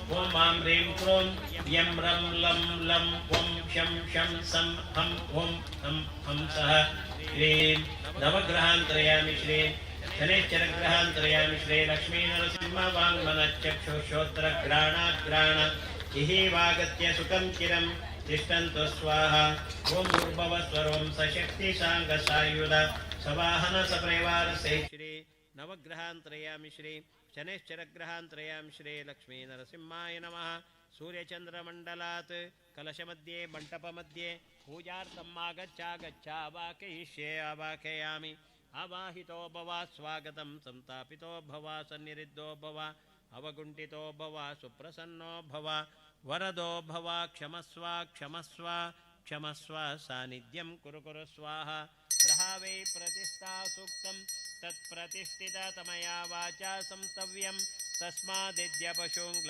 ॐ आं ह्रीं क्रों यं रं लं लं वं शं शं सं हं हुं हं हं सः श्रीं नवग्रहान्तरयामि श्रीं शनैश्चरग्रहान्तरयामि श्री लक्ष्मीनरसिंहवाङ्मनश्चक्षुश्रोत्रघ्राणाघ्राण इहेवागत्य सुखं चिरं तिष्ठन्तु स्वाहा। ॐ भूर्भुवस्वरं सशक्तिसाङ्गसायुध सवाहन सपरिवार श्री नवग्रहान्तरयामि श्री शनैश्चरग्रहान्तरयामि श्री लक्ष्मीनरसिंहाय नमः। सूर्यचन्द्रमण्डलात् कलशमध्ये मण्डपमध्ये पूजार्थम् आगच्छागच्छ आवाकयिष्ये आवाकयामि। आवाहितो भव स्वागतं संस्थापितो भव सन्निरुद्धो भव अवगुण्ठितो भव सुप्रसन्नो भव वरदो भव क्षमस्व क्षमस्व क्षमस्व सान्निध्यं कुरु कुरु स्वाहा। ग्रहा वै प्रतिष्ठा सूक्तं तत्प्रतिष्ठिता तमया वाचा संस्तव्यं तस्मादिद्य पशून्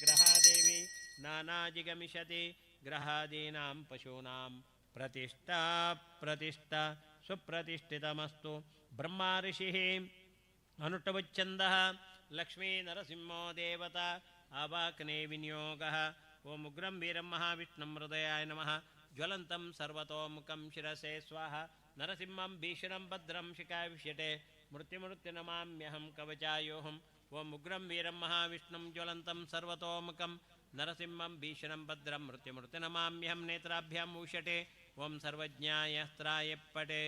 ग्रहादेवी नानाजिगमिषति ग्रहादीनां पशूनां प्रतिष्ठा प्रतिष्ठा सुप्रतिष्ठितमस्तु। ब्रह्मा ऋषिः अनुष्टुप्छन्दः लक्ष्मी नरसिंहो देवता आवाकने विनियोगः। ॐ उग्रं वीरं महाविष्णुं हृदयाय नमः। ज्वलन्तं सर्वतोमुखं शिरसे स्वाहा। नरसिंहं भीषणं भद्रं शिखाविष्यटे मृत्युमृत्युनमाम्यहं कवचायोहम्। ॐ उग्रं वीरं महाविष्णुं ज्वलन्तं सर्वतोमुखं नरसिंहं भीषणं भद्रं मृत्युमृत्युनमाम्यहं नेत्राभ्यां ऊषटे। ॐ सर्वज्ञाय स्त्राय पटे।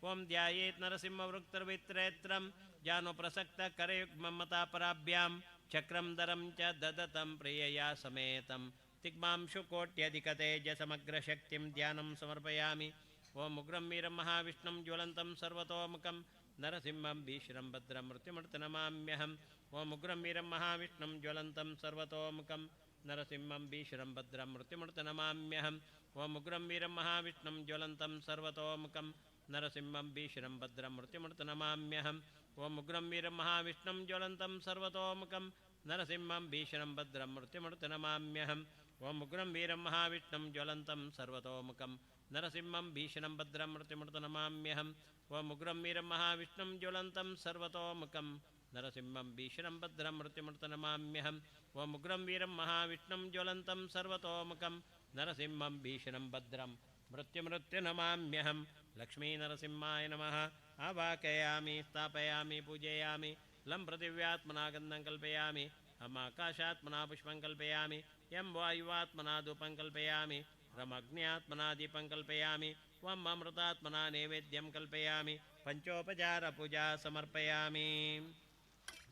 ॐ ध्यायेत् नरसिंहवृक्तवित्रेत्रं जानुप्रसक्तकरयुग्ममतापराभ्यां चक्रं दरं च ददतं प्रियया समेतं तिग्मांशुकोट्यधिकतेजसमग्रशक्तिं ध्यानं समर्पयामि। ॐ उग्रं वीरं महाविष्णुं ज्वलन्तं सर्वतोमुखं नरसिंहं भीषणं भद्रं मृत्युमृत्युनमाम्यहम्। ॐ उग्रं वीरं महाविष्णुं ज्वलन्तं सर्वतोमुखं नरसिंहं भीषणं भद्रं मृत्युमृत्युनमाम्यहम्। ॐ उग्रं वीरं महाविष्णुं ज्वलन्तं सर्वतोमुखं नरसिंहं भीषणं भद्रं मृत्युमृत्युनमाम्यहम्। ॐ उग्रं वीरं महाविष्णुं ज्वलन्तं सर्वतोमुखं नरसिंहं भीषणं भद्रं मृत्युमृत्युनमाम्यहम्। ॐ उग्रं वीरं महाविष्णुं ज्वलन्तं सर्वतोमुखं नरसिंहं भीषणं भद्रं मृत्युमृत्युनमाम्यहम्। ॐ उग्रं वीरं महाविष्णुं ज्वलन्तं सर्वतोमुखं नरसिंहं भीषणं भद्रं मृत्युमृत्युनमाम्यहम्। ॐ उग्रं वीरं महाविष्णुं ज्वलन्तं सर्वतोमुखं नरसिंहं भीषणं भद्रं मृत्युमृत्युनमाम्यहं। लक्ष्मीनरसिंहाय नमः। आवाकयामि स्थापयामि पूजयामि। लं पृथिव्यात्मना गन्धं कल्पयामि। हम् आकाशात्मना पुष्पं कल्पयामि। यं वायुवात्मना धूपं कल्पयामि। रमग्न्यात्मना दीपं कल्पयामि। वं अमृतात्मना नैवेद्यं कल्पयामि। पञ्चोपचारपूजा समर्पयामि।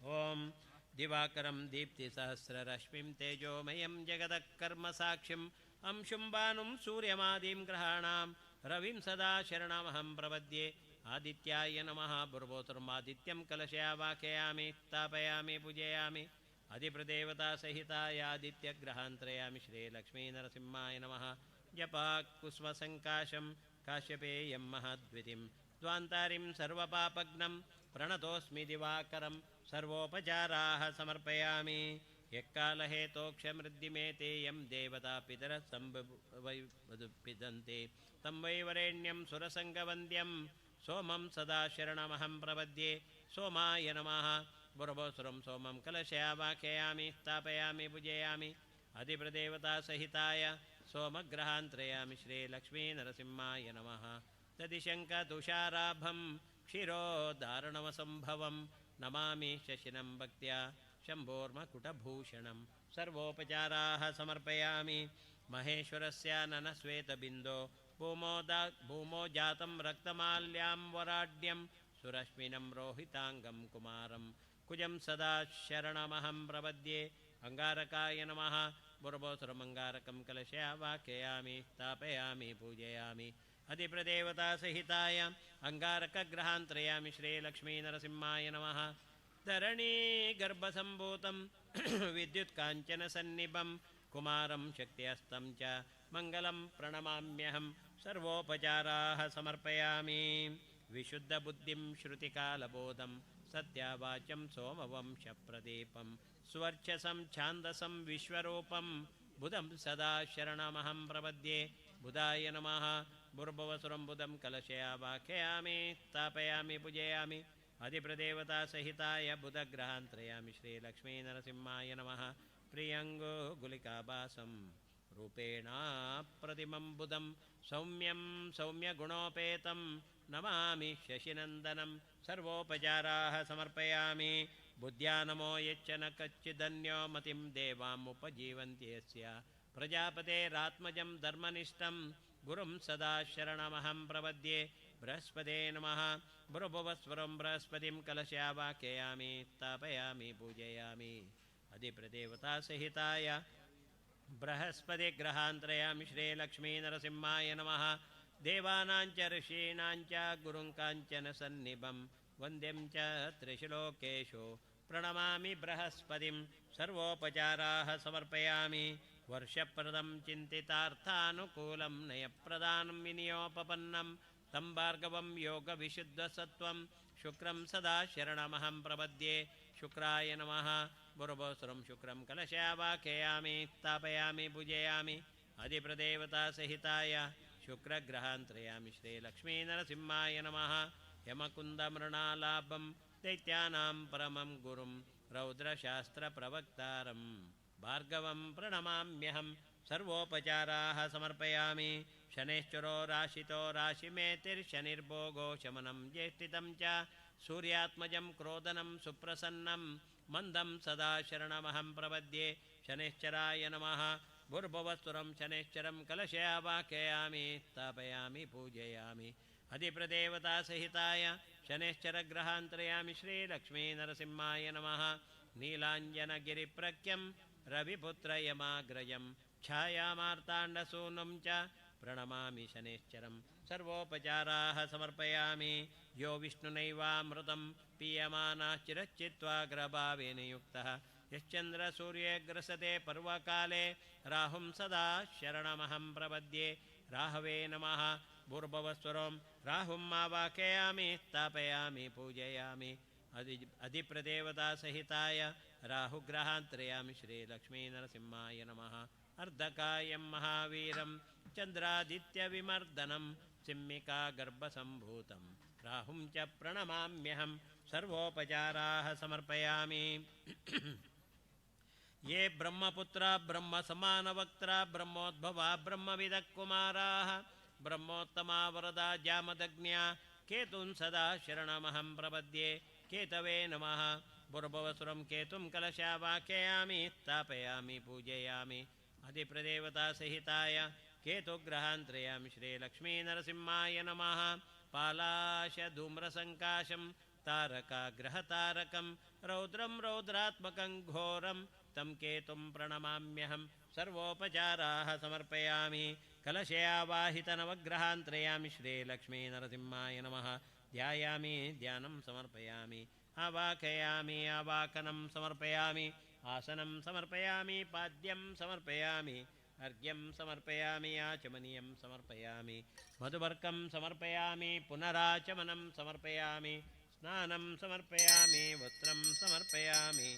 ॐ दिवाकरं दीप्तिसहस्ररश्मिं तेजोमयं जगतः कर्मसाक्षिम् अंशुं भानुं सूर्यमादीं ग्रहाणां रविं सदा शरणमहं प्रपद्ये। आदित्याय नमः। भूर्भुवस्सुर्मादित्यं कलशयावाकयामि स्थापयामि पूजयामि। अधिप्रदेवतासहिताय आदित्यग्रहान्तरयामि श्रीलक्ष्मीनरसिंहाय नमः। जपाकुस्मसङ्काशं काश्यपेयं महाद्वितिं द्वान्तारिं सर्वपापघ्नं प्रणतोऽस्मि दिवाकरं सर्वोपचाराः समर्पयामि। यक्कालहेतोक्षमृद्धिमेते यं देवता पितरः सम्भवैवदुपिदन्ते तं वै वरेण्यं सुरसङ्गवन्द्यं सोमं सदा शरणमहं प्रपद्ये। सोमाय नमः। भूर्भुवस्सुरं सोमं कलशयावाकयामि स्थापयामि पूजयामि। अधिप्रदेवतासहिताय सोमग्रहान्तरयामि श्रीलक्ष्मीनरसिंहाय नमः। दधिशङ्खतुषाराभं क्षीरोदारणवसम्भवं नमामि शशिनं भक्त्या शम्भोर्मकुटभूषणं सर्वोपचाराः समर्पयामि। महेश्वरस्य ननश्वेतबिन्दो भूमो जातं रक्तमाल्यां वराढ्यं सुरश्मिनं रोहिताङ्गं कुमारं कुजं सदा शरणमहं प्रपद्ये। अंगारकाय नमः। भूर्भुवस्वरमङ्गारकं कलशयावाकयामि स्थापयामि पूजयामि। अधिप्रदेवतासहिताय अंगारकग्रहान्तरयामि श्रीलक्ष्मीनरसिंहाय नमः। धरणी गर्भसम्भूतं विद्युत्काञ्चनसन्निभं कुमारं शक्त्यस्तं च मङ्गलं प्रणमाम्यहं। सर्वोपचाराः समर्पयामि। विशुद्धबुद्धिं श्रुतिकालबोधं सत्यावाचं सोमवंशप्रदीपं स्वर्चसं छान्दसं विश्वरूपं बुधं सदा शरणमहं प्रपद्ये। बुधाय नमः। भूर्भुवस्वरं बुधं कलशयावाकयामि स्थापयामि पूजयामि। अधिप्रदेवतासहिताय बुधग्रहान्तरयामि श्रीलक्ष्मीनरसिंहाय नमः। प्रियङ्गो गुलिकाभासं रूपेणाप्रतिमं बुधं सौम्यं सौम्यगुणोपेतं नमामि शशिनन्दनं। सर्वोपचाराः समर्पयामि। बुद्ध्या नमो यच्च न कच्चिदन्यो मतिं देवामुपजीवन्ति यस्य प्रजापतेरात्मजं धर्मनिष्ठं गुरुं सदा शरणमहं प्रपद्ये। बृहस्पते नमः। भूर्भुवस्वरं बृहस्पतिं कलशावाकयामि स्थापयामि पूजयामि। अधिप्रदेवतासहिताय बृहस्पतिग्रहान्तरयामि श्रीलक्ष्मीनरसिंहाय नमः। देवानां च ऋषीणां च गुरुं काञ्चन सन्निभं वन्द्यं च त्रिषु लोकेषु प्रणमामि बृहस्पतिं। सर्वोपचाराः समर्पयामि। वर्षप्रदं चिन्तितार्थानुकूलं नयप्रदानं विनियोपपन्नं तं भार्गवं योगविशुद्धसत्त्वं शुक्रं सदा शरणमहं प्रपद्ये। शुक्राय नमः। भूर्भुवस्वरं शुक्रं कलशावाकयामि स्थापयामि पूजयामि। अधिप्रदेवतासहिताय शुक्रग्रहान्तरयामि श्रीलक्ष्मीनरसिंहाय नमः। यमकुन्दमृणालाभं दैत्यानां परमं गुरुं रौद्रशास्त्रप्रवक्तारं भार्गवं प्रणमाम्यहं। सर्वोपचाराः समर्पयामि। शनैश्चरो राशितो राशिमेतिर्शनिर्भोगो शमनं ज्येष्ठितं च सूर्यात्मजं क्रोधनं सुप्रसन्नं मन्दं सदा शरणमहं प्रपद्ये। शनैश्चराय नमः। भूर्भुवस्वरं शनैश्चरं कलशयावाकयामि स्थापयामि पूजयामि। अधिप्रदेवतासहिताय शनैश्चरग्रहान्तरयामि श्रीलक्ष्मीनरसिंहाय नमः। नीलाञ्जनगिरिप्रख्यं रविपुत्रयमाग्रजं छायामार्ताण्डसूनुं च प्रणमामि शनैश्चरं। सर्वोपचाराः समर्पयामि। यो विष्णुनैवामृतं पीयमानः चिरच्चित्वा ग्रभावेन युक्तः यश्चन्द्रसूर्यग्रसते पर्वकाले राहुं सदा शरणमहं प्रपद्ये। राहवे नमः। भूर्भुवस्वरं राहुं आवाकयामि स्थापयामि पूजयामि। अधिप्रदेवतासहिताय राहुग्रहान्तरयामि श्रीलक्ष्मीनरसिंहाय नमः। अर्धकायं महावीरं चन्द्रादित्यविमर्दनं सिंहिका गर्भसम्भूतं राहुं च प्रणमाम्यहं। सर्वोपचाराः समर्पयामि। ये ब्रह्मपुत्रा ब्रह्मसमानवक्त्रा ब्रह्मोद्भवा ब्रह्मविदः कुमाराः ब्रह्मोत्तमा वरदा जामदग्न्या केतुं सदा शरणमहं प्रपद्ये। केतवे नमः। भूर्भुवस्वरं केतुं कलशावाकयामि स्थापयामि पूजयामि। अधिप्रदेवतासहिताय केतुग्रहान्तरयामि श्रीलक्ष्मीनरसिंहाय नमः। पालाशधूम्रसङ्काशं तारकाग्रहतारकं रौद्रं रौद्रात्मकं घोरं तं केतुं प्रणमाम्यहं। सर्वोपचाराः समर्पयामि। कलशयावाहितनवग्रहान्तरयामि श्रीलक्ष्मीनरसिंहाय नमः। ध्यायामि ध्यानं समर्पयामि। आवाकयामि आवाकनं समर्पयामि। आसनं समर्पयामि। पाद्यं समर्पयामि। अर्घ्यं समर्पयामि। आचमनीयं समर्पयामि। मधुवर्कं समर्पयामि। पुनराचमनं समर्पयामि। स्नानं समर्पयामि। वस्त्रं समर्पयामि।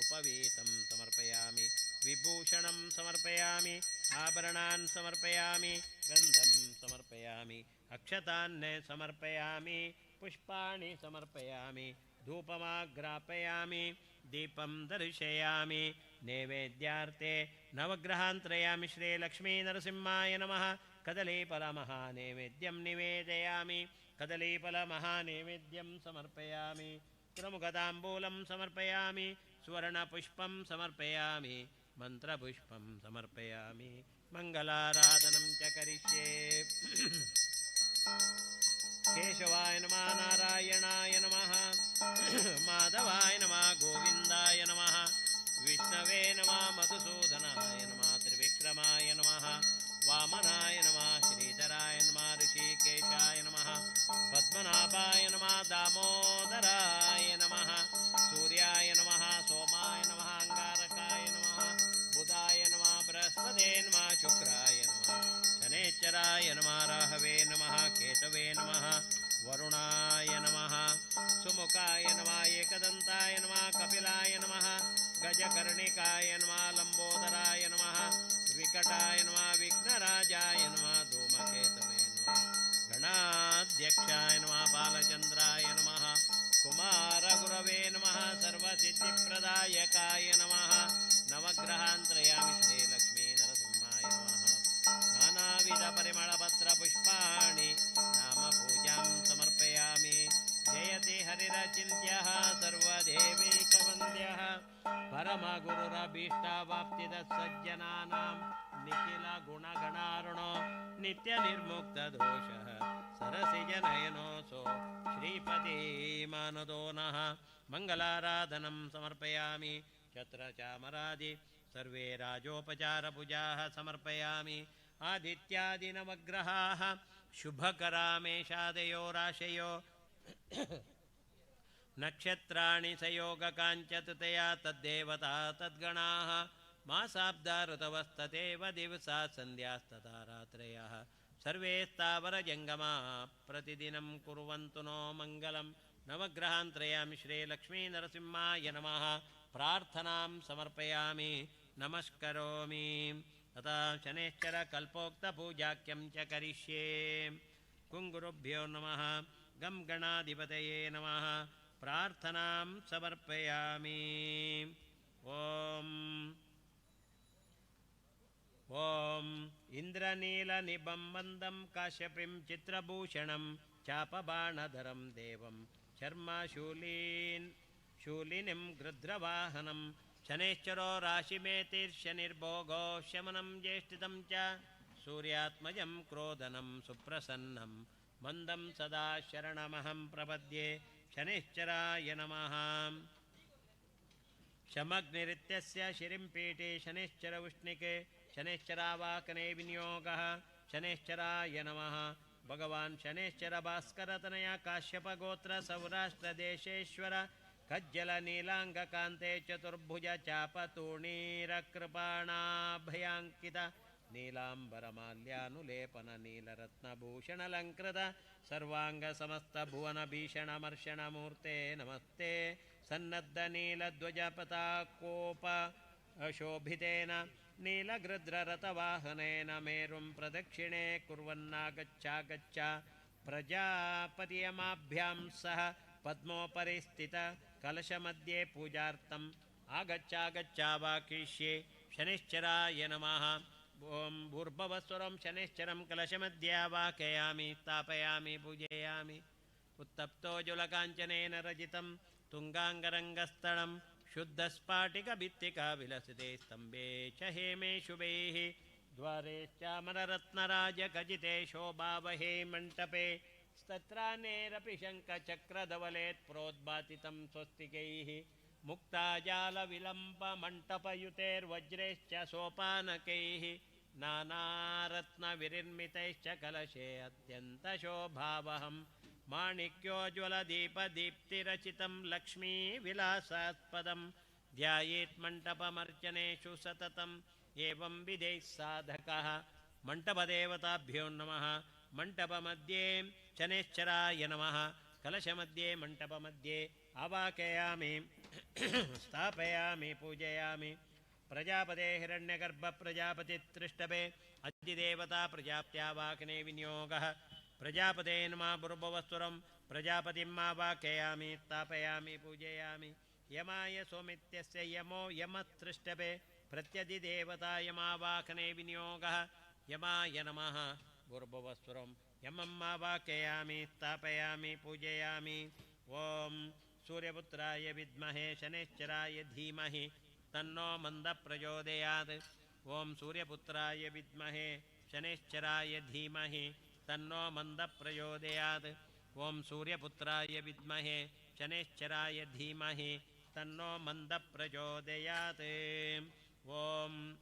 उपवीतं समर्पयामि। विभूषणं समर्पयामि। आभरणान् समर्पयामि। गन्धं समर्पयामि। अक्षतान् समर्पयामि। पुष्पाणि समर्पयामि। धूपमाघ्रापयामि। दीपं दर्शयामि। नैवेद्यार्थे नवग्रहान्तरयामि श्रीलक्ष्मीनरसिंहाय नमः। कदलीफलमहानैवेद्यं निवेदयामि। कदलीफलमहानैवेद्यं समर्पयामि। प्रमुखताम्बूलं समर्पयामि। सुवर्णपुष्पं समर्पयामि। मन्त्रपुष्पं समर्पयामि। मङ्गलाराधनं च करिष्ये। केशवाय नमः, नारायणाय नमः, माधवाय नमः, गोविन्दाय नमः, विष्णवे नमः, मधुसूदनाय नमः, त्रिविक्रमाय नमः, वामनाय नमः, श्रीधराय नमः, ऋषिकेशाय नमः, पद्मनाभाय नमः, दामोदराय नमः, सूर्याय नमः, सोमाय नमः, अङ्गारकाय नमः, बुधाय नमः, बृहस्पते नमः, शुक्राय नमः, शनैश्चराय नमः, राहवे नमः, केतवे नमः, वरुणाय नमः, सुमुखाय नमः, एकदन्ताय नमः, कपिलाय नमः, गजकर्णिकाय नमः, लम्बोदराय नमः, विकटाय नमः, विघ्नराजाय नमः, धूमकेतवे नमः, गणाध्यक्षाय नमः, बालचन्द्राय नमः, कुमारगुरवे नमः, सर्वसिद्धिप्रदायकाय नमः। नवग्रहान् त्रयामि श्रीलक्ष्मीनरसिंहाय नमः। नानाविधपरिमळपत्रपुष्पाणि नामपूजां समर्पयामि। जयति हरिरचिन्त्यः सर्वदेवैकवन्द्यः परमगुरुरभीष्टावाप्तिदः सज्जनानां निखिलगुणगणार्णो नित्यनिर्मुक्तदोषः सरसिजनयनोऽसौ श्रीपति मानदो नः। मङ्गलाराधनं समर्पयामि। छत्रचामरादि सर्वे राजोपचारपूजाः समर्पयामि। आदित्यादिनवग्रहाः शुभकरामेषादयो राशयो नक्षत्राणि सयोगकाञ्चतुतया तद्देवता तद्गणाः मासाब्दा ऋतवस्तथैव दिवसा सन्ध्यास्तथा रात्रयः सर्वे स्थावरजङ्गमा प्रतिदिनं कुर्वन्तु नो मङ्गलं। नवग्रहान् त्रयामि श्रीलक्ष्मीनरसिंहाय नमः। प्रार्थनां समर्पयामि। नमस्करोमि। तथा शनैश्चरकल्पोक्तपूजाख्यं च करिष्ये। कुङ्गुरुभ्यो नमः। गं गणाधिपतये नमः। प्रार्थनां समर्पयामि। ॐ ॐ इन्द्रनीलनिभं मन्दं काश्यपीं चित्रभूषणं चापबाणधरं देवं शर्माशूलीन् शूलिनीं गृध्रवाहनं शनैश्चरो राशिमेतिर्शनिर्भोगो शमनं ज्येष्ठितं च सूर्यात्मजं क्रोधनं सुप्रसन्नं मन्दं सदा शरणमहं प्रपद्ये। शनैश्चराय नमः। शमग्निरित्यस्य शिरिं पीठे शनैश्चर उष्णिके शनैश्चरावाकने विनियोगः। शनैश्चराय नमः। भगवान् शनैश्चर भास्करतनया काश्यपगोत्र सौराष्ट्रदेशेश्वर कज्जलनीलाङ्गकान्ते चतुर्भुज चापतूणीरकृपाणाभयाङ्कित नीलाम्बरमाल्यानुलेपन नीलरत्नभूषणलङ्कृत सर्वाङ्गसमस्तभुवनभीषणमर्षणमूर्ते नमस्ते। सन्नद्धनीलध्वजपताकोप शोभितेन नीलगृध्ररथवाहनेन मेरुं प्रदक्षिणे कुर्वन्नागच्छागच्छ प्रजापतियमाभ्यां सह पद्मोपरि स्थित कलशमध्ये पूजार्थम् आगच्छागच्छावाकिष्ये। शनैश्चराय नमः। ॐ भूर्भुवस्वरं शनैश्चरं कलशमध्ये आवाहयामि स्थापयामि पूजयामि। उत्तप्तोज्ज्वलकाञ्चनेन रचितं तुङ्गाङ्गरङ्गस्थलं शुद्धस्फाटिकभित्तिका विलसिते स्तम्भे च हेमे शुभैः द्वारेश्चामररत्नराजखचिते शोभावहे मण्टपे स्तत्रानेरपि शङ्खचक्रधवलेत् प्रोद्भातितं स्वस्तिकैः मुक्ताजालविलम्बमण्टपयुतेर्वज्रैश्च सोपानकैः नानारत्नविनिर्मितैश्च कलशे अत्यन्तशोभावहं माणिक्योज्ज्वलदीपदीप्तिरचितं लक्ष्मीविलासास्पदं ध्यायेत् मण्टपमर्चनेषु सततम् एवं विधैः साधकः। मण्टपदेवताभ्यो नमः। मण्टपमध्ये शनैश्चराय नमः। कलशमध्ये मण्टपमध्ये आवाकयामि स्थापयामि पूजयामि। प्रजापते हिरण्यगर्भ प्रजापतितृष्टभे अधिदेवता प्रजाप्त्यावाकने विनियोगः। प्रजापते नमः। भूर्भुवस्वरं प्रजापतिम् आवाकयामि स्थापयामि पूजयामि। यमाय सोमित्यस्य यमो यमतृष्टभे प्रत्यधिदेवता यमावाकने विनियोगः। यमाय नमः। भूर्भुवस्वरं यमम् आवाकयामि स्थापयामि पूजयामि। ॐ सूर्यपुत्राय विद्महे शनैश्चराय धीमहि तन्नो मन्दप्रचोदयात्। ॐ सूर्यपुत्राय विद्महे शनैश्चराय धीमहि तन्नो मन्दप्रचोदयात्। ॐ सूर्यपुत्राय विद्महे शनैश्चराय धीमहि तन्नो मन्दप्रचोदयात्। ॐ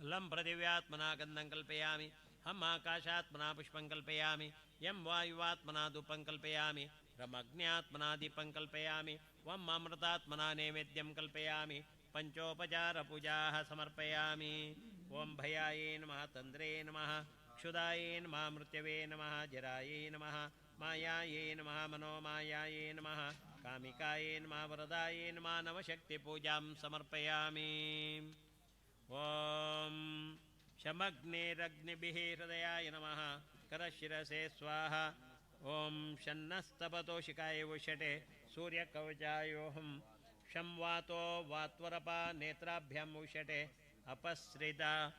लं पृथिव्यात्मना गन्धं कल्पयामि, हं आकाशात्मना पुष्पं कल्पयामि, यं वायुवात्मना धूपं कल्पयामि, रमग्न्यात्मना दीपं कल्पयामि, वं अमृतात्मना नैवेद्यं कल्पयामि, पञ्चोपचारपूजाः समर्पयामि। ॐ भयायै नमः, तन्द्रे नमः, क्षुधायै नमः, मृत्यवे नमः, जरायै नमः, मायायै नमः, मनोमायायै नमः, कामिकायै नमः, वरदायै नमः, नवशक्तिपूजां समर्पयामि। ॐ शमग्निरग्निभिः हृदयाय नमः, करशिरसे स्वाहा। ॐ शन्नस्तपतोषिकाय वषटे सूर्यकवचायोऽहं शं वातो वात्वरपा नेत्राभ्यां वषटे अपसृदा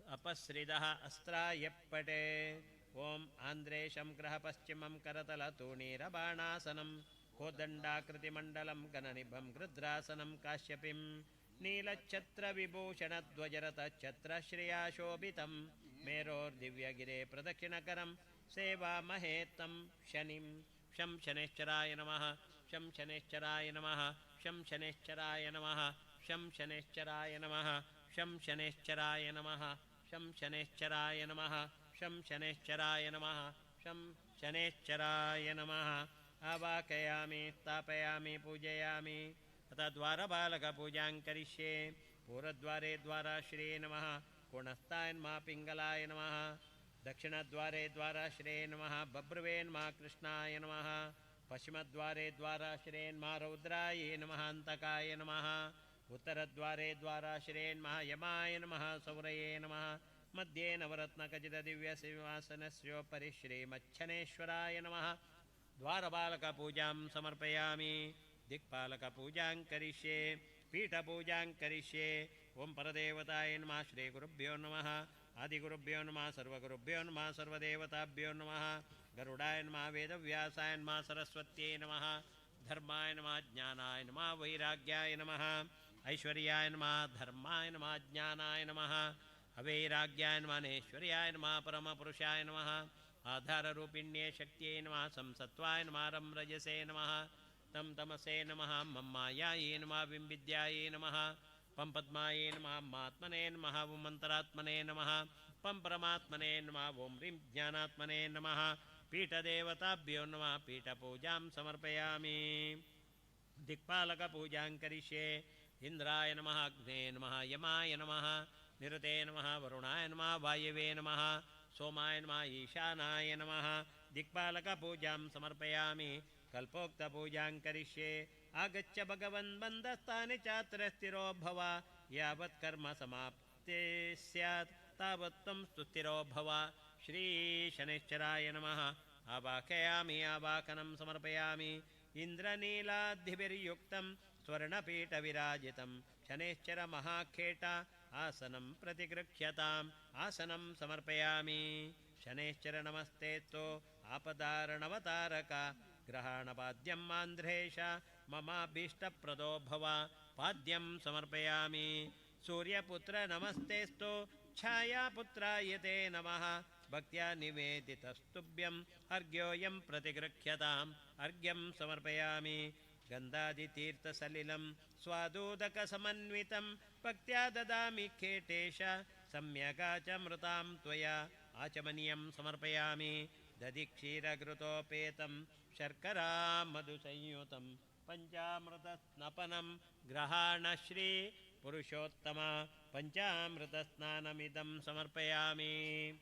अपसृदः अस्त्रायपटे। ॐ आन्द्रेशं ग्रहपश्चिमं करतलतूणीरबाणासनं कोदण्डाकृतिमण्डलं गणनिभं गृध्रासनं काश्यपीं नीलच्छत्रविभूषणध्वजरथच्छत्रश्रियाशोभितं मेरोर्दिव्यगिरे प्रदक्षिणकरं सेवामहे तं शनिं। शं शनैश्चराय नमः, शं शनैश्चराय नमः, शं शनैश्चराय नमः, शं शनैश्चराय नमः, शं शनैश्चराय नमः, शं शनैश्चराय नमः, शं शनैश्चराय नमः, शं शनैश्चराय नमः। आवाकयामि, स्थापयामि, पूजयामि। अतः द्वारपालकपूजां करिष्ये। पूर्वद्वारे द्वाराश्रे नमः, कोणस्थाय नमः, पिङ्गलाय नमः। दक्षिणद्वारे द्वाराश्रे नमः, बभ्रुवे नमः, कृष्णाय नमः। पश्चिमद्वारे द्वाराश्रे नमः, रौद्राय नमः, अन्तकाय नमः। उत्तरद्वारे द्वाराश्रे नमः, यमाय नमः, सौरये नमः। मध्ये नवरत्नखचितदिव्यसिंहासनस्योपरि श्रीमच्छनेश्वराय नमः। द्वारपालकपूजां समर्पयामि। दिक्पालकपूजां करिष्ये, पीठपूजां करिष्ये। ॐ परदेवताय नमः, श्रीगुरुभ्यो नमः, आदिगुरुभ्यो नमः, सर्वगुरुभ्यो नमः, सर्वदेवताभ्यो नमः। गरुडाय नमः, वेदव्यासाय नमः, सरस्वत्यै नमः, धर्माय नमः, ज्ञानाय नमः, वैराग्याय नमः, ऐश्वर्याय नमः, धर्माय नमः, ज्ञानाय नमः, अवैराग्याय नमः, नैश्वर्याय नमः, परमपुरुषाय नमः, आधाररूपिण्ये शक्त्यै नमः, संसत्त्वाय नमः, रं रजसे नमः, तं तमसे नमः, मम मायायै नमः, विं विद्यायै नमः, पं पद्मायै नमः, मात्मने नमः, ॐ अन्तरात्मने नमः, पं परमात्मने नमः, ॐ ह्रीं ज्ञानात्मने नमः। पीठदेवताभ्यो नमः। पीठपूजां समर्पयामि। दिक्पालकपूजां करिष्ये। इन्द्राय नमः, अग्ने नमः, यमाय नमः, निरुते नमः, वरुणाय नमः, वायवे नमः, सोमाय नमः, ईशानाय नमः। दिक्पालकपूजां समर्पयामि। कल्पोक्तपूजां करिष्ये। आगच्छ भगवन् बन्धस्थानि चात्र स्थिरो भव, यावत् कर्म समाप्ते स्यात् तावत् त्वं सुस्थिरो भव। श्रीशनैश्चराय नमः। आवाकयामि, आवाकनं समर्पयामि। इन्द्रनीलाद्धिभिर्युक्तं स्वर्णपीठविराजितं शनैश्चरमहाखेट आसनं प्रतिगृह्यताम्। आसनं समर्पयामि। शनैश्चर नमस्तेऽस्तु आपदारणवतारक, ग्रहाणपाद्यं मान्ध्रेश ममाभीष्टप्रदो भव। पाद्यं समर्पयामि। सूर्यपुत्र नमस्तेऽस्तु छायापुत्राय ते नमः। भक्त्या निवेदितस्तुभ्यम् अर्घ्योऽयं प्रतिगृह्यताम्। अर्घ्यं समर्पयामि। गन्धादितीर्थसलिलं स्वादूदकसमन्वितं भक्त्या ददामि खेटेश सम्यगाचमृतां त्वया। आचमनीयं समर्पयामि। दधिक्षीरघृतोपेतं शर्करामधुसंयुतं पञ्चामृतस्नपनं ग्रहाणश्री पुरुषोत्तम पञ्चामृतस्नानमिदं समर्पयामि।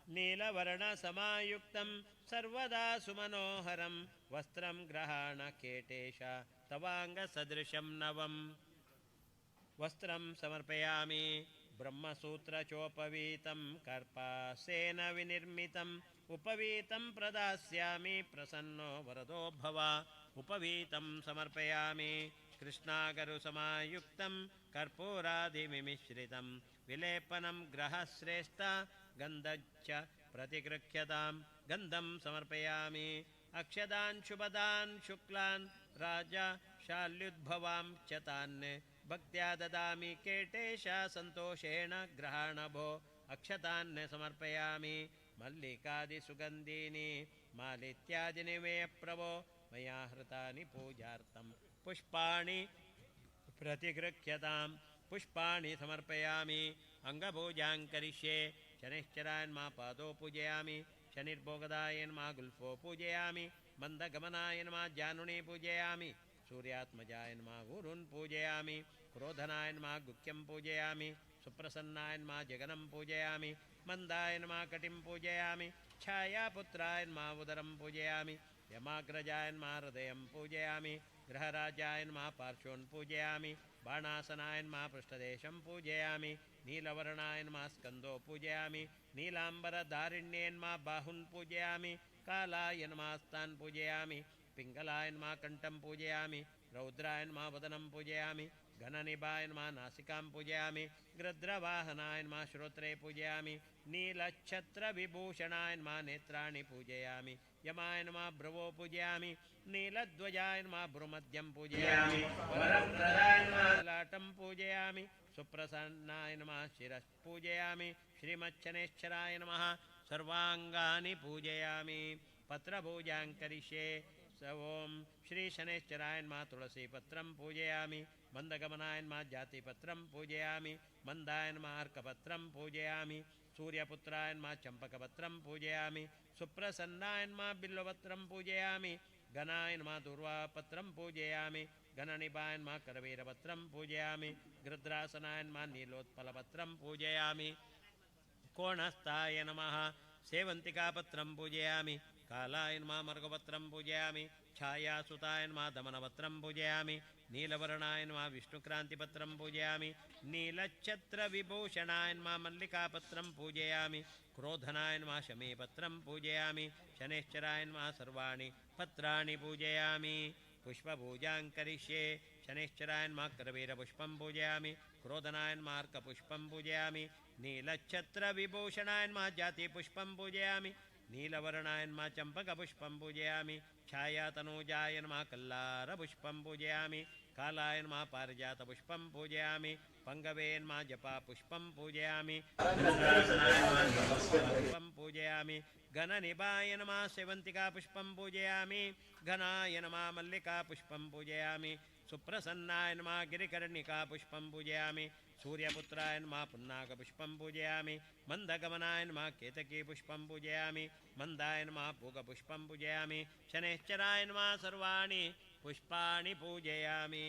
नीलवर्णसमायुक्तं सर्वदा सुमनोहरं वस्त्रं ग्रहाणखेटेश तवाङ्गसदृशं नवं वस्त्रं समर्पयामि। ब्रह्मसूत्रचोपवीतं कर्पासेन विनिर्मितम् उपवीतं प्रदास्यामि प्रसन्नो वरदो भव। उपवीतं समर्पयामि। कृष्णागरुसमायुक्तं कर्पूरादिविमिश्रितं विलेपनं ग्रहश्रेष्ठ गन्धच्च प्रतिगृह्यतां। गन्धं समर्पयामि। अक्षदान् शुभदान् शुक्लान् राजा शाल्युद्भवां च तान् भक्त्या ददामि केटेश सन्तोषेण गृहाण भो। अक्षतान् समर्पयामि। मल्लिकादि सुगन्धीनि मालित्यादिनि मे प्रभो मया हृतानि पूजार्थं पुष्पाणि प्रतिगृह्यतां। पुष्पाणि समर्पयामि। अङ्गपूजां करिष्ये। शनिश्चराय मा पादो पूजयामि। शनिर्भोगदाय मा गुल्फो पूजयामि। मन्दगमनाय मा जानुनी पूजयामि। सूर्यात्मजाय मा गुरून् पूजयामि। क्रोधनाय मा गुह्यं पूजयामि। सुप्रसन्नाय मा जगनं पूजयामि। मन्दाय मा कटिं पूजयामि। छायापुत्राय मा उदरं पूजयामि। यमाग्रजाय मा हृदयं पूजयामि। ग्रहराजाय मा पार्श्वन् पूजयामि। बाणासनाय मा पृष्ठदेशं पूजयामि। नीलवर्णाय मा स्कन्दो पूजयामि। नीलाम्बरधारिण्येन मा बाहुन् पूजयामि। कालाय मा स्तान् पूजयामि। पिङ्गलाय मा कण्ठं पूजयामि। रौद्राय मा वदनं पूजयामि। घननिभाय मा नासिकां पूजयामि। गृध्रवाहनाय मा श्रोत्रे पूजयामि। नीलच्छत्रविभूषणाय मा नेत्राणि पूजयामि। यमाय मा भ्रुवो पूजयामि। नीलध्वजाय मा भ्रूमध्यं पूजयामि। वरप्रदाय मा ललाटं पूजयामि। सुप्रसन्नाय नमः शिरः पूजयामि। श्रीमच्छनेश्वराय नमः सर्वाङ्गानि पूजयामि। पत्रपूजां करिष्ये। स ॐ श्री शनैश्चराय नमः तुलसीपत्रं पूजयामि। मन्दगमनाय नमः जातिपत्रं पूजयामि। मन्दाय नमः अर्कपत्रं पूजयामि। सूर्यपुत्राय नमः चम्पकपत्रं पूजयामि। सुप्रसन्नाय नमः बिल्वपत्रं पूजयामि। घनाय नमः दूर्वापत्रं पूजयामि। घननिभाय नमः करवीरपत्रं पूजयामि। गृध्रासनाय नमः नीलोत्पलपत्रं पूजयामि। कोणस्थाय नमः सेवन्तिकापत्रं पूजयामि। कालाय नमः मर्गपत्रं पूजयामि। छायासुताय नमः दमनपत्रं पूजयामि। नीलवर्णाय नमः विष्णुक्रान्तिपत्रं पूजयामि। नीलच्छत्रविभूषणाय नमः मल्लिकापत्रं पूजयामि। क्रोधनाय नमः शमीपत्रं पूजयामि। शनैश्चराय नमः सर्वाणि पत्राणि पूजयामि। पुष्पपूजां करिष्ये। शनैश्चराय नमः करवीरपुष्पं पूजयामि। क्रोधनाय नमः अर्कपुष्पं पूजयामि। नीलच्छत्रविभूषणाय नमः जातिपुष्पं पूजयामि। नीलवर्णाय नमः चम्पकपुष्पं पूजयामि। छायातनूजाय नमः कल्लारपुष्पं पूजयामि। कालाय नमः पारिजातपुष्पं पूजयामि। पङ्गवे नमः जपापुष्पं पूजयामि। पुष्पं पूजयामि। घननिभाय नमः सेवन्तिकापुष्पं पूजयामि। घनाय नमः मल्लिकापुष्पं पूजयामि। सुप्रसन्नाय नमः गिरिकर्णिकापुष्पं पूजयामि। सूर्यपुत्राय नमः पुन्नागपुष्पं पूजयामि। मन्दगमनाय नमः केतकीपुष्पं पूजयामि। मन्दाय नमः पूगपुष्पं पूजयामि। शनैश्चराय नमः सर्वाणि पुष्पाणि पूजयामि।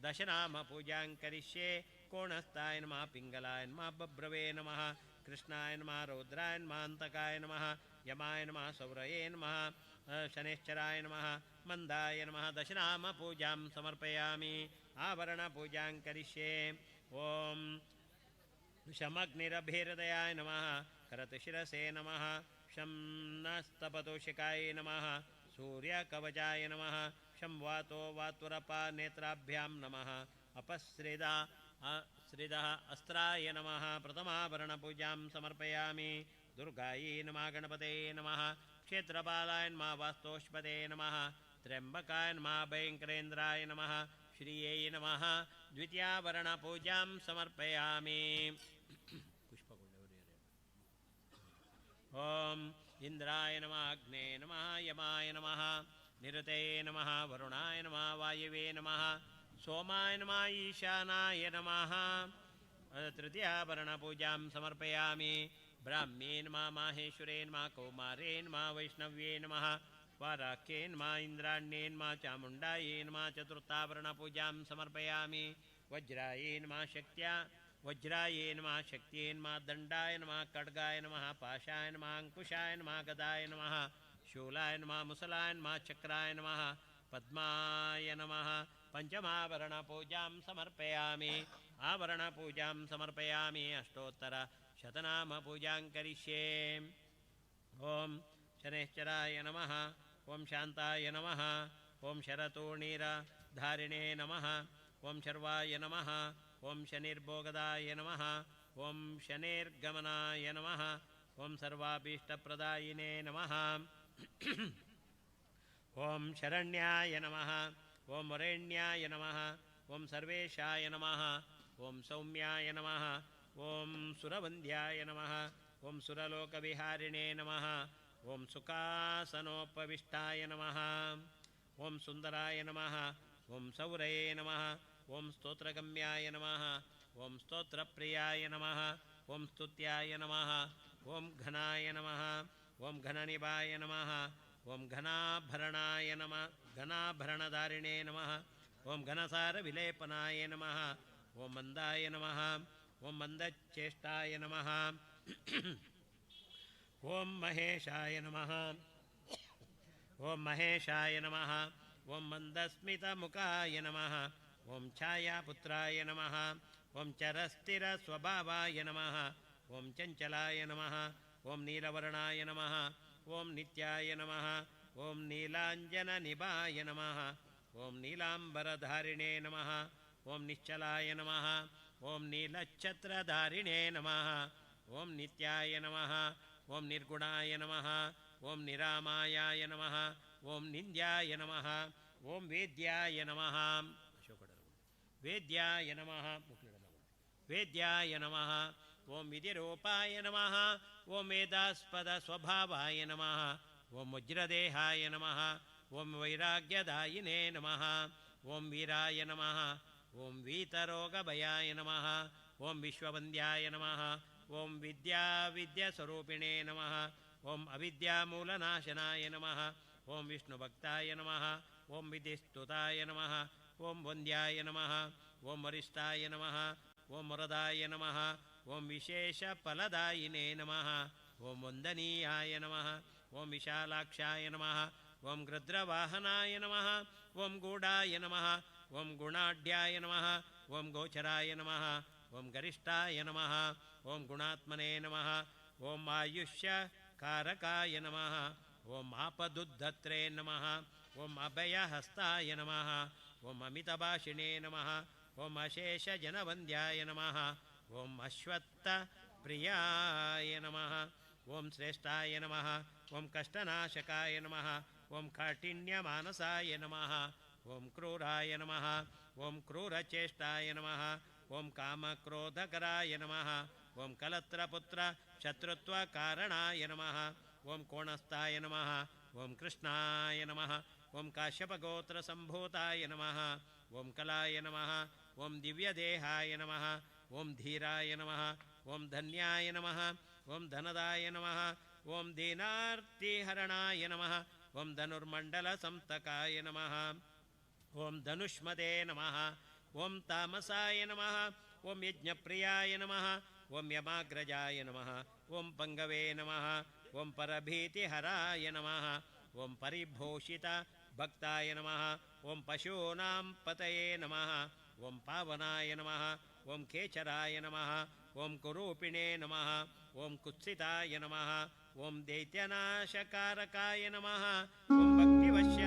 दशनामपूजां करिष्ये। कोणस्थाय नमः पिङ्गलाय नमः बभ्रवे नमः कृष्णाय नमः रौद्राय नमः अन्तकाय नमः यमाय नमः सौरये नमः शनैश्चराय नमः मन्दाय नमः। दशनामपूजां समर्पयामि। आवरणपूजां करिष्ये। ॐ शमग्निरभिहृदयाय नमः करतशिरसे नमः शं नस्तपतोषिकाय नमः सूर्यकवचाय नमः शं वातो वातुरपा नेत्राभ्यां नमः अपश्रिदा श्रिदः अस्त्राय नमः। प्रथमाभरणपूजां समर्पयामि। दुर्गायै नमः गणपतये नमः क्षेत्रपालाय नमः वास्तोष्पते नमः त्र्यम्बकाय नमः भयङ्करेन्द्राय नमः श्रियै नमः। द्वितीयाभरणपूजां समर्पयामि। ॐ इन्द्राय नमः अग्ने नमः यमाय नमः निरुतये नमः वरुणाय नमः वायवे नमः सोमाय नमः ईशानाय नमः। तृतीयाभरणपूजां समर्पयामि। ब्राह्म्ये नमः माहेश्वरे नमः कौमारे नमः वैष्णव्ये नमः वाराख्ये नमः इन्द्राण्ये नमः चामुण्डाये नमः। चतुर्थाभरणपूजां समर्पयामि। वज्राये नमः शक्त्या वज्राये नमः शक्त्ये नमः दण्डाय नमः खड्गाय नमः पाशाय नमः अङ्कुशाय नमः गदाय नमः शूलाय नमः मुसलाय नमः चक्राय नमः पद्माय नमः। पञ्चमाभरणपूजां समर्पयामि। आवरणपूजां समर्पयामि। अष्टोत्तरशतनामपूजां करिष्ये। ॐ शनैश्चराय नमः। ॐ शान्ताय नमः। ॐ शरतूणीरधारिणे नमः। ॐ शर्वाय नमः। ॐ शनिर्भोगदाय नमः। ॐ शनिर्गमनाय नमः। ॐ सर्वाभीष्टप्रदायिने नमः। ॐ शरण्याय नमः। ॐ वरेण्याय नमः। ಓಂ ಸರ್ವೇಶಾಯ ನಮಃ. ಓಂ ಸೌಮ್ಯಾಯ ನಮಃ. ಓಂ ಸುರವಂದ್ಯಾಯ ನಮಃ. ಓಂ ಸುರಲೋಕವಿಹಾರಿಣೇ ನಮಃ. ಓಂ ಸುಖಾಸನೋಪವಿಷ್ಟಾಯ ನಮಃ. ಓಂ ಸುಂದರಾಯ ನಮಃ. ಓಂ ಸೌರಯೇ ನಮಃ. ಓಂ ಸ್ತೋತ್ರಗಮ್ಯಾಯ ನಮಃ. ಓಂ ಸ್ತೋತ್ರಪ್ರಿಯಾಯ ನಮಃ. ಓಂ ಸ್ತುತ್ಯಾಯ ನಮಃ. ಓಂ ಘನಾಯ ನಮಃ. ಓಂ ಘನನಿಭಾಯ ನಮಃ. ಓಂ ಘನಾಭರಣಾಯ ನಮಃ, ಘನಾಭರಣಧಾರಿಣೇ ನಮಃ. ಓಂ ಘನಸಾರ ವಿಲೇಪನಾಯ ನಮಃ. ಓಂ ಮಂದಾಯ ನಮಃ. ಓಂ ಮಂದಚೇಷ್ಟಾಯ ನಮಃ. ಓಂ ಮಹೇಶಾಯ ನಮಃ. ಓಂ ಮಹೇಶಾಯ ನಮಃ. ಓಂ ಮಂದಸ್ಮಿತಮುಖಾಯ ನಮಃ. ಓಂ ಛಾಯಾಪುತ್ರಾಯ ನಮಃ. ಓಂ ಚರಸ್ಥಿರಸ್ವಭಾವಾಯ ನಮಃ. ಓಂ ಚಂಚಲಾಯ ನಮಃ. ಓಂ ನೀಲವರ್ಣಾಯ ನಮಃ. ಓಂ ನಿತ್ಯಾಯ ನಮಃ. ಓಂ ನೀಲಾಂಜನನಿಭಾಯ ನಮಃ. ಓಂ ನೀಲಾಂಬರಧಾರಿಣೇ ನಮಃ. ಓಂ ನಿಶ್ಚಲಾಯ ನಮಃ. ಓಂ ನೀಲಛತ್ರಧಾರಿಣೇ ನಮಃ. ಓಂ ನಿತ್ಯಾಯ ನಮಃ. ಓಂ ನಿರ್ಗುಣಾಯ ನಮಃ. ಓಂ ನಿರಾಮಾಯಾಯ ನಮಃ. ಓಂ ನಿಂದ್ಯಾಯ ನಮಃ. ಓಂ ವೇದ್ಯಾಯ ನಮಃ. ವೇದ್ಯಾಯ ನಮಃ. ವೇದ್ಯಾಯ ನಮಃ. ಓಂ ವಿಧಿರೂಪಾಯ ನಮಃ. ಓಂ ವೇದಾಸ್ಪದ ಸ್ವಭಾವಾಯ ನಮಃ. ಓಂ ವಜ್ರದೇಹಾಯ ನಮಃ. ಓಂ ವೈರಾಗ್ಯದಾಯಿನೇ ನಮಃ. ಓಂ ವೀರಾಯ ನಮಃ. ಓಂ ವೀತರೋಗಭಯಾಯ ನಮಃ. ಓಂ ವಿಶ್ವವಂದ್ಯಾಯ ನಮಃ. ಓಂ ವಿದ್ಯಾವಿದ್ಯಸ್ವರೂಪಿಣೇ ನಮಃ. ಓಂ ಅವಿದ್ಯಾಮೂಲನಾಶನಾಯ ನಮಃ. ಓಂ ವಿಷ್ಣುಭಕ್ತಾಯ ನಮಃ. ಓಂ ವಿಧಿಸ್ತುತಾಯ ನಮಃ. ಓಂ ವಂದ್ಯಾಯ ನಮಃ. ಓಂ ವರಿಷ್ಠಾಯ ನಮಃ. ಓಂ ವರದಾಯ ನಮಃ. ಓಂ ವಿಶೇಷಫಲದಾಯಿನೇ ನಮಃ. ಓಂ ವಂದನೀಯಾಯ ನಮಃ. ಓಂ ವಿಶಾಲಾಕ್ಷಾಯ ನಮಃ. ಓಂ ಗೃಧ್ರವಾಹನಾಯ ನಮಃ. ಓಂ ಗೂಢಾಯ ನಮಃ. ಓಂ ಗುಣಾಢ್ಯಾಯ ನಮಃ. ಓಂ ಗೋಚರಾಯ ನಮಃ. ಓಂ ಗರಿಷ್ಠಾಯ ನಮಃ. ಓಂ ಗುಣಾತ್ಮನೇ ನಮಃ. ಓಂ ಆಯುಷ್ಯಕಾರಕಾಯ ನಮಃ. ಓಂ ಆಪದುದ್ಧತ್ರೇ ನಮಃ. ಓಂ ಅಭಯಹಸ್ತಾಯ ನಮಃ. ಓಂ ಅಮಿತಭಾಷಿಣೇ ನಮಃ. ಓಂ ಅಶೇಷಜನವಂದ್ಯಾಯ ನಮಃ. ಓಂ ಅಶ್ವತ್ಥ ಪ್ರಿಯಾಯ ನಮಃ. ಓಂ ಶ್ರೇಷ್ಠಾಯ ನಮಃ. ಓಂ ಕಷ್ಟನಾಶಕಾಯ ನಮಃ. ಓಂ ಕಾಠಿಣ್ಯಮಾನಸಾಯ ನಮಃ. ಓಂ ಕ್ರೂರಾಯ ನಮಃ. ಓಂ ಕ್ರೂರಚೇಷ್ಟಾಯ ನಮಃ. ಓಂ ಕಾಮಕ್ರೋಧಕರಾಯ ನಮಃ. ಓಂ ಕಲತ್ರಪುತ್ರ ಶತ್ರುತ್ವಕಾರಣಾಯ ನಮಃ. ಓಂ ಕೋಣಸ್ಥಾಯ ನಮಃ. ಓಂ ಕೃಷ್ಣಾಯ ನಮಃ. ಓಂ ಕಾಶ್ಯಪಗೋತ್ರಸಂಭೂತಾಯ ನಮಃ. ಓಂ ಕಲಾಯ ನಮಃ. ಓಂ ದಿವ್ಯದೇಹಾಯ ನಮಃ. ಓಂ ಧೀರಾಯ ನಮಃ. ಓಂ ಧನ್ಯಾಯ ನಮಃ. ಓಂ ಧನದಾಯ ನಮಃ. ಓಂ ದೀನಾರ್ತಿಹರಣಾಯ ನಮಃ. ಓಂ ಧನುರ್ಮಂಡಲಸಂತಕಾಯ ನಮಃ. ಓಂ ಧನುಷ್ಮದೇ ನಮಃ. ಓಂ ತಾಮಸಾಯ ನಮಃ. ಓಂ ಯಜ್ಞಪ್ರಿಯಾಯ ನಮಃ. ಓಂ ಯಮಾಗ್ರಜಾಯ ನಮಃ. ಓಂ ಪಂಗವೇ ನಮಃ. ಓಂ ಪರಭೀತಿಹರಾಯ ನಮಃ. ಓಂ ಪರಿಭೂಷಿತ ಭಕ್ತಾಯ ನಮಃ. ಓಂ ಪಶೂನಾಂ ಪತಯೇ ನಮಃ. ಓಂ ಪಾವನಾಯ ನಮಃ. ಓಂ ಖೇಚರಾಯ ನಮಃ. ಓಂ ಕುರೂಪಿಣೇ ನಮಃ. ಓಂ ಕುತ್ಸಿತಾಯ ನಮಃ. ಓಂ ದೈತ್ಯನಾಶಕಾರಕಾಯ ನಮಃ. ಓಂ ಭಕ್ತಿವಶ್ಯ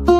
Thank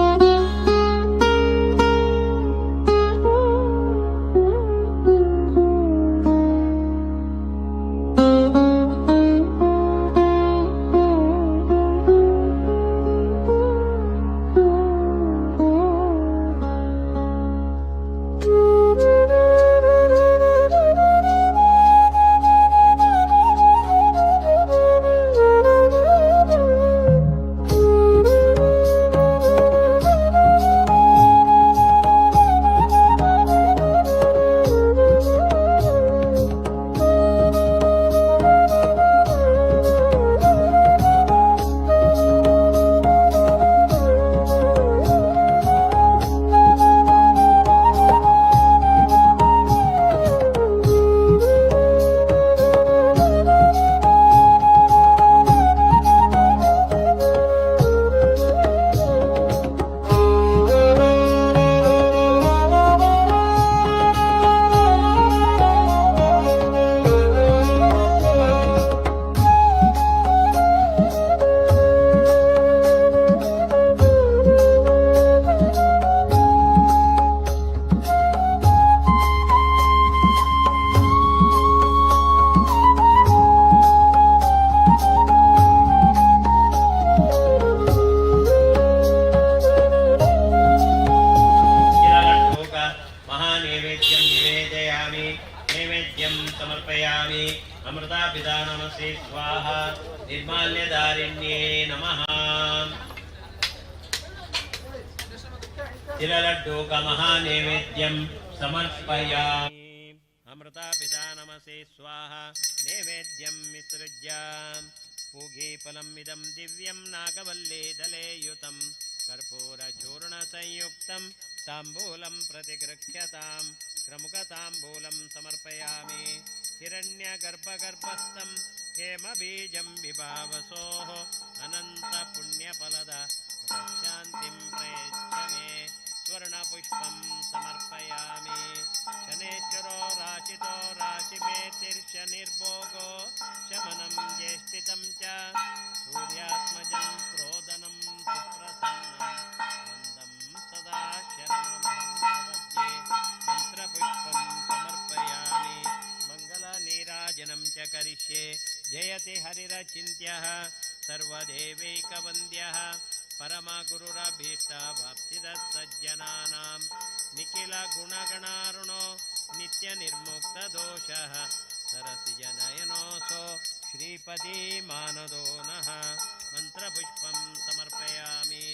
नमसे स्वाहा निर्माल्यधारिण्ये नमः। तिललड्डुकमहानैवेद्यं समर्पयामि। अमृतापिता नमसे स्वाहा नैवेद्यं विसृज्य। पूगीफलमिदं दिव्यं नागवल्ली दले युतं कर्पूरचूर्णसंयुक्तं ताम्बूलं प्रतिगृह्यतां। क्रमुकताम्बूलं समर्पयामि। हिरण्यगर्भगर्भस्थं हेमबीजं विभावसोः अनन्तपुण्यफलद शान्तिं प्रयच्छ मे। स्वर्णपुष्पं समर्पयामि। शनैश्चरो राशितो राशिमेतिर्शनिर्भोगो शमनं ज्येष्ठितं च सूर्यात्मजं क्रोधनं सुप्रसन्नं मन्दं सदा शरणमहं प्रपद्ये। मन्त्रपुष्पं समर्पयामि। मङ्गलनीराजनं च करिष्ये। जयति हरिरचिन्त्यः सर्वदेवैकवन्द्यः परमगुरुरभीष्टभक्तिदः सज्जनानां निखिलगुणगणारुणो नित्यनिर्मुक्तदोषः सरसिजनयनोऽसो श्रीपति मानदो नः। मन्त्रपुष्पं समर्पयामि।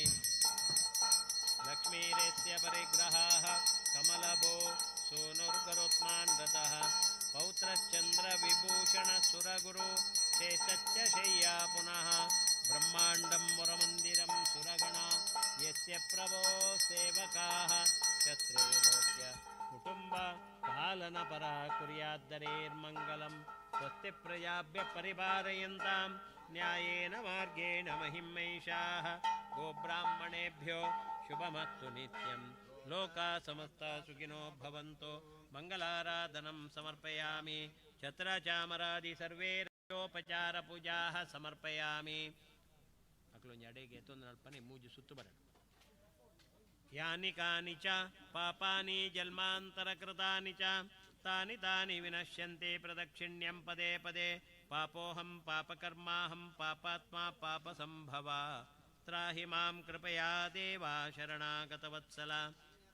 लक्ष्मीरस्य परिग्रहाः कमलभो सूनुर्गरुत्मान् रतः पौत्रश्चन्द्रविभूषणसुरगुरु शेषच्च शय्या पुनः ब्रह्माण्डं वरमन्दिरं सुरगणा यस्य प्रभो सेवकाः शस्त्रे कुटुम्ब पालनपरा कुर्याद्दरेर्मङ्गलं। स्वस्ति प्रजाभ्यः परिपालयन्तां न्यायेन मार्गेण महिं महिषाः। गोब्राह्मणेभ्यो शुभमस्तु नित्यं। लोका समस्ता सुखिनो भवन्तु। मङ्गलाराधनं समर्पयामि। छत्रचामरादि सर्वे रोपचारपूजाः समर्पयामि। ಅಕ್ಲೊಂಜಿ ಅಡೆಗೆ ತೊಂದರೆ ಮೂಜು ಸುತ್ತು ಬರ. ಯಾನಿ ಕಾನಿ ಚ ಪಾಪಾನಿ ಜನ್ಮಾಂತರಕೃತಾನಿ ಚ ತಾನಿ ತಾನಿ ವಿನಶ್ಯಂತೆ ಪ್ರದಕ್ಷಿಣ್ಯಂ ಪದೇ ಪದೇ. ಪಾಪೋಹಂ ಪಾಪಕರ್ಮಾಹಂ ಪಾಪಾತ್ಮ ಪಾಪಸಂಭವ ತ್ರಾಹಿ ಮಾಂ ಕೃಪಯಾ ದೇವಾ ಶರಣಾಗತವತ್ಸಲ.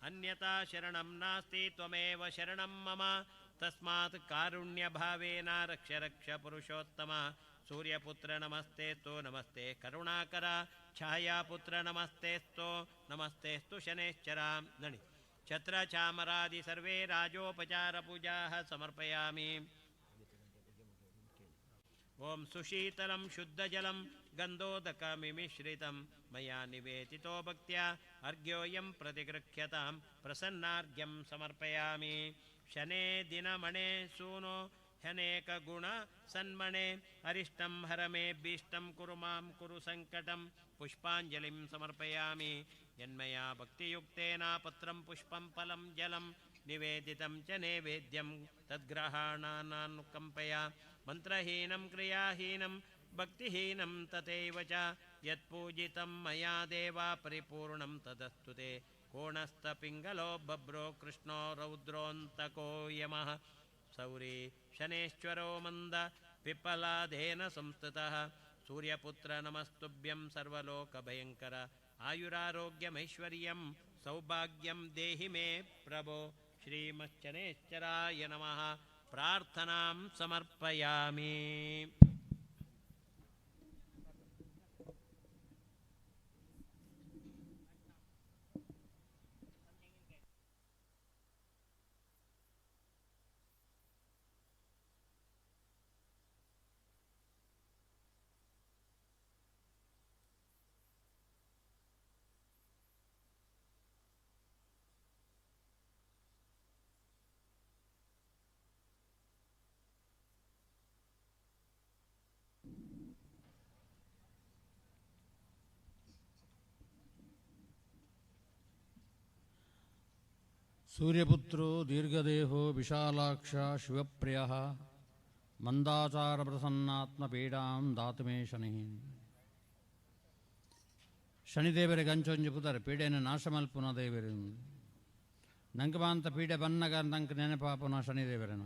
ಅನ್ಯಥಾ ಶರಣಂ ನಾಸ್ತಿ ತ್ವಮೇವ ಶರಣಂ ಮಮ ತಸ್ಮಾತ್ ಕಾರುಣ್ಯಭಾವೇನ ರಕ್ಷ ರಕ್ಷ ಪುರುಷೋತ್ತಮ. ಸೂರ್ಯಪುತ್ರ ನಮಸ್ತೆಸ್ತು ನಮಸ್ತೆ ಕರುಣಾಕರ ಛಾಯಾಪುತ್ರ ನಮಸ್ತೆಸ್ತು ನಮಸ್ತೆಸ್ತು ಶನೇಶ್ಚರ. ನಣಿ ಛತ್ರಚಾಮರಾದಿ ಸರ್ವೇ ರಾಜೋಪಚಾರ ಪೂಜಾ ಸಮರ್ಪಯಾಮಿ. ಓಂ ಸುಶೀತಲಂ ಶುದ್ಧಜಲಂ ಗಂಧೋದಕಮಿಮಿಶ್ರಿತಂ ಮಯಾ ನಿವೇದಿತೋ ಭಕ್ತ್ಯಾ ಅರ್ಘ್ಯೋಯಂ ಪ್ರತಿಗೃಹ್ಯತಾಂ. ಪ್ರಸನ್ನಾರ್ಘ್ಯಂ ಸಮರ್ಪಯಾಮಿ. ಶನೇ ದಿನಮಣೆ ಸೂನೋ ಹ್ಯನೇಕಗುಣ ಸನ್ಮಣೆ ಅರಿಷ್ಟಂ ಹರಮೇ ಭೀಷ್ಟಂ ಕುರು ಮಾಂ ಕುರು ಸಂಕಟಂ. ಪುಷ್ಪಾಂಜಲಿಂ ಸಮರ್ಪಯಾಮಿ. ಯನ್ಮಯಾ ಭಕ್ತಿಯುಕ್ತೇನ ಪತ್ರಂ ಪುಷ್ಪಂ ಫಲಂ ಜಲಂ ನಿವೇದಿತಂ ಚ ನೈವೇದ್ಯಂ ತದ್ಗ್ರಹಾಣಾನುಕಂಪಯ. ಮಂತ್ರಹೀನಂ ಕ್ರಿಯಾಹೀನಂ ಭಕ್ತಿಹೀನಂ ತಥೈವ ಚ ಯತ್ಪೂಜಿತಂ ಮಯಾ ದೇವ ಪರಿಪೂರ್ಣಂ ತದಸ್ತು ತೇ. ಕೋಣಸ್ಥಪಿಂಗಲೋ ಬಭ್ರೋ ಕೃಷ್ಣೋ ರೌದ್ರೋऽन्तको ಯಮಃ ಸೌರಿ ಶನೇಶ್ವರೋ ಮಂದ ಪಿಪ್ಪಲಾದೇನ ಸಂಸ್ಥಿತಃ. ಸೂರ್ಯಪುತ್ರ ನಮಸ್ತುಭ್ಯಂ ಸರ್ವಲೋಕಭಯಂಕರ ಆಯುರಾರೋಗ್ಯಮೈಶ್ವರ್ಯಂ ಸೌಭಾಗ್ಯಂ ದೇಹಿ ಮೇ ಪ್ರಭೋ. ಶ್ರೀಮಚ್ಚನೇಶ್ವರಾಯ ನಮಃ. ಪ್ರಾರ್ಥನಾಂ ಸಮರ್ಪಯಾಮಿ. ಸೂರ್ಯಪುತ್ರೋ ದೀರ್ಘದೇಹೋ ವಿಶಾಲಾಕ್ಷ ಶಿವಪ್ರಿಯಃ ಮಂದಾಚಾರ ಪ್ರಸನ್ನಾತ್ಮ ಪೀಡಾಂ ದಾತುಮೇ ಶನಿ. ಶನಿದೇವರಿಗೆ ಅಂಚೊಂಜಿ ಪುದರ್, ಪೀಡೆಯನ್ನು ನಾಶ ಮಲ್ಪುನ ದೇವರು. ನಂಗೆ ಮಾಂತ ಪೀಡೆ ಬನ್ನಗ ನಂಗೆ ನೆನಪಾಪುನ ಶನಿದೇವರನ.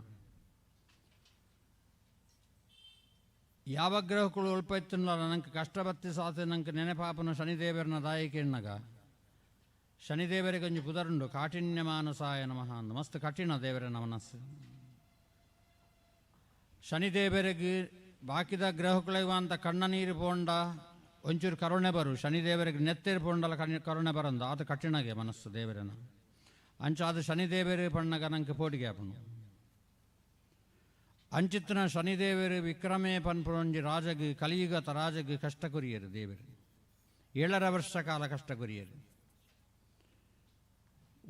ಯಾವ ಗ್ರಹಗಳು ಒಳ್ಪೈತ್ತುನ್ನಲ್ಲ ನಂಗೆ ಕಷ್ಟ ಬತ್ತಿ ಸಾತೆ ನಂಗೆ ನೆನಪಾಪುನ ಶನಿದೇವರನ ದಾಯಿಕೆಣ್ಣಗ. ಶನಿದೇವರಿಗೆ ಒಂಜಿ ಪುದರುಂಡು, ಕಾಠಿಣ್ಯ ಮಾನಸಾಯ ನಮಃ ಅಂದ್. ಮಸ್ತ್ ಕಠಿಣ ದೇವರನ ಮನಸ್ಸು. ಶನಿದೇವರಿಗೆ ಬಾಕಿದ ಗ್ರಹಕ್ಕಳಿಗೆ ಅಂತ ಕಣ್ಣ ನೀರು ಪೋಂಡ ಒಂಚೂರು ಕರುಣೆ ಬರು ಶನಿದೇವರಿಗೆ ನೆತ್ತೇರು ಪೋಂಡಲ ಕರುಣೆ ಬರಂದು ಆತ ಕಠಿಣಗೆ ಮನಸ್ಸು ದೇವರನ ಅಂಚ ಅದು ಶನಿದೇವರು ಪಣ್ಣಗ ನಂಗೆ ಪೋಟಿಗೆ ಆಪುಂಡು. ಅಂಚಿತ್ತನ ಶನಿದೇವರು ವಿಕ್ರಮೇ ಪನ್ಪುನೊಂಜಿ ರಾಜಗ್ ಕಲಿಯುಗತ ರಾಜಗ್ ಕಷ್ಟ ಕೊರಿಯರು ದೇವರು 7.5 ವರ್ಷ ಕಾಲ ಕಷ್ಟ ಕೊರಿಯರು.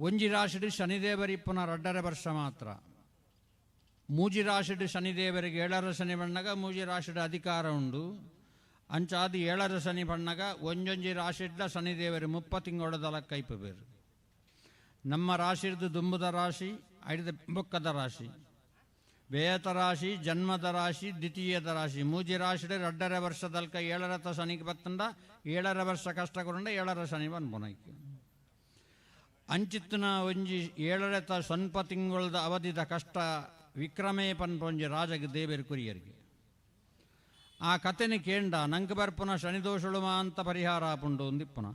ಒಂಜಿ ರಾಶಿಡು ಶನಿದೇವರಿಪ್ಪುನ 2.5 ವರ್ಷ ಮಾತ್ರ. ಮೂಜಿ ರಾಶಿಡು ಶನಿದೇವರಿಗೆ 7.5 ಶನಿ ಬಣ್ಣಗ ಮೂಜಿ ರಾಶಿಡು ಅಧಿಕಾರ ಉಂಡು. ಅಂಚಾದಿ 7.5 ಶನಿ ಬಣ್ಣಗ ಒಂಜೊಂಜಿ ರಾಶಿಡ್ಲ ಶನಿದೇವರು 30 ತಿಂಗಳದಲ ಕೈಪು ಬೇರು. ನಮ್ಮ ರಾಶಿರ್ದು ದುಂಬುದ ರಾಶಿ, ಐದ ಬೊಕ್ಕದ ರಾಶಿ, ವೇತ ರಾಶಿ, ಜನ್ಮದ ರಾಶಿ, ದ್ವಿತೀಯದ ರಾಶಿ, ಮೂಜಿ ರಾಶಿಡು 2.5 ವರ್ಷದಲ್ಕ 7.5 ಶನಿಗೆ ಬತ್ತಂಡ 7.5 ವರ್ಷ ಕಷ್ಟ ಕೊರಂಡ 7.5 ಶನಿ ಬನ್ಪುನೈಕ್. ಅಂಚಿತ್ತನ ಒಂಜಿ 7.5 ಸ್ವಲ್ಪ ತಿಂಗಳದ ಅವಧಿದ ಕಷ್ಟ ವಿಕ್ರಮೇ ಪನ್ಪೊಂಜಿ ರಾಜಗೆ ದೇವೇರು ಕುರಿಯರಿಗೆ. ಆ ಕತೆನಿ ಕೇಂಡ ನಂಗೆ ಬರ್ಪುನ ಶನಿದೋಷಳು ಅಂತ ಪರಿಹಾರ ಆಪುಂಡು ಒಂದಿಪ್ಪುನ.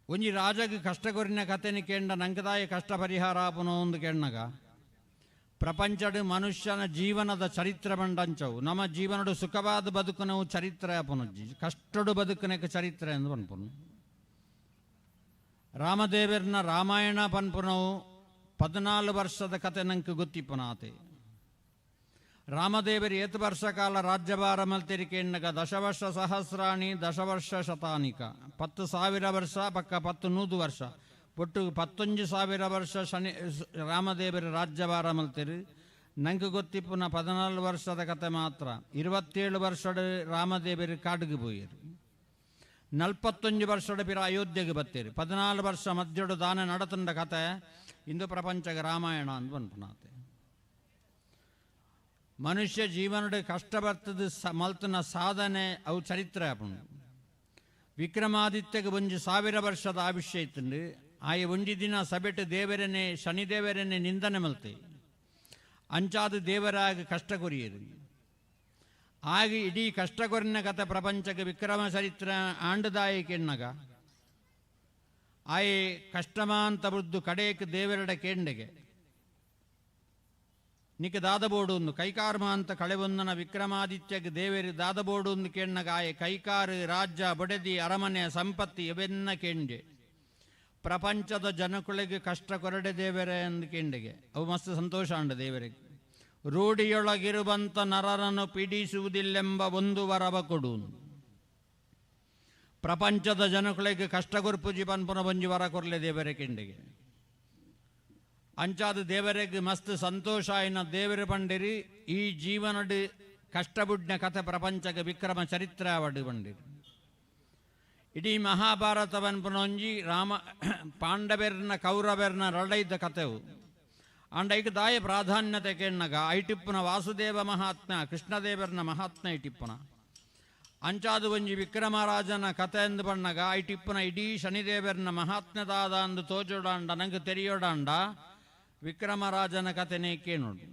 ಒಂಜಿ ರಾಜಗೆ ಕಷ್ಟ ಕೊರಿನ ಕತೆನಿ ಕೇಂಡ ನಂಕದಾಯ ಕಷ್ಟ ಪರಿಹಾರ ಆಪುನ ಒಂದು ಕೇಣ್ಣಗ ಪ್ರಪಂಚಡು ಮನುಷ್ಯನ ಜೀವನದ ಚರಿತ್ರೆ ಬಂಡಂಚವು ನಮ್ಮ ಜೀವನಡು ಸುಖವಾದ ಬದುಕುನವು ಚರಿತ್ರೆ ಆಪುನಜ್ಜಿ, ಕಷ್ಟಡು ಬದುಕುನಕ್ಕೆ ಚರಿತ್ರೆ ಎಂದು ಪನ್ಪುನು. ರಾಮದೇವರ್ನ ರಾಮಾಯಣ ಪನ್ಪುನವು 14 ವರ್ಷದ ಕತೆ ನಂಗೆ ಗೊತ್ತಿಪ್ಪುನಾತೆ. ರಾಮದೇವರು ಏತು ವರ್ಷ ಕಾಲ ರಾಜ್ಯಭಾರ ಮಲ್ತಿರಿಕೆಣ್ಣಗ ದಶವರ್ಷ ಸಹಸ್ರಾಣಿ ದಶವರ್ಷ ಶತಾನಿಕ 10,000 ವರ್ಷ ಪಕ್ಕ 100 ವರ್ಷ ಒಟ್ಟು 11,000 ವರ್ಷ ಶನಿ ರಾಮದೇವರು ರಾಜ್ಯಭಾರ ಮಲ್ತಿರು. ನಂಗೆ ಗೊತ್ತಿಪ್ಪುನ 14 ವರ್ಷದ ಕತೆ ಮಾತ್ರ. 27 ವರ್ಷದ ರಾಮದೇವರು ಕಾಡಿಗೆ ಪೋಯರು. 41 ವರ್ಷದ ಪಿರ ಅಯೋಧ್ಯೆಗೆ ಬತ್ತೀರಿ. 14 ವರ್ಷ ಮಧ್ಯಡು ದಾನ ನಡತಂಡ ಕತೆ ಇಂದು ಪ್ರಪಂಚಕ್ಕೆ ರಾಮಾಯಣ ಅಂತ ಪನ್ಪುನಾತೆ. ಮನುಷ್ಯ ಜೀವನದ ಕಷ್ಟ ಬರ್ತದ ಮಲ್ತನ ಸಾಧನೆ ಅವು ಚರಿತ್ರೆ ಆಪುಂಡು. ವಿಕ್ರಮಾದಿತ್ಯಗೆ ಒಂಜಿ 1000 ವರ್ಷದ ಆವಿಷ್ಯ ಇತ್ತುಂಡು. ಆಯ ಒಂಜಿ ದಿನ ಸಬೆಟ್ಟು ದೇವರನ್ನೇ ಶನಿದೇವರನ್ನೇ ನಿಂದನೆ ಮಲ್ತೆ ಅಂಚಾದ ದೇವರಾಗ ಕಷ್ಟ ಕೊರಿಯರು. ಆಗ ಇಡೀ ಕಷ್ಟ ಕೊರಿನ ಕತೆ ಪ್ರಪಂಚಕ್ಕೆ ವಿಕ್ರಮ ಚರಿತ್ರೆ ಆಂಡದಾಯ ಕೆಣ್ಣಗ ಆಯೆ ಕಷ್ಟಮಾಂತ ಬುದ್ದು ಕಡೇಕ್ ದೇವರಡ ಕೇಂಡೆಗೆ ನಿಕ ದಾದಬೋಡು ಒಂದು ಕೈಕಾರ್ಮ ಅಂತ ಕಳೆವೊಂದನ ವಿಕ್ರಮಾದಿತ್ಯಗೆ ದೇವೇರಿ ದಾದಬೋಡು ಒಂದು ಕೆಣ್ಣಗ ಆಯೆ ಕೈಕಾರು ರಾಜ್ಯ ಬೊಡೆದಿ ಅರಮನೆ ಸಂಪತ್ತಿ ಇವೆನ್ನ ಕೆಂಡೆ ಪ್ರಪಂಚದ ಜನಕುಳಿಗೆ ಕಷ್ಟ ಕೊರಡೆ ದೇವರೇ ಅಂದು ಕೆಂಡೆಗೆ ಅವು ಮಸ್ತ್ ಸಂತೋಷ ಅಂಡ ದೇವರಿಗೆ. ರೂಢಿಯೊಳಗಿರುವಂಥ ನರರನ್ನು ಪೀಡಿಸುವುದಿಲ್ಲೆಂಬ ಒಂದು ವರವ ಕೊಡು. ಪ್ರಪಂಚದ ಜನಕುಳಿಗೆ ಕಷ್ಟ ಕೊರ್ಪುಜಿ ಪನ್ಪುನ ಬಂಜಿ ವರ ಕೊರಲೆ ದೇವರೇ ಕೆಂಡೆಗೆ. ಅಂಚಾದ ದೇವರಿಗೆ ಮಸ್ತ್ ಸಂತೋಷ ಆಯ್ನ ದೇವರ ಬಂಡಿರಿ ಈ ಜೀವನಡು ಕಷ್ಟಬುಡ್ನ ಕಥೆ ಪ್ರಪಂಚಕ್ಕೆ ವಿಕ್ರಮ ಚರಿತ್ರೆ ಅವಡು ಬಂಡಿರಿ. ಇಡೀ ಮಹಾಭಾರತ ಪನ್ಪುನೊಂಜಿ ರಾಮ ಪಾಂಡವೆರ್ನ ಕೌರವೆರ್ನ ರಡೈದ ಕಥೆವು. ಅಂಡ ಐಕ್ ದಾಯ ಪ್ರಾಧಾನ್ಯತೆ ಕೆಣ್ಣಗ ಐಟಿಪ್ಪುನ ವಾಸುದೇವ ಮಹಾತ್ಮ ಕೃಷ್ಣದೇವರ್ನ ಮಹಾತ್ಮ ಐಟಿಪ್ಪುನ ಅಂಚಾದು ಒಂಜಿ ವಿಕ್ರಮರಾಜನ ಕಥೆ ಎಂದು ಬಣ್ಣಗ ಐಟಿಪ್ಪುನ ಇಡೀ ಶನಿದೇವರ್ನ ಮಹಾತ್ಮ್ಯದಾದ ಅಂದು ತೋಜೋಡಾಂಡ ನಂಗೆ ತೆರಿಯೋಡಾಂಡ ವಿಕ್ರಮರಾಜನ ಕಥೆನೇ ಕೇನೋಡು.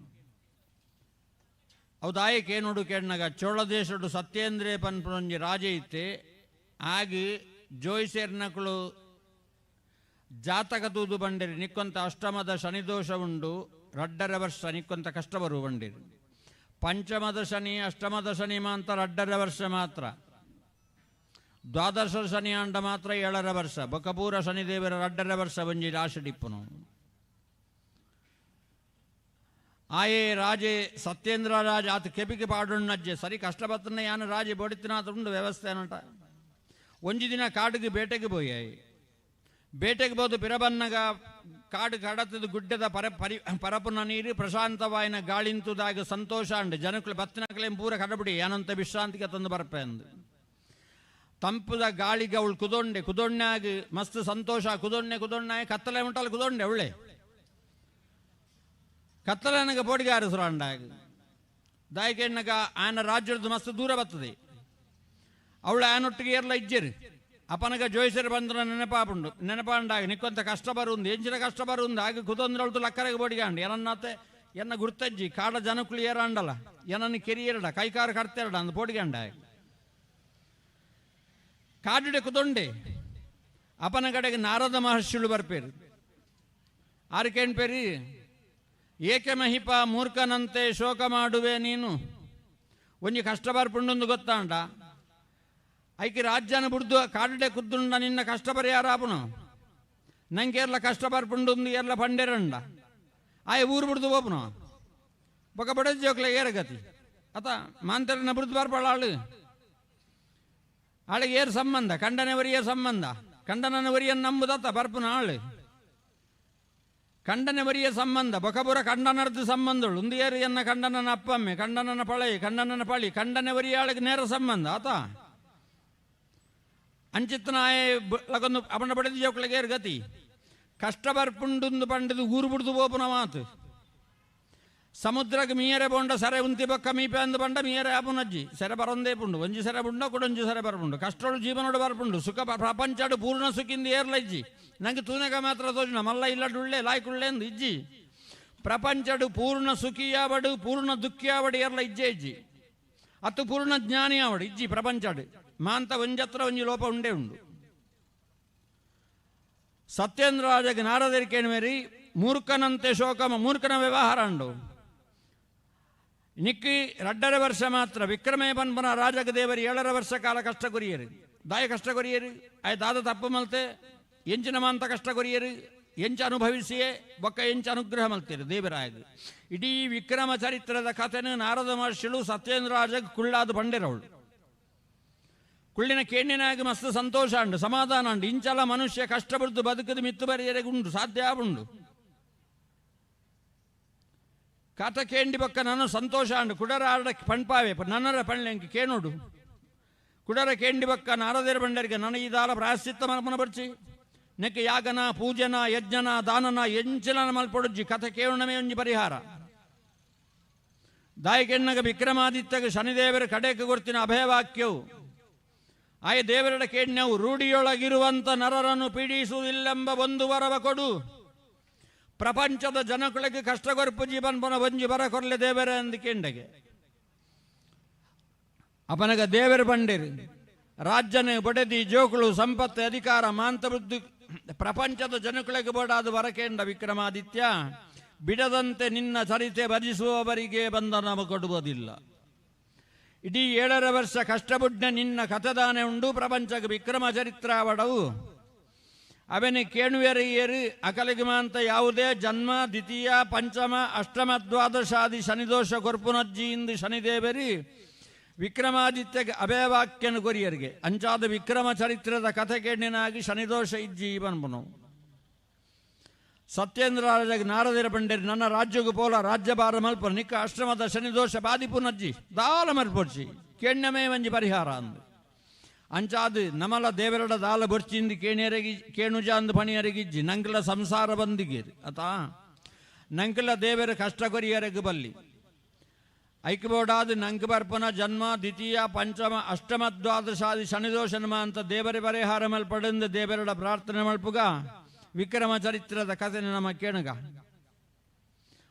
ಅವು ದಾಯ ಕೇನೋಡು ಕೇಣ್ಣಗ ಚೋಳ ದೇಶಡು ಸತ್ಯೇಂದ್ರೇ ಪನ್ಪುನೊಂಜಿ ರಾಜ ಇತ್ತೆ. ಆಗ ಜೋಯಿಸೇರ್ನಕುಳು ಜಾತಕ ತೂದು ಬಂಡಿರಿ ನಿಕ್ಕೊಂತ ಅಷ್ಟಮದ ಶನಿದೋಷ ಉಂಡು 2.5 ವರ್ಷ ನಿಕ್ಕೊಂತ ಕಷ್ಟ ಬರು ಬಂಡಿರಿ. ಪಂಚಮದ ಶನಿ ಅಷ್ಟಮದ ಶನಿ ಮಾಂತ 2.5 ವರ್ಷ ಮಾತ್ರ. ದ್ವಾದಶ ಶನಿ ಅಂಡ ಮಾತ್ರ 7.5 ವರ್ಷ. ಬೊಕಪೂರ ಶನಿದೇವರ 2.5 ವರ್ಷ ಒಂಜಿ ರಾಶಿಡಿಪ್ಪುನು. ಆಯೇ ರಾಜೆ ಸತ್ಯೇಂದ್ರ ರಾಜ ಆತ ಕೆಪಿಗೆ ಪಾಡುಣ್ಣಜ್ಜೆ ಸರಿ ಕಷ್ಟ ಬತ್ತನ ಯಾನು ರಾಜೆ ಬೊಡಿತಿನಾತ ಉಂಡು ವ್ಯವಸ್ಥೆ ಅನ್ನಟ. ಒಂಜಿ ದಿನ ಕಾಡಿಗೆ ಬೇಟೆಗೆ ಪೋಯಾಯಿ. ಬೇಟೆಗೆ ಬೋದು ಪಿರಬನ್ನಗ ಕಾಡು ಕಡತದ ಗುಡ್ಡದ ಪರ ಪರಿ ಪರಪುನ ನೀರು ಪ್ರಶಾಂತವಾಯಿನ ಗಾಳಿಂತುದಾಗ ಸಂತೋಷ ಅಂಡು ಜನಕ್ಕಳು ಬತ್ತಿನಕಲೇಂ ಪೂರ ಕಡಬಿಡಿ ಯಾನಂತ ವಿಶ್ರಾಂತಿಗೆ ತಂದು ಬರ್ಪೆ ಅಂದು. ತಂಪುದ ಗಾಳಿಗೆ ಅವಳು ಕುದೊಂಡೆ ಕುದೊಣ್ಣಾಗ ಮಸ್ತ್ ಸಂತೋಷ ಕುದೊಣ್ಣೆ ಕುದೊಣ್ಣಾಯ ಕತ್ತಲೆ ಉಂಟಲ್ಲ ಕುದೊಂಡೆ ಅವಳೆ ಕತ್ತಲೆನಗ ಪೋಡಿಗಾರು ಸುರಾಂಡಾಗ ದಾಯಕೆಣ್ಣಗ ಆನ ರಾಜ್ಯದ ಮಸ್ತ್ ದೂರ ಬರ್ತದೆ. ಅವಳು ಆನೊಟ್ಟಿಗೆ ಏರ್ಲ ಇಜ್ಜೇರು ಅಪ್ಪನಗ ಜೋಯಿಸರು ಬಂದ್ರೆ ನೆನಪಾಪುಂಡು ನೆನಪಾಂಡಾಗ ನಿಕ್ಕೊಂತ ಕಷ್ಟ ಬರುಂದು ಎಂಚಿನ ಕಷ್ಟ ಬರುಂದು ಆಗ ಕುದೊಂದ್ರಳ್ತು ಲಕ್ಕರೆಗೆ ಬೋಡಿಗಾಂಡು ಏನನ್ನಾತೆ ಎನ್ನ ಗುರ್ತಜ್ಜಿ ಕಾಡ ಜನಕುಳು ಏರಾಂಡಲ್ಲ ಏನನ್ನು ಕೆರಿಯರಡ ಕೈಕಾರು ಕಡ್ತೇರಡ ಅಂದು ಪೋಡಿಗಾಂಡ ಕಾಡಿಡೆ ಕುದೊಂಡೆ ಅಪ್ಪನ ಕಡೆಗೆ ನಾರದ ಮಹರ್ಷಿಳು ಬರ್ಪೇರು. ಆರು ಕೇಣ್ಪೇರಿ ಏಕೆ ಮಹಿಪ ಮೂರ್ಖನಂತೆ ಶೋಕ ಮಾಡುವೆ ನೀನು? ಒಂಜಿ ಕಷ್ಟ ಬರ್ಪುಂಡೊಂದು ಗೊತ್ತಾಂಡ ಐಕೆ ರಾಜ್ಯನ ಬುಡ್ದು ಕಾಡುಡೆ ಕುದ್ದುಂಡ ನಿನ್ನ ಕಷ್ಟ ಪರಿಹಾರ ಆಪುನು. ನಂಗೆ ಏರ್ಲ ಕಷ್ಟ ಬರ್ಪುಂಡೊಂದು ಏರ್ಲ ಪಂಡೆರಂಡ ಆಯ್ ಊರು ಬಿಡ್ದು ಹೋಪುನು ಬೊಕ ಬಡ ಜೋಕ್ಲೆ ಏರಗತಿ ಅತ ಮಾಂತರನ ಬುಡ್ದು ಬರ್ಪಾಳ ಆಳು. ಆಳಿಗೆ ಏರು ಸಂಬಂಧ, ಕಂಡನೆ ವರಿಯ ಸಂಬಂಧ, ಕಂಡನನ ವರಿಯನ್ನು ನಂಬುದತ್ತ ಬರ್ಪುನ ಆಳು. ಕಂಡನೆ ವರಿಯ ಸಂಬಂಧ ಬೊಕಬುರ ಕಂಡನರ್ದು ಸಂಬಂಧಳು ಒಂದು ಏರು ಎನ್ನ ಕಂಡನನ ಅಪ್ಪಮ್ಮೆ, ಕಂಡನನ ಪಳೈ, ಕಂಡನನ ಪಳಿ, ಕಂಡನೆ ವರಿಯ ಆಳಿಗೆ ನೇರ ಸಂಬಂಧ ಆತ. ಅಂಚಿತ್ತನಾಯ ಲಗೊಂದು ಅವನ ಬಡಿದ ಜೋಕ್ಳಿಗೆ ಏರು ಗತಿ. ಕಷ್ಟ ಬರ್ಪುಂಡುಂದು ಪಂಡಿದು ಊರು ಬಿಡ್ದು ಬೋಪುನ ಮಾತು. ಸಮುದ್ರಕ್ಕೆ ಮೀಯರೆ ಬೋಂಡ ಸರೆ ಉಂತಿ ಬೊಕ್ಕ ಮೀಪೆ ಅಂದು ಬಂಡ ಮೀಯರೆ ಆಪುನಜ್ಜಿ ಸೆರೆ ಬರೊಂದೇ ಪುಂಡು ಒಂಜಿ ಸೆರೆ ಬುಂಡ ಕೊಡೊಂಜಿ ಸೆರೆ ಬರ್ಪುಂಡು. ಕಷ್ಟೋಳು ಜೀವನೋಡು ಬರ್ಪುಂಡು ಸುಖ ಪ್ರಪಂಚಡು ಪೂರ್ಣ ಸುಖಿಂದ ಏರ್ಲ ಇಜ್ಜಿ. ನಂಗೆ ತೂನೆಗ ಮಾತ್ರ ತೋಜುನ ಮಲ್ಲ ಇಲ್ಲಡುಳ್ಳೆ ಲಾಯ್ಕುಳ್ಳೆ ಅಂದು ಇಜ್ಜಿ. ಪ್ರಪಂಚಡು ಪೂರ್ಣ ಸುಖಿಯಾವಡು ಪೂರ್ಣ ದುಃಖಿಯಾವಡು ಏರ್ಲ ಇಜ್ಜೆ ಇಜ್ಜಿ. ಅತ್ತು ಪೂರ್ಣ ಜ್ಞಾನಿಯಾವಡು ಇಜ್ಜಿ ಪ್ರಪಂಚಡು. ಮಾಂತ ಒಂಜತ್ರ ಒಂಜಿ ಲೋಪ ಉಂಡೇ ಉಂಡು. ಸತ್ಯೇಂದ್ರ ರಾಜಗೆ ನಾರದರಿಕೇನು ಮೇರಿ ಮೂರ್ಖನಂತೆ ಶೋಕ ಮೂರ್ಖನ ವ್ಯವಹಾರ ಉಂಡು. ನಿಕ್ಕಿ 2.5 ವರ್ಷ ಮಾತ್ರ ವಿಕ್ರಮೇ ಪನ್ಪನ ರಾಜಗ ದೇವರಿ 7.5 ವರ್ಷ ಕಾಲ ಕಷ್ಟ ಕೊರಿಯರು. ದಾಯ ಕಷ್ಟ ಕೊರಿಯರು ಆಯ್ ದಾದ ತಪ್ಪು ಮಲ್ತೆ ಎಂಚಿನ ಮಾಂತ ಕಷ್ಟ ಕೊರಿಯರು ಎಂಚ ಅನುಭವಿಸಿಯೇ ಬೊಕ್ಕ ಎಂಚ ಅನುಗ್ರಹ ಮಲ್ತೀರು ದೇವರಾಯದು. ಇಡೀ ವಿಕ್ರಮ ಚರಿತ್ರದ ಕಥೆನು ನಾರದ ಮಹರ್ಷಿಳು ಸತ್ಯೇಂದ್ರ ರಾಜಗ್ ಕುಳ್ಳಾದ ಪಂಡೆರವಳು. ಕುಳ್ಳಿನ ಕೇಣಿನಾಗ ಮಸ್ತ್ ಸಂತೋಷ ಉಂಡು, ಸಮಾಧಾನ ಉಂಡು. ಇಂಚಲ ಮನುಷ್ಯ ಕಷ್ಟ ಬಿಡ್ದು ಬದುಕದು ಮಿತ್ತು ಬರಿಯರೆಗೆ ಉಂಡು, ಸಾಧ್ಯ ಉಂಡು. ಕಾತ ಕೇಂಡಿ ಬೊಕ್ಕ ನಾನು ಸಂತೋಷ ಅಂಡು ಕುಡರ ಆಡ ಪಣ್ಪಾವೆ ನನ್ನರ ಪಣ್ಲೆಂಕ ಕೇನೋಡು. ಕುಡರ ಕೇಂಡಿ ಬೊಕ್ಕ ನಾರದೇರ ಬಂಡರಿಗೆ ನನ್ನ ಈ ದಾಲ ಪ್ರಾಯಶ್ಚಿತ್ತ ಮಲ್ಪನ ಬರ್ಚಿ ನೆಕ್ಕೆ ಯಾಗನ ಪೂಜನ ಯಜ್ಞನ ದಾನನ ಎಂಚಿಲನ ಮಲ್ಪೊಡುಜ್ಜಿ ಕಥೆ ಕೇವಣಮೇ ಒಂಜಿ ಪರಿಹಾರ. ದಾಯಿಕೆಣ್ಣಗ ವಿಕ್ರಮಾದಿತ್ಯಗ ಶನಿದೇವರ ಕಡೆಗೆ ಗೊರ್ತಿನ ಅಭಯವಾಕ್ಯವು ಆಯ ದೇವರಡ ಕೇಣ್ಯವು ರೂಢಿಯೊಳಗಿರುವಂಥ ನರರನ್ನು ಪೀಡಿಸುವುದಿಲ್ಲೆಂಬ ಒಂದು ವರವ ಕೊಡು. ಪ್ರಪಂಚದ ಜನಗಳಿಗೆ ಕಷ್ಟ ಕೊರ್ಪು ಜೀವನ್ ಬನ ಒಂಜಿ ಬರ ಕೊರ್ಲೆ ದೇವರ ಅಂದು ಕೇಂಡಗೆ. ಅಪನಗ ದೇವರು ಬಂಡಿರಿ ರಾಜ್ಯನ ಬಡೆದಿ ಜೋಕುಳು ಸಂಪತ್ತು ಅಧಿಕಾರ ಮಾಂತವೃದ್ಧಿ ಪ್ರಪಂಚದ ಜನಗಳಿಗೆ ಬೋಡಾದ ವರಕೇಂಡ ವಿಕ್ರಮಾದಿತ್ಯ ಬಿಡದಂತೆ ನಿನ್ನ ಚರಿತೆ ಭಜಿಸುವವರಿಗೆ ಬಂಧನ ಕೊಡುವುದಿಲ್ಲ. ಇಡೀ 7.5 ವರ್ಷ ಕಷ್ಟಬುಡ್ನ ನಿನ್ನ ಕಥದಾನೆ ಉಂಡು ಪ್ರಪಂಚಕ್ಕೆ ವಿಕ್ರಮ ಚರಿತ್ರಾವಡವು. ಅವನಿ ಕೇಣುವೆರಿಯರು ಅಕಲಿಗಮಾಂತ ಯಾವುದೇ ಜನ್ಮ ದ್ವಿತೀಯ ಪಂಚಮ ಅಷ್ಟಮ ದ್ವಾದಶಾದಿ ಶನಿದೋಷ ಕೊರ್ಪುನಜ್ಜಿ ಇಂದು ಶನಿದೇವರಿ ವಿಕ್ರಮಾದಿತ್ಯಗೆ ಅಭಯವಾಕ್ಯನ ಕೊರಿಯರಿಗೆ. ಅಂಚಾದ ವಿಕ್ರಮ ಚರಿತ್ರದ ಕಥೆ ಕೇಣಿನಾಗಿ ಶನಿದೋಷ ಇಜ್ಜಿ ಬನ್ಬನು. ಸತ್ಯೇಂದ್ರ ರಾಜಗೆ ನಾರದಿರ ಪಂಡೇರಿ ನನ್ನ ರಾಜ್ಯಗೂ ಪೋಲ ರಾಜ್ಯಭಾರ ಮಲ್ಪ ನಿಕ್ಕ ಅಷ್ಟಮದ ಶನಿದೋಷ ಬಾದಿಪುನಜ್ಜಿ ದಾಲ ಮಲ್ಪೊಡ್ಚಿ ಕೇಣ್ಯಮೇ ಒಂಜಿ ಪರಿಹಾರ ಅಂದು. ಅಂಚಾದು ನಮಲ ದೇವರಡ ದಾಲ ಬೊರ್ಚಿಂದು ಕೇಣಿಯರಿಗೆ ಕೇಣುಜ ಅಂದು ಪಣಿಯರಿಗಿಜ್ಜಿ ನಂಕಲ ಸಂಸಾರ ಬಂದಿಗೇರಿ ಅತಾ ನಂಕಲ ದೇವರ ಕಷ್ಟ ಕೊರಿಯರೆಗ್ ಬಲ್ಲಿ ಐಕ್ಯಬೋಡಾದ ನಂಕ ಬರ್ಪನ ಜನ್ಮ ದ್ವಿತೀಯ ಪಂಚಮ ಅಷ್ಟಮ ದ್ವಾದಶಾದಿ ಶನಿದೋಷ ಅಂತ ದೇವರ ಪರಿಹಾರ ಮಲ್ಪಡೆಂದು ದೇವರಡ ಪ್ರಾರ್ಥನೆ ಮಲ್ಪುಗ ವಿಕ್ರಮ ಚರಿತ್ರದ ಕಥೆ ನಮ್ಮ ಕೇಣುಗ.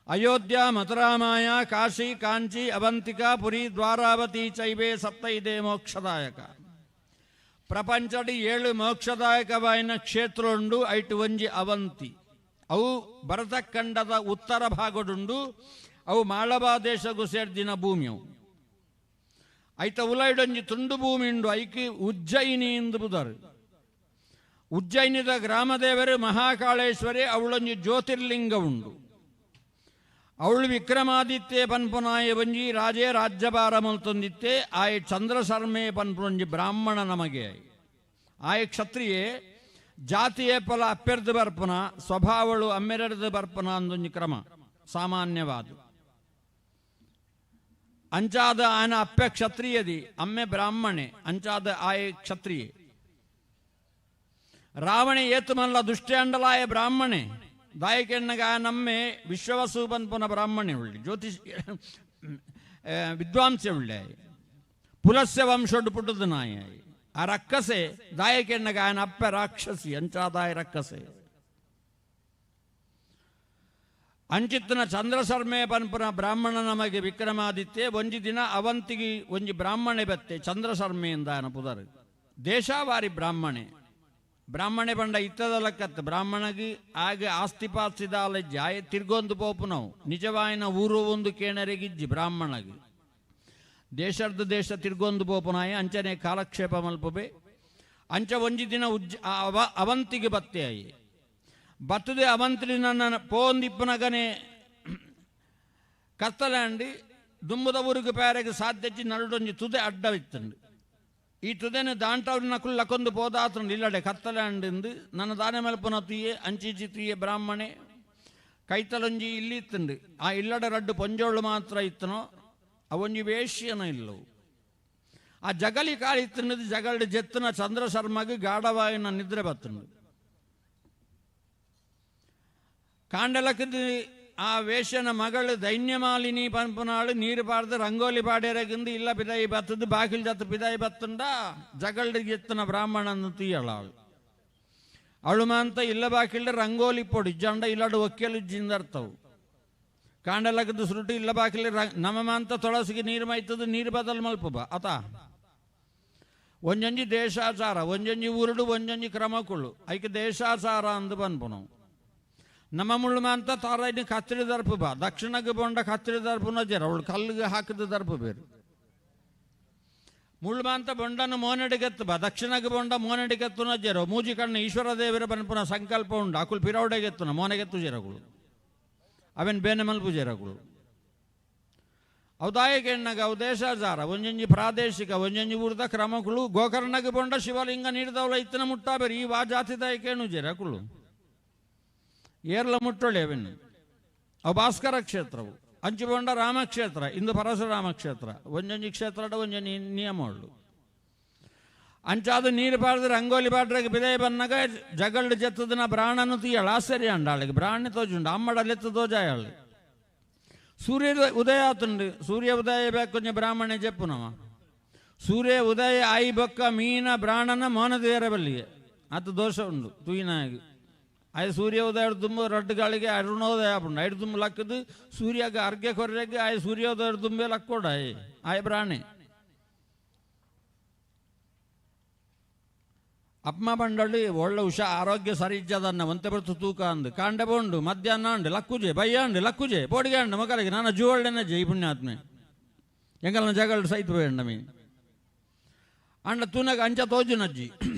ಅಯೋಧ್ಯ ಮಥುರಾಮಾಯ ಕಾಶಿ ಕಾಂಚಿ ಅವಂತಿಕಾ ಪುರಿ ದ್ವಾರಾವತಿ ಚೈವೇ ಸಪ್ತೈದೇ ಮೋಕ್ಷದಾಯಕ. ಪ್ರಪಂಚಡಿ 7 ಮೋಕ್ಷದಾಯಕವಾಯಿನ ಕ್ಷೇತ್ರ ಉಂಡು. ಐಟು ಒಂಜಿ ಅವಂತಿ ಅವು ಭರತಖಂಡದ ಉತ್ತರ ಭಾಗಡುಂಡು. ಅವು ಮಾಳವಾ ದೇಶಗೂ ಸೇರ್ದಿನ ಭೂಮಿಯವು. ಐತ ಉಲೈಡೊಂಜಿ ತುಂಡು ಭೂಮಿ ಉಂಡು. ಐಕ್ ಉಜ್ಜಯಿನಿ ಎಂದು ಬುದರು. ಉಜ್ಜಯಿನಿದ ಗ್ರಾಮದೇವರು ಮಹಾಕಾಳೇಶ್ವರಿ ಅವಳೊಂಜಿ ಜ್ಯೋತಿರ್ಲಿಂಗ ಉಂಡು. ಅವಳು ವಿಕ್ರಮಾದಿತ್ಯ ಪನ್ಪುನಾಯ ಒಂಜಿ ರಾಜೇ ರಾಜ್ಯಭಾರ ಮಲ್ತೊಂದಿತ್ತೆ. ಆಯ್ ಚಂದ್ರಶರ್ಮೆ ಪನ್ಪುನೊಂಜಿ ಬ್ರಾಹ್ಮಣ ನಮಗೆ. ಆಯ್ ಕ್ಷತ್ರಿಯೇ ಜಾತಿಯೇ ಪಲ ಅಪ್ಪೆರ್ದು ಬರ್ಪುನ ಸ್ವಭಾವಳು ಅಮ್ಮೆರೆರ್ದು ಬರ್ಪುನ ಅಂದೊಂಜಿ ಕ್ರಮ ಸಾಮಾನ್ಯವಾದ. ಅಂಚಾದ ಆಯನ ಅಪ್ಪೆ ಕ್ಷತ್ರಿಯದಿ ಅಮ್ಮೆ ಬ್ರಾಹ್ಮಣೆ ಅಂಚಾದ ಆಯ್ ಕ್ಷತ್ರಿಯೆ. ರಾವಣೆ ಏತು ಮಲ್ಲ ದುಷ್ಟೆ ಅಂಡಲಾಯ ಬ್ರಾಹ್ಮಣೆ ದಾಯಕೆಣ್ಣಗ ನಮ್ಮೆ ವಿಶ್ವವಸು ಪನ್ಪುನ ಬ್ರಾಹ್ಮಣೆ ಉಳ್ಳಿ ಜ್ಯೋತಿಷ್ ವಿದ್ವಾಂಸೆ ಉಳ್ಳೆ ಪುಲಸ್ಯ ವಂಶೊಡ್ಡು ಪುಟ್ಟದ ನಾಯ ಆ ರಕ್ಕಸೆ ದಾಯಕೆಣ್ಣಗ ಆಯನ ಅಪ್ಪೆ ರಾಕ್ಷಸಿ ಅಂಚಾದಾಯ ರಕ್ಕಸೆ. ಅಂಚಿತ್ತನ ಚಂದ್ರಶರ್ಮೆ ಪನ್ಪುನ ಬ್ರಾಹ್ಮಣ ನಮಗೆ ವಿಕ್ರಮಾದಿತ್ಯ ಒಂಜಿ ದಿನ ಅವಂತಿಗೆ ಒಂಜಿ ಬ್ರಾಹ್ಮಣೆ ಬತ್ತೆ ಚಂದ್ರಶರ್ಮೆ ಎಂದಾನ ಪುದರು ದೇಶಾವಾರಿ ಬ್ರಾಹ್ಮಣೆ. ಬ್ರಾಹ್ಮಣೆ ಪಂಡ ಇತ್ತದ ಲಕ್ಕತ್ತು ಬ್ರಾಹ್ಮಣಗೆ ಆಗ ಆಸ್ತಿಪಾಸ್ತಿದಾಲಜ್ಜಿ ಆಯ ತಿರ್ಗೊಂದು ಪೋಪುನವು ನಿಜವಾಯಿನ ಊರು ಒಂದು ಕೇಣರೆಗಿಜ್ಜಿ ಬ್ರಾಹ್ಮಣಗೆ ದೇಶರ್ದ ದೇಶ ತಿರ್ಗೊಂದು ಪೋಪುನಾಯ ಅಂಚನೆ ಕಾಲಕ್ಷೇಪ ಮಲ್ಪಬೆ ಅಂಚ ಒಂಜಿ ದಿನ ಉಜ್ಜ ಅವಂತಿಗೆ ಬತ್ತೆ ಆಯಿ ಬತ್ತದೆ ಅವಂತಿ ನನ್ನ ಪೋಂದಿಪ್ಪನಗನೆ ಕತ್ತಲಾಂಡಿ ದುಂಬುದ ಊರಿಗೆ ಪೇರೆಗೆ ಸಾಧ್ಯಚ್ಚಿ ನಡುಡೊಂಜಿ ತುದೆ ಅಡ್ಡವಿತ್ತಂಡು ಈ ತುದೆನ ದಾಂಟವ್ರನ್ನ ಕುಲ್ಲಕ್ಕೊಂದು ಪೋದಾತಂಡು ಇಲ್ಲಡೆ ಕತ್ತಲಾಂಡಿಂದು ನನ್ನ ದಾನೆ ಮಲ್ಪನ ತುಯ್ಯೆ ಅಂಚಿಚಿ ತುಯ್ಯೆ ಬ್ರಾಹ್ಮಣೆ ಕೈತಲೊಂಜಿ ಇಲ್ಲಿ ಇತ್ತಂಡು ಆ ಇಲ್ಲಡೆ ರಡ್ಡು ಪೊಂಜೋಳು ಮಾತ್ರ ಇತ್ತನೋ ಅವೊಂಜಿ ವೇಶ್ಯನ ಇಲ್ಲವು ಆ ಜಗಲಿ ಕಾಲಿ ಇತ್ತಂಡು ಜಗಲ್ಡು ಜೆತ್ತನ ಚಂದ್ರಶರ್ಮಗೆ ಗಾಢವಾಯಿನ ನಿದ್ರೆ ಬತ್ತಂಡು ಕಾಂಡಲಕ್ಕದು ಆ ವೇಷನ ಮಗಳು ದೈನ್ಯಮಾಲಿನಿ ಪನ್ಪುನಾಳು ನೀರು ಪಾಡ್ದು ರಂಗೋಲಿ ಪಾಡ್ಯರಗಿಂದು ಇಲ್ಲ ಪಿದಾಯಿ ಬತ್ತದು ಬಾಕಿಲ್ ಜತ್ತು ಪಿದಾಯಿ ಬತ್ತುಂಡ ಜಗಲ್ಡು ಎತ್ತನ ಬ್ರಾಹ್ಮಣನ ತೀಯಳಾಳು ಅಳುಮಾಂತ ಇಲ್ಲ ಬಾಕಿಲ್ಡ ರಂಗೋಲಿ ಪೊಡಿ ಜಂಡ ಇಲ್ಲಡು ಒಕ್ಕೆಲು ಜಿಂದರ್ತವು ಕಾಂಡಲಕ್ಕದು ಸುರುಟು ಇಲ್ಲ ಬಾಕಿಲ್ ನಮ್ಮ ಮಾಂತ ತೊಳಸಿಗೆ ನೀರು ಮೈತದು ನೀರು ಬದಲು ಮಲ್ಪುಬ ಅತ ಒಂಜೊಂಜಿ ದೇಶಾಚಾರ ಒಂಜೊಂಜಿ ಊರುಡು ಒಂಜೊಂಜಿ ಕ್ರಮಕ್ಕುಳ್ಳು ಐಕೆ ದೇಶಾಚಾರ ಅಂದು ಪನ್ಪುನವು ನಮ್ಮ ಮುಳ್ಳು ಮಾಂತ ತಾರೈನ ಕತ್ತಿರಿ ದರ್ಪು ಬಾ ದಕ್ಷಿಣಕ್ಕೆ ಬೊಂಡ ಕತ್ತಿರಿ ದರ್ಪು ನಜರ ಅವಳು ಕಲ್ಲಿಗೆ ಹಾಕಿದ ದರ್ಪು ಬೇರು ಮುಳ್ಳು ಮಾಂತ ಬೊಂಡನು ಮೋನಡಿಗೆತ್ತು ಬಾ ದಕ್ಷಿಣಕ್ಕೆ ಬೊಂಡ ಮೋನಡಿಗೆತ್ತು ನಜರು ಮೂಜಿ ಕಣ್ಣು ಈಶ್ವರ ದೇವರ ಬನ್ಪುನ ಸಂಕಲ್ಪ ಉಂಡು ಅಕುಲ್ ಪಿರೌಡೆಗೆತ್ತುನ ಮೋನೆಗೆತ್ತು ಜರಗಳು ಅವೆನ್ ಬೇನೆ ಮಲ್ಪು ಜರಗಳು ಅವು ಎಣ್ಣಗ ಅವು ದೇಶಾಚಾರ ಒಂಜೊಂಜಿ ಪ್ರಾದೇಶಿಕ ಒಂಜೊಂಜಿ ಊರ್ದ ಕ್ರಮಗಳು ಗೋಕರ್ಣಕ್ಕೆ ಬೊಂಡ ಶಿವಲಿಂಗ ನೀಡಿದವಳ ಇತ್ತನ ಮುಟ್ಟಾಬೇರಿ ಈ ವಾ ಜಾತಿದಾಯಕೇನು ಜರಕುಳು ಏರ್ಲ ಮುಟ್ಟೊಳ್ಳಿ ಅವೆನ್ನು ಅವು ಭಾಸ್ಕರ ಕ್ಷೇತ್ರವು ಅಂಚುಬೊಂಡ ರಾಮಕ್ಷೇತ್ರ ಇಂದು ಪರಶುರಾಮ ಕ್ಷೇತ್ರ ಒಂಜೊಂಜಿ ಕ್ಷೇತ್ರ ಒಂಜೊಂಜಿ ನಿಯಮಗಳು ಅಂಚಾದ ನೀರು ಪಾಡಿದ್ರೆ ರಂಗೋಲಿ ಪಾಡ್ರೆಗೆ ಬಿದೈ ಬನ್ನಗ ಜಗಲ್ಡು ಜತ್ತದನ ಬ್ರಾಣನು ತೀಯಳ ಆಶ್ಚರ್ಯ ಅಂಡಾಳಿಗೆ ಬ್ರಾಣಿ ತೋಜುಂಡು ಅಮ್ಮಡಲೆತ್ತು ತೋಜಾಯಾಳು ಸೂರ್ಯ ಉದಯ ಆತುಂಡು ಸೂರ್ಯ ಉದಯ ಬೇಕು ಕೊಂಚ ಬ್ರಾಹ್ಮಣೆ ಜಪ್ಪುನವ ಸೂರ್ಯ ಉದಯ ಆಯಿ ಬೊಕ್ಕ ಮೀನ ಬ್ರಾಣನ ಮೋನದೇರ ಬಲ್ಲಿಗೆ ಆತ ದೋಷ ಉಂಡು ತೂಯಿನಾಗಿ ಆಯ್ ಸೂರ್ಯೋದಯ ದುಂಬು ರಡ್ಡುಗಳಿಗೆ ಅರುಣೋದಯ ಆಪುಂಡು ಐಡು ದುಂಬು ಲಕ್ಕದು ಸೂರ್ಯಗ ಅರ್ಘ್ಯ ಕೊರ್ರೆಗ್ ಆಯ್ ಸೂರ್ಯೋದಯ ದುಂಬೆ ಲಕ್ಕೋಡ ಆಯ್ ಆಯ್ ಬ್ರಾಣಿ ಅಪ್ಮ ಬಂಡಳಿ ಒಳ್ಳೆ ಹುಷಾ ಆರೋಗ್ಯ ಸರಿ ಇಜ್ಜದನ್ನ ಒಂತೆ ಬರ್ತು ತೂಕ ಅಂದು ಕಾಂಡೆ ಬೋಂಡು ಮಧ್ಯಾಹ್ನ ಅಂಡು ಲಕ್ಕುಜೆ ಬಯ್ಯ ಅಂಡು ಲಕ್ಕುಜೆ ಬೋಡಿಗೆ ಅಂಡು ಮಕ್ಕಳಿಗೆ ನಾನು ಜೀವೊಳ್ಳೆನ ಜೈ ಪುಣ್ಯಾತ್ಮೆ ಎಂಗಲ್ನ ಜಗಳ ಸೈತ್ ಬೇಂಡ ಮೀ ಅಂಡ ತೂನಗ ಅಂಚ ತೋಜುನಜ್ಜಿ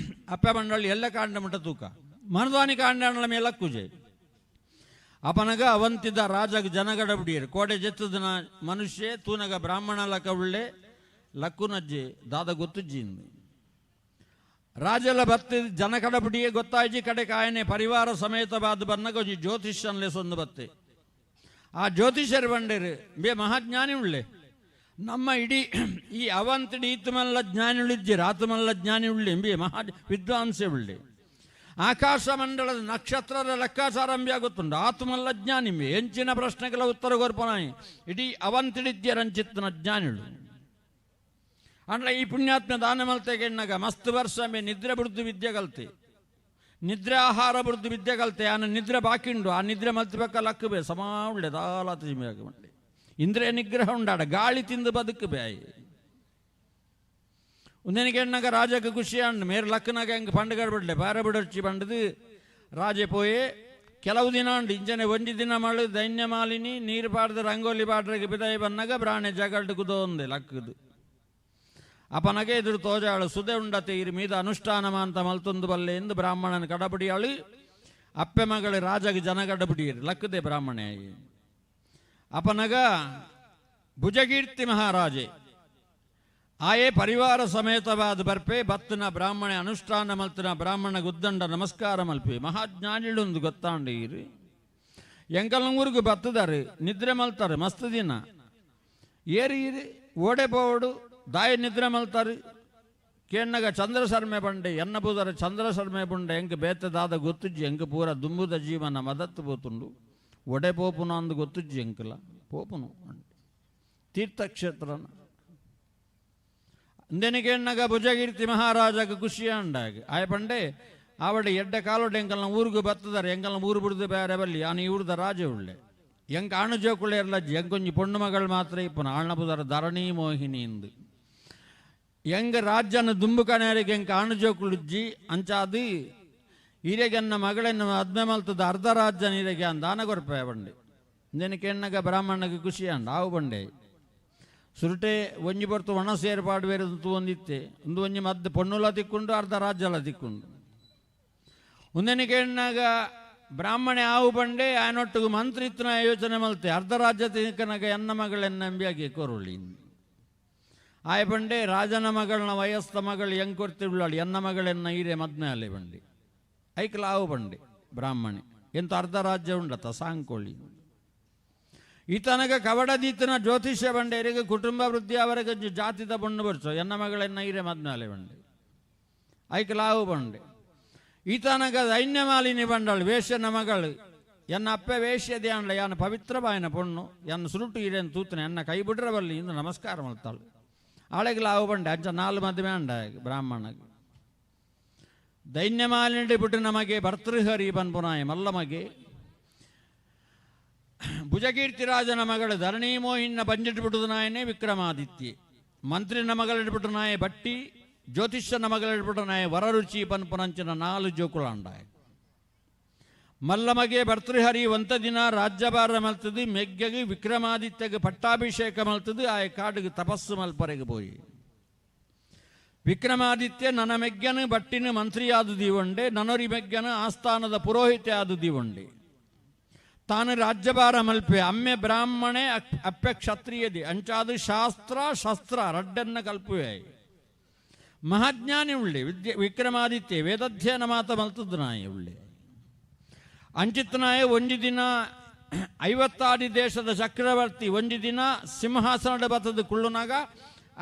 ಅಪ್ಪ ಬಂಡಳಿ ಎಲ್ಲ ಕಾಂಡ ಮುಟ್ಟ ತೂಕ ಮನದಾನಿ ಕಾಂಡಾಣಲ ಮೇಲೆ ಲಕ್ಕುಜೆ ಅಪನಗ ಅವಂತಿದ್ದ ರಾಜಗ ಜನಗಡ ಬಿಡಿಯರು ಕೋಡೆ ಜೆತ್ತದನ ಮನುಷ್ಯ ತೂನಗ ಬ್ರಾಹ್ಮಣ ಲಕ ಉಳ್ಳೆ ಲಕ್ಕುನಜ್ಜೆ ದಾದ ಗೊತ್ತುಜ್ಜಿಂದು ರಾಜಲ ಬತ್ತಿ ಜನಕಡ ಬಿಡಿಯೇ ಗೊತ್ತಾಯ್ಜಿ ಕಡೆ ಕಾಯನೆ ಪರಿವಾರ ಸಮೇತವಾದ ಬನ್ನಗ ಜ್ಯೋತಿಷ್ಯನ್ಲೆ ಸೊಂದು ಬತ್ತೆ ಆ ಜ್ಯೋತಿಷ್ಯರು ಬಂಡೇರು ಬೇ ಮಹಾಜ್ಞಾನಿ ಉಳ್ಳೆ ನಮ್ಮ ಇಡೀ ಈ ಅವಂತಿಡಿ ಈತಮಲ್ಲ ಜ್ಞಾನಿ ಉಳಿಜ್ಜಿರು ಆತಮಲ್ಲ ಜ್ಞಾನಿ ಉಳ್ಳೆ ಎಂಬಿ ಮಹಾ ವಿದ್ವಾಂಸೆ ಉಳ್ಳೆ ಆಕಾಶ ಮಂಡಲದ ನಕ್ಷತ್ರದ ಲೆಕ್ಕಾಚಾರಂಭ್ಯ ಗೊತ್ತುಂಡು ಆತ್ಮಲ್ಲ ಜ್ಞಾನಿಂಬೆ ಎಂಚಿನ ಪ್ರಶ್ನೆಗಳ ಉತ್ತರ ಕೊರ್ಪನಾಯಿ ಇಡೀ ಅವಂತಿಡಿದ್ಯರಂಚಿತ್ತನ ಜ್ಞಾನಿಳು ಅಂಡ್ಲ ಈ ಪುಣ್ಯಾತ್ಮ ದಾನ ಮಲ್ತೆಗೆಣ್ಣಗ ಮಸ್ತ್ ವರ್ಷ ಮೇ ನಿದ್ರೆ ಬುಡ್ದು ವಿದ್ಯೆ ಕಲ್ತೆ ನಿದ್ರೆ ಆಹಾರ ಬುಡ್ದು ವಿದ್ಯೆ ಕಲ್ತೆ ಆನ ನಿದ್ರೆ ಬಾಕಿಂಡು ಆ ನಿದ್ರೆ ಮಲ್ತಿಬೇಕ ಲಕ್ಕಬೆ ಸಮಾ ಉಳ್ಳೆ ದಾಲಾತ ಜಿಮೆಯಾಗ ಇಂದ್ರಿಯ ನಿಗ್ರಹ ಉಂಡಾಡ ಗಾಳಿ ತಿಂದು ಬದುಕಬೆ ಆಯಿ ಒಂದೇನಿಗೆ ಎಣ್ಣಗ ರಾಜಕ್ಕೆ ಖುಷಿ ಅಂಡು ಮೇರು ಲಕ್ಕನಾಗ ಹೆಂಗೆ ಪಂಡುಗಾಡ ಬಿಡ್ಲೆ ಬಾರ ಬಿಡರ್ಚಿ ಪಂಡದು ರಾಜೆ ಪೋಯೆ ಕೆಲವು ದಿನ ಉಂಡು ಇಂಜನೆ ಒಂಜಿ ದಿನ ಮಾಳು ದೈನ್ಯ ಮಾಲಿನಿ ನೀರು ಪಾಡ್ದು ರಂಗೋಲಿ ಪಾಡ್ರೆಗೆ ಬಿದಾಯಿ ಬನ್ನಾಗ ಬ್ರಾಣೆ ಜಗಲ್ಡು ಕುದೋಂದೆ ಲಕ್ಕದು ಅಪನಗೆ ಎದುರು ತೋಜಾಳು ಸುದೆ ಉಂಡತೆ ಇರು ಮೀದ ಅನುಷ್ಠಾನ ಅಂತ ಮಲ್ತೊಂದು ಬಲ್ಲೆ ಎಂದು ಬ್ರಾಹ್ಮಣನ ಕಡಬಡಿಯಾಳು ಅಪ್ಪೆ ಮಗಳು ರಾಜಗೆ ಜನ ಕಡಬಡಿಯರು ಲಕ್ಕದೆ ಬ್ರಾಹ್ಮಣೆ ಅಪನಗ ಭುಜಕೀರ್ತಿ ಮಹಾರಾಜೆ ಆಯೇ ಪರಿವಾರ ಸಮೇತವಾದ ಬರ್ಪೆ ಬತ್ತನ ಬ್ರಾಹ್ಮಣೆ ಅನುಷ್ಠಾನ ಮಲ್ತನ ಬ್ರಾಹ್ಮಣ ಗುದ್ದಂಡ ನಮಸ್ಕಾರ ಮಲ್ಪೆ ಮಹಾಜ್ಞಾನಿಳೊಂದು ಗೊತ್ತಾಂಡೀರಿ ಎಂಕಲ್ನೂರಿಗೆ ಬತ್ತದಾರೆ ನಿದ್ರೆ ಮಲ್ತಾರೆ ಮಸ್ತ್ ದಿನ ಏರಿ ಇರಿ ಓಡೆ ಪೋವಡು ದಾಯ ನಿದ್ರೆ ಮಲ್ತಾರೆ ಕೇಣ್ಣಗ ಚಂದ್ರಶರ್ಮೆ ಬಂಡೆ ಎನ್ನ ಬೂದರ ಚಂದ್ರಶರ್ಮೆ ಬಂಡೆ ಎಂಕ್ ಬೇತದಾದ ಗೊತ್ತುಜ್ಜಿ ಎಂಕ್ ಪೂರ ದುಂಬುದ ಜೀವನ ಮದತ್ತು ಪೋತುಂಡು ಒಡೆ ಪೋಪುನ ಅಂದು ಗೊತ್ತುಜ್ಜಿ ಎಂಕಲ ಪೋಪುನು ತೀರ್ಥಕ್ಷೇತ್ರನ ಅಂದೆನಿಗೆಣ್ಣಗ ಭುಜಕೀರ್ತಿ ಮಹಾರಾಜಗ ಖುಷಿಯಾಂಡಾಗ ಆಯ ಪಂಡೆ ಆವಡೆ ಎಡ್ಡೆ ಕಾಲೋಡೆ ಎಂಕಲ್ನ ಊರಿಗೆ ಬತ್ತದಾರೆ ಎಂಕಲ್ನ ಊರು ಬಿಡ್ದು ಬೇರೆ ಬಲ್ಲಿ ಆನ ಊರ್ದ ರಾಜ ಉಳ್ಳೆ ಎಂಕ ಆಣು ಜೋಕುಳೆ ಇರಲಜ್ಜಿ ಎಂಕೊಂಜಿ ಪೊಣ್ಣು ಮಗಳು ಮಾತ್ರ ಇಪ್ಪನ ಆಳ್ನ ಬುದರ ಧರಣಿ ಮೋಹಿನಿ ಇಂದು ಎಂಗ ರಾಜ್ಯನ ದುಂಬು ಕಣೇರಿಗೆ ಎಂಕ ಆಣು ಜೋಕುಳುಜ್ಜಿ ಅಂಚಾದು ಈರೆಗನ್ನ ಮಗಳನ್ನು ಅದ್ಮೆ ಮಲ್ತದ ಅರ್ಧ ರಾಜ್ಯ ನೀರೆಗೆ ದಾನ ಕೊರ್ಪೆ ಬಂಡೆ ಇಂದೆನಕ್ಕೆ ಎಣ್ಣಗ ಬ್ರಾಹ್ಮಣಗೆ ಖುಷಿ ಅಂಡ ಆವು ಬಂಡೆ ಸುರುಟೆ ಒಂಜಿ ಬರ್ತು ಒಣ ಸೇರ್ಪಾಡು ಬೇರೆ ಒಂದಿತ್ತೆ ಒಂದು ಒಂಜಿ ಮದ್ದು ಪೊಣ್ಣುಲ ತಿಕ್ಕೊಂಡು ಅರ್ಧ ರಾಜ್ಯಲ ತಿಕ್ಕೊಂಡು ಒಂದೆನಕ್ಕೆ ಎಣ್ಣಗ ಬ್ರಾಹ್ಮಣೆ ಆವು ಬಂಡೆ ಆನೊಟ್ಟಿಗೆ ಮಂತ್ರಿತ್ನ ಯೋಚನೆ ಮಲ್ತೆ ಅರ್ಧ ರಾಜ್ಯ ತಿಕ್ಕನಗ ಎನ್ನ ಮಗಳೆನ್ನ ನಂಬಿಯಾಗಿ ಕೊರುಳಿ ಆಯ್ ಬಂಡೆ ರಾಜನ ಮಗಳನ್ನ ವಯಸ್ಸ ಮಗಳು ಹೆಂಗ್ ಕೊರ್ತಿಳ್ಳಾಳು ಎನ್ನ ಮಗಳೆನ್ನ ಈರೆ ಮದ್ನೆ ಅಲೆ ಬಂಡಿ ಐಕಲ ಆವು ಬಂಡೆ ಬ್ರಾಹ್ಮಣೆ ಎಂತ ಅರ್ಧ ರಾಜ್ಯ ಉಂಡತ ಸಾಂಕೊಳ್ಳಿ ಈತನಗ ಕವಡದೀತನ ಜ್ಯೋತಿಷ್ಯ ಬಂಡೆರಿಗೆ ಕುಟುಂಬ ವೃದ್ಧಿ ಅವರಿಗೆ ಜಾತಿದ ಬಣ್ಣು ಬರ್ಸೋ ಎನ್ನ ಮಗಳೆನ್ನ ಈರೆ ಮದ್ನೆ ಅಲೆ ಬಂಡೆ ಐಕಲ ಆವು ಬಂಡೆ ಈತನಗ ದೈನ್ಯಮಾಲಿನಿ ಬಂಡಳು ವೇಶ್ಯನ ಮಗಳು ಎನ್ನ ಅಪ್ಪೆ ವೇಶ್ಯದೆ ಅಂಡ್ಲ ಯಾನ ಪವಿತ್ರ ಬಾಯನ ಪೊಣ್ಣು ಎನ್ನ ಸುರುಟು ಈರೇನು ತೂತನೆ ಎನ್ನ ಕೈ ಬಿಡ್ರಬಲ್ಲಿ ಇಂದು ನಮಸ್ಕಾರ ಮಾಡ್ತಾಳು ಆಳೆಗೆ ಲಾವು ಬಂಡೆ ಅಂಚ ನಾಲು ಮದುವೆ ಅಂಡ ಬ್ರಾಹ್ಮಣಗೆ ದೈನ್ಯಮಾಲಿನಿ ಬಿಟ್ಟು ನಮಗೆ ಭರ್ತೃಹರಿ ಬನ್ಪುನಾಯ ಮಲ್ಲ ಮಗೆ ಭುಜಕೀರ್ತಿರಾಜನ ಮಗಳು ಧರಣಿ ಮೋಹಿನ ಬಂಜಿಟ್ಬಿಟ್ಟುದು ನಾಯನೇ ವಿಕ್ರಮಾದಿತ್ಯ ಮಂತ್ರಿನ ಮಗಳಿಟ್ಬಿಟ್ಟು ನಾಯ ಬಟ್ಟಿ ಜ್ಯೋತಿಷ್ಯನ ಮಗಳಿಟ್ಬಿಟ್ಟು ನಾಯ ವರರುಚಿ ಪನ್ಪುನಂಚಿನ ನಾಲು ಜೋಕುಳಾಂಡಾಯ ಮಲ್ಲಮಗೆ ಭರ್ತೃಹರಿ ಒಂತ ದಿನ ರಾಜ್ಯಭಾರ ಮಲ್ತದು ಮೆಗ್ಗೆಗೆ ವಿಕ್ರಮಾದಿತ್ಯಗೆ ಪಟ್ಟಾಭಿಷೇಕ ಮಲ್ತದು ಆಯ ಕಾಡಿಗೆ ತಪಸ್ಸು ಮಲ್ಪರೆಗೆ ಪೋಯಿ ವಿಕ್ರಮಾದಿತ್ಯ ನನ್ನ ಮೆಗ್ಗನು ಬಟ್ಟಿನ ಮಂತ್ರಿಯಾದ ದೀವಂಡೆ ನನೊರಿ ಮೆಗ್ಗನು ಆಸ್ಥಾನದ ಪುರೋಹಿತೆ ಆದ ದೀವಂಡೆ ತಾನು ರಾಜ್ಯಭಾರ ಮಲ್ಪೆ ಅಮ್ಮೆ ಬ್ರಾಹ್ಮಣೆ ಅಪ್ಪೆ ಕ್ಷತ್ರಿಯದಿ ಅಂಚಾದು ಶಾಸ್ತ್ರ ಶಸ್ತ್ರ ರಡ್ಡನ್ನ ಕಲ್ಪುವೆ ಮಹಾಜ್ಞಾನಿ ಉಳ್ಳಿ ವಿದ್ಯೆ ವಿಕ್ರಮಾದಿತ್ಯ ವೇದಾಧ್ಯಯನ ಮಾತ ಮಲ್ತದ್ದು ನಾಯಿ ಉಳ್ಳಿ ಅಂಚಿತನಾಯ ಒಂಜಿ ದಿನ 50 ದೇಶದ ಚಕ್ರವರ್ತಿ ಒಂಜಿ ದಿನ ಸಿಂಹಾಸನದ ಬತ್ತದ ಕುಳ್ಳುನಾಗ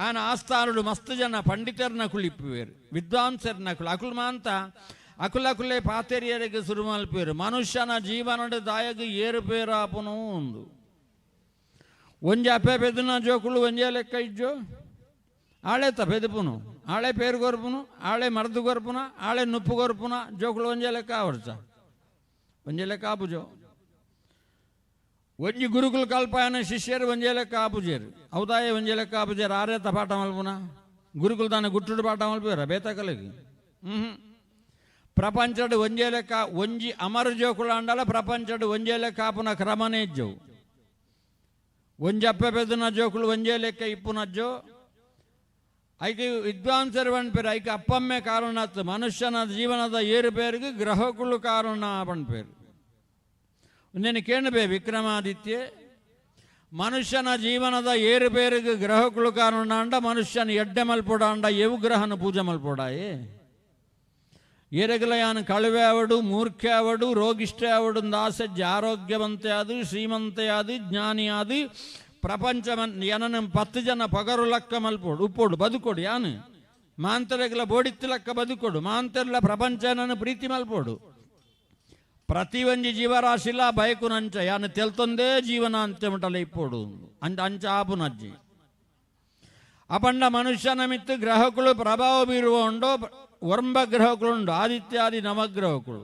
ಆನ ಆಸ್ಥಾನಡು ಮಸ್ತ್ ಜನ ಪಂಡಿತರನ್ನ ಕುಳಿಪುವೇರು ವಿದ್ವಾಂಸರನ್ನ ಕುಳು ಅಕುಲ್ ಮಾಂತ ಅಕುಲಕುಲೆ ಪಾತೆರಿಯರಿಗೆ ಸುರುಮಲ್ಪೇರು ಮನುಷ್ಯನ ಜೀವನದ ದಾಯಗ ಏರುಪೇರಾಪನೂ ಒಂದು ಒಂಜಿ ಅಪ್ಪೆ ಪೆದನ ಜೋಕುಳು ಒಂಜೇ ಲೆಕ್ಕ ಇಜ್ಜೋ ಆಳೆ ಪೆದುಪುನು ಆಳೆ ಪೇರು ಕೊರ್ಪುನು ಆಳೆ ಮರದು ಕೊರ್ಪುನ ಆಳೆ ನುಪ್ಪು ಕೊರ್ಪುನ ಜೋಕುಳು ಒಂಜೇ ಲೆಕ್ಕ ಆವರ್ಚ ಒಂಜೇ ಲೆಕ್ಕ ಆಪುಜೋ ಒಂಜಿ ಗುರುಕುಲ ಕಲ್ಪಾಯನ ಶಿಷ್ಯರು ಒಂಜೇ ಲೆಕ್ಕ ಆಪುಜೇರು ಅವದಾಯ ಒಂಜೇ ಲೆಕ್ಕ ಆಪುಜೇರು ಆರೇತ ಪಾಠ ಮಲ್ಪುನ ಗುರುಕುಲ ತಾನೆ ಗುಟ್ಟುಡು ಪಾಠ ಮಲ್ಪೇರ ಬೇತಕಲಿಗೆ ಪ್ರಪಂಚಡು ಒಂಜೇ ಲೆಕ್ಕ ಒಂಜಿ ಅಮರ ಜೋಕುಳ ಅಂಡಲ ಪ್ರಪಂಚಡು ಒಂಜೇ ಲೆಕ್ಕ ಆಪುನ ಕ್ರಮನೇ ಇಜ್ಜವು ಒಂಜಿ ಅಪ್ಪೆ ಪೆದನ ಜೋಕುಳು ಒಂಜೇ ಲೆಕ್ಕ ಇಪ್ಪುನಜ್ಜೋ ಐಕೆ ವಿದ್ವಾಂಸರು ಪನ್ಪೇರು ಐಕೆ ಅಪ್ಪಮ್ಮೆ ಕಾರಣ ಮನುಷ್ಯನ ಜೀವನದ ಏರುಪೇರಿಗೆ ಗ್ರಹಗಳು ಕಾರಣ ಪನ್ಪೇರು నేను ಕೇಳಬೇ ವಿಕ್ರಮಾದಿತ್ಯ ಮನುಷ್ಯನ ಜೀವನದ ಏರುಪೇರಿಗೆ ಗ್ರಹಗಳು ಕಾರಣ ಅಂಡ ಮನುಷ್ಯನ ಎಡ್ಡೆ ಮಲ್ಪೊಡ ಅಂಡ ಎವು ಗ್ರಹನ ಪೂಜೆ ಮಲ್ಪೊಡಾಯೇ ಏರೆಗಲ ಯಾನು ಕಳುವೆ ಅವಡು ಮೂರ್ಖೆ ಅವಡು ರೋಗಿಷ್ಠೆ ಅವಡು ಆಸಜ್ಜೆ ಆರೋಗ್ಯವಂತೆ ಅದು ಶ್ರೀಮಂತೆ ಅದು ಜ್ಞಾನಿ ಅದು ಪ್ರಪಂಚ ಏನನ 10 ಜನ ಪಗರು ಲಕ್ಕ ಮಲ್ಪೋಡು ಉಪ್ಪೋಡು ಬದುಕೋಡು ಯಾನು ಮಾಂತರೆಗಲ ಬೋಡಿತ್ತು ಲಕ್ಕ ಬದುಕೋಡು ಮಾಂತರ್ಲ ಪ್ರಪಂಚನನ್ನು ಪ್ರೀತಿ ಮಲ್ಪೋಡು ಪ್ರತಿಯೊಂದು ಜೀವರಾಶಿಲ ಬಯಕುನಂಚ ಯಾನು ತೆಲ್ತೊಂದೇ ಜೀವನ ಅಂತ ಮಟಲ ಇಪ್ಪೋಡು ಅಂಚ ಅಂಚ ಆಪುನಜ್ಜಿ ಅಪಂಡ ಮನುಷ್ಯನ ಮಿತ್ತು ಗ್ರಹಗಳು ಪ್ರಭಾವ ಬೀರುವ ಉಂಡೋ ಒಂಬ ಗ್ರಹಗಳುಂಡು ಆದಿತ್ಯಾದಿ ನವಗ್ರಹಗಳು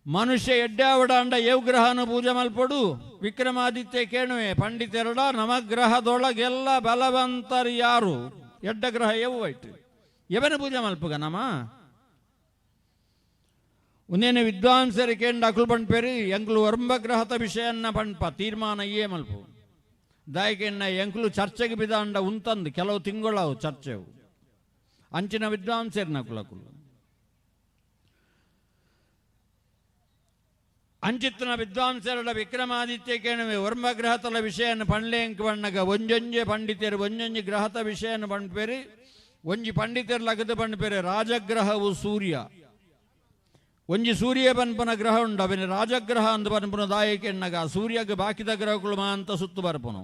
ಮನುಷ್ಯ ಎಡ್ಡಾವಡ ಅಂಡ ಏವ್ ಗ್ರಹನ ಪೂಜೆ ಮಲ್ಪೊಡು ವಿಕ್ರಮಾದಿತ್ಯ ಕೇಣುವೆ ಪಂಡಿತೆರಡ ನವಗ್ರಹದೊಳಗೆಲ್ಲ ಬಲವಂತರು ಯಾರು ಎಡ್ಡ ಗ್ರಹ ಏವು ಆಯ್ತು ಎವನ ಪೂಜೆ ಮಲ್ಪುಗ ನಮ್ಮ ಉನ್ನೇನು ವಿದ್ವಾಂಸರು ಕೇಂದ್ರ ಅಕುಲ್ ಪಣ್ಪೇರು ಎಂಕ್ಲು ಒಂಬ ಗ್ರಹದ ವಿಷಯನ್ನ ಪಣ್ಪ ತೀರ್ಮಾನ ಏ ಮಲ್ಪು ದಾಯಕೆಣ್ಣ ಎಂಕ್ಲು ಚರ್ಚೆಗೆ ಬಿದಾಂಡ ಉಂತಂದು ಕೆಲವು ತಿಂಗಳವು ಚರ್ಚೆವು ಅಂಚಿನ ವಿದ್ವಾಂಸರು ನಕುಲಕುಲು ಅಂಚಿತ್ತನ ವಿದ್ವಾಂಸರ ವಿಕ್ರಮಾದಿತ್ಯ ಕೇಣುವೆ ವರ್ಮ ಗ್ರಹತಲ ವಿಷಯನ ಪಣ್ಲೇಂಕ್ ಬಣ್ಣಗ ಒಂಜೊಂಜೆ ಪಂಡಿತರು ಒಂಜೊಂಜಿ ಗ್ರಹತ ವಿಷಯನ ಪಣ್ಪೇರಿ ಒಂಜಿ ಪಂಡಿತರು ಲಗದು ಪಣ್ಪೇರೆ ರಾಜಗ್ರಹವು ಸೂರ್ಯ ಒಂಜಿ ಸೂರ್ಯ ಪನ್ಪನ ಗ್ರಹ ಉಂಡು ಅವನ ರಾಜಗ್ರಹ ಅಂದ ಪನ್ಪನ ದಾಯಕೆಣ್ಣಗ ಸೂರ್ಯಗೆ ಬಾಕಿದ ಗ್ರಹಗಳು ಮಾ ಅಂತ ಸುತ್ತು ಬರ್ಪನು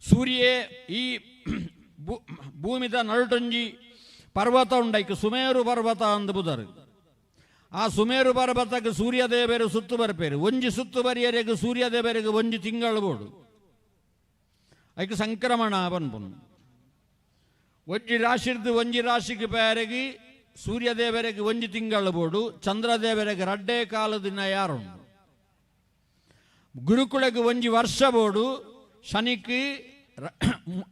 ಸೂರ್ಯೇ ಈ ಭೂಮಿದ ನಡುಟೊಂಜಿ ಪರ್ವತ ಉಂಡೈಕ್ ಸುಮೇರು ಪರ್ವತ ಅಂದ ಬುದರು ಆ ಸುಮೇರು ಪರ್ವತಕ್ಕೆ ಸೂರ್ಯದೇವರು ಸುತ್ತು ಬರ್ಪೇರು ಒಂಜಿ ಸುತ್ತು ಬರಿಯರಿಗೆ ಸೂರ್ಯದೇವರಿಗೆ ಒಂಜಿ ತಿಂಗಳು ಬೋಡು ಐಕ್ ಸಂಕ್ರಮಣ ಪನ್ಪುನು ಒಂಜಿ ರಾಶಿರ್ದು ಒಂಜಿ ರಾಶಿಗೆ ಬೇರೆಗೆ ಸೂರ್ಯದೇವರಿಗೆ ಒಂಜಿ ತಿಂಗಳು ಬೋಡು ಚಂದ್ರದೇವರಿಗೆ ರಡ್ಡೇ ಕಾಲ ದಿನ ಯಾರುಂಡು ಗುರುಕುಲಗೆ ಒಂಜಿ ವರ್ಷ ಬೋಡು ಶನಿக்கு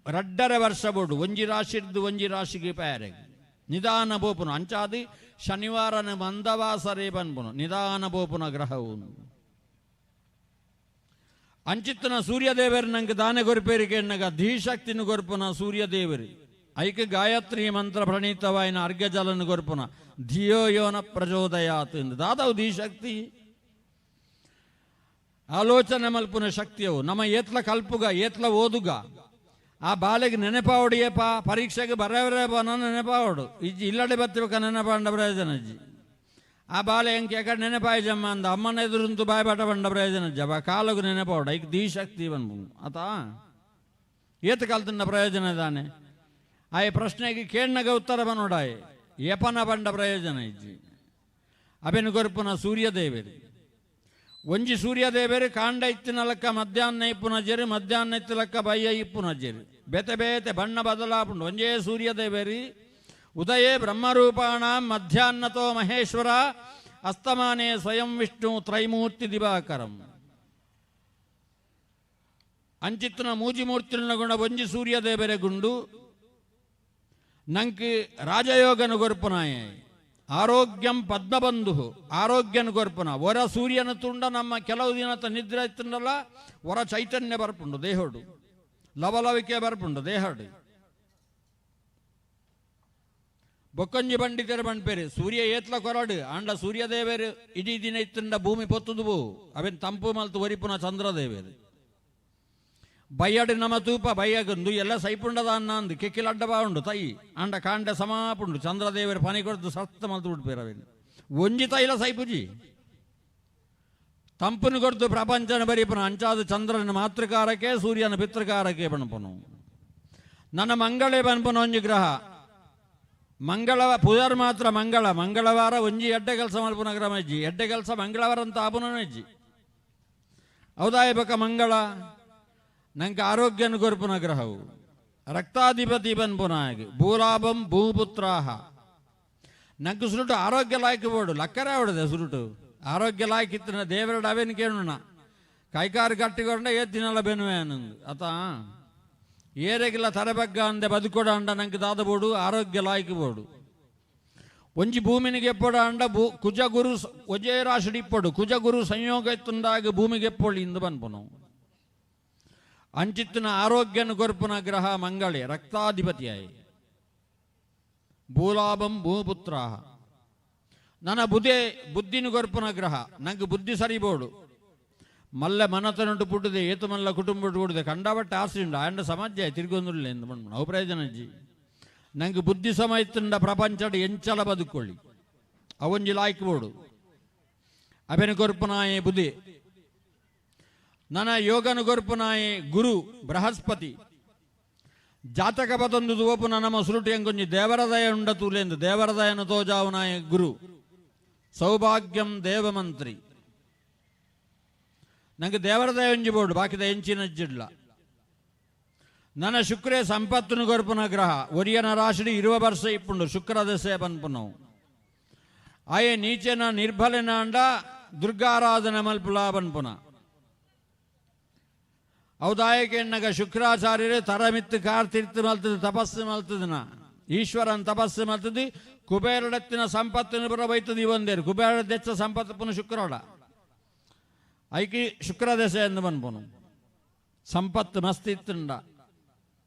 ರಡ್ಡರ ವರ್ಷ ಬೋಡು ಒಂಜಿ ರಾಶಿರ್ದು ಒಂಜಿ ರಾಶಿಗೆ ಬೇರೆಗೆ ನಿಧಾನ ಬೋಪುನು ಅಂಚಾದಿ ಶನಿವಾರನ ಮಂದವಾಸರೇ ಬನ್ಪುನು ನಿಧಾನ ಬೋಪುನ ಗ್ರಹವು ಅಂಚಿತ್ತನ ಸೂರ್ಯದೇವರು ನಂಗೆ ದಾನೆ ಕೊರ್ಪೇರಿಗೆ ಎನ್ನಗ ಧೀಶಕ್ತಿನ ಕೊರ್ಪುನ ಸೂರ್ಯದೇವರು ಐಕ ಗಾಯತ್ರಿ ಮಂತ್ರ ಪ್ರಣೀತವಾಯಿನ ಅರ್ಘ್ಯಜಲನ ಕೊರ್ಪುನ ಧಿಯೋ ಯೋನ ಪ್ರಚೋದಯಾತ್ ದಾದವು ಧೀಶಕ್ತಿ ಆಲೋಚನೆ ಮಲ್ಪುನ ಶಕ್ತಿಯವು ನಮ್ಮ ಏತ್ಲ ಕಲ್ಪುಗ ಏತ್ಲ ಓದುಗ ಆ ಬಾಲೆಗೆ ನೆನಪಾವಡು ಏಪ ಪರೀಕ್ಷೆಗೆ ಬರವರೇ ನನ್ನ ನೆನಪಾವಡು ಇಜ್ಜಿ ಇಲ್ಲಡೆ ಬತ್ತಿಬೇಕ ನೆನಪಾಂಡ ಪ್ರಯೋಜನ ಅಜ್ಜಿ ಆ ಬಾಲೆ ಎಂಕೆ ಎಕಡೆ ನೆನಪಾಯಿ ಜಮ್ಮ ಅಂದ ಅಮ್ಮನ ಎದುರುಂತು ಬಾಯ್ಬಾಟ ಬಂಡ ಪ್ರಯೋಜನ ಅಜ್ಜಿ ಅವ ಕಾಲಗು ನೆನಪಾವಡು ಐಕ್ ಧೀಶಕ್ತಿ ಬನ್ಬು ಆತ ಏತ ಕಲ್ತನ್ನ ಪ್ರಯೋಜನ ಇದ್ದಾನೆ ಆಯ್ ಪ್ರಶ್ನೆಗೆ ಕೇಣ್ಣಗ ಉತ್ತರ ಬನ್ನೋಡಾಯ್ ಏಪನ ಬಂಡ ಪ್ರಯೋಜನ ಇಜ್ಜಿ ಅಬೆನು ಕೊರ್ಪುನ ಸೂರ್ಯದೇವರು ಒಂಜಿ ಸೂರ್ಯದೇವರು ಕಾಂಡ ಇತ್ತಿನ ಲಕ್ಕ ಮಧ್ಯಾಹ್ನ ಇಪ್ಪುನ ಜೆರು ಮಧ್ಯಾಹ್ನ ಇತ್ತು ಲಕ್ಕ ಬಯ್ಯ ಇಪ್ಪುನ ಜೆರು ಬೇತೆ ಬೇತೆ ಬಣ್ಣ ಬದಲಾಪುಂಡು ಒಂಜೇ ಸೂರ್ಯದೇವರಿ ಉದಯೇ ಬ್ರಹ್ಮರೂಪಾಣ ಮಧ್ಯಾಹ್ನತೋ ಮಹೇಶ್ವರ ಅಸ್ತಮಾನೇ ಸ್ವಯಂ ವಿಷ್ಣು ತ್ರೈಮೂರ್ತಿ ದಿವಾಕರಂ ಅಂಚಿತ್ತನ ಮೂಜಿಮೂರ್ತಿನ ಗುಣ ಒಂಜಿ ಸೂರ್ಯದೇವರೆ ಗುಂಡು ನಂಗೆ ರಾಜಯೋಗನ ಗೊರ್ಪುನಾಯ ಆರೋಗ್ಯಂ ಪದ್ಮಬಂಧು ಆರೋಗ್ಯನ ಗೊರ್ಪುನ ಹೊರ ಸೂರ್ಯನ ತುಂಡ ನಮ್ಮ ಕೆಲವು ದಿನ ನಿದ್ರೆ ಇತ್ತುಂಡಲ್ಲ ಹೊರ ಚೈತನ್ಯ ಬರ್ಪುಂಡು ದೇಹೋಡು ಲವಲವಿಕೆ ಬರ್ಪುಂಡು ದೇಹೋಡು ಬೊಕ್ಕಂಜಿ ಬಂಡಿತರ ಬಂಡ್ಪೇರು ಸೂರ್ಯ ಏತ್ಲ ಕೊರಡು ಆಂಡ ಸೂರ್ಯದೇವರು ಇಡೀ ದಿನ ಇತ್ತುಂಡ ಭೂಮಿ ಪೊತ್ತುದು ಬೋ ಅವೆನ್ ತಂಪು ಮಲ್ತು ಒರಿಪುನ ಚಂದ್ರದೇವರು ಬಯ್ಯಡು ನಮ ತೂಪ ಬಯ್ಯಗಂದು ಎಲ್ಲ ಸೈಪುಂಡದ ಅನ್ನ ಅಂದು ಕೆಕ್ಕಿಲಡ್ಡ ಬಾವುಂಡು ತೈ ಅಂಡ ಕಾಂಡ ಸಮಾಪುಂಡು ಚಂದ್ರದೇವರು ಪನಿ ಕೊಡ್ದು ಸಸ್ತ ಮಲ್ತು ಬಿಡ್ಪೇರು ಅವೆನ್ ಒಂಜಿ ತೈಲ ಸೈಪುಜಿ ತಂಪುನು ಕೊಡ್ದು ಪ್ರಪಂಚನ ಬರಿಪುನ ಅಂಚಾದ ಚಂದ್ರನ ಮಾತೃಕಾರಕ್ಕೆ ಸೂರ್ಯನ ಪಿತೃಕಾರಕ್ಕೆ ಬಣಪನು ನನ್ನ ಮಂಗಳೇ ಬನ್ಪುನ ಒಂಜಿ ಗ್ರಹ ಮಂಗಳವ ಪುದರ್ ಮಾತ್ರ ಮಂಗಳ ಮಂಗಳವಾರ ಒಂಜಿ ಎಡ್ಡೆ ಕೆಲಸ ಮಲ್ಪುನ ಗ್ರಹ ಇಜ್ಜಿ ಎಡ್ಡೆ ಕೆಲಸ ಮಂಗಳವಾರ ಅಂತ ಆಪುನ ಇಜ್ಜಿ ಹೌದಾ ಬಕ ಮಂಗಳ ನಂಗೆ ಆರೋಗ್ಯನ ಕೊರ್ಪುನ ಗ್ರಹವು ರಕ್ತಾಧಿಪತಿ ಬನ್ಪುನಾಗಿ ಭೂಲಾಭಂ ಭೂಪುತ್ರಾಹ ನಂಗೆ ಸುರುಟು ಆರೋಗ್ಯ ಲಾಯ್ಕ ಬೋಡು ಲಕ್ಕರೆ ಅವಡದೆ ಸುರುಟು ಆರೋಗ್ಯ ಲಾಯ್ಕ ಇತ್ತಿನ ದೇವರಡ ಅವೇನು ಕೇಳೋಣ ಕೈಕಾರು ಗಟ್ಟಿಕೊಂಡ ಏ ತಿನ್ನಲ್ಲ ಬೆನುವೆ ಅನ್ನಂದು ಅತ ಏರೆಗಿಲ್ಲ ತರೆಬಗ್ಗ ಅಂದೆ ಬದುಕೊಡ ಅಂಡ ನಂಗೆ ದಾದ ಬೋಡು ಆರೋಗ್ಯ ಲಾಯ್ಕ ಬೋಡು ಒಂಜಿ ಭೂಮಿನಿಗೆ ಎಪ್ಪಡ ಅಂಡ ಭೂ ಕುಜ ಗುರು ಒಂಜೇ ರಾಶಿ ಇಪ್ಪಡು ಕುಜ ಗುರು ಸಂಯೋಗ ಇತ್ತುಂಡಾಗ ಭೂಮಿಗೆ ಎಪ್ಪೊಳ್ಳಿ ಇಂದು ಬನ್ಪುನು ಅಂಚಿತ್ತಿನ ಆರೋಗ್ಯನ ಕೊರ್ಪುನ ಗ್ರಹ ಮಂಗಳೆ ರಕ್ತಾಧಿಪತಿಯಾಯಿ ಭೂಲಾಭಂ ಭೂಪುತ್ರಾಹ ನನ್ನ ಬುದ್ಧಿ ಬುದ್ಧಿನ ಕೊರ್ಪುನ ಗ್ರಹ ನಂಗೆ ಬುದ್ಧಿ ಸರಿಬೋಡು ಮಲ್ಲ ಮನತನುಂಟು ಪುಟ್ಟದೆ ಏತು ಮಲ್ಲ ಕುಟುಂಬ ಕೂಡದೆ ಕಂಡಬಟ್ಟೆ ಆಸೆ ಉಂಡು ಆಂಡ ಸಮಾಜ ತಿರುಗೊಂದುಲ್ಲ ಎಂದು ಬಂದು ಅವು ಪ್ರಯೋಜನ ಅಜ್ಜಿ ನಂಗೆ ಬುದ್ಧಿ ಸಮ ಇತ್ತುಂಡ ಪ್ರಪಂಚಡ್ ಎಂಚಲ ಬದುಕೊಳ್ಳಿ ಅವೊಂಜಿ ಲಾಯ್ಕ್ ಬೋಡು ಅಬೆನ ಕೊರ್ಪುನಾಯೆ ಬುದ್ಧಿ ನನ್ನ ಯೋಗನ ಗೊರ್ಪುನಾಯೆ ಗುರು ಬೃಹಸ್ಪತಿ ಜಾತಕ ಪತೊಂದು ತೂಪುನ ನಮ್ಮ ಸುರುಟಿ ಎಂಕೊಂಜಿ ದೇವರದಯ ಉಂಡ ತೂಲೆಂದು ದೇವರದಯನ ತೋಜಾವನಾಯ ಗುರು ಸೌಭಾಗ್ಯಂ ದೇವಮಂತ್ರಿ ನಂಗೆ ದೇವರದಯ ಒಂಜಿ ಬೋರ್ಡು ಬಾಕಿದ ಎಂಚಿನ ಜಿಡ್ಲ ನನ್ನ ಶುಕ್ರೇ ಸಂಪತ್ತುನು ಗೊರ್ಪುನ ಗ್ರಹ ಒರಿಯನ ರಾಶಿ ಇರುವ ವರ್ಷ ಇಪ್ಪುಂಡು ಶುಕ್ರ ದಸೆ ಪನ್ಪುನವು ಆಯೆ ನೀಚೆನ ನಿರ್ಬಲನ ಅಂಡ ದುರ್ಗಾರಾಧನೆ ಮಲ್ಪುಲ ಪನ್ಪುನ ಔದಾಯಕೆಣ್ಣಗ ಶುಕ್ರಾಚಾರ್ಯರೇ ತರಮಿತ್ತು ಕಾರ್ತಿರ್ತು ಮಲ್ತದ ತಪಸ್ಸು ಮಲ್ತದನ ಈಶ್ವರನ್ ತಪಸ್ಸು ಮಲ್ತದಿ ಕುಬೇರಡತ್ತಿನ ಸಂಪತ್ತಿನ ಬರ ಬೈತದ ಇವೊಂದೇರು ಕುಬೇರ ದೆಚ್ಚ ಸಂಪತ್ತು ಪುನಃ ಶುಕ್ರೋಡ ಐಕಿ ಶುಕ್ರ ದೆಸೆ ಎಂದು ಬನ್ಪುನು ಸಂಪತ್ತು ಮಸ್ತ್ ಇತ್ತುಂಡ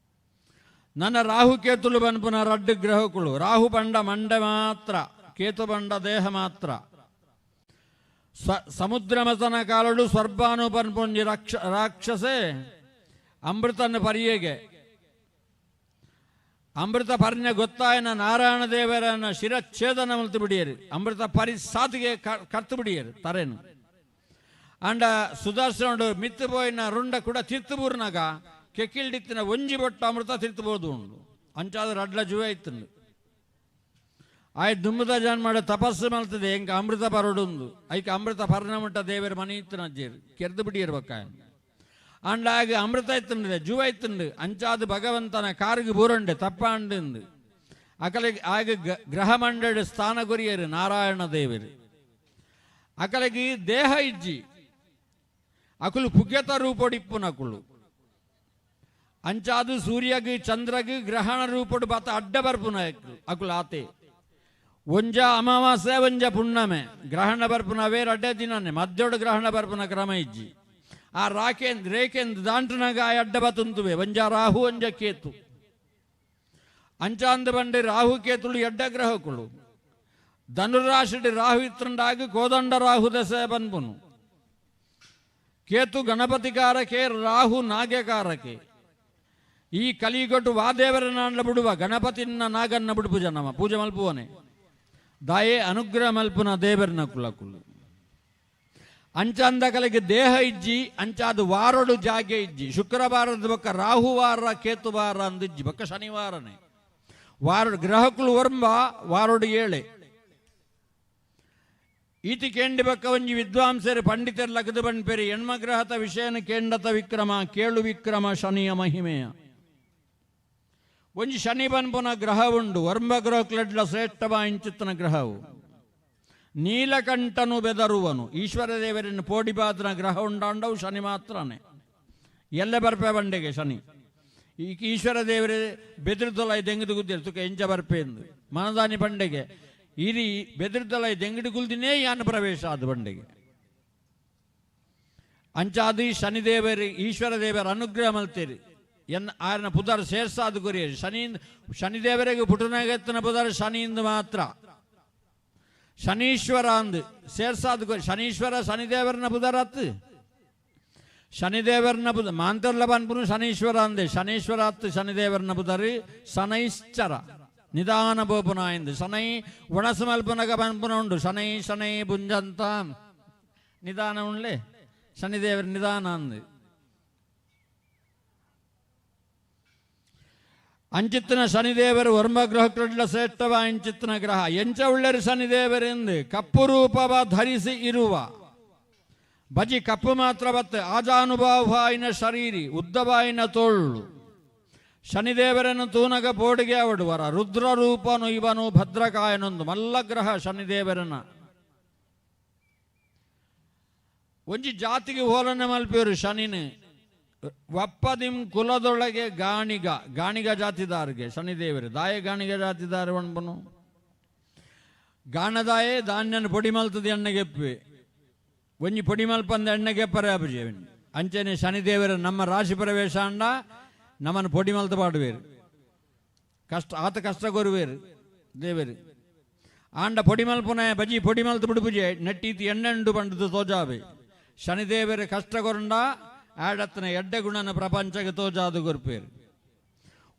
ನನ್ನ ರಾಹು ಕೇತುಲು ಬನ್ಪುನ ರಡ್ಡು ಗ್ರಹಗಳು ರಾಹು ಬಂಡ ಮಂಡೆ ಮಾತ್ರ ಕೇತು ಬಂಡ ದೇಹ ಮಾತ್ರ ಸಮುದ್ರ ಮಥನ ಕಾಲಡು ಸ್ವರ್ಭಾನು ಪನ್ಪುಂಜಿ ರಾಕ್ಷಸೆ ಅಮೃತನ ಪರಿಯೆಗೆ ಅಮೃತ ಪರ್ಣ್ಯ ಗೊತ್ತಾಯನ ನಾರಾಯಣ ದೇವರನ್ನ ಶಿರಚ್ಛೇದನ ಮಲ್ತು ಬಿಡಿಯರು ಅಮೃತ ಪರಿ ಸಾತಿಗೆ ಕರ್ತು ಬಿಡಿಯರು ತರೇನು ಅಂಡ ಸುದರ್ಶನುಡು ಮಿತ್ತು ಪೋಯಿನ ರುಂಡ ಕೂಡ ತಿರ್ತುಬೂರ್ನಾಗ ಕೆಕ್ಕಿಲ್ಡಿತ್ತಿನ ಒಂಜಿ ಬೊಟ್ಟು ಅಮೃತ ತಿರ್ತುಬೋದು ಉಂಡು ಅಂಚಾದ ರಡ್ಲ ಜುವೆ ಇತ್ತುಂಡು ಆಯ್ ದುಮ್ಮದ ಜನ್ ಮಾಡ ತಪಸ್ಸು ಮಲ್ತದೆ ಎಂಕ ಅಮೃತ ಪರಡುಂದು ಐಕ ಅಮೃತ ಪರ್ಣಮುಟ್ಟ ದೇವರ ಮನೆ ಇತ್ತು ಅಜ್ಜೇರು ಕೆರ್ದು ಬಿಡಿಯಿರ್ಬೇಕಾಯ ಅಂಡ ಆಗ ಅಮೃತ ಇತ್ತುಂಡು ಜುವ ಇತ್ತುಂಡು ಅಂಚಾದ ಭಗವಂತನ ಕಾರಿಗೆ ಬೂರಂಡೆ ತಪ್ಪಾಂಡು ಅಕಲಿಗೆ ಆಗ ಗ್ರಹ ಮಂಡಳಿ ಸ್ಥಾನ ಗುರಿಯರು ನಾರಾಯಣ ದೇವರು ಅಕಲಿಗೆ ದೇಹ ಇಜ್ಜಿ ಅಕುಲು ಪುಗ್ಯತ ರೂಪೊಡಿಪ್ಪುನ ಅಕುಲು ಅಂಚಾದು ಸೂರ್ಯಗ್ ಚಂದ್ರಗ್ ಗ್ರಹಣ ರೂಪಡು ಬಾತ ಅಡ್ಡ ಬರ್ಪುನ ಅಕುಲ ಆತೆ ಒಂಜ ಅಮಾವಾಸ್ಯೆ ಒಂಜ ಪುಣ್ಣಮೆ ಗ್ರಹಣ ಬರ್ಪುನ ವೇರ ಅಡ್ಡೆ ದಿನನೆ ಮಧ್ಯೋಡು ಗ್ರಹಣ ಬರ್ಪುನ ಕ್ರಮ ಇಜ್ಜಿ ಆ ರಾಕೇಂದ್ ರೇಖೆಂದ್ ದಾಂಟುನಗ ಆ ಅಡ್ಡ ಬತುಂತುವೆ ಒಂಜ ರಾಹು ಒಂಜ ಕೇತು ಅಂಚಾಂದ ಬಂಡೆ ರಾಹು ಕೇತುಳು ಎಡ್ಡ ಗ್ರಹಕುಳು ಧನುರಾಶಿಡಿ ರಾಹು ಇತ್ತಂಡಾಗಿ ಕೋದಂಡ ರಾಹು ದಸೆ ಬನ್ಪುನು ಕೇತು ಗಣಪತಿಕಾರಕೆ ರಾಹು ನಾಗ್ಯಕಾರಕೆ ಈ ಕಲಿಗೊಟ್ಟು ವಾದೇವರನಾಂಡ್ಲ ಬಿಡುವ ಗಣಪತಿನ ನಾಗನ್ನ ಬಿಡುಪು ನಮ್ಮ ಪೂಜೆ ಮಲ್ಪುವನೆ ದಾಯೇ ಅನುಗ್ರಹ ಮಲ್ಪುನ ದೇವರನ ಕುಲಕುಲು ಅಂಚಂದ ಕಲೆಗೆ ದೇಹ ಇಜ್ಜಿ ಅಂಚಾದ ವಾರಡು ಜಾಗೆ ಇಜ್ಜಿ ಶುಕ್ರವಾರದ ಬೊಕ್ಕ ರಾಹುವಾರ ಕೇತುವಾರ ಅಂದಿಜ್ಜಿ ಬೊಕ್ಕ ಶನಿವಾರನೇ ವಾರಡು ಗ್ರಹಕುಲು ವರ್ಂಬ ವಾರಡು ಏಳೆ ಈತಿ ಕೇಂಡಿ ಬಕ್ಕ ಒಂಜಿ ವಿದ್ವಾಂಸರು ಪಂಡಿತರು ಲಗದು ಬಣ್ಪೇರಿ ಎಣ್ಮಗ್ರಹತ ವಿಷಯನ ಕೇಂಡತ ವಿಕ್ರಮ ಕೇಳು ವಿಕ್ರಮ ಶನಿಯ ಮಹಿಮೆಯ ಒಂಜಿ ಶನಿ ಬನ್ಪುನ ಗ್ರಹ ಉಂಡು ವರ್ಮ ಗ್ರಹಕ್ಲೆಡ್ಲ ಶ್ರೇಷ್ಠವ ಇಂಚಿತ್ತನ ಗ್ರಹವು ನೀಲಕಂಠನು ಬೆದರುವನು ಈಶ್ವರ ದೇವರನ್ನು ಪೋಡಿಬಾದನ ಗ್ರಹ ಉಂಡಾಂಡವು ಶನಿ ಮಾತ್ರನೇ ಎಲ್ಲ ಬರ್ಪೆ ಬಂಡೆಗೆ ಶನಿ ಈಗ ಈಶ್ವರ ದೇವರೇ ಬೆದರುದೊಲ ದೆಂಗದು ಗುದ್ದಿರು ತುಕ ಎಂಚ ಬರ್ಪೆ ಎಂದು ಮನದಾನಿ ಬಂಡೆಗೆ ಇರಿ ಬೆದರುದೊಲ ದೆಂಗಡಿ ಗುಲ್ದಿನೇ ಯಾನ ಪ್ರವೇಶ ಅದು ಬಂಡೆಗೆ ಅಂಚಾದಿ ಶನಿದೇವರು ಈಶ್ವರ ದೇವರ ಅನುಗ್ರಹ ಮಲ್ತೇರಿ ಎನ್ನ ಆರನ ಪುದರ್ ಸೇರ್ಸಾದು ಕೊರಿಯ ಶನಿ ಶನಿದೇವರಿಗೆ ಪುಟನಾಗೆತ್ತನ ಪುದರ್ ಶನಿಯಿಂದ ಮಾತ್ರ ಶನೀಶ್ವರ ಅಂದು ಸೇರ್ಸಾದು ಕೊರಿ ಶನೀಶ್ವರ ಶನಿದೇವರನ ಪುದರ್ ಅತ್ತು ಶನಿದೇವರನ ಪುದ ಮಾಂತರ್ಲ ಬನ್ಪುನು ಶನೀಶ್ವರ ಅಂದೆ ಶನೀಶ್ವರ ಅತ್ತು ಶನಿದೇವರನ ಪುದರ್ ಶನೈಶ್ಚರ ನಿಧಾನ ಬೋಪುನ ಎಂದು ಶನೈ ಒಣಸು ಮಲ್ಪುನಗ ಬನ್ಪುನ ಉಂಡು ಶನೈ ಶನೈ ಬುಂಜಂತ ನಿಧಾನ ಉಂಡ್ಲೆ ಶನಿದೇವರ ನಿಧಾನ ಅಂದು ಅಂಚಿತ್ತನ ಶನಿದೇವರು ವರ್ಮಗ್ರಹಕ್ಕೆಲ್ಲ ಶ್ರೇಷ್ಠವ ಅಂಚಿತ್ತನ ಗ್ರಹ ಎಂಚ ಉಳ್ಳರು ಶನಿದೇವರೆಂದು ಕಪ್ಪು ರೂಪವ ಧರಿಸಿ ಇರುವ ಬಜಿ ಕಪ್ಪು ಮಾತ್ರ ಬತ್ತೆ ಆಜಾನುಭಾವಾಯಿನ ಶರೀರಿ ಉದ್ದವಾಯಿನ ತೋಳು ಶನಿದೇವರನ್ನು ತೂನಗ ಬೋಡಿಗೆ ಅವಡುವರ ರುದ್ರ ರೂಪನು ಇವನು ಭದ್ರಕಾಯನೊಂದು ಮಲ್ಲಗ್ರಹ ಶನಿದೇವರನ ಒಂಜಿ ಜಾತಿಗೆ ಹೋಲನೆ ಮಲ್ಪಿಯವರು ಶನಿನ ವಪ್ಪದಿಂ ಕುಲದೊಳಗೆ ಗಾಣಿಗ ಗಾಣಿಗ ಜಾತಿದಾರಿಗೆ ಶನಿದೇವರು ದಾಯ ಗಾಣಿಗ ಜಾತಿದಾರ ಒಣ್ಬನು ಗಾಣದಾಯೇ ಧಾನ್ಯನ ಪೊಡಿ ಮಲ್ತದ ಎಣ್ಣೆಗೆಪ್ಪಿ ಒಂಜಿ ಪೊಡಿ ಮಲ್ಪಂದ ಎಣ್ಣೆಗೆಪ್ಪರೆ ಅಪಜೇವನ್ ಅಂಚನೆ ಶನಿದೇವರು ನಮ್ಮ ರಾಶಿ ಪ್ರವೇಶ ಅಂಡ ನಮ್ಮನ್ನು ಪೊಡಿ ಮಲ್ತ ಪಾಡುವೇರು ಕಷ್ಟ ಆತ ಕಷ್ಟ ಕೊರುವೇರು ದೇವರು ಆಂಡ ಪೊಡಿ ಮಲ್ಪುನ ಬಜಿ ಪೊಡಿ ಮಲ್ತ ಬಿಡುಪುಜೆ ನೆಟ್ಟೀತಿ ಎಣ್ಣೆಂಡು ಬಂಡದು ತೋಜಾವೆ ಶನಿದೇವರು ಕಷ್ಟ ಕೊರಂಡ ಆಡತ್ತನ ಎಡ್ಡೆ ಗುಣನ ಪ್ರಪಂಚಕ್ಕೆ ತೋಜಾದು ಕೊರ್ಪೇರು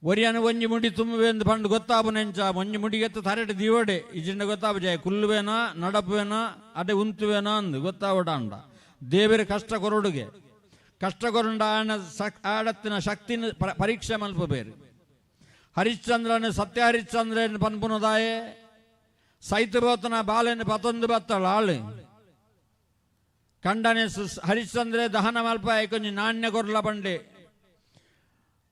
ಒರಿಯನ ಒಂಜಿ ಮುಡಿ ತುಂಬುವೆಂದು ಪಂಡು ಗೊತ್ತಾಪು ನೆಂಚ ಒಂಜಿ ಮುಡಿಗೆತ್ತ ತರೆಟ್ ದಿವಡೆ ಇಜಿಂಡ ಗೊತ್ತಾಪು ಜಯ ಕುಲ್ಲುವೇನ ನಡಪುವೇನ ಅಡೆ ಉಂತುವೇನ ಅಂದು ಗೊತ್ತಾವಡ ಅಂಡ ದೇವರ ಕಷ್ಟ ಕೊರಡುಗೆ ಕಷ್ಟ ಕೊರಂಡ ಆಣ ಸಕ್ ಆಡತ್ತಿನ ಶಕ್ತಿನ ಪರೀಕ್ಷೆ ಮಲ್ಪ ಬೇರು ಹರಿಶ್ಚಂದ್ರನ ಸತ್ಯ ಹರಿಶ್ಚಂದ್ರನ ಪನ್ಪುನದಾಯೆ ಸೈತಬೋತನ ಬಾಲೆನ ಪತೊಂದು ಬತ್ತಳ ಆಳು ಕಂಡನೆ ಹರಿಶ್ಚಂದ್ರೆ ದಹನ ಮಲ್ಪ ಕೊಂಜಿ ನಾಣ್ಯ ಕೊರ್ಲ ಬಂಡೆ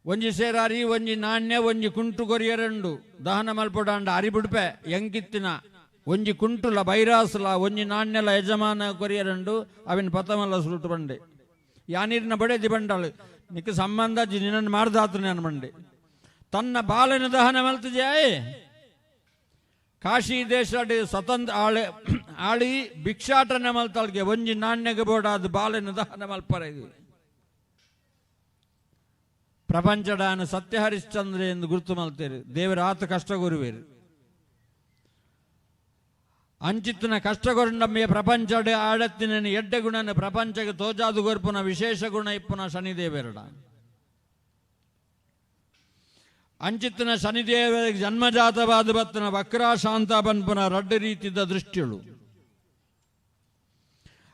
ಒಂಜಿ ಸೇರಾರಿ ಒಂಜಿ ನಾಣ್ಯ ಒಂಜಿ ಕುಂಟು ಕೊರಿಯರಂಡು ದಹನ ಮಲ್ಪಡಾಂಡ ಅರಿಬಿಡ್ಪೆ ಎಂಕಿತ್ತಿನ ಒಂಜಿ ಕುಂಟುಲ ಬೈರಾಸುಲ ಒಂಜಿ ನಾಣ್ಯಲ ಯಜಮಾನ ಕೊರಿಯರಂಡು ಅವಿನ ಪತಮಲ್ಲ ಸುರುಟು ಬಂಡೆ ಯಾನೀರಿನ ಬಡೆದಿ ಬಂಡಾಳು ನಿಕ್ಕ ಸಂಬಂಧ ನಿನ್ನನ್ನು ಮಾಡ್ದಾತು ನಾನು ಬಂಡೆ ತನ್ನ ಬಾಲನ ದಹನ ಮಲ್ತಿದ್ಯಾಯೇ ಕಾಶಿ ದೇಶ ಸ್ವತಂತ್ರ ಆಳೆ ಆಳಿ ಭಿಕ್ಷಾಟನೆ ಮಲ್ತಾಳ್ಗೆ ಒಂಜಿ ನಾಣ್ಯಗೆ ಬೋಡಾದ ಬಾಲನ ದಹನ ಮಲ್ಪರೆ ಪ್ರಪಂಚಡಾನ ಸತ್ಯ ಹರಿಶ್ಚಂದ್ರ ಎಂದು ಗುರುತು ಮಲ್ತೇರು ದೇವರ ಆತ ಕಷ್ಟ ಗುರುವೇರು ಅಂಚಿತ್ತಿನ ಕಷ್ಟ ಕೊರಂಡಮ್ಮೆಯ ಪ್ರಪಂಚಡ ಆಡತ್ತಿನ ಎಡ್ಡೆ ಗುಣನ ಪ್ರಪಂಚಕ್ಕೆ ತೋಜಾದು ಗೊರ್ಪುನ ವಿಶೇಷ ಗುಣ ಇಪ್ಪುನ ಶನಿದೇವರಡ ಅಂಚಿತ್ತಿನ ಶನಿದೇವರಿಗೆ ಜನ್ಮಜಾತವಾದ ಬತ್ತನ ವಕ್ರಾಶಾಂತ ಬನ್ಪುನ ರಡ್ಡ ರೀತಿದ ದೃಷ್ಟಿಳು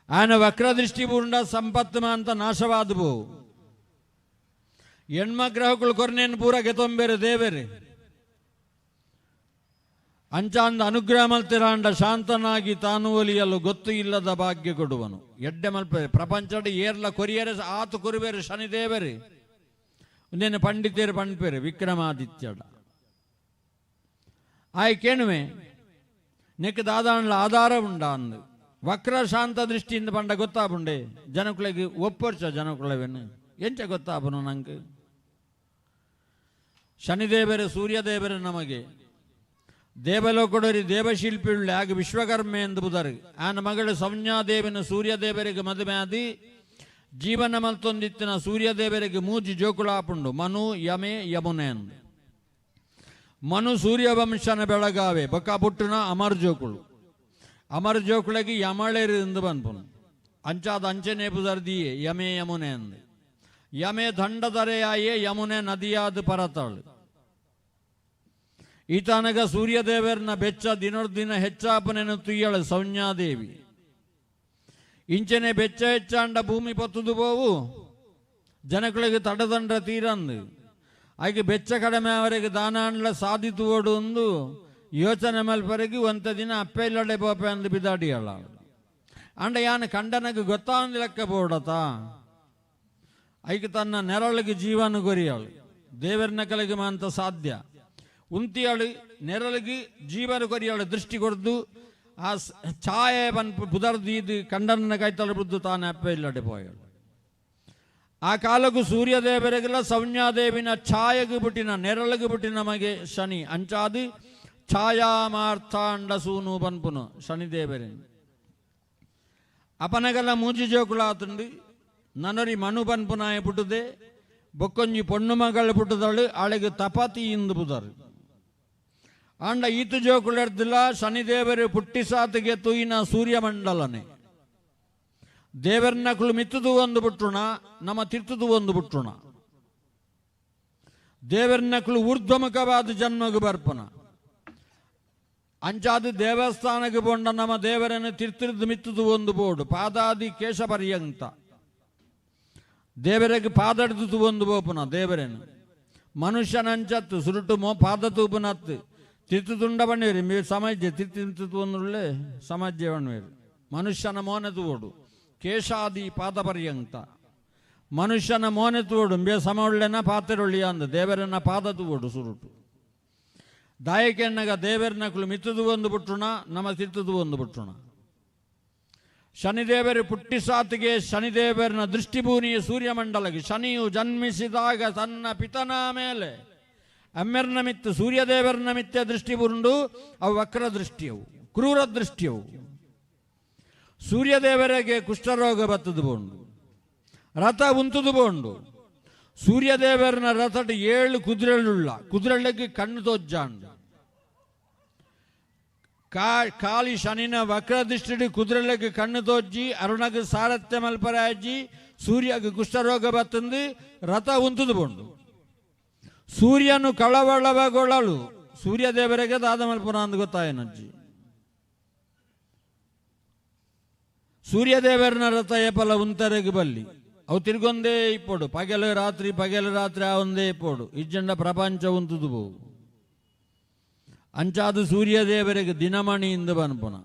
ಆನ ವಕ್ರದೃಷ್ಟಿ ಪೂರ್ಣ ಸಂಪತ್ತು ಮಾಂತ ನಾಶವಾದವು ಎಣ್ಮ ಗ್ರಹಗಳು ಕೊರ್ನೇನು ಪೂರ ಗೆತೊಂಬೇರು ದೇವೇರು ಅಂಚಾಂದ ಅನುಗ್ರಹ ಮಲ್ತಿರಾಂಡ ಶಾಂತನಾಗಿ ತಾನು ಒಲಿಯಲು ಗೊತ್ತು ಇಲ್ಲದ ಭಾಗ್ಯ ಕೊಡುವನು ಎಡ್ಡೆ ಮಲ್ಪ ಪ್ರಪಂಚದ ಏರ್ಲ ಕೊರಿಯರೆ ಆತು ಕೊರುಬೇರು ಶನಿದೇವರೇ ಒಂದೇನು ಪಂಡಿತರು ಪಂಡ್ಪೇರು ವಿಕ್ರಮಾದಿತ್ಯಡ ಆಯ್ ಕೇಣುವೆ ನೆಕ್ ದಾದಾಂಡ್ಲ ಆಧಾರ ಉಂಡ ಅಂದು ವಕ್ರ ಶಾಂತ ದೃಷ್ಟಿಯಿಂದ ಪಂಡ ಗೊತ್ತಾಪುಂಡೆ ಜನಕುಲೆಗೆ ಒಪ್ಪರ್ಚ ಜನಕುಲವೇನು ಎಂಚ ಗೊತ್ತಾಪನು ನಂಗೆ. ಶನಿದೇವರ ಸೂರ್ಯದೇವರ ನಮಗೆ ದೇವಲೋಕಡರಿ ದೇವಶಿಲ್ಪಿಳ್ಳೆ ಆಗ ವಿಶ್ವಕರ್ಮೆ ಎಂದು ಬುದರು ಆನ ಮಗಳು ಸಂಜ್ಞಾದೇವನ ಸೂರ್ಯದೇವರಿಗೆ ಮದುವೆ ಆದಿ ಜೀವನ ಮಲ್ತೊಂದಿತ್ತಿನ ಸೂರ್ಯದೇವರಿಗೆ ಮೂಜಿ ಜೋಕುಳಾಪುಂಡು ಮನು ಯಮೆ ಯಮುನೆ ಎಂದು. ಮನು ಸೂರ್ಯವಂಶನ ಬೆಳಗಾವೆ ಬೊಕ್ಕ ಪುಟ್ಟುನ ಅಮರ್ ಜೋಕುಳು ಅಮರ್ ಜೋಕುಳಗಿ ಯಮಳೇರು ಎಂದು ಬನ್ಪುನು ಅಂಚಾದ ಅಂಚನೆ ಪುದರ್ದಿಯೇ ಯಮೆ ಯಮುನೆ ಎಂದು. ಯಮೆ ದಂಡದರೆಯಾಯೇ ಯಮುನೆ ನದಿಯಾದ ಪರತಾಳು. ಈತನಗ ಸೂರ್ಯದೇವರನ ಬೆಚ್ಚ ದಿನೊರ್ದಿನ ಹೆಚ್ಚಾಪನೆನು ತುಯ್ಯಳು ಸಂಜ್ಞಾದೇವಿ. ಇಂಚನೆ ಬೆಚ್ಚ ಹೆಚ್ಚಾಂಡ ಭೂಮಿ ಪತ್ತುದು ಪೋವು ಜನಗಳಿಗೆ ತಡದಂಡ ತೀರಂದು ಆಕೆ ಬೆಚ್ಚ ಕಡಿಮೆ ಅವರಿಗೆ ದಾನಾಂಡ್ಲ ಸಾಧಿತು ಓಡು ಒಂದು ಯೋಚನೆ ಮಲ್ಪರೆಗೆ ಒಂತ ದಿನ ಅಪ್ಪೆಲ್ಲಡೆ ಪೋಪೆ ಅಂದು ಬಿದಾಡಿಯಲ್ಲ. ಅಂಡ ಯಾನು ಕಂಡನಗೆ ಗೊತ್ತಾಂದು ಲೆಕ್ಕ ಪೋಡತ ಐಕೆ ತನ್ನ ನೆರಳಿಗೆ ಜೀವನ ಕೊರಿಯಾಳು ದೇವರನ ಕಲೆಗೆ ಮಾಂತ ಸಾಧ್ಯ ಉಂತಿಯಾಳು ನೆರಳಿಗೆ ಜೀವನ ಕೊರಿಯಾಳು ದೃಷ್ಟಿ ಕೊಡ್ದು ಆ ಛಾಯೆ ಬನ್ ಬುದರ್ದೀದು ಕಂಡನ ಕೈ ತಲುಪಿದ್ದು ತಾನು ಅಪ್ಪ ಇಲ್ಲಡೆ ಪೋಯಳು. ಆ ಕಾಲಕ್ಕೂ ಸೂರ್ಯದೇವರಿಗೆಲ್ಲ ಸಂಜ್ಞಾದೇವಿನ ಛಾಯೆಗೆ ಬಿಟ್ಟಿನ ನೆರಳಿಗೆ ಬಿಟ್ಟಿನ ನಮಗೆ ಶನಿ ಅಂಚಾದು ಛಾಯಾಮಾರ್ಥಾಂಡ ಸೂನು ಬನ್ಪುನು ಶನಿದೇವರೇ. ಅಪನಗೆಲ್ಲ ಮೂಜಿ ಜೋಕುಳಾತುಂಡು ನನರಿ ಮನು ಬನ್ಪುನಾಯ ಪುಟ್ಟದೆ ಬೊಕ್ಕೊಂಜಿ ಪೊಣ್ಣು ಮಗಳು ಪುಟ್ಟದಳು ಆಳೆಗೆ ತಪಾತಿ ಇಂದು ಬುದರು. ಆಂಡ ಈತು ಜೋಕುಳೆರ್ದಿಲ್ಲ ಶನಿದೇವರು ಪುಟ್ಟಿಸಾತಿಗೆ ತೂಯಿನ ಸೂರ್ಯಮಂಡಲನೆ ದೇವರನಕುಲು ಮಿತ್ತುದು ಒಂದು ಬಿಟ್ಟುಣ ನಮ್ಮ ತಿರ್ತುದು ಒಂದು ಬಿಟ್ಟುಣ ದೇವರನಕುಲು ಊರ್ಧ್ವಮುಖವಾದ ಜನ್ಮಗು ಬರ್ಪಣ ಅಂಚಾದ ದೇವಸ್ಥಾನಕ್ಕೆ ಪೋಂಡ ನಮ್ಮ ದೇವರನ್ನು ತಿರ್ತಿರ್ದು ಮಿತ್ತುದು ಒಂದು ಬೋಡು ಪಾದಾದಿ ಕೇಶ ಪರ್ಯಂತ ದೇವರಿಗೆ ಪಾದಡ್ದು ಒಂದು ಬೋಪುನ ದೇವರೇನು ಮನುಷ್ಯನಂಚತ್ತು ಸುರುಟು ಮೋ ಪಾದ ತೂಪುನತ್ತು ತಿರ್ತು ತುಂಡ ಬಣ್ಣೀರಿ ಮೀ ಸಮಾಜ ತಿರ್ತಿ ಮಿತ್ತು ಒಂದುಳ್ಳೆ ಸಮಾಜ ಬಣ್ಣೀರು ಮನುಷ್ಯನ ಮೋನೆ ತೂಡು ಕೇಶಾದಿ ಪಾದ ಪರ್ಯಂತ ಮನುಷ್ಯನ ಮೋನೆ ತೂಡು ಬೇ ಸಮೊಳ್ಳೆನ ಪಾತೆರೊಳ್ಳಿಯ ಅಂದ ದೇವರನ್ನ ಪಾದ ತೂಡು ಸುರುಟು ದಾಯಕೆನ್ನಗ ದೇವರನಕುಲು ಮಿತ್ತುದು ಒಂದು ಬಿಟ್ಟುಣ ನಮ್ಮ ತಿರ್ತುದು ಒಂದು ಬಿಟ್ಟುಣ. ಶನಿದೇವರು ಪುಟ್ಟಿಸಾತಿಗೆ ಶನಿದೇವರನ ದೃಷ್ಟಿಭೂಮಿಯ ಸೂರ್ಯಮಂಡಲಕ್ಕೆ ಶನಿಯು ಜನ್ಮಿಸಿದಾಗ ತನ್ನ ಪಿತನ ಮೇಲೆ ಅಮ್ಮೆರ್ನ ಮಿತ್ತು ಸೂರ್ಯದೇವರನ ಮಿತ್ತೆ ದೃಷ್ಟಿ ಬುರುಂಡು ಅವು ವಕ್ರ ದೃಷ್ಟಿಯವು ಕ್ರೂರ ದೃಷ್ಟಿಯವು. ಸೂರ್ಯದೇವರಿಗೆ ಕುಷ್ಠರೋಗ ಬತ್ತದು ಬೋಂಡು ರಥ ಉಂತುದು ಬೋಂಡು ಸೂರ್ಯದೇವರನ ರಥಟ 7 ಕುದುರೆಳುಳ್ಳ ಕುದುರೆಗಳಿಗೆ ಕಣ್ಣು ತೋಜ್ಜಾಂಡು ಕಾಲಿ ಶನಿನ ವಕ್ರದೃಷ್ಟಿ ಕುದುರೆಗಳಿಗೆ ಕಣ್ಣು ತೋಜ್ಜಿ ಅರುಣಗೆ ಸಾರಥ್ಯ ಮಲ್ಪರಾಜಿ ಸೂರ್ಯಗೆ ಕುಷ್ಠರೋಗ ಬತ್ತಂದು ರಥ ಉಂತುದು ಬೋಂಡು ಸೂರ್ಯನು ಕಳವಳವಗೊಳ್ಳಲು ಸೂರ್ಯದೇವರಿಗೆ ದಾದ ಮಲ್ಪುರ ಅಂದು ಗೊತ್ತಾಯನಜ್ಜಿ. ಸೂರ್ಯದೇವರನ ರಥ ಏಪಲ ಉಂತರೆಗೆ ಬಲ್ಲಿ ಅವು ತಿರ್ಗೊಂದೇ ಇಪ್ಪೋಡು ಪಗೆಲು ರಾತ್ರಿ ಪಗೆಲು ರಾತ್ರಿ ಆ ಒಂದೇ ಇಪ್ಪೋಡು ಇಜ್ಜಂಡ ಪ್ರಪಂಚ ಉಂತುದು ಬೋವು ಅಂಚಾದು ಸೂರ್ಯದೇವರಿಗೆ ದಿನಮಣಿ ಇಂದು ಬನ್ಪುನ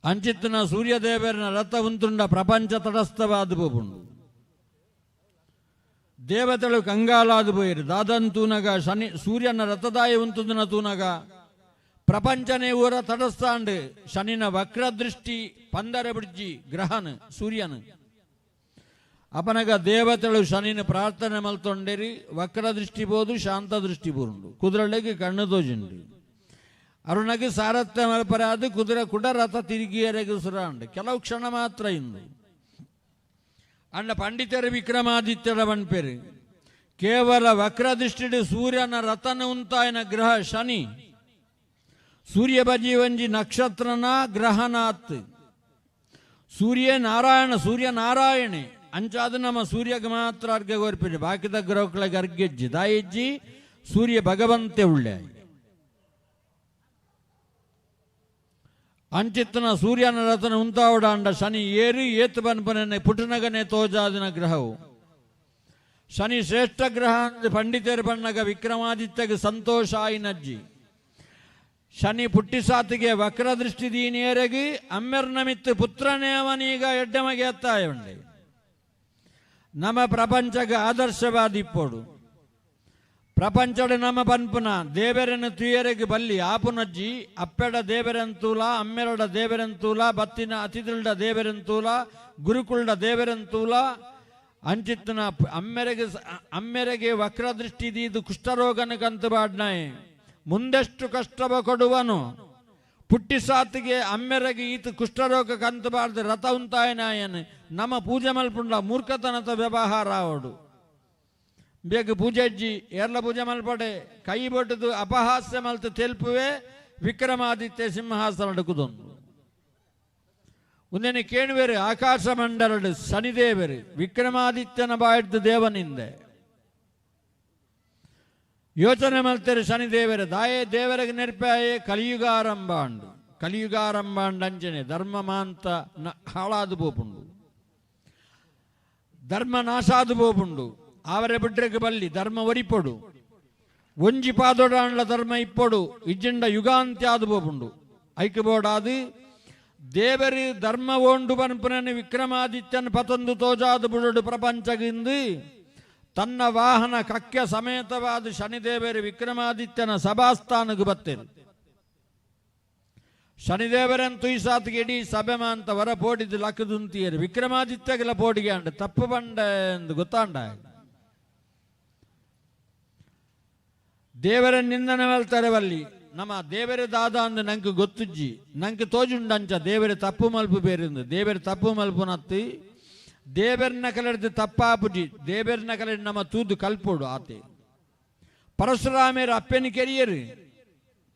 ಅಂಚಿತ್ತನ ಸೂರ್ಯದೇವರನ ರಥ ಉಂತುಂಡ ಪ್ರಪಂಚ ತಟಸ್ಥವಾದ ಬೋಪುಂಡು ದೇವತೆಳು ಕಂಗಾಲಾದ ಪೋಯಿರು ದಾದನ್ ತೂನಗ ಶನಿ ಸೂರ್ಯನ ರಥದಾಯ ಉಂತುದನ ತೂನಗ ಪ್ರಪಂಚನೇ ಊರ ತಟಸ್ಥಾಂಡು ಶನಿನ ವಕ್ರದೃಷ್ಟಿ ಪಂದರ ಬಿಡ್ಜಿ ಗ್ರಹನ ಸೂರ್ಯನ ಅಪನಗ ದೇವತೆಳು ಶನಿನ ಪ್ರಾರ್ಥನೆ ಮಲ್ತೊಂಡೇರಿ ವಕ್ರದೃಷ್ಟಿ ಬೋದು ಶಾಂತ ದೃಷ್ಟಿ ಬೋರುಂಡು ಕುದುರೆಗೆ ಕಣ್ಣು ತೋಜಿಂಡು ಅರುಣಗೆ ಸಾರಥ್ಯ ಮಲ್ಪರಾದು ಕುದುರೆ ಕುಡ ರಥ ತಿರುಗಿಯರೆಗೆ ಸುರಾಂಡು ಕೆಲವು ಕ್ಷಣ ಮಾತ್ರ ಇಂದು. ಅಂಡ ಪಂಡಿತರ ವಿಕ್ರಮಾದಿತ್ಯರ ಬನ್ಪೇರು ಕೇವಲ ವಕ್ರದೃಷ್ಟಿ ಸೂರ್ಯನ ರಥನ ಉಂತಾಯನ ಗ್ರಹ ಶನಿ ಸೂರ್ಯ ಬಜೀವಂಜಿ ನಕ್ಷತ್ರನ ಗ್ರಹನಾತ್ ಸೂರ್ಯ ನಾರಾಯಣ ಸೂರ್ಯ ನಾರಾಯಣೆ ಅಂಚಾದ ನಮ್ಮ ಸೂರ್ಯಗೆ ಮಾತ್ರ ಅರ್ಘ್ಯ ಕೋರ್ಪಿರಿ ಬಾಕಿದ ಗ್ರಹಗಳಿಗೆ ಅರ್ಘ್ಯಜ್ಜಿ ದಾಯಿಜ್ಜಿ ಸೂರ್ಯ ಭಗವಂತೆ ಉಳ್ಳೆ ಅಂಚಿತ್ತನ ಸೂರ್ಯನ ರಥನ ಉಂತಾವಡ ಅಂಡ ಶನಿ ಏರು ಏತು ಬನ್ಪನೆ ಪುಟನಗನೆ ತೋಜಾದಿನ ಗ್ರಹವು ಶನಿ ಶ್ರೇಷ್ಠ ಗ್ರಹ ಪಂಡಿತರು ಬಣ್ಣಗ ವಿಕ್ರಮಾದಿತ್ಯಗೆ ಸಂತೋಷ ಆಯಿನಜ್ಜಿ ಶನಿ ಪುಟ್ಟಿಸಾತಿಗೆ ವಕ್ರದೃಷ್ಟಿ ದೀನಿಯರೆಗೆ ಅಮ್ಮೆರ್ನಮಿತ್ತು ಪುತ್ರನೇವನೀಗ ಎಡ್ಡಮಗೆ ಎತ್ತಾಯ ಉಂಡೆ ನಮ್ಮ ಪ್ರಪಂಚಕ್ಕೆ ಆದರ್ಶವಾದಿಪ್ಪೋಡು ಪ್ರಪಂಚಡ ನಮ್ಮ ಪನ್ಪುನ ದೇವರನ್ನು ತುಯರೆಗೆ ಬಲ್ಲಿ ಆಪುನಜ್ಜಿ ಅಪ್ಪೆಡ ದೇವರಂತೂಲ ಅಮ್ಮೆರಡ ದೇವರಂತೂಲ ಬತ್ತಿನ ಅತಿಥಿಲ್ಡ ದೇವರಂತೂಲ ಗುರುಕುಲ್ಡ ದೇವರಂತೂಲ ಅಂಚಿತ್ತನ ಅಮ್ಮೆರೆಗೆ ಅಮ್ಮೆರೆಗೆ ವಕ್ರದೃಷ್ಟಿ ದೀದು ಕುಷ್ಠರೋಗನ ಕಂತು ಬಾಡ್ನಾಯೆ ಮುಂದೆಷ್ಟು ಕಷ್ಟವ ಕೊಡುವನು ಪುಟ್ಟಿಸಾತಿಗೆ ಅಮ್ಮೆರೆಗೆ ಈತ ಕುಷ್ಠರೋಗ ಕಂತು ಬಾರ್ದು ರಥ ಉಂತಾಯನಾಯನು ನಮ್ಮ ಪೂಜೆ ಮಲ್ಪುಂಡ ಮೂರ್ಖತನದ ವ್ಯವಹಾರ ಅವಡು ಬೇಗ ಪೂಜೆಜ್ಜಿ ಏರ್ಲ ಪೂಜೆ ಮಲ್ಪಡೆ ಕೈ ಬೊಟ್ಟದು ಅಪಹಾಸ್ಯ ಮಲ್ತು ತೆಲ್ಪುವೆ ವಿಕ್ರಮಾದಿತ್ಯ ಸಿಂಹಾಸನ ಅಡುಕುದೊಂದು ಒಂದೇನೆ ಕೇಳುವೆರು ಆಕಾಶ ಮಂಡಲಡು ಶನಿದೇವರು ವಿಕ್ರಮಾದಿತ್ಯನ ಬಾಯ್ದು ದೇವನಿಂದೆ ಯೋಚನೆ ಮಲ್ತೆರು ಶನಿದೇವರು ದಾಯೇ ದೇವರಿಗೆ ನೆರ್ಪಾಯೇ ಕಲಿಯುಗಾರಂಭಾಂಡು ಕಲಿಯುಗಾರಂಭಾಂಡು ಅಂಚನೆ ಧರ್ಮ ಮಾಂತ ಹಾಳಾದು ಪೋಪುಂಡು ಧರ್ಮ ನಾಶಾದು ಪೋಪುಂಡು ಆವರೆ ಬಿಡ್ರೆಗೆ ಬಲ್ಲಿ ಧರ್ಮ ಒರಿಪೊಡು ಒಂಜಿ ಪಾದೊಡಾಂಡ್ಲ ಧರ್ಮ ಇಪ್ಪೊಡು ಇಜ್ಜಿಂಡ ಯುಗಾಂತ್ಯಾದು ಪೋಪುಂಡು ಐಕ್ಯಬೋಡಾದು ದೇವರು ಧರ್ಮ ಓಂಡು ಪನ್ಪುನನು ವಿಕ್ರಮಾದಿತ್ಯನ ಪತೊಂದು ತೋಜಾದು ಬುಡಡು ಪ್ರಪಂಚಗಿಂದು ತನ್ನ ವಾಹನ ಕಕ್ಯ ಸಮೇತವಾದ ಶನಿದೇವರು ವಿಕ್ರಮಾದಿತ್ಯನ ಸಭಾಸ್ಥಾನಕ್ಕೆ ಬತ್ತೇರು. ಶನಿದೇವರನ್ ತುಯ್ಸಾತ್ಗೆ ಇಡೀ ಸಭೆ ಮಾಂತ ವರ ಪೋಡಿದ್ದು ಲಕ್ಕದುಂತಿಯರು ವಿಕ್ರಮಾದಿತ್ಯಗೆಲ್ಲ ಪೋಡಿಗೆ ಅಂಡ ತಪ್ಪು ಬಂಡ ಎಂದು ಗೊತ್ತಾಂಡ. ದೇವರ ನಿಂದನೆ ವೆಲ್ತಾರೆ ವಲ್ಲಿ ನಮ್ಮ ದೇವರೇ ದಾದ ಅಂದು ನಂಗೆ ಗೊತ್ತುಜ್ಜಿ ನಂಗೆ ತೋಜುಂಡಂಚ ದೇವರೇ ತಪ್ಪು ಮಲ್ಪು ಬೇರಿಂದು ದೇವರ ತಪ್ಪು ಮಲ್ಪು ನತ್ತಿ ದೇವರನ್ನ ಕಲೆಡ್ದು ತಪ್ಪಾಪುಜಿ ದೇವರನ್ನ ಕಲೆಡ್ ನಮ್ಮ ತೂದು ಕಲ್ಪೋಡು ಆತೆ. ಪರಶುರಾಮೇರು ಅಪ್ಪೆನ ಕೆರಿಯರು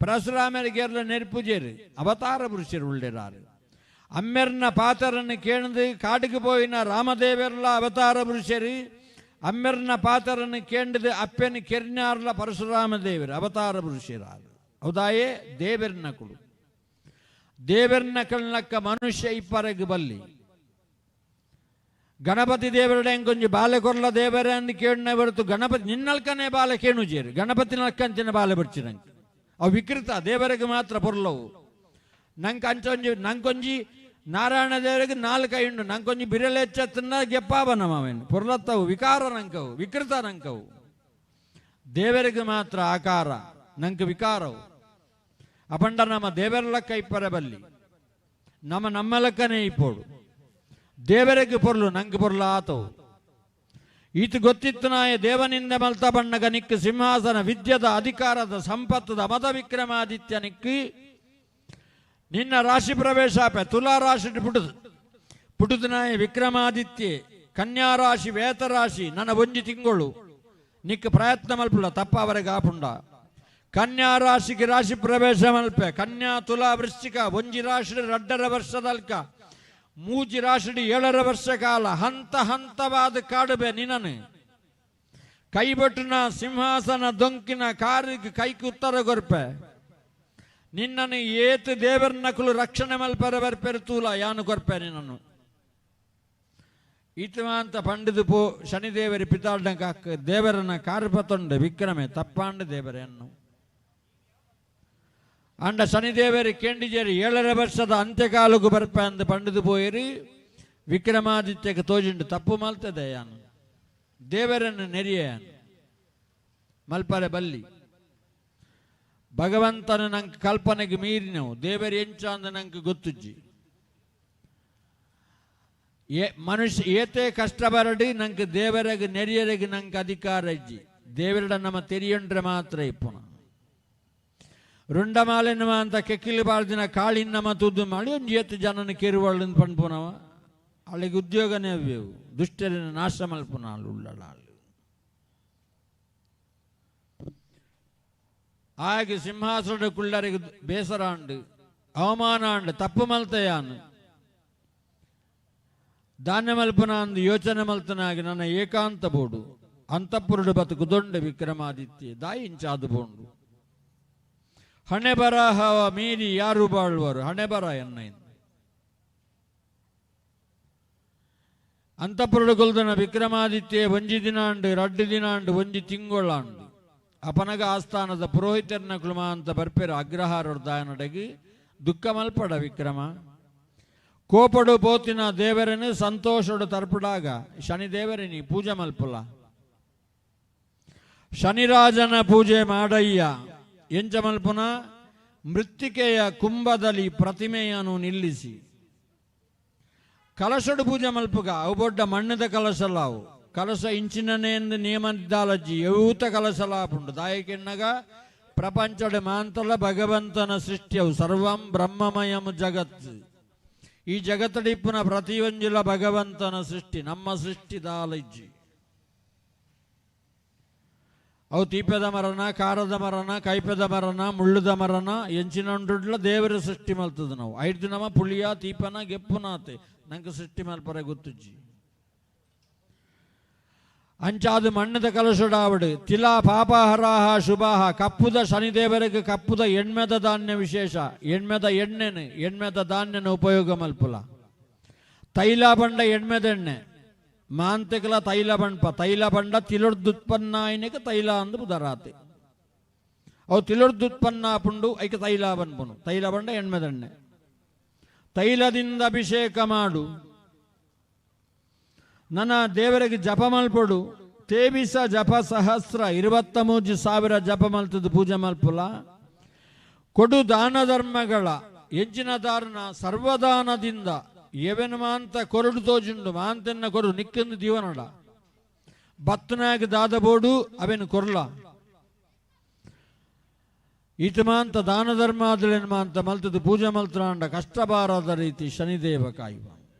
ಪರಶುರಾಮೇರು ಕೇರಳ ನೆರ್ಪುಜೇರು ಅವತಾರ ಪುರುಷರು ಉಳ್ಳೇರಾರು. ಅಮ್ಮೆರ್ನ ಪಾತರನ್ನು ಕೇಣದು ಕಾಡಿಗೆ ಪೋಯಿನ ರಾಮದೇವರ್ಲ ಅವತಾರ ಪುರುಷರು ಅಮ್ಮೆರ್ನ ಪಾತರನ್ನು ಕೇಂಡದು ಅಪ್ಪೆನ ಕೆರ್ನಾರ್ಲ ಪರಶುರಾಮ ದೇವರು ಅವತಾರ ಪುರುಷರಾರು. ಹೌದಾಯೇ ದೇವರನ್ನ ಕುಳು ದೇವರನ್ನ ಕಳ್ನಕ್ಕ ಮನುಷ್ಯ ಇಪ್ಪರೆಗೆ ಬಲ್ಲಿ ಗಣಪತಿ ದೇವರಡೆ ಕೊಂಚ ಬಾಲೆ ಕೊರ್ಲ ದೇವರೇ ಅಂದು ಕೇಳಿನ ಹೊರತು ಗಣಪತಿ ನಿನ್ನಲ್ಕನೇ ಬಾಲೆ ಕೇಣುಜೇರು ಗಣಪತಿ ನಲ್ಕಂಚಿನ ಬಾಲೆ ಬರ್ಚಿ ನಂಗೆ ಅವು ವಿಕೃತ ದೇವರಿಗೆ ಮಾತ್ರ ಪೊರ್ಲವು. ನಂಗೆ ಅಂಚೊಂಜಿ ನಂಗೊಂಜಿ ನಾರಾಯಣ ದೇವರಿಗೆ ನಾಲ್ಕು ಉಂಡು ನಂಗೊಂಜಿ ಬಿರಲೆಚ್ಚತ್ತನ್ನ ಗೆಪ್ಪಾಬ ನಮ್ಮವೇನು ಪೊರ್ಲತ್ತವು ವಿಕಾರ ನಂಕವು ವಿಕೃತ ನಂಕವು. ದೇವರಿಗೆ ಮಾತ್ರ ಆಕಾರ ನಂಗೆ ವಿಕಾರವು. ಅಪಂಡ ನಮ್ಮ ದೇವರ ಲೆಕ್ಕ ಇಪ್ಪರೆ ಬಲ್ಲಿ ನಮ್ಮ ನಮ್ಮ ಲೆಕ್ಕನೇ ಇಪ್ಪೋಡು ದೇವರಿಗೆ ಪೊರ್ಲು ನಂಗೆ ಪೊರ್ಲು ಆತವು. ಈತ ಗೊತ್ತಿತ್ತು ನಾಯ ದೇವನಿಂದ ಮಲ್ತ ಬಣ್ಣಗ ನಿಕ್ಕು ಸಿಂಹಾಸನ ವಿದ್ಯದ ಅಧಿಕಾರದ ಸಂಪತ್ತದ ಮತ ವಿಕ್ರಮಾದಿತ್ಯ ನಿಕ್ಕು ನಿನ್ನ ರಾಶಿ ಪ್ರವೇಶ ಆಪೆ ತುಲಾ ರಾಶಿ ಪುಟುದು ಪುಟುದು ನಾಯ ವಿಕ್ರಮಾದಿತ್ಯ ಕನ್ಯಾ ರಾಶಿ ವೇತ ರಾಶಿ ನನ್ನ ಒಂಜಿ ತಿಂಗಳು ನಿಕ್ಕು ಪ್ರಯತ್ನ ಮಲ್ಪುಲ್ಲ ತಪ್ಪ ಅವರಿಗೆ ಆಪುಂಡ. ಕನ್ಯಾ ರಾಶಿಗೆ ರಾಶಿ ಪ್ರವೇಶ ಮಲ್ಪೆ ಕನ್ಯಾ ತುಲಾ ವೃಶ್ಚಿಕ ಒಂಜಿ ರಾಶಿ ರಡ್ಡರ ವರ್ಷದಲ್ಕ ಮೂಜಿ ರಾಶಿ ಏಳರ ವರ್ಷ ಕಾಲ ಹಂತ ಹಂತವಾದ ಕಾಡುಬೆ ನಿನನು ಕೈಬೊಟ್ಟಿನ ಸಿಂಹಾಸನ ದೊಂಕಿನ ಕಾರಿಗೆ ಕೈಗೆ ಉತ್ತರ ಕೊರ್ಪೆ ನಿನ್ನನ್ನು ಏತು ದೇವರ ನಕಲು ರಕ್ಷಣೆ ಮಲ್ಪರ ಬರ್ಪೆರು ತೂಲ ಯಾನು ಕೊರ್ಪೆ ನಿನ್ನನ್ನು. ಈತಮಾಂತ ಪಂಡಿದು ಪೋ ಶನಿದೇವರಿ ಪಿತಾಡ್ನ ಕಾಕ ದೇವರನ್ನ ಕಾರುಪತೊಂಡೆ ವಿಕ್ರಮೆ ತಪ್ಪಾಂಡ ದೇವರೆಯನ್ನು ಅಂಡ ಶನಿದೇವರಿ ಕೇಂಡಿಜೇರಿ ಏಳರ ವರ್ಷದ ಅಂತ್ಯಕಾಲಕ್ಕೂ ಬರ್ಪೆ ಅಂದ ಪಂಡಿದು ಪೋಯಿರಿ ವಿಕ್ರಮಾದಿತ್ಯಕ್ಕೆ ತೋಜಿಂಡು ತಪ್ಪು ಮಲ್ತದೆ ಯಾನು ದೇವರನ್ನು ನೆರಿಯಾನು ಮಲ್ಪರೆ ಬಲ್ಲಿ ಭಗವಂತನ ನಂಗೆ ಕಲ್ಪನೆಗೆ ಮೀರಿನವು ದೇವರು ಎಂಚ ಅಂದ ನಂಗೆ ಗೊತ್ತುಜ್ಜಿ. ಮನುಷ್ಯ ಏತೇ ಕಷ್ಟ ಬರಡಿ ನಂಗೆ ದೇವರಿಗೆ ನೆರಿಯರಿಗೆ ನಂಗೆ ಅಧಿಕಾರ ಇಜ್ಜಿ ದೇವರಡ ನಮ್ಮ ತೆರಿಯೊಂಡ್ರೆ ಮಾತ್ರ ಇಪ್ಪುನ. ರುಂಡಮಾಲೆನ್ನುವ ಅಂತ ಕೆಕ್ಕಿಲಿ ಬಾಳ್ದಿನ ಕಾಳಿನ ತುದ್ದು ಮಾಡಿ ಒಂದು ಏತು ಜನನ ಕೇರುವಳ್ಳು ಪಣ್ಪುನವ ಅಲ್ಲಿಗೆ ಉದ್ಯೋಗನೇ ಅವ್ಯವು ದುಷ್ಟರಿನ ನಾಶ ಮಲ್ಪುನ ಉಳ್ಳಾಳು. ಆಗಿ ಸಿಂಹಾಸನ ಕುಳ್ಳರಿಗೆ ಬೇಸರಾಂಡು ಅವಮಾನ ಅಂಡು ತಪ್ಪು ಮಲ್ತಯಾನು ಧಾನ್ಯ ಮಲ್ಪನ ಅಂದು ಯೋಚನೆ ಮಲ್ತನಾಗಿ ನನ್ನ ಏಕಾಂತ ಬೋಡು ಅಂತಪುರುಡು ಬతుಕು ದೊಂಡೆ ವಿಕ್ರಮಾದಿತ್ಯ ದಾಯಿಂಚಾದು ಬೋಂಡು ಹಣೆ ಬರಹವ ಮೀರಿ ಯಾರು ಬಾಳುವರು ಹಣೆ ಬರ ಎನ್ನ ಅಂತಪುರುಡು ಕೊಲ್ದನ ವಿಕ್ರಮಾದಿತ್ಯ ಒಂಜಿ ದಿನಾಂಡು ರಡ್ಡು ದಿನಾಂಡು ಒಂಜಿ ತಿಂಗೊಳಾಂಡು ಅಪನಗ ಆಸ್ಥಾನದ ಪುರೋಹಿತರನ ಕುಲಮ ಅಂತ ಬರ್ಪೇರು ಅಗ್ರಹಾರದಾಯನಡೆಗೆ ದುಃಖ ಮಲ್ಪಡ ವಿಕ್ರಮ ಕೋಪಡು ಪೋತಿನ ದೇವರನ್ನು ಸಂತೋಷಡು ತರ್ಪಡಾಗ ಶನಿದೇವರನಿ ಪೂಜೆ ಮಲ್ಪುಲ ಶನಿರಾಜನ ಪೂಜೆ ಮಾಡಯ್ಯ ಎಂಚ ಮಲ್ಪುನ ಮೃತ್ತಿಕೆಯ ಕುಂಭದಲ್ಲಿ ಪ್ರತಿಮೆಯನ್ನು ನಿಲ್ಲಿಸಿ ಕಲಶಡು ಪೂಜೆ ಮಲ್ಪುಗ ಅವು ಬೊಡ್ಡ ಮಣ್ಣದ ಕಲಶಲಾವು ಕಲಸ ಇಂಚಿನನೇಂದು ನಿಯಮದಾಲಜ್ಜಿ ಯೂತ ಕಲಸಲಾಪುಂಡು ದಾಯಕೆನ್ನಗ ಪ್ರಪಂಚದ ಮಾಂತಲ ಭಗವಂತನ ಸೃಷ್ಟಿಯವು ಸರ್ವಂ ಬ್ರಹ್ಮಮಯಂ ಜಗತ್. ಈ ಜಗತ್ತಡಿಪ್ಪುನ ಪ್ರತಿಯೊಂಜಿಲ ಭಗವಂತನ ಸೃಷ್ಟಿ, ನಮ್ಮ ಸೃಷ್ಟಿ ದಾಲಜ್ಜಿ. ಅವು ತೀಪದ ಮರನ, ಕಾರದ ಮರನ, ಕೈಪದ ಮರನ, ಮುಳ್ಳುದ ಮರನ ಎಂಚಿನೊಂಡುಡ್ಲ ದೇವರ ಸೃಷ್ಟಿ ಮಲ್ತದ ನಾವು. ಐದು ನಮ್ಮ ಪುಳಿಯ ತೀಪನ ಗೆಪ್ಪುನಾತೆ ನಂಗೆ ಸೃಷ್ಟಿ ಮಲ್ಪರೆ ಗೊತ್ತುಜ್ಜಿ. ಅಂಚಾದು ಮಣ್ಣದ ಕಲಶಡಾವಡು ತಿಲಾ ಪಾಪಹರಾಹ ಶುಭಾಹ. ಕಪ್ಪುದ ಶನಿದೇವರಿಗೆ ಕಪ್ಪುದ ಎಣ್ಮೆದ ಧಾನ್ಯ ವಿಶೇಷ. ಎಣ್ಮೆದ ಎಣ್ಣೆನು ಎಣ್ಮೆದ ಧಾನ್ಯನ ಉಪಯೋಗ ಮಲ್ಪುಲ. ತೈಲ ಬಂಡ ಎಣ್ಮೆದೆಣ್ಣೆ ಮಾಂತಿಕಲ ತೈಲ ಬಂಡ್ಪ ತೈಲ ಬಂಡ ತಿಲುರ್ದುತ್ಪನ್ನಾಯನಿಗೆ ತೈಲ ಅಂದು ಬುಧರಾತೆ. ಅವು ತಿಲುರ್ದುತ್ಪನ್ನ ಪುಂಡು ಐಕ ತೈಲ ಬನ್ಪುನು. ತೈಲ ಬಂಡ ಎಣ್ಮೆದೆಣ್ಣೆ ತೈಲದಿಂದ ಅಭಿಷೇಕ ಮಾಡು. ನನ್ನ ದೇವರಿಗೆ ಜಪ ಮಲ್ಪಡು. ತೇಬಿಸ ಜಪ ಸಹಸ್ರ 23,000 ಜಪ ಮಲ್ತದ್ದು ಪೂಜೆ ಮಲ್ಪುಲ. ಕೊಡು ದಾನ ಧರ್ಮಗಳ ಎಂಚಿನ ದಾರನ ಸರ್ವದಾನದಿಂದ ಎವೆನು ಮಾಂತ ಕೊರಡು ತೋಜುಂಡು ಮಾಂತೆನ್ನ ಕೊರು ನಿಕ್ಕಂದು ದೀವನಡ ಬತ್ತನಾಗ ದಾದಬೋಡು ಅವೆನು ಕೊರ್ಲ. ಈತ ಮಾಂತ ದಾನ ಧರ್ಮಾದಲೇನು ಮಾಂತ ಮಲ್ತದ್ದು ಪೂಜೆ ಮಲ್ತ್ರಾಂಡ ಕಷ್ಟ ಬಾರದ ರೀತಿ ಶನಿದೇವ ಕಾಯುವ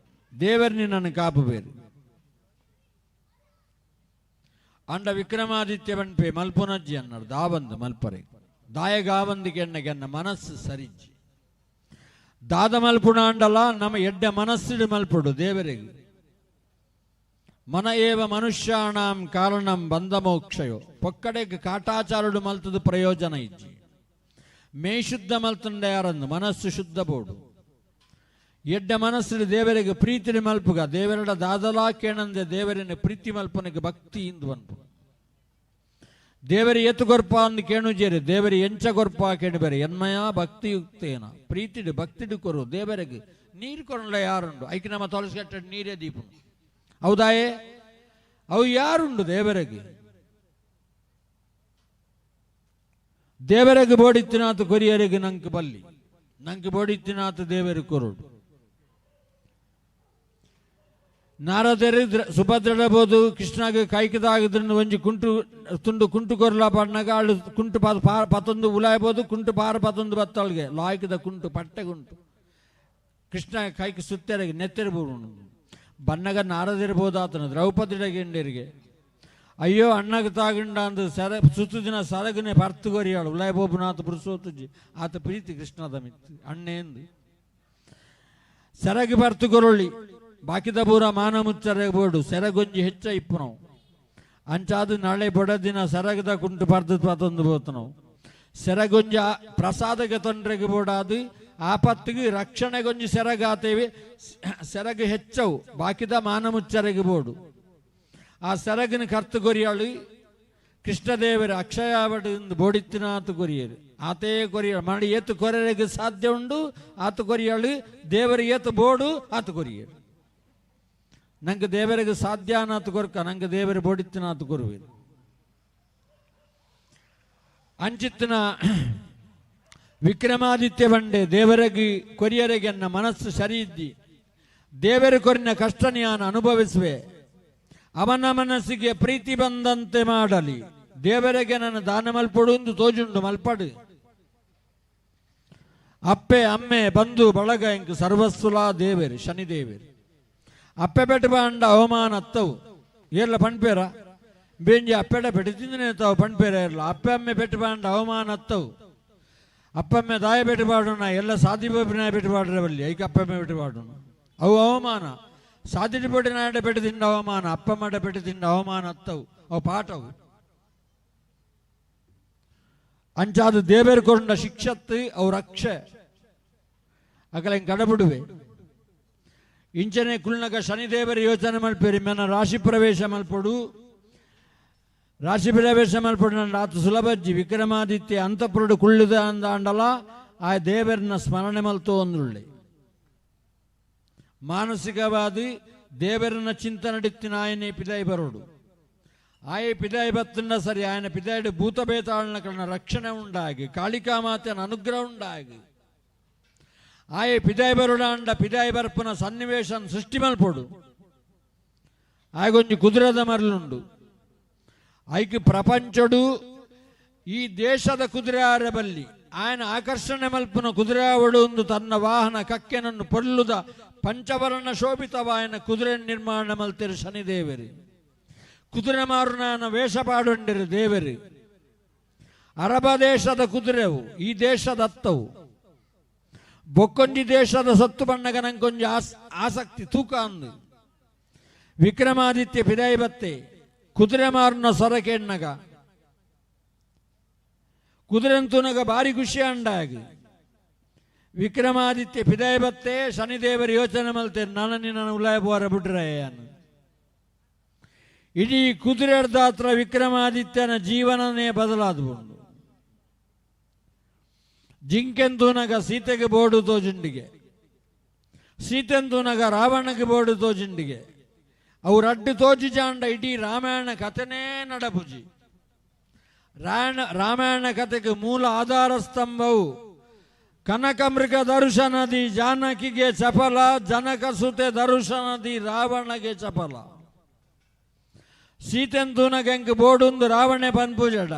ದೇವರನಿ ನನ್ನ ಕಾಪು ಬೇರು. ಅಂಡ ವಿಕ್ರಮಾದಿತ್ಯ ಬನ್ಪೆ ಮಲ್ಪುನಜ್ಜಿ ಅನ್ನಾರು ದಾವಂದು ಮಲ್ಪರೆ ದಾಯಗಾವಂದಿಗೆ ಎಣ್ಣೆಗೆನ್ನ ಮನಸ್ಸು ಸರಿಜ್ಜಿ. ದಾದ ಮಲ್ಪುಣಾಂಡಲ ನಮ್ಮ ಎಡ್ಡ ಮನಸ್ಸಿಡು ಮಲ್ಪುಡು ದೇವರಿಗೆ. ಮನ ಏವ ಮನುಷ್ಯಾಣಾಂ ಕಾರಣಂ ಬಂಧ ಮೋಕ್ಷಯೋ. ಪೊಕ್ಕಡೆಗೆ ಕಾಟಾಚಾರುಡು ಮಲ್ತದ ಪ್ರಯೋಜನ ಇಜ್ಜಿ. ಮೇ ಶುದ್ಧ ಮಲ್ತಂಡ ಯಾರಂದು ಮನಸ್ಸು ಶುದ್ಧ ಬೋಡು. ಎಡ್ಡ ಮನಸ್ಸಿಡು ದೇವರಿಗೆ ಪ್ರೀತಿಡಿ ಮಲ್ಪುಗ ದೇವರಡ ದಾದಲಾ ಕೇಣಂದೆ ದೇವರನ್ನ ಪ್ರೀತಿ ಮಲ್ಪನಿಗೆ ಭಕ್ತಿ ಇಂದು ಅನ್ಪು. ದೇವರಿ ಎತ್ತು ಗೊರ್ಪ ಅಂದು ಕೇಣುಜೇರಿ ದೇವರಿ ಎಂಚ ಗೊರ್ಪ ಕೇಣುಬೇರೆ ಎನ್ಮಯ ಭಕ್ತಿಯುಕ್ತೇನ ಪ್ರೀತಿಡು ಭಕ್ತಿಡು ಕೊರು ದೇವರಿಗೆ. ನೀರು ಕೊರಲ ಯಾರುಂಡು ಐಕೆ ನಮ್ಮ ತೊಲಸಿಕಟ್ಟ ನೀರೇ ದೀಪು ಹೌದಾಯೇ ಅವು ಯಾರುಂಡು ದೇವರಿಗೆ. ದೇವರಿಗೆ ಬೋಡಿತ್ತಿನಾತು ಕೊರಿಯರಿಗೆ ನಂಗೆ ಬಲ್ಲಿ ನಂಗೆ ಬೋಡಿತ್ತಿನಾತು ದೇವರಿಗೆ ಕೊರುಡು. ನಾರದರು ಸುಭದ್ರಬೋದು ಕೃಷ್ಣಗೆ ಕೈಕದಾಗದ್ರನ್ನು ಒಂಜಿ ಕುಂಟು ತುಂಡು ಕುಂಟು ಕೊರ್ಲ ಪಣ್ಣಗ ಅಳು ಕುಂಟು ಪತೊಂದು ಉಲಾಯ್ಬೋದು ಕುಂಟು ಪಾರ ಪತೊಂದು ಬತ್ತಳಿಗೆ ಲಾಯ್ಕದ ಕುಂಟು ಪಟ್ಟೆ ಕುಂಟು ಕೃಷ್ಣ ಕೈಗೆ ಸುತ್ತೆರಗೆ ನೆತ್ತೆರಬೋದು ಬನ್ನಗ ನಾರದಿರ್ಬೋದು ಆತನ ದ್ರೌಪದಿಡಗೆಂಡರಿಗೆ ಅಯ್ಯೋ ಅಣ್ಣಗೆ ತಾಗಂಡ ಅಂದು ಸರ ಸುತ್ತು ದಿನ ಸರಗನೆ ಪರ್ತು ಕೊರಿಯಾಳು ಉಲಾಯ್ಬೋಬುನಾಥ ಪುರುಷೋತ್ತುಜಿ ಆತ ಪ್ರೀತಿ ಕೃಷ್ಣದ ಮಿತ್ತು ಅಣ್ಣೇಂದು ಸೆರಗಿ ಪರ್ತು ಕೊರೊಳ್ಳಿ ಬಾಕಿದ ಪೂರ ಮಾನ ಮುಚ್ಚರೆ ಬೋಡು ಸೆರಗೊಂಜಿ ಹೆಚ್ಚ ಇಪ್ಪು ನಾವು ಅಂಚಾದು ನಾಳೆ ಬೊಡದಿನ ಸೆರಗದ ಕುಂಟು ಪರ್ದು ಪತೊಂದು ಬೋತು ನಾವು ಸೆರಗೊಂಜಿ ಪ್ರಸಾದಕ್ಕೆ ತೊಂದರೆಗೆ ಬೋಡಾದು ಆಪತ್ತಿಗೆ ರಕ್ಷಣೆಗೊಂಜಿ ಸೆರಗಾತೇವೆ ಸೆರಗು ಹೆಚ್ಚವು ಬಾಕಿದ ಮಾನ ಮುಚ್ಚರೆಗೆ ಬೋಡು. ಆ ಸೆರಗಿನ ಕರ್ತು ಕೊರಿಯಾಳು ಕೃಷ್ಣದೇವರ ಅಕ್ಷಯಾವಡು ಬೋಡಿತ್ತಿನಾತು ಕೊರಿಯರು ಆತೇ ಕೊರಿಯ ಮಾಡಿ ಏತು ಕೊರೆಗೆ ಸಾಧ್ಯ ಉಂಡು ಆತು ಕೊರಿಯಾಳು ದೇವರ ಏತು ಬೋಡು ಆತು ಕೊರಿಯರು. ನಂಗೆ ದೇವರಿಗೆ ಸಾಧ್ಯ ಅನ್ನತು ಕೊರ್ಕ ನಂಗೆ ದೇವರ ಬೋಡಿತ್ತಿನಾತು ಕೊರುವೆ. ಅಂಚಿತ್ತಿನ ವಿಕ್ರಮಾದಿತ್ಯ ಬಂಡೆ ದೇವರಿಗೆ ಕೊರಿಯರಿಗೆ ಅನ್ನ ಮನಸ್ಸು ಸರಿ ಇದ್ದಿ ದೇವರ ಕೊರಿನ ಕಷ್ಟ ನಾನು ಅನುಭವಿಸುವೆ ಅವನ ಮನಸ್ಸಿಗೆ ಪ್ರೀತಿ ಬಂದಂತೆ ಮಾಡಲಿ ದೇವರಿಗೆ ನನ್ನ ದಾನ ಮಲ್ಪಡು ಎಂದು ತೋಜುಂಡು ಮಲ್ಪಡು. ಅಪ್ಪೆ ಅಮ್ಮೆ ಬಂಧು ಬಳಗ ಇಂಕ್ ಸರ್ವಸ್ಸುಲಾ ದೇವೇರು ಶನಿದೇವೇರು. ಅಪ್ಪೆ ಪೆಟ್ಟು ಬಾಂಡ ಅವಮಾನ ಅತ್ತವು ಏರ್ಲ ಪಣ್ಪೇರ ಬೇಂಜಿ ಅಪ್ಪೆಡ ಪೆಟ್ಟು ತಿಂದನೆ ತಾವು ಪಣ್ಪೇರ ಇರಲ್ಲ. ಅಪ್ಪೆ ಅಮ್ಮೆ ಪೆಟ್ಟು ಬಾಂಡ ಅವಮಾನ ಅತ್ತವು ಅಪ್ಪಮ್ಮೆ ದಾಯ ಪೆಟ್ಟು ಬಾಡೋಣ ಎಲ್ಲ ಸಾಧಿಪೋಪಿನಾಯ ಪೆಟ್ಟು ಬಾಡ್ರವಲ್ಲಿ ಐಕ ಅಪ್ಪಮ್ಮೆ ಪೆಟ್ಟು ಬಾಡೋಣ ಅವು ಅವಮಾನ. ಸಾಧಿಪೋಟಿನಾಯಡ ಪೆಟ್ಟು ತಿಂಡ ಅವಮಾನ ಅಪ್ಪಮ್ಮಡ ಪೆಟ್ಟು ತಿಂಡ ಅವಮಾನ ಅತ್ತವು ಅವು ಪಾಠವು. ಅಂಚಾದು ದೇವೇರು ಕೊಂಡ ಶಿಕ್ಷತ್ತು ಅವು ರಕ್ಷೆ ಅಕಲ ಹಿಂಗೆ ಕಡಬಿಡುವೆ. ಇಂಚನೆ ಕುಲ್ನಗ ಶನಿದೇವರ ಯೋಚನೆ ಮಲ್ಪೇರಿ ಮೆನ ರಾಶಿ ಪ್ರವೇಶ ಮಲ್ಪಡು. ರಾಶಿ ಪ್ರವೇಶ ಮಲ್ಪಡು ನನ್ನ ಆತ ಸುಲಭಜ್ಜಿ ವಿಕ್ರಮಾದಿತ್ಯ ಅಂತಪುರುಡು ಕುಳ್ಳಿದ ಅಂದಾಂಡಲ ಆ ದೇವರನ್ನ ಸ್ಮರಣೆ ಮಲ್ತು ಅಂದ್ರುಳ್ಳಿ. ಮಾನಸಿಕವಾದಿ ದೇವರನ್ನ ಚಿಂತನಡಿತ್ತಿನ ಆಯನೇ ಪಿದಾಯಿ ಬರೋಡು. ಆಯೆ ಪಿದಾಯಿ ಬತ್ತಂಡ ಸರಿ ಆಯನ ಪಿದಾಯಿಡು ಭೂತಬೇತಾಳನ ಕಣ್ಣ ರಕ್ಷಣೆ ಉಂಡಾಗಿ ಕಾಳಿಕಾ ಮಾತೆನ ಅನುಗ್ರಹ ಉಂಡಾಗಿ ಆಯೆ ಪಿದಾಯಿ ಬರೋಡ ಅಂಡ ಪಿದಾಯಿ ಬರ್ಪುನ ಸನ್ನಿವೇಶನ ಸೃಷ್ಟಿ ಮಲ್ಪೊಡು. ಆಗೊಂಜಿ ಕುದುರೆದ ಮರಲುಂಡು. ಐಕ್ ಪ್ರಪಂಚಡು ಈ ದೇಶದ ಕುದುರೆ ಆರಬಲ್ಲಿ ಆಯನ ಆಕರ್ಷಣೆ ಮಲ್ಪುನ ಕುದುರೆ ಅವಡು ಒಂದು ತನ್ನ ವಾಹನ ಕಕ್ಕೆನನ್ನು ಪೊಳ್ಳುದ ಪಂಚವರ್ಣ ಶೋಭಿತವಾಯನ ಕುದುರೆ ನಿರ್ಮಾಣ ಮಲ್ತಿರು ಶನಿದೇವರು. ಕುದುರೆ ಮಾರುನಾನ ವೇಷ ಪಾಡುಂಡಿರು ದೇವರು. ಅರಬ ದೇಶದ ಕುದುರೆವು ಈ ದೇಶದ ಅತ್ತವು. ಬೊಕ್ಕೊಂಜಿ ದೇಶದ ಸತ್ತು ಬಣ್ಣಗ ನಂಗೊಂಜಿ ಆಸಕ್ತಿ ತೂಕ ಅಂದು. ವಿಕ್ರಮಾದಿತ್ಯ ಪಿದಾಯಿ ಬತ್ತೆ ಕುದುರೆ ಮಾರುನ ಸೊರಕೆಣ್ಣಗ ಕುದುರೆಂತುನಗ ಭಾರಿ ಖುಷಿ ಅಂಡಾಗಿ. ವಿಕ್ರಮಾದಿತ್ಯ ಪಿದಾಯಿ ಬತ್ತೆ ಶನಿದೇವರು ಯೋಚನೆ ಮಲ್ತೇನೆ ನಾನು ನಿನ್ನ ಉಲಾಯ ಬೋರ ಬಿಡ್ರಯ್ಯನು. ಇಡೀ ಕುದುರೆ ಅರ್ಧಾತ್ರ ವಿಕ್ರಮಾದಿತ್ಯನ ಜೀವನನೇ ಬದಲಾದ. ಜಿಂಕೆಂತುನಗ ಸೀತೆಗೆ ಬೋಡು ತೋಜಿಂಡಿಗೆ, ಸೀತೆಂತುನಗ ರಾವಣಗೆ ಬೋಡು ತೋಜಿಂಡಿಗೆ, ಅವ್ರು ಅಡ್ಡು ತೋಜಿ ಜಾಂಡ ಇಡೀ ರಾಮಾಯಣ ಕಥೆನೇ ನಡಪುಜಿ. ರಾಮಾಯಣ ಕಥೆಗೆ ಮೂಲ ಆಧಾರ ಸ್ತಂಭವು ಕನಕಮೃಗ ದರ್ಶನದಿ ಜಾನಕಿಗೆ ಚಪಲ, ಜನಕ ಸುತೆ ದರ್ಶನದಿ ರಾವಣಗೆ ಚಪಲ. ಸೀತೆಂತುನಗ ಎಂಕ್ ಬೋಡುಂದು ರಾವಣೆ ಪನ್ಪುಜಡ,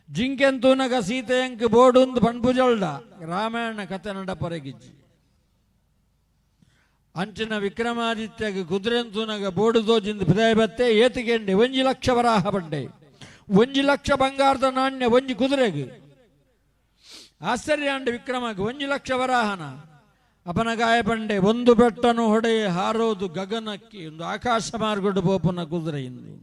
ಜಿಂಕೆಂತುನಗ ಸೀತೆ ಎಂಕ್ ಬೋಡುಂದು ಪನ್ಪುಜಲ್ಡ ರಾಮಾಯಣ ಕಥೆ ನಡಪರಗಿಜ್ಜಿ. ಅಂಚಿನ ವಿಕ್ರಮಾದಿತ್ಯಗೆ ಕುದುರೆಂತುನಗ ಬೋಡು ತೋಜಿಂದ ಪಿದಾಯಿ ಬತ್ತೆ ಏತಿಗೆಂಡೆ 1 ಲಕ್ಷ ವರಾಹ ಬಂಡೆ, 1 ಲಕ್ಷ ಬಂಗಾರದ ನಾಣ್ಯ ಒಂಜಿ ಕುದುರೆಗೆ. ಆಶ್ಚರ್ಯ ಅಂಡೆ ವಿಕ್ರಮಗೆ 1 ಲಕ್ಷ ವರಾಹನ. ಅಪನಗಾಯ ಬಂಡೆ ಒಂದು ಬೆಟ್ಟನು ಹೊಡೆ ಹಾರೋದು ಗಗನಕ್ಕೆ ಒಂದು ಆಕಾಶ ಮಾರ್ಗಡು ಪೋಪನ ಕುದುರೆ ಇಂದು.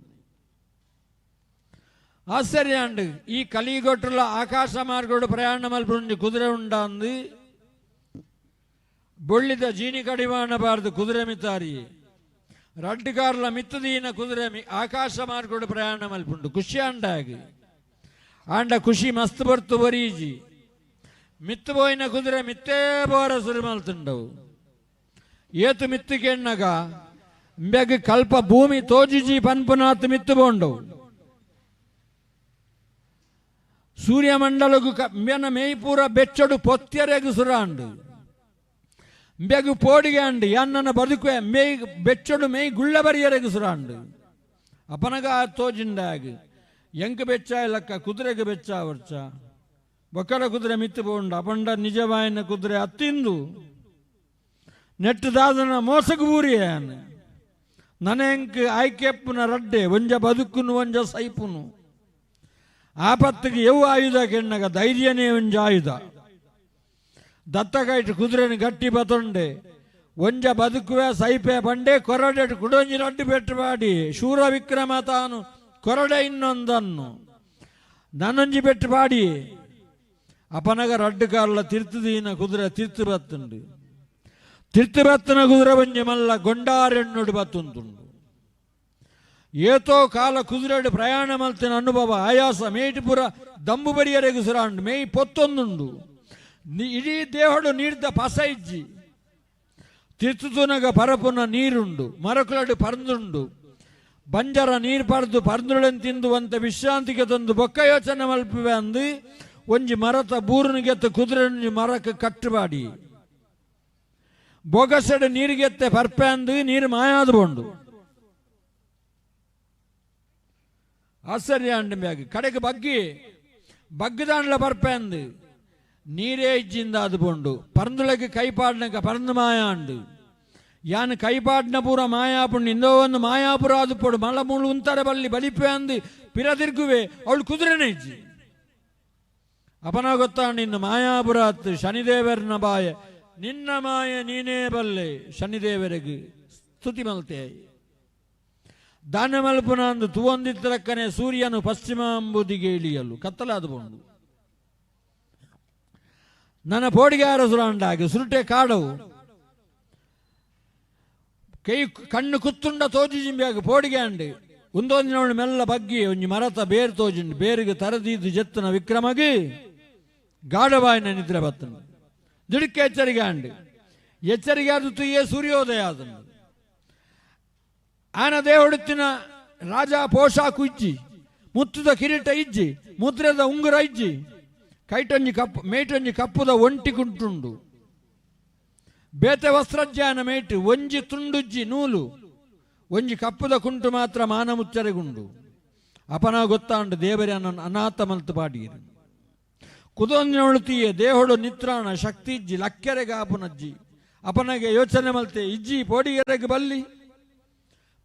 ಆಶ್ಚರ್ಯ ಅಂಡು ಈ ಕಲಿಗೊಟ್ಟಲ ಆಕಾಶ ಮಾರ್ಗಡು ಪ್ರಯಾಣ ಮಲ್ಪುಂಜಿ ಕುದುರೆ ಉಂಡಂದು. ಬೊಳ್ಳಿದ ಜೀನಿ ಕಡಿವಾಣ ಬಾರದು ಕುದುರೆ ಮಿತಾರಿ ರಡ್ಡುಕಾರ್ಲ ಮಿತ್ತದೀನ ಕುದುರೆ ಆಕಾಶ ಮಾರ್ಗಡು ಪ್ರಯಾಣ ಮಲ್ಪುಂಡು. ಖುಷಿ ಅಂಡಾಗಿ ಆಂಡ ಖುಷಿ ಮಸ್ತ್ ಬರ್ತು ಬರೀಜಿ. ಮಿತ್ತು ಪೋಯಿನ ಕುದುರೆ ಮಿತ್ತೇ ಬೋರ ಸುರು ಮಲ್ತುಂಡವು. ಏತು ಮಿತ್ತುಕೆಣ್ಣಗ ಇಂಬೆಗ್ ಕಲ್ಪ ಭೂಮಿ ತೋಜಿಜಿ ಪನ್ಪುನಾತ್ ಮಿತ್ತು ಬೋಂಡವು. ಸೂರ್ಯಮಂಡಲಗು ಇಂಬೆನ ಮೇಯ್ಪೂರ ಬೆಚ್ಚಡು ಪೊತ್ಯರೆಗು ಸುರಾಂಡು. ಇಂಬೆಗು ಪೋಡಿಗೆ ಅಂಡು ಯಾನ್ನನ ಬದುಕುವೆ ಮೇಯ್ ಬೆಚ್ಚಡು ಮೇಯ್ ಗುಳ್ಳ ಬರಿಯರೆಗು ಸುರಾಂಡು. ಅಪನಗ ತೋಜಿಂಡಾಗ ಎಂಕ್ ಬೆಚ್ಚ ಇಲ್ಲಕ್ಕ ಕುದುರೆಗೆ ಬೆಚ್ಚ ವರ್ಚ ಬೊಕ್ಕಡ ಕುದುರೆ ಮಿತ್ತು ಪೋಂಡು ಅಪಂಡ ನಿಜವಾಯಿನ ಕುದುರೆ ಅತ್ತಿಂದು ನೆಟ್ಟುದಾದನ ಮೋಸಗು ಊರಿಯ ನನಂಕ್ ಆಯ್ಕೆಪ್ಪುನ ರಡ್ಡೆ ಒಂಜ ಬದುಕುನು ಒಂಜ ಸೈಪುನು. ಆಪತ್ತಿಗೆ ಎವು ಆಯುಧ ಕೆಣ್ಣಗ ಧೈರ್ಯನೇ ಒಂಜ ಆಯುಧ. ದತ್ತಕೈಟ್ ಕುದುರೆನ ಗಟ್ಟಿ ಬತೊಂಡೆ ಒಂಜ ಬದುಕುವೆ ಸೈಪೆ ಬಂಡೆ ಕೊರಡೆ ಕುಡೊಂಜಿ ರಡ್ಡು ಪೆಟ್ಟು ಪಾಡಿ ಶೂರ ವಿಕ್ರಮ ತಾನು ಕೊರಡೆ ಇನ್ನೊಂದನ್ನು ನನ್ನೊಂಜಿ ಪೆಟ್ಟು ಪಾಡಿ ಅಪನಗ ರಡ್ಡು ಕಾರ್ಲ ತಿರ್ತುದೀನ ಕುದುರೆ ತಿರ್ತು ಬತ್ತುಂಡು. ತಿರ್ತು ಬತ್ತನ ಕುದುರೆ ಒಂಜಿ ಮಲ್ಲ ಗೊಂಡಾರೆಣ್ಣುಡು ಬತ್ತುಂಟುಂಡು. ಏತೋ ಕಾಲ ಕುದುರೆಡು ಪ್ರಯಾಣ ಮಲ್ತಿನ ಅನುಭವ ಆಯಾಸ ಮೇಟಿಪುರ ದಂಬು ಬರಿಯರೆಗು ಸುರಾಂಡು ಮೇಯ್ ಪೊತ್ತೊಂದುಂಡು. ಇಡೀ ದೇಹಡು ನೀರ್ದ ಪಸ ಇಜ್ಜಿ. ತಿರ್ತುನಗ ಪರಪುನ ನೀರುಂಡು, ಮರಕುಲಡು ಪರಂದುಂಡು. ಬಂಜರ ನೀರು ಪರ್ದು ಪರಂದುಳೆನ್ ತಿಂದುವಂತ ವಿಶ್ರಾಂತಿಗೆ ತಂದು ಬೊಕ್ಕ ಯೋಚನೆ ಮಲ್ಪುವೆ ಅಂದು ಒಂಜಿ ಮರತ ಬೂರುನಿಗೆತ್ತ ಕುದುರೆ ಮರಕ್ಕೆ ಕಟ್ಟುಬಾಡಿ ಬೊಗಸೆಡು ನೀರಿಗೆತ್ತೆ ಪರ್ಪೆ ಅಂದು ನೀರು ಮಾಯಾದ ಬೋಂಡು. ಆಶ್ಚರ್ಯ ಅಂಡು ಬ್ಯಾಗ್ ಕಡೆಗೆ ಬಗ್ಗಿ ಬಗ್ಗದಾಂಡ್ಲ ಪರ್ಪೆ ಅಂದು ನೀರೇ ಇಜ್ಜಿಂದ ಅದು ಬೋಂಡು. ಪರಂದುಳಗೆ ಕೈಪಾಡ್ನಕ ಪರಂದು ಮಾಯ ಅಂಡು. ಯಾನ್ ಕೈಪಾಡ್ನ ಪೂರ ಮಾಯಾಪುಂಡು ಇಂದೋ ಒಂದು ಮಾಯಾಪುರ ಅದು ಪೋಡು ಮಲ್ಲ ಮೂಳು ಉಂತಾರೆ ಬಲ್ಲಿ ಬಲಿಪೆ ಅಂದು ಪಿರದಿರ್ಗುವೆ ಅವಳು ಕುದುರೆನೇ ಇಜ್ಜಿ. ಅಪನ ಗೊತ್ತಾಂಡು ನಿನ್ನ ಮಾಯಾಪುರ ಶನಿದೇವರನ ಬಾಯ ನಿನ್ನ ಮಾಯ ನೀನೇ ಬಲ್ಲೆ ಶನಿದೇವರಿಗೆ ಸ್ತುತಿ ಮಲ್ತೆ. ದಾನ ಮಲ್ಪುನ ಅಂದು ತುವಂದಿತ್ತರಕ್ಕನೆ ಸೂರ್ಯನು ಪಶ್ಚಿಮ ಅಂಬುದಿಗೆ ಇಳಿಯಲು ಕತ್ತಲಾದ ಬೋಂಡು. ನನ್ನ ಪೋಡಿಗಾರ ಸುರಾಂಡಾಗಿ ಸುರುಟೆ ಕಾಡವು ಕೈ ಕಣ್ಣು ಕುತ್ತುಂಡ ತೋಜಿಜಿಂಬಿಯಾಗ ಪೋಡಿಗೆ ಅಂಡು ಒಂದೊಂದಿನವಳು ಮೆಲ್ಲ ಬಗ್ಗಿ ಒಂಜಿ ಮರತ ಬೇರು ತೋಜಿಂಡು ಬೇರಿಗೆ ತರದೀದು ಜೆತ್ತನ ವಿಕ್ರಮಗಿ ಗಾಢವಾಯಿನ ನಿದ್ರೆ ಬತ್ತನು. ದಿಡುಕ್ಕೆ ಎಚ್ಚರಿಕೆ ಅಂಡು ಎಚ್ಚರಿಕೆ ಆದ ತುಯ್ಯೇ ಸೂರ್ಯೋದಯ ಆದನು. ಆನ ದೇವಡುತ್ತಿನ ರಾಜ ಪೋಷಾಕು ಇಜ್ಜಿ, ಮುತ್ತುದ ಕಿರೀಟ ಇಜ್ಜಿ, ಮುದ್ರೆದ ಉಂಗುರ ಇಜ್ಜಿ, ಕೈಟೊಂಜಿ ಕಪ್ಪು ಮೇಟೊಂಜಿ ಕಪ್ಪುದ ಒಂಟಿ ಕುಂಟುಂಡು, ಬೇತೆ ವಸ್ತ್ರಜ್ಞಾನ ಮೇಟು ಒಂಜಿ ತುಂಡುಜ್ಜಿ ನೂಲು ಒಂಜಿ ಕಪ್ಪುದ ಕುಂಟು ಮಾತ್ರ ಮಾನಮುಚ್ಚರೆಗುಂಡು. ಅಪನ ಗೊತ್ತಾಂಡು ದೇವರೇ ಅನಾಥ ಮಲ್ತು ಪಾಡಿಯರು. ಕುದೊಂದಿನೊಳುತಿಯೇ ದೇಹೊಡು ನಿತ್ರಾಣ ಶಕ್ತಿ ಇಜ್ಜಿ ಲಕ್ಕೆರೆಗೆ ಆಪುನಜ್ಜಿ. ಅಪನಗೆ ಯೋಚನೆ ಮಲ್ತೆ ಇಜ್ಜಿ ಪೋಡಿಯರೆಗೆ ಬಲ್ಲಿ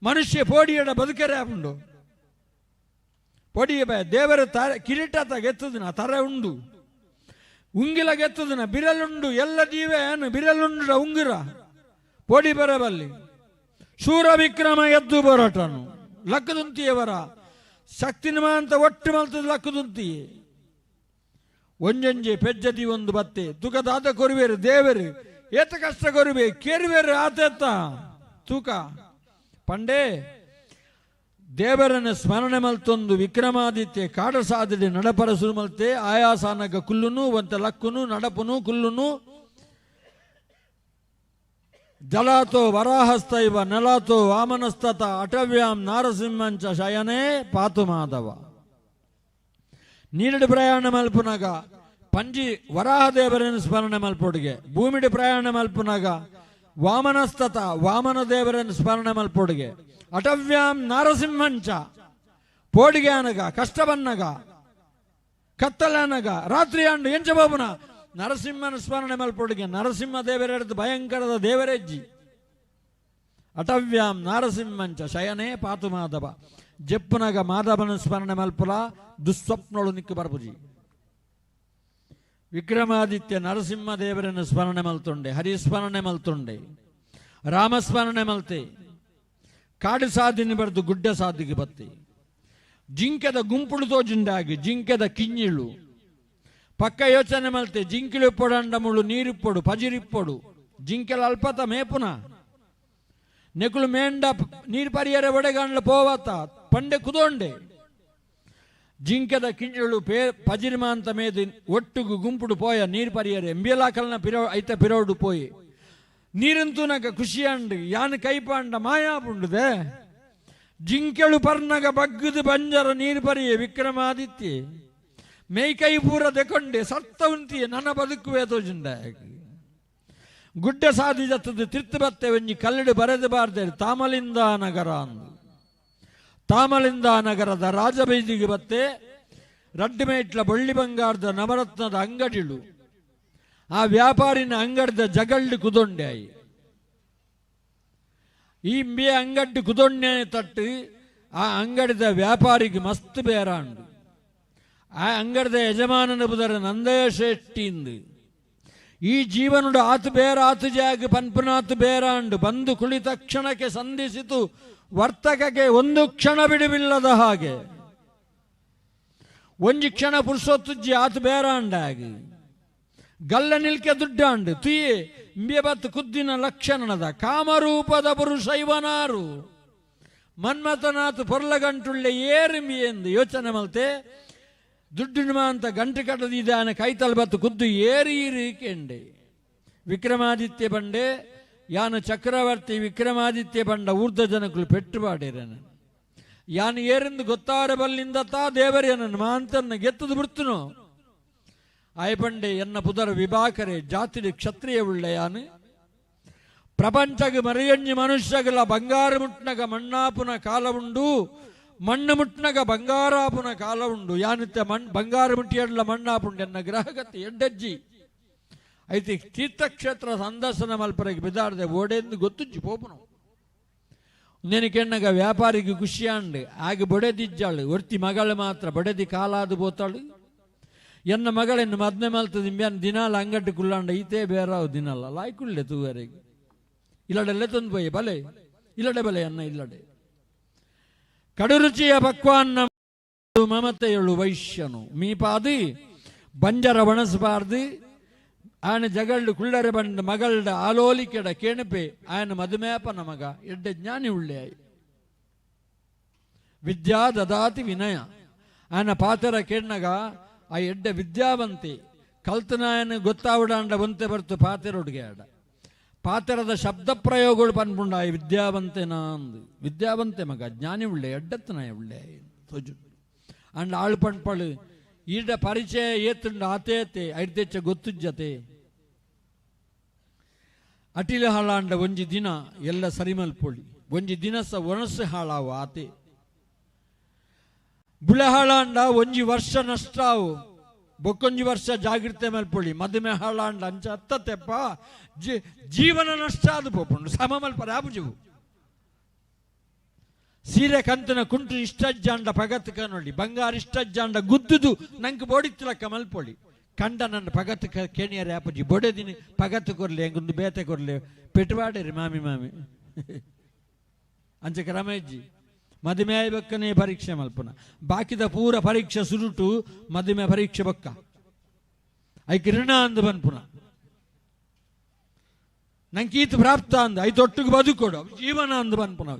ಮನುಷ್ಯ ಪೋಡಿಯಡ ಬದುಕರೆ ಆಪುಂಡು. ಪೊಡಿಯ ಬ ದೇವರ ತಾರೆ ಕಿರೀಟ ಗೆತ್ತದಿನ ತರೆ ಉಂಡು, ಉಂಗಿಲ ಗೆತ್ತದಿನ ಬಿರಲುಂಡು, ಎಲ್ಲ ಜೀವ ಏನು ಬಿರಲುಂಡು ಉಂಗಿರ ಪೊಡಿ ಬರಬಲ್ಲಿ. ಶೂರ ವಿಕ್ರಮ ಎದ್ದು ಬರಟನು ಲಕ್ಕದುಂತಿಯವರ ಶಕ್ತಿನ ಅಂತ ಒಟ್ಟು ಮಲ್ತದ ಲಕ್ಕದುಂತಿಯೇ. ಒಂಜೊಂಜೆ ಪೆಜ್ಜದಿ ಒಂದು ಬತ್ತೆ ತುಕದಾದ ಕೊರುವೇರು ದೇವರು ಏತ ಕಷ್ಟ ಕೊರುವೆ ಕೇರುವೇರು ಆತೆತ್ತ ತೂಕ ಪಂಡೆ. ದೇವರನ್ನ ಸ್ಮರಣೆ ಮಲ್ತೊಂದು ವಿಕ್ರಮಾದಿತ್ಯ ಕಾಡ ಸಾಧನೆ ನಡಪರಸು ಮಲ್ತೆ ಆಯಾಸಾನಗ ಕುಲ್ಲುನು ಒಂತ ಲಕ್ಕುನು ನಡಪುನು ಕುಲ್ಲುನು. ಜಲಾತೋ ವರಾಹಸ್ತೈವ ನೆಲಾತೋ ವಾಮನಸ್ತತ ಅಟವ್ಯಾಂ ನಾರಸಿಂಹಂಚ ಶಯನೇ ಪಾತು ಮಾಧವ. ನೀರಡಿ ಪ್ರಯಾಣ ಮಲ್ಪುನಗ ಪಂಜಿ ವರಾಹದೇವರನ್ನು ಸ್ಮರಣೆ ಮಲ್ಪೊಡುಗೆ, ಭೂಮಿಡಿ ಪ್ರಯಾಣ ಮಲ್ಪುನಗ ವಾಮನಸ್ತತ ವಾಮನ ದೇವರನ್ನು ಸ್ಮರಣೆ ಮಲ್ಪೊಡುಗೆ, ಅಟವ್ಯಾಂ ನಾರಸಿಂಹಂಚ ಪೋಡಿಗೆ ಅನಗ ಕಷ್ಟ ಬನ್ನಗ ಕತ್ತಲನಗ ರಾತ್ರಿ ಅಂಡು ಎಂಚ ಬಾಬುನ ನರಸಿಂಹನ ಸ್ಮರಣೆ ಮಲ್ಪೊಡುಗೆ. ನರಸಿಂಹ ದೇವರ ಭಯಂಕರದ ದೇವರೆಜ್ಜಿ. ಅಟವ್ಯಾಂ ನಾರಸಿಂಹಂಚ ಶಯನೇ ಪಾತು ಮಾಧವ. ಜಪ್ಪುನಗ ಮಾಧವನ ಸ್ಮರಣೆ ಮಲ್ಪುಲ ದುಸ್ವಪ್ನೊಳು ನಿಕ್ಕು ಬರ್ಪುಜಿ. ವಿಕ್ರಮಾದಿತ್ಯ ನರಸಿಂಹ ದೇವರನ್ನು ಸ್ಮರಣೆ ಮಲ್ತುಂಡೆ, ಹರಿಸ್ಮರಣೆ ಮಲ್ತುಂಡೆ, ರಾಮಸ್ಮರಣೆ ಮಲ್ತೆ. ಕಾಡು ಸಾದಿನ ಬರೆದು ಗುಡ್ಡ ಸಾದಿಗೆ ಬತ್ತಿ ಜಿಂಕೆದ ಗುಂಪುಳು ತೋಜಿಂಡಾಗಿ ಜಿಂಕೆದ ಕಿಂಜಿಳು ಪಕ್ಕ ಯೋಚನೆ ಮಲ್ತೆ ಜಿಂಕಿಳು ಪೊಡಂಡ ಮುಳು ನೀರಿಪ್ಪೊಡು ಪಜಿರಿಪ್ಪೊಡು ಜಿಂಕೆಲ ಅಲ್ಪತ ಮೇಪುನ ನೆಕುಲು ಮೇಂಡ ನೀರು ಪರಿಯರ ಒಡೆಗಂಡ್ಲ ಪೋವತ ಪಂಡೆ ಕುದೋಂಡೆ. ಜಿಂಕೆದ ಕಿಂಜಳು ಪೇ ಪಜಿರ್ಮಾಂತ ಮೇದು ಒಟ್ಟುಗು ಗುಂಪುಡು ಪೋಯ ನೀರು ಪರಿಯರೆ ಎಂಬಿಯಲಾಕಲ್ನ ಪಿರೋ ಐತ ಪಿರೋಡು ಪೋಯಿ ನೀರಂತೂನಗ ಖುಷಿಯಾಂಡು ಯಾನು ಕೈಪಾಂಡ ಮಾಯಾಪುಂಡುದೆ ಜಿಂಕೆಳು ಪರ್ನಗ ಬಗ್ಗದು ಬಂಜರ ನೀರು ಪರಿಯೆ ವಿಕ್ರಮಾದಿತ್ಯ ಮೇಯ್ಕೈ ಪೂರ ದೆಕೊಂಡೆ ಸತ್ತ ಉಂತಿಯೆ ನನ್ನ ಬದುಕುವೆ ತೋಜುಂಡ. ಗುಡ್ಡ ಸಾಧಿ ಜತ್ತದು ತಿರ್ತು ಬತ್ತೆ ಒಂಜಿ ಕಲ್ಲಡು ಬರೆದು ಬಾರ್ದೆ ತಾಮಲಿಂದ ನಗರ ಅಂದು. ತಾಮಲಿಂದ ನಗರದ ರಾಜಬೈದಿಗೆ ಬತ್ತೆ ರಡ್ಡು ಮೇಟ್ಲ ಬಳ್ಳಿ ಬಂಗಾರದ ನವರತ್ನದ ಅಂಗಡಿಳು. ಆ ವ್ಯಾಪಾರಿನ ಅಂಗಡಿದ ಜಗಳ್ಳು ಕುದೊಂಡೆ ಆಯಿ. ಈ ಬಿ ಅಂಗಡ್ಡು ಕುದೊಂಡೆ ತಟ್ಟು ಆ ಅಂಗಡಿದ ವ್ಯಾಪಾರಿಗೆ ಮಸ್ತ್ ಬೇರಾಂಡು. ಆ ಅಂಗಡಿದ ಯಜಮಾನನ ಬುದರ ನಂದಯ ಶ್ರೇಷ್ಠಿಂದು ಈ ಜೀವನಡು ಆತು ಬೇರ ಆತು ಜಾಗ ಪನ್ಪುನಾತು ಬೇರಾಂಡು ಬಂದು ಕುಳಿತ ಕ್ಷಣಕ್ಕೆ ಸಂಧಿಸಿತು ವರ್ತಕಕ್ಕೆ ಒಂದು ಕ್ಷಣ ಬಿಡುವಿಲ್ಲದ ಹಾಗೆ. ಒಂಜಿ ಕ್ಷಣ ಪುರುಷೊತ್ತುಜ್ಜಿ ಆತು ಬೇರಾಂಡಾಗಿ ಗಲ್ಲ ನಿಲ್ಕೆ ದುಡ್ಡಾಂಡು ತುಯೇ ಇಂಬಿಯ ಬತ್ತು ಕುದ್ದಿನ ಲಕ್ಷಣದ ಕಾಮರೂಪದ ಪುರುಷ ಇವನಾರು ಮನ್ಮಥನಾಥ್ ಪೊರ್ಲಗಂಟುಳ್ಳೆ ಏರುಂಬಿ ಎಂದು ಯೋಚನೆ ಮಲ್ತೆ ದುಡ್ಡು ಅಂತ ಗಂಟು ಕಟ್ಟದಿದ್ದಾನೆ ಕೈತಲ್ ಬತ್ತು ಕುದ್ದು ಏರಿ ಕೆಂಡೆ. ವಿಕ್ರಮಾದಿತ್ಯ ಬಂಡೆ ಯಾನು ಚಕ್ರವರ್ತಿ ವಿಕ್ರಮಾದಿತ್ಯ ಬಂಡ ಊರ್ಧ ಜನಕುಲು ಪೆಟ್ಟುಪಾಡೇರನ ಯಾನು ಏರಿಂದು ಗೊತ್ತಾರ ಬಲ್ಲಿಂದ ತಾ ದೇವರೇನನ್ನು ಮಾಂತನ್ನು ಗೆತ್ತದು ಬಿಡ್ತನು. ಆಯಪಂಡೆ ಎನ್ನ ಪುದರ ವಿಭಾಕರೆ ಜಾತಿಡಿ ಕ್ಷತ್ರಿಯ ಉಳ್ಳೆಯಾನು ಪ್ರಪಂಚಗೆ ಮರಿಯಂಜಿ ಮನುಷ್ಯಗಲ ಬಂಗಾರ ಮುಟ್ನಗ ಮಣ್ಣಾಪುನ ಕಾಲ ಉಂಡು, ಮಣ್ಣು ಮುಟ್ನಗ ಬಂಗಾರಾಪುನ ಕಾಲ ಉಂಡು. ಯಾನಿತ್ಯ ಮಣ್ ಬಂಗಾರ ಮುಟ್ಟಿಯಡ್ಲ ಮಣ್ಣಾಪುಂಡು ಎನ್ನ ಗ್ರಹಗತಿ ಎಡ್ಡಜ್ಜಿ ಐತಿ ತೀರ್ಥಕ್ಷೇತ್ರ ಸಂದರ್ಶನ ಮಲ್ಪರೆಗೆ ಬಿದಾಡದೆ ಓಡೆಂದು ಗೊತ್ತುಜ್ಜಿ ಪೋಪುನು. ನೆನಕೆಣ್ಣಗ ವ್ಯಾಪಾರಿಗೆ ಖುಷಿಯಾಂಡು ಆಗ ಬೊಡೆದಿಜ್ಜಾಳು ಒರ್ತಿ ಮಗಳು ಮಾತ್ರ ಬೊಡೆದಿ ಕಾಲಾದು ಬೋತಾಳು. ಎನ್ನ ಮಗಳನ್ನು ಮದ್ಮೆ ಮಲ್ತದ ಇಂಬ್ಯಾನ್ ದಿನಾಲ ಅಂಗಟ್ಟು ಕುಲ್ಲಾಂಡ ಈತೇ ಬೇರಾವು ದಿನಲ್ಲ ಲಾಯ್ಕುಳ್ಳೆ ತೂವರೆಗೆ ಇಲ್ಲಡೆಲ್ಲೆ ತಂದು ಪೋಯೆ ಬಲೆ ಇಲ್ಲಡೆ ಬಲೆ ಅನ್ನ ಇಲ್ಲಡೆ. ಕಡುರುಚಿಯ ಪಕ್ವಾನ್ನ ಮಮತೆಯಳು ವೈಶ್ಯನು ಮೀಪಾದಿ ಬಂಜರ ಒಣಸಬಾರ್ದು ಆಯನ ಜಗಳ್ಳು ಕುಳ್ಳರೆ ಬಂಡ ಮಗಳ್ಡ ಆಲೋಲಿಕೆಡ ಕೇಣಪೆ ಆಯನ ಮಧುಮೇಪನ ಮಗ ಎಡ್ಡೆ ಜ್ಞಾನಿ ಉಳ್ಳೆ ವಿದ್ಯಾ ದದಾತಿ ವಿನಯ ಆಯನ ಪಾತರ ಕೇಣ್ಣಗ ಆ ಎಡ್ಡೆ ವಿದ್ಯಾವಂತಿ ಕಲ್ತನಾಯನ ಗೊತ್ತಾವಡಾಂಡ ಒಂತೆ ಬರ್ತು ಪಾತೆರೊಡುಗೆ ಆಡ ಪಾತೆರದ ಶಬ್ದ ಪ್ರಯೋಗಗಳು ಪನ್ಪುಂಡ ಆ ವಿದ್ಯಾವಂತೆ ನಾಂದು ವಿದ್ಯಾವಂತೆ ಮಗ ಜ್ಞಾನಿ ಉಳ್ಳೆ ಎಡ್ಡತ್ತನಾಯ ಉಳ್ಳೆ ತೋಜು ಅಂಡ್ ಆಳು ಪಣ್ಪಳು ಈಡ ಪರಿಚಯ ಏತುಂಡು ಆತೇತೆ ಐಡ್ತೆಚ್ಚ ಗೊತ್ತುಜ್ಜತೆ ಅಟಿಲ ಹಳಾಂಡ ಒಂಜಿ ದಿನ ಎಲ್ಲ ಸರಿಮಲ್ಪೊಳಿ ಒಂಜಿ ದಿನಸ ಒಣಸು ಹಾಳಾವು ಆತೆ ಬುಳೆ ಹಾಳಾಂಡ ಒಂಜಿ ವರ್ಷ ನಷ್ಟ ಆವು ಬೊಕ್ಕೊಂಜಿ ವರ್ಷ ಜಾಗೃತೆ ಮಲ್ಪೊಳಿ ಮದುಮೆ ಹಾಳಾಂಡ ಅಂಚ ಅತ್ತತ್ತೆಪ್ಪ ಜೀವನ ನಷ್ಟ ಆದು ಪೋಪುಂಡು ಸಮ ಮಲ್ಪರೆ ಆಪುಜುವು ಸೀರೆ ಕಂತನ ಕುಂಟು ಇಷ್ಟಜ್ಜಾಂಡ ಪಗತ್ ಕನೊಳಿ ಬಂಗಾರ ಇಷ್ಟಜ್ಜಾಂಡ ಗುದ್ದುದು ನಂಗೆ ಬೋಡಿತ್ತಲಕ್ಕ ಮಲ್ಪೊಳಿ ಕಂಡ ನನ್ನ ಪಗತ್ ಕೇಣಿಯರೆ ಆಪುಜಿ ಬೊಡೆದಿನಿ ಪಗತ್ ಕೊರ್ಲಿ ಹೆಂಗೊಂದು ಬೇತೆ ಕೊರ್ಲಿ ಪೆಟ್ಟುವಾಡೇರಿ ಮಾಮಿ ಮಾಮಿ ಅಂಚೆ ರಮೇಜ್ಜಿ ಮದುವೆ ಆಯ್ಬಕ್ಕನೇ ಪರೀಕ್ಷೆ ಮಲ್ಪುನ ಬಾಕಿದ ಪೂರ ಪರೀಕ್ಷೆ ಸುರುಟು ಮದುವೆ ಪರೀಕ್ಷೆ ಬೊಕ್ಕ ಐಕ್ ಋಣ ಅಂದು ಬನ್ಪುನ ನಂಗೆ ಈತ ಪ್ರಾಪ್ತ ಅಂದ ಐತೊಟ್ಟಿಗೆ ಬದುಕೊಡು ಜೀವನ ಅಂದು ಬನ್ಪುನ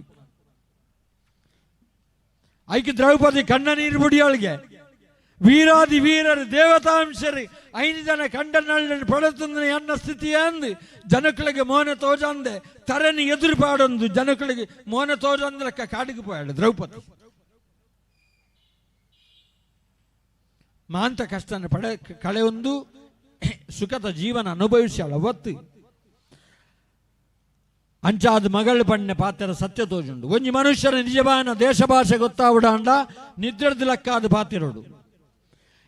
ಐಕ್ ದ್ರೌಪದಿ ಕಣ್ಣ ನೀರು ಬುಡಿಯೊಳಗೆ ವೀರಾದಿ ವೀರರು ದೇವತಾಂಶರು ಐದು ಜನ ಕಂಡನಳ್ಳಿ ಪಡೆತಂದ್ರೆ ಎನ್ನ ಸ್ಥಿತಿ ಅಂದು ಜನಗಳಿಗೆ ಮೋನೆ ತೋಜಂದೆ ತರನಿ ಎದುರು ಪಾಡೊಂದು ಜನಗಳಿಗೆ ಮೋನೆ ತೋಜಂದ್ರೆ ಕಾಡಿಗೆ ಪೋಯಾಳು ದ್ರೌಪದಿ ಮಾಂತ ಕಷ್ಟನ ಪಡೆ ಕಳೆಯೊಂದು ಸುಖದ ಜೀವನ ಅನುಭವಿಸ್ಯಾಳ ಒತ್ತು ಅಂಚಾದ ಮಗಳು ಪಣ್ಣೆ ಪಾತ್ರ ಸತ್ಯ ತೋಜುಂಡು ಒಂಜಿ ಮನುಷ್ಯನ ನಿಜವಾನ ದೇಶ ಭಾಷೆ ಗೊತ್ತಾವಡಾಂಡ ನಿದ್ರದ ಲಕ್ಕಾದ ಪಾತಿರೋಡು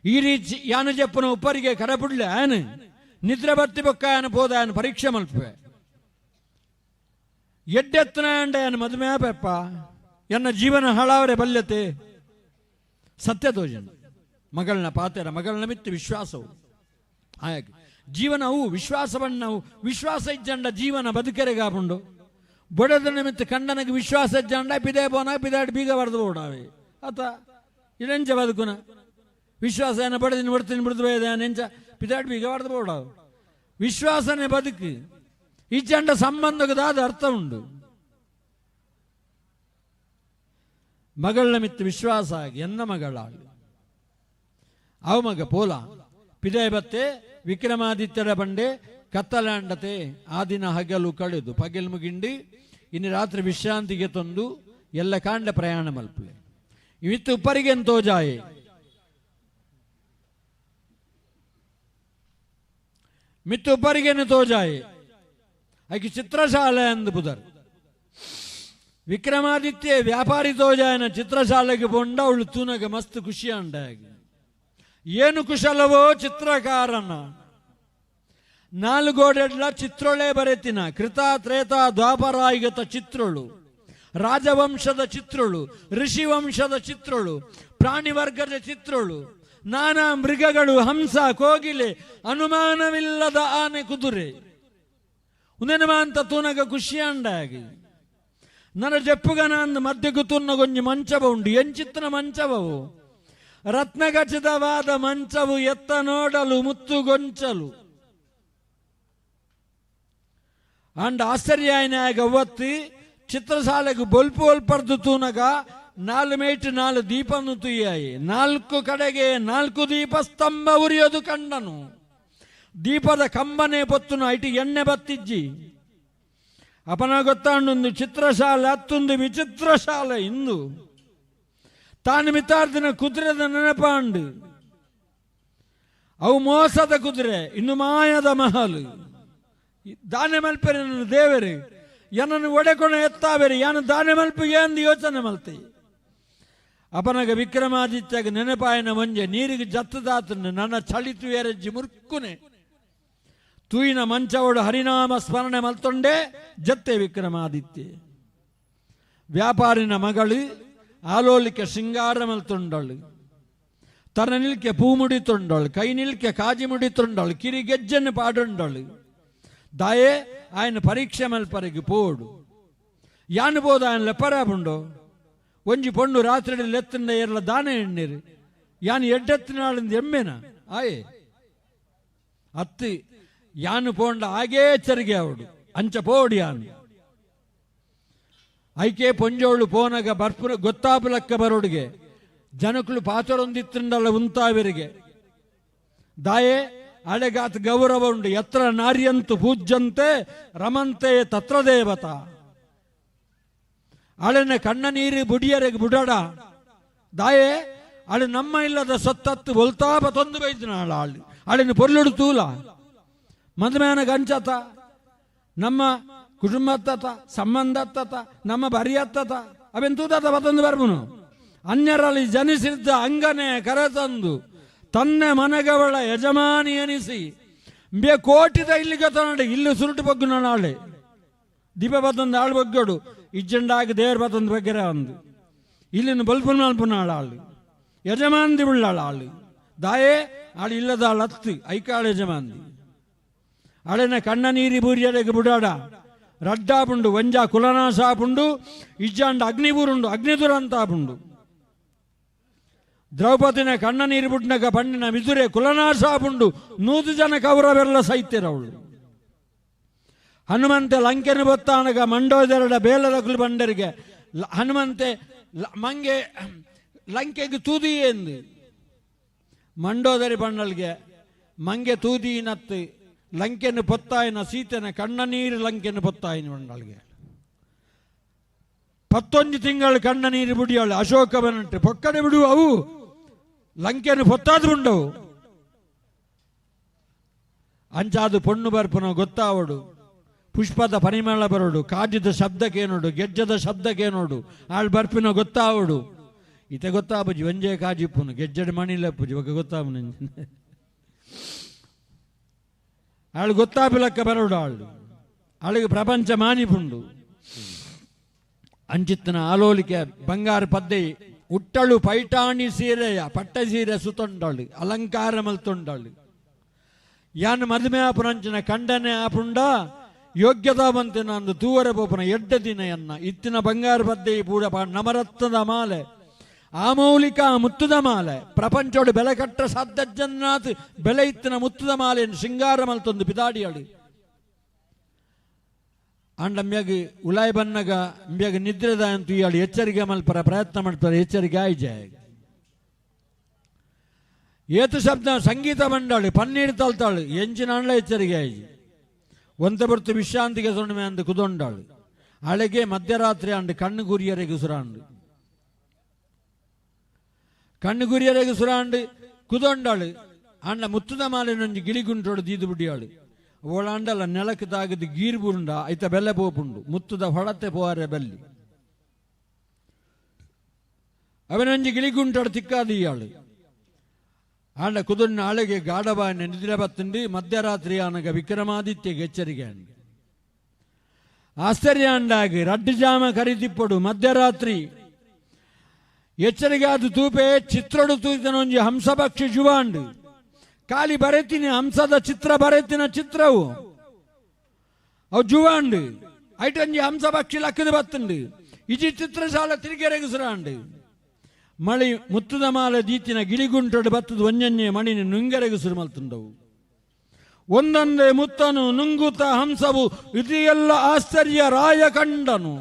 ಈ ರೀತಿ ಯಾನು ಜಪ್ಪನ ಉಪ್ಪರಿಗೆ ಕರಪುಡ್ಲೆ ಆನು ನಿದ್ರೆ ಬತ್ತಿ ಬೊಕ್ಕ ಆನು ಪೋದ ಆನು ಪರೀಕ್ಷೆ ಮಲ್ಪೆ ಎಡ್ಡೆತ್ತನ ಅಂಡ ಆನು ಮದುವೆ ಪೆಪ್ಪ ಎನ್ನ ಜೀವನ ಹಾಳಾವರೆ ಬಲ್ಯತೆ ಸತ್ಯ ತೋಜನು ಮಗಳನ್ನ ಪಾತೆರ ಮಗಳನ್ನ ಮಿತ್ತು ವಿಶ್ವಾಸವು ಹಾಗೆ ಜೀವನವು ವಿಶ್ವಾಸವನ್ನು ವಿಶ್ವಾಸ ಇಜ್ಜಂಡ ಜೀವನ ಬದುಕರೆಗಾಪುಂಡು ಬೊಡದ ನಿಮಿತ್ತ ಕಂಡನಿಗೆ ವಿಶ್ವಾಸ ಇಜ್ಜಂಡ ಪಿದೆ ಪೋನ ಪಿದಾಡಿ ಬೀಗ ಬರೆದು ಬೋಡಾವೆ ಅತ ಇಡೆಂಚ ಬದುಕುನ ವಿಶ್ವಾಸ ಏನ ಬಡದಿನ ಬಿಡ್ತೀನಿ ಬಿಡ್ದು ನೆಂಚ ಪಿದಾಡಿ ಬೀಗ ಬರೆದು ಬೋಡಾವು ವಿಶ್ವಾಸನೇ ಬದುಕು ಇಜ್ಜಂಡ ಸಂಬಂಧಕ್ಕೆ ಅರ್ಥ ಉಂಡು ಮಗಳ ಮಿತ್ತು ವಿಶ್ವಾಸ ಆಗಿ ಎನ್ನ ಮಗಳಾಳು ಅವ ಮಗ ಪೋಲ ಪಿದೆ ಬತ್ತೆ ವಿಕ್ರಮಾದಿತ್ಯರ ಬಂಡೆ ಕತ್ತಲಾಂಡತೆ ಆ ದಿನ ಹಗಲು ಕಳೆದು ಪಗಲ್ ಮುಗಿಂಡಿ ಇನ್ನು ರಾತ್ರಿ ವಿಶ್ರಾಂತಿಗೆ ತಂದು ಎಲ್ಲ ಕಾಂಡ ಪ್ರಯಾಣ ಮಲ್ಪಲೆ ಇವಿತ್ತು ಉಪ್ಪರಿಗೆಂತೋ ಜಾಯೆ ಮಿತ್ತು ಉಪ್ಪರಿಗೆನು ತೋಜಾಯೆ ಐಕೆ ಚಿತ್ರಶಾಲೆ ಅಂದು ಬುಧರ್ ವಿಕ್ರಮಾದಿತ್ಯ ವ್ಯಾಪಾರಿ ತೋಜಾಯನ ಚಿತ್ರಶಾಲೆಗೆ ಪೊಂಡ ಅವಳು ತೂನಗ ಮಸ್ತ್ ಖುಷಿ ಅಂಡ ಏನು ಕುಶಲವೋ ಚಿತ್ರಕಾರನ ನಾಲ್ಗೋಡೆಡ್ಲ ಚಿತ್ರೊಳೆ ಬರೆತಿನ ಕೃತ ತ್ರೇತ ದ್ವಾಪರಾಯುಗತ ಚಿತ್ರಳು ರಾಜವಂಶದ ಚಿತ್ರಳು ಋಷಿವಂಶದ ಚಿತ್ರಳು ಪ್ರಾಣಿವರ್ಗದ ಚಿತ್ರಳು ನಾನಾ ಮೃಗಗಳು ಹಂಸ ಕೋಗಿಲೆ ಅನುಮಾನವಿಲ್ಲದ ಆನೆ ಕುದುರೆ ಉಂದೆನಮಾಂತ ತೂನಗ ಖುಷಿಯಾಂಡಾಗಿ ನನ್ನ ಜಪ್ಪುಗನ ಮಧ್ಯకు ತುನ್ನಗೊಂಜಿ ಮಂಚವ ಉಂಡು ಎಂಚಿತ್ತನ ಮಂಚವವು ರತ್ನಖಚಿತವಾದ ಮಂಚವು ಎತ್ತ ನೋಡಲು ಮುತ್ತುಗೊಂಚಲು ಅಂಡ್ ಆಶ್ಚರ್ಯ ಗವ್ವತ್ತಿ ಚಿತ್ರಶಾಲೆಗೆ ಬೊಲ್ಪು ಒಲ್ಪರ್ದು ತೂನಗ ನಾಲು ಮೇಟು ನಾಲು ದೀಪನು ತುಯ್ಯಾಯಿ ನಾಲ್ಕು ಕಡೆಗೆ ನಾಲ್ಕು ದೀಪ ಸ್ತಂಭ ಉರಿಯೋದು ಕಂಡನು ದೀಪದ ಕಂಬನೆ ಪೊತ್ತುನು ಐಟಿ ಎಣ್ಣೆ ಬತ್ತಿಜ್ಜಿ ಅಪನ ಗೊತ್ತಾಂಡೊಂದು ಚಿತ್ರಶಾಲೆ ಅತ್ತೊಂದು ವಿಚಿತ್ರಶಾಲೆ ಇಂದು ತಾನು ಮಿತಾರ್ದಿನ ಕುದುರೆದ ನೆನಪಾಂಡು ಅವು ಮೋಸದ ಕುದುರೆ ಇನ್ನು ಮಾಯದ ಮಹಲು ದಾನೆ ಮಲ್ಪೆರೆ ನನ್ನ ದೇವರು ಎನ್ನನ್ನು ಒಡೆಕೊಣ ಎತ್ತಾವೆರಿ ಯಾನು ದಾನೆ ಮಲ್ಪಿಗೆ ಅಂದು ಯೋಚನೆ ಮಲ್ತಿ ಅಪನಗ ವಿಕ್ರಮಾದಿತ್ಯಗ ನೆನಪಾಯನ ಮಂಜೆ ನೀರಿಗೆ ಜತ್ತದಾತನು ನನ್ನ ಚಳಿತು ಎರೆಜ್ಜಿ ಮುರ್ಕುನೆ ತೂಯಿನ ಮಂಚವಡು ಹರಿನಾಮ ಸ್ಮರಣೆ ಮಲ್ತೊಂಡೆ ಜತ್ತೆ ವಿಕ್ರಮಾದಿತ್ಯ ವ್ಯಾಪಾರಿನ ಮಗಳು ಆಲೋಲಿಕೆ ಶೃಂಗಾರ ಮಲ್ತೊಂಡಳು ತನ್ನ ನಿಲ್ಕೆ ಪೂ ಮುಡಿ ತೊಂಡಳು ಕೈ ನಿಲ್ಕೆ ಕಾಜಿ ಮುಡಿ ತೊಂಡಳು ಕಿರಿ ಗೆಜ್ಜನ್ನು ಪಾಡೊಂಡಳು ದಾಯೆ ఆయన ಪರೀಕ್ಷೆ ಮಲ್ಪರೆಗೆ ಪೋಡು ಯಾನು ಬೋದ ఆయన ಲೆಪ್ಪರಾಪುಂಡು ಒಂಜಿ ಪೊಣ್ಣು ರಾತ್ರಿ ಲೆತ್ತಂಡ ಏರ್ಲ ದಾನೆ ಎಣ್ಣೀರು ಯಾನು ಎಡ್ಡೆತ್ತಿನಾಳಿಂದ ಎಮ್ಮೆನ ಆಯೆ ಅತ್ತಿ ಯಾನು ಪೋಂಡ ಆಗೇ ಚರಿಗೆ ಅವಡು ಅಂಚ ಪೋಡು ಯಾನು ಐಕೆ ಪೊಂಜೋಳು ಪೋನಗ ಬರ್ಪುರ ಗೊತ್ತಾಪುಲಕ್ಕ ಬರೋಡಿಗೆ ಜನಕುಲು ಪಾತ್ರೊಂದಿತ್ತಂಡಲ್ಲ ಉಂತಾವಿರಿಗೆ ದಾಯೆ ಅಳೆಗಾತ್ ಗೌರವ ಉಂಡು ಎತ್ರ ನಾರ್ಯಂತು ಪೂಜ್ಯಂತೆ ರಮಂತೆ ತತ್ರ ದೇವತಾ ಅಳೆನ ಕಣ್ಣ ನೀರು ಬುಡಿಯರೆಗೆ ಬುಡಡ ದಾಯೆ ಅಳೆ ನಮ್ಮ ಇಲ್ಲದ ಸೊತ್ತತ್ತು ಒಲ್ತಾಪ ತೊಂದು ಬೈದಿನ ಅಳು ಅಳೆನ ಪೊರ್ಲುಡು ತೂಲ ಮದುಮೇನ ಗಂಚತ ನಮ್ಮ ಕುಟುಂಬತ್ತತ ಸಂಬಂಧತ್ತತ ನಮ್ಮ ಬರಿಯತ್ತತ ಅವೆನ್ ತೂದಾತ ಬತ್ತೊಂದು ಬರ್ಬುನು ಅನ್ಯರಲ್ಲಿ ಜನಿಸಿದ್ದ ಅಂಗನೆ ಕರೆತಂದು ತನ್ನೆ ಮನೆಗವಳ ಯಜಮಾನಿ ಎನಿಸಿ ಬೇ ಕೋಟಿದ ಇಲ್ಲಿಗೆ ತನಡೆ ಇಲ್ಲಿ ಸುರುಟು ಬಗ್ಗುನ ನಾಳೆ ದೀಪ ಬತ್ತೊಂದು ಆಳು ಬಗ್ಗಡು ಇಜ್ಜಂಡಾಗಿ ದೇವ್ರ ಬತ್ತೊಂದು ಬಗ್ಗೆರೆ ಒಂದು ಇಲ್ಲಿನ ಬಲ್ಪುನ ಮಲ್ಪುನ ಆಳು ಯಜಮಾನ್ದಿ ಉಳ್ಳಾಳ ಆಳು ದಾಯೇ ಆಳು ಇಲ್ಲದ ಆಳು ಹತ್ತು ಐಕಾಳು ಯಜಮಾನ್ದಿ ಅಳೆನ ಕಣ್ಣ ನೀರಿ ಬೂರಿಯಡೆಗೆ ಬುಡಾಡ ರಡ್ಡಾಪುಂಡು ವಂಜ ಕುಲನಾಶಾಪುಂಡು ಇಜ್ಜಾಂಡ ಅಗ್ನಿಬೂರುಂಡು ಅಗ್ನಿದುರಂತಾಪುಂಡು ದ್ರೌಪದಿನ ಕಣ್ಣ ನೀರು ಬುಡ್ನಗ ಬಣ್ಣಿನ ಮಿದುರೆ ಕುಲನಾಶಾಪುಂಡು ನೂದು ಜನ ಕೌರವೆಲ್ಲ ಸೈತಿರವಳು ಹನುಮಂತೆ ಲಂಕೆನ ಬೊತ್ತಾನಗ ಮಂಡೋದರಡ ಬೇಲರಕುಲು ಬಂಡರಿಗೆ ಹನುಮಂತೆ ಮಂಗೆ ಲಂಕೆಗೆ ತೂದಿ ಎಂದು ಮಂಡೋದರಿ ಬಂಡಲ್ಗೆ ಮಂಗೆ ತೂದಿನತ್ತು ಲಂಕೆನು ಪೊತ್ತಾಯಿನ ಸೀತೆನ ಕಣ್ಣ ನೀರು ಲಂಕೆನು ಪೊತ್ತಾಯಿನ ಬಂಡಲ್ಗೆ 11 ತಿಂಗಳು ಕಣ್ಣ ನೀರು ಬಿಡಿಯಾಳು ಅಶೋಕವನಂಟು ಪೊಕ್ಕಡೆ ಬಿಡುವ ಅವು ಲಂಕೆನು ಪೊತ್ತಾದು ಉಂಡವು ಅಂಚಾದು ಪೊಣ್ಣು ಬರ್ಪುನ ಗೊತ್ತಾವಡು ಪುಷ್ಪದ ಪರಿಮಳ ಬರೋಡು ಕಾಜಿದ ಶಬ್ದಕ್ಕೇನೋಡು ಗೆಜ್ಜದ ಶಬ್ದಕ್ಕೇನೋಡು ಆಳ್ ಬರ್ಪಿನ ಗೊತ್ತಾವಡು ಇತೆ ಗೊತ್ತಾಪುಜಿ ಒಂಜೇ ಕಾಜಿಪ್ಪುನು ಗೆಜ್ಜಡಿ ಮಣಿಲಪ್ಪುಜಿ ಒಕ್ಕ ಗೊತ್ತಾಪು ಆಳು ಗೊತ್ತಾಪಿಲಕ್ಕ ಬರೋಡು ಆಳು ಆಳಿಗೆ ಪ್ರಪಂಚ ಮಾನಿಪುಂಡು ಅಂಚಿತ್ತನ ಆಲೋಲಿಕೆ ಬಂಗಾರ ಪದ್ದೆ ಉಟ್ಟಳು ಪೈಟಾಣಿ ಸೀರೆಯ ಪಟ್ಟ ಸೀರೆ ಸುತ್ತೊಂಡಳು ಅಲಂಕಾರ ಮಲ್ತೊಂಡಳು ಯಾನ್ ಮದುವೆ ಆಪುನಂಚಿನ ಕಂಡನೆ ಆಪುಂಡ ಯೋಗ್ಯತಾ ಬಂತಿನ ಅಂದು ತೂವರೆ ಪೋಪುನ ಎಡ್ಡ ದಿನ ಎನ್ನ ಇತ್ತಿನ ಬಂಗಾರ ಪದ್ದೆ ಪೂರ ನಮರತ್ನದ ಮಾಲೆ ಆಮೌಲಿಕ ಮುತ್ತುದ ಮಾಲೆ ಪ್ರಪಂಚೋಡು ಬೆಲೆ ಕಟ್ಟ ಸಾಧ್ಯ ಜನ್ನಾತ್ ಬೆಲೆ ಇತ್ತಿನ ಮುತ್ತುದ ಮಾಲೆಯನ್ನು ಶೃಂಗಾರ ಮಲ್ತೊಂದು ಪಿದಾಡಿಯಾಳು ಅಂಡ ಮ್ಯಾಗ ಉಲಾಯ್ ಬನ್ನಗ ಮ್ಯಾಗ ನಿದ್ರೆದ ಅಂತ ಇಯಾಳು ಎಚ್ಚರಿಕೆ ಮಲ್ಪರ ಪ್ರಯತ್ನ ಮಾಡ್ತಾರೆ ಎಚ್ಚರಿಕೆ ಆಯ್ಜೆ ಏತು ಶಬ್ದ ಸಂಗೀತ ಮಂಡಳಿ ಪನ್ನೀರ್ ತಲ್ತಾಳು ಎಂಚಿನ ಅಂಡ್ಲ ಎಚ್ಚರಿಕೆ ಆಯ್ಜಿ ಒಂತ ಬರ್ತು ವಿಶ್ರಾಂತಿಗೆ ಸೊಣ್ಣೆ ಅಂದು ಕುದೊಂಡಾಳು ಅಳೆಗೆ ಮಧ್ಯರಾತ್ರಿ ಅಂಡು ಕಣ್ಣು ಗುರಿಯರೆಗೆ ಸುರಾಂಡು ಕಣ್ಣು ಗುರಿಯರೆಗೆ ಸುರಾಂಡು ಕುದೊಂಡಾಳು ಅಂಡ ಮುತ್ತುದ ಮಾಲಿನೊಂಜಿ ಗಿಳಿಗುಂಟೋಡು ದೀದು ಬಿಡಿಯಾಳು ಓಳಾಂಡಲ ನೆಲಕ್ಕೆ ತಾಗದು ಗೀರ್ ಬುರುಂಡ ಐತ ಬೆಲ್ಲ ಪೋಪುಂಡು ಮುತ್ತುದ ಹೊಳತೆ ಪೋವಾರೆ ಬೆಲ್ಲಿ ಅವನೊಂಜಿ ಗಿಳಿಗುಂಟೋಡು ತಿಕ್ಕಾದೀಯಾಳು ಆಂಡ ಕುದುರ್ನ ಆಳೆಗೆ ಗಾಢವಾಯಿನ ನಿದ್ರೆ ಬತ್ತುಂಡಿ ಮಧ್ಯರಾತ್ರಿ ಆನಗ ವಿಕ್ರಮಾದಿತ್ಯಗೆ ಎಚ್ಚರಿಕೆ ಅಂಡು ಆಶ್ಚರ್ಯ ಅಂಡಾಗಿ ರಡ್ಡು ಜಾಮ ಕರಿತಿಪ್ಪಡು ಮಧ್ಯರಾತ್ರಿ ಎಚ್ಚರಿಕೆ ಆದ ತೂಪೆ ಚಿತ್ರಡು ತೂತನೊಂಜಿ ಹಂಸಪಕ್ಷಿ ಜುವಾಂಡು ಖಾಲಿ ಬರೆತಿನಿ ಹಂಸದ ಚಿತ್ರ ಬರೆತಿನ ಚಿತ್ರವು ಅವು ಜುವಾಂಡು ಐಟಂಜಿ ಹಂಸಪಕ್ಷಿ ಲಕ್ಕದ ಬತ್ತುಂಡು ಇಜಿ ಚಿತ್ರಶಾಲೆ ತಿರುಗೆರೆಗೆ ಸುರಾಂಡು ಮಳಿ ಮುತ್ತುದ ಮಾಲೆ ದೀತಿನ ಗಿಳಿಗುಂಟೋಡು ಬತ್ತದ ಒಂಜನ್ನೇ ಮಣಿನ ನುಂಗರೆಗೆ ಸುರು ಮಲ್ತುಂಡವು ಒಂದೊಂದೇ ಮುತ್ತನು ನುಂಗುತ ಹಂಸವು ಇದು ಎಲ್ಲ ಆಶ್ಚರ್ಯ ರಾಯ ಕಂಡನು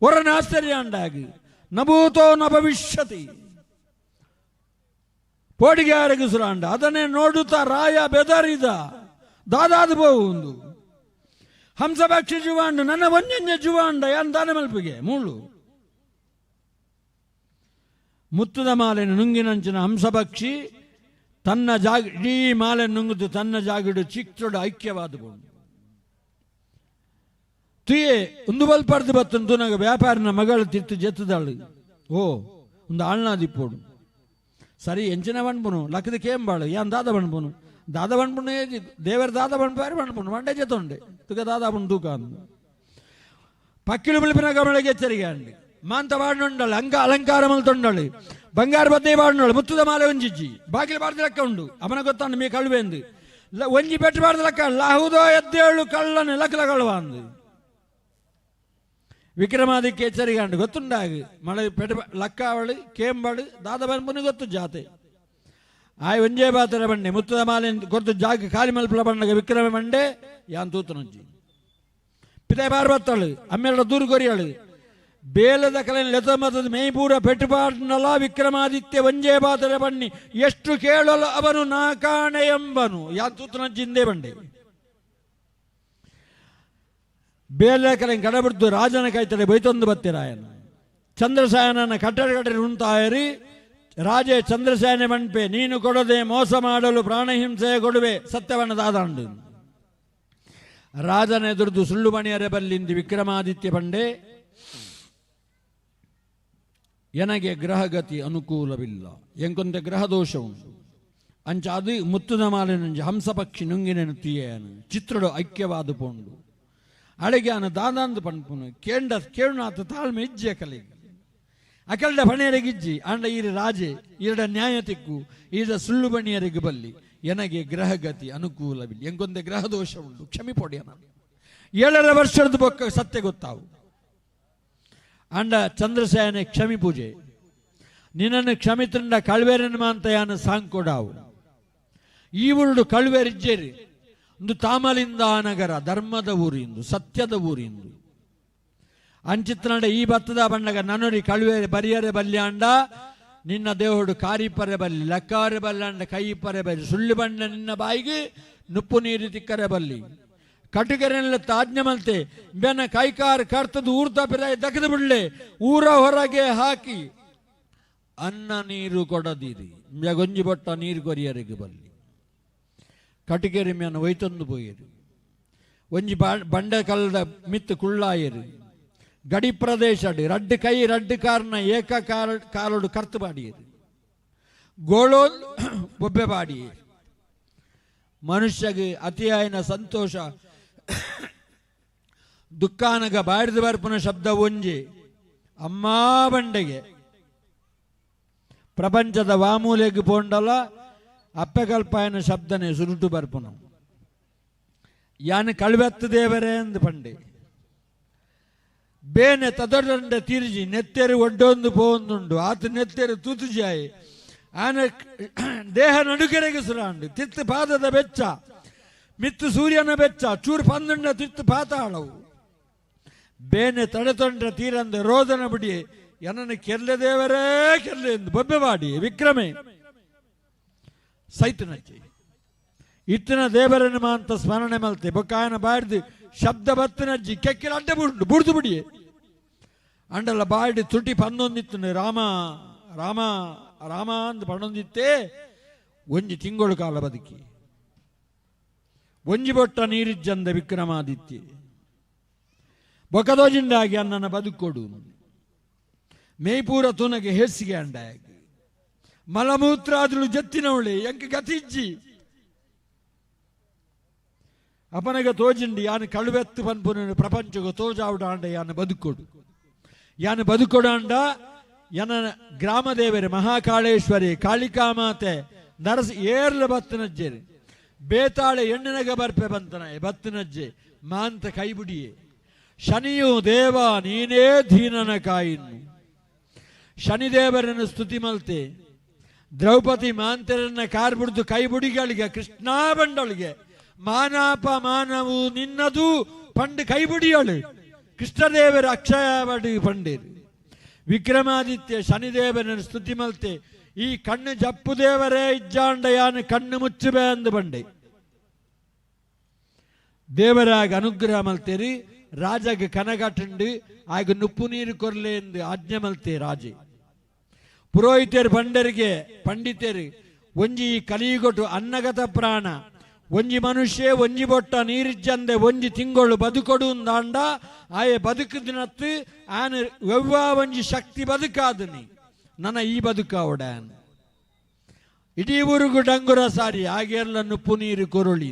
ಹೊರನ ಆಶ್ಚರ್ಯ ಅಂಡಾಗಿ ನಭೂತೋ ನ ಭವಿಷ್ಯತಿ ಪೋಡಿಗೆ ಸುರಾಂಡ ಅದನ್ನೇ ನೋಡುತ್ತಾ ರಾಯ ಬೆದರಿದ ದಾದಾದ ಒಂದು ಹಂಸಪಕ್ಷಿ ಜುವಾಂಡು ನನ್ನ ಒಂಜಂಜ ಜುವಾಂಡ ಯಾನ್ ದಾನ ಮಲ್ಪಿಗೆ ಮೂಳು ಮುತ್ತುದ ಮಾಲೆನ ನುಂಗಿನಂಚಿನ ಹಂಸಪಕ್ಷಿ ತನ್ನ ಜಾಗ ಇಡೀ ಮಾಲೆ ನುಂಗುದು ತನ್ನ ಜಾಗಿಡು ಚಿಕ್ಕಡು ಐಕ್ಯವಾದ ತುಯೇ ಒಂದು ಬಲ್ಪರ್ದು ಬತ್ತನು ತುನಗ ವ್ಯಾಪಾರಿನ ಮಗಳು ತಿತ್ತು ಜೆತ್ತದಾಳು ಓ ಒಂದು ಆಳ್ನಾದಿಪ್ಪೋಡು ಸರಿ ಎಂಚಿನ ಬಣ್ಪುನು ಲಕ್ಕದ ಕೇಂಬಾಳು ಯಾನ್ ದಾದ ಬಣ್ಪುನು ದಾದ ಬಣ್ಪುನು ದೇವರ ದಾದ ಬಣ್ಪಾರು ಬಣ್ಪುನು ಮಂಡೆ ಜೆತ್ತುಂಡೆ ತುಗ ದಾದ ಬಣ್ಣ ತೂಕ ಅಂದು ಪಕ್ಕಿಳು ಬಿಳಿಪಿನ ಗಮಳಿಗೆ ಎಚ್ಚರಿಕೆ ಅಂಡಿ ಮಾಂತ ಬಾಡ್ನುಂಡಳು ಅಂಕ ಅಲಂಕಾರ ಮಲ್ತೊಂಡಳು ಬಂಗಾರ ಬದ್ದೆ ಬಾಡ್ನೋಳು ಮುತ್ತುದ ಮಾಲೆ ಒಂಜಿಜ್ಜಿ ಬಾಗಿಲು ಬಾರ್ದ ಲೆಕ್ಕ ಉಂಡು ಅವನ ಗೊತ್ತಾಂಡು ಮೀ ಕಳುವೆಂದು ಒಂಜಿ ಪೆಟ್ಟು ಬಾರ್ದ ಲೆಕ್ಕ ಲಾಹುದೋ ಎದ್ದೇಳು ಕಳ್ಳನು ಲಕ್ಕಲ ಕಳುವ ಅಂದು ವಿಕ್ರಮಾದಿತ್ಯ ಎಚ್ಚರಿಕೆ ಅಂಡು ಗೊತ್ತುಂಡಾಗ ಮಳೆ ಪೆಟ್ಟು ಲಕ್ಕಾವಳು ಕೇಂಬಾಳು ದಾದ ಬನ್ಪುನು ಗೊತ್ತು ಜಾತೆ ಆಯ್ ಒಂಜೇ ಬಾತರ ಬಂಡೆ ಮುತ್ತುದ ಮಾಲೆ ಗೊತ್ತು ಜಾಗ ಖಾಲಿ ಮಲ್ಪಲ ಬಂಡಗ ವಿಕ್ರಮ ಬಂಡೆ ಯಾನ್ ತೂತನಜ್ಜಿ ಪಿತೆ ಬಾರ್ ಬತ್ತಳು ಅಮ್ಮೆರಡ ದೂರು ಕೊರಿಯಳು ಬೇಲದ ಕಲೆ ಲೆತಮತದ ಮೇಪೂರ ಪೆಟ್ಟುಪಾಡ್ನಲ ವಿಕ್ರಮಾದಿತ್ಯ ಒಂಜೇ ಬಾತರ ಬನ್ನಿ ಎಷ್ಟು ಕೇಳಲು ಅವನು ನಾಕಾಣೆ ಎಂಬನು ಯಾನ್ ತೂತನಜ್ಜಿಂದೇ ಬಂಡೆ ಬೇಲೆ ಕಲೆ ಕಡಬಿಡ್ದು ರಾಜನ ಕೈತಡೆ ಬೈತೊಂದು ಬತ್ತಿರಾಯನ ಚಂದ್ರಸಾಯನನ ಕಟ್ಟಡ ಕಟ್ಟಡ ಉಂತಾಯರಿ ರಾಜೇ ಚಂದ್ರಸೇನೆ ಮಣ್ಪೆ ನೀನು ಕೊಡದೆ ಮೋಸ ಮಾಡಲು ಪ್ರಾಣಹಿಂಸೆ ಕೊಡುವೆ ಸತ್ಯವನ್ನ ದಾದಾಂಡು. ರಾಜನ ಎದುರ್ದು ಸುಳ್ಳು ಬಣಿಯರೆ ಬಲ್ಲಿಂದು ವಿಕ್ರಮಾದಿತ್ಯ ಪಂಡೆ ಎನಗೆ ಗ್ರಹಗತಿ ಅನುಕೂಲವಿಲ್ಲ ಎಂಕೊಂತೆ ಗ್ರಹ ದೋಷ ಉಂಟು ಅಂಚ ಅದು ಮುತ್ತುದ ಮಾಲಿನಂಜಿ ಹಂಸಪಕ್ಷಿ ನುಂಗಿನ ತೀಯನು ಚಿತ್ರಡು ಐಕ್ಯವಾದ ಪೋಂಡು ಅಳಗೆ ಅನು ದಾದಾಂದು ಪನ್ಪುನು ಕೇಂಡ ಕೇಳುನಾಥ ತಾಳ್ಮೆ ಇಜ್ಜಿ ಅಕಲಿಗೆ ಅಕಲ್ಡ ಬಣಿಯರಿಗೆ ಆಂಡ ಈರ ರಾಜೆ ಈರಡ ನ್ಯಾಯ ತಿಕ್ಕು ಈರ ಸುಳ್ಳು ಬಣಿಯರಿಗೆ ಬಲ್ಲಿ ಎನಗೆ ಗ್ರಹಗತಿ ಅನುಕೂಲವಿಲ್ಲ ಎಂಕೊಂದೆ ಗ್ರಹ ದೋಷ ಉಂಟು ಕ್ಷಮೆ ಪೊಡಿಯ ನಾನು 7.5 ವರ್ಷದ ಬೊಕ್ಕ ಸತ್ಯ ಗೊತ್ತಾವು ಅಂಡ ಚಂದ್ರಸೇನೆ ಕ್ಷಮಿ ಪೂಜೆ ನಿನ್ನನ್ನು ಕ್ಷಮಿತಂಡ ಕಳ್ವೇರನ್ ಮಾಂತಯಾನ ಸಾಂಕೊಡಾವು ಈ ಊರುಡು ಕಳ್ವೇರಿಜ್ಜೇರಿ ಒಂದು ತಾಮಲಿಂದ ನಗರ ಧರ್ಮದ ಊರಿಂದು ಸತ್ಯದ ಊರಿಂದು ಅಂಚಿತ್ರನಡ ಈ ಭತ್ತದ ಬಣ್ಣಗ ನನರಿ ಕಳುವೇರೆ ಬರಿಯರೆ ಬಲ್ಯಾಂಡ ನಿನ್ನ ದೇಹುಡು ಕಾರಿಪರೆ ಬಲ್ಲಿ ಲಕ್ಕಾರೆ ಬಲ್ಲಾಂಡ ಕೈಪರೆ ಬಲ್ಲಿ ಸುಳ್ಳು ಬಣ್ಣ ನಿನ್ನ ಬಾಯಿಗೆ ನುಪ್ಪು ನೀರು ತಿಕ್ಕರೆ ಬಲ್ಲಿ ಕಟುಕೆರೆಲ್ಲ ತಾಜ್ಞೆ ಮಲ್ತೆ ಬೆನ ಕೈಕಾರ್ ಕರ್ತದು ಊರ್ದ ಪಿರಾಯಿ ದಗದು ಬಿಡ್ಲೆ ಊರ ಹೊರಗೆ ಹಾಕಿ ಅನ್ನ ನೀರು ಕೊಡದಿರಿ ಗೊಂಜಿ ಬೊಟ್ಟ ನೀರು ಕೊರಿಯರಿಗೆ ಬಲ್ಲಿ ಕಟಿಕೆರೆ ಮೇನ ಒಯ್ತಂದು ಪೋಯಿರು ಒಂಜಿ ಬಂಡೆ ಕಲ್ಲದ ಮಿತ್ತು ಕುಳ್ಳಾಯಿರು ಗಡಿ ಪ್ರದೇಶ ರಡ್ಡು ಕೈ ರಡ್ಡು ಕಾರಣ ಏಕ ಕಾಲೋಡು ಕರ್ತು ಬಾಡಿಯರು ಗೋಳೋ ಬೊಬ್ಬೆ ಬಾಡಿಯರು ಮನುಷ್ಯಗೆ ಅತಿಯಾಯಿನ ಸಂತೋಷ ದುಃಖಾನಗ ಬಾರಿದ ಬರ್ಪುನ ಶಬ್ದ ಒಂಜಿ ಅಮ್ಮಾ ಬಂಡೆಗೆ ಪ್ರಪಂಚದ ವಾಮೂಲೆಗೆ ಪೋಂಡಲ ಅಪ್ಪೆಕಲ್ಪಾಯನ ಶಬ್ದನೆ ಸುರುಟು ಬರ್ಪುನ ಯಾನು ಕಳ್ವೆತ್ತು ದೇವರೇ ಅಂದು ಪಂಡೆ ಬೇನೆ ತದೊಡಂಡ ತಿರುಜಿ ನೆತ್ತೆರು ಒಡ್ಡೊಂದು ಪೋಂದುಂಡು ಆತ ನೆತ್ತೆರು ತೂತುಜಾಯಿ ಆನ ದೇಹ ನಡುಗೆರೆಗೆ ಸುರಾಂಡು ತಿತ್ತು ಪಾದದ ಬೆಚ್ಚ ಮಿತ್ತು ಸೂರ್ಯನ ಬೆಚ್ಚ ಚೂರು ಪಂದುಂಡ ತಿತ್ತು ಪಾತಾಳವು ಬೇನೆ ತಡೆತೊಂಡ್ರ ತೀರಂದ ರೋದನ ಬಿಡಿ ಎನ್ನನ್ನು ಕೆರ್ಲೆ ದೇವರೇ ಕೆರ್ಲೆ ಎಂದು ಬೊಬ್ಬೆ ಮಾಡಿ ವಿಕ್ರಮೆ ಸೈತನಚ್ಚಿ ಇತ್ತಿನ ದೇವರನ್ನು ಮಾಂತ ಸ್ಮರಣೆ ಮಲ್ತೆ ಬೊಕ್ಕಾಯನ ಬಾಡ್ದು ಶಬ್ದ ಬತ್ತನಜ್ಜಿ ಕೆಕ್ಕಿಲ ಅಡ್ಡ ಬುಡ್ಡು ಬುಡ್ದು ಬಿಡಿ ಅಂಡಲ್ಲ ಬಾಡಿ ತುಟಿ ಪನ್ನೊಂದಿತ್ತು ರಾಮ ರಾಮ ರಾಮ ಅಂದ್ ಪನ್ನೊಂದಿತ್ತೇ ಒಂಜಿ ತಿಂಗಳು ಕಾಲ ಬದುಕಿ ಒಂಜಿ ಬೊಟ್ಟ ನೀರಿಜ್ಜಂದ ವಿಕ್ರಮಾದಿತ್ಯ ಬೊಕದೋಜಿಂದಾಗಿ ಅನ್ನನ ಬದುಕೊಡು ಮೇಪೂರ ತುನಗೆ ಹೆಸ್ಸಿಗೆ ಅಂಡಾಗಿ ಮಲಮೂತ್ರ ಆದಳು ಜತ್ತಿನವಳೆ ಎಂಕ ಗತಿಜ್ಜಿ ಅಪನಗ ತೋಜಿಂಡಿ ಯಾನು ಕಳುವೆತ್ತು ಪನ್ಪುನ ಪ್ರಪಂಚಗ ತೋಜಾವುಡ ಅಂಡ ಯಾನು ಬದುಕೊಡು ಯಾನು ಬದುಕೊಡಾಂಡ ಯನ ಗ್ರಾಮದೇವರೇ ಮಹಾಕಾಳೇಶ್ವರಿ ಕಾಳಿಕಾಮಾತೆ ನರಸ ಏರ್ಲ ಬತ್ತನಜ್ಜೇರಿ ಬೇತಾಳೆ ಎಣ್ಣಿನಗ ಬರ್ಪೆ ಬಂತನ ಬತ್ತನಜ್ಜೆ ಮಾಂತ ಕೈಬುಡಿಯೇ ಶನಿಯು ದೇವ ನೀನೇ ಧೀನನ ಕಾಯಿನ್ನು ಶನಿದೇವರನ್ನು ಸ್ತುತಿ ಮಲ್ತೆ ದ್ರೌಪದಿ ಮಾಂತರನ್ನ ಕಾರ್ ಬಿಡ್ದು ಕೈ ಬುಡಿಗಳಿಗೆ ಕೃಷ್ಣ ಬಂಡಳಿಗೆ ಮಾನಾಪ ಮಾನವು ನಿನ್ನದು ಪಂಡು ಕೈ ಬುಡಿಯಳು ಕೃಷ್ಣದೇವರ ಅಕ್ಷಯವಡಿ ಪಂಡೇರು ವಿಕ್ರಮಾದಿತ್ಯ ಶನಿದೇವರನ್ನು ಸ್ತುತಿ ಮಲ್ತೆ ಈ ಕಣ್ಣು ಜಪ್ಪು ದೇವರೇ ಇಜ್ಜಾಂಡ ಯಾನು ಕಣ್ಣು ಮುಚ್ಚುಬೆ ಅಂದು ಬಂಡೆ ದೇವರಾಗ ಅನುಗ್ರಹ ಮಲ್ತೇರಿ ರಾಜಗೆ ಕನಗಟುಂಡು ಆಗ ನುಪ್ಪು ನೀರು ಕೊರ್ಲೆ ಎಂದು ಆಜ್ಞೆ ಮಲ್ತೆ ರಾಜೆ ಪುರೋಹಿತರು ಪಂಡರಿಗೆ ಪಂಡಿತರು ಒಂಜಿ ಈ ಕಲಿಯುಗೊಟ್ಟು ಅನ್ನಗತ ಪ್ರಾಣ ಒಂಜಿ ಮನುಷ್ಯ ಒಂಜಿ ಬೊಟ್ಟ ನೀರಿಜ್ಜಂದೆ ಒಂಜಿ ತಿಂಗಳು ಬದುಕೊಡು ಅಂದಾಂಡ ಆಯೆ ಬದುಕು ದಿನತ್ತು ಆನ ವ್ಯವ್ವ ಒಂಜಿ ಶಕ್ತಿ ಬದುಕಾದನಿ ನನ್ನ ಈ ಬದುಕಾವಡ ಇಡೀ ಊರುಗು ಡಂಗುರ ಸಾರಿ ಹಾಗೆಲ್ಲ ನುಪ್ಪು ನೀರು ಕೊರೊಳಿ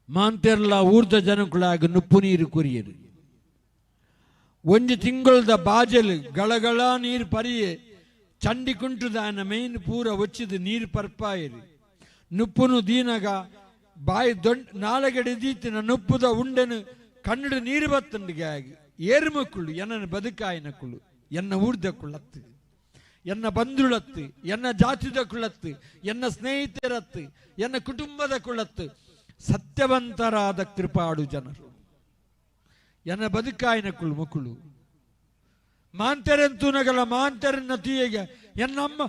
ಮಾಂತೆರ್ಲ ಊರ್ದ ಜನಕುಳಾಗ ನುಪ್ಪು ನೀರು ಕುರಿಯರು ಒಂಜಿ ತಿಂಗಳದ ಬಾಜಲು ಗಳಗಳ ನೀರು ಪರಿಯೆ ಚಂಡಿ ಕುಂಟುದಾನ ಮೇನ್ ಪೂರ ಒಚ್ಚಿದ ನೀರು ಪರ್ಪಾಯಿರಿ ನುಪ್ಪುನು ದೀನಗ ಬಾಯಿ ದೊಡ್ಡ ನಾಲಗಡೆ ದೀತಿನ ನುಪ್ಪುದ ಉಂಡೆನು ಕನ್ನಡ ನೀರು ಬತ್ತಂಡಿಗೆ ಆಗಿ ಏರು ಮಕ್ಕಳು ಎನ್ನನ ಬದುಕಾಯಿನ ಕುಳು ಎನ್ನ ಊರ್ದ ಕುಳತ್ತು ಎನ್ನ ಬಂಧುಳತ್ತು ಎನ್ನ ಜಾತಿದ ಕುಳತ್ತು ಎನ್ನ ಸ್ನೇಹಿತರತ್ತು ಎನ್ನ ಕುಟುಂಬದ ಕುಳತ್ತು ಸತ್ಯವಂತರಾದ ಕೃಪಾಡು ಜನರು ಎನ್ನ ಬದುಕಾಯಿನ ಕುಳು ಮಕ್ಕಳು ಮಾಂತೆರೆಂತೂನಗಲ ಮಾಂತೆರನ್ನ ತೀಯಗೆ ಎನ್ನಮ್ಮ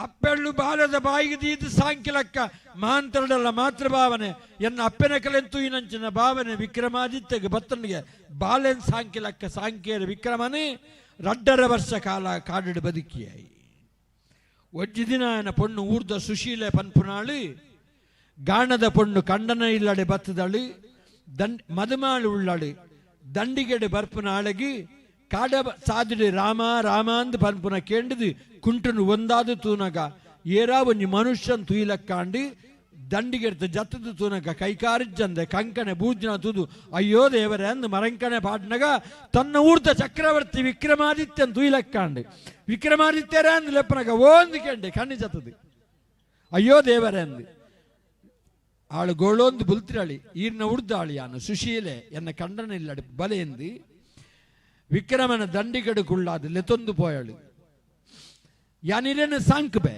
ಅಪ್ಪೆಳ್ಳು ಬಾಲದ ಬಾಯಿಗೆ ದೀದು ಸಾಂಕಿಲಕ್ಕ ಮಾಂತರಡಲ್ಲ ಮಾತೃ ಭಾವನೆ ಎನ್ನ ಅಪ್ಪನ ಕಲೆಂತೂ ಇನ್ನಂಚಿನ ಭಾವನೆ ವಿಕ್ರಮಾದಿತ್ಯಗೆ ಬತ್ತನಿಗೆ ಬಾಲೆನ್ ಸಾಂಕಿಲಕ್ಕ ಸಾಂಕೇರ ವಿಕ್ರಮನೇ ರಡ್ಡರ ವರ್ಷ ಕಾಲ ಕಾಡಿಡು ಬದುಕಿಯಾಯಿ ಒಜ್ಜಿ ದಿನ ಎನ್ನ ಪೊಣ್ಣು ಊರ್ದ ಸುಶೀಲೆ ಪನ್ಪುನಾಳು ಗಾಣದ ಪೊಣ್ಣು ಕಂಡನ ಇಲ್ಲಡೆ ಬತ್ತದಳು ದಂಡ್ ಮದುಮಾಳು ಉಳ್ಳಳು ದಂಡಿಗೆಡೆ ಬರ್ಪುನ ಅಳಗಿ ಕಾಡ ಸಾದಿಡೆ ರಾಮ ರಾಮ ಅಂದ್ ಪನ್ಪುನ ಕೇಂಡದು ಕುಂಟನು ಒಂದಾದು ತೂನಗ ಏರಾ ಒಂಜಿ ಮನುಷ್ಯನ್ ತುಯಿಲಕ್ಕಾಂಡು ದಂಡಿಗೆಡ್ತ ಜತ್ತದು ತೂನಗ ಕೈಕಾರಿಜ್ಜಂದೆ ಕಂಕಣೆ ಬೂಜ್ನ ತೂದು ಅಯ್ಯೋ ದೇವರೇ ಅಂದು ಮರಂಕಣೆ ಪಾಡ್ನಗ ತನ್ನ ಊರ್ದ ಚಕ್ರವರ್ತಿ ವಿಕ್ರಮಾದಿತ್ಯನ್ ತುಯಿಲಕ್ಕಾಂಡು ವಿಕ್ರಮಾದಿತ್ಯರೇ ಅಂದು ಲೆಪ್ಪನಗ ಓಂದು ಕೇಂಡೆ ಕಣ್ಣು ಜತ್ತದು ಅಯ್ಯೋ ದೇವರೇ ಅಂದು ಆಳು ಗೋಳೊಂದು ಬುಲ್ತಿರಳಿ ಈರ್ನ ಉಡ್ದಾಳಿಯಾನು ಸುಶೀಲೆ ಎನ್ನ ಕಂಡನಿಲ್ಲಡಿ ಬಲೆ ಎಂದು ವಿಕ್ರಮನ ದಂಡಿಗಡು ಕುಳ್ಳಾದು ಲೆತೊಂದು ಪೋಯಳು ಯಾನಿರೇನು ಸಾಂಕ್ಬೆ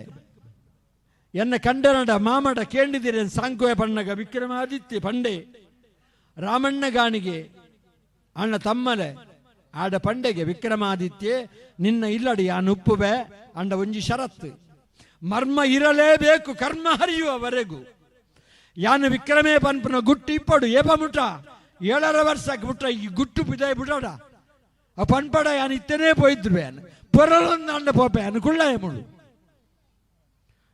ಎನ್ನ ಕಂಡನಡ ಮಾಮಡ ಕೇಂಡಿದಿರೇನು ಸಾಂಕುವೆ ಪಣ್ಣಗ ವಿಕ್ರಮಾದಿತ್ಯ ಪಂಡೆ ರಾಮಣ್ಣ ಗಾಣಿಗೆ ಅಣ್ಣ ತಮ್ಮಲೆ ಆಡ ಪಂಡೆಗೆ ವಿಕ್ರಮಾದಿತ್ಯ ನಿನ್ನ ಇಲ್ಲಡಿ ಯಾನು ಉಪ್ಪುವೆ ಅಂಡ ಒಂಜಿ ಷರತ್ತು ಮರ್ಮ ಇರಲೇಬೇಕು ಕರ್ಮ ಹರಿಯುವವರೆಗೂ ಯಾನು ವಿಕ್ರಮೇ ಪನ್ಪನ ಗುಟ್ಟು ಇಪ್ಪಡು ಏಪ ಮುಟ 7 ವರ್ಷಕ್ಕೆ ಮುಟ್ಟ ಈ ಗುಟ್ಟು ಬಿದಾಯ ಬಿಡೋಡ ಆ ಪನ್ಪಡ ಯಾನು ಇತ್ತನೇ ಪೋಯಿದ್ರು ಯಾನು ಪೊರಲೊಂದು ಅಂಡ ಪೋಪೆ ಯಾನು ಕುಳ್ಳಾಯ ಮುಳು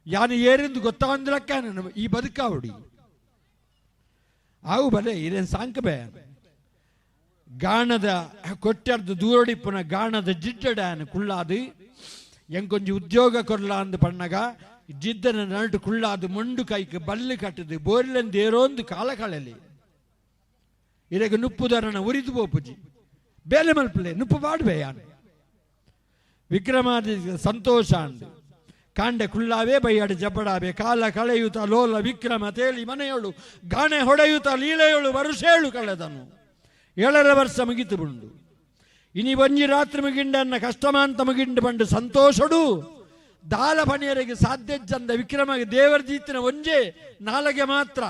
ಯಾನು ಏರಿಂದು ಗೊತ್ತಾಂದ್ರಕ್ಕ ಈ ಬದುಕಾವಡಿ ಆವು ಬಲೆ ಇರೇನು ಸಾಂಕಬೆ ಗಾಣದ ಕೊಟ್ಟರ್ದು ದೂರಡಿಪ್ಪುನ ಗಾಣದ ಜಿಡ್ಡಡ ಯಾನು ಕುಳ್ಳಾದು ಎಂಕೊಂಜಿ ಉದ್ಯೋಗ ಕೊರ್ಲ ಅಂದು ಪಣ್ಣಗ ಜಿದ್ದನ ನರಟು ಕುಳ್ಳಾದು ಮೊಂಡು ಕೈಕ್ ಬಲ್ಲು ಕಟ್ಟದು ಬೋರ್ಲೆಂದು ಕಾಲ ಕಳಲಿ ಇರಗ ನುಪ್ಪುದರನ ಉರಿದು ಪೋಪುಜಿ ಬೇಲೆ ಮಲ್ಪಲೆ ನುಪ್ಪು ಪಾಡ್ಬೆ ಯಾನು ವಿಕ್ರಮಾದಿತ್ಯ ಸಂತೋಷ ಅಂದು ಕಾಂಡೆ ಕುಳ್ಳಾವೇ ಬೈಯಾಡು ಜಬ್ಬಡಾವೆ ಕಾಲ ಕಳೆಯುತ್ತ ಲೋಲ ವಿಕ್ರಮ ತೇಲಿ ಮನೆಯೊಳು ಗಾಣೆ ಹೊಡೆಯುತ್ತ ಲೀಲೆಯೊಳು ವರುಷೇಳು ಕಳೆದನು 7.5 ವರ್ಷ ಮುಗಿತು ಬಂಡು ಇನಿ ಒಂಜಿ ರಾತ್ರಿ ಮುಗಿಂಡನ್ನ ಕಷ್ಟಮಾಂತ ಮುಗಿಂಡು ಬಂಡು ಸಂತೋಷಡು ದಾಲ ಪಣಿಯರಿಗೆ ಸಾಧ್ಯ ಚಂದ ವಿಕ್ರಮ ದೇವರದೀತಿನ ಒಂಜೆ ನಾಲಗೆ ಮಾತ್ರ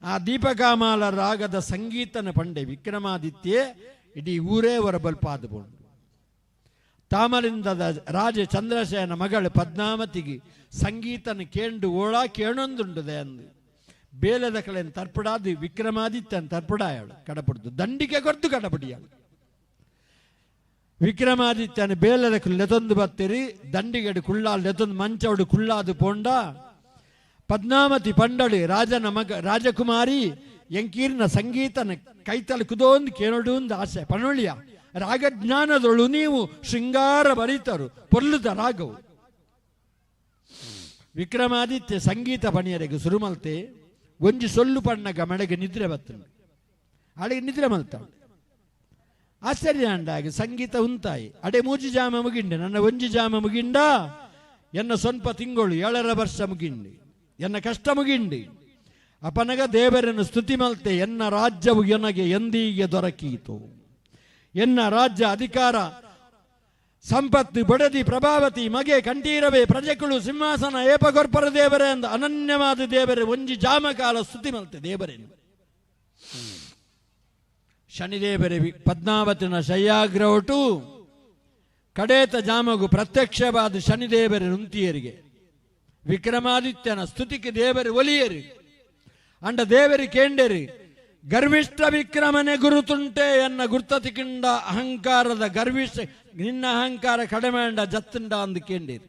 ಆ ದೀಪಕಾಮಾಲ ರಾಗದ ಸಂಗೀತನ ಪಂಡೆ ವಿಕ್ರಮಾದಿತ್ಯೆ ಇಡೀ ಊರೇ ಹೊರಬಲ್ಪಾದ ಬೋಂಡು ತಾಮಲಿಂದದ ರಾಜ ಚಂದ್ರಸೇನ ಮಗಳು ಪದ್ಮಾವತಿಗೆ ಸಂಗೀತನ ಕೇಂಡು ಓಳ ಕೇಣೊಂದುಂಡುದೆ ಅಂದು ಬೇಲದ ಕಳೆಯನ್ನು ತರ್ಪಡಾದು ವಿಕ್ರಮಾದಿತ್ಯನ ತರ್ಪಡಾಯಳು ಕಡಪಡ್ದು ದಂಡಿಗೆ ಕೊರ್ದು ಕಡಪಡಿಯಾಳು ವಿಕ್ರಮಾದಿತ್ಯನ ಬೇಲದ ಲೆತೊಂದು ಬತ್ತಿರಿ ದಂಡಿಗಡು ಕುಳ್ಳಾ ಲೆತೊಂದು ಮಂಚವಡು ಕುಳ್ಳಾದು ಪೋಂಡ ಪದ್ಮಾವತಿ ಪಂಡಳು ರಾಜನ ಮಗ ರಾಜಕುಮಾರಿ ಎಂಕೀರ್ನ ಸಂಗೀತನ ಕೈತಲು ಕುದೋಂದು ಕೇಳೋಡು ಆಸೆ ಪಣೊಳಿಯ ರಾಗಜ್ಞಾನದೊಳು ನೀವು ಶೃಂಗಾರ ಬರಿತರು ಪೊಲ್ಲುದ ರಾಗವು ವಿಕ್ರಮಾದಿತ್ಯ ಸಂಗೀತ ಪಣಿಯರಿಗೆ ಸುರುಮಲ್ತೆ ಒಂಜಿ ಸೊಲ್ಲು ಪಣ್ಣಗ ಮಳೆಗೆ ನಿದ್ರೆ ಬತ್ತನು ಅಳೆಗೆ ನಿದ್ರೆ ಮಲ್ತಾಳು ಆಶ್ಚರ್ಯ ಅಂಡಾಗಿ ಸಂಗೀತ ಉಂತಾಯಿ ಅಡೆ ಮೂಜಿ ಜಾಮ ಮುಗಿಂಡೆ ನನ್ನ ಒಂಜಿ ಜಾಮ ಮುಗಿಂಡ ಎನ್ನ ಸ್ವಲ್ಪ ತಿಂಗಳು 7.5 ವರ್ಷ ಮುಗಿಂಡಿ ಎನ್ನ ಕಷ್ಟ ಮುಗಿಂಡಿ ಅಪನಗ ದೇವರನ್ನು ಸ್ತುತಿ ಮಲ್ತೆ ಎನ್ನ ರಾಜ್ಯವು ಎನಗೆ ಎಂದೀಗೆ ದೊರಕೀತು ಎನ್ನ ರಾಜ್ಯ ಅಧಿಕಾರ ಸಂಪತ್ತು ಬಡದಿ ಪ್ರಭಾವತಿ ಮಗೆ ಕಂಠೀರವೇ ಪ್ರಜೆಗಳು ಸಿಂಹಾಸನ ಏಪಗೊರ್ಪರ ದೇವರೇ ಅಂದ ಅನನ್ಯವಾದ ದೇವರೇ ಒಂಜಿ ಜಾಮಕಾಲ ಸ್ತುತಿ ಮಲ್ತೆ ದೇವರೇನು ಶನಿದೇವರೇ ಪದ್ಮಾವತಿನ ಶಯ್ಯಾಗ್ರಹೊಟು ಕಡೇತ ಜಾಮಗು ಪ್ರತ್ಯಕ್ಷವಾದ ಶನಿದೇವರ ನುಂತಿಯರಿಗೆ ವಿಕ್ರಮಾದಿತ್ಯನ ಸ್ತುತಿಗೆ ದೇವರು ಒಲಿಯರು ಅಂಡ ದೇವರಿ ಕೇಂಡೇರಿ ಗರ್ವಿಷ್ಠ ವಿಕ್ರಮನೆ ಗುರುತುಂಟೆ ಎನ್ನ ಗುರ್ತತಿಕಿಂಡ ಅಹಂಕಾರದ ಗರ್ವಿಷ್ಠ ನಿನ್ನ ಅಹಂಕಾರ ಕಡಿಮೆ ಅಂಡ ಜತ್ತುಂಡ ಅಂದು ಕೇಂಡೇರಿ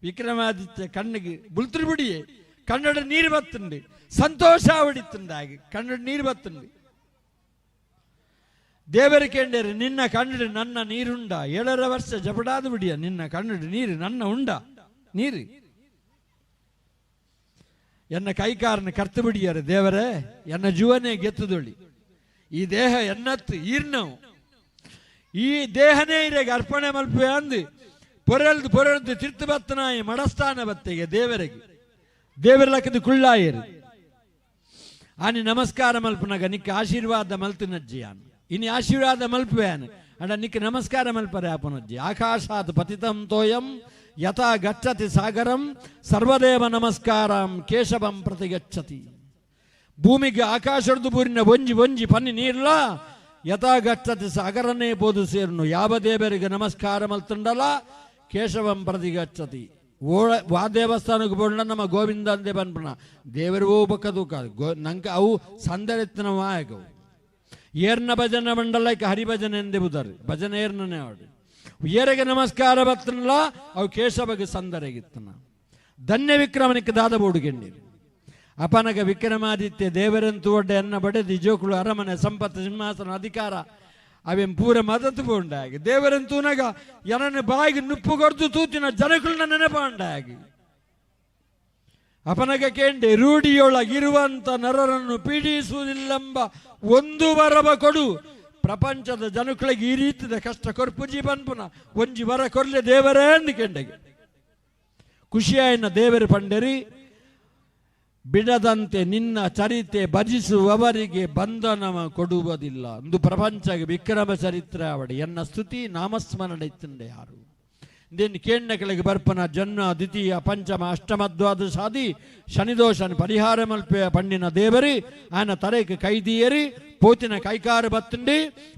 ವಿಕ್ರಮಾದಿತ್ಯ ಕಣ್ಣಿಗೆ ಬುಲ್ತುರು ಬಿಡಿಯೇ ಕನ್ನಡ ನೀರು ಬತ್ತುಂಡು ಸಂತೋಷ ಹೊಡಿತುಂಡಾಗಿ ಕನ್ನಡ ನೀರು ಬತ್ತುಂಡು ದೇವರು ಕೇಂಡೇರಿ ನಿನ್ನ ಕನ್ನಡ ನನ್ನ ನೀರುಂಡ 7.5 ವರ್ಷ ಜಬಡಾದ ಬಿಡಿಯ ನಿನ್ನ ಕನ್ನಡ ನೀರು ನನ್ನ ಉಂಡ ನೀರು ಎನ್ನ ಕೈಕಾರನ ಕರ್ತು ಬಿಡಿಯಾರ ದೇವರೇ ಎನ್ನ ಜೀವನೇ ಗೆತ್ತುದೊಳ್ಳಿ ಈ ದೇಹ ಎನ್ನತ್ತು ಈರ್ನವು ಈ ದೇಹನೇ ಇರೆಗೆ ಅರ್ಪಣೆ ಮಲ್ಪೆ ಅಂದು ಪೊರೆಲ್ದು ಪೊರೆಲ್ದು ತಿರ್ತು ಬತ್ತನಾಯಿ ಮಡಸ್ಥಾನ ಬತ್ತಿಗೆ ದೇವರಿಗೆ ದೇವರ ಲಕ್ಕದು ಕುಳ್ಳಾಯರು ಆನಿ ನಮಸ್ಕಾರ ಮಲ್ಪನಾಗ ನಿಕ್ಕ ಆಶೀರ್ವಾದ ಮಲ್ತಿನಜ್ಜಿ ಆನು ಇನಿ ಆಶೀರ್ವಾದ ಮಲ್ಪೆ ಆನು ಅಂಡ ನಿಕ್ಕ ನಮಸ್ಕಾರ ಮಲ್ಪರೆ ಆಪನಜ್ಜಿ ಆಕಾಶಾತ್ ಪತಿತಂ ತೋಯಂ ಯಥಾ ಗಚ್ಚತಿ ಸಾಗರಂ ಸರ್ವದೇವ ನಮಸ್ಕಾರಂ ಕೇಶವಂ ಪ್ರತಿ ಗಚ್ಚತಿ ಭೂಮಿಗೆ ಆಕಾಶಡ್ದು ಬೂರಿನ ಒಂಜಿ ಒಂಜಿ ಪನ್ನಿ ನೀರ್ಲ ಯಥಾ ಗಚ್ಚತಿ ಸಾಗರನೇ ಬೋದು ಸೇರುನು ಯಾವ ದೇವರಿಗೆ ನಮಸ್ಕಾರ ಮಲ್ತುಂಡಲ ಕೇಶವಂ ಪ್ರತಿ ಗಚ್ಚತಿ ಓಳ ವಾ ದೇವಸ್ಥಾನಕ್ಕೆ ಬೋಡ ನಮ್ಮ ಗೋವಿಂದ ಅಂದೇ ಬನ್ಪಣ ದೇವರು ಬಕ್ಕದು ಗೋ ನಂಗೆ ಅವು ಸಂದರೆತ್ತಿನ ವಾಯಗವು ಏರ್ನ ಭಜನ ಮಂಡಲಕ್ಕೆ ಹರಿಭಜನೆ ಎಂದೇ ಬುದರು ಭಜನೆ ಏರ್ನನೇ ಅವಡು ಏರಿಗೆ ನಮಸ್ಕಾರ ಬತ್ತನಲ್ಲ ಅವು ಕೇಶವಗೆ ಸಂದರೆಗಿತ್ತನ ಧನ್ಯ ವಿಕ್ರಮನಿಗೆ ದಾದ ಬೋಡುಗೆಂಡಿರು ಅಪನಗ ವಿಕ್ರಮಾದಿತ್ಯ ದೇವರಂತು ಒಡ್ಡ ಎನ್ನ ಬಡೆದಿ ಜೋಕುಳು ಅರಮನೆ ಸಂಪತ್ತು ಸಿಂಹಾಸನ ಅಧಿಕಾರ ಅವೆಂ ಪೂರ ಮದತು ಪೋಂಡಾಗಿ ದೇವರಂತೂನಗ ಎನನ್ನು ಬಾಯಿಗೆ ನುಪ್ಪು ಕೊಡ್ದು ತೂತಿನ ಜನಕುಲ್ನ ನೆನಪಾಂಡಾಗಿ ಅಪನಗ ಕೇಂಡೆ ರೂಢಿಯೊಳಗಿರುವಂತ ನರರನ್ನು ಪೀಡಿಸುವುದಿಲ್ಲೆಂಬ ಒಂದು ವರವ ಕೊಡು. ಪ್ರಪಂಚದ ಜನಕುಳಿಗೆ ಈ ರೀತಿದ ಕಷ್ಟ ಕೊರ್ಪುಜಿ ಪನ್ಪುನ ಒಂಜಿ ವರ ಕೊರ್ಲೆ ದೇವರೇ ಅಂದು ಕೆಂಡೆಗೆ ಖುಷಿಯಾಯಿನ ದೇವರು ಪಂಡರಿ ಬಿಡದಂತೆ ನಿನ್ನ ಚರಿತೆ ಭಜಿಸುವವರಿಗೆ ಬಂಧನವ ಕೊಡುವುದಿಲ್ಲ. ಒಂದು ಪ್ರಪಂಚಕ್ಕೆ ವಿಕ್ರಮ ಚರಿತ್ರೆ ಅವಡಿ ಎನ್ನ ಸ್ತುತಿ ನಾಮಸ್ಮರಣೆ ಇತ್ತಂಡೆ ಯಾರು ದೇನ್ ಕೇಂದ್ರ ಕೆಳಗೆ ಬರ್ಪನ ಜನ್ಮ ದ್ವಿತೀಯ ಪಂಚಮ ಅಷ್ಟಮ ದ್ವಾದಶಾದಿ ಶನಿದೋಷನ ಪರಿಹಾರ ಮಲ್ಪೆ ಪಂಡಿನ ದೇವರಿ ಆನ ತರೆಗೆ ಕೈದಿಯರಿ ಪೋತಿನ ಕೈಕಾರ ಬತ್ತುಂಡಿ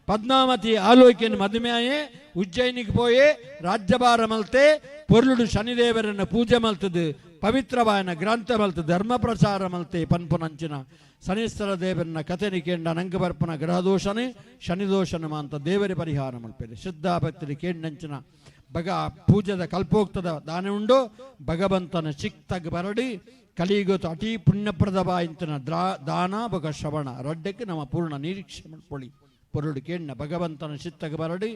ಪದ್ಮಾವತಿ ಆಲೋಕ್ಯನ ಮದುಮೆಯೇ ಉಜ್ಜಯಿನಿಗೆ ಪೋಯೆ ರಾಜ್ಯಭಾರ ಮಲ್ತೆ ಪೊರ್ಲುಡು ಶನಿದೇವರನ್ನ ಪೂಜೆ ಮಲ್ತದು ಪವಿತ್ರವಾಯನ ಗ್ರಂಥ ಮಲ್ತು ಧರ್ಮ ಪ್ರಚಾರ ಮಲ್ತೆ ಪನ್ಪುನಂಚಿನ ಶನೀಶ್ವರ ದೇವರನ್ನ ಕಥೆನಿ ಕೇಂಡ ನಂಗೆ ಬರ್ಪನ ಗ್ರಹದೋಷನೇ ಶನಿದೋಷನ ಮಾಂತ ದೇವರಿ ಪರಿಹಾರ ಮಲ್ಪೇರಿ ಶುದ್ಧಾಭಕ್ತರಿ ಕೇಂಡಂಚಿನ ಬಗ ಪೂಜದ ಕಲ್ಪೋಕ್ತದ ದಾನ ಉಂಡು ಭಗವಂತನ ಚಿಕ್ತಗ್ ಬರಡಿ ಕಲಿಗೊತ್ತು ಅತಿ ಪುಣ್ಯಪ್ರದವಾಯಿಂತನ ದಾನ ಬಗ ಶ್ರವಣ ರಡ್ಡಕ್ಕೆ ನಮ್ಮ ಪೂರ್ಣ ನಿರೀಕ್ಷೆ ಮಲ್ಪೊಳಿ ಪೊರುಡು ಕೇಣ್ಣ ಭಗವಂತನ ಚಿತ್ತಗ ಬರಡಿ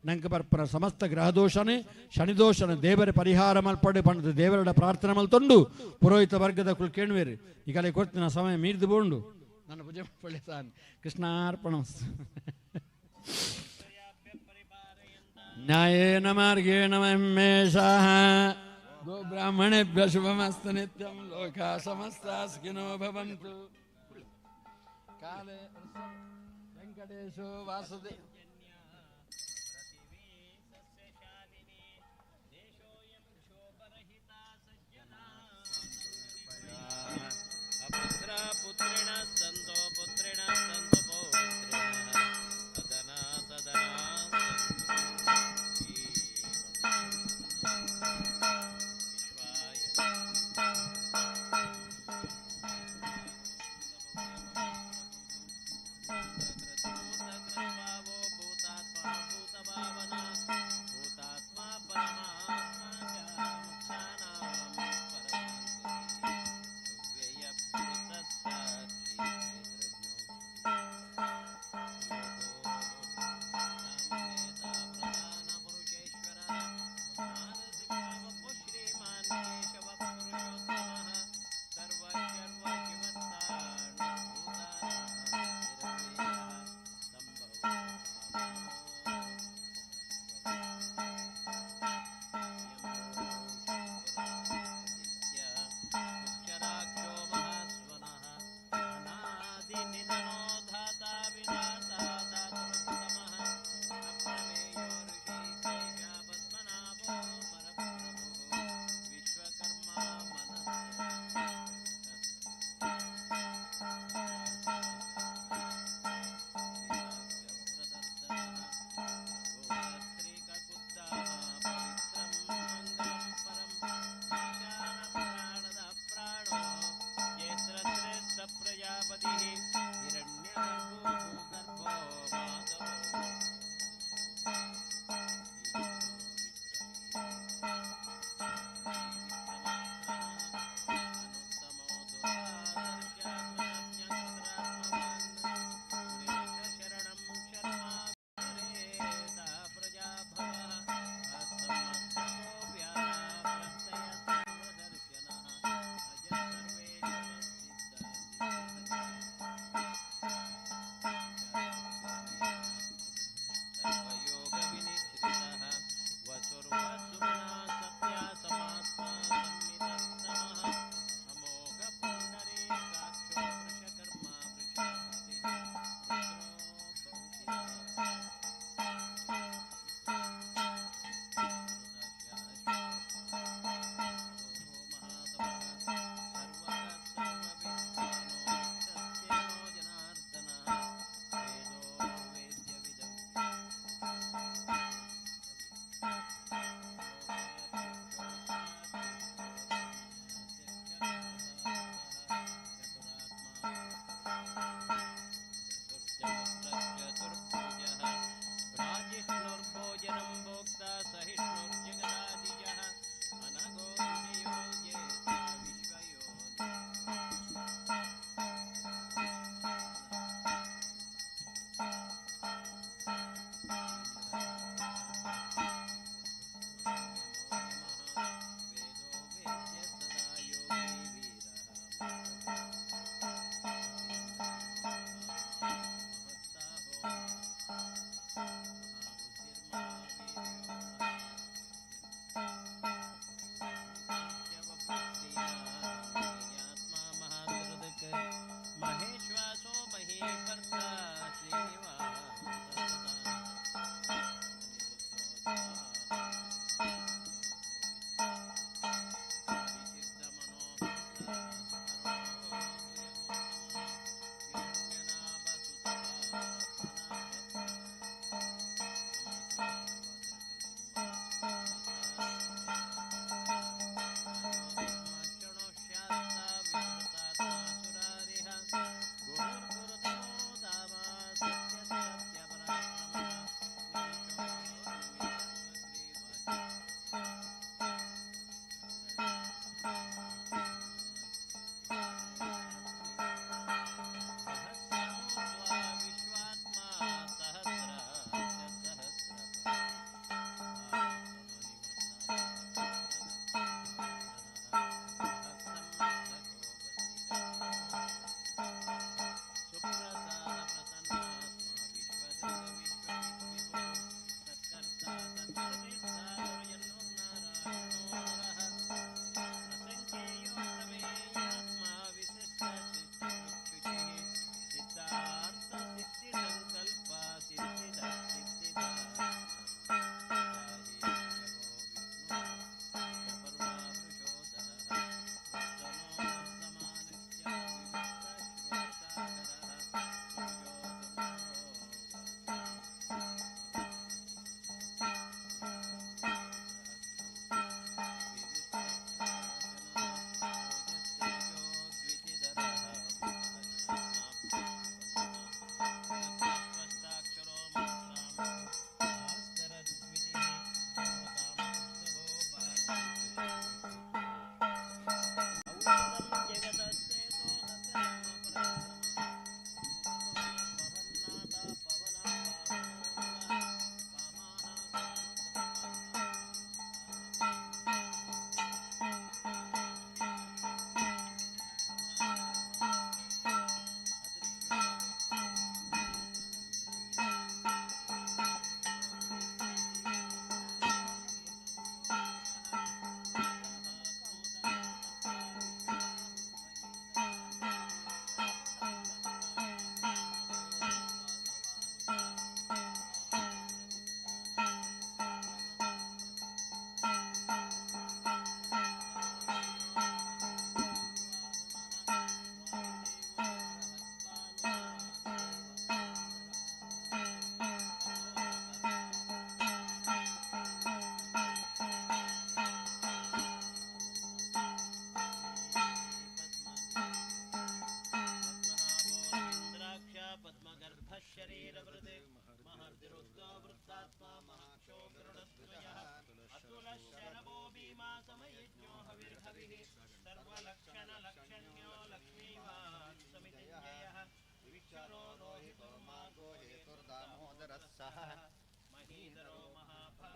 ನಂಗೆ ಬರ್ಪನ ಸಮಸ್ತ ಗ್ರಹದೋಷನೇ ಶನಿದೋಷನ ದೇವರ ಪರಿಹಾರ ಮಲ್ಪಡೆ ಪಣದ ದೇವರಡ ಪ್ರಾರ್ಥನೆ ಮಲ್ತೊಂಡು ಪುರೋಹಿತ ವರ್ಗದ ಕುಲ್ ಕೇಣುವೇರಿ ಈಗಲೇ ಕೊಡ್ತಿನ ಸಮಯ ಮೀರ್ದು ಬೋಂಡು ನನ್ನ ಪೂಜೆ ಪಳ್ಳಿ ಸಾನ್ ಕೃಷ್ಣಾರ್ಪಣ ನ್ಯಾಯೇನ ಮಾರ್ಗೇಣ ಮಹೇಶಃ ಗೋಬ್ರಾಹ್ಮಣೇಭ್ಯ ಶುಭಮಸ್ತು ನಿತ್ಯಂ ಲೋಕಾ ಸಮಸ್ತಾ ಸುಖಿನೋ ಭವಂತು. ಕಾಲೇ ವೆಂಕಟೇಶೋ ವಾಸುದೇವ. ಪುತ್ರಿಣ ಸಂತೋ ಪುತ್ರಿಣ ಸಂತು ಪೌತ್ರಿಣ ಸದನಾ ಸದನಾ ವಿಶ್ವಾಯ.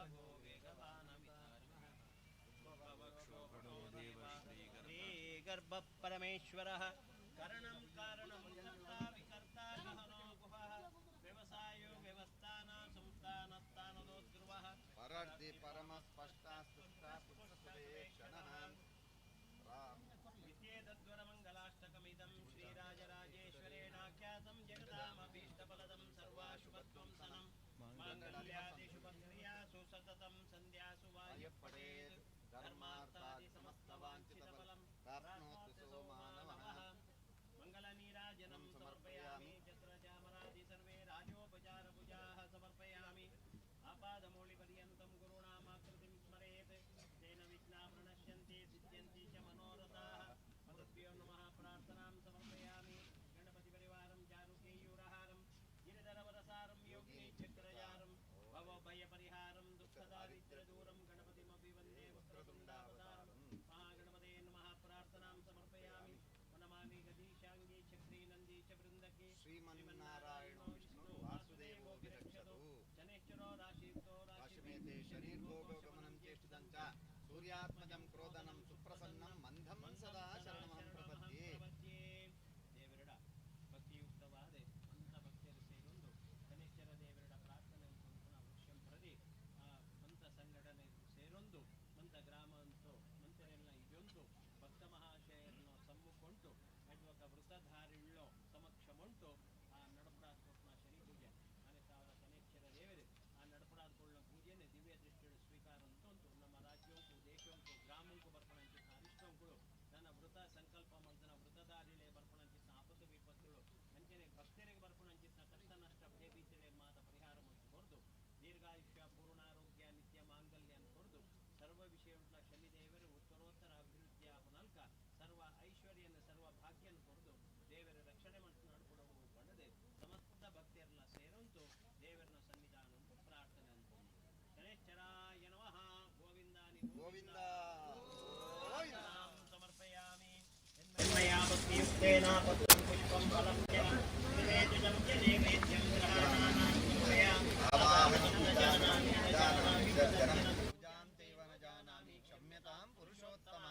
ಭಗೋ ಶ್ರೀಗರ್ಭ ಪರಮೇಶ್ವರಃ ಕರಣಂ ಕಾರಣಂ ಕರ್ತಾ ವಿಕರ್ತಾ ಗಹನೋ ಗುಹಃ ವ್ಯವಸಾಯೋ ವ್ಯವಸ್ಥಾನ ಸಂಸ್ಥಾನಸ್ಥಾನದೋದ್ಧ್ರುವಃ ಪರಾರ್ಧಿ ಪರಮ ಸ್ಪಷ್ಟ ಸ್ತುತ ಪುಸ್ತಕೇ ಕ್ಷಣಃ ವಿದ್ಯೇತದ್ವರಮಂಗಲಾಷ್ಟಕಮಿದಂ ಶ್ರೀರಾಜರಾಜೇಶ್ವರೇಣಾಖ್ಯಾತಂ ಜಗದಾಮಭೀಷ್ಟಫಲದಂ ಸರ್ವಾಶುಭಧ್ವಂಸನಂ ಮಾಂಗಲ್ಯಾದಿಶುಭಕ್ರಿಯಾಸು ಸತತಂ ಸಂಧ್ಯಾಸು ವಾಯುಪಡೇತ್ ಧರ್ಮಾರ್ಥಾದಿ ಸಮಸ್ತವಾಂಛಿತಫಲಂ ಪ್ರಾಪ್ನೋತಿ ಸೋ ಮಾನವಃ. ಮಂಗಲನೀರಾಜನಂ ಸಮರ್ಪಯಾಮಿ ಚತ್ರಚಾಮರಾದಿ ಸರ್ವೇ ರಾಜೋಪಚಾರಪೂಜಾಃ ಸಮರ್ಪಯಾಮಿ. ಆಪಾದಮೌಳಿಪರ್ಯಂತಂ ಗುರುಣಾಮಾಕೃತಿಂ ಸ್ಮರೇತ್ ತೇನ ವಿಘ್ನಾ ಪ್ರಣಶ್ಯಂತಿ ಸಿದ್ಧ್ಯಂತಿ ಚ ಮನೋರಥಾಃ. ಗುರುಭ್ಯೋ ನಮಃ. ಪ್ರಾರ್ಥನಾಂ ಸಮರ್ಪಯಾಮಿ. ಗಣಪತಿಪರಿವಾರಂ ಜಾನುಕೇಯೂರಹಾರಂ ಗಿರಿಧರವರಸಾರಂ ಯೋಗಿನಿ ಚಕ್ರಜಾರಂ ಭವಭಯಪರಿಹಾರಂ ದುಃಖದಾರಿದ್ರ್ಯದೂರಂ ಗಣಪತಿಮಪಿ ವಂದೇ ವಕ್ರತುಂಡಾವತಾರಂ. ಮಹಾಗಣಪತೇ ನಮಃ. ಪ್ರಾರ್ಥನಾಂ ಸಮರ್ಪಯಾಮಿ. ವನಮಾಲಿ ಗದೀಶಾಂಗಿ ಚಕ್ರೀ ನಂದಿ ಚ ಬೃಂದಕಿ ಶ್ರೀಮನ್ನಾರಾಯಣೋ ವಿಷ್ಣು ವಾಸುದೇವೋ ವಿರಕ್ಷತು. ಶನೈಶ್ಚರೋ ರಾಶಿಯುಕ್ತೋ ರಾಶಿಮೇತೆ ಶರೀರ್ಭೋಗಮನಂ ಚೇಷ್ಟಿತಂ ಚ ಸೂರ್ಯಾತ್ಮಜಂ ಕ್ರೋಧನಂ ಸುಪ್ರಸನ್ನಂ ಮಂಧಂ ಸದಾ ಶರಣಮಹಂ ಪ್ರಪದ್ಯೆ. ದೇವರಡ ಭಕ್ತಿಯುಕ್ತವಾದ ಅಂತ ಭಕ್ತರು ಸೇರೊಂದು ಶನೈಶ್ಚರ ದೇವರಡ ಪ್ರಾರ್ಥನೆ ವೃಕ್ಷಂ ಪ್ರದಿ ಆ ಮಂತ ಸಂಘಟನೆ ಸೇರೊಂದು ಮಂತ ಗ್ರಾಮ ಅಂತೂ ಮಂತರೆಲ್ಲ ಇದೊಂದು ಭಕ್ತ ಮಹಾಶಯರನ್ನು ಸಮ್ಮುಖುಂಟು ಅಡ್ವಕ ವೃತಧಾರಿಳ್ಳೋ ಸಮಕ್ಷಮುಂಟು ಆ ನಡಪಡಾದ ಕೊಟ್ಟನ ಶನಿ ಪೂಜೆ ಮನೆ ಸಾವಿರ ಶನೇಶ್ವರ ದೇವರು ಆ ನಡಪಡಾದ ಕೊಳ್ಳ ಪೂಜೆನೆ ದಿವ್ಯ ದೃಷ್ಟಿಯಲ್ಲಿ ಸ್ವೀಕಾರ ಅಂತಂತು ನಮ್ಮ ರಾಜ್ಯಕ್ಕೂ ದೇಶಕ್ಕೂ ಗ್ರಾಮಕ್ಕೂ ಬರ್ಪಣಂಚಿತ್ತ ಅರಿಷ್ಟಂಕುಳು ನನ್ನ ವೃತ ಸಂಕಲ್ಪ ಮಂತನ ವೃತದಾರಿಲೆ ಬರ್ಪಣಂಚಿತ್ತ ಆಪತ್ತು ವಿಪತ್ತುಗಳು ಅಂಚನೆ ಭಕ್ತರಿಗೆ ಬರ್ಪಣಂಚಿತ್ತ ಕಷ್ಟ ನಷ್ಟ ಭಯಭೀತಿಳೆ ಮಾತ ಪರಿಹಾರ ಮತ್ತು ಕೊರದು ದೀರ್ಘಾಯುಷ್ಯ ಪೂರ್ಣಾರೋಗ್ಯ ನಿತ್ಯ ಮಾಂಗಲ್ಯ ಅಂತ ಕೊರದು ಸರ್ವ ವಿಷಯ ಶನಿದೇವರು ಉತ್ತರೋತ್ತರ ಅಭಿವೃದ್ಧಿಯ ನಾಲ್ಕ ಸರ್ವ ಐಶ್ವರ್ಯನ ಸರ್ವ ಭಾಗ್ಯನ ಕೊರದು ದೇವರ ರಕ್ಷಣೆ ಮಂಟು ನಡ್ಕೊಡವು ಬಣ್ಣದೆ ಸಮಸ್ತ ಭಕ್ತಿಯರೆಲ್ಲ ಸೇರಂತು ದೇವರನ ಸನ್ನಿಧಾನ ಅಂತ ಪ್ರಾರ್ಥನೆ ಅಂತ. ಶನೇಶ್ಚರಾಯ ನಮಃ. ಗೋವಿಂದಾನಿ ಗೋವಿಂದ ಗೋವಿಂದಾಂ ಸಮರ್ಪಯಾಮಿ. ಮಯಾ ಭಕ್ತಿಯುಕ್ತೇನ ಪತ್ರಂ ಪುಷ್ಪಂ ಫಲಂ ಚ ನಿವೇದಿತಂ ಚ ನೈವೇದ್ಯಂ ಗ್ರಹಾಣಾನಾಂ ಕೃಪಯಾ ಆವಾಹನ ಪೂಜಾನಾಮಿ ನ ಜಾನಾಮಿ ವಿಸರ್ಜನಂ ಪೂಜಾಂ ಚೈವ ನ ಜಾನಾಮಿ ಕ್ಷಮ್ಯತಾಂ ಪುರುಷೋತ್ತಮ.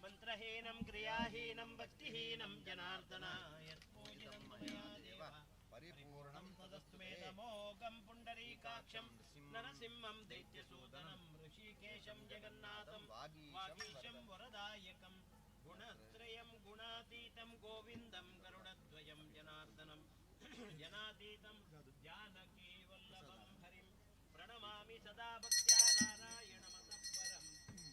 ಮಂತ್ರಹೀನಂ ಕ್ರಿಯಾಹೀನಂ ಭಕ್ತಿಹೀನಂ ಜನಾರ್ದನ ಯತ್ಪೂಜಿತಂ ಮಯಾ ದೇವ ಪರಿಪೂರ್ಣಂ ತದಸ್ತು ತದಸ್ತು ಮೇ. ತಮೋಗಂ ಪುಂಡರೀಕಾಕ್ಷಂ ನರಸಿಂಹಂ ದೈತ್ಯಸೂದನಂ ಋಷಿಕೇಶಂ ಜಗನ್ನಾಥಂ ವಾಗೀಶಂ ವರದಾಯಕಂ ಗುಣತ್ರಯಂ ಗುಣಾತೀತಂ ಗೋವಿಂದಂ ಗರುಡಧ್ವಜಂ ಜನಾರ್ದನಂ ಜನಾತೀತಂ ಜಾನಕೀ ವಲ್ಲಭಂ ಹರಿಂ ಪ್ರಣಮಾಮಿ ಸದಾ ಭಕ್ತ್ಯಾ ನಾರಾಯಣಮತಃಪರಂ. ಿ.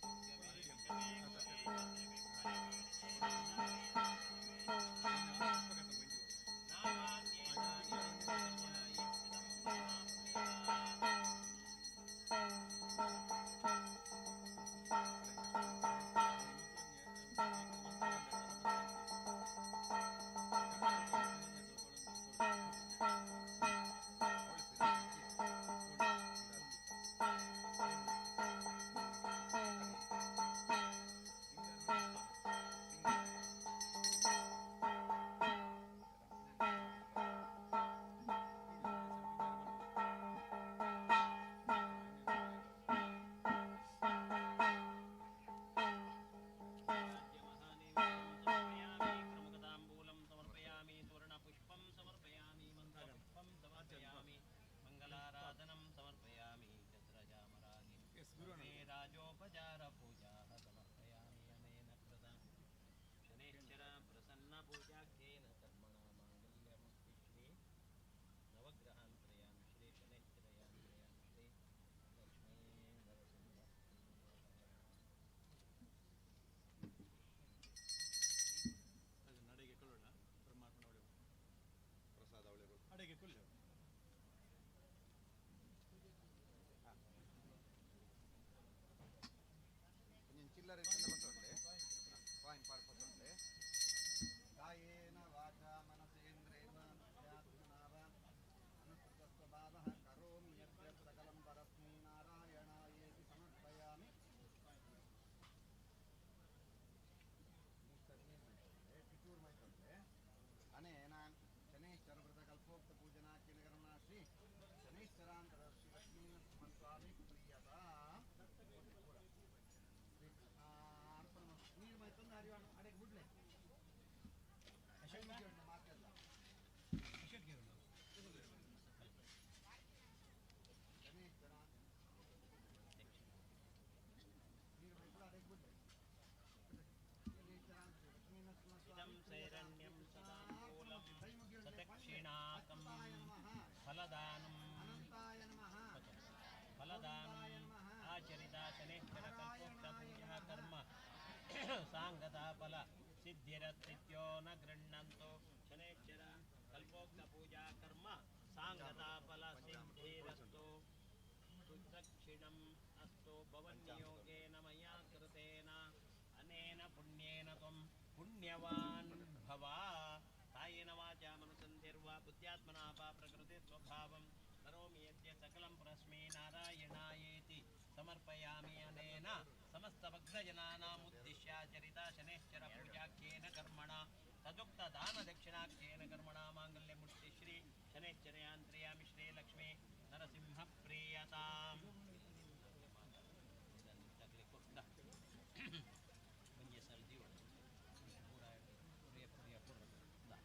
ದಾನಂ ಆಚರಿತ ಶನೇಶ್ವರ ಕಲ್ಪೋಕ್ತ ಪೂಜಾ ಕರ್ಮ ಸಾಂಗತಾ ಫಲ ಸಿದ್ಧಿರಸ್ತಿತ್ಯೋ ನ ಗೃಹ್ಣಂತು. ಶನೇಶ್ವರ ಕಲ್ಪೋಕ್ತ ಪೂಜಾ ಕರ್ಮ ಸಾಂಗತಾ ಫಲ ಸಿದ್ಧಿರಸ್ತು. ದಕ್ಷಿಣಂ ಅಸ್ತು. ಭವನ್ಯೋಗೇನ ಮಯಾ ಕೃತೇನ ಅನೇನ ಪುಣ್ಯೇನ ತ್ವಂ ಪುಣ್ಯವಾನ್ ಭವ. ಕಾಯೇನ ವಾಚಾ ಮನಸಂಧಿರ್ವಾ ಬುದ್ಧ್ಯಾತ್ಮನಾ ವಾ ಪ್ರಕೃತಿ ಸ್ವಭಾವಂ ಕರೋಮಿ ಯದ್ಯ ಸಕಲಂ ಪರಸ್ಮೈ ನಾರಾಯಣಾಯೇತಿ ಸಮರ್ಪಯಾಮಿ. ಅನೇನ ಸಮಸ್ತ ಭಕ್ತಜನಾನಾಮುದ್ದಿಶ್ಯ ಚರಿತ ಶನೇಶ್ಚರ ಪೂಜಾಖ್ಯೇನ ಕರ್ಮಣ ತದುಕ್ತ ದಾನ ದಕ್ಷಿಣಾಖ್ಯೇನ ಕರ್ಮಣ ಮಾಂಗಲ್ಯ ಮೂರ್ತಿ ಶ್ರೀ ಶನೇಶ್ಚರಯಾಂತ್ರಿಯಾಮಿ ಶ್ರೀ ಲಕ್ಷ್ಮೀ ನರಸಿಂಹ ಪ್ರೀಯತಾಂ. ಒಂಜಿ ಸಲ ದೀವೊಡು ಪೂರ ಪುರಿಯ ಪುರಿಯ ಪುರ. ಸರ್.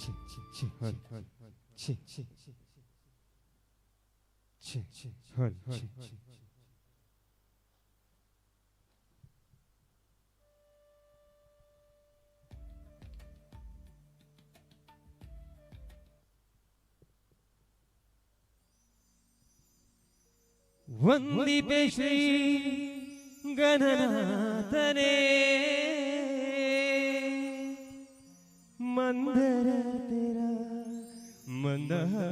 ಛಿ ಛಿ ಛಿ ಛಿ ಹಲ್ ಛಿ. ವಂದಿಪೆ ಶ್ರೀ ಗಣನಾಥನೇ, ಮಂದರ ತೆರ ಮಂದಹಾಸವದನನೇ,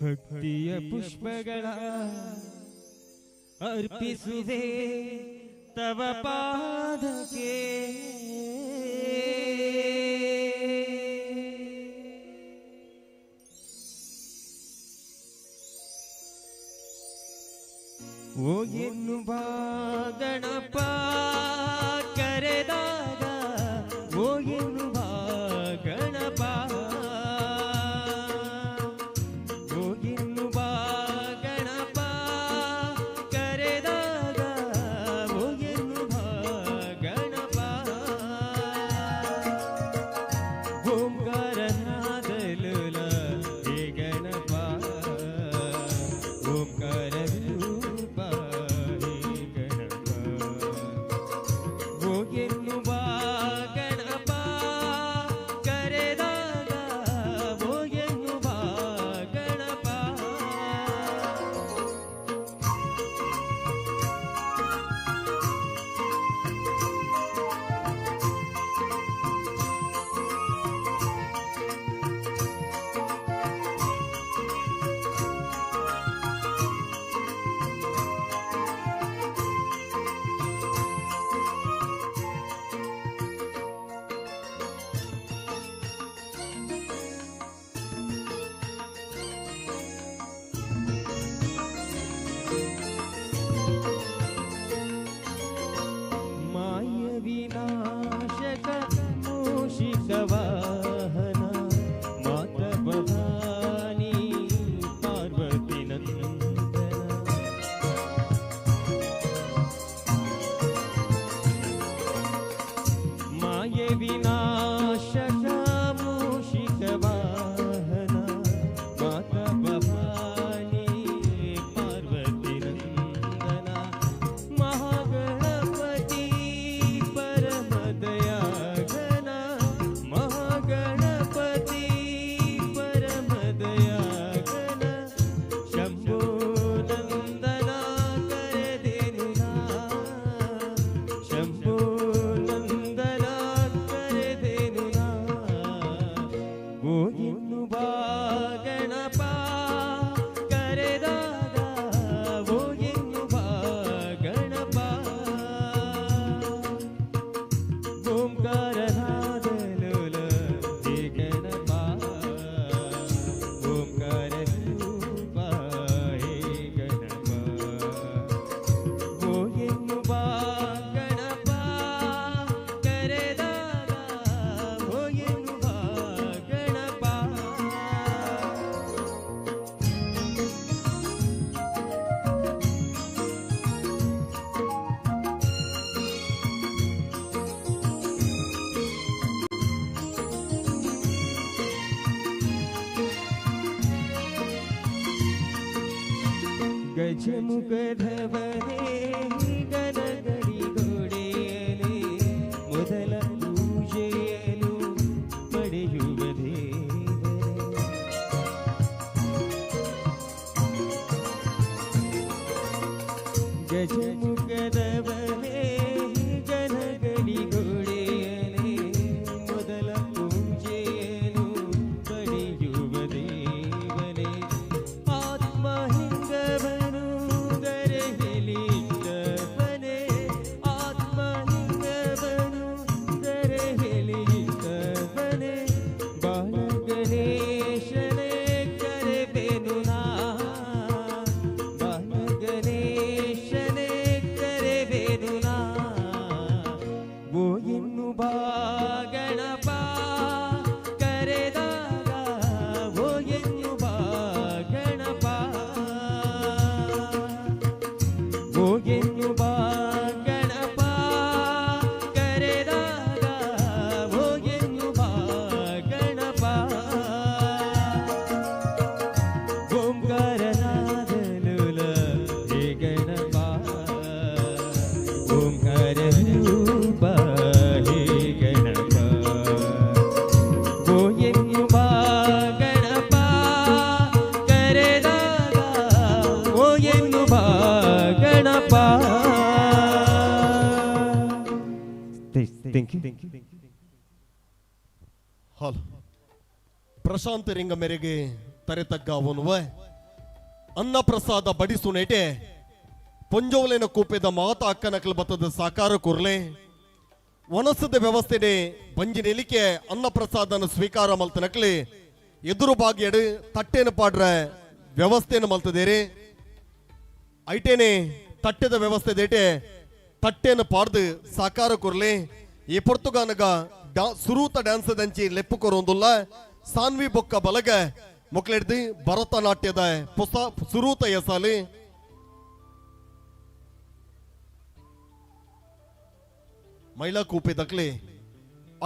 ಭಕ್ತಿಯ ಪುಷ್ಪಗಳ ಅರ್ಪಿಸುವೆ ತವ ಪಾದಕ್ಕೆ. ಓ ಎನ್ನುವ ಗಣಪ ಕರೆದಾಗ, ಓ ಎನ್ನುವ ಗಣಪ, ಓ ಎನ್ನುವ ಗಣಪ ಕರೆದಾಗ, ಓ ಎನ್ನುವ ಗಣಪ, ಓಂಕಾರನಾದಲುಲ ಹೇ ಗಣಪ, ಓಂಕಾರ ರೂಪ ಹೇ ಗಣಪ, ಓ ಎನ್ನುವ ಗಣಪ ಕರೆದಾಗ, ಓ ಎನ್ನುವ ಗಣಪ. ಮಾಯ ವಿನಾಶಕ ಮೂಷಿಕ ವಾಹನ, ಮಾತ ಭವಾನಿ ಪಾರ್ವತಿ ನಂದನ. ಮಾಯ ವಿನಾಶಕ ಮೂಷಿಕ ವಾಹನ, ಮಾತ ಭವಾನಿ ಪಾರ್ವತಿ ನಂದನ, ಮಹಾಗಣಪತಿ ಪರಮದಯಾಘನ, ಮಹಾಗಣಪತಿ ಪರಮದಯಾಘನ, ಶಂಭೋ ನಂದನ ಕರೆದೆನು ನಾ, ಶಂಭೋ ನಂದನ ಕರೆದೆನು ನಾ. ಓ ಎನ್ನುವ ಗಣಪ ಕರೆದಾಗ, ಓ ಎನ್ನುವ ಗಣಪ, ಓಂಕಾರನಾದಲೋಲ ಹೇ ಗಣಪ, ಓಂಕಾರ ರೂಪ ಹೇ ಗಣಪ, ಓ ಎನ್ನುವ ಗಣಪ ಕರೆದಾಗ, ಓ ಎನ್ನುವ ಗಣಪ. ಗಜಮುಖಧವನೇ ಗನಗಡಿಗೊಡೆಯಲೇ, ಮೊದಲ ಪೂಜೆಯಲು ಪಡೆಯುವ ದೇವರೇ. ಗಜಮುಖದವನೇ ಗನಗಡಿಗೊಡೆಯಲೇ, ಮೊದಲ ಪೂಜೆಯಲು ಪಡೆಯುವ ದೇವನೇ. ಆತ್ಮಲಿಂಗವನು ದರೆಯಲಿಟ್ಟವನೇ, ಆತ್ಮಲಿಂಗವನು ದರೆಯಲಿಟ್ಟವನೇ, ಬಾಲಗಣೇಶನೇ ಕರೆವೆನು ನಾ, ಬಾಲಗಣೇಶನೇ ಕರೆವೆನು ನಾ. ಓ ಎನ್ನುವ ಗಣಪ ಕರೆದಾಗ, ಓ ಎನ್ನುವ ಗಣಪ, ಓ ಎನ್ನುವ ಗಣಪ ಕರೆದಾಗ, Thank you. Hall Prashant ring a ಮೇರೆಗೆ ತರೆ ತಗ್ಗಾವನುವ ಅನ್ನಪ್ರಸಾದ ಬಡಿಸುನೇಟೆ ಪೊಂಜೋವಲೆನ ಕೂಪೆದ ಮಾತ ಅಕ್ಕನಕಲ್ ಬತ್ತದ ಸಾಕಾರ ಕೂರ್ಲೆ ವನಸದ ವ್ಯವಸ್ಥೆಡೆ ಬಂಜಿ ನೆಲಿಕೆ ಅನ್ನಪ್ರಸಾದನ ಸ್ವೀಕಾರ ಮಲ್ತನಕ್ಲಿ ಎದುರು ಬಾಗಿಯಡು ತಟ್ಟೆನ ಪಾಡ್ರ ವ್ಯವಸ್ಥೆಯನ್ನು ಮಲ್ತದೇರಿ. ಐಟೇನೆ ತಟ್ಟೆದ ವ್ಯವಸ್ಥೆ ದೇಟೆ ತಟ್ಟೆನ ಪಾಡ್ದು ಸಾಕಾರ ಕೊರ್ಲೆ. ಈ ಪೊರ್ತುಗಾನಗ ಸುರೂತ ಡ್ಯಾನ್ಸ್ ದಂಚಿ ಲೆಪ್ಪು ಕೊರೊಂದುಲ್ಲ ಸಾನ್ವಿ ಬೊಕ್ಕ ಬಲಗ ಮೊಕ್ಲೆಡ್ದು ಭರತನಾಟ್ಯದ ಪೊಸ ಸುರೂತ ಎಸಾಲಿ. ಮಹಿಳಾ ಕೂಪೆ ದಕ್ಲಿ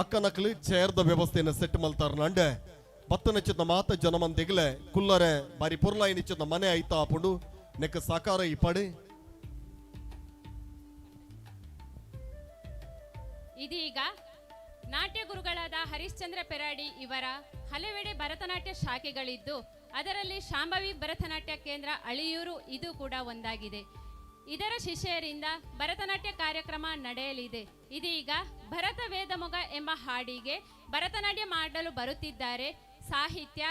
ಅಕ್ಕನಕ್ಲಿ ಚೇರ್ದ ವ್ಯವಸ್ಥೆಯನ್ನು ಸೆಟ್ ಮಲ್ತಾರ ನಂಡೆ ಬತ್ತನಚ್ಚಿದ ಮಾತ ಜನಮಂದಿಗ್ಲೆ ಕುಲ್ಲರೆ ಬಾರಿ ಪೊರ್ಲಾಯಿ ನಿಚ್ಚದ ಮನೆ ಐತಾ ಆಪುಂಡು ನೆಕ್ ಸಾಕಾರ ಈ ಪಡೆ. ಇದೀಗ ನಾಟ್ಯ ಗುರುಗಳಾದ ಹರಿಶ್ಚಂದ್ರ ಪೆರಾಡಿ ಇವರ ಹಲವೆಡೆ ಭರತನಾಟ್ಯ ಶಾಖೆಗಳಿದ್ದು ಅದರಲ್ಲಿ ಶಾಂಭವಿ ಭರತನಾಟ್ಯ ಕೇಂದ್ರ ಅಳಿಯೂರು ಇದು ಕೂಡ ಒಂದಾಗಿದೆ. ಇದರ ಶಿಷ್ಯರಿಂದ ಭರತನಾಟ್ಯ ಕಾರ್ಯಕ್ರಮ ನಡೆಯಲಿದೆ. ಇದೀಗ ಭರತ ವೇದಮೊಗ ಎಂಬ ಹಾಡಿಗೆ ಭರತನಾಟ್ಯ ಮಾಡಲು ಬರುತ್ತಿದ್ದಾರೆ ಸಾಹಿತ್ಯ,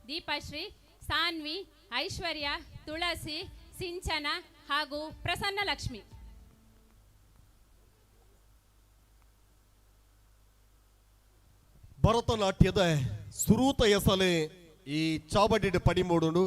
ದೀಪಶ್ರೀ, ಸಾನ್ವಿ, ಐಶ್ವರ್ಯ, ತುಳಸಿ, ಸಿಂಚನ ಹಾಗೂ ಪ್ರಸನ್ನ ಲಕ್ಷ್ಮಿ. ಭರತನಾಟ್ಯದ ಸುರೂತ ಎಸಲೆ ಈ ಚಾವಡಿಡ್ ಪಡಿಮೂಡುಂಡು.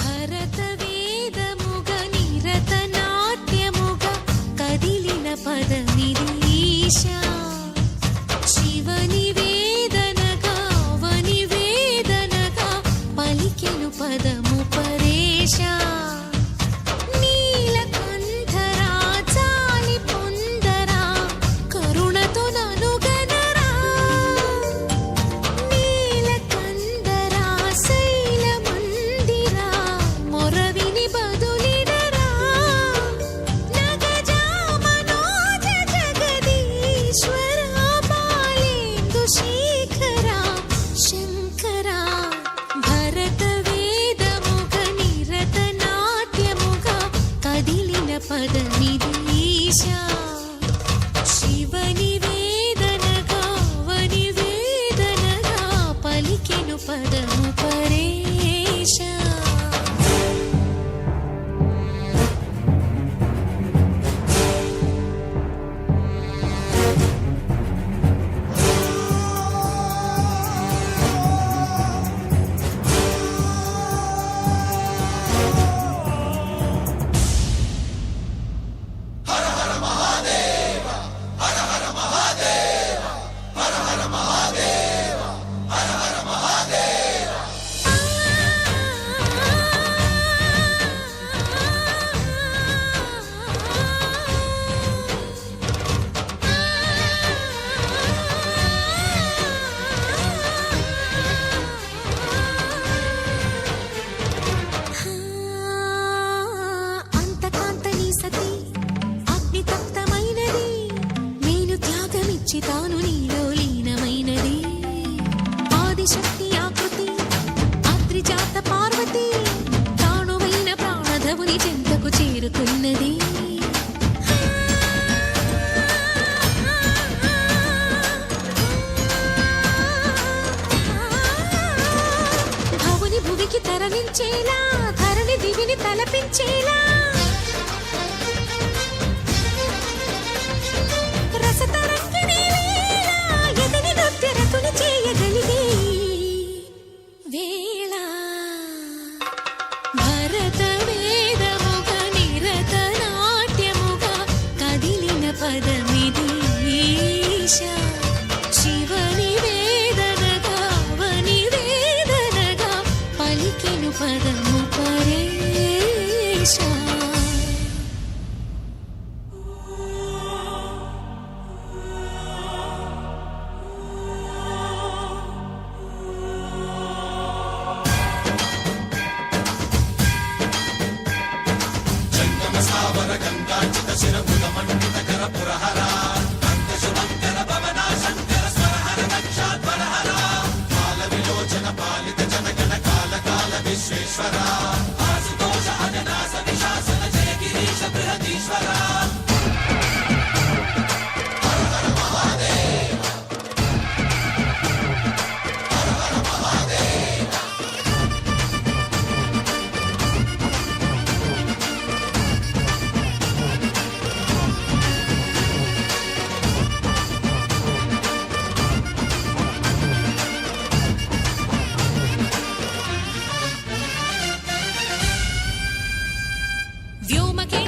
భరతవేదముగ నిరతనాట్యముగ కదిలిన పదమిదీశా శివ నివేదనగా వనివేదనగా పలికెను పదము పరేశా. నీలకంఠరా చాలి పొందరా కరుణతో ననుగనరా. నీలకందరా శైల మందిరా మొరవిని బదులిడరా. నగజా మనోజ జగదీశ్వర బాలేందు శేఖరా శంకరా. భరత వేదముగ నిరత నాట్యముగ కదిలిన పదమిదీశా శివ నివేదనగా వనివేదనగా పలికెను పదము పరేశా. అంతకాంతని సతి అగ్నితప్తమైనది నేను త్యాగమిచ్చి తాను నీలో లీనమైనది. ఆదిశక్తి ఆకృతి అద్రిజాత పార్వతి తానువైన ప్రాణధవుని చెంతకు చేరుకున్నది. భవుని భువికి తరలించేలా ధరణి దివిని తలపించేలా రసతరంగిణి వేళ ఎదని నృత్యరతుని చేయగలిగే వేళ. భరత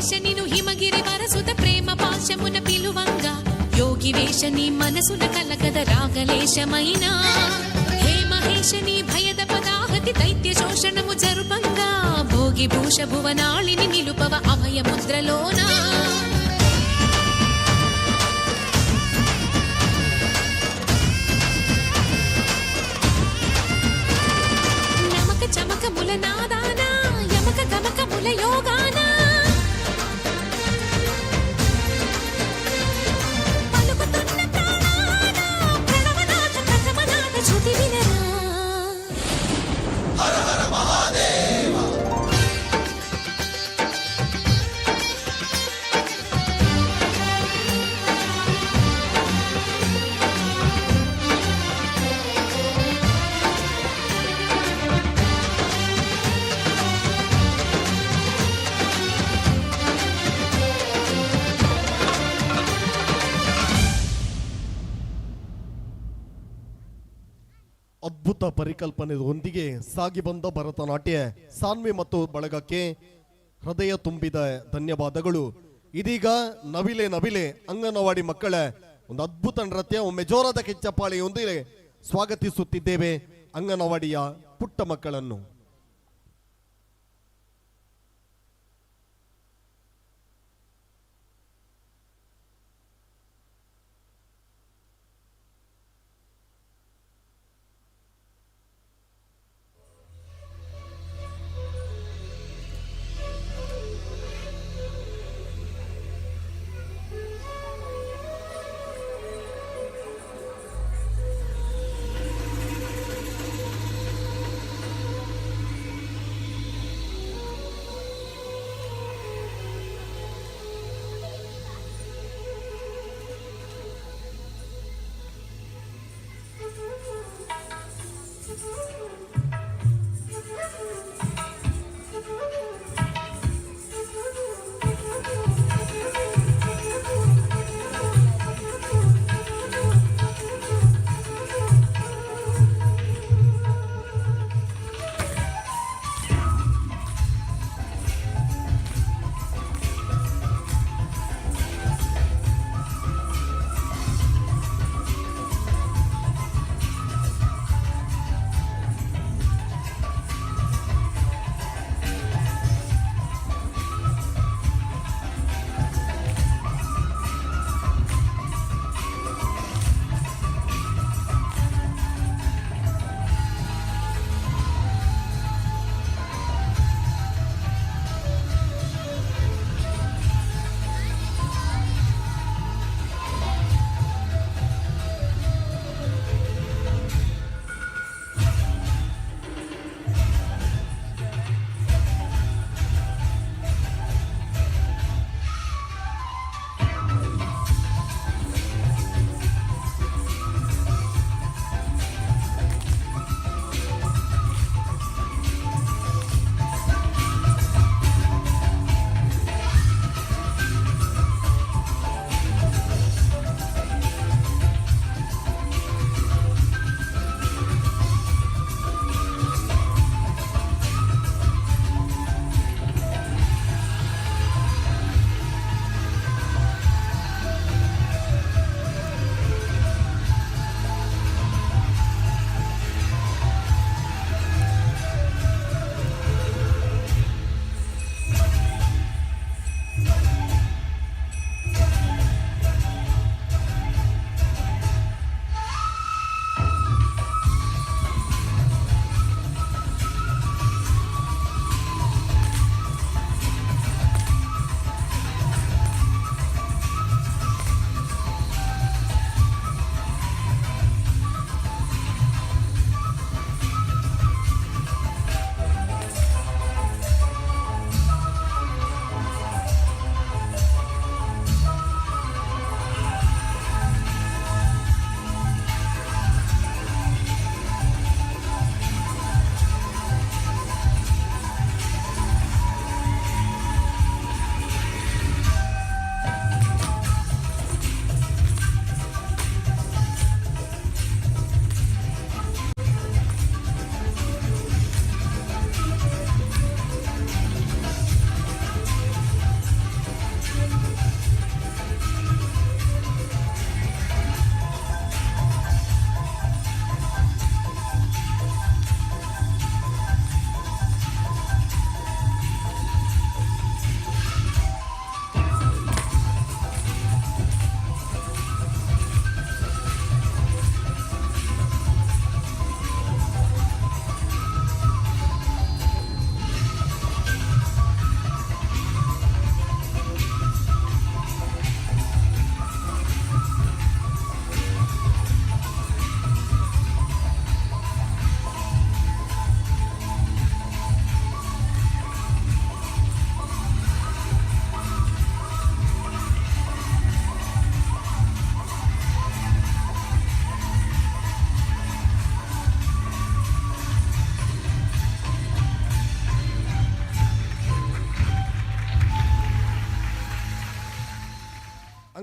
మహేశ నిను హిమగిరి వరసుత ప్రేమ పాశమున పిలువంగా యోగి వేష నీ మనసున కలగద రాగలేశమైనా హే మహేశ నీ భయద పదాహతి దైత్య శోషణము జరుపంగా భోగి భూష భువనాళిని నిలుపవ అభయ ముద్రలోనా. నమక చమకముల నాదానా యమక గమకముల యోగానా పలుకుతున్న ప్రాణానా ప్రణవనాథ ప్రథమనాథ శృతి వినరా. ಅದ್ಭುತ ಪರಿಕಲ್ಪನೆಯೊಂದಿಗೆ ಸಾಗಿ ಬಂದ ಭರತನಾಟ್ಯ ಸಾನ್ವಿ ಮತ್ತು ಬಳಗಕ್ಕೆ ಹೃದಯ ತುಂಬಿದ ಧನ್ಯವಾದಗಳು. ಇದೀಗ ನವಿಲೆ ನವಿಲೆ ಅಂಗನವಾಡಿ ಮಕ್ಕಳ ಒಂದು ಅದ್ಭುತ ನೃತ್ಯ. ಒಮ್ಮೆ ಜೋರಾದ ಕೆಚ್ಚಪ್ಪಾಳೆಯೊಂದಿಗೆ ಸ್ವಾಗತಿಸುತ್ತಿದ್ದೇವೆ ಅಂಗನವಾಡಿಯ ಪುಟ್ಟ ಮಕ್ಕಳನ್ನು.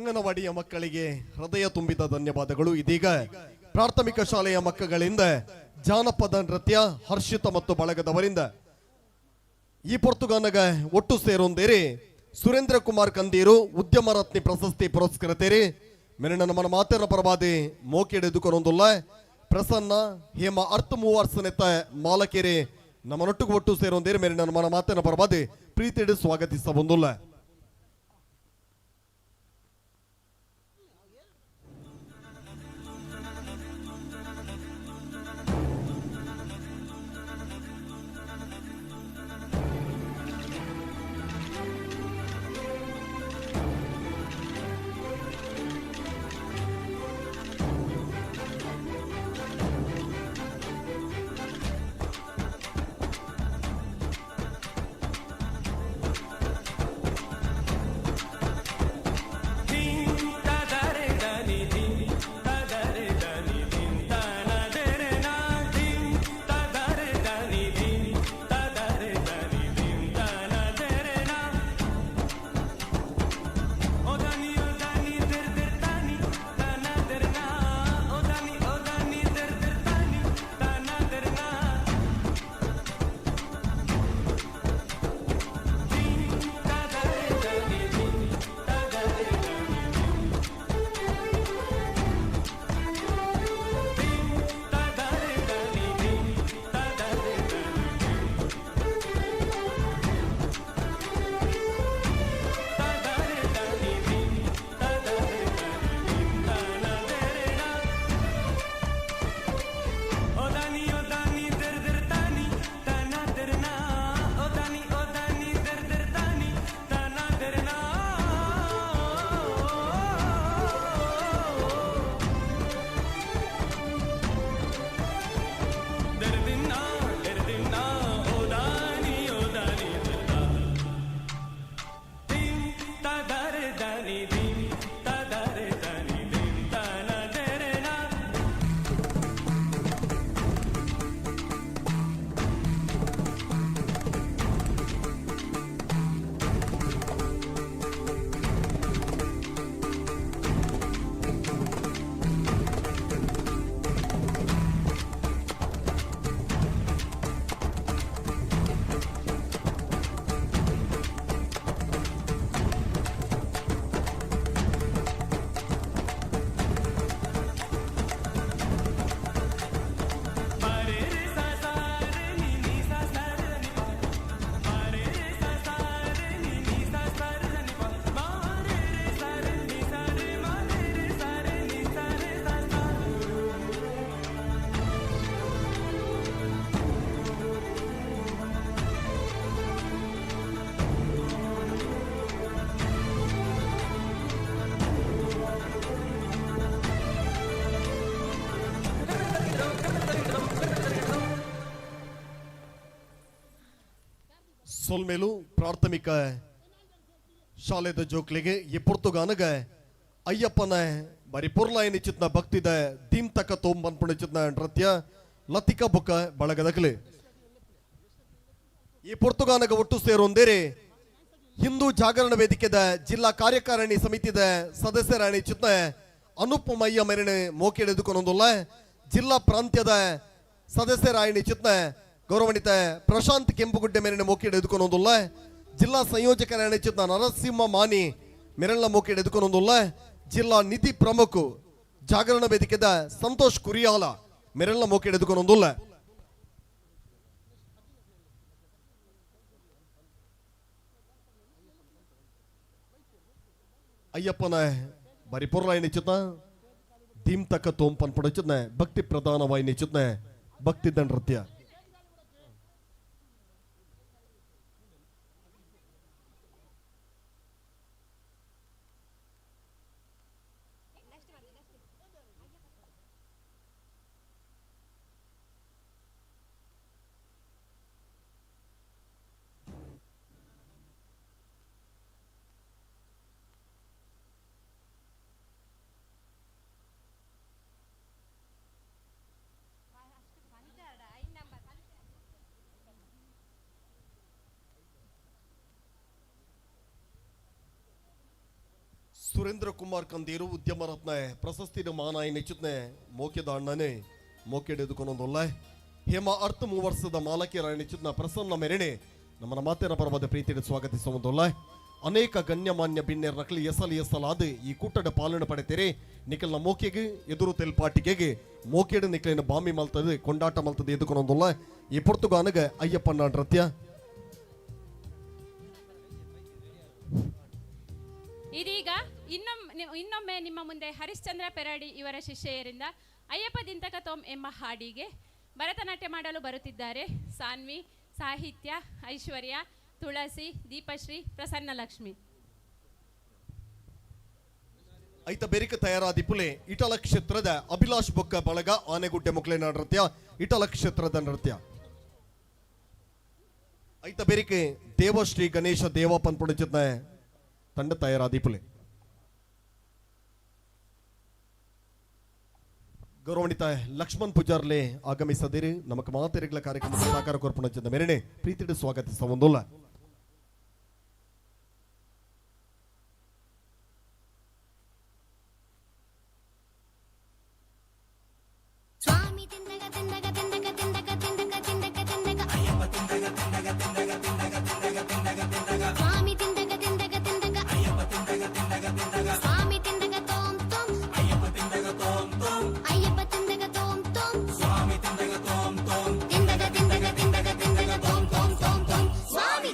ಅಂಗನವಾಡಿಯ ಮಕ್ಕಳಿಗೆ ಹೃದಯ ತುಂಬಿದ ಧನ್ಯವಾದಗಳು. ಇದೀಗ ಪ್ರಾಥಮಿಕ ಶಾಲೆಯ ಮಕ್ಕಳಿಂದ ಜಾನಪದ ನೃತ್ಯ ಹರ್ಷಿತ ಮತ್ತು ಬಳಗದವರಿಂದ ಈ ಪೊರ್ತುಗಾನಗ ಒಟ್ಟು ಸೇರೊಂದೇರಿ ಸುರೇಂದ್ರ ಕುಮಾರ್ ಕಂದೀರು ಉದ್ಯಮ ರತ್ನಿ ಪ್ರಶಸ್ತಿ ಪುರಸ್ಕೃತೇರಿ ಮೆರಣ ನಮ್ಮನ ಮಾತಿನ ಪರವಾದಿ ಮೋಕೆಡೆದುಕೊರೊಂದುಲ್ಲ ಪ್ರಸನ್ನ ಹೇಮ ಅರ್ಥ ಮೂವರ್ಸನೆತ್ತ ಮಾಲಕೇರಿ ನಮ್ಮನೊಟ್ಟಿಗೆ ಒಟ್ಟು ಸೇರೊಂದೇರಿ ಮೇರೆ ನಮ್ಮನ ಮಾತಿನ ಪರವಾದಿ ಪ್ರೀತಿಡು ಸ್ವಾಗತಿಸಬಂದುಲ್ಲ. ಸೊಲ್ಮೇಲು ಪ್ರಾಥಮಿಕ ಶಾಲೆದ ಜೋಕ್ಲಿಗೆ ಈ ಪುರ್ತುಗಾನಗ ಅಯ್ಯಪ್ಪನ ಬರಿ ಪೊರ್ಲಾಯನಿ ಚಿತ್ನ ಭಕ್ತಿದ ದೀಮ್ ತಕ ತೋಂಬನ್ಪುಣ ಚಿತ್ನ ನೃತ್ಯ ಲತಿಕಾ ಬುಕ್ಕ ಬಳಗದಗಲಿ. ಈ ಪುರ್ತುಗಾನಗ ಒಟ್ಟು ಸೇರೊಂದೇರಿ ಹಿಂದೂ ಜಾಗರಣ ವೇದಿಕೆದ ಜಿಲ್ಲಾ ಕಾರ್ಯಕಾರಿಣಿ ಸಮಿತಿದ ಸದಸ್ಯರಾಣಿ ಚಿತ್ನ ಅನುಪ್ ಮಯ್ಯ ಮೆರಣ ಮೋಕೆಡೆದುಕೊಂಡೊಂದುಲ್ಲ ಜಿಲ್ಲಾ ಪ್ರಾಂತ್ಯದ ಸದಸ್ಯರಾಯಣಿ ಚಿತ್ನ ಗೌರವಾನ್ವಿತ ಪ್ರಶಾಂತ್ ಕೆಂಪುಗುಡ್ಡೆ ಮೇರಿನ ಮೋಕೆಡೆದುಕೊಂಡೊಂದುಲ್ಲ ಜಿಲ್ಲಾ ಸಂಯೋಜಕರಾಣಿ ಚಿತ್ನ ನರಸಿಂಹ ಮಾನಿ ಮೆರಳ ಮೋಕೆಡೆದುಕೊಂಡೊಂದುಲ್ಲ ಜಿಲ್ಲಾ ನಿಧಿ ಪ್ರಮುಖ ಜಾಗರಣ ವೇದಿಕೆದ ಸಂತೋಷ್ ಕುರಿಯಾಲ ಮೆರಳ ಮೋಕೆಡೆದುಕೊಂಡೊಂದುಲ್ಲ. ಅಯ್ಯಪ್ಪನ ಬರಿ ಪೊರ್ಲಾಯಿನ ಚಿತ್ನ ದೀಮ್ ತಕ್ಕ ತೋಂಪನ್ ಪಡ ಚಿತ್ನ ಭಕ್ತಿ ಪ್ರಧಾನವಾಯಿನ ಚಿತ್ನ ಭಕ್ತಿ ನೃತ್ಯ. ಸುರೇಂದ್ರ ಕುಮಾರ್ ಕಂದೀರು ಉದ್ಯಮ ರತ್ನ ಪ್ರಶಸ್ತಿ ಮಾನಾಯಿ ನಿಚ್ಚುತ್ನೆ ಮೋಕೆದ ಅಣ್ಣನೆ ಮೋಕೆಡೆದುಕೊಂಡೊಂದೊಲ್ಲ ಹೇಮ ಅರ್ಥ ಮೂವರ್ಸದ ಮಾಲಕಿಯರ ನಿಚ್ಚುತ್ನ ಪ್ರಸನ್ನ ಮೆರಣೆ ನಮ್ಮನ ಮಾತಿನ ಪರವಾದ ಪ್ರೀತಿಯನ್ನು ಸ್ವಾಗತಿಸುವುದೊಲ್ಲ. ಅನೇಕ ಗಣ್ಯಮಾನ್ಯ ಬಿನ್ನೆರ್ ನಕಲಿ ಎಸಲ್ ಎಸಲಾದ ಈ ಕೂಟದ ಪಾಲನೆ ಪಡೆತೀರಿ. ನಿಖಲ್ನ ಮೋಕೆಗೆ ಎದುರು ತೆಲ್ಪಾಟಿಗೆಗೆ ಮೋಕೆಡು ನಿಖಲಿನ ಬಾಮಿ ಮಲ್ತದೆ ಕೊಂಡಾಟ ಮಲ್ತದೆ ಎದುಕೊಂಡೊಂದೊಲ್ಲ. ಈ ಪೊರ್ತುಗಾನಗ ಅಯ್ಯಪ್ಪನ ನೃತ್ಯ. ಇದೀಗ ಇನ್ನೊಮ್ಮೆ ನಿಮ್ಮ ಮುಂದೆ ಹರಿಶ್ಚಂದ್ರ ಪೆರಾಡಿ ಇವರ ಶಿಷ್ಯರಿಂದ ಅಯ್ಯಪ್ಪ ದಿಂತಕ ತೋಮ್ ಎಂಬ ಹಾಡಿಗೆ ಭರತನಾಟ್ಯ ಮಾಡಲು ಬರುತ್ತಿದ್ದಾರೆ ಸಾನ್ವಿ, ಸಾಹಿತ್ಯ, ಐಶ್ವರ್ಯ, ತುಳಸಿ, ದೀಪಶ್ರೀ, ಪ್ರಸನ್ನಲಕ್ಷ್ಮಿ. ಐತ ಬೆರಿಕ ತಯಾರಾದಿಪುಲೆ ಇಟಲ ಕ್ಷೇತ್ರದ ಅಭಿಲಾಷ್ ಬೊಕ್ಕ ಬಳಗ ಆನೆಗುಡ್ಡೆ ಮುಕ್ಲೇನ ನೃತ್ಯ, ಇಟಲ ಕ್ಷೇತ್ರದ ನೃತ್ಯ. ಐತ ಬೆರಿಕೆ ದೇವಶ್ರೀ ಗಣೇಶ ದೇವ ಪನ್ಪುಡಿಚಿತ್ನ ತಂಡ ತಯಾರಾದಿಪುಲೆ. ಗೌರವಾನ್ವಿತ ಲಕ್ಷ್ಮಣ್ ಪೂಜಾರ್ಲೆ ಆಗಮಿಸದಿರು ನಮಕ್ ಮಾತೆರೆಗಳ ಕಾರ್ಯಕ್ರಮದ ಸಹಕಾರ ಕೊರ್ಪುಣಚಿದ ಮೇರೆನೆ ಪ್ರೀತಿಡು ಸ್ವಾಗತಿಸ ಒಂದುಲ್ಲ. ಸ್ವಾಮಿ ತಿಂದಗ ತಿಂದಗ ತಿಂದಗ ತಿಂದಗ ತಿಂದಗ ತಿಂದಗ ತಿಂದಗ ಅಯ್ಯಪ್ಪ ತಿಂದಗ ತಿಂದಗ ತಿಂದಗ ತಿಂದಗ ತಿಂದಗ ತಿಂದಗ ಸ್ವಾಮಿ ತಿಂದಗ ತಿಂದಗ ತಿಂದಗ ಅಯ್ಯಪ್ಪ ತಿಂದಗ ತಿಂದಗ ತಿಂದಗ ಸ್ವಾಮಿ ತಿಂದಗ ತೋಂ ತೋಂ ಅಯ್ಯಪ್ಪ ತಿಂದಗ ತೋಂ ತೋಂ ಅಯ್ಯಪ್ಪ ತಿಂದಗ ತೋಂ ತೋಂ ಸ್ವಾಮಿ ತಿಂದಗ ತೋಂ ತೋಂ ತಿಂದಗ ತಿಂದಗ ತಿಂದಗ ತಿಂದಗ ತೋಂ ತೋಂ ತೋಂ ತೋಂ ಸ್ವಾಮಿ.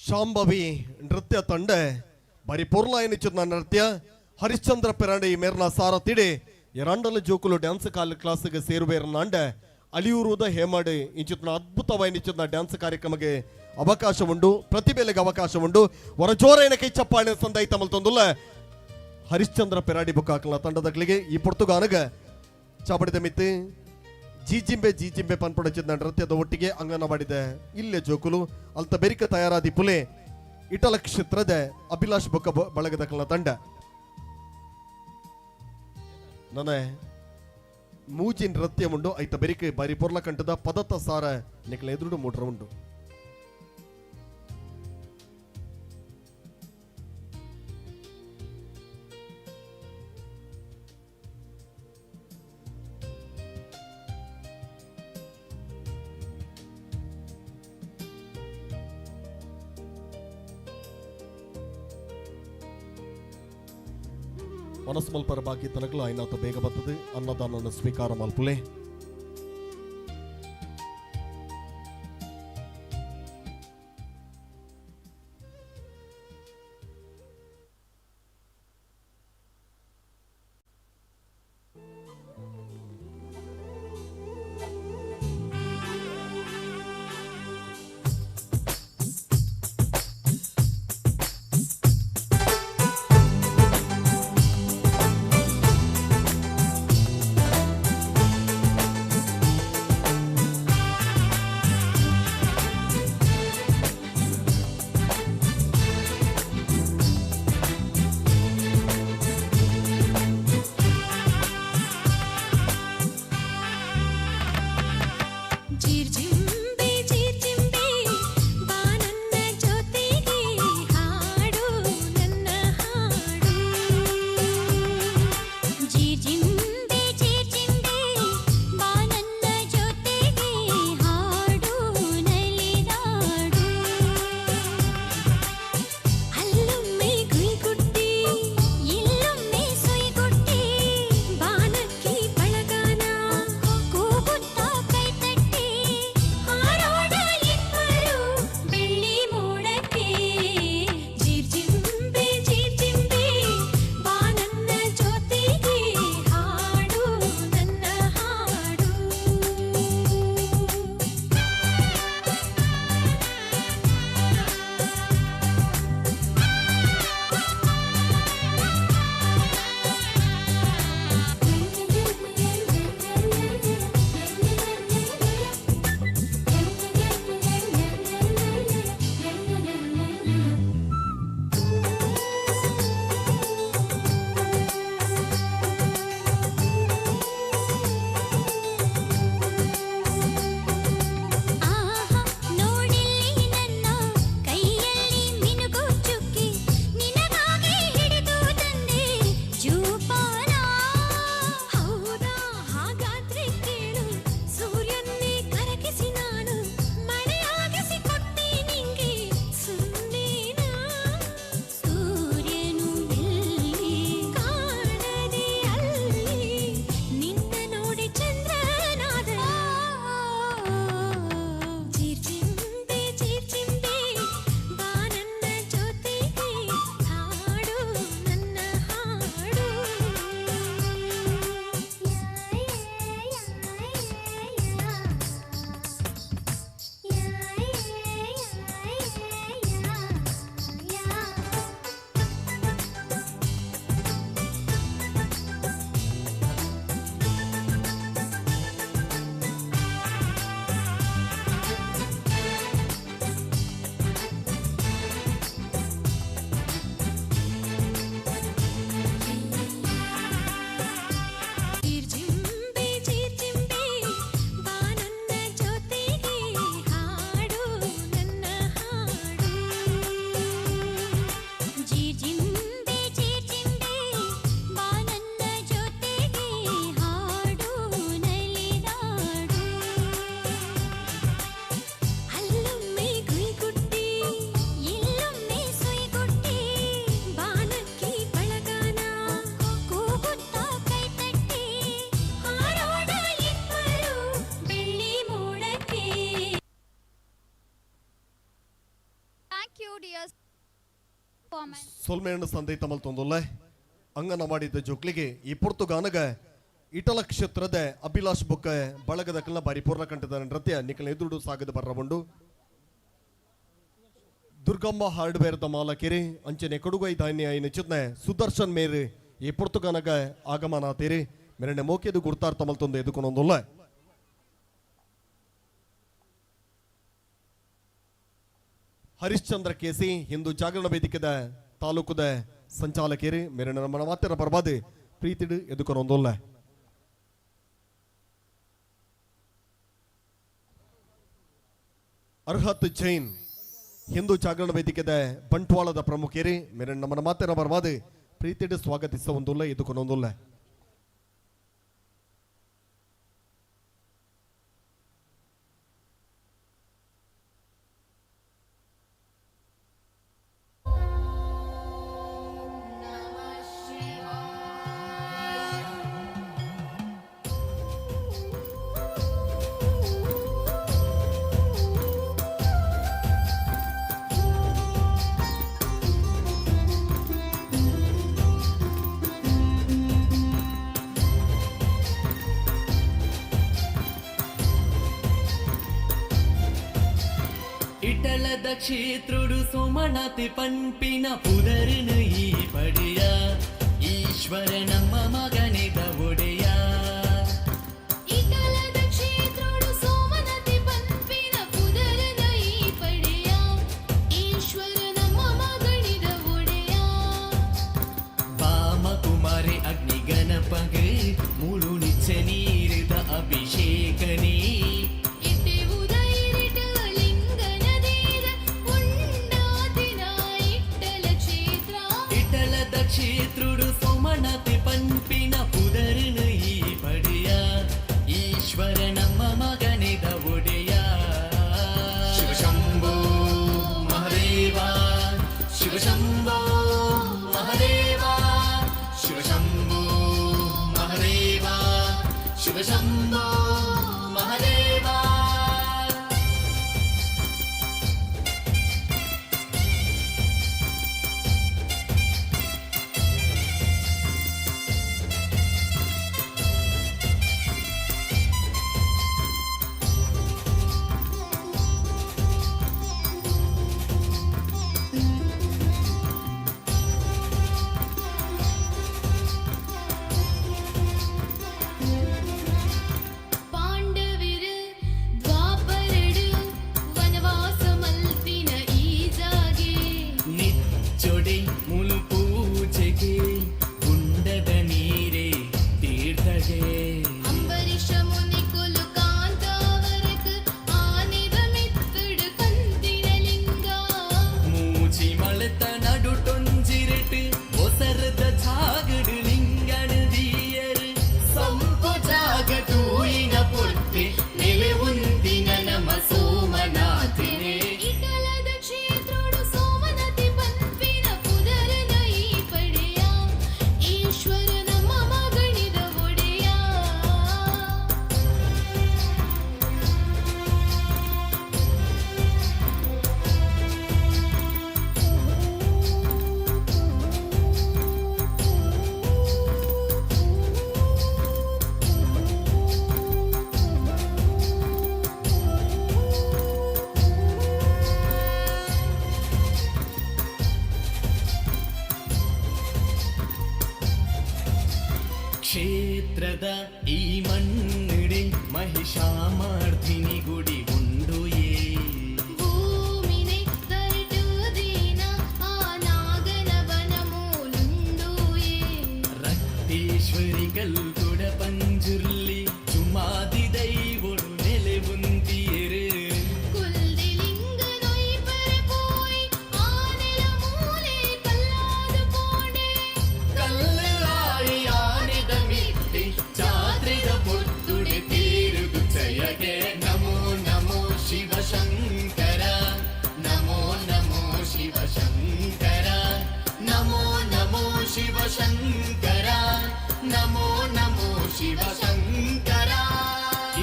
ಶಾಂಭವಿ ನೃತ್ಯ ತಂಡ ಬರಿ ಪೊರ್ಲಾಯನಿಚ್ಚುನ ನೃತ್ಯ ಹರಿಶ್ಚಂದ್ರ ಪೆರಾಂಡೆ ಮೇರ್ನ ಸಾರತಿಡೆ ಎರಂಡಲ ಜೋಕುಲು ಡ್ಯಾನ್ಸ್ ಕಾಲ್ ಕ್ಲಾಸ್ಗೆ ಸೇರುವೇರ್ನಾಂಡ ಅಲಿಯೂರುದ ಹೇಮಾಡು ಇಂಚಿತ್ನ ಅದ್ಭುತವಾಯಿನಿಚ್ಚುನ ಡ್ಯಾನ್ಸ್ ಕಾರ್ಯಕ್ರಮಕ್ಕೆ ಅವಕಾಶ ಉಂಡು, ಪ್ರತಿಭೆಲೆಗೆ ಅವಕಾಶ ಉಂಡು. ಹೊರಜೋರೈನ ಕೈ ಚಪ್ಪಾಳೆ ಸಂದೈತ ಮಲ್ತೊಂದುಲ್ಲ ಹರಿಶ್ಚಂದ್ರ ಪೆರಾಡಿ ಬುಕ್ಕಾಕಲ ತಂಡದಗಳಿಗೆ ಈ ಪೊರ್ತುಗಾನಗ ಚಾಪಡಿದ ಮಿತ್ತು ಜೀಜಿಂಬೆ ಜೀಜಿಂಬೆ ಪನ್ಪೊಡಚಿದ್ದ ನೃತ್ಯದ ಒಟ್ಟಿಗೆ ಅಂಗನವಾಡಿದ ಇಲ್ಲೇ ಜೋಕುಲು ಅಲ್ತ ಬೆರಿಕ ತಯಾರಾದಿ ಪುಲೆ ಇಟಲ ಕ್ಷೇತ್ರದ ಅಭಿಲಾಷ್ ಬೊಕ್ಕ ಬಳಗದ ಕಲ ತಂಡ. ನನ್ನ ಮೂಜಿ ನೃತ್ಯ ಉಂಡು ಐತ ಬೆರಿಕೆ ಬಾರಿ ಪೊರ್ಲ ಕಂಠದ ಪದತ ಸಾರ ನಿಕಲ ಎದುರುಡು ಮೂಡ್ರ ಉಂಡು. ಮನಸ್ಸು ಮಲ್ಪರ ಬಾಕಿ ತನಕಲು ಐನಾತ ಬೇಗ ಬರ್ತದೆ ಅನ್ನದಾನವನ್ನು ಸ್ವೀಕಾರ ಮಲ್ಪುಲೆ. you, dear performance. ಸೊಲ್ಮೆಯನ್ನು ಸಂದೈ ತಮಲ್ ಅಂಗನವಾಡಿದ ಜೋಕ್ಲಿಗೆ ಈ ಪೊರ್ತುಗಾನಗ ಇಟಲ ಕ್ಷೇತ್ರದ ಅಭಿಲಾಷ್ ಬೊಕ್ಕ ಬಳಗದ ಕಲ್ನ ಬಾರಿ ಪೂರ್ಣ ಕಂಠದ ನೃತ್ಯ ನಿಕಲ ಎದುರುಡು ಸಾಗದ ಬರ್ರಬಂಡು. ದುರ್ಗಮ್ಮ ಹಾರ್ಡ್ವೇರ್ದ ಮಾಲಕಿರಿ ಅಂಚನೆ ಕೊಡುಗೈ ಧಾನ್ಯ ಚಿತ್ನೆ ಸುದರ್ಶನ್ ಮೇರು ಈ ಪೊರ್ತುಗಾನಗ ಆಗಮನ ಆತೀರಿ. ಮೇರನೆ ಮೋಕೆದು ಗುರ್ತಾರ್ ತಮಲ್ ತೊಂದು ಎದುಕೊಂಡೊಂದುಲ್ಲ. ಹರಿಶ್ಚಂದ್ರ ಕೇಸಿ ಹಿಂದೂ ಜಾಗರಣ ವೇದಿಕೆದ ತಾಲೂಕುದ ಸಂಚಾಲಕೇರಿ ಮೇರೆ ನಮ್ಮ ಮಾತಿನ ಪರವಾದ ಪ್ರೀತಿಡು ಎದುಕೊಂಡೊಂದುಲ್ಲ. ಅರ್ಹತ್ ಜೈನ್ ಹಿಂದೂ ಜಾಗರಣ ವೇದಿಕೆದ ಬಂಟ್ವಾಳದ ಪ್ರಮುಖೇರಿ ಮೇರೆ ನಮ್ಮ ಮಾತಿನ ಪರವಾದ ಪ್ರೀತಿಡು ಸ್ವಾಗತಿಸ ಒಂದುಲ್ಲ ಎದುಕೊಂಡೊಂದುಲ್ಲ. ಇಟಲದ ಕ್ಷೇತ್ರುಡು ಸೋಮನಾಥಿ ಪನ್ಪಿನ ಪುದರಿನ ಈ ಪಡೆಯ ಈಶ್ವರ ನಮ್ಮ ಮಗನಿದ ಒಡೆಯ. ಇಟಲದ ಕ್ಷೇತ್ರೋಡು ಸೋಮನತಿ ಪನ್ಪಿನ ಪುದರನ ಈ ಪಡೆಯ ಈಶ್ವರ ನಮ್ಮ ಮಗನಿದ ಒಡೆಯ. ಬಾಮ ಕುಮಾರಿ ಅಗ್ನಿ ಗಣಪಗೆ ಮುಳು ನಿಚ್ಚ ನೀರಿದ ಅಭಿಷೇಕನೇ. ಇಟಲದ ಕ್ಷೇತ್ರುಡು ಸೋಮನಾಥಿ ಪನ್ಪಿನ ಪುದರಿನ ಈ ಪಡೆಯ ಈಶ್ವರ ನಮ್ಮ ಮಗನಿದ ಒಡೆಯ. ಶಿವಶಂಭೋ ಮಹದೇವ ಶಿವಶಂಭೋ ಮಹದೇವ ಶಿವಶಂಭೋ ಮಹದೇವ ಶಿವಶಂಭೋ ಮಹದೇವ. ಪಾಂಡವಿರು ದ್ವಾಪರಡು ವನವಾಸ ಮಲ್ತಿನ ಈ ಜಾಗೆ. ನಿಚ್ಚೊಡೆ ಮುಲು ಪೂಜೆಗೆ ಗುಂಡದ ನೀರೇ ತೀರ್ಥಗೆ. ಅಂಬರೀಷ ಮುನಿಕುಲು ಕಾಂತಾವರಕ್ ಆನೆದ ಮಿತ್ತುಡು ಕಂತಿನ ಲಿಂಗ. ಮೂಚಿ ಮಳೆತ ನಡುಟೊಂಜಿರಟು ಒಸರದ ಜಾಗಡು ಲಿಂಗಣ ದೀಯರು. ಸಂಪು ಜಾಗ ತೂಯಿನ ಪೊರ್ತೆ ನೆಲೆ ಉಂದಿನ ನಮ ಸೋಮನಾಥನೇ. ಇಟಲದ ಕ್ಷೇತ್ರೋಡು ಸೋಮನತಿ ಪನ್ಪಿನ ಪುದರನ ಈ ಪಡೆಯ ಈಶ್ವರ ನಮ್ಮ ಮಗನಿದ ಒಡೆಯ. ಕ್ಷೇತ್ರದ ಈ ಮಣ್ಣಿಡಿ ಮಹಿಷಾಮರ್ದಿನಿ ಗುಡಿ ಉಂಡುಯೇ. ಭೂಮಿನೆ ದರ್ಟುದೀನ ಆ ನಾಗನ ವನ ಮೂಲುಂಡುಯೇ. ರಕ್ತೇಶ್ವರಿ ಕಲ್ಕುಡ ಪಂಜುರ್ಲಿ ಚುಮಾದಿ ದೈವೊಡು ನೆಲೆ ಉಂದಿಯರು. ಕುಲ್ದಿ ಲಿಂಗ ನೊಯ್ಪರೆ ಪೋಯ್ ಆನೆಲ ಮೂಲೆ ಕಲ್ಲಾದ ಪೋಡೆ. ಕಲ್ಲಾಯಿ ಆನೆದ ಮಿತ್ತಿ ಜಾತ್ರೆದ ಪೊರ್ತುಡೆ ತೀರುಗು ಜಯಗೆ. ನಮೋ ನಮೋ ಶಿವಶಂಕರ ನಮೋ ನಮೋ ಶಿವಶಂಕರ ನಮೋ ನಮೋ ಶಿವಶಂಕರ ನಮೋ ನಮೋ ಶಿವಶಂಕರ.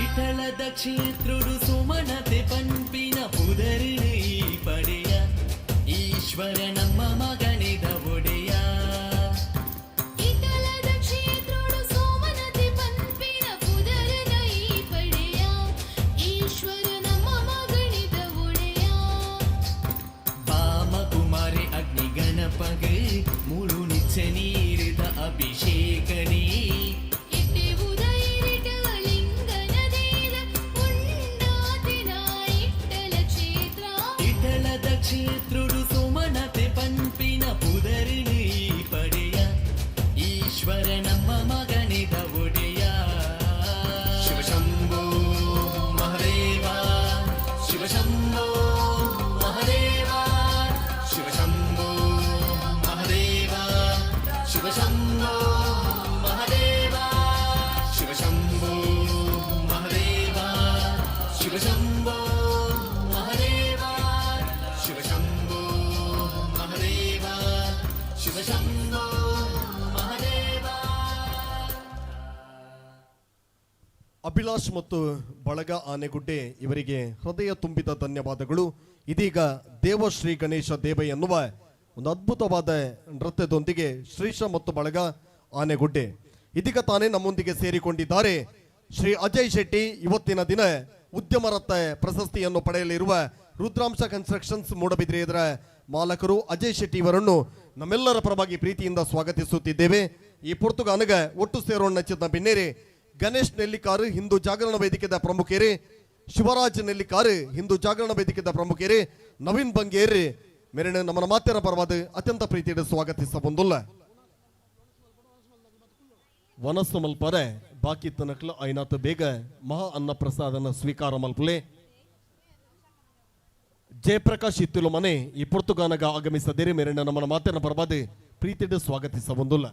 ಇಟಲದ ಕ್ಷೇತ್ರುಡು ಸುಮನತೆ ಪನ್ಪಿನ ಪುದರಿನ ಈ ಪಡೆಯ ಈಶ್ವರ ನಮ್ಮ ಮಗನಿದ ಒಡೆಯ. ಇಟಲದ ಕ್ಷೇತ್ರೋಡು ಸೋಮನತೆ ಪನ್ಪಿನ ಪುದರನ ಈ ಪಡೆಯ, ಈಶ್ವರ ನಮ್ಮ ಮಗನಿದ ಒಡೆಯ. ಬಾಮ ಕುಮಾರಿ ಅಗ್ನಿ ಗಣಪಗೆ ಮುಳು ನಿಚ್ಚ ನೀರಿದ ಅಭಿಷೇಕನೇ. ಎಟ್ಟೆ ಉದಯಿರಿಟ ಲಿಂಗನ ದೇಲ ಉಂಡಾತಿನ ಇಟ್ಟಲ ಕ್ಷೇತ್ರ. ಇಟಲದ ಕ್ಷೇತ್ರುಡು ಸುಮನತೆ ಪಂಪಿನ ಪುದರಿನಿ ಪಡೆಯ, ಈಶ್ವರ ನಮ್ಮ ಮಗನಿದ ಒಡೆಯ. ಶಿವಶಂಭೋ ಮಹದೇವ, ಶಿವಶಂಭೋ ಮಹದೇವ, ಶಿವಶಂಭೋ ಮಹದೇವ, ಶಿವಶಂಭೋ ಮಹದೇವ, ಶಿವಶಂಭೋ ಮಹದೇವ, ಶಿವಶಂಭೋ ಮಹದೇವ, ಶಿವಶಂಭೋ ಮಹದೇವ, ಶಿವಶಂಭೋ ಮಹದೇವ. ಅಭಿಲಾಷ್ ಮತ್ತು ಬಳಗ ಆನೆಗುಡ್ಡೆ ಇವರಿಗೆ ಹೃದಯ ತುಂಬಿದ ಧನ್ಯವಾದಗಳು. ಇದೀಗ ದೇವಶ್ರೀ ಗಣೇಶ ದೇವ ಎನ್ನುವ ಒಂದು ಅದ್ಭುತವಾದ ನೃತ್ಯದೊಂದಿಗೆ ಶ್ರೀಶ ಮತ್ತು ಬಳಗ ಆನೆಗುಡ್ಡೆ ಇದೀಗ ತಾನೇ ನಮ್ಮೊಂದಿಗೆ ಸೇರಿಕೊಂಡಿದ್ದಾರೆ. ಶ್ರೀ ಅಜಯ್ ಶೆಟ್ಟಿ, ಇವತ್ತಿನ ದಿನ ಉದ್ಯಮರತ್ನ ಪ್ರಶಸ್ತಿಯನ್ನು ಪಡೆಯಲಿರುವ ರುದ್ರಾಂಶ ಕನ್ಸ್ಟ್ರಕ್ಷನ್ಸ್ ಮೂಡಬಿದ್ರೆ ಇದರ ಮಾಲಕರು ಅಜಯ್ ಶೆಟ್ಟಿ ಇವರನ್ನು ನಮ್ಮೆಲ್ಲರ ಪರವಾಗಿ ಪ್ರೀತಿಯಿಂದ ಸ್ವಾಗತಿಸುತ್ತಿದ್ದೇವೆ. ಈ ಪೊರ್ತುಗಾನಗ ಒಟ್ಟು ಸೇರೋಣ ನಚ್ಚಿದ ಬಿನ್ನೇರಿ ಗಣೇಶ್ ನೆಲ್ಲಿಕಾರು, ಹಿಂದೂ ಜಾಗರಣ ವೇದಿಕೆದ ಪ್ರಮುಖೇರಿ ಶಿವರಾಜ್ ನೆಲ್ಲಿಕಾರು, ಹಿಂದೂ ಜಾಗರಣ ವೇದಿಕೆದ ಪ್ರಮುಖೇರಿ ನವೀನ್ ಬಂಗೇರಿ ಮೇರಿನ ನಮ್ಮನ ಮಾತೆರ ಪರವಾದ ಅತ್ಯಂತ ಪ್ರೀತಿಯಿಂದ ಸ್ವಾಗತಿಸ ಬಂದುಲ್ಲ. ವನಸ್ಸು ಮಲ್ಪರೆ ಬಾಕಿ ತನಕಲ ಐನಾತ ಬೇಗ ಮಹಾ ಅನ್ನ ಪ್ರಸಾದನ ಸ್ವೀಕಾರ ಮಲ್ಪಲೆ. ಜಯಪ್ರಕಾಶ್ ಇತ್ತಿಲು ಮನೆ ಈ ಪೊರ್ತುಗಾನಗ ಆಗಮಿಸದಿರಿ ಮೇರಿನ ನಮ್ಮನ ಮಾತಿನ ಪರವಾದ ಪ್ರೀತಿಯಿಂದ ಸ್ವಾಗತಿಸ ಬಂದುಲ್ಲ.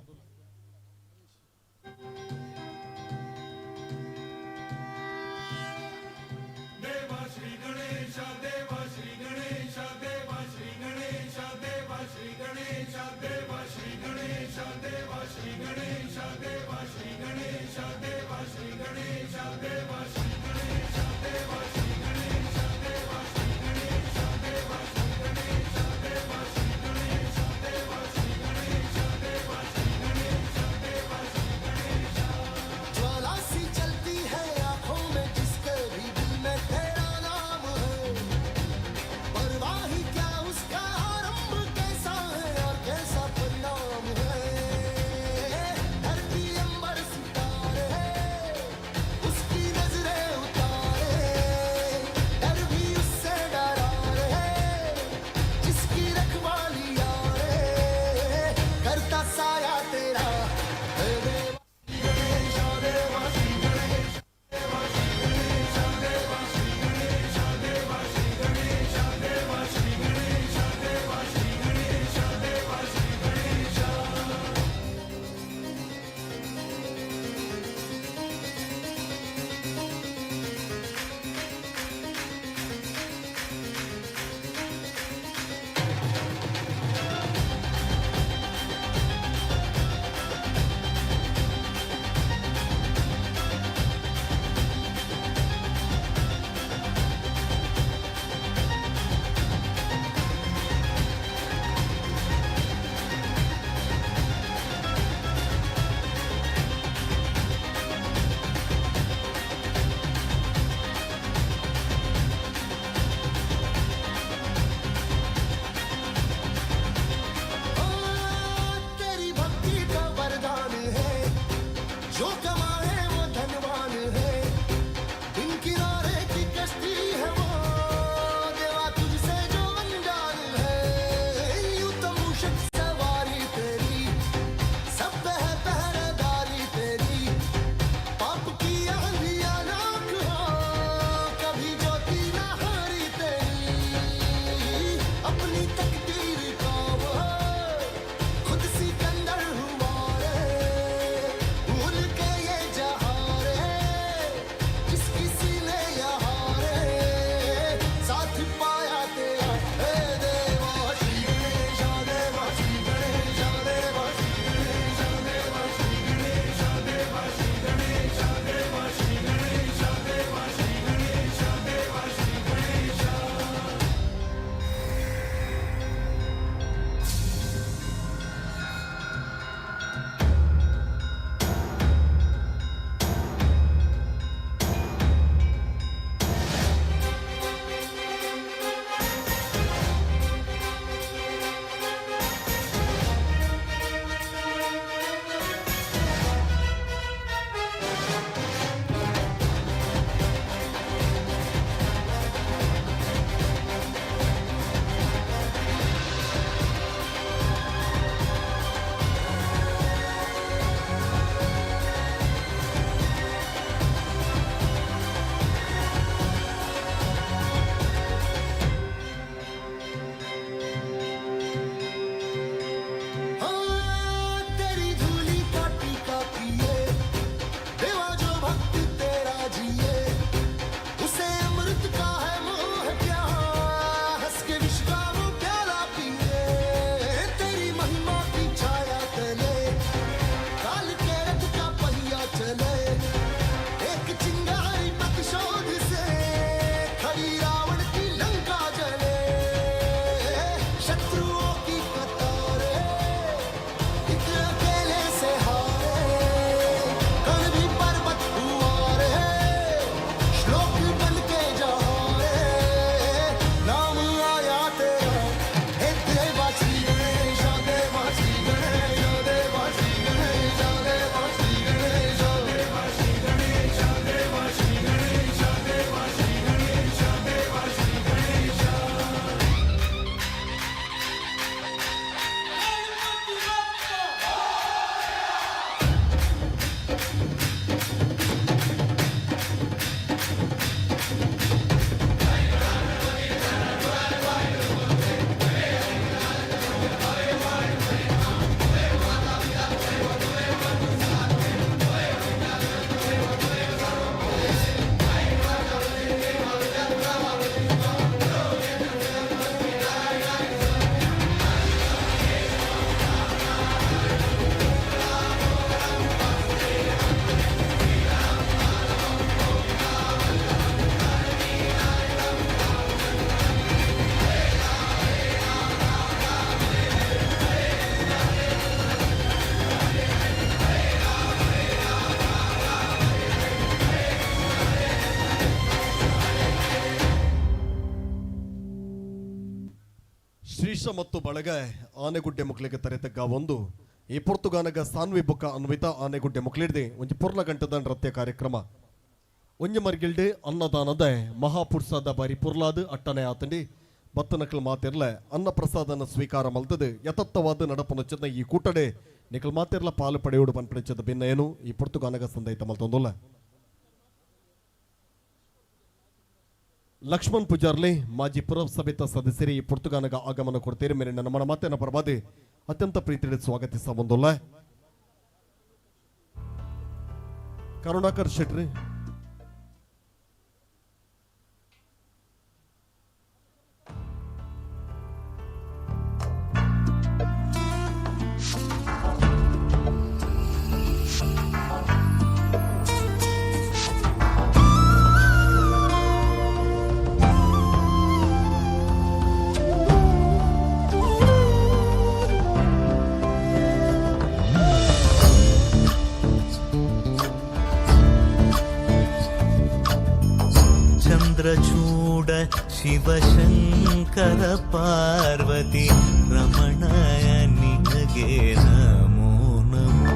ಶ್ರೀಶ ಮತ್ತು ಬಳಗ ಆನೆಗುಡ್ಡೆ ಮುಕ್ಲಿಗೆ ತರೆತಗ್ಗ ಒಂದು ಈ ಪೊರ್ತುಗಾನಗ ಸಾನ್ವಿ ಬೊಕ್ಕ ಅನ್ವಿತ ಆನೆಗುಡ್ಡೆ ಮುಕ್ಲಿಡ್ದೆ ಒಂಜಿ ಪೊರ್ಲ ಗಂಟದ ನೃತ್ಯ ಕಾರ್ಯಕ್ರಮ. ಒಂಜಿ ಮರ್ಗಿಲ್ಡೆ ಅನ್ನದಾನದ ಮಹಾಪುರ್ಸಾದ ಬಾರಿ ಪೊರ್ಲಾದ ಅಟ್ಟನೆ ಆತಂಡಿ ಬತ್ತನಕ್ಲ್ ಮಾತಿರ್ಲ ಅನ್ನ ಪ್ರಸಾದನ ಸ್ವೀಕಾರ ಮಲ್ತದೆ ಯಥಾರ್ಥವಾದ ನಡಪನೊಚ್ಚದ ಈ ಕೂಟಡೆ ನಿಕಲ್ ಮಾತಿರ್ಲ ಪಾಲು ಪಡೆಯೋಡು ಪನ್ಪಡಿಚದ ಭಿನ್ನ ಏನು ಈ ಪೊರ್ತುಗಾನಗ ಸಂದೈತ ಮಲ್ತೊಂದುಲ್ಲ. ಲಕ್ಷ್ಮಣ್ ಪೂಜಾರ್ಲಿ ಮಾಜಿ ಪುರಸಭೆತ ಸದಸ್ಯರಿ ಈ ಪೊರ್ತುಗಾನಗ ಆಗಮನ ಕೊಡ್ತೀರಿ ಮೇರೆ ನಮ್ಮ ಮಾತೇನ ಪರವಾದಿ ಅತ್ಯಂತ ಪ್ರೀತಿಯಲ್ಲಿ ಸ್ವಾಗತಿಸ ಬಂದಲ್ಲ. ಕರುಣಾಕರ್ ಶೆಟ್ರಿ ಚಂದ್ರಚೂಡ ಶಿವಶಂಕರ ಪಾರ್ವತಿ ರಮಣ ನಿನಗೆ ನಮೋ ನಮೋ.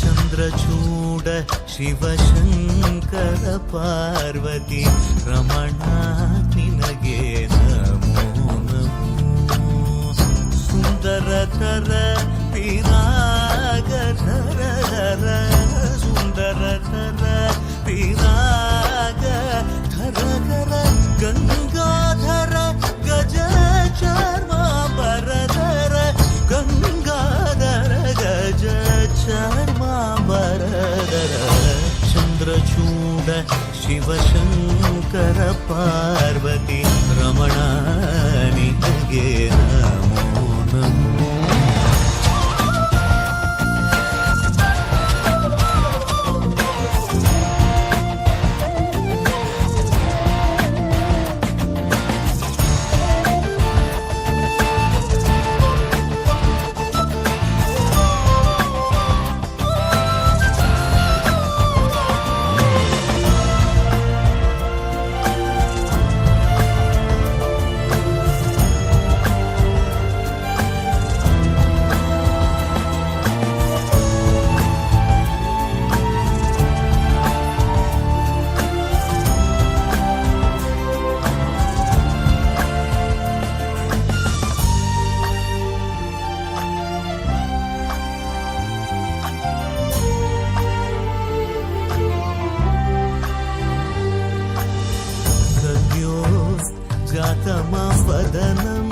ಚಂದ್ರಚೂಡ ಶಿವಶಂಕರ ಪಾರ್ವತಿ ರಮಣ ನಿನಗೆ ನಮೋ ನಮೋ. ಸುಂದರತರ ಪಿರಾಗಧರ ಸುಂದರತರ ಪಿರಾಗ ಧರ ಧರ ಗಂಗಾಧರ ಗಜ ಚರ್ಮಾಂಬರಧರ ಗಂಗಾಧರ ಗಜ ಚರ್ಮಾಂಬರಧರ ಚಂದ್ರಚೂಡ ಶಿವಶಂಕರ ಪಾರ್ವತಿ ರಮಣ ನಿನಗೆ ನಮೋ ನಮೋ. जातमवदनं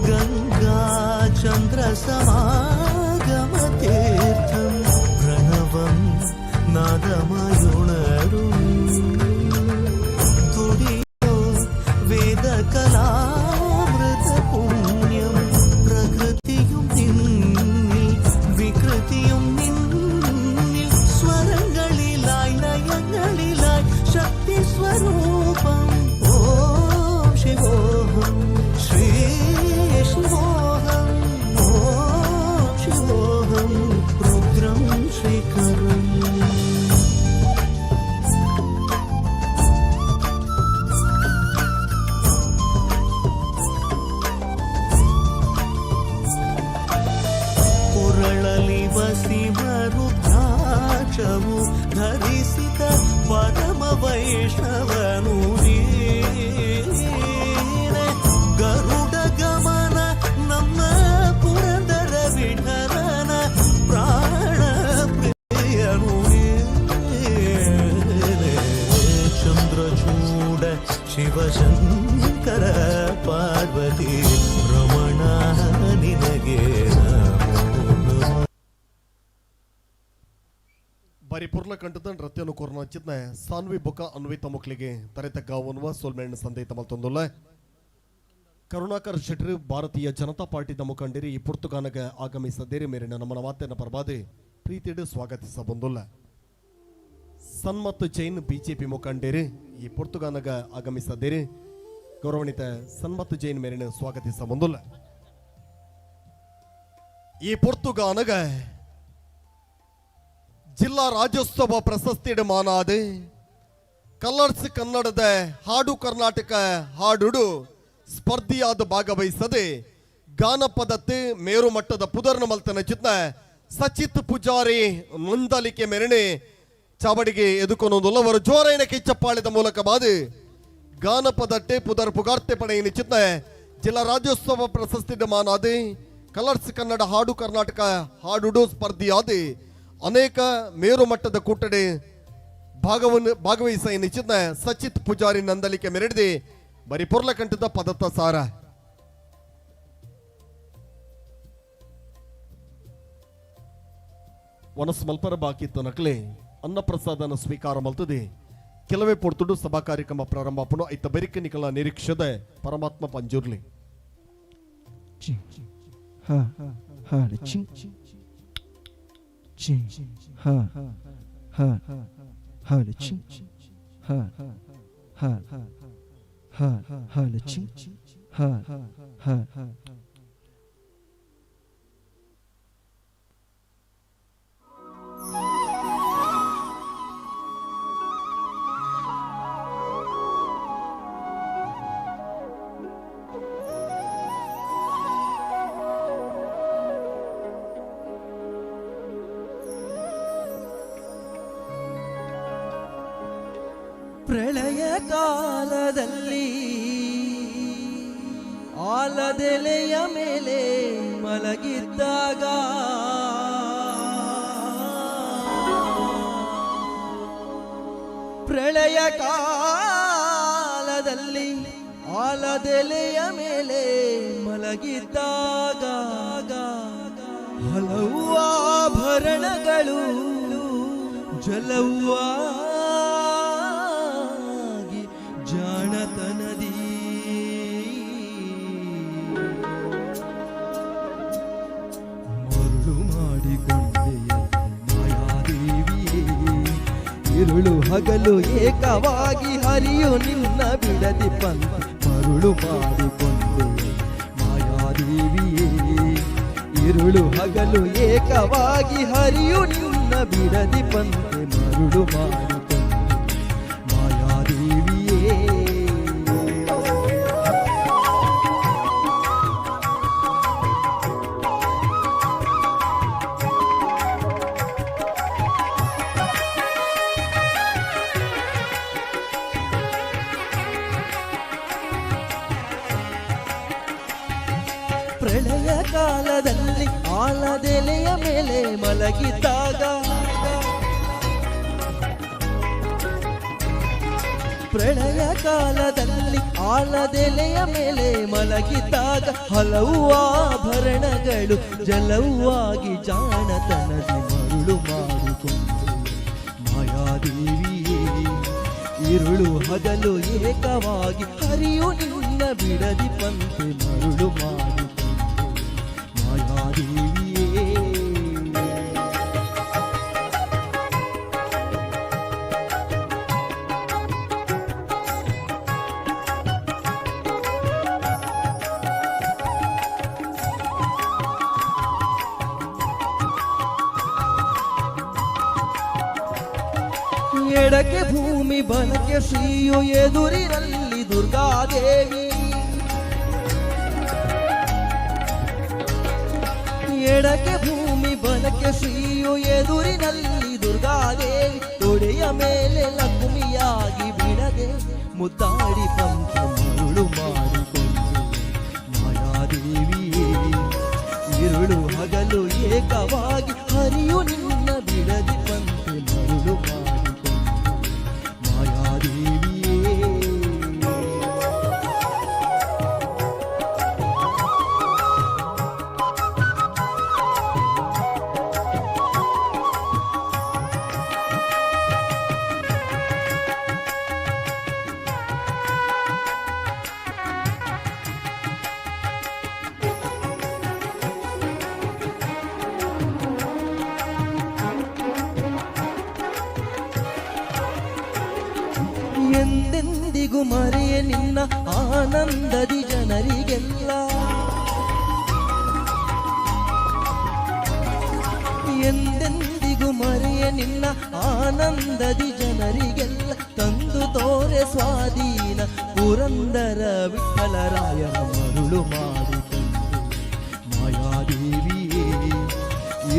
गङ्गाचन्द्रसमागमतीर्थं प्रणवं नादमयुणरुम् तुडियो वेदकलामृतपुण्यं प्रकृतियुं निन्निल विकृतियुं निन्निल स्वरङ्गळिलाय् लयङ्गळिलाय् शक्तिस्वरूपम् ರುದ್ರಾಕ್ಷವು ಧರಿಸಿದ ಪರಮ ವೈಷ್ಣವನು ನೀನೆ. ಗರುಡ ಗಮನ ನಮ್ಮ ಪುರಂದರ ವಿಠಲನ ಪ್ರಾಣ ಪ್ರಿಯನು ನೀನೆ. ಚಂದ್ರಚೂಡ ಶಿವಶಂಕರ ಪಾರ್ವತಿ ರಮಣ ನಿನಗೆ ನಮೋ ನಮಃ. ಬಾರಿ ಪುರ್ಲ ಕಂಠದ ನೃತ್ಯನು ಕೊರ್ನ ಚಿತ್ನ ಸಾನ್ವಿ ಬೊಕ್ಕ ಅನ್ವಿತ ಮುಕ್ಲಿಗೆ ತರೆತಗ್ಗಾವನ್ವ ಸೋಲ್ಮೇಣ್ಣ ಸಂದೇತ ಮಲ್ತೊಂದುಲ್ಲ. ಕರುಣಾಕರ್ ಶೆಟ್ರು ಭಾರತೀಯ ಜನತಾ ಪಾರ್ಟಿದ ಮುಖಂಡರಿ ಈ ಪುರ್ತುಗಾನಗ ಆಗಮಿಸದೇರಿ ಮೇರಿನ ನಮ್ಮನ ಮಾತೇನ ಪರವಾದೆ ಪ್ರೀತಿಡು ಸ್ವಾಗತಿಸ ಬಂದುಲ್ಲ. ಸನ್ಮತ್ ಜೈನ್ ಬಿಜೆಪಿ ಮುಖಂಡರಿ ಈ ಪುರ್ತುಗಾನಗ ಆಗಮಿಸದೇರಿ ಗೌರವಾನ್ವಿತ ಸನ್ಮತ್ ಜೈನ್ ಮೇರಿನ ಸ್ವಾಗತಿಸ ಬಂದುಲ್ಲ. ಈ ಪುರ್ತುಗಾನಗ ಜಿಲ್ಲಾ ರಾಜ್ಯೋತ್ಸವ ಪ್ರಶಸ್ತಿ ಮಾನಾದೆ. ಕಲರ್ಸ್ ಕನ್ನಡದ ಹಾಡು ಕರ್ನಾಟಕ ಹಾಡುಡು ಸ್ಪರ್ಧಿಯಾದ ಭಾಗವಹಿಸದೆ ಗಾನ ಪದತ್ತು ಮೇರು ಮಟ್ಟದ ಪುದರ್ನ ಮಲ್ತನ ಚಿತ್ನ ಸಚಿತ್ ಪೂಜಾರಿ ಮುಂದಲಿಕೆ ಮೆರಣೆ ಚಾವಡಿಗೆ ಎದುಕೊನೊಂದುಲ್ಲವರು ಜೋರೈನ ಕಿಚ್ಚಪ್ಪಾಳಿದ ಮೂಲಕ ಬಾದು ಗಾನ ಪದಟ್ಟೆ ಪುದರ್ ಪುಗಾರ್ತೆ ಪಡೆಯಿನ ಚಿತ್ನ ಜಿಲ್ಲಾ ರಾಜ್ಯೋತ್ಸವ ಪ್ರಶಸ್ತಿ ಮಾನಾದಿ ಕಲರ್ಸ್ ಕನ್ನಡ ಹಾಡು ಕರ್ನಾಟಕ ಹಾಡುಡು ಸ್ಪರ್ಧಿಯಾದಿ ಅನೇಕ ಮೇರು ಮಟ್ಟದ ಕೂಟಡೆ ಭಾಗವಹಿಸ ನಿಚಿತ್ನ ಸಚಿತ್ ಪೂಜಾರಿ ನಂದಲಿಕೆ ಮೆರಡಿದೆ ಬರಿ ಪೊರ್ಲಕಂಠದ ಪದತ್ತ ಸಾರ. ವನಸ್ ಮಲ್ಪರ ಬಾಕಿ ನಕಲೆ ಅನ್ನಪ್ರಸಾದನ ಸ್ವೀಕಾರ ಮಲ್ತದೆ ಕೆಲವೇ ಪೊರ್ತುಡು ಸಭಾ ಕಾರ್ಯಕ್ರಮ ಪ್ರಾರಂಭ ಆಪುಂಡು. ಐತ ಬೆರಿಕೆ ನಿಕಲ ನಿರೀಕ್ಷದ ಪರಮಾತ್ಮ ಪಂಜುರ್ಲಿ. ಹ ಹ ಚಿ ಚಿ ಹ ಹ ಹ ಚಿ ಹ ಹ ಹ ಹ ಚಿ ಹ ಹ. ಪ್ರಳಯ ಕಾಲದಲ್ಲಿ ಆಲದೆಲೆಯ ಮೇಲೆ ಮಲಗಿದ್ದಾಗ ಪ್ರಳಯ ಕಾಲದಲ್ಲಿ ಆಲದೆಲೆಯ ಮೇಲೆ ಮಲಗಿದ್ದಾಗ ಹಲವು ಆಭರಣಗಳು ಜಲವು ಆಗಿ ಜಾಣತನದಿ ಮರುಳು ಮಾಡಿಕೊಂಡೆಯ ಮಾಯಾದೇವಿಯೇ. ಇರುಳು ಹಗಲು ಏಕವಾಗಿ ಹರಿಯು ನಿನ್ನ ಬಿಡದಿ ಪಂಥ ಮರುಳು ಮಾಡಿಕೊಂಡೆ ಮಾಯಾದೇವಿಯೇ. ಇರುಳು ಹಗಲು ಏಕವಾಗಿ ಹರಿಯು ನಿನ್ನ ಬಿಡದಿ ಪಂತೆ ಮರುಳು ಮಾಡಿಕೊಂಡೆ ಮಾಯಾದೇವಿಯೇ. ಪ್ರಳಯ ಕಾಲದಲ್ಲಿ ಆಲದೆಲೆಯ ಮೇಲೆ ಮಲಗಿದ್ದಾಗ ಪ್ರಳಯ ಕಾಲದಲ್ಲಿ ಆಲದೆಲೆಯ ಮೇಲೆ ಮಲಗಿದ್ದಾಗ ಹಲವು ಆಭರಣಗಳು ಜಲವಾಗಿ ಜಾಣತನದಿ ಮರುಳು ಮಾಡಿಕೊಂಡು ಮಾಯಾದೇವಿಯೇ. ಇರುಳು ಹಗಲು ಏಕವಾಗಿ ಹರಿಯು ನಿನ್ನ ಬಿಡದಿ ಪಂತೆ ಮರುಳು ಮಾಡಿಕೊಂಡೆ ಮಾಯಾದೇವಿಯೇ. ಎಡಕ್ಕೆ ಭೂಮಿ ಬಲಕ್ಕೆ ಶ್ರೀಯು ಎದುರಿನಲ್ಲಿ ದುರ್ಗಾದೇವಿ. ಎಡಕ್ಕೆ ಭೂಮಿ ಬಲಕ್ಕೆ ಶ್ರೀಯು ಎದುರಿನಲ್ಲಿ ದುರ್ಗಾದೇವಿ. ತೊಡೆಯ ಮೇಲೆ ಲಕ್ಷ್ಮಿಯಾಗಿ ಬಿಡದೆ ಮುದ್ದಾಡಿ ಪಂಥ ಮರುಳು ಮಾಡಿಕೊಂಡು ಮಾಯಾದೇವಿಯೇ. ಇರುಳು ಹಗಲು ಏಕವಾಗಿ ಹರಿಯು ನಿನ್ನ ಬಿಡದಿ ಪಂತೆ ಮರುಳು ಮಾಡಿಕೊಂಡು ಮಾಯಾದೇವಿಯೇ. ಎಂದೆಂದಿಗೂ ಮರೆಯ ನಿನ್ನ ಆನಂದದಿ ಜನರಿಗೆಲ್ಲ. ಎಂದೆಂದಿಗೂ ಮರೆಯ ನಿನ್ನ ಆನಂದದಿ ಜನರಿಗೆಲ್ಲ ತಂದು ತೋರೆ ಸ್ವಾಧೀನ ಪುರಂದರ ವಿಠಲರಾಯನ ಮರುಳು ಮಾಡಿಕೊಂಡು ಮಾಯಾದೇವಿಯೇ.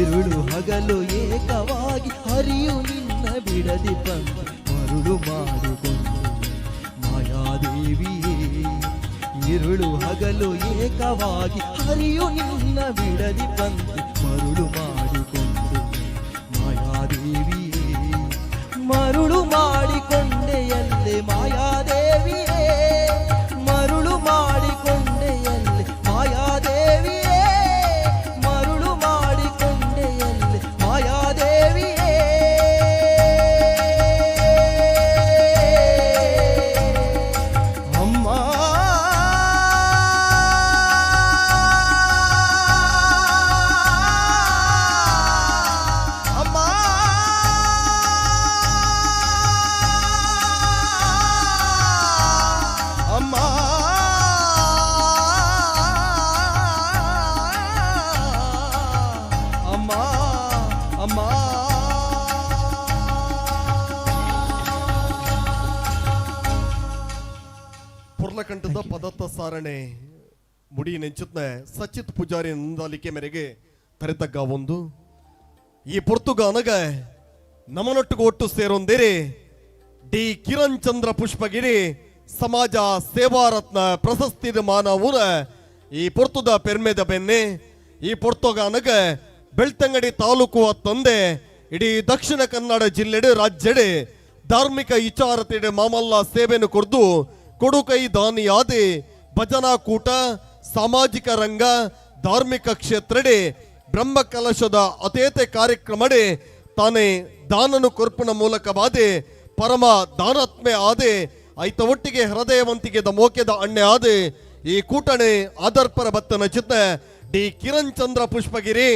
ಇರುಳು ಹಗಲು ಏಕವಾಗಿ ಹರಿಯು ನಿನ್ನ ಬಿಡದಿ ಬಂದು ಮರುಳು ಮಾಡಿಕೊಂಡು ಮಾಯಾದೇವಿಯೇ. ಇರುಳು ಹಗಲು ಏಕವಾಗಿ ಹರಿಯು ನಿನ್ನ ಬಿಡದಿ ಬಂದು ಮರುಳು ಮಾಡಿಕೊಂಡು ಮಾಯಾದೇವಿಯೇ. ಮರುಳು ಮಾಡಿಕೊಂಡೆಯಲ್ಲೇ ಮಾಯಾದೇವಿಯೇ, ಮರುಳು ಮಾಡಿಕೊಂಡೆಯಲ್ಲೇ ಮಾಯಾದೇವಿಯೇ, ಮರುಳು ಮಾಡಿಕೊಂಡೆಯಲ್ಲೇ ಮಾಯಾದೇವಿಯೇ. ಅಮ್ಮ ಅಮ್ಮ ಅಮ್ಮ ಅಮ್ಮ ಅಮ್ಮ. ಪುರ್ಲಕಂಠದ ಪದತ್ತ ಸಾರಣೆ ಮುಡಿ ನೆಂಚುತ್ನ ಸಚಿತ್ ಪೂಜಾರಿ ನಂದಾಲಿಕೆ ಮೇರೆಗೆ ತರೆತಗ್ಗ ಒಂದು ಈ ಪೊರ್ತುಗಾನಗ ನಮನೊಟ್ಟಿಗೆ ಒಟ್ಟು ಸೇರೊಂದಿರಿ ಡಿ ಕಿರಣ್ ಚಂದ್ರ ಪುಷ್ಪಗಿರಿ ಸಮಾಜ ಸೇವಾರತ್ನ ಪ್ರಶಸ್ತಿದ ಮಾನವನ ಈ ಪೊರ್ತುದ ಪೆರ್ಮೆದ ಬೆನ್ನೆ. ಈ ಪೊರ್ತುಗಾನಗ ಬೆಳ್ತಂಗಡಿ ತಾಲೂಕು ತಂದೆ ಇಡೀ ದಕ್ಷಿಣ ಕನ್ನಡ ಜಿಲ್ಲೆಡು ರಾಜ್ಯಡೆ ಧಾರ್ಮಿಕ ವಿಚಾರತೆಡೆ ಮಾಮಲ್ಲ ಸೇವೆಯನ್ನು ಕೊರ್ದು ಕೊಡುಕೈ ದಾನಿಯಾದೆ ಭಜನಾ ಕೂಟ, ಸಾಮಾಜಿಕ ರಂಗ, ಧಾರ್ಮಿಕ ಕ್ಷೇತ್ರಡೆ ಬ್ರಹ್ಮ ಕಲಶದ ಅತೇತೆ ಕಾರ್ಯಕ್ರಮಡೆ ತಾನೇ ದಾನನು ಕೊರ್ಪುನ ಮೂಲಕವಾದೆ ಪರಮ ದಾನಾತ್ಮೆ ಆದೆ ಐತ ಒಟ್ಟಿಗೆ ಹೃದಯವಂತಿಗೆದ ಮೋಕೆದ ಅಣ್ಣೆ ಆದೆ ಈ ಕೂಟಣೆ ಆದರ್ಪರ ಬತ್ತನ ಚಿತ್ತ ಡಿ ಕಿರಣ್ ಚಂದ್ರ ಪುಷ್ಪಗಿರಿ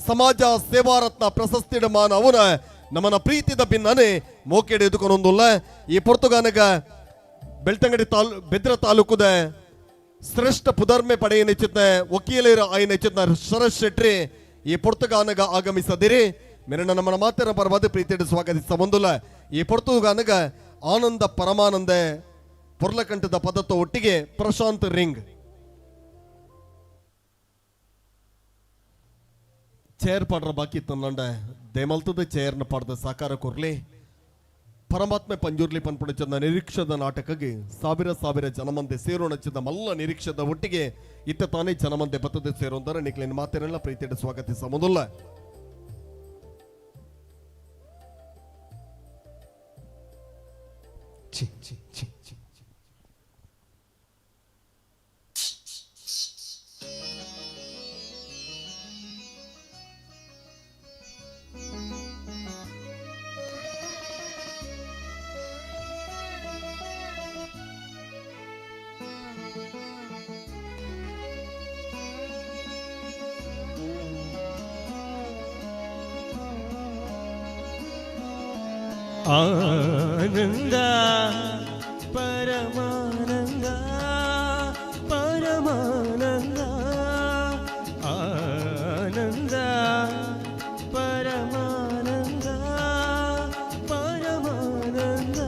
ಸಮಾಜ ಸೇವಾರತ್ನ ಪ್ರಶಸ್ತಿ ಮಾನವನ ನಮನ ಪ್ರೀತಿದ ಭಿನ್ನನೆ ಮೋಕೆಡೆ ಎದುಕೊನೊಂದುಲ್ಲ. ಈ ಪೊರ್ತುಗಾನಗ ಬೆಳ್ತಂಗಡಿ ಬೆದ್ರ ತಾಲೂಕುದ ಶ್ರೇಷ್ಠ ಪುದರ್ಮೆ ಪಡೆಯ ನೆಚ್ಚಿದ್ನ ವಕೀಲರ ಆಯ ನೆಚ್ಚಿದ್ನ ಶರತ್ ಶೆಟ್ರಿ ಈ ಪೊರ್ತುಗಾನಗ ಆಗಮಿಸದಿರಿ. ಮೆರಣ ನಮ್ಮನ ಮಾತೆರ ಪರವಾದ ಪ್ರೀತಿಯನ್ನು ಸ್ವಾಗತಿಸ ಬಂದುಲ್ಲ. ಈ ಪೊರ್ತುಗಾನಗ ಆನಂದ ಪರಮಾನಂದ ಪೊರ್ಲಕಂಠದ ಪದತ್ತ ಒಟ್ಟಿಗೆ ಪ್ರಶಾಂತ್ ರಿಂಗ್ ಚೇರ್ ಪಾಡ್ರ ಬಾಕಿ ತನ್ನಂಡ ದೇಮಲ್ತದ ಚೇರ್ನ ಪಾಡ್ದ ಸಾಕಾರ ಕೊರ್ಲಿ. ಪರಮಾತ್ಮೆ ಪಂಜುರ್ಲಿ ಪನ್ಪುಣಚಂದ ನಿರೀಕ್ಷದ ನಾಟಕಗೆ ಸಾವಿರ ಸಾವಿರ ಜನಮಂದೆ ಸೇರೋಣಚಿದ ಮಲ್ಲ ನಿರೀಕ್ಷದ ಒಟ್ಟಿಗೆ ಇತ್ತ ತಾನೇ ಜನಮಂದೆ ಬತ್ತದೆ ಸೇರೋಂದರ ನಿಕ್ಲಿನ ಮಾತಿನೆಲ್ಲ ಪ್ರೀತಿಯನ್ನು ಸ್ವಾಗತಿಸ ಮೊದಲ. ಚಿ ಚಿ ಚಿ ಚಿ. ಆನಂದ ಪರಮಾನಂದ ಪರಮಾನಂದ ಆನಂದ ಪರಮಾನಂದ ಪರಮಾನಂದ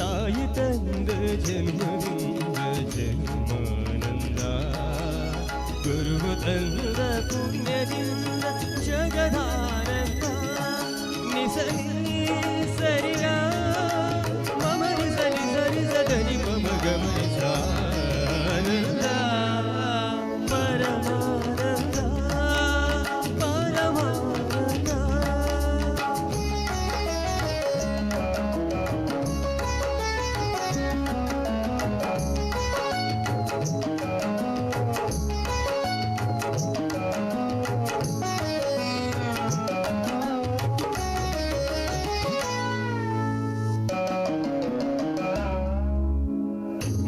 ತಾಯಿ ತಂದ ಜನ್ಮದಿಂದ ಜನ್ಮಾನಂದ ಗುರು ತಂದ ಪುಣ್ಯದಿಂದ ಜಗದಾನಂದ ನಿಸರಿ ಸರಿಗ ಮಮ ಸರಿ ಸರಿ ಸದನಿ ಮಮ ಗಮನಿ ಸಾನಂದ ಪರಮಾನಂದ ಪರಮಾನಂದ.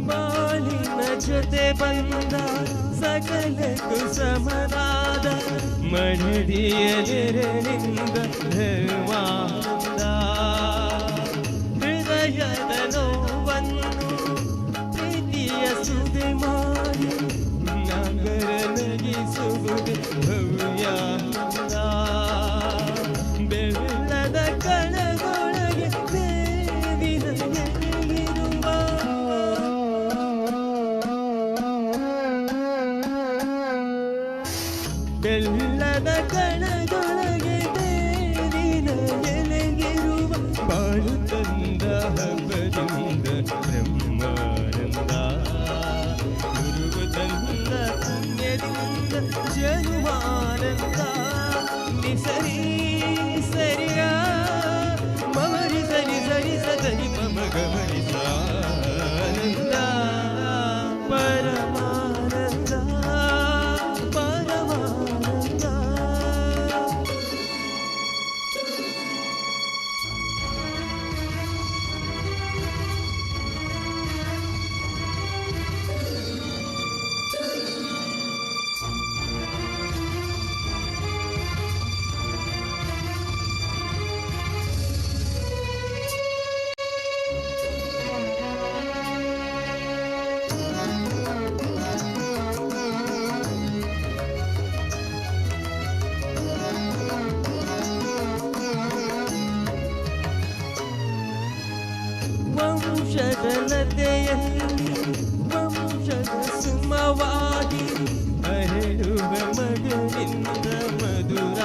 ಬಾಳಿನ ಜೊತೆ ಬಂದ ಸಕಲಕ್ಕೂ ಸಮನಾದ ಮಡದಿಯ ನೆರಳಿಂದ ಧರ್ಮಾನಂದ ಹೃದಯದ ನೋವನ್ನು ಪ್ರೀತಿಯ ಸುದೆ ಮಾಡಿ ನಗರ ನಗಿಸುವುದು ಭವ್ಯಾನಂದ. ಬೆಳ್ಳದ ಕಣದೊಳಗೆ ಬೇರಿನ ಎಲೆಗಿರುವ ಬಾಳು ತಂದ ಹಬ್ಬದಿಂದ ಬ್ರಹ್ಮಾನಂದ ಗುರುವು ತಂದ ಪುಣ್ಯದಿಂದ ಜನುಮಾನಂದ ನಿಸರಿ ಸರಿಯ ಮಮರಿ ಸರಿ ಸರಿ ಸದನಿ ಮಮ ಗಮರಿ ಸಾನಂದ ಪರಮಾನಂದ ಪರಮಾನಂದ. ವಂಶದ ಲತೆಯಲ್ಲಿ ವಂಶದ ಸುಮವಾಗಿ ಅರಳುವ ಮಗನಿಂದ ಮಧುರ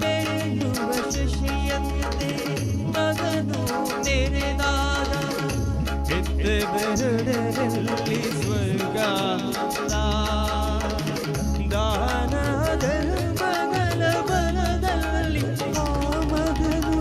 ಬೆಳೆಯುವ ಶಶಿಯಂತೆ ಮಗನು ನೆರೆದಾಗ ಹೆತ್ತ ಬೆರಡರಲ್ಲಿ ಸ್ವರ್ಗ ದಾನ ಧರ್ಮಗಳ ಬಲದಲ್ಲಿ ಆ ಮಗನು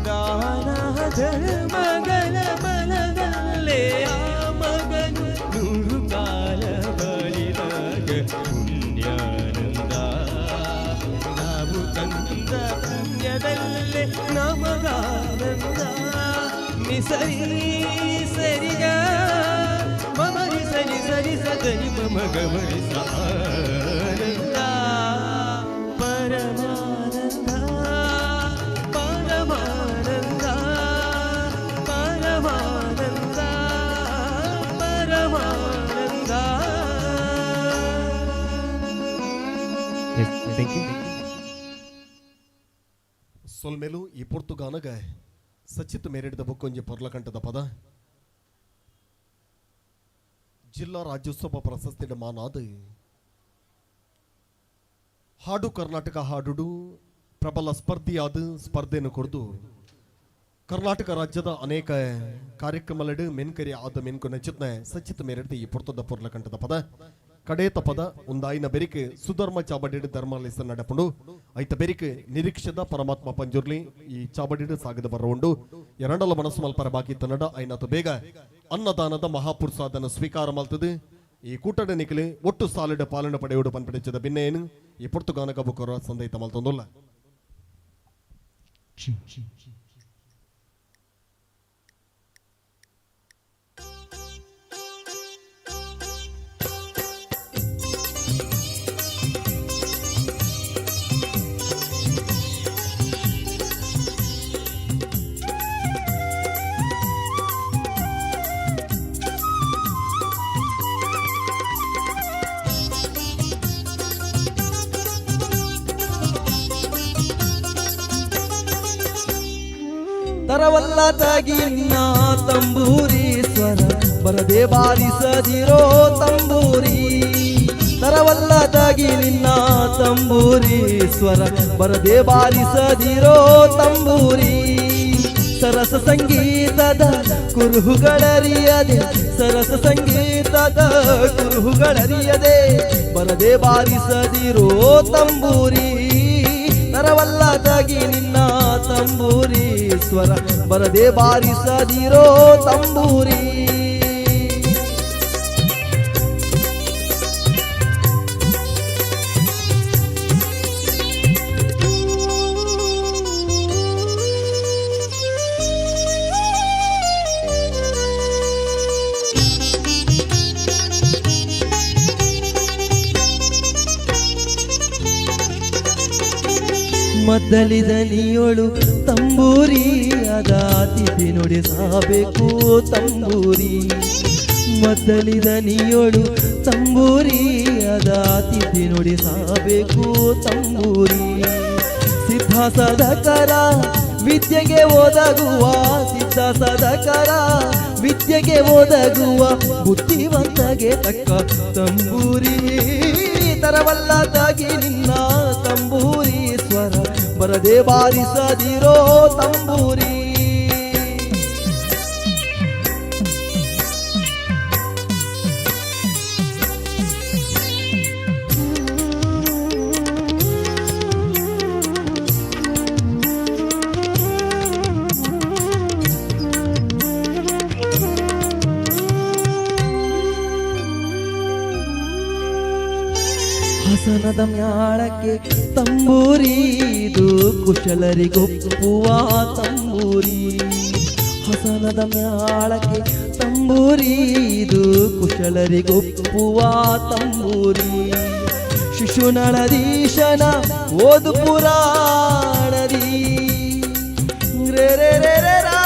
ದಾನ ಧರ್ಮಗಳ ಬಲದಲ್ಲೇ ಆ ಮಗನು ನೂರು ಕಾಲ ಬಾಳಿದಾಗ ಪುಣ್ಯಾನಂದ ನಾವು ತಂದ ಪುಣ್ಯದಲ್ಲೇ ನಮಗಾನಂದ ನಿಸರಿ ಸರಿಗ ಮಮರಿ ಸರಿ ಸರಿ ಸದನಿ ಮಮ ಗಮರಿ ಸಾನಂದ ಪರಮಾನಂದ ಪರಮಾನಂದ ಪರಮಾನಂದ ಪರಮಾನಂದ. Thank you. ಸೊಲ್ಮೆಲು ಈ ಪೊರ್ತುಗಾನಗ ಸಚಿತ್ ಮೇರೆಡ್ದ ಬೊಕ್ಕೊಂಜಿ ಪೊರ್ಲಕಂಠದ ಪದ ಜಿಲ್ಲಾ ರಾಜ್ಯೋತ್ಸವ ಪ್ರಶಸ್ತಿಡ ಮಾನಾದ ಹಾಡು ಕರ್ನಾಟಕ ಹಾಡುಡು ಪ್ರಬಲ ಸ್ಪರ್ಧಿಯಾದ ಸ್ಪರ್ಧೆಯನ್ನು ಕೊಡ್ದು ಕರ್ನಾಟಕ ರಾಜ್ಯದ ಅನೇಕ ಕಾರ್ಯಕ್ರಮಲೆಡು ಮೆನ್ಕರಿ ಆದ ಮೆನ್ಕು ನಚಿತ್ನ ಸಚಿತ್ ಮೇರೆಡ್ದು ಈ ಪೊರ್ತದ ಪೊರ್ಲಕಂಠದ ಪದ ಕಡೇತ ಪದ ಒಂದಾಯಿನ ಬೆರಿಕೆ ಸುಧರ್ಮ ಚಾಬಡಿಡು ಧರ್ಮಲಿಸ ನಡಪುಂಡು ಐತ ಬೆರಿಕೆ ನಿರೀಕ್ಷದ ಪರಮಾತ್ಮ ಪಂಜುರ್ಲಿ ಈ ಚಾಬಡಿಡು ಸಾಗದ ಬರವುಂಡು ಎರಡಲ ಮನಸ್ಸು ಮಲ್ಪರ ಬಾಕಿ ತನ್ನಡ ಐನಾತು ಬೇಗ ಅನ್ನದಾನದ ಮಹಾಪುರುಷಾದನ ಸ್ವೀಕಾರ ಮಲ್ತದು ಈ ಕೂಟದ ನಿಖಲಿ ಒಟ್ಟು ಸಾಲಿಡ ಪಾಲನೆ ಪಡೆಯುಡು ಪನ್ಪಿಡಿಚದ ಬಿನ್ನೇನು ಈ ಪೊರ್ತುಗಾನ ಕಬುಕೊರ ಸಂದೈತ ಮಲ್ತೊಂದುಲ್ಲ. ತರವಲ್ಲ ತಗಿನ್ನ ತಂಬೂರಿ ಸ್ವರ ಬರದೆ ಬಾರಿಸದಿರೋ ತಂಬೂರಿ. ತರವಲ್ಲ ತಗಿ ನಿನ್ನ ತಂಬೂರಿ ಸ್ವರ ಬರದೆ ಬಾರಿಸದಿರೋ ತಂಬೂರಿ. ಸರಸ ಸಂಗೀತದ ಕುರುಹುಗಳರಿಯದೆ, ಸರಸ ಸಂಗೀತದ ಕುರುಹುಗಳರಿಯದೆ ಬರದೆ ಬಾರಿಸದಿರೋ ತಂಬೂರಿ. ತರವಲ್ಲ ತಗಿ ನಿನ್ನ ತಂಬೂರಿ ಸ್ವರ ಬರದೆ ಬಾರಿಸದಿರೋ ತಂಬೂರಿ. ಮದ್ದಲಿದ ನೀಯೊಳು ತಂಬೂರಿ ಅದಾತಿಥಿ ನುಡಿಸಬೇಕು ತಂಬೂರಿ. ಮದ್ದಲಿದ ನೀಯೊಳು ತಂಬೂರಿ ಅದಾತಿಥಿ ನುಡಿಸಬೇಕು ತಂಬೂರಿ. ಸಿದ್ಧ ಸದಕರ ವಿದ್ಯೆಗೆ ಒದಗುವ ಸಿದ್ಧ ಸದಕರ, ವಿದ್ಯೆಗೆ ಒದಗುವ ಬುದ್ಧಿವಂತಗೆ ತಕ್ಕ ತಂಬೂರಿ. ತರವಲ್ಲ ತಾಗಿ ನಿನ್ನ ತಂಬೂರಿ ಸ್ವರ ಬರದೆ ಬಾರಿಸದಿರೋ ತಂಬೂರಿ. ಹಸನದ ಮ್ಯಾಳಕ್ಕೆ ತಂಬೂರಿ, ಇದು ಕುಶಲರಿಗೊಪ್ಪುವ ತಂಬೂರಿ. ಹಸನದ ಮ್ಯಾಳಕ್ಕೆ ತಂಬೂರಿ, ಇದು ಕುಶಲರಿಗೊಪ್ಪುವ ತಂಬೂರಿ. ಶಿಶುನಳದೀಶನ ಓದು ಪುರಾಣದಿ, ರೇ ರೇ ರೇ ರೇ ರಾ.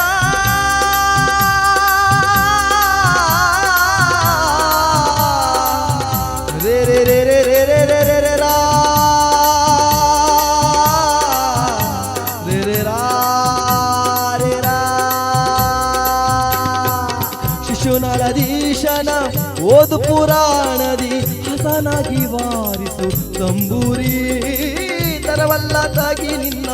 ರೇ ರೇ ರೇ ರೇ ರೇ ರೇ ರೇ ರೇ ರೇ ರಾ. ರೇ ರೇ ರಾ ರೇ ರಾ. ಶಿಶುನಳದೀಶನ ಓದು ಪುರಾಣದಿ ಹಸನಾಗಿ ವಾರಿಸು ತಂಬೂರಿ. ತರವಲ್ಲ ತಾಗಿ ನಿನ್ನ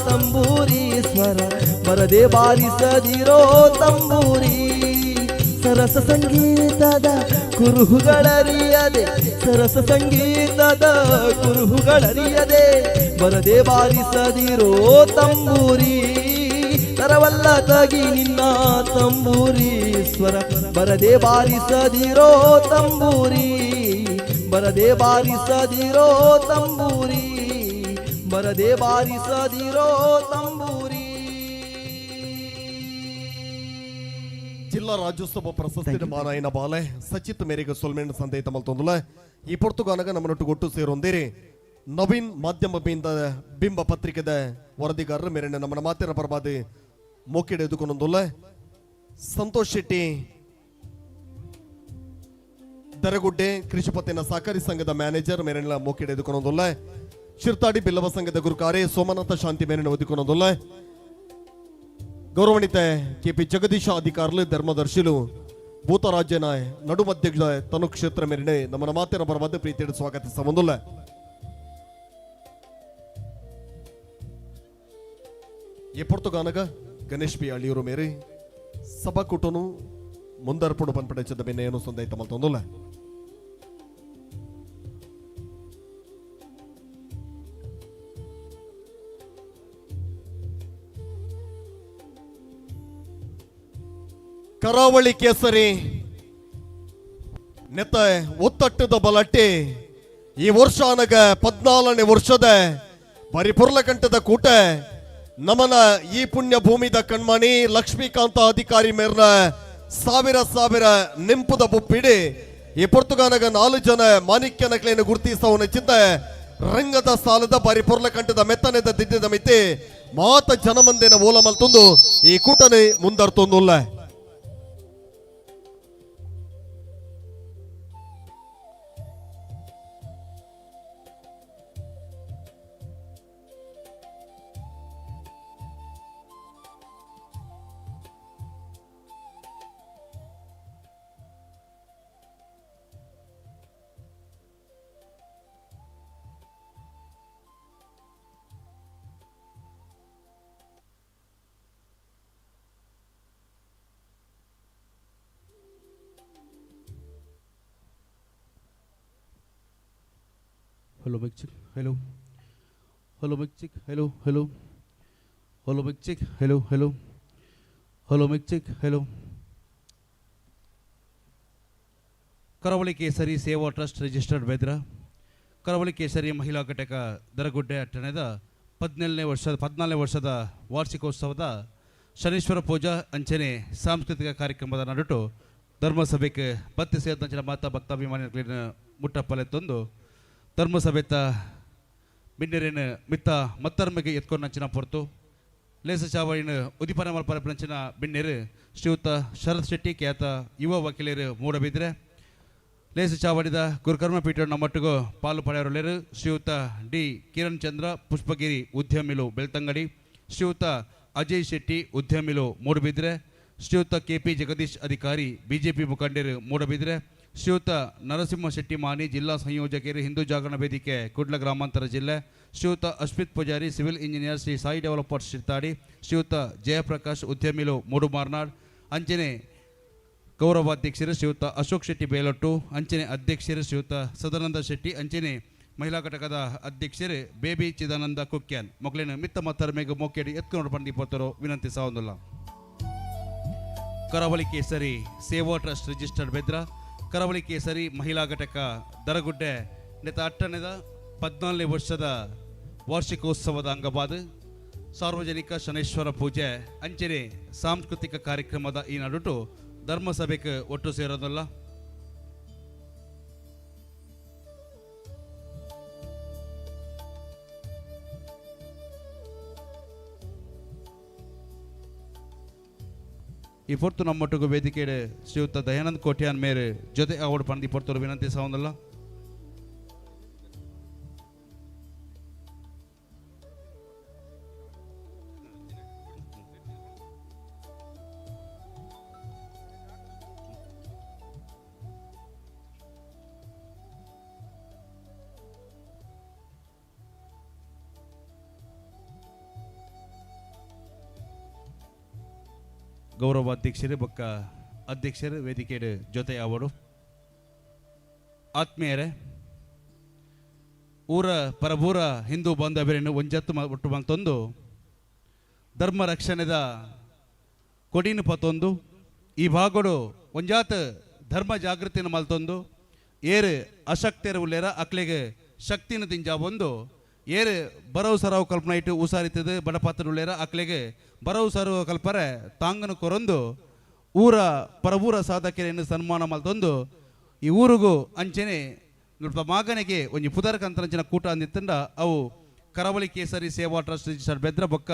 ತಂಬೂರಿ ಸ್ವರ ಬರದೆ ಬಾರಿಸದಿರೋ ತಂಬೂರಿ. ಸರಸ ಸಂಗೀತದ ಕುರುಹುಗಳರಿಯದೆ, ಸರಸ ಸಂಗೀತದ ಕುರುಹುಗಳರಿಯದೆ ಬರದೆ ಬಾರಿಸದಿರೋ ತಂಬೂರಿ. ತರವಲ್ಲ ತಾಗಿ ನಿನ್ನ ತಂಬೂರಿ ಸ್ವರ ಬರದೆ ಬಾರಿಸದಿರೋ ತಂಬೂರಿ, ಬರದೆ ಬಾರಿಸದಿರೋ ತಂಬೂರಿ, ಬರದೆ ಬಾರಿಸದಿರೋ ತಂಬೂರಿ. ಜಿಲ್ಲಾ ರಾಜ್ಯೋತ್ಸವ ಪ್ರಶಸ್ತಿ ಮಾನಾಯನ ಬಾಲೆ ಸಚಿತ್ ಮೇರೆಗೆ ಸೊಲ್ಮೆಣ್ಣ ಸಂದೇಹ ಮಲ್ತೊಂದುಲ. ಈ ಪೊರ್ತುಗಾನಗ ನಮ್ಮನೊಟ್ಟು ಗೊಟ್ಟು ಸೇರೊಂದಿರಿ ನವೀನ್ ಮಾಧ್ಯಮ ಬಿಂಬ ಪತ್ರಿಕೆದ ವರದಿಗಾರರು ಮೇರೆನ ನಮ್ಮನ ಮಾತಿನ ಪರವಾದ ಮೋಕಿಡೆ ಎದುಕೊಂಡೊಂದುಲ್ಲ. ಸಂತೋಷ್ ಶೆಟ್ಟಿ ದರಗುಡ್ಡೆ ಕೃಷಿಪತ್ತಿನ ಸಹಕಾರಿ ಸಂಘದ ಮ್ಯಾನೇಜರ್ ಮೇರೆನ ಮೋಕಿಡೆ ಎದುಕೊಂಡೊಂದುಲ್ಲ. ಶಿರ್ತಾಡಿ ಬಿಲ್ಲವ ಸಂಘದ ಗುರುಕಾರೆ ಸೋಮನಾಥ ಶಾಂತಿ ಮೇರೆನ ಒದ್ದುಕೊಂಡೊಂದುಲ್ಲ. ಗೌರವಾನ್ವಿತ ಕೆಪಿ ಜಗದೀಶ ಅಧಿಕಾರುಲು ಧರ್ಮದರ್ಶಿಲು ಭೂತರಾಜ್ಯನ ನಡುಮಧ್ಯಕ್ಷ ತನು ಕ್ಷೇತ್ರ ಮೇರೆನೆ ನಮ್ಮನ ಮಾತಿನ ಪರವಾದ ಪ್ರೀತಿಯನ್ನು ಸ್ವಾಗತಿಸಬಂದುಲ್ಲ. ಎಪ್ಪೊರ್ತುಗಾನಗ ಗಣೇಶ್ ಪಿ ಅಳ್ಳಿಯೂರು ಮೇರೆ ಸಭಾಕೂಟನು ಮುಂದರ್ಪುಡು ಪನ್ಪಡೆಚದ ಬೆನ್ನೆಯನ್ನು ಸಂದೈತ ಮಲ್ತೊಂದುಲ್ಲ. ಕರಾವಳಿ ಕೇಸರಿ ನೆತ್ತ ಒತ್ತಟ್ಟದ ಬಲಟ್ಟಿ ಈ ವರ್ಷ ಅನಗ 14ನೇ ವರ್ಷದ ಬರಿ ಪುರ್ಲಕಂಠದ ಕೂಟ ನಮನ ಈ ಪುಣ್ಯ ಭೂಮಿದ ಕಣ್ಮಣಿ ಲಕ್ಷ್ಮೀಕಾಂತ ಅಧಿಕಾರಿ ಮೇರ್ನ ಸಾವಿರ ಸಾವಿರ ನಿಂಪುದ ಬುಪ್ಪಿಡಿ ಈ ಪೊರ್ತುಗಾನಗ 4 ಜನ ಮಾಣಿಕ್ಯನಕ್ಲೇನು ಗುರ್ತಿಸವನ ಚಿಂತ ರಂಗದ ಸಾಲದ ಬಾರಿ ಪೊರ್ಲಕಂಠದ ಮೆತ್ತನೆದ ದಿದ್ದಿದ ಮಿತಿ ಮಾತ ಜನಮಂದಿನ ಓಲಮಲ್ತೊಂದು ಈ ಕೂಟನೆ ಮುಂದರ್ತೊಂದುಲ್ಲ. Hello mic check, hello. Hello mic check, hello, hello. Hello mic check, hello, hello. Hello mic check, hello. Karavali Kesari Seva trust registered Bedra Karavali Kesari ಮಹಿಳಾ ಘಟಕ ದರಗುಡ್ಡೆ ಅಟ್ಟಣದ 14ನೇ ವರ್ಷದ ವಾರ್ಷಿಕೋತ್ಸವದ ಶನೀಶ್ವರ ಪೂಜಾ ಅಂಚನೆ ಸಾಂಸ್ಕೃತಿಕ ಕಾರ್ಯಕ್ರಮದ ನಡುಟು ಧರ್ಮಸಭೆಗೆ ಬತ್ತಿ ಸೇರಿದಂಚಿನ ಮಾತಾ ಭಕ್ತಾಭಿಮಾನಿಗಳಿಗೆ ಮುಟ್ಟಪ್ಪಲೆ ತಂದು ಧರ್ಮಸಭೆತ ಬಿನ್ನೆರೇನ ಮಿತ್ತ ಮತ್ತರ್ಮೆಗೆ ಎತ್ಕೊಂಡಂಚಿನ ಪೊರ್ತು ಲೇಸ ಚಾವಳಿನ ಉದಿಪನ ಮಲ್ಪರಪನಂಚಿನ ಬಿನ್ನೆರು ಶ್ರೀಯುತ ಶರತ್ ಶೆಟ್ಟಿ ಖ್ಯಾತ ಯುವ ವಕೀಲರು ಮೂಡಬಿದ್ರೆ ಲೇಸ ಚಾವಡಿದ ಗುರುಕರ್ಮ ಪೀಠ ಮಟ್ಟಿಗೂ ಪಾಲು ಪಡೆಯರುಳ್ಳರು ಶ್ರೀಯುತ ಡಿ ಕಿರಣ್ ಚಂದ್ರ ಪುಷ್ಪಗಿರಿ ಉದ್ಯಮಿಲು ಬೆಳ್ತಂಗಡಿ, ಶ್ರೀಯುತ ಅಜಯ್ ಶೆಟ್ಟಿ ಉದ್ಯಮಿಲು ಮೂಡಬಿದ್ರೆ, ಶ್ರೀಯುತ ಕೆ ಪಿ ಜಗದೀಶ್ ಅಧಿಕಾರಿ ಬಿಜೆಪಿ ಮುಖಂಡರು ಮೂಡಬಿದ್ರೆ, ಶ್ರೀಯುತ ನರಸಿಂಹ ಶೆಟ್ಟಿ ಮಾನಿ ಜಿಲ್ಲಾ ಸಂಯೋಜಕರು ಹಿಂದೂ ಜಾಗರಣ ವೇದಿಕೆ ಕುಡ್ಲ ಗ್ರಾಮಾಂತರ ಜಿಲ್ಲೆ, ಶ್ರೀಯುತ Ashmit Pujari civil engineer Shri Sai developers Shirtadi, ಶ್ರೀಯುತ ಜಯಪ್ರಕಾಶ್ ಉದ್ಯಮಿಲು ಮೂಡುಮಾರ್ನಾಡ್, ಅಂಚನೆ ಗೌರವಾಧ್ಯಕ್ಷರು ಶ್ರೀಯುತ ಅಶೋಕ್ ಶೆಟ್ಟಿ ಬೇಲೊಟ್ಟು, ಅಂಚನೆ ಅಧ್ಯಕ್ಷರು ಶ್ರೀಯುತ ಸದಾನಂದ ಶೆಟ್ಟಿ, ಅಂಚನೆ ಮಹಿಳಾ ಘಟಕದ ಅಧ್ಯಕ್ಷರು ಬೇಬಿ ಚಿದಾನಂದ ಕುಕ್ಯಾನ್ ಮೊಗಲಿನ ಮಿತ್ತ ಮತ್ತರ್ಮೆಗೆ ಮೋಕೇಡಿ ಎತ್ಕೊಂಡು ಬಂದಿ ಪೋತರು ವಿನಂತಿ ಸಾವೊಂದಿಲ್ಲ. ಕರಾವಳಿ ಕೇಸರಿ ಸೇವಾ ಟ್ರಸ್ಟ್ ರಿಜಿಸ್ಟರ್ಡ್ ಬೆದ್ರ, ಕರಾವಳಿ ಕೇಸರಿ ಮಹಿಳಾ ಘಟಕ ದರಗುಡ್ಡೆ ನೆತ ಅಟ್ಟನೆದ 14ನೇ ವರ್ಷದ ವಾರ್ಷಿಕೋತ್ಸವದ ಅಂಗವಾದ ಸಾರ್ವಜನಿಕ ಶನೇಶ್ವರ ಪೂಜೆ ಅಂಚನೆ ಸಾಂಸ್ಕೃತಿಕ ಕಾರ್ಯಕ್ರಮದ ಈ ನಡುಟು ಧರ್ಮಸಭೆಗೆ ಒಟ್ಟು ಸೇರೋದಲ್ಲ. ಈ ಪೊರ್ತು ನಮ್ಮೊಟ್ಟಿಗೂ ವೇದಿಕೆ ಶ್ರೀಯುತ ದಯಾನಂದ್ ಕೋಟ್ಯಾನ್ ಮೇರೆ ಜೊತೆ ಅವಡು ಪಂದಿ ಪೊರ್ತರು ವಿನಂತಿ ಸಾವೊಂದಲ್ಲ. ಗೌರವಾಧ್ಯಕ್ಷರು ಬೊಕ್ಕ ಅಧ್ಯಕ್ಷರು ವೇದಿಕೆಯ ಜೊತೆ ಅವರು ಆತ್ಮೀಯರೇ, ಊರ ಪರಬೂರ ಹಿಂದೂ ಬಾಂಧವ್ಯರನ್ನು ಒಂಜತ್ತು ಒಟ್ಟು ಮಲ್ತೊಂದು ಧರ್ಮ ರಕ್ಷಣೆದ ಕೊಡಿನ ಪತ್ತೊಂದು ಈ ಭಾಗಡು ಒಂಜಾತ ಧರ್ಮ ಜಾಗೃತಿನ ಮಲ್ತೊಂದು ಏರು ಅಶಕ್ತಿಯರ ಉಲ್ಲೇರ ಅಕ್ಲೆಗೆ ಶಕ್ತಿನ ದಿಂಜಾವೊಂದು ಏರು ಬರವು ಸರವು ಕಲ್ಪನೆ ಇಟ್ಟು ಉಸಾರಿತದೆ ಬಡಪಾತ್ರ ಉಳ್ಳೇರ ಅಕ್ಲೆಗೆ ಬರವು ಸರವು ಕಲ್ಪರೆ ತಾಂಗನು ಕೊರೊಂದು ಊರ ಪರಬೂರ ಸಾಧಕರನ್ನು ಸನ್ಮಾನ ಮಲ್ತೊಂದು ಈ ಊರಿಗೂ ಅಂಚನೆ ಮಾಗನಿಗೆ ಒಂಜಿ ಪುದರ್ಕಂತರಂಚಿನ ಕೂಟ ಅಂದಿತ್ತಂಡ ಅವು ಕರಾವಳಿ ಕೇಸರಿ ಸೇವಾ ಟ್ರಸ್ಟ್ ರಿಜಿಸ್ಟರ್ ಬೆದ್ರ ಬೊಕ್ಕ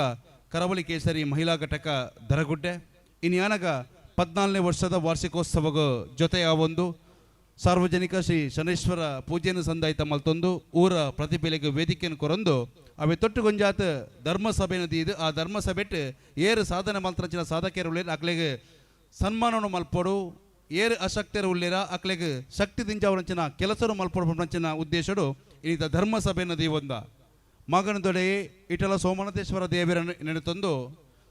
ಕರಾವಳಿ ಕೇಸರಿ ಮಹಿಳಾ ಘಟಕ ದರಗುಡ್ಡೆ ಇನ್ಯಾನಗ 14ನೇ ವರ್ಷದ ವಾರ್ಷಿಕೋತ್ಸವಗ ಜೊತೆ ಆ ಒಂದು ಸಾರ್ವಜನಿಕ ಶ್ರೀ ಶನೇಶ್ವರ ಪೂಜೆಯನ್ನು ಸಂದಾಯಿತ ಮಲ್ತೊಂದು ಊರ ಪ್ರತಿಭೆಲೆಗೆ ವೇದಿಕೆಯನ್ನು ಕೊರೊಂದು ಅವೆ ತೊಟ್ಟುಗೊಂಜಾತ ಧರ್ಮಸಭೆಯನ್ನು ದೀದು ಆ ಧರ್ಮಸಭೆಟ್ ಏರು ಸಾಧನೆ ಮಲ್ತರಂಚಿನ ಸಾಧಕಿಯರು ಉಳ್ಳೇರು ಅಕ್ಲೆಗೆ ಸನ್ಮಾನವನ್ನು ಮಲ್ಪೊಡು ಏರು ಅಶಕ್ತಿಯರು ಉಳ್ಳೇರ ಅಕ್ಲೆಗೆ ಶಕ್ತಿ ದಿಂಜಾವರಂಚಿನ ಕೆಲಸರು ಮಲ್ಪೊಡು ಉದ್ದೇಶಡು ಇನ್ನಿತ ಧರ್ಮಸಭೆಯನ್ನು ದೀವೊಂದ ಮಗನದೊಡೆಯೇ ಇಟಲ ಸೋಮನಾಥೇಶ್ವರ ದೇವರನ್ನು ನೆನೆತೊಂದು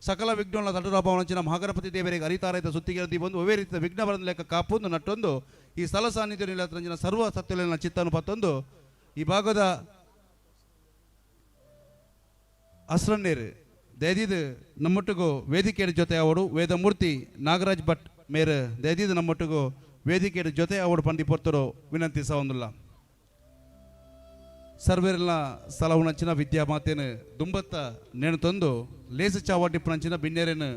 ಸಕಲ ವಿಘ್ನಗಳ ತಟರಾಭವನಂಚಿನ ಮಹಾಗಣಪತಿ ದೇವರಿಗೆ ಅರಿತಾರೈತ ಸುತ್ತಿಗೆ ಬಂದು ಒವೇ ರೀತಿಯ ವಿಘ್ನ ಬರದ ಲೆಕ್ಕ ಕಾಪೊಂದು ನಟ್ಟೊಂದು ಈ ಸ್ಥಳ ಸಾನ್ನಿಧ್ಯ ನಿಲತರಂಜಿನ ಸರ್ವ ಸತ್ಯಲಿನ ಚಿತ್ತನ್ನು ಪತ್ತೊಂದು ಈ ಭಾಗದ ಅಸ್ರಣ್ಣೇರು ದಯದಿದು ನಮ್ಮೊಟ್ಟಿಗೂ ವೇದಿಕೆಯ ಜೊತೆ ಅವರು ವೇದಮೂರ್ತಿ ನಾಗರಾಜ್ ಭಟ್ ಮೇರು ದಯದಿದು ನಮ್ಮೊಟ್ಟಿಗೂ ವೇದಿಕೆಯ ಜೊತೆ ಅವರು ಪಂಡಿ ಪೊರ್ತರು ವಿನಂತಿಸ ಒಂದಿಲ್ಲ. ಸರ್ವೇರೆಲ್ಲ ಸ್ಥಳವನಂಚಿನ ವಿದ್ಯಾಮಾತೇನು ದುಂಬತ್ತ ನೆನತೊಂದು ಲೇಸು ಚಾವಟಿಪ್ಪನಂಚಿನ ಬಿನ್ನೇರೇನು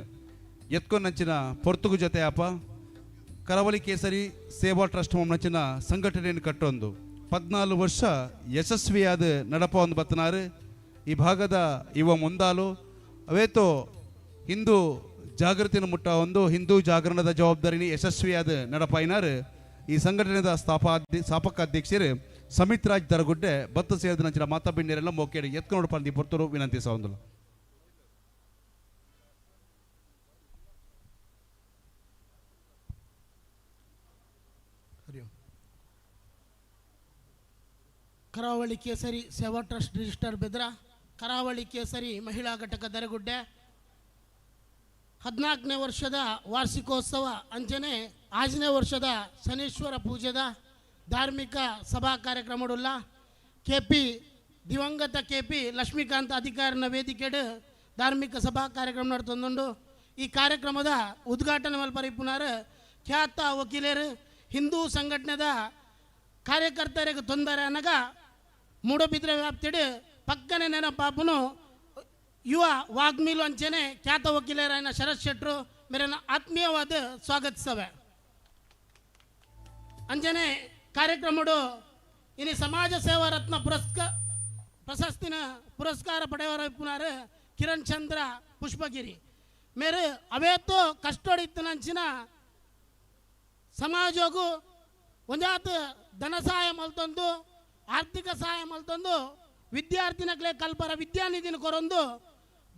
ಎತ್ಕೊಂಡಂಚಿನ ಪೊರ್ತುಗು ಜೊತೆ ಅಪ ಕರಾವಳಿ ಕೇಸರಿ ಸೇವಾ ಟ್ರಸ್ಟ್ ನಂಚಿನ ಸಂಘಟನೆಯನ್ನು ಕಟ್ಟೊಂದು 14 ವರ್ಷ ಯಶಸ್ವಿಯಾದ ನಡಪ ಒಂದು ಬತ್ತನಾರು ಈ ಭಾಗದ ಇವ ಮುಂದಾಲು ಅವೇತೋ ಹಿಂದೂ ಜಾಗೃತಿನ ಮುಟ್ಟ ಒಂದು ಹಿಂದೂ ಜಾಗರಣದ ಜವಾಬ್ದಾರಿನಿ ಯಶಸ್ವಿಯಾದ ನಡಪಾಯಿನಾರು ಈ ಸಂಘಟನೆದ ಸ್ಥಾಪಕ ಅಧ್ಯಕ್ಷರು ಸಮಿತ್ ರಾಜ್ ದರಗುಡ್ಡೆ ಬತ್ತ ಸೇರಿದ ನಂಚಿನ ಮಾತಾ ಬಿಣ್ಣೀರೆಲ್ಲ ಮೋಕೇಡಿ ಎತ್ಕೊಂಡು ಪಂದಿ ಪೊರ್ತರು ವಿನಂತಿಸ. ಕರಾವಳಿ ಕೇಸರಿ ಸೇವಾ ಟ್ರಸ್ಟ್ ರಿಜಿಸ್ಟರ್ ಬೆದ್ರ, ಕರಾವಳಿ ಕೇಸರಿ ಮಹಿಳಾ ಘಟಕ ದರಗುಡ್ಡೆ 14ನೇ ವರ್ಷದ ವಾರ್ಷಿಕೋತ್ಸವ ಅಂಚನೆ 5ನೇ ವರ್ಷದ ಶನೇಶ್ವರ ಪೂಜೆದ ಧಾರ್ಮಿಕ ಸಭಾ ಕಾರ್ಯಕ್ರಮಡುಲ್ಲ ಕೆ ಪಿ ದಿವಂಗತ ಕೆ ಪಿ ಲಕ್ಷ್ಮೀಕಾಂತ ಅಧಿಕಾರಿನ ವೇದಿಕೆಡು ಧಾರ್ಮಿಕ ಸಭಾ ಕಾರ್ಯಕ್ರಮ ನಡೆತೊಂದುಂಡು. ಈ ಕಾರ್ಯಕ್ರಮದ ಉದ್ಘಾಟನೆ ಮಲ್ಪರಿಪುನಾರು ಖ್ಯಾತ ವಕೀಲರು ಹಿಂದೂ ಸಂಘಟನೆದ ಕಾರ್ಯಕರ್ತರಿಗೆ ತೊಂದರೆ ಅನಗ ಮೂಡಬಿದ್ರೆ ವ್ಯಾಪ್ತಿಡು ಪಕ್ಕನೆ ನೆನಪಾಪುನು ಯುವ ವಾಗ್ಮೀಲು ಅಂಚನೆ ಖ್ಯಾತ ವಕೀಲರಾಯನ ಶರತ್ ಶೆಟ್ರು ಮೇರನ್ನ ಆತ್ಮೀಯವಾದ ಸ್ವಾಗತಿಸವೆ. ಅಂಚನೆ ಕಾರ್ಯಕ್ರಮಡು ಇನಿ ಸಮಾಜ ಸೇವಾ ರತ್ನ ಪ್ರಶಸ್ತಿನ ಪುರಸ್ಕಾರ ಪಡೆಯವರ ಪುನಾರು ಕಿರಣ್ ಚಂದ್ರ ಪುಷ್ಪಗಿರಿ ಮೇರು ಅವೇತು ಕಷ್ಟೊಡಿತ್ತನಂಚಿನ ಸಮಾಜಗೂ ಒಂಜಾತ ಧನ ಸಹಾಯ ಮಲ್ತೊಂದು ಆರ್ಥಿಕ ಸಹಾಯ ಮಲ್ತೊಂದು ವಿದ್ಯಾರ್ಥಿನಕ್ಲೆ ಕಲ್ಪರ ವಿದ್ಯಾನಿಧಿನ ಕೊರೊಂದು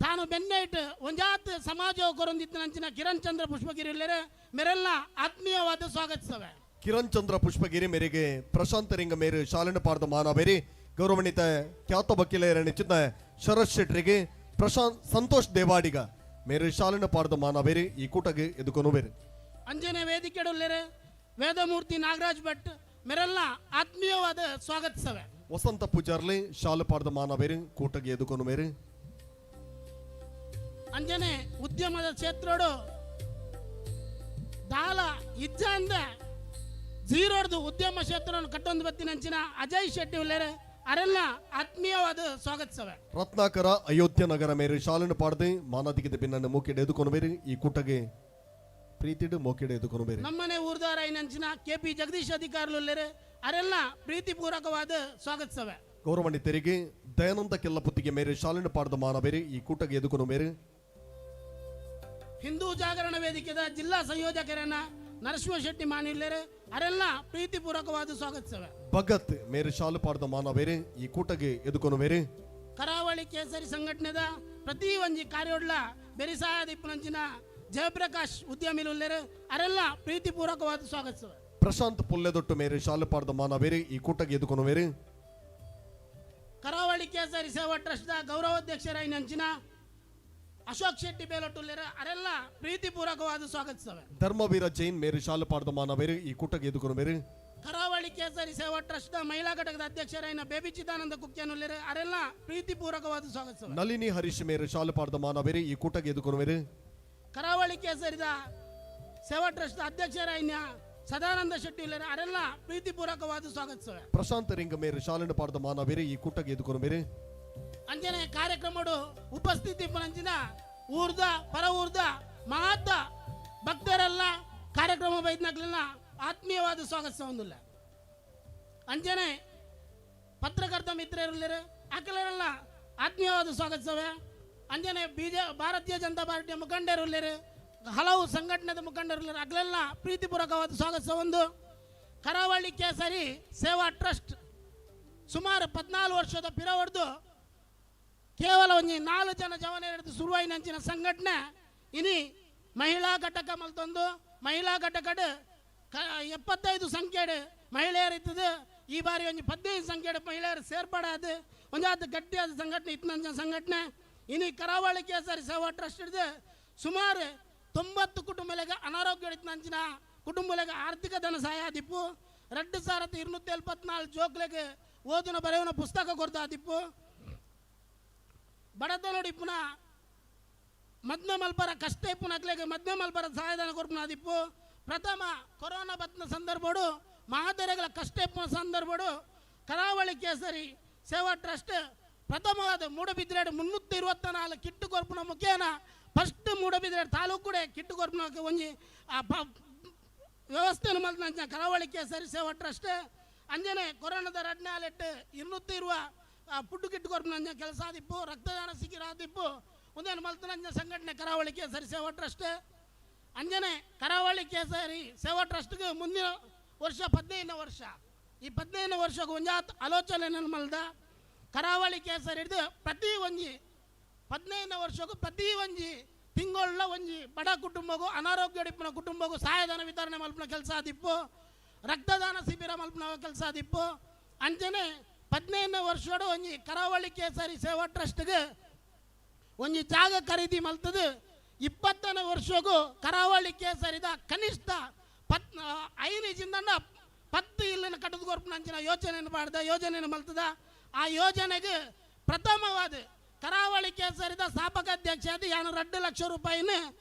ತಾನು ಬೆನ್ನೈಟ್ ಒಂಜಾತ್ ಸಮಾಜ ಕೊರೊಂದಿತ್ತಿನಂಚಿನ ಕಿರಣ್ ಚಂದ್ರ ಪುಷ್ಪಗಿರಿ ಉಲ್ಲೇರು ಮೆರೆಲ್ಲ ಆತ್ಮೀಯವಾದ ಸ್ವಾಗತಿಸವೆ. ಕಿರಣ್ ಚಂದ್ರ ಪುಷ್ಪಗಿರಿ ಮೇರೆಗೆ ಪ್ರಶಾಂತ್ ರಿಂಗ ಮೇರು ಶಾಲಿನ ಪಾರ್ದ ಮಾನವೇರಿ ಗೌರವಣಿತ ಖ್ಯಾತ ವಕೀಲರ ನೆಚ್ಚಿನ ಶರತ್ ಶೆಟ್ರಿಗೆ ಪ್ರಶಾಂತ್ ಸಂತೋಷ್ ದೇವಾಡಿಗ ಮೇರು ಶಾಲಿನ ಪಾರ್ದ ಮಾನವೇರಿ ಈ ಕೂಟಗೆ ಎದುಕೊನುವೇರು. ಅಂಜನೆ ವೇದಿಕೆಡುಲ್ಲೇರು ವೇದಮೂರ್ತಿ ನಾಗರಾಜ್ ಭಟ್ ಮೆರೆಲ್ಲ ಆತ್ಮೀಯವಾದ ಸ್ವಾಗತಿಸವೆ. ವಸಂತ ಪೂಜಾರ್ಲಿ ಶಾಲು ಪಾರ್ದ ಮಾನವೇರು ಕೂಟಗೆ ಎದುಕೊನುವೇರು. ಅಂಜನೆ ಉದ್ಯಮದ ಕ್ಷೇತ್ರೋಡು ದಾಲ ಇಜ್ಜಾಂದ ಜೀರೋಡ್ದು ಉದ್ಯಮ ಕ್ಷೇತ್ರವನ್ನು ಕಟ್ಟೊಂದು ಬತ್ತಿನಂಚಿನ ಅಜಯ್ ಶೆಟ್ಟಿ ಉಲ್ಲೇರು ಅರೆಲ್ಲ ಆತ್ಮೀಯವಾದ ಸ್ವಾಗತಿಸವೆ. ರತ್ನಾಕರ ಅಯೋಧ್ಯ ನಗರ ಮೇರು ಶಾಲಿನ ಪಾಡ್ದು ಮಾನದಿಗಿದ ಬಿನ್ನನ್ನು ಮೂಕಿಡೆ ಎದುಕೊನುವೇರು ಈ ಕೂಟಗೆ ಪ್ರೀತಿಡು ಮೋಕಿಡೆ ಎದುಕೊನುವೇರು. ನಮ್ಮನೆ ಊರ್ದಾರ ಐನಂಚಿನ ಕೆ ಪಿ ಜಗದೀಶ್ ಅಧಿಕಾರಿಲು ಉಲ್ಲೇರು ಅರೆಲ್ಲ ಪ್ರೀತಿಪೂರ್ವಕವಾದ ಸ್ವಾಗತಿಸವೆ. ಗೌರವಣಿತರಿಗೆ ದಯಾನಂದ ಕೆಲ್ಲಪುತ್ತಿಗೆ ಮೇರು ಶಾಲಿನ ಪಾಡ್ದ ಮಾನವೇರು ಈ ಕೂಟಗೆ ಎದುಕೊನುವೇರು. ಹಿಂದೂ ಜಾಗರಣ ವೇದಿಕೆದ ಜಿಲ್ಲಾ ಸಂಯೋಜಕರನ್ನ ನರಸಿಂಹ ಶೆಟ್ಟಿ ಮಾನಿಲ್ಲೇರು ಅರೆಲ್ಲ ಪ್ರೀತಿಪೂರ್ವಕವಾದ ಸ್ವಾಗತಿಸವೆ. ಭಗತ್ ಮೇರು ಶಾಲು ಪಾಡ್ದ ಮಾನವೇರು ಈ ಕೂಟಗೆ ಎದುಕೊನುವೇರು. ಕರಾವಳಿ ಕೇಸರಿ ಸಂಘಟನೆದ ಪ್ರತಿ ಒಂಜಿ ಕಾರ್ಯೋಡ್ಲ ಬೆರಿಸಾಯದ ಇಪ್ಪುನಂಚಿನ ಜಯಪ್ರಕಾಶ್ ಉದ್ಯಮಿಲುಲ್ಲೇರು ಅರೆಲ್ಲ ಪ್ರೀತಿಪೂರ್ವಕವಾದ ಸ್ವಾಗತಿಸವೆ. ಪ್ರಶಾಂತ್ ಪುಲ್ಲೆದೊಟ್ಟು ಮೇರು ಶಾಲು ಪಾಡ್ದ ಮಾನವೇರು ಈ ಕೂಟಗೆ ಎದುಕೊನುವೇರು. ಕರಾವಳಿ ಕೇಸರಿ ಸೇವಾ ಟ್ರಸ್ಟ್ದ ಗೌರವಾಧ್ಯಕ್ಷರಾಯಿನಂಚಿನ ಅಶೋಕ್ ಶೆಟ್ಟಿ ಬೇಲೊಟ್ಟುಲ್ಲೇರು ಅರೆಲ್ಲ ಪ್ರೀತಿಪೂರ್ವಕವಾದ ಸ್ವಾಗತಿಸವೆ. ಧರ್ಮವೀರ ಜೈನ್ ಮೇರು ಶಾಲು ಪಾಡ್ದ ಮಾನವೇರು ಈ ಕೂಟಗೆ ಎದುಕೊನುವೇರು. ಕರಾವಳಿ ಕೇಸರಿ ಸೇವಾ ಟ್ರಸ್ಟ್ದ ಮಹಿಳಾ ಘಟಕದ ಅಧ್ಯಕ್ಷರಾಯಿನ ಬೇಬಿ ಚಿದಾನಂದ ಕುಕ್ಕೆನುಲ್ಲೇರು ಅರೆಲ್ಲ ಪ್ರೀತಿಪೂರ್ವಕವಾದ ಸ್ವಾಗತಿಸವೆ. ನಳಿನಿ ಹರೀಶ್ ಮೇರು ಶಾಲು ಪಾಡ್ದ ಮಾನವೇರು ಈ ಕೂಟಗೆ ಎದುಕೊನುವೇರು. ಕರಾವಳಿ ಕೇಸರಿದ ಸೇವಾ ಟ್ರಸ್ಟ್ದ ಅಧ್ಯಕ್ಷರಾಯಿನ ಸದಾನಂದ ಶೆಟ್ಟಿ ಉಲ್ಲೇರು ಅರೆಲ್ಲ ಪ್ರೀತಿಪೂರ್ವಕವಾದ ಸ್ವಾಗತಿಸವೆ. ಪ್ರಶಾಂತ್ ರಿಂಗ ಮೇರು ಶಾಲಿನ ಪಾಡ್ದ ಮಾನವೇರು ಈ ಕೂಟಗೆ ಎದುಕೊನುವೇರು. ಅಂಜನೆ ಕಾರ್ಯಕ್ರಮಡು ಉಪಸ್ಥಿತಿ ಪುನಂಚಿನ ಊರ್ದ ಪರ ಊರ್ದ ಮಹಾತ್ತ ಭಕ್ತರೆಲ್ಲ ಕಾರ್ಯಕ್ರಮ ಬೈದ್ನಕ್ಲೆಲ್ಲ ಆತ್ಮೀಯವಾದ ಸ್ವಾಗತಿಸ ಹೊಂದಿಲ್ಲ. ಅಂಜನೆ ಪತ್ರಕರ್ತ ಮಿತ್ರರುಲ್ಲೇರು ಅಕಲರೆಲ್ಲ ಆತ್ಮೀಯವಾದ ಸ್ವಾಗತಿಸವೆ. ಅಂಜನೆ ಭಾರತೀಯ ಜನತಾ ಪಾರ್ಟಿಯ ಮುಖಂಡರುಲ್ಲೇರು ಹಲವು ಸಂಘಟನೆದ ಮುಖಂಡರುಲ್ಲೇರು ಅಗಲೆಲ್ಲ ಪ್ರೀತಿಪೂರ್ವಕವಾದ ಸ್ವಾಗತಿಸ ಒಂದು. ಕರಾವಳಿ ಕೇಸರಿ ಸೇವಾ ಟ್ರಸ್ಟ್ ಸುಮಾರು 14 ವರ್ಷದ ಪಿರವಡ್ದು ಕೇವಲ ಒಂಜಿ 4 ಜನ ಜವನರು ಶುರುವಾಯಿನಂಚಿನ ಸಂಘಟನೆ ಇನಿ ಮಹಿಳಾ ಘಟಕ ಮಲ್ತೊಂದು ಮಹಿಳಾ ಘಟಕಡ್ 75 ಸಂಖ್ಯೆಡ್ ಮಹಿಳೆಯರು ಇತ್ತದು. ಈ ಬಾರಿ ಒಂಜಿ 15 ಸಂಖ್ಯೆಡ್ ಮಹಿಳೆಯರು ಸೇರ್ಪಡಾದ ಒಂಜಾತ್ ಗಟ್ಟಿಯಾದ ಸಂಘಟನೆ ಇತ್ತಿನಂಚಿನ ಸಂಘಟನೆ ಇನಿ ಕರಾವಳಿ ಕೇಸರಿ ಸೇವಾ ಟ್ರಸ್ಟ್ ಹಿಡಿದು ಸುಮಾರು 90 ಕುಟುಂಬಲೆಗೆ ಅನಾರೋಗ್ಯ ಇತ್ತಿನಂಚಿನ ಕುಟುಂಬಲೆಗೆ ಆರ್ಥಿಕ ಧನ ಸಹಾಯ ದಿಪ್ಪು 2274 ಜೋಕ್ಲೆಗೆ ಓದುನ ಬರೆಯುವ ಪುಸ್ತಕ ಕೊಡ್ತಾ ದಿಪ್ಪು ಬಡತನೋಡಿ ಪುನಃ ಮದ್ಮೆ ಮಲ್ಪರ ಕಷ್ಟ ಇಪ್ಪುನಕ್ಲೆಗೆ ಮದ್ಮೆ ಮಲ್ಪರ ಸಹಾಯಧನ ಕೊರ್ಪುನ ದಿಪ್ಪು ಪ್ರಥಮ ಕೊರೋನಾ ಬತ್ನ ಸಂದರ್ಭಡು ಮಹಾದರೆಗಳ ಕಷ್ಟ ಇಪ್ಪುನ ಸಂದರ್ಭಡು ಕರಾವಳಿ ಕೇಸರಿ ಸೇವಾ ಟ್ರಸ್ಟ್ ಪ್ರಥಮವಾದ ಮೂಡಬಿದ್ರೆಡ್ 324 ಕಿಟ್ಟು ಕೊರ್ಪುನ ಮುಖೇನ ಫಸ್ಟ್ ಮೂಡಬಿದ್ರೆಡ್ ತಾಲೂಕು ಕೂಡ ಕಿಟ್ಟು ಕೊರ್ಪುನ ಒಂಜಿ ವ್ಯವಸ್ಥೆಯನ್ನು ಮಲ್ತಂಚಿನ ಕರಾವಳಿ ಕೇಸರಿ ಸೇವಾ ಟ್ರಸ್ಟ್ ಅಂಜನೆ ಕೊರೋನಾದ ರಡ್ನೆ ಅಲೆಟ್ಟು 220 ಪುಡ್ಡು ಕಿಟ್ಟು ಕೊರ್ಪುನ ಕೆಲಸ ಆದಿಪ್ಪು ರಕ್ತದಾನ ಶಿಬಿರ ಆದಿಪ್ಪು ಒಂದೇನು ಮಲ್ತನಂಜ ಸಂಘಟನೆ ಕರಾವಳಿ ಕೇಸರಿ ಸೇವಾ ಟ್ರಸ್ಟ್ ಅಂಜನೆ ಕರಾವಳಿ ಕೇಸರಿ ಸೇವಾ ಟ್ರಸ್ಟ್ಗೆ ಮುಂದಿನ ವರ್ಷ 15ನೇ ವರ್ಷ ಈ 15ನೇ ವರ್ಷಕ್ಕೆ ಒಂಜಾತ್ ಆಲೋಚನೆ ಮಲ್ದ ಕರಾವಳಿ ಕೇಸರಿ ಹಿಡಿದು ಪ್ರತಿ ಒಂಜಿ 15ನೇ ವರ್ಷಕ್ಕೂ ಪ್ರತಿ ಒಂಜಿ ತಿಂಗಳ ಒಂಜಿ ಬಡ ಕುಟುಂಬಗೂ ಅನಾರೋಗ್ಯ ಇಪ್ಪುನ ಕುಟುಂಬಗೂ ಸಹಾಯಧನ ವಿತರಣೆ ಮಲ್ಪುನ ಕೆಲಸ ಆದಿಪ್ಪು ರಕ್ತದಾನ ಶಿಬಿರ ಮಲ್ಪುನ ಕೆಲಸ ಆದಿಪ್ಪು ಅಂಜನೆ 15ನೇ ವರ್ಷೋಡು ಒಂಜಿ ಕರಾವಳಿ ಕೇಸರಿ ಸೇವಾ ಟ್ರಸ್ಟ್ಗೆ ಒಂಜಿ ಜಾಗ ಖರೀದಿ ಮಲ್ತದು 20ನೇ ವರ್ಷಕ್ಕೂ ಕರಾವಳಿ ಕೇಸರಿದ ಕನಿಷ್ಠ 5 10 ಇಲ್ಲಿನ ಕಟ್ಟದ ಕೊರ್ಪುನಂಚಿನ ಯೋಜನೆಯನ್ನು ಮಾಡ್ದ ಯೋಜನೆಯನ್ನು ಮಲ್ತದ ಆ ಯೋಜನೆಗೆ ಪ್ರಥಮವಾದ ಕರಾವಳಿ ಕೇಸರಿದ ಸ್ಥಾಪಕ ಅಧ್ಯಕ್ಷ ಅದು ಯಾನು 2 ಲಕ್ಷ ರೂಪಾಯಿನ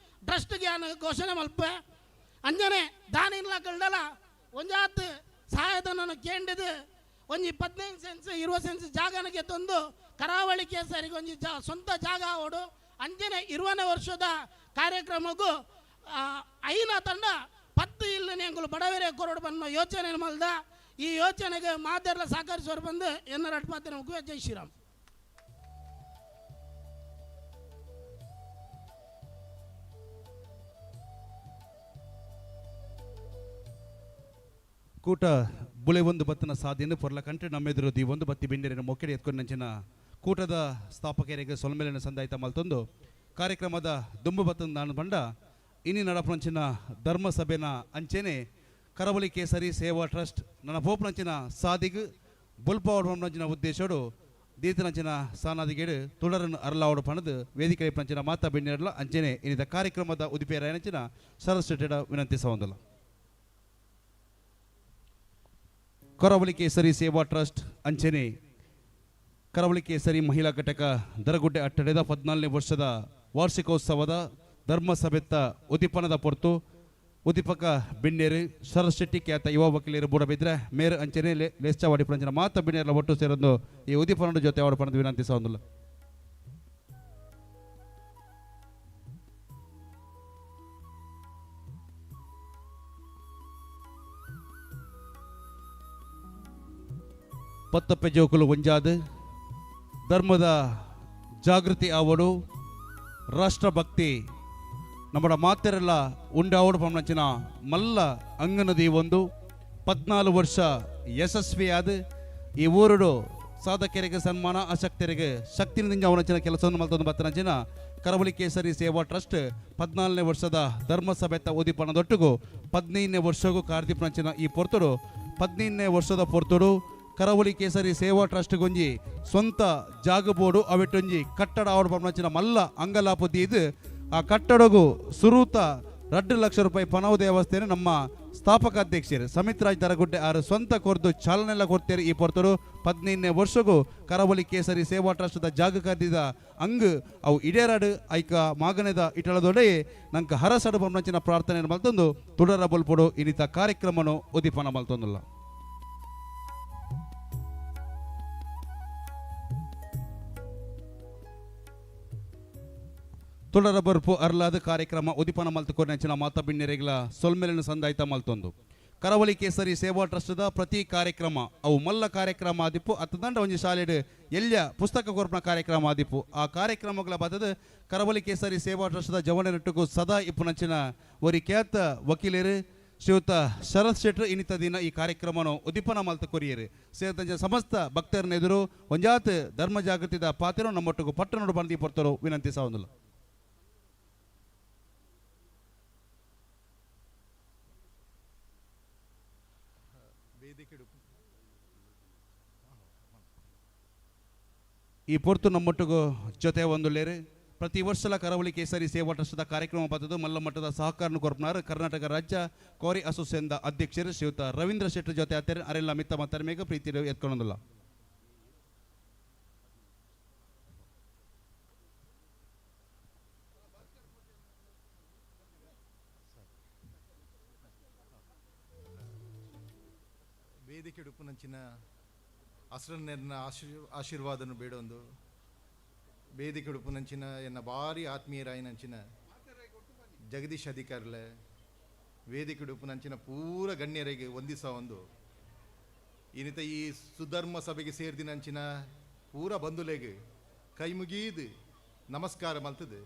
ಟ್ರಸ್ಟ್ಗೆ ಯಾನು ಘೋಷಣೆ ಮಲ್ಪ ಅಂಜನೆ ದಾನಿಲ್ಲ ಕಳ್ದಲ್ಲ ಒಂಜಾತ್ ಸಹಾಯಧನನ್ನು ಕೇಂಡಿದು ಒಂಜಿ 15 ಸೆನ್ಸ್ 20 ಸೆನ್ಸ್ ಜಾಗನಿಗೆ ತಂದು ಕರಾವಳಿ ಕೇಸರಿಗೆ ಒಂಜಿ ಸ್ವಂತ ಜಾಗ ಓಡು ಅಂಜನೆ 20ನೇ ವರ್ಷದ ಕಾರ್ಯಕ್ರಮಕ್ಕೂ ಐನ ತಂಡ 10 ಇಲ್ಲನೆ ಅಂಕುಲು ಬಡವರೇ ಕೊರೋಡು ಬಂದ ಯೋಚನೆ ಮಲ್ದ ಈ ಯೋಚನೆಗೆ ಮಾತೆಲ್ಲ ಸಹಕರಿಸೋರು ಬಂದು ಎನ್ನ ರಟ್ಪಾತಿನ ಮುಖ. ಜೈ ಶ್ರೀರಾಮ್. ಕೂಟ ಬುಳೆ ಒಂದು ಬತ್ತನ ಸಾಧಿಯನ್ನು ಪೊರ್ಲ ಕಂಟೆ ನಮ್ಮೆದುರು the ಒಂದು ಬತ್ತಿ ಬೆಂಡಿರಿನ ಮೊಕ್ಕೆಡೆ ಎತ್ಕೊಂಡು ನಂಚಿನ ಕೂಟದ ಸ್ಥಾಪಕರಿಗೆ ಸೊಲ್ಮೆಲಿನ ಸಂದಾಯಿತ ಮಲ್ತೊಂದು ಕಾರ್ಯಕ್ರಮದ ದುಂಬು ಬತ್ತಂದು ನಾನು ಬಂಡ ಇನಿ ನಡಪುನಂಚಿನ ಧರ್ಮಸಭೆನ ಅಂಚೆನೆ ಕರಾವಳಿ ಕೇಸರಿ ಸೇವಾ ಟ್ರಸ್ಟ್ ನನ್ನ ಪೋಪುನಂಚಿನ ಸಾದಿಗ್ ಬೊಲ್ಪಾವಡ ಉದ್ದೇಶೋಡು ದೀತನಂಚಿನ ಸಾನಾದಿಗೇಡು ತುಡರನ್ನು ಅರಲಾವಡು ಪಣದು ವೇದಿಕೆ ಪಂಚಿನ ಮಾತಾ ಬೆಣ್ಣಿರಲ ಅಂಚೆನೆ ಇನ್ನಿದ ಕಾರ್ಯಕ್ರಮದ ಉದಿಪೇರಾಯನಂಚಿನ ಶರತ್ ಶೆಟ್ಟಿಡ ವಿನಂತಿಸವಂದಲ್ಲ. ಕರಾವಳಿ ಕೇಸರಿ ಸೇವಾ ಟ್ರಸ್ಟ್ ಅಂಚೆನೆ ಕರಾವಳಿ ಕೇಸರಿ ಮಹಿಳಾ ಘಟಕ ದರಗುಡ್ಡೆ ಅಟ್ಟಡೆದ 14ನೇ ವರ್ಷದ ವಾರ್ಷಿಕೋತ್ಸವದ ಧರ್ಮಸಭೆತ್ತ ಉದ್ದೀಪನದ ಪೊರ್ತು ಉದ್ದೀಪಕ ಬಿಣ್ಣೇರು ಶರತ್ ಶೆಟ್ಟಿ ಖ್ಯಾತ ಯುವ ವಕೀಲರು ಬೂಡಬಿದ್ರೆ ಮೇರು ಅಂಚನೆ ಲೇಸ್ಚಾವಾಡಿ ಪಂಚಿನ ಮಾತ ಬಿಣ್ಣೇರ್ಲ ಒಟ್ಟು ಸೇರೊಂದು ಈ ಉದ್ದೀಪನದ ಜೊತೆ ಅವಡ ಪಣದ ವಿನಂತಿಸೊಂದಿಲ್ಲ. ಪತ್ತಪ್ಪೆ ಜೋಕುಲು ಒಂಜಾದು ಧರ್ಮದ ಜಾಗೃತಿ ಆವಡು ರಾಷ್ಟ್ರಭಕ್ತಿ ನಮ್ಮಡ ಮಾತೆರೆಲ್ಲ ಉಂಡಾವಡು ಪಂಚಿನ ಮಲ್ಲ ಅಂಗನದಿ ಒಂದು 14 ವರ್ಷ ಯಶಸ್ವಿಯಾದ ಈ ಊರುಡು ಸಾಧಕರಿಗೆ ಸನ್ಮಾನ ಅಶಕ್ತರಿಗೆ ಶಕ್ತಿನಿಂದ ಅವನಂಚಿನ ಕೆಲಸವನ್ನು ಮಲ್ತೊಂದು ಬತ್ತನಂಚಿನ ಕರಾವಳಿ ಕೇಸರಿ ಸೇವಾ ಟ್ರಸ್ಟ್ 14ನೇ ವರ್ಷದ ಧರ್ಮಸಭೆತ ಉದ್ದೀಪನದೊಟ್ಟಿಗೂ 15ನೇ ವರ್ಷಗೂ ಕಾರ್ದೀಪನಂಚಿನ ಈ ಪೊರ್ತುಡು 15ನೇ ವರ್ಷದ ಪೊರ್ತುಡು ಕರಾವಳಿ ಕೇಸರಿ ಸೇವಾ ಟ್ರಸ್ಟ್ ಗೊಂಜಿ ಸ್ವಂತ ಜಾಗ ಬೋರ್ಡು ಅವೆಟ್ಟೊಂಜಿ ಕಟ್ಟಡ ಅವಡ ಪಂಚಿನ ಮಲ್ಲ ಅಂಗಲಾಪು ದೀದು ಆ ಕಟ್ಟಡಗು ಸುರೂತ 2 ಲಕ್ಷ ರೂಪಾಯಿ ಪಣವು ದೇವಸ್ಥಾನ ನಮ್ಮ ಸ್ಥಾಪಕ ಅಧ್ಯಕ್ಷರು ಸಮಿತ್ ರಾಜ್ ದರಗುಡ್ಡೆ ಆರು ಸ್ವಂತ ಕೊರ್ದು ಚಾಲನೆಲ್ಲ ಕೊಡ್ತೇವೆ. ಈ ಪೊರ್ತರು 15ನೇ ವರ್ಷಗೂ ಕರಾವಳಿ ಕೇಸರಿ ಸೇವಾ ಟ್ರಸ್ಟ್ದ ಜಾಗ ಕದ್ದಿದ ಅಂಗ್ ಅವು ಇಡೇರಾಡು ಐಕ ಮಾಗನೆದ ಇಟಳದೊಡೆ ನಂಗೆ ಹರಸಡು ಬಂಚಿನ ಪ್ರಾರ್ಥನೆ ಮಲ್ತೊಂದು ತುಡರ ಬೊಲ್ಪೊಡು ಇನ್ನಿತ ಕಾರ್ಯಕ್ರಮನು ಉದ್ದೀಪನ ಮಲ್ತೊಂದುಲ್ಲ. ತುಡರ ಬರ್ಪು ಅರ್ಲಾದ ಕಾರ್ಯಕ್ರಮ ಉದ್ದೀಪನ ಮಲ್ತುಕೊರ್ನಂಚಿನ ಮಾತಾ ಬಿಣ್ಣೆರೆಗಳ ಸೊಲ್ಮೆಲಿನ ಸಂದಾಯ್ತ ಮಲ್ತೊಂದು ಕರಾವಳಿ ಕೇಸರಿ ಸೇವಾ ಟ್ರಸ್ಟ್ದ ಪ್ರತಿ ಕಾರ್ಯಕ್ರಮ ಅವು ಮಲ್ಲ ಕಾರ್ಯಕ್ರಮ ಆದಿಪ್ಪು ಅತ್ತದಂಡ ಒಂಜಿ ಶಾಲೆಡ್ ಎಲ್ಯ ಪುಸ್ತಕ ಕೊರ್ಪನ ಕಾರ್ಯಕ್ರಮ ಆದಿಪ್ಪು ಆ ಕಾರ್ಯಕ್ರಮಗಳ ಬದದು ಕರಾವಳಿ ಕೇಸರಿ ಸೇವಾ ಟ್ರಸ್ಟ್ದ ಜವನನಟ್ಟುಕು ಸದಾ ಇಪ್ಪುನಂಚಿನ ಒರಿ ಖ್ಯಾತ ವಕೀಲರು ಶ್ರೀಯುತ ಶರತ್ ಶೆಟ್ರು ಇನ್ನಿತ ದಿನ ಈ ಕಾರ್ಯಕ್ರಮನು ಉದ್ದೀಪನ ಮಲ್ತ ಕೊರಿಯರು ಸೇರಿದಂತೆ ಸಮಸ್ತ ಭಕ್ತರನ್ನೆದುರು ಒಂಜಾತ್ ಧರ್ಮ ಜಾಗೃತಿದ ಪಾತ್ರ ನಮ್ಮೊಟ್ಟಿಗೂ ಪಟ್ಟಣೋಡು ಬಂದಿ ಪೊರ್ತರು ವಿನಂತಿಸವಂದಿಲ್ಲ. ಈ ಪೊರ್ತು ನಮ್ಮೊಟ್ಟಿಗೂ ಜೊತೆ ಒಂದು ಲೇರು ಪ್ರತಿ ವರ್ಷಲ ಕರಾವಳಿ ಕೇಸರಿ ಸೇವಾ ಟ್ರಸ್ಟ್ದ ಕಾರ್ಯಕ್ರಮ ಬರ್ತದೆ ಮಲ್ಲ ಮಟ್ಟದ ಸಹಕಾರನ ಕೊರ್ಪನಾರು ಕರ್ನಾಟಕ ರಾಜ್ಯ ಕೋರಿ ಅಸೋಸಿಯೇಷನ್ದ ಅಧ್ಯಕ್ಷರು ಶ್ರೀಯುತ ರವೀಂದ್ರ ಶೆಟ್ಟರ್ ಜೊತೆ ಆತಾರೆ ಅರೆಲ್ಲ ಮಿತ್ತ ಮಾತಾರ ಪ್ರೀತಿ ಎತ್ಕೊಳ್ಳೋದಿಲ್ಲ. ವೇದಿಕೆ ಉಡುಪುನಂಚಿನ ಅಸ್ರನ್ನೆರ್ನ ಆಶೀರ್ವಾದನು ಬೇಡೊಂದು ವೇದಿಕೆ ಉಡುಪುನಂಚಿನ ಎನ್ನ ಭಾರಿ ಆತ್ಮೀಯರಾಯಿನಂಚಿನ ಜಗದೀಶ್ ಅಧಿಕಾರಿಲೆ ವೇದಿಕೆ ಉಡುಪುನಂಚಿನ ಪೂರ ಗಣ್ಯರಿಗೆ ವಂದಿಸ ಒಂದು ಇನ್ನಿತ ಈ ಸುಧರ್ಮ ಸಭೆಗೆ ಸೇರಿದಿನಂಚಿನ ಪೂರ ಬಂಧುಲೆಗೆ ಕೈ ಮುಗೀದು ನಮಸ್ಕಾರ ಮಲ್ತದೆ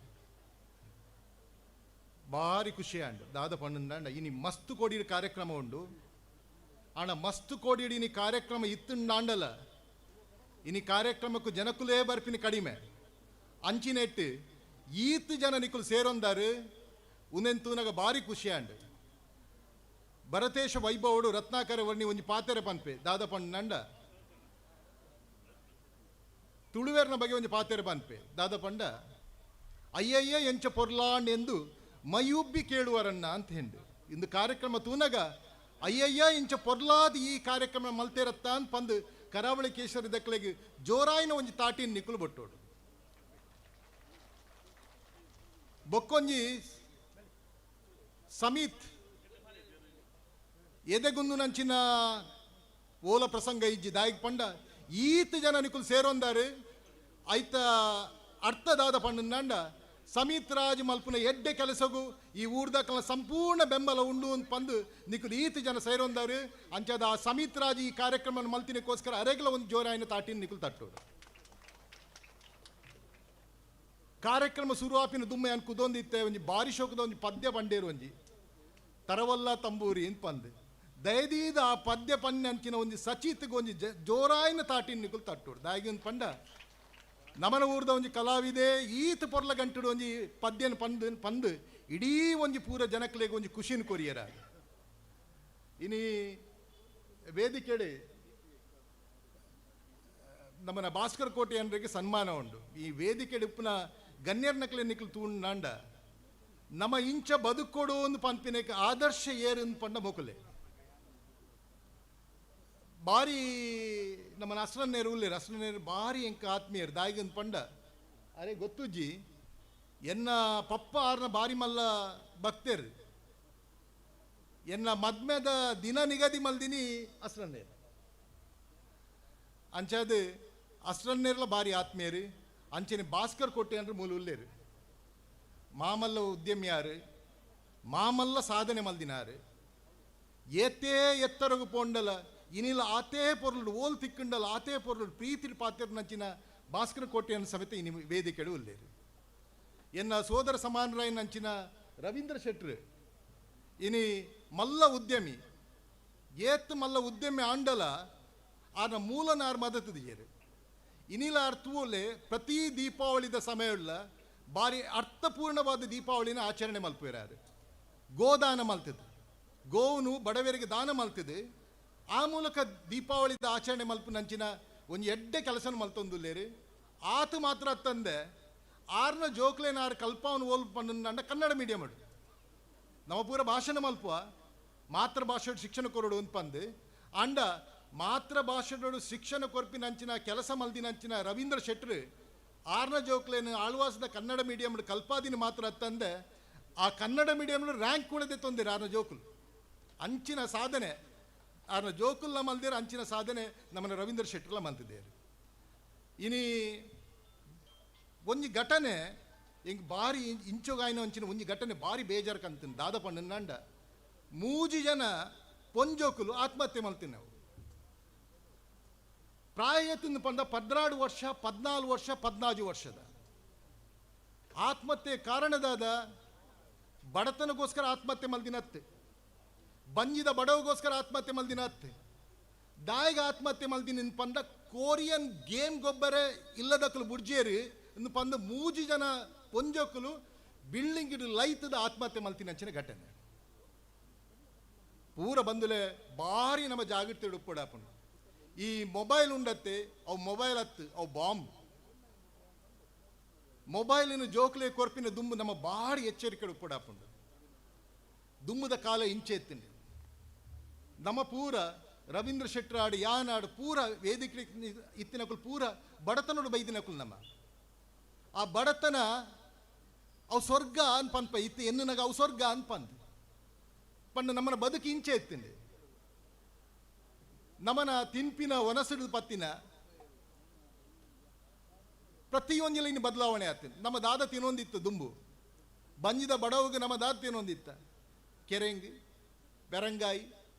ಭಾರಿ ಖುಷಿ ಅಂಡು ದಾದ ಪಣ್ಣುಂಡ ಇನಿ ಮಸ್ತು ಕೋಡಿ ಕಾರ್ಯಕ್ರಮ ಉಂಡು ಆಣ ಮಸ್ತು ಕೋಡಿ ಇನಿ ಕಾರ್ಯಕ್ರಮ ಇತ್ತುಂಡಾಂಡಲ ಇನಿ ಕಾರ್ಯಕ್ರಮಕ್ಕೂ ಜನಕುಲೇ ಬರ್ಪಿನ ಕಡಿಮೆ ಅಂಚಿನೆಟ್ಟು ಈತ್ ಜನ ನಿಕುಲು ಸೇರೊಂದಾರು ಉನೆಂತೂನಗ ಭಾರಿ ಖುಷಿ ಅಂಡು ಭರತೇಶ ವೈಭವಡು ರತ್ನಾಕರ ವರ್ಣಿ ಒಂಜಿ ಪಾತೆರೆ ಪನ್ಪೆ ದಾದ ಪಂಡ ತುಳುವೇರ್ನ ಬಗ್ಗೆ ಒಂಜಿ ಪಾತೆರೆ ಪನ್ಪೆ ದಾದ ಪಂಡ ಅಯ್ಯಯ್ಯ ಎಂಚ ಪೊರ್ಲಾಂಡ್ ಎಂದು ಮೈಯುಬ್ಬಿ ಕೇಳುವರನ್ನ ಅಂತ ಹೆಂಡು ಇಂದು ಕಾರ್ಯಕ್ರಮ ತೂನಗ ಅಯ್ಯಯ್ಯ ಇಂಚ ಪೊರ್ಲಾದ ಈ ಕಾರ್ಯಕ್ರಮ ಮಲ್ತೇರತ್ತ ಅಂತ ಪಂದು ಕರಾವಳಿ ಕೇಸರಿ ದಕ್ಕಲೆಗೆ ಜೋರಾಯಿನ ಒಂಜಿ ತಾಟಿನ ನಿಕುಲು ಬೊಟ್ಟೋಡು ಬೊಕ್ಕೊಂಜಿ ಸಮೀತ್ ಎದೆಗುಂದು ನಂಚಿನ ಓಲ ಪ್ರಸಂಗ ಇಜ್ಜಿ ದಾಯಿಗ್ ಪಂಡ ಈತ ಜನ ನಿಕುಲು ಸೇರೊಂದಾರು ಐತ ಅರ್ಥದಾದ ಪಂಡಂಡ ಸಮೀತ್ ರಾಜ್ ಮಲ್ಪುನ ಎಡ್ಡೆ ಕೆಲಸಗು ಈ ಊರ್ದಕ್ಕಲ ಸಂಪೂರ್ಣ ಬೆಂಬಲ ಉಂಡು ಅಂತ ಪಂದು ನಿಕುಲು ಈತ ಜನ ಸೇರೊಂದಾರು ಅಂಚಾದ ಆ ಸಮೀತ್ ರಾಜ್ ಈ ಕಾರ್ಯಕ್ರಮ ಮಲ್ತಿನಕ್ಕೋಸ್ಕರ ಅರೆಗಲ ಒಂದು ಜೋರಾಯಿನ ತಾಟಿನ ನಿಕುಲು ತಟ್ಟೋಡು ಕಾರ್ಯಕ್ರಮ ಶುರುವಾಪಿನ ದುಮ್ಮೆ ಅನ್ ಕುದೊಂದಿತ್ತೆ ಒಂಜಿ ಬಾರಿ ಶೋಕದ ಒಂಜಿ ಪದ್ಯ ಬಂಡೇರು ಒಂಜಿ ತರವಲ್ಲ ತಂಬೂರಿ ಅಂತ ಪಂದು ದಯದೀದ ಆ ಪದ್ಯ ಪನ್ನೆ ಅಂಚಿನ ಒಂಜಿ ಸಚಿತ್ಗೆ ಒಂಜಿ ಜೋರಾಯಿನ ತಾಟಿನ ನಿಕುಲು ತಟ್ಟೋಡು ದಾಯಿಗೆ ಒಂದು ಪಂಡ ನಮನ ಊರ್ದ ಒಂಜಿ ಕಲಾವಿದೆ ಈತ ಪೊರ್ಲ ಗಂಟುಡು ಒಂಜಿ ಪದ್ಯನ ಪಂದ್ ಪಂದ್ ಇಡೀ ಒಂಜಿ ಪೂರ ಜನಕ್ಲೆಗ್ ಒಂಜಿ ಖುಷಿನ ಕೊರಿಯರ. ಇನಿ ವೇದಿಕೆಡೆ ನಮ್ಮನ ಭಾಸ್ಕರ್ ಕೋಟೆ ಅನ್ರಿಗೆ ಸನ್ಮಾನ ಉಂಡು. ಈ ವೇದಿಕೆ ಉಪ್ಪುನ ಗಣ್ಯರ್ನಕ್ಲೆ ನಿಕ್ಲು ತೂಂಡ ನಮ್ಮ ಇಂಚ ಬದುಕೊಡು ಒಂದು ಪನ್ಪಿನಕ್ಕೆ ಆದರ್ಶ ಏರು ಪಂಡ ಮೊಕುಲೆ. ಬಾರಿ ನಮ್ಮನ ಅಸ್ರನ್ನೇರು ಉಲ್ಲೇರು, ಅಸ್ರನ್ನೇರು ಬಾರಿ ಎಂಕ ಆತ್ಮೀಯರು ದಾಯಿಗಂದು ಪಂಡ ಅರೆ ಗೊತ್ತುಜ್ಜಿ ಎನ್ನ ಪಪ್ಪ ಆರ್ನ ಬಾರಿ ಮಲ್ಲ ಭಕ್ತರು ಎನ್ನ ಮದ್ಮೆದ ದಿನ ನಿಗದಿ ಮಲ್ದಿನಿ ಅಸ್ರನ್ನೇರು ಅಂಚಾದ ಅಸ್ರನ್ನೇರ್ಲ ಬಾರಿ ಆತ್ಮೀಯರು. ಅಂಚನೆ ಭಾಸ್ಕರ್ ಕೋಟೆ ಅಂದ್ರೆ ಮೂಲ ಉಲ್ಲೇರು ಮಾಮಲ್ಲ ಉದ್ಯಮಿಯಾರು ಮಾಮಲ್ಲ ಸಾಧನೆ ಮಲ್ದಿನಾರು ಏತೇ ಎತ್ತರಗು ಪೋಂಡಲ ಇನಿಲ ಆತೇ ಪೊರ್ಲು ಓಲ್ ತಿಕ್ಕಂಡಲ ಆತೇ ಪೊರ್ಲು ಪ್ರೀತಿ ಪಾತ್ರ ನಂಚಿನ ಭಾಸ್ಕರ ಕೋಟೆಯನ್ನು ಸಮೇತ ಇನಿ ವೇದಿಕೆಡು ಉಲ್ಲೇರು. ಎನ್ನ ಸೋದರ ಸಮಾನರಾಯ ನಂಚಿನ ರವೀಂದ್ರ ಶೆಟ್ರು ಇನಿ ಮಲ್ಲ ಉದ್ಯಮಿ ಏತ್ ಮಲ್ಲ ಉದ್ಯಮಿ ಆಂಡಲ ಆನ ಮೂಲನಾರ್ ಮದತದಿಯರು. ಇನಿಲ ಅರ್ಥವಲ್ಲೇ ಪ್ರತಿ ದೀಪಾವಳಿದ ಸಮಯವುಳ್ಳ ಭಾರಿ ಅರ್ಥಪೂರ್ಣವಾದ ದೀಪಾವಳಿನ ಆಚರಣೆ ಮಲ್ಪುವಿರಾರು. ಗೋದಾನ ಮಲ್ತದೆ, ಗೋವನ್ನು ಬಡವರಿಗೆ ದಾನ ಮಲ್ತದೆ, ಆ ಮೂಲಕ ದೀಪಾವಳಿದ ಆಚರಣೆ ಮಲ್ಪು ನಂಚಿನ ಒಂದು ಎಡ್ಡೆ ಕೆಲಸನ ಮಲ್ತೊಂದುಲ್ಲೇರು. ಆತ ಮಾತ್ರ ತಂದೆ ಆರ್ನ ಜೋಕ್ಲೇನಾರು ಕಲ್ಪಾವನ್ ಓಲ್ ಪಂಡ ಕನ್ನಡ ಮೀಡಿಯಂ ನಮ್ಮ ಪೂರ ಭಾಷಣ ಮಲ್ಪುವ ಮಾತೃಭಾಷೆ ಶಿಕ್ಷಣ ಕೊರಡು ಅಂತ ಪಂದು ಅಂಡ ಮಾತೃಭಾಷೆಡೋಡು ಶಿಕ್ಷಣ ಕೊರ್ಪಿನಂಚಿನ ಕೆಲಸ ಮಲ್ದಿನಂಚಿನ ರವೀಂದ್ರ ಶೆಟ್ರು ಆರ್ನ ಜೋಕ್ಲೇನು ಆಳ್ವಾಸದ ಕನ್ನಡ ಮೀಡಿಯಂ ಕಲ್ಪಾದಿನ ಮಾತ್ರ ತಂದೆ ಆ ಕನ್ನಡ ಮೀಡಿಯಂ ರ್ಯಾಂಕ್ ಕೂಡ ತೊಂದಿರ ಆರ್ನ ಜೋಕುಲು ಅಂಚಿನ ಸಾಧನೆ ಆರ್ನ ಜೋಕುಲ್ನ ಮಲ್ದಿರ ಅಂಚಿನ ಸಾಧನೆ ನಮ್ಮನ್ನ ರವೀಂದ್ರ ಶೆಟ್ರಲ್ಲ ಮಲ್ತಿದ್ದೇರು. ಇನಿ ಒಂಜಿ ಘಟನೆ ಹಿಂಗೆ ಭಾರಿ ಇಂಚುಗಾಯಿನ ಅಂಚಿನ ಒಂಜಿ ಘಟನೆ ಭಾರಿ ಬೇಜಾರು ಕಂತೀನಿ ದಾದ ಪಂಡ ಮೂಜಿ ಜನ ಪೊಂಜೋಕುಲು ಆತ್ಮಹತ್ಯೆ ಮಲ್ತೀನಿ ನಾವು. ಪ್ರಾಯ ತಿಂದು ಪಂಡ 12 ವರ್ಷ 14 ವರ್ಷ 14 ವರ್ಷದ ಆತ್ಮಹತ್ಯೆ ಕಾರಣದಾದ ಬಡತನಗೋಸ್ಕರ ಆತ್ಮಹತ್ಯೆ ಮಲ್ದಿನತ್ತೆ, ಬಂಜಿದ ಬಡವಗೋಸ್ಕರ ಆತ್ಮಹತ್ಯೆ ಮಲ್ದಿನತ್ತೆ, ದಾಯಿಗೆ ಆತ್ಮಹತ್ಯೆ ಮಲ್ದಿನ ಪಂಡ ಕೋರಿಯನ್ ಗೇಮ್ ಗೊಬ್ಬರ ಇಲ್ಲದಕ್ಕಲು ಬುಡ್ಜೇರಿ ಇನ್ನು ಪಂದ ಮೂಜಿ ಜನ ಪೊಂಜೋಕುಲು ಬಿಲ್ಡಿಂಗ್ ಲೈತದ ಆತ್ಮಹತ್ಯೆ ಮಲ್ತಿನಂಚಿನ ಘಟನೆ ಪೂರ ಬಂದುಲೆ ಭಾರಿ ನಮ್ಮ ಜಾಗೃತಿ ಉಪ್ಪುಡಾಪುಂಡು. ಈ ಮೊಬೈಲ್ ಉಂಡತ್ತೆ ಅವು ಮೊಬೈಲ್ ಹತ್ತು ಅವು ಬಾಂಬ್. ಮೊಬೈಲಿನ ಜೋಕ್ಲೆ ಕೊರ್ಪಿನ ದುಂಬು ನಮ್ಮ ಭಾರಿ ಎಚ್ಚರಿಕೆ ಉಪ್ಪುಡಾಪುಂಡು. ದುಂಬುದ ಕಾಲ ಇಂಚೆ ಎತ್ತಿಂಡು ನಮ್ಮ ಪೂರ ರವೀಂದ್ರ ಶೆಟ್ಟರಾಡು ಯಾನಾಡು ಪೂರ ವೇದಿಕೆ ಇತ್ತಿನಕುಲು ಪೂರ ಬಡತನೋಡು ಬೈದಿನಕುಲು ನಮ್ಮ ಆ ಬಡತನ ಅವು ಸ್ವರ್ಗ ಅನ್ಪನ್ಪ ಇತ್ತು ಎನ್ನುನಾಗ ಅವು ಸ್ವರ್ಗ ಅನ್ಪಂದು ಪಂಡ ನಮ್ಮನ ಬದುಕು ಇಂಚೆ ಎತ್ತಿಂಡು. ನಮನ ತಿನ್ಪಿನ ಒನಸಿಡು ಪತ್ತಿನ ಪ್ರತಿಯೊಂದಿಲ್ಲ ಇನ್ನು ಬದಲಾವಣೆ ಆಗ್ತೀನಿ. ನಮ್ಮ ದಾದ ತಿನ್ನೊಂದಿತ್ತು ದುಂಬು ಬಂಜಿದ ಬಡವಿಗೆ ನಮ್ಮ ದಾದ ತಿನ್ನೊಂದಿತ್ತ ಕೆರೆಂಗಿ ಬೆರಂಗಾಯಿ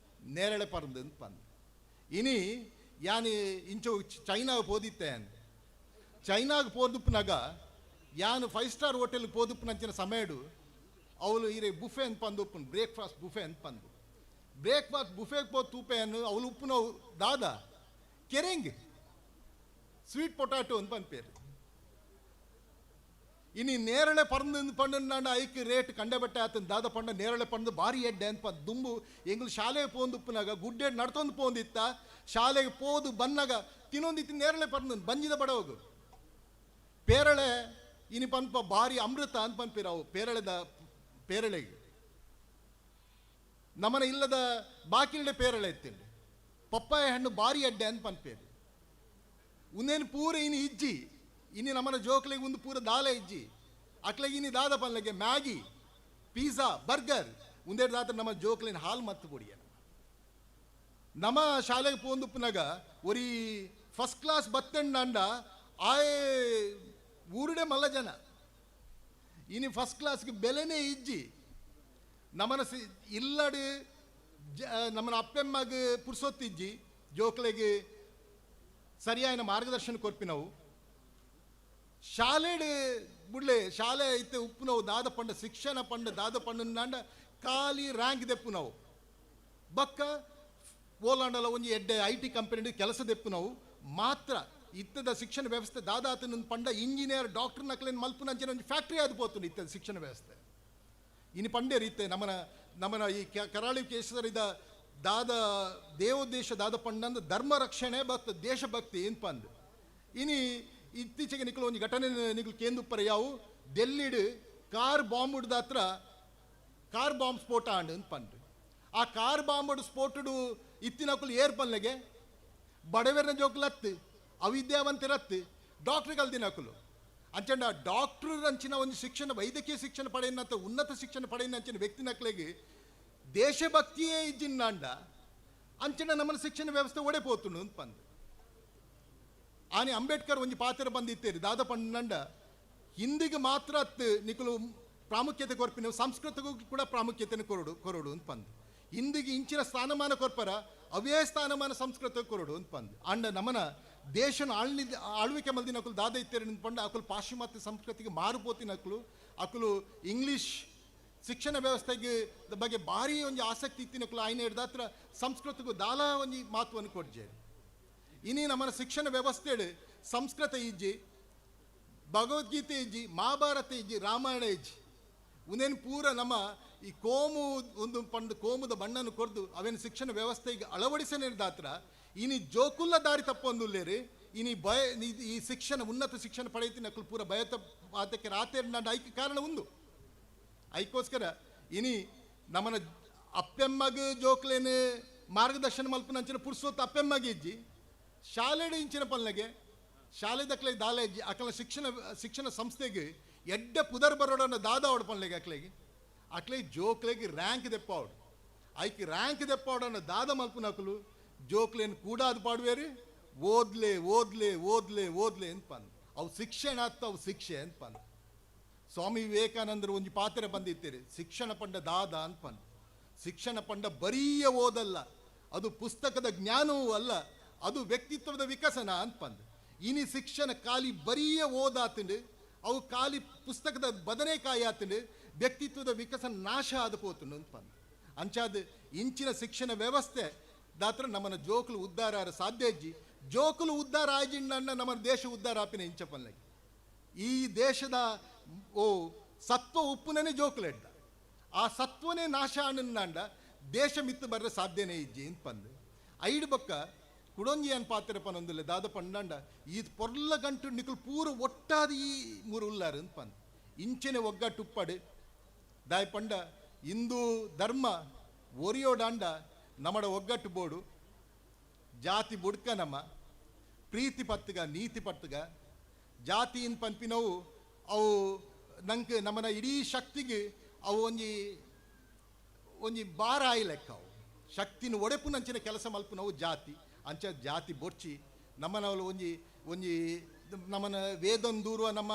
ನೇರಳೆ ಪರಂದು ಅಂತ ಪಂದು. ಇನಿ ಯಾನಿ ಇಂಚು ಚೈನಾಗ ಪೋದಿತ್ತೆ ಚೈನಾಗ ಪೋದುಪ್ಪನಾಗ ಯಾನು 5 ಸ್ಟಾರ್ ಹೋಟೆಲ್ ಪೋದುಪ್ಪನಂಚಿನ ಸಮಯಡು ಅವಳು ಇರೆ ಬುಫೆ ಅಂತ ಪಂದು ಉಪ್ಪು ಬ್ರೇಕ್ಫಾಸ್ಟ್ ಬುಫೆ ಅಂತ ಪಂದು ಬ್ರೇಕ್ಫಾಸ್ಟ್ ಬುಫೆಗೆ ಪೋ ತೂಪೆಯನ್ನು ಅವಳು ಉಪ್ಪುನವು ದಾದ ಕೆರೆಂಗ್ ಸ್ವೀಟ್ ಪೊಟ್ಯಾಟೊ ಅಂತ ಪನ್ಪೇರು. ಇನಿ ನೇರಳೆ ಪರಂದು ಪಂಡು ಐಕ್ ರೇಟ್ ಕಂಡೆಬಟ್ಟೆ ಆತನ ದಾದ ಪಂಡ ನೇರಳೆ ಪಂಡು ಭಾರಿ ಎಡ್ಡೆ ಅಂತ ದುಂಬು ಎಂಗ್ಲು ಶಾಲೆಗೆ ಪೋಂದುಪ್ಪನಾಗ ಗುಡ್ಡೆ ನಡ್ತೊಂದು ಪೋಂದಿತ್ತ ಶಾಲೆಗೆ ಪೋದು ಬನ್ನಾಗ ತಿನ್ನೊಂದಿತ್ತು ನೇರಳೆ ಪರಂದು ಬಂಜಿದ ಬಡವಗು ಪೇರಳೆ ಇನಿ ಪನ್ಪ ಭಾರಿ ಅಮೃತ ಅಂತ ಪನ್ಪಿರಾವು ಪೇರಳೆದ ಪೇರಳೆಗೆ ನಮನ ಇಲ್ಲದ ಬಾಕಿಲ್ಡೆ ಪೇರಳೆ ಎತ್ತಿಂಡೆ ಪಪ್ಪಾಯ ಹಣ್ಣು ಭಾರಿ ಅಡ್ಡೆ ಅಂತ ಪನ್ಪೇರು. ಉಂದೇನು ಪೂರ ಇನಿ ಇಜ್ಜಿ ಇನಿ ನಮ್ಮನ ಜೋಕ್ಲೆಗೆ ಒಂದು ಪೂರ ದಾಲೆ ಇಜ್ಜಿ ಅಕ್ಲೆಗೆ ಇನಿ ದಾದ ಪನ್ಲೆಗೆ ಮ್ಯಾಗಿ ಪಿಜ್ಜಾ ಬರ್ಗರ್ ಉಂದೇಡು ದಾತ್ರ ನಮ್ಮ ಜೋಕ್ಲಿನ ಹಾಲು ಮತ್ತು ಪೊಡಿಯ. ನಮ್ಮ ಶಾಲೆಗೆ ಪೋಂದುಪ್ಪನಾಗ ಒರಿ ಫಸ್ಟ್ ಕ್ಲಾಸ್ ಬತ್ತೆಂಡ ಆಯ್ ಊರುಡೆ ಮಲ್ಲ ಜನ ಇನಿ ಫಸ್ಟ್ ಕ್ಲಾಸ್ಗೆ ಬೆಲೆನೇ ಇಜ್ಜಿ. ನಮ್ಮನ ಸಿ ಇಲ್ಲಡು ಜ ನಮ್ಮನ ಅಪ್ಪೆಮ್ಮಗ ಪುರ್ಸೊತ್ತಿಜ್ಜಿ ಜೋಕ್ಲೆಗೆ ಸರಿಯಾದ ಮಾರ್ಗದರ್ಶನ ಕೊರ್ಪಿನವು ಶಾಲೆಡು ಬುಡ್ಲೆ ಶಾಲೆ ಐತೆ ಉಪ್ಪುನವು ದಾದ ಪಂಡ ಶಿಕ್ಷಣ ಪಂಡ ದಾದ ಪಂಡ ಖಾಲಿ ರ್ಯಾಂಕ್ ದೆಪ್ಪುನವು ಬಕ್ಕ ಓಲಾಂಡಲ ಒಂಜಿ ಎಡ್ಡೆ I T company ಕೆಲಸ ದೆಪ್ಪುನವು ಮಾತ್ರ. ಇತ್ತದ ಶಿಕ್ಷಣ ವ್ಯವಸ್ಥೆ ದಾದಾತನ ಪಂಡ ಇಂಜಿನಿಯರ್ ಡಾಕ್ಟರ್ ನಕಲೇನು ಮಲ್ಪುನ ಅಂಚಿನ ಒಂಜಿ ಫ್ಯಾಕ್ಟ್ರಿ ಆದ್ ಪೋತುಂಡು ಇತ್ತದ ಶಿಕ್ಷಣ ವ್ಯವಸ್ಥೆ. ಇನಿ ಪಂಡೇರು ಇತ್ತೆ ನಮ್ಮನ ನಮ್ಮನ ಈ ಕರಾಳಿ ಕೇಸರಿದ ದಾದ ದೇವೋದ್ದೇಶ ದಾದ ಪಂಡಂದು ಧರ್ಮ ರಕ್ಷಣೆ ಬತ್ ದೇಶಭಕ್ತಿ ಏನ್ ಪಂದ್. ಇನಿ ಇತ್ತೀಚೆಗೆ ನಿಕಲು ಒಂಜಿ ಘಟನೆ ನಿಕಲು ಕೇಂದುಪ್ಪರ ಯಾವು ಡೆಲ್ಲಿಡ್ ಕಾರ್ ಬಾಂಬ್ ಹತ್ರ ಕಾರ್ ಬಾಂಬ್ ಸ್ಫೋಟ ಆಂಡ್ ಅಂತ ಪಂಡ್. ಆ ಕಾರ್ ಬಾಂಬ್ ಸ್ಫೋಟಡು ಇತ್ತಿನಕುಲು ಏರ್ ಪನ್ಲೆಗೆ ಬಡವೆರ್ನ ಜೋಕುಲತ್ತು ಅವಿದ್ಯಾವಂತರತ್ತು ಡಾಕ್ಟ್ರ್ ಕಲ್ದಿನಕುಲು ಅಂಚಂಡ ಡಾಕ್ಟ್ರ್ ಅಂಚಿನ ಒಂದು ಶಿಕ್ಷಣ ವೈದ್ಯಕೀಯ ಶಿಕ್ಷಣ ಪಡೆಯನಂತ ಉನ್ನತ ಶಿಕ್ಷಣ ಪಡೆಯನ ಅಂಚಿನ ವ್ಯಕ್ತಿ ನಕ್ಲೆಗೆ ದೇಶಭಕ್ತಿಯೇ ಇಜ್ಜಿನ್ನಾಂಡ ಅಂಚಿನ ನಮ್ಮನ ಶಿಕ್ಷಣ ವ್ಯವಸ್ಥೆ ಒಡೆ ಪೋತುಂಡು ಅಂತ ಪಂದ್. ಆನೆ ಅಂಬೇಡ್ಕರ್ ಒಂಜಿ ಪಾತ್ರ ಬಂದಿತ್ತೇರಿ ದಾದ ಪಂಡ ಹಿಂದಿಗೆ ಮಾತ್ರ ನಿಕಲು ಪ್ರಾಮುಖ್ಯತೆ ಕೊರ್ಪಿನ ಸಂಸ್ಕೃತಕ್ಕೂ ಕೂಡ ಪ್ರಾಮುಖ್ಯತೆಯನ್ನು ಕೊರಡು ಕೊರಡು ಅಂತ ಪಂದ್. ಹಿಂದಿಗೆ ಇಂಚಿನ ಸ್ಥಾನಮಾನ ಕೊರ್ಪರ ಅವೇ ಸ್ಥಾನಮಾನ ಸಂಸ್ಕೃತ ಕೊರಡು ಅಂತ ಪಂದ್. ಅಂಡ ನಮ್ಮನ ದೇಶನ ಆಳ್ವಿಕೆ ಮಲ್ದಿನ ಅಕುಲು ದಾದ ಇತ್ತೇರಿ ಪಂಡ ಅಕುಲು ಪಾಶ್ಚಿಮಾತ್ಯ ಸಂಸ್ಕೃತಿಗೆ ಮಾರುಪೋತಿನ ಅಕುಲು ಅಕುಲು ಇಂಗ್ಲೀಷ್ ಶಿಕ್ಷಣ ವ್ಯವಸ್ಥೆಗೆ ಬಗ್ಗೆ ಭಾರಿ ಒಂಜಿ ಆಸಕ್ತಿ ಇತ್ತಿನಕುಲು ಆಯ್ನ ಹಿಡ್ದಾತ್ರ ಸಂಸ್ಕೃತಕ್ಕೂ ದಾಲ ಒಂಜಿ ಮಹತ್ವವನ್ನು ಕೊಡ್ಜೇರಿ. ಇನಿ ನಮ್ಮನ ಶಿಕ್ಷಣ ವ್ಯವಸ್ಥೆಡು ಸಂಸ್ಕೃತ ಇಜ್ಜಿ, ಭಗವದ್ಗೀತೆ ಇಜ್ಜಿ, ಮಹಾಭಾರತ ಇಜ್ಜಿ, ರಾಮಾಯಣ ಇಜ್ಜಿ. ಉನೇನು ಪೂರ ನಮ್ಮ ಈ ಕೋಮು ಒಂದು ಪಂಡು ಕೋಮುದ ಬಣ್ಣನ ಕೊರ್ದು ಅವೇನು ಶಿಕ್ಷಣ ವ್ಯವಸ್ಥೆಗೆ ಅಳವಡಿಸನೇದಾತ್ರ ಇನಿ ಜೋಕುಲ್ಲ ದಾರಿ ತಪ್ಪೊಂದುಲ್ಲೇರಿ. ಇನಿ ಭಯ ಈ ಶಿಕ್ಷಣ ಉನ್ನತ ಶಿಕ್ಷಣ ಪಡೆಯುತ್ತೀನಿ ಅಕ್ಕಲು ಪೂರ ಭಯ ಆತಕ್ಕೆ ರಾತ್ರಿ ಐಕೆ ಕಾರಣ ಒಂದು ಐಕೋಸ್ಕರ ಇನಿ ನಮ್ಮನ ಅಪ್ಪೆಮ್ಮಗ ಜೋಕ್ಲೇನು ಮಾರ್ಗದರ್ಶನ ಮಲ್ಪನಂಚಿನ ಪುರ್ಸೋತ್ ಅಪ್ಪೆಮ್ಮಗೆ ಇಜ್ಜಿ ಶಾಲೆಡೆ ಇಂಚಿನ ಪಲ್ಲೆಗೆ ಶಾಲೆ ದಕ್ಲೆ ದಾಲೆ ಇಜ್ಜಿ ಅಕಲ ಶಿಕ್ಷಣ ಶಿಕ್ಷಣ ಸಂಸ್ಥೆಗೆ ಎಡ್ಡೆ ಪುದರ್ ಬರೋಡನ್ನ ದಾದ ಅವಡು ಪಲ್ಲೆಗೆ ಅಕ್ಲೆಗೆ ಅಕ್ಲೆ ಜೋಕ್ಲೆಗೆ ರ್ಯಾಂಕ್ ದೆಪ್ಪಾವಡು ಐಕ್ ರ್ಯಾಂಕ್ ದೆಪ್ಪಾವಡನ್ನ ದಾದ ಮಲ್ಪನಕಲು ಜೋಕ್ಲೇನು ಕೂಡಾದ ಪಾಡುವೇರಿ ಓದ್ಲೆ ಓದ್ಲೆ ಓದ್ಲೆ ಓದ್ಲೆ ಅಂತ ಪಂದ್ ಅವು ಶಿಕ್ಷಣ ಅತ್ತ ಅವು ಶಿಕ್ಷೆ ಅಂತ ಪಂದ್. ಸ್ವಾಮಿ ವಿವೇಕಾನಂದರು ಒಂಜಿ ಪಾತ್ರೆ ಬಂದಿತ್ತೀರಿ ಶಿಕ್ಷಣ ಪಂಡ ದಾದ ಅಂತ ಪಂದ್. ಶಿಕ್ಷಣ ಪಂಡ ಬರೀಯ ಓದಲ್ಲ, ಅದು ಪುಸ್ತಕದ ಜ್ಞಾನವೂ ಅಲ್ಲ, ಅದು ವ್ಯಕ್ತಿತ್ವದ ವಿಕಸನ ಅಂತ ಪಂದ್. ಇನಿ ಶಿಕ್ಷಣ ಖಾಲಿ ಬರೀಯ ಓದಾತಂಡು ಅವು ಖಾಲಿ ಪುಸ್ತಕದ ಬದನೆಕಾಯಿ ಆತಂಡು ವ್ಯಕ್ತಿತ್ವದ ವಿಕಸನ ನಾಶ ಆದ ಪೋತುಂಡು ಅಂತ ಪಂದ್. ಅಂಚಾದ ಇಂಚಿನ ಶಿಕ್ಷಣ ವ್ಯವಸ್ಥೆ ದಾತ್ರ ನಮ್ಮನ ಜೋಕುಲು ಉದ್ಧಾರ ಸಾಧ್ಯ ಇಜ್ಜಿ. ಜೋಕುಲು ಉದ್ಧಾರ ಆಜಿಂಡ ನಮ್ಮ ದೇಶ ಉದ್ಧಾರ ಆಪಿನ ಇಂಚ ಪನ್ಲಗಿ ಈ ದೇಶದ ಓ ಸತ್ವ ಉಪ್ಪುನೇ ಜೋಕುಲೆಡ್ಡ ಆ ಸತ್ವನೇ ನಾಶ ಅಣ್ಣಂಡ ದೇಶ ಮಿತ್ತು ಬರ್ರೆ ಸಾಧ್ಯನೇ ಇಜ್ಜಿ ಅಂತ ಪಂದ್. ಐಡು ಬೊಕ್ಕ ಕುಡೊಂಜಿ ಅನ್ ಪಾತ್ರ ಪನೊಂದಿಲ್ಲ ದಾದ ಪಂಡಂಡ ಈ ಪೊರ್ಲ ಗಂಟು ನಿಕುಲು ಪೂರ ಒಟ್ಟಾದ ಈ ಮೂರು ಉಲ್ಲಾರು ಅಂತ ಪಂದ್. ಇಂಚನೆ ಒಗ್ಗಟ್ಟುಪ್ಪಡು ದಾಯ್ ಪಂಡ ಹಿಂದೂ ಧರ್ಮ ಒರಿಯೋಡಾಂಡ ನಮ್ಮಡ ಒಗ್ಗಟ್ಟು ಬೋಡು ಜಾತಿ ಬುಡ್ಕ ನಮ್ಮ ಪ್ರೀತಿ ಪತ್ತುಗ ನೀತಿ ಪತ್ತುಗ ಜಾತಿಯಿಂದ ಪಂಪಿನವು ಅವು ನಂಗೆ ನಮ್ಮನ ಇಡೀ ಶಕ್ತಿಗೆ ಅವು ಒಂಜಿ ಒಂಜಿ ಬಾರ ಆಯಿ ಲೆಕ್ಕ ಅವು ಶಕ್ತಿನ ಒಡೆಪುನಂಚಿನ ಕೆಲಸ ಮಲ್ಪುನವು ಜಾತಿ ಅಂಚ ಜಾತಿ ಬೊರ್ಚಿ ನಮ್ಮನವಳು ಒಂಜಿ ಒಂಜಿ ನಮ್ಮನ ವೇದನ್ ದೂರುವ ನಮ್ಮ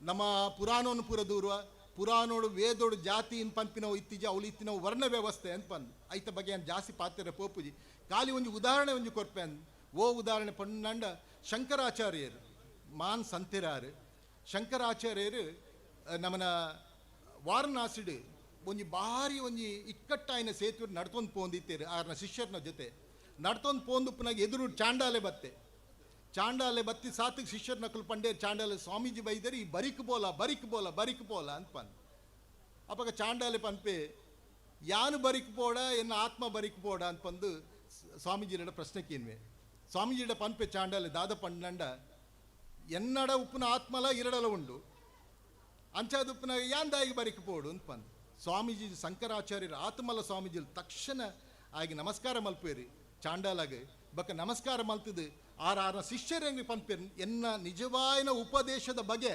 ನಮ್ಮ ಪುರಾಣವನ್ನು ಪೂರ ದೂರುವ ಪುರಾಣೋಡು ವೇದೋಡು ಜಾತಿ ಇನ್ ಪಂಪಿನವು ಇತ್ತೀಚೆ ಅವಳು ಇತ್ತಿನವು ವರ್ಣ ವ್ಯವಸ್ಥೆ ಅಂತ ಪಂದ್. ಐತ ಬಗ್ಗೆ ಏನು ಜಾಸ್ತಿ ಪಾತ್ರ ಪೋಪುಜಿ ಖಾಲಿ ಒಂಜಿ ಉದಾಹರಣೆ ಒಂಜಿ ಕೊರ್ಪೆ ಅಂದ್. ಓ ಉದಾಹರಣೆ ಪಂಡ ಶಂಕರಾಚಾರ್ಯರು ಮಾನ್ ಸಂತಿರಾರು ಶಂಕರಾಚಾರ್ಯರು ನಮ್ಮನ ವಾರಣಾಸಿಡ್ ಒಂಜಿ ಭಾರಿ ಒಂಜಿ ಇಕ್ಕಟ್ಟಾಯಿನ ಸೇತುವೆ ನಡ್ತೊಂದು ಪೋಂದಿತ್ತೇರು ಆರ್ನ ಶಿಷ್ಯರನ ಜೊತೆ ನಡ್ತೊಂದು ಪೋಂದುಪ್ಪನಾಗ ಎದುರು ಚಾಂಡಾಲೆ ಬತ್ತೆ ಚಾಂಡಾಲೆ ಬತ್ತಿ ಸಾತಿಗೆ ಶಿಷ್ಯರ ನಕಲು ಪಂಡೇರು ಚಾಂಡಾಲೆ ಸ್ವಾಮೀಜಿ ಬೈದರೆ ಈ ಬರಿಕ್ ಬೋಲ ಬರಿಕ್ ಬೋಲ ಬರಿಕ್ ಬೋಲ ಅಂತ ಪಂದ್. ಅಪ್ಪಾಗ ಚಾಂಡಾಲೆ ಪನ್ಪೆ ಯಾನು ಬರಿಕ್ ಪೋಡ ಎನ್ನ ಆತ್ಮ ಬರಿಕ್ ಪೋಡ ಅಂತ ಪಂದು ಸ್ವಾಮೀಜಿಡ ಪ್ರಶ್ನೆ ಕೀನ್ವೆ. ಸ್ವಾಮೀಜಿಡ ಪನ್ಪೆ ಚಾಂಡಾಲೆ ದಾದ ಪಂಡಂಡ ಎನ್ನಡ ಉಪ್ಪುನ ಆತ್ಮಲ ಇರಡಲ ಉಂಡು ಅಂಚಾದ ಉಪ್ಪುನ ಯಾಂದಾಗಿ ಬರಿಕ್ ಪೋಡು ಅಂತ ಪಂದು. ಸ್ವಾಮೀಜಿ ಶಂಕರಾಚಾರ್ಯರ ಆತ್ಮಲ ಸ್ವಾಮೀಜಿ ತಕ್ಷಣ ಆಗಿ ನಮಸ್ಕಾರ ಮಲ್ಪೇರಿ ಚಾಂಡಾಲಾಗ ಬಕ್ಕ ನಮಸ್ಕಾರ ಮಲ್ತದು ಆರ ಆರ ಶಿಷ್ಯರಂಗೆ ಪನ್ಪೇರು ಎನ್ನ ನಿಜವಾಯಿನ ಉಪದೇಶದ ಬಗ್ಗೆ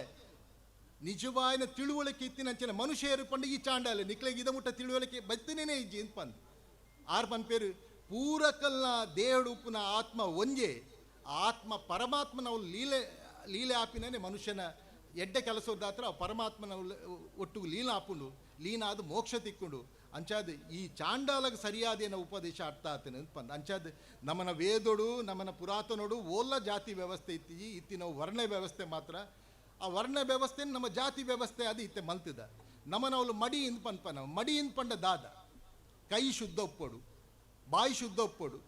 ನಿಜವಾಯಿನ ತಿಳುವಳಿಕೆ ಇತ್ತಿನಂಚಿನ ಮನುಷ್ಯರು ಪಂಡು ಈ ಚಾಂಡಾಲೆ ನಿಕ್ಲೆಗೆ ಇದ ಮುಟ್ಟ ತಿಳುವಳಿಕೆ ಬತ್ತನೇನೆ ಇಜ್ಜಿ ಅಂತ ಪಂದು. ಆರ್ ಪನ್ಪೇರು ಪೂರಕಲ್ನ ದೇಹಡು ಉಪ್ಪುನ ಆತ್ಮ ಒಂಜೆ ಆತ್ಮ ಪರಮಾತ್ಮನವು ಲೀಲೆ ಲೀಲೆ ಆಪಿನೇ ಮನುಷ್ಯನ ಎಡ್ಡೆ ಕೆಲಸದಾತ್ರ ಪರಮಾತ್ಮನ ಒಟ್ಟು ಲೀನ ಆಪುಂಡು ಲೀನ ಅದು ಮೋಕ್ಷ ತಿಕ್ಕೊಂಡು ಅಂಚಾದ ಈ ಚಾಂಡಾಲಗೆ ಸರಿಯಾದೇನ ಉಪದೇಶ ಅರ್ಥ ಆತನ ಅಂತ ಪಂದ್. ಅಂಚಾದ ನಮ್ಮನ ವೇದೋಡು ನಮ್ಮನ ಪುರಾತನೋಡು ಓಲ್ಲ ಜಾತಿ ವ್ಯವಸ್ಥೆ ಇತ್ತಿ ಇತ್ತಿ ನಾವು ವರ್ಣ ವ್ಯವಸ್ಥೆ ಮಾತ್ರ ಆ ವರ್ಣ ವ್ಯವಸ್ಥೆ ನಮ್ಮ ಜಾತಿ ವ್ಯವಸ್ಥೆ ಅದು ಇತ್ತೆ ಮಲ್ತಿದ ನಮ್ಮನ ಅವಳು ಮಡಿ ಇಂದ ಪನ್ಪ ನಾವು ಮಡಿ ಇಂದ ಪಂಡ ದಾದ ಕೈ ಶುದ್ಧ ಒಪ್ಪೋಡು ಬಾಯಿ ಶುದ್ಧ ಒಪ್ಪೋಡು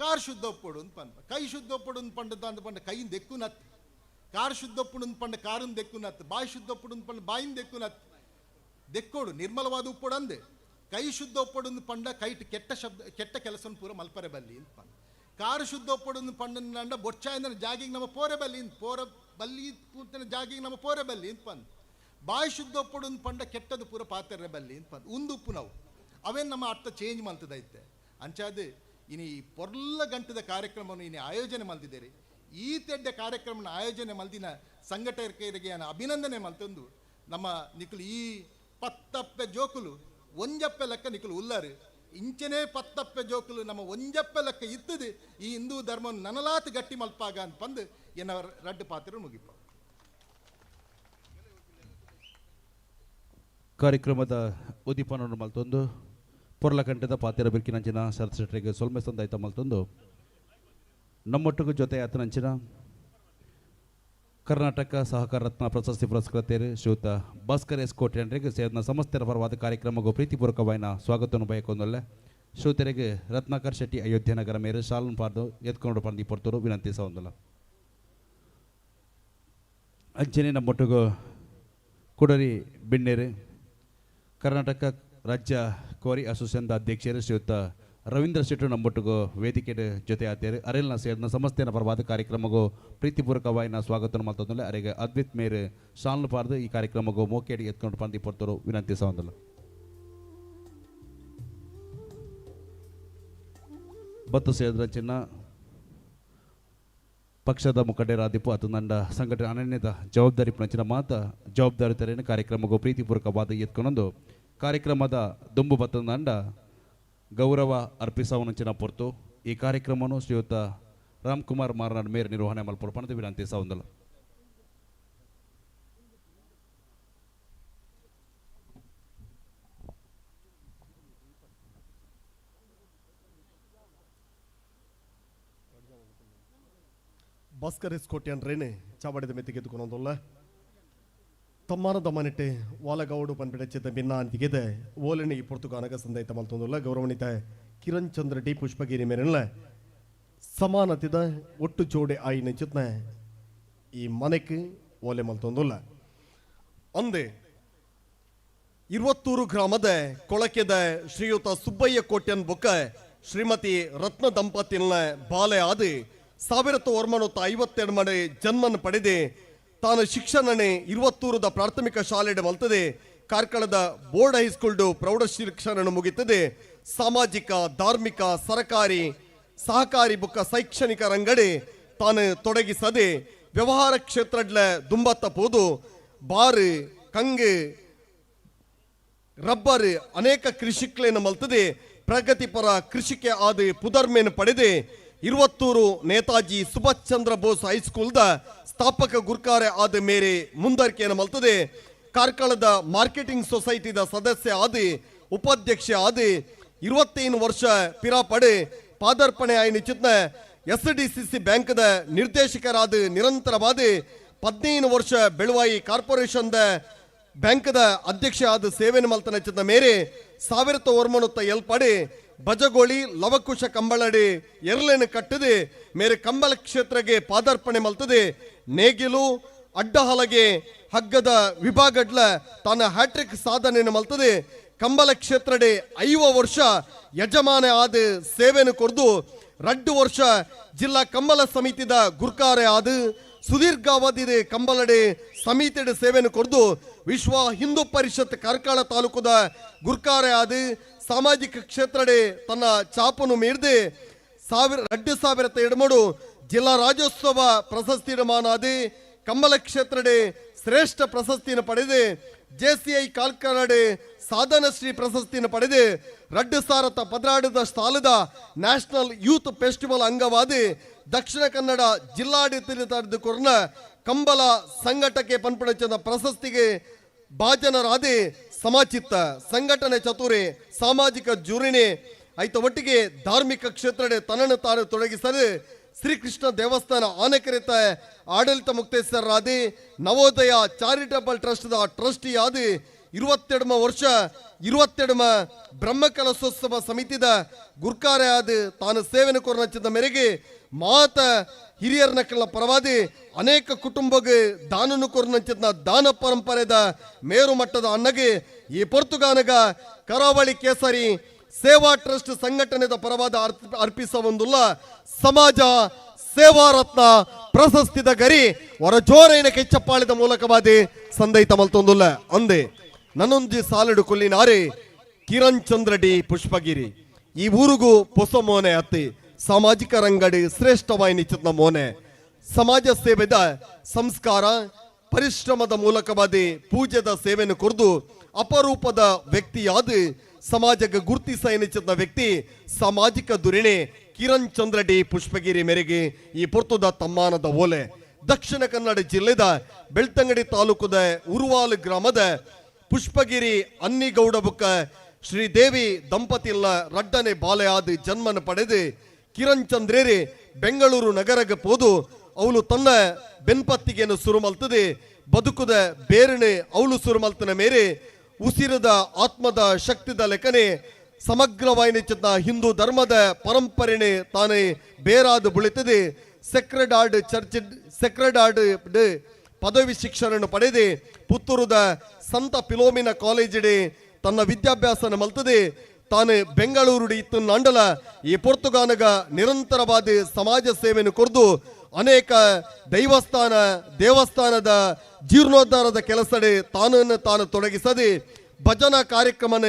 ಕಾರ್ ಶುದ್ಧ ಒಪ್ಪೊಡು ಅಂತ ಪನ್ಪ. ಕೈ ಶುದ್ಧ ಒಪ್ಪೊಡು ಅಂತ ಪಂಡ ಅಂದ ಪಂಡ ಕೈಯಿಂದ ದೆಕ್ಕುನತ್, ಕಾರ್ ಶುದ್ಧ ಒಪ್ಪುಡು ಅಂತ ಪಂಡ ಕಾರನ್ ದೆಕ್ಕುನತ್, ಬಾಯಿ ಶುದ್ಧ ಒಪ್ಪುಡು ಅಂತ ಪಂಡ ಬಾಯಿಂದ ದೆಕ್ಕುನತ್. ದೆಕ್ಕೋಡು ನಿರ್ಮಲವಾದ ಉಪ್ಪೊಡು ಅಂದೆ. ಕೈ ಶುದ್ಧ ಒಪ್ಪೊಡು ಅಂತ ಪಂಡ ಕೈಟ್ ಕೆಟ್ಟ ಶಬ್ದ ಕೆಟ್ಟ ಕೆಲಸನ ಪೂರ ಮಲ್ಪರೆ ಬಲ್ಲಿ ಅಂತ ಪಂಡ. ಕಾರು ಶುದ್ಧ ಒಪ್ಪೊಡು ಅಂತ ಪಂಡ ಬೊಚ್ಚಾಯಿಂದ ಜಾಗಿಗೆ ನಮ್ಮ ಪೋರೆ ಬಲ್ಲಿ ಅಂತ, ಪೋರ ಬಲ್ಲಿ ಪೂರ್ತಿನ ಜಾಗಿಗೆ ನಮ್ಮ ಪೋರೆ ಬಲ್ಲಿ ಅಂತ ಪಂದ್. ಬಾಯಿ ಶುದ್ಧ ಒಪ್ಪೊಡು ಅಂತ ಪಂಡ ಕೆಟ್ಟದು ಪೂರ ಪಾತ್ರೆ ಬಲ್ಲಿ ಅಂತ ಪಂದ್. ಉಂದು ಉಪ್ಪು ನಾವು ಅವೇನು ನಮ್ಮ ಅರ್ಥ ಚೇಂಜ್ ಮಲ್ತದೈತೆ. ಅಂಚಾದ ಇನಿ ಪೊರ್ಲ ಗಂಟದ ಕಾರ್ಯಕ್ರಮವನ್ನು ಇನಿ ಆಯೋಜನೆ ಮಲ್ತಿದ್ದೀರಿ. ಈ ತೆಡ್ಡ ಕಾರ್ಯಕ್ರಮನ ಆಯೋಜನೆ ಮಲ್ದಿನ ಸಂಘಟಕರಿಗೆ ಅಭಿನಂದನೆ ಮಲ್ತಂದು ನಮ್ಮ ನಿಕುಲು ಈ ಪತ್ತಪ್ಪೆ ಜೋಕುಲು ಒಂಜಪ್ಪೆ ಲೆಕ್ಕ ನಿಕುಲು ಉಲ್ಲರು ಇಂಚನೇ ಪತ್ತಪ್ಪೆ ಜೋಕುಲು ನಮ್ಮ ಒಂಜಪ್ಪೆ ಲೆಕ್ಕ ಇತ್ತದು ಈ ಹಿಂದೂ ಧರ್ಮವನ್ನು ನನಲಾತ್ ಗಟ್ಟಿ ಮಲ್ಪಾಗ ಅಂತ ಬಂದು ಎನ್ನ ರಡ್ಡು ಪಾತ್ರ ಮುಗಿಪ. ಕಾರ್ಯಕ್ರಮದ ಉದ್ದೀಪನವನ್ನು ಮಲ್ತೊಂದು ಪೊರ್ಲಕಂಠದ ಪಾತಿರ ಬಿರ್ಕಿನಂಚಿನ ಶರತ್ ಶೆಟ್ಟರಿಗೆ ಸೊಲ್ಮೆ ಸಂದಾಯ್ತ ಮಲ್ತೊಂದು ನಮ್ಮೊಟ್ಟಿಗೂ ಜೊತೆ ಆತನಂಚಿನ ಕರ್ನಾಟಕ ಸಹಕಾರ ರತ್ನ ಪ್ರಶಸ್ತಿ ಪುರಸ್ಕೃತರು ಶ್ರೀಯುತ ಭಾಸ್ಕರ್ ಎಸ್ ಕೋಟ್ಯನ್ರಿಗೆ ಸೇರಿದ ಸಮಸ್ತರ ಪರವಾದ ಕಾರ್ಯಕ್ರಮಕ್ಕೂ ಪ್ರೀತಿಪೂರ್ವಕವಾದ ಸ್ವಾಗತವನ್ನು ಬಯಕೊಂದೊಲ್ಲೆ ಶ್ರೋತರಿಗೆ ರತ್ನಾಕರ್ ಶೆಟ್ಟಿ ಅಯೋಧ್ಯೆ ನಗರ ಮೇರೆ ಶಾಲನ್ ಪಾರ್ದು ಎತ್ಕೊಂಡು ಪಂದಿ ಪೊರ್ತರು ವಿನಂತಿಸೊಂದಲ್ಲ. ಅಂಚನೆ ನಮ್ಮೊಟ್ಟಿಗೂ ಕುಡರಿ ಬಿಣ್ಣೇರು ಕರ್ನಾಟಕ ರಾಜ್ಯ ಕೋರಿ ಅಸೋಸಿಯೇಷನ್ದ ಅಧ್ಯಕ್ಷರು ಶ್ರೀಯುತ ರವೀಂದ್ರ ಶೆಟ್ಟರು ನಮ್ಮೊಟ್ಟಿಗೂ ವೇದಿಕೆ ಜೊತೆ ಆತೇರು ಅರೆಲ್ನ ಸೇರಿದ ಸಂಸ್ಥೆಯ ಪರವಾದ ಕಾರ್ಯಕ್ರಮಕ್ಕೂ ಪ್ರೀತಿಪೂರ್ವಕವಾಗಿ ಸ್ವಾಗತ ಮಲ್ತಂದ್ರೆ ಅರೆಗೆ ಅದ್ವಿತ್ ಮೇರೆ ಶಾಲ್ನು ಪಾರ್ದು ಈ ಕಾರ್ಯಕ್ರಮಕ್ಕೂ ಮೋಕೇಡಿ ಎತ್ಕೊಂಡು ಪಂದಿ ಪೊರ್ತರು ವಿನಂತಿಸೊಂದಲ್ಲ. ಬತ್ತು ಸೇರಿದ ಚಿನ್ನ ಪಕ್ಷದ ಮುಖಂಡರಾದಿಪ್ಪು ಅದು ನನ್ನ ಸಂಘಟನೆ ಅನನ್ಯದ ಜವಾಬ್ದಾರಿ ಪಂಚಿನ ಮಾತ ಜವಾಬ್ದಾರಿ ತೆರೆಯನ್ನು ಕಾರ್ಯಕ್ರಮಕ್ಕೂ ಪ್ರೀತಿಪೂರ್ವಕವಾದ ಎತ್ಕೊಂಡು ಕಾರ್ಯಕ್ರಮದ ದುಂಬು ಬತ್ತಂಡ ಗೌರವ ಅರ್ಪಿಸವನಂಚಿನ ಪೊರ್ತು ಈ ಕಾರ್ಯಕ್ರಮವನ್ನು ಶ್ರೀಯುತ ರಾಮ್ಕುಮಾರ್ ಮಾರನಾಡ್ ಮೇರ್ ನಿರ್ವಹಣೆ ಮಲ್ಪೊಡ್ಪಣದ ವಿನಂತಿ ಸೌಂದಲ. ಭಾಸ್ಕರ್ ಎಸ್ ಕೋಟ್ಯಾನ್ ರೇನೆ ಚಾವಡಿದ ಮೆತ್ತಿಗೆ ಎದ್ದುಕೊಂಡೊಂದಲ್ಲ ತಮ್ಮಾನ ದಮ್ಮನಿಟ್ಟೆ ವಾಲಗೌಡು ಪನ್ಪಿಡಚಿದ್ದ ಭಿನ್ನ ಅಂತಿಗೆದೆ ಓಲನೆ ಈ ಪೊರ್ತುಗಾನಗ ಸಂದೈತ ಮಲ್ತೊಂದುಲ್ಲ ಗೌರವಣಿತ ಕಿರಣ್ ಚಂದ್ರ ಡಿ ಪುಷ್ಪಗಿರಿ ಮೇರೆಲ್ಲ ಸಮಾನತಿದ ಒಟ್ಟು ಜೋಡೆ ಆಯಿನ ಚಿತ್ನ ಈ ಮನೆಗೆ ಓಲೆ ಮಲ್ತೊಂದುಲ್ಲ. ಅಂದೆ ಇರುವತ್ತೂರು ಗ್ರಾಮದ ಕೊಳಕೆದ ಶ್ರೀಯುತ ಸುಬ್ಬಯ್ಯ ಕೋಟ್ಯನ್ ಬೊಕ್ಕ ಶ್ರೀಮತಿ ರತ್ನ ದಂಪತಿನ ಬಾಲೆ ಆದಿ 1952 ಮನೆ ಜನ್ಮನ ಪಡೆದೆ ತಾನು ಶಿಕ್ಷಣನೆ ಇರುವತ್ತೂರದ ಪ್ರಾಥಮಿಕ ಶಾಲೆಡೆ ಮಲ್ತದೆ ಕಾರ್ಕಳದ ಬೋರ್ಡ್ ಹೈಸ್ಕೂಲ್ಡು ಪ್ರೌಢ ಶಿಕ್ಷಣ ಮುಗಿತದೆ. ಸಾಮಾಜಿಕ ಧಾರ್ಮಿಕ ಸರಕಾರಿ ಸಹಕಾರಿ ಬುಕ್ಕ ಶೈಕ್ಷಣಿಕ ರಂಗಡೆ ತಾನು ತೊಡಗಿಸದೆ ವ್ಯವಹಾರ ಕ್ಷೇತ್ರಡ್ಲ ದುಂಬತ್ತ ಪೋದು ಬಾರು ಕಂಗೆ ರಬ್ಬರ್ ಅನೇಕ ಕೃಷಿಕ್ಲೇನು ಮಲ್ತದೆ ಪ್ರಗತಿಪರ ಕೃಷಿಕೆ ಆದ ಪುದರ್ಮೇನು ಪಡೆದೆ ಇರುವತ್ತೂರು ನೇತಾಜಿ ಸುಭಾಷ್ ಚಂದ್ರ ಬೋಸ್ ಹೈಸ್ಕೂಲ್ದ ಸ್ಥಾಪಕ ಗುರ್ಕಾರೆ ಆದ ಮೇರೆ ಮುಂದರಿಕೆಯನ್ನು ಮಲ್ತದೆ. ಕಾರ್ಕಳದ ಮಾರ್ಕೆಟಿಂಗ್ ಸೊಸೈಟಿದ ಸದಸ್ಯ ಆದಿ ಉಪಾಧ್ಯಕ್ಷ ಆದಿ 25 ವರ್ಷ ಪಿರಾಪಡೆ ಪಾದಾರ್ಪಣೆ ಆಯ್ನ ಚಿತ್ನ SDCC ಬ್ಯಾಂಕ್ದ ನಿರ್ದೇಶಕರಾದ ನಿರಂತರವಾದ 15 ವರ್ಷ ಬೆಳುವಾಯಿ ಕಾರ್ಪೊರೇಷನ್ದ ಬ್ಯಾಂಕ್ದ ಅಧ್ಯಕ್ಷ ಆದ ಸೇವೆಯನ್ನು ಮಲ್ತನ ಚಿತ್ನ ಮೇರೆ 1970 ಪಡೆ ಬಜಗೋಳಿ ಲವಕುಶ ಕಂಬಳಡಿ ಎರಲೇನು ಕಟ್ಟದೆ ಮೇರೆ ಕಂಬಳ ಕ್ಷೇತ್ರಗೆ ಪಾದಾರ್ಪಣೆ ಮಲ್ತದೆ. ನೇಗಿಲು ಅಡ್ಡಹಲಗೆ ಹಗ್ಗದ ವಿಭಾಗಡ್ಲ ತಾನ ಹ್ಯಾಟ್ರಿಕ್ ಸಾಧನೆಯನ್ನು ಮಲ್ತದೆ. ಕಂಬಳ ಕ್ಷೇತ್ರಡೆ 50 ವರ್ಷ ಯಜಮಾನ ಆದ ಸೇವೆಯನ್ನು ಕೊರ್ದು 2 ವರ್ಷ ಜಿಲ್ಲಾ ಕಂಬಳ ಸಮಿತಿದ ಗುರ್ಕಾರೆ ಆದ ಸುದೀರ್ಘಾವಧಿದೆ ಕಂಬಳಡೆ ಸಮಿತಿಯ ಸೇವೆಯನ್ನು ಕೊರ್ದು ವಿಶ್ವ ಹಿಂದೂ ಪರಿಷತ್ ಕಾರ್ಕಳ ತಾಲೂಕುದ ಗುರ್ಕಾರೆ ಆದ ಸಾಮಾಜಿಕ ಕ್ಷೇತ್ರಡೆ ತನ್ನ ಚಾಪನ್ನು ಮೀರದೆ 2003 ಜಿಲ್ಲಾ ರಾಜ್ಯೋತ್ಸವ ಪ್ರಶಸ್ತಿ ಮಾನಾದಿ ಕಂಬಳ ಕ್ಷೇತ್ರಡೆ ಶ್ರೇಷ್ಠ ಪ್ರಶಸ್ತಿಯನ್ನು ಪಡೆದೆ JCI ಕಾರ್ಕಳಡೆ ಸಾಧನಶ್ರೀ ಪ್ರಶಸ್ತಿಯನ್ನು ಪಡೆದೆ 2012 ಸಾಲದ national youth festival ಅಂಗವಾದಿ Dakshina Kannada ಜಿಲ್ಲಾಡಳಿತ ಕಂಬಳ ಸಂಘಟಕ್ಕೆ ಪನ್ಪಣಚಂದ ಪ್ರಶಸ್ತಿಗೆ ಭಾಜನರಾದಿ ಸಮಾಚಿತ್ತ ಸಂಘಟನೆ ಚತುರೆ ಸಾಮಾಜಿಕ ಜೂರಿಣೆ ಐತ ಒಟ್ಟಿಗೆ ಧಾರ್ಮಿಕ ಕ್ಷೇತ್ರಡೆ ತನ್ನನ್ನು ತಾನು ತೊಡಗಿಸಲು ಶ್ರೀಕೃಷ್ಣ ದೇವಸ್ಥಾನ ಆನೆಕರಿತ ಆಡಳಿತ ಮುಕ್ತೇಶ್ವರರಾದಿ ನವೋದಯ ಚಾರಿಟಬಲ್ ಟ್ರಸ್ಟ್ದ ಟ್ರಸ್ಟಿಯಾದಿ 22 ವರ್ಷ 22 ಬ್ರಹ್ಮಕಲಶೋತ್ಸವ ಸಮಿತಿದ ಗುರ್ಕಾರೆ ಆದ ತಾನು ಸೇವೆನ ಕೊರನಚ್ಚಿದ ಮೇರೆಗೆ ಮಾತ ಹಿರಿಯರ ನಕಲ ಪರವಾದಿ ಅನೇಕ ಕುಟುಂಬಗೆ ದಾನನು ಕೊರನಂಚಿದ ದಾನ ಪರಂಪರೆದ ಮೇರು ಮಟ್ಟದ ಅಣ್ಣಗೆ ಈ ಪೊರ್ತುಗಾನಗ ಕರಾವಳಿ ಕೇಸರಿ ಸೇವಾ ಟ್ರಸ್ಟ್ ಸಂಘಟನೆದ ಪರವಾದ ಅರ್ಪಿಸವೊಂದುಲ್ಲ ಸಮಾಜ ಸೇವಾರತ್ನ ಪ್ರಶಸ್ತಿದ ಗರಿ ಹೊರ ಜೋರೈನ ಕೆಚ್ಚಪ್ಪಾಳಿದ ಮೂಲಕವಾದಿ ಸಂದೈತ ಮಲ್ತೊಂದುಲ್ಲ ಅಂದೆ ನನ್ನೊಂಜಿ ಸಾಲಡು ಕೊಲ್ಲಿನಾರೆ ಕಿರಣ್ ಚಂದ್ರ ಡಿ ಪುಷ್ಪಗಿರಿ ಈ ಊರಿಗೂ ಪೊಸ ಮೋನೆ ಅತ್ತಿ ಸಾಮಾಜಿಕ ರಂಗಡಿ ಶ್ರೇಷ್ಠವಾಯಿನಿ ಚಿತ್ನ ಮೋನೆ ಸಮಾಜ ಸೇವೆದ ಸಂಸ್ಕಾರ ಪರಿಶ್ರಮದ ಮೂಲಕವಾದಿ ಪೂಜೆದ ಸೇವೆಯನ್ನು ಕೊರ್ದು ಅಪರೂಪದ ವ್ಯಕ್ತಿಯಾದ ಸಮಾಜಕ್ಕೆ ಗುರುತಿಸ ಎನಿಸಿದ ವ್ಯಕ್ತಿ ಸಾಮಾಜಿಕ ದುರಿಣೆ ಕಿರಣ್ ಚಂದ್ರ ಡಿ ಪುಷ್ಪಗಿರಿ ಮೇರೆಗೆ ಈ ಪೊರ್ತುದ ತಮ್ಮಾನದ ಓಲೆ ದಕ್ಷಿಣ ಕನ್ನಡ ಜಿಲ್ಲೆದ ಬೆಳ್ತಂಗಡಿ ತಾಲೂಕದ ಉರುವಾಲು ಗ್ರಾಮದ ಪುಷ್ಪಗಿರಿ ಅನ್ನಿಗೌಡ ಬುಕ್ಕ ಶ್ರೀದೇವಿ ದಂಪತಿಲ್ಲ ರಡ್ಡನೆ ಬಾಲೆಯಾದ ಜನ್ಮನ ಪಡೆದು ಕಿರಣ್ ಚಂದ್ರೇರಿ ಬೆಂಗಳೂರು ನಗರಕ್ಕೆ ಪೋದು ಅವಳು ತನ್ನ ಬೆನ್ಪತ್ತಿಗೆಯನ್ನು ಸುರುಮಲ್ತದೆ ಬದುಕುದ ಬೇರಣೆ ಅವಳು ಸುರುಮಲ್ತನ ಮೇರೆ ಉಸಿರದ ಆತ್ಮದ ಶಕ್ತಿದ ಲೆಕ್ಕನೆ ಸಮಗ್ರವಾಯಿನಿಚಿತ ಹಿಂದೂ ಧರ್ಮದ ಪರಂಪರೆನೆ ತಾನೇ ಬೇರಾದ ಬುಳಿತದೆ sacred heart church sacred heart ಪದವಿ ಶಿಕ್ಷಣ ಪಡೆದೆ ಪುತ್ತೂರುದ ಸಂತ ಫಿಲೋಮಿನ ಕಾಲೇಜಿಡೆ ತನ್ನ ವಿದ್ಯಾಭ್ಯಾಸನ ಮಲ್ತದೆ ತಾನು ಬೆಂಗಳೂರು ಇತ್ತು ನಾಂಡಲ ಈ ಪೊರ್ತುಗಾನಗ ನಿರಂತರವಾದ ಸಮಾಜ ಸೇವೆಯನ್ನು ಕೊರ್ದು ಅನೇಕ ದೈವಸ್ಥಾನ ದೇವಸ್ಥಾನದ ಜೀರ್ಣೋದ್ಧಾರದ ಕೆಲಸಡೆ ತಾನನ್ನು ತಾನು ತೊಡಗಿಸದೆ ಭಜನಾ ಕಾರ್ಯಕ್ರಮನ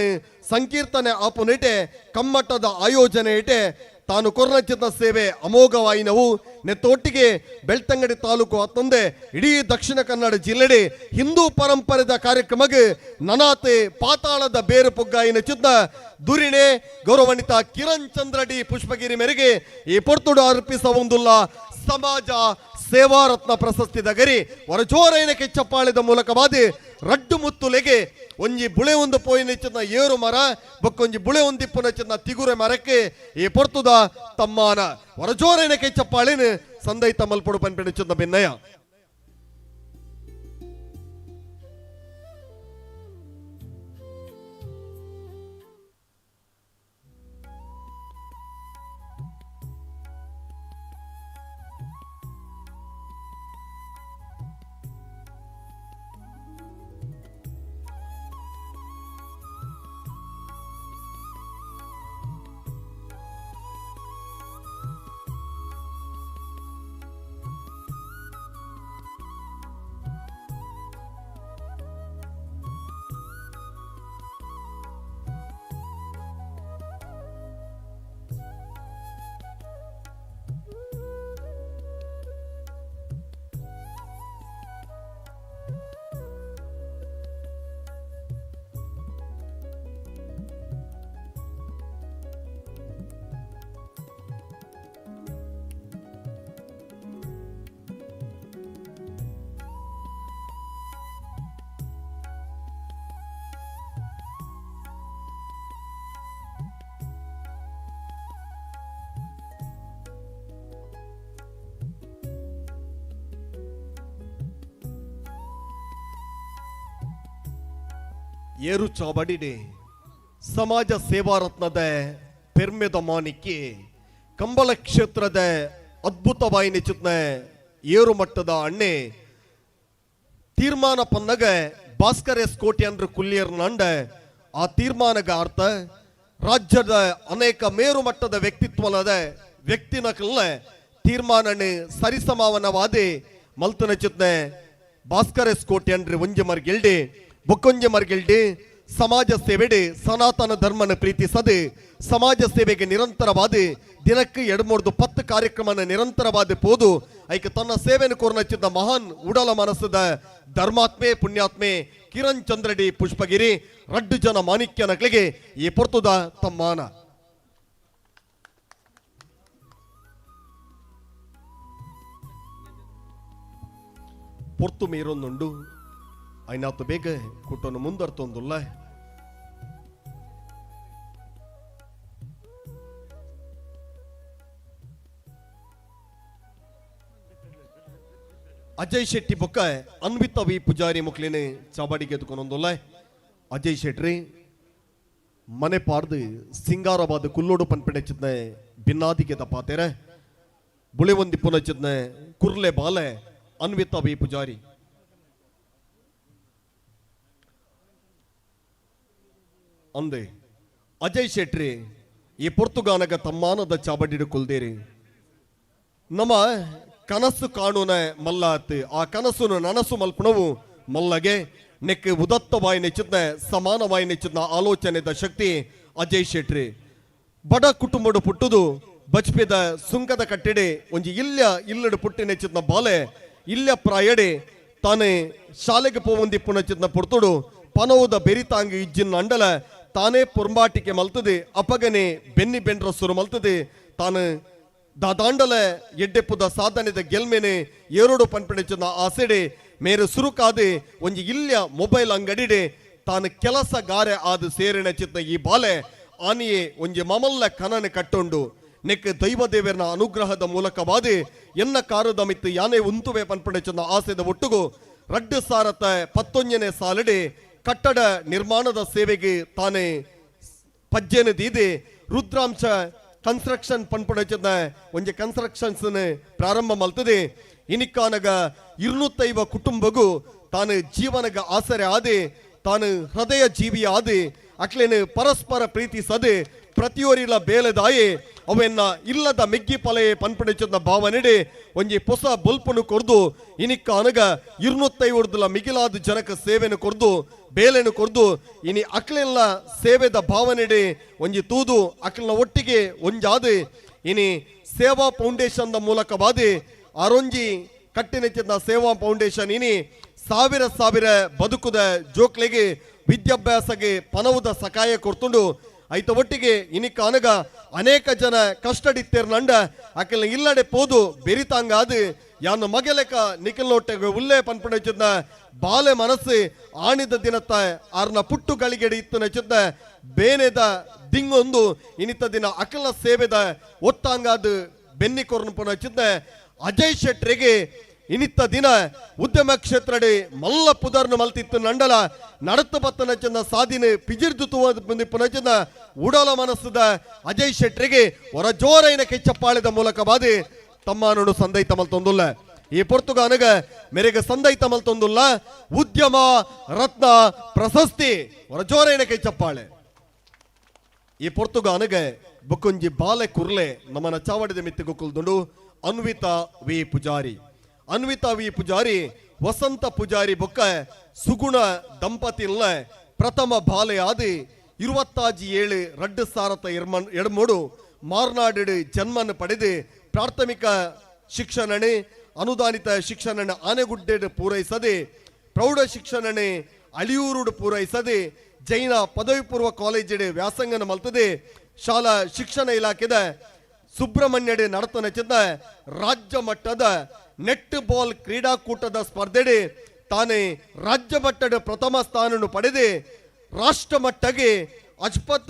ಸಂಕೀರ್ತನೆ ಆಪುನಿಟೆ ಕಮ್ಮಟದ ಆಯೋಜನೆ ಇಟೆ ತಾನು ಕೊರ್ನಚಿತ ಸೇವೆ ಅಮೋಘವಾಯಿನವು ನೆತ್ತೊಟ್ಟಿಗೆ ಬೆಳ್ತಂಗಡಿ ತಾಲೂಕು ಹತ್ತೊಂದೆ ಇಡೀ ದಕ್ಷಿಣ ಕನ್ನಡ ಜಿಲ್ಲೆಡೆ ಹಿಂದೂ ಪರಂಪರೆದ ಕಾರ್ಯಕ್ರಮಕ್ಕೆ ನನಾತೆ ಪಾತಾಳದ ಬೇರು ಪುಗ್ಗಾಯಿನ ಚಿತ್ತ ದುರಿಣೆ ಗೌರವಾನ್ವಿತ ಕಿರಣ್ ಚಂದ್ರ ಡಿ ಪುಷ್ಪಗಿರಿ ಮೇರೆಗೆ ಈ ಪೊರ್ತುಡು ಅರ್ಪಿಸವೊಂದುಲ್ಲ ಸಮಾಜ ಸೇವಾರತ್ನ ಪ್ರಶಸ್ತಿದ ಗರಿ ಹೊರಜೋರೈನ ಕೆಚ್ಚಪ್ಪಾಳಿದ ಮೂಲಕವಾದಿ ರಡ್ಡು ಮುತ್ತುಲೆಗೆ ಒಂಜಿ ಬುಳೆ ಒಂದು ಪೋಯಿನ ಚಿನ್ನ ಏರು ಮರ ಬೊಕ್ಕೊಂಜಿ ಬುಳೆ ಒಂದಿಪ್ಪುನ ಚಿನ್ನ ತಿಗುರೆ ಮರಕ್ಕೆ ಈ ಪೊರ್ತುದ ತಮ್ಮಾನ ಹೊರಜೋರೈನ ಕೆಚ್ಚಪ್ಪಾಳಿನ ಸಂದೈ ತಮ್ಮಲ್ಪೊಡು ಪನ್ಪಿನ ಚಿನ್ನ ಭಿನ್ನಯ. ಏರು ಚಾವಡಿಡೆ ಸಮಾಜ ಸೇವಾರತ್ನದ ಪೆರ್ಮೆದ ಮಾನಿಕ್ಕೆ ಕಂಬಳ ಕ್ಷೇತ್ರದ ಅದ್ಭುತವಾಯಿನಿ ಚಿತ್ನ ಏರು ಮಟ್ಟದ ಅಣ್ಣೆ ತೀರ್ಮಾನ ಪನ್ನಗ ಭಾಸ್ಕರ್ ಎಸ್ ಕೋಟ್ಯನ್ರು ಕುಲ್ಲಿಯರ್ ನಂಡ ಆ ತೀರ್ಮಾನಗ ಅರ್ಥ ರಾಜ್ಯದ ಅನೇಕ ಮೇರು ಮಟ್ಟದ ವ್ಯಕ್ತಿತ್ವಲದ ವ್ಯಕ್ತಿನಕಲ್ಲ ತೀರ್ಮಾನನೆ ಸರಿಸಮಾವನವಾದಿ ಮಲ್ತನ ಚಿತ್ನೆ ಭಾಸ್ಕರ್ ಎಸ್ ಕೋಟ್ಯನ್ರಿ ಒಂಜಿ ಮರ್ಗಿಲ್ಡಿ ಬೊಕ್ಕೊಂಜಿ ಮರ್ಗಿಲ್ಡಿ ಸಮಾಜ ಸೇವೆಡೆ ಸನಾತನ ಧರ್ಮನ ಪ್ರೀತಿಸದೆ ಸಮಾಜ ಸೇವೆಗೆ ನಿರಂತರವಾದ ದಿನಕ್ಕೆ 2-3 10 ಕಾರ್ಯಕ್ರಮನ ನಿರಂತರವಾದ ಪೋದು ಐಕ ತನ್ನ ಸೇವೆಯನ್ನು ಕೋರ್ನಚ್ಚಿದ್ದ ಮಹಾನ್ ಉಡಲ ಮನಸ್ಸದ ಧರ್ಮಾತ್ಮೆ ಪುಣ್ಯಾತ್ಮೆ ಕಿರಣ್ ಚಂದ್ರ ಡಿ ಪುಷ್ಪಗಿರಿ ರಡ್ಡು ಜನ ಮಾಣಿಕ್ಯನಗಳಿಗೆ ಈ ಪೊರ್ತುದ ತಮ್ಮಾನ. ಪೊರ್ತು ಮೀರೊಂದುಂಡು ಐನಾತು ಬೇಗ ಕೂಟನ್ನು ಮುಂದರ್ತೊಂದುಲ್ಲ. ಅಜಯ್ ಶೆಟ್ಟಿ ಬೊಕ್ಕ ಅನ್ವಿತ ವಿ ಪೂಜಾರಿ ಮುಕ್ಲಿನ ಚಾಬಾಡಿಗೆ ಎದ್ಕೊಂಡೊಂದುಲ್ಲ. ಅಜಯ್ ಶೆಟ್ರಿ ಮನೆ ಪಾರ್ದು ಸಿಂಗಾರವಾದ ಕುಲ್ಲೋಡು ಪನ್ಪಿಣಚಿದ್ನೆ ಭಿನ್ನಾದಿಗೆ ತಪಾತೇರೆ ಬುಳೆವಂದಿ ಪುನಚಿದ್ನೆ ಕುರ್ಲೆ ಬಾಲೆ ಅನ್ವಿತಾ ವಿ ಪೂಜಾರಿ. ಅಂದೆ ಅಜಯ್ ಶೆಟ್ರಿ ಈ ಪೊರ್ತುಗಾನಗ ತಮ್ಮಾನದ ಚಾಬಡಿಡು ಕೊಲ್ದೇರಿ. ನಮ್ಮ ಕನಸು ಕಾಣುನ ಮಲ್ಲಾತ್ ಆ ಕನಸುನು ನನಸು ಮಲ್ಪಣವು ಮಲ್ಲಗೆ ನೆಕ್ ಉದತ್ತವಾಯಿ ನೆಚ್ಚಿದ್ನ ಸಮಾನವಾಯಿ ನೆಚ್ಚಿದ್ನ ಆಲೋಚನೆದ ಶಕ್ತಿ ಅಜಯ್ ಶೆಟ್ರಿ. ಬಡ ಕುಟುಂಬಡು ಪುಟ್ಟುದು ಬಚ್ಪಿದ ಸುಂಕದ ಕಟ್ಟೆಡೆ ಒಂಜಿ ಇಲ್ಯ ಇಲ್ಲಡು ಪುಟ್ಟಿ ನೆಚ್ಚಿದ್ನ ಬಾಲೆ ಇಲ್ಯ ಪ್ರಾಯಡೆ ತಾನೇ ಶಾಲೆಗೆ ಪೋವಂದಿ ಪುಣಚಿದ್ನ ಪುರ್ತುಡು ಪನವುದ ಬೆರಿತಾಂಗಿ ಇಜ್ಜಿನ ಅಂಡಲ ತಾನೇ ಪೊರ್ಂಬಾಟಿಕೆ ಮಲ್ತದೆ ಅಪಗನೆ ಬೆನ್ನಿ ಬೆಂಡ್ರ ಸುರು ಮಲ್ತದೆ ತಾನು ದಾದಾಂಡಲ ಎಡ್ಡೆಪ್ಪುದ ಸಾಧನೆದ ಗೆಲ್ಮೇನೆ ಏರೋಡು ಪನ್ಪಿಣಚಿದ್ನ ಆಸೆಡೆ ಮೇರು ಸುರುಕಾದೆ ಒಂಜಿ ಇಲ್ಯ ಮೊಬೈಲ್ ಅಂಗಡಿಡೆ ತಾನು ಕೆಲಸಗಾರೆ ಆದ ಸೇರಿನ ಚಿತ್ತ ಈ ಬಾಲೆ ಆನಿಯೇ ಒಂಜಿ ಮಮಲ್ಲ ಕನನ ಕಟ್ಟೊಂಡು ನೆಕ್ ದೈವದೇವರನ ಅನುಗ್ರಹದ ಮೂಲಕವಾದಿ ಎನ್ನ ಕಾರದ ಮಿತ್ತು ಯಾನೇ ಉಂತುವೆ ಪನ್ಪಣೆಚನ್ನ ಆಸೆದ ಒಟ್ಟುಗು ರಡ್ಡು ಸಾರತ 19ನೇ ಸಾಲಡೆ ಕಟ್ಟಡ ನಿರ್ಮಾಣದ ಸೇವೆಗೆ ತಾನೇ ಪಜ್ಜೆನ ದೀದೆ ರುದ್ರಾಂಶ ಕನ್ಸ್ಟ್ರಕ್ಷನ್ ಪನ್ಪಣೆಚನ್ನ ಒಂಜಿ ಕನ್ಸ್ಟ್ರಕ್ಷನ್ಸ್ ಪ್ರಾರಂಭ ಮಲ್ತದೆ. ಇನಿಕ್ಕಾನಗ 250 ಕುಟುಂಬಗೂ ತಾನು ಜೀವನಗ ಆಸರೆ ಆದೆ ತಾನು ಹೃದಯ ಜೀವಿ ಆದೆ ಅಕ್ಲೇನು ಪರಸ್ಪರ ಪ್ರೀತಿಸದೆ ಪ್ರತಿಯೊರಿಲ ಬೇಲೆದಾಯೆ ಅವೆನ್ನ ಇಲ್ಲದ ಮೆಗ್ಗಿ ಪಲೆಯೇ ಪನ್ಪಣಿಚದ ಭಾವನೆಡೆ ಒಂಜಿ ಪೊಸ ಬೊಲ್ಪನು ಕೊರ್ದು ಇನಿಕ್ಕ ಅನಗ 250 ಮಿಗಿಲಾದ ಜನಕ ಸೇವೆನು ಕೊರ್ದು ಬೇಲೆನು ಕೊರ್ದು ಇನಿ ಅಕ್ಲೆಲ್ಲ ಸೇವೆದ ಭಾವನೆಡೆ ಒಂಜಿ ತೂದು ಅಕ್ಲೆನ ಒಟ್ಟಿಗೆ ಒಂಜಾದೆ ಇನಿ ಸೇವಾ ಫೌಂಡೇಶನ್ the ಮೂಲಕವಾದೆ ಅರೊಂಜಿ ಕಟ್ಟಿನೆಚ್ಚಿದ ಸೇವಾ ಫೌಂಡೇಶನ್ ಇನಿ ಸಾವಿರ ಸಾವಿರ ಬದುಕುದ ಜೋಕ್ಲೆಗೆ ವಿದ್ಯಾಭ್ಯಾಸಗೆ ಪನವುದ ಸಕಾಯ ಕೊರ್ತುಂಡು. ಐತ ಒಟ್ಟಿಗೆ ಇನಿಕ್ಕ ಅನಗ ಅನೇಕ ಜನ ಕಷ್ಟಡಿತ್ತೇರ್ನಂಡ ಅಕೆಲ್ಲ ಇಲ್ಲಡೆ ಪೋದು ಬೆರಿತಾಂಗಾದು ಯಾನು ಮಗಲೆಕ ನಿಖಲ್ನೊಟ್ಟೆಗೆ ಉಲ್ಲೇ ಪನ್ಪಣಚಿದ್ನ ಬಾಲೆ ಮನಸ್ಸು ಆಣಿದ ದಿನತ್ತ ಆರ್ನ ಪುಟ್ಟು ಗಳಿಗೆಡೆ ಇತ್ತು ನಚಿದ್ನ ಬೇನೆದ ದಿಂಗೊಂದು ಇನಿತ ದಿನ ಅಕಲ ಸೇವೆದ ಒತ್ತಾಂಗಾದು ಬೆನ್ನಿ ಕೊರ್ನ ಪುನಚಿದ್ನ ಅಜಯ್ ಶೆಟ್ರಿಗೆ ಇನಿತ್ತ ದಿನ ಉದ್ಯಮ ಕ್ಷೇತ್ರಡೆ ಮಲ್ಲ ಪುದರ್ನು ಮಲ್ತಿತ್ತು ನಂಡಲ ನಡತು ಬತ್ತನ ಚಂದ ಸಾದಿನ ಪಿಜಿರ್ದು ಪುನಚಂದ ಉಡಲ ಮನಸ್ಸದ ಅಜಯ್ ಶೆಟ್ರಿಗೆ ಹೊರ ಜೋರೈನ ಕೆಚ್ಚಪ್ಪಾಳಿದ ಮೂಲಕವಾದಿ ತಮ್ಮನೋಡು ಸಂದೈ ತಮಲ್ ತೊಂದುಲ್ಲ. ಈ ಪೊರ್ತುಗಾನಗ ಮೇರೆಗೆ ಸಂದೈ ತಮಲ್ ತೊಂದುಲ್ಲ ಉದ್ಯಮ ರತ್ನ ಪ್ರಶಸ್ತಿ ಹೊರ ಜೋರೈನ ಕೆಚ್ಚಪ್ಪಾಳೆ. ಈ ಪೊರ್ತುಗಾನಗ ಬುಕ್ಕುಂಜಿ ಬಾಲೆ ಕುರ್ಲೆ ನಮ್ಮನ ಚಾವಡಿದ ಮಿತ್ತಿಗುಕ್ಕುಲ್ದುಂಡು ಅನ್ವಿತಾ ವಿ ಪೂಜಾರಿ. ಅನ್ವಿತಾ ವಿ ಪೂಜಾರಿ ವಸಂತ ಪೂಜಾರಿ ಬೊಕ್ಕ ಸುಗುಣ ದಂಪತಿಲ್ಲ ಪ್ರಥಮ ಬಾಲೆ ಆದಿ 27 2023 ಮಾರ್ನಾಡು ಜನ್ಮನ್ನು ಪಡೆದು ಪ್ರಾಥಮಿಕ ಶಿಕ್ಷಣನೆ ಅನುದಾನಿತ ಶಿಕ್ಷಣ ಆನೆಗುಡ್ಡೆ ಪೂರೈಸದೆ ಪ್ರೌಢ ಶಿಕ್ಷಣನೆ ಅಳಿಯೂರುಡು ಪೂರೈಸದೆ ಜೈನ ಪದವಿ ಪೂರ್ವ ಕಾಲೇಜಿಡೆ ವ್ಯಾಸಂಗನ ಮಲ್ತದೆ ಶಾಲಾ ಶಿಕ್ಷಣ ಇಲಾಖೆದ ಸುಬ್ರಹ್ಮಣ್ಯಡೆ ನಡತನ ಚೆಂದ ರಾಜ್ಯ ಮಟ್ಟದ ನೆಟ್ ಬಾಲ್ ಕ್ರೀಡಾಕೂಟದ ಸ್ಪರ್ಧೆಡೆ ತಾನೇ ರಾಜ್ಯ ಮಟ್ಟದ ಪ್ರಥಮ ಸ್ಥಾನವನ್ನು ಪಡೆದೆ ರಾಷ್ಟ್ರ ಮಟ್ಟಗೆ ಅಜ್ಪತ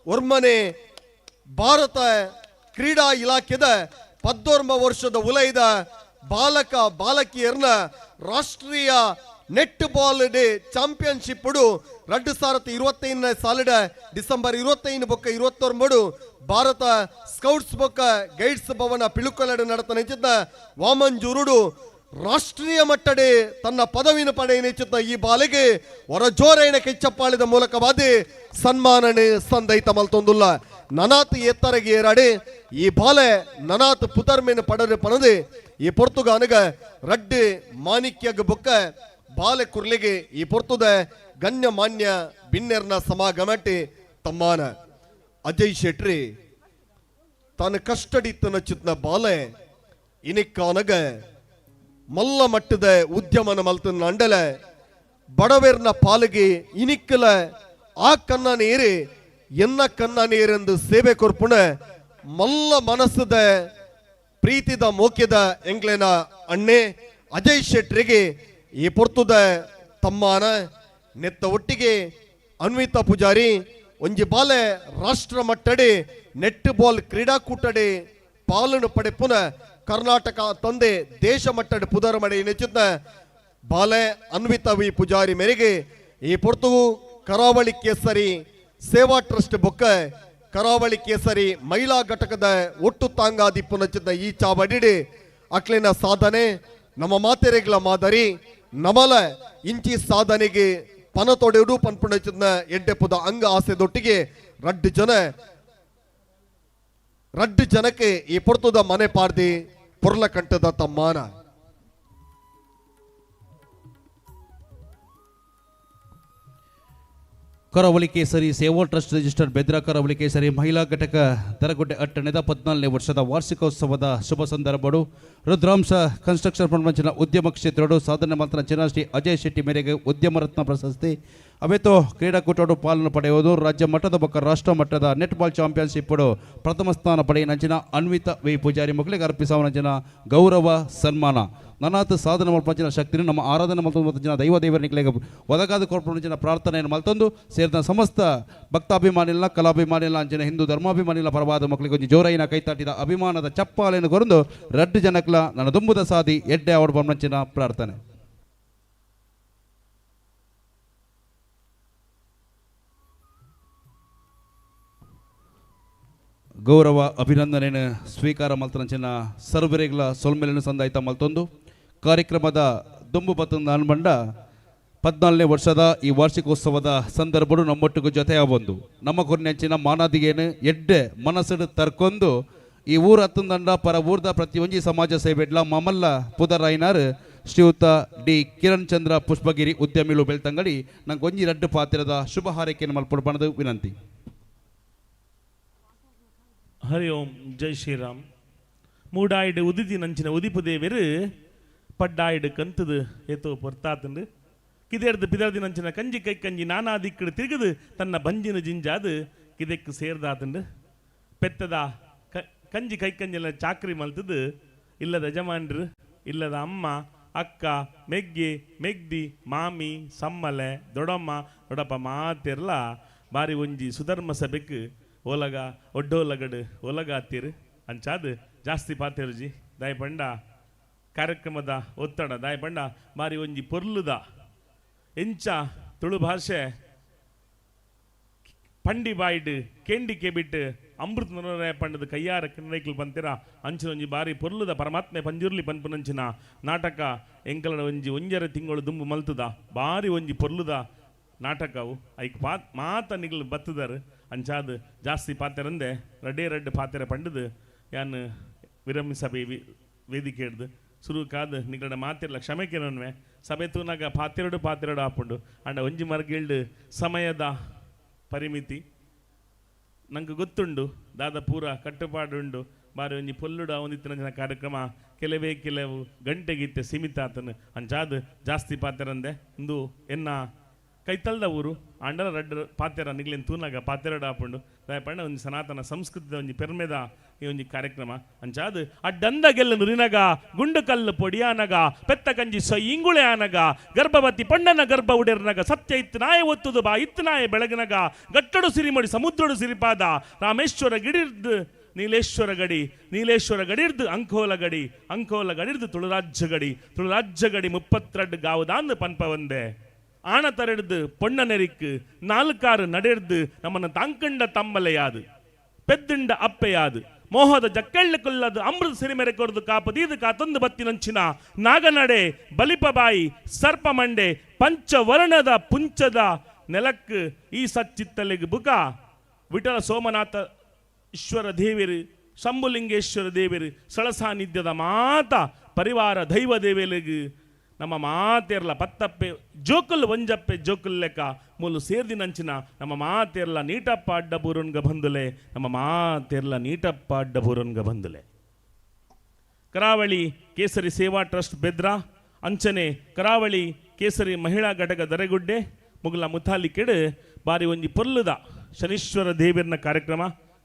ವರ್ಮನೆ ಭಾರತ ಕ್ರೀಡಾ ಇಲಾಖೆದ 19 ವರ್ಷದ ಉಲೈದ ಬಾಲಕ ಬಾಲಕಿಯರ್ನ ರಾಷ್ಟ್ರೀಯ ನೆಟ್ ಬಾಲ್ ಡೇ ಚಾಂಪಿಯನ್ಶಿಪ್ 2025 ಸಾಲಿಡ ಡಿಸೆಂಬರ್ 25 ಬೊಕ್ಕ 29 ಭಾರತ ಸ್ಕೌಟ್ಸ್ ಬೊಕ್ಕ ಗೈಡ್ಸ್ ಭವನ ಪಿಳುಕೊಲಡು ನಡತ ನೆಚ್ಚಿದ್ದ ವಾಮಂಜೂರುಡು ರಾಷ್ಟ್ರೀಯ ಮಟ್ಟಡೆ ತನ್ನ ಪದವಿನ ಪಡೆಯ ನೆಚ್ಚಿದ್ದ ಈ ಬಾಲೆಗೆ ಹೊರ ಜೋರೈನ ಕೆಚ್ಚಪ್ಪಾಳಿದ ಮೂಲಕವಾದಿ ಸನ್ಮಾನನೆ ಸಂದೈತ ಮಲ್ತೊಂದುಲ್ಲ. ನನಾತ್ ಎತ್ತರಗೆ ಏರಾಡಿ ಈ ಬಾಲೆ ನನಾತ್ ಪುತರ್ಮೇನ ಪಡರು ಪಣದೆ ಈ ಪೊರ್ತುಗಾನಗ ರಡ್ಡೆ ಮಾಣಿಕ್ಯಗ ಬೊಕ್ಕ ಬಾಲೆ ಕುರ್ಲಿಗೆ ಈ ಪೊರ್ತುದ ಗಣ್ಯ ಮಾನ್ಯ ಬಿನ್ನೆರ್ನ ಸಮಾಗಮಟ್ಟಿ ತಮ್ಮಾನ ಅಜಯ್ ಶೆಟ್ರಿ ತಾನು ಕಷ್ಟಡಿತ್ತನ ಚಿತ್ನ ಬಾಲೆ ಇನಿಕ್ಕಾನಗ ಮಲ್ಲ ಮಟ್ಟದ ಉದ್ಯಮನ ಮಲ್ತನ ಅಂಡಲ ಬಡವೆರ್ನ ಪಾಲಿಗೆ ಇನಿಕ್ಕಲ ಆ ಕನ್ನ ನೀರು ಎನ್ನ ಕನ್ನ ನೀರೆಂದು ಸೇವೆ ಕೊರ್ಪುಣ ಮಲ್ಲ ಮನಸ್ಸದ ಪ್ರೀತಿದ ಮೋಕ್ಯದ ಎಂಗ್ಲೇನ ಅಣ್ಣೆ ಅಜಯ್ ಶೆಟ್ರಿಗೆ ಈ ಪೊರ್ತುದ ತಮ್ಮಾನ ನೆತ್ತ ಒಟ್ಟಿಗೆ ಅನ್ವಿತಾ ಪೂಜಾರಿ ಒಂಜಿ ಬಾಲೆ ರಾಷ್ಟ್ರ ಮಟ್ಟಡೆ ನೆಟ್ ಬಾಲ್ ಕ್ರೀಡಾಕೂಟಡೆ ಪಾಲನು ಪಡೆ ಪುನಃ ಕರ್ನಾಟಕ ತಂದೆ ದೇಶ ಮಟ್ಟಡೆ ಪುದರ ಮಡೆ ನೆಚ್ಚಿದ್ದ ಬಾಲೆ ಅನ್ವಿತಾ ವಿ ಪೂಜಾರಿ ಮೇರೆಗೆ ಈ ಪೊರ್ತುಗು ಕರಾವಳಿ ಕೇಸರಿ ಸೇವಾ ಟ್ರಸ್ಟ್ ಬೊಕ್ಕ ಕರಾವಳಿ ಕೇಸರಿ ಮಹಿಳಾ ಘಟಕದ ಒಟ್ಟು ತಾಂಗಾದಿಪ್ಪುನಂಚಿನ ಈ ಚಾವಡಿಡ್ ಅಕ್ಲಿನ ಸಾಧನೆ ನಮ್ಮ ಮಾತೆರೆಗಳ ಮಾದರಿ ನಮಲ ಇಂಚಿ ಸಾಧನೆಗೆ ಪನತೊಡೆಡು ಪನ್ಪುಣಚಿನ ಎಡ್ಡೆಪುದ ಅಂಗ ಆಸೆದೊಟ್ಟಿಗೆ ರಡ್ಡು ಜನಕ್ಕೆ ಈ ಪೊರ್ತುದ ಮನೆ ಪಾರ್ದಿ ಪೊರ್ಲ ಕಂಠದ ತಮ್ಮಾನ. ಕರಾವಳಿ ಕೇಸರಿ ಸೇವಾ ಟ್ರಸ್ಟ್ ರಿಜಿಸ್ಟರ್ ಬೆದ್ರ ಕರಾವಳಿ ಕೇಸರಿ ಮಹಿಳಾ ಘಟಕ ದರಗುಡ್ಡೆ ಅಟ್ಟಣೆದ 14ನೇ ವರ್ಷದ ವಾರ್ಷಿಕೋತ್ಸವದ ಶುಭ ಸಂದರ್ಭಡು ರುದ್ರಾಂಶ ಕನ್ಸ್ಟ್ರಕ್ಷನ್ ಪಂಚಿನ ಉದ್ಯಮ ಕ್ಷೇತ್ರಡು ಸಾಧನೆ ಮಾತ್ರ ಶ್ರೀ ಅಜಯ್ ಶೆಟ್ಟಿ ಮೇರೆಗೆ ಉದ್ಯಮ ರತ್ನ ಪ್ರಶಸ್ತಿ ಅವೆತೋ ಕ್ರೀಡಾಕೂಟಡು ಪಾಲನ್ನು ಪಡೆಯುವುದು ರಾಜ್ಯ ಮಟ್ಟದ ಬೊಕ್ಕ ರಾಷ್ಟ್ರ ಮಟ್ಟದ ನೆಟ್ಬಾಲ್ ಚಾಂಪಿಯನ್ಶಿಪ್ ಪ್ರಥಮ ಸ್ಥಾನ ಪಡೆಯಿನಂಚಿನ ಅನ್ವಿತಾ ವಿ ಪೂಜಾರಿ ಮಕ್ಕಳಿಗೆ ಅರ್ಪಿಸುವನಂಚಿನ ಗೌರವ ಸನ್ಮಾನ. ನನಾತ್ ಸಾಧನೆ ಮಲ್ಪಂಚಿನ ಶಕ್ತಿನ ನಮ್ಮ ಆರಾಧನೆ ಮಲ್ತೊಂದು ದೈವ ದೇವರನಿಗೆ ಒದಗಾದ ಕೊರ್ಪುನಂಚಿನ ಪ್ರಾರ್ಥನೆಯನ್ನು ಮಲ್ತೊಂದು ಸೇರಿದ ಸಮಸ್ತ ಭಕ್ತಾಭಿಮಾನಿಲ್ಲ ಕಲಾಭಿಮಾನಿಲ್ಲ ಅಂಚಿನ ಹಿಂದೂ ಧರ್ಮಾಭಿಮಾನಿಲ್ಲ ಪರವಾದ ಮಕ್ಕಳಿಗೆ ಒಂಜಿ ಜೋರೈನ ಕೈತಾಟಿದ ಅಭಿಮಾನದ ಚಪ್ಪಾಲೆಯನ್ನು ಕೊರಂದು ರಡ್ಡು ಜನಕ್ಲ ನನ್ನ ದುಂಬುದ ಸಾದಿ ಎಡ್ಡೆ ಅವಡು ಬಂಚಿನ ಪ್ರಾರ್ಥನೆ. ಗೌರವ ಅಭಿನಂದನೆಯನ್ನು ಸ್ವೀಕಾರ ಮಲ್ತನಂಚಿನ ಸರ್ವರೆಗಳ ಸೊಲ್ಮೆಲೆಯನ್ನು ಸಂದಾಯ್ತ ಮಲ್ತೊಂದು ಕಾರ್ಯಕ್ರಮದ ದುಂಬು ಬತ್ತಂದ ಅನ್ಬಂಡ 14ನೇ ವರ್ಷದ ಈ ವಾರ್ಷಿಕೋತ್ಸವದ ಸಂದರ್ಭಡು ನಮ್ಮೊಟ್ಟಿಗೂ ಜೊತೆಯ ಬಂದು ನಮ್ಮ ಕೊರ್ನೆಂಚಿನ ಮಾನಾದಿಗೇನು ಎಡ್ಡೆ ಮನಸ್ಸು ತರ್ಕೊಂಡು ಈ ಊರು ಹತ್ತಂದಂಡ ಪರ ಊರ್ದ ಪ್ರತಿಯೊಂಜಿ ಸಮಾಜ ಸೇವೆಡ್ಲ ಮಮಲ್ಲ ಪುದರಾಯ್ನಾರ್ ಶ್ರೀಯುತ ಡಿ ಕಿರಣ್ ಚಂದ್ರ ಪುಷ್ಪಗಿರಿ ಉದ್ಯಮಿಲು ಬೆಳ್ತಂಗಡಿ ನಂಗೆ ಒಂಜಿ ರಡ್ಡು ಪಾತ್ರದ ಶುಭ ಹಾರೈಕೆಯನ್ನು ಮಲ್ಪೊಡ್ಪಣದು ವಿನಂತಿ. ಹರಿ ಓಂ, ಜೈ ಶ್ರೀರಾಮ್. ಮೂಡಾಯಿಡು ಉದಿತಿ ನಂಚಿನ ಉದಿಪು ದೇವರು ಪಡ್ಡಾಯಿಡು ಕಂತದು ಏತೋ ಪೊರ್ತಾತಂಡು ಕಿದೆರ್ದು ಪಿದರ್ದಿ ನಂಚಿನ ಕಂಜಿ ಕೈ ಕಂಜಿ ನಾನಾ ದಿಕ್ಕಡು ತಿರುಗದು ತನ್ನ ಬಂಜಿನ ಜಿಂಜಾದು ಕಿದೆಕ್ಕು ಸೇರ್ದಾತಂಡು ಪೆತ್ತದ ಕಂಜಿ ಕೈ ಕಂಜೆಲ್ಲ ಚಾಕ್ರಿ ಮಲ್ತದು ಇಲ್ಲದ ಯಜಮಾನ್ರು ಇಲ್ಲದ ಅಮ್ಮ ಅಕ್ಕ ಮೆಗ್ಗಿ ಮೆಗ್ದಿ ಮಾಮಿ ಸಮ್ಮಲೆ ದೊಡಮ್ಮ ದೊಡಪ್ಪ ಮಾತಿರ್ಲ ಬಾರಿ ಒಂಜಿ ಸುಧರ್ಮ ಸಭೆಕ್ ಒಲಗ ಒಡ್ಡೋಲಗಡು ಒಲಗಾತಿರು ಅಂಚಾದು ಜಾಸ್ತಿ ಪಾತಿರ್ಜಿ ದಾಯಪಂಡ ಕಾರ್ಯಕ್ರಮದ ಒತ್ತಡ ದಾಯಪಂಡ ಬಾರಿ ಒಂಜಿ ಪೊರ್ಲುದ ಎಂಚ ತುಳು ಭಾಷೆ ಪಂಡಿ ಬಾಯ್ಡು ಕೇಂಡಿ ಕೆಬಿಟ್ಟು ಅಮೃತ ನೊರೆ ಪಂಡದ ಕೈಯಾರ ಕಿನ್ನೈಕ್ಲು ಬಂತೀರ ಅಂಚಿನ ಒಂಜಿ ಬಾರಿ ಪೊರ್ಲುದ ಪರಮಾತ್ಮೆ ಪಂಜುರ್ಲಿ ಪನ್ಪುನಂಚಿನ ನಾಟಕ ಎಂಕಲನ ಒಂಜಿ ಒಂಜರ ತಿಂಗಳು ದುಂಬು ಮಲ್ತದ ಬಾರಿ ಒಂಜಿ ಪೊರ್ಲುದ ನಾಟಕವು ಐಕ್ ಪಾ ಮಾತ ನಿಗ್ಲು ಬತ್ತದಾರು ಅಂಚಾದ ಜಾಸ್ತಿ ಪಾತೆರಂದೆ ರಡ್ಡೇ ರಡ್ಡು ಪಾತೆರ ಪಂಡದು ಯಾನ್ ವಿರಮಿಸಭೆ ವೇದಿಕೆ ಹಿಡ್ದು ಸುರುಕಾದ ನಿಗಡ ಮಾತಿರಲ್ಲ ಕ್ಷಮೆ ಕೇಳನ್ವೆ ಸಭೆ ತೂನಾಗ ಪಾತೆರಡು ಪಾತೆರಡು ಆಪುಂಡು ಅಂಡ ಒಂಜಿ ಮರ್ಗಿಲ್ಡು ಸಮಯದ ಪರಿಮಿತಿ ನಂಗೆ ಗೊತ್ತುಂಡು ದಾದ ಪೂರ ಕಟ್ಟುಪಾಡುಂಡು ಬಾರಿ ಒಂಜಿ ಪೊಲ್ಲುಡು ಅವನಿತ್ತಿನ ಕಾರ್ಯಕ್ರಮ ಕೆಲವೇ ಕೆಲವು ಗಂಟೆಗಿತ್ತೆ ಸೀಮಿತ ಆತನು ಅಂಚಾದ ಜಾಸ್ತಿ ಪಾತೆರಂದೆ ಇಂದು ಎನ್ನ ಕೈತಲ್ದ ಊರು ಆಂಡಲ ರಡ್ಡ ಪಾತೆರ ನಿಗ್ಲೇನು ತೂನಾಗ ಪಾತೆರಡು ಆಪುಂಡು ದಯಪಂಡ ಒಂಜಿ ಸನಾತನ ಸಂಸ್ಕೃತಿದ ಒಂಜಿ ಪೆರ್ಮೆದ ಈ ಒಂಜಿ ಕಾರ್ಯಕ್ರಮ ಅಂಚಾದ ಅಡ್ಡಂದ ಗೆಲ್ಲ ನುರಿನಗ ಗುಂಡು ಕಲ್ಲು ಪೊಡಿಯಾನಗ ಪೆತ್ತ ಕಂಜಿ ಇಂಗುಳೆ ಆನಗ ಗರ್ಭವತಿ ಪಣ್ಣನ ಗರ್ಭ ಉಡೆರ್ನಗ ಸತ್ಯ ಇತ್ತು ನಾಯ ಒತ್ತುದು ಬಾ ಇತ್ತು ನಾಯ ಬೆಳಗಿನಗ ಗಟ್ಟಡು ಸಿರಿಮಡಿ ಸಮುದ್ರಡು ಸಿರಿಪಾದ ರಾಮೇಶ್ವರ ಗಿಡಿರ್ದು ನೀಲೇಶ್ವರ ಗಡಿ ನೀಲೇಶ್ವರ ಗಡಿರ್ದು ಅಂಕೋಲ ಗಡಿ ಅಂಕೋಲ ಗಡಿರ್ದು ತುಳುರಾಜ್ಯ ಗಡಿ ತುಳುರಾಜ್ಯ ಗಡಿ 32 ಗಾವುದಾಂದು ಪನ್ಪ ಒಂದೆ ಆಣ ತರೆಡ್ದು ಪೊಣ್ಣ ನೆರಿಕ್ ನಾಲ್ಕಾರು ನಡೆರ್ದು ನಮ್ಮನ್ನು ತಾಂಕಂಡ ತಮ್ಮಲೆயாது ಪೆದ್ದಿಂಡ ಅಪ್ಪೆயாது ಮೋಹದ ಜಕ್ಕೆಳ್ಳ ಕೊಲ್ಲದು ಅಮೃತ ಸಿರಿಮೆರೆ ಕೊರದು ಕಾಪದೀದು ಕಾತೊಂದು ಬತ್ತಿನಂಚಿನ ನಾಗನಡೆ ಬಲಿಪಬಾಯಿ ಸರ್ಪಮಂಡೆ ಪಂಚವರ್ಣದ ಪುಂಚದ ನೆಲಕ್ ಈ ಸಚ್ಚಿತ್ತಲೆಗ್ ಬುಕ ವಿಠಲ ಸೋಮನಾಥ ಈಶ್ವರ ದೇವಿರು ಶಂಭುಲಿಂಗೇಶ್ವರ ದೇವಿರು ಸಳಸಾನ್ನಿಧ್ಯದ ಮಾತ ಪರಿವಾರ ದೈವ ದೇವಿಯರಿಗೆ ನಮ್ಮ ಮಾತೇರ್ಲ ಪತ್ತಪ್ಪೆ ಜೋಕುಲ್ ಒಂಜಪ್ಪೆ ಜೋಕುಲ್ ಲೆಕ್ಕ ಮೂಲು ಸೇರ್ದಿನಂಚಿನ ನಮ್ಮ ಮಾತೇರ್ಲ ನೀಟಪ್ಪ ಅಡ್ಡ ಬೂರನ್ಗ ಬಂದುಲೆ ನಮ್ಮ ಮಾತೇರ್ಲ ನೀಟಪ್ಪ ಅಡ್ಡ ಬೂರನ್ಗ ಬಂದುಲೆ. ಕರಾವಳಿ ಕೇಸರಿ ಸೇವಾ ಟ್ರಸ್ಟ್ ಬೆದ್ರ ಅಂಚನೆ ಕರಾವಳಿ ಕೇಸರಿ ಮಹಿಳಾ ಘಟಕ ದರೆಗುಡ್ಡೆ ಮುಗುಲ ಮುಥಾಲಿ ಕೆಡು ಬಾರಿ ಒಂಜಿ ಪೊರ್ಲುದ ಶನೀಶ್ವರ ದೇವಿಯರ್ನ ಕಾರ್ಯಕ್ರಮ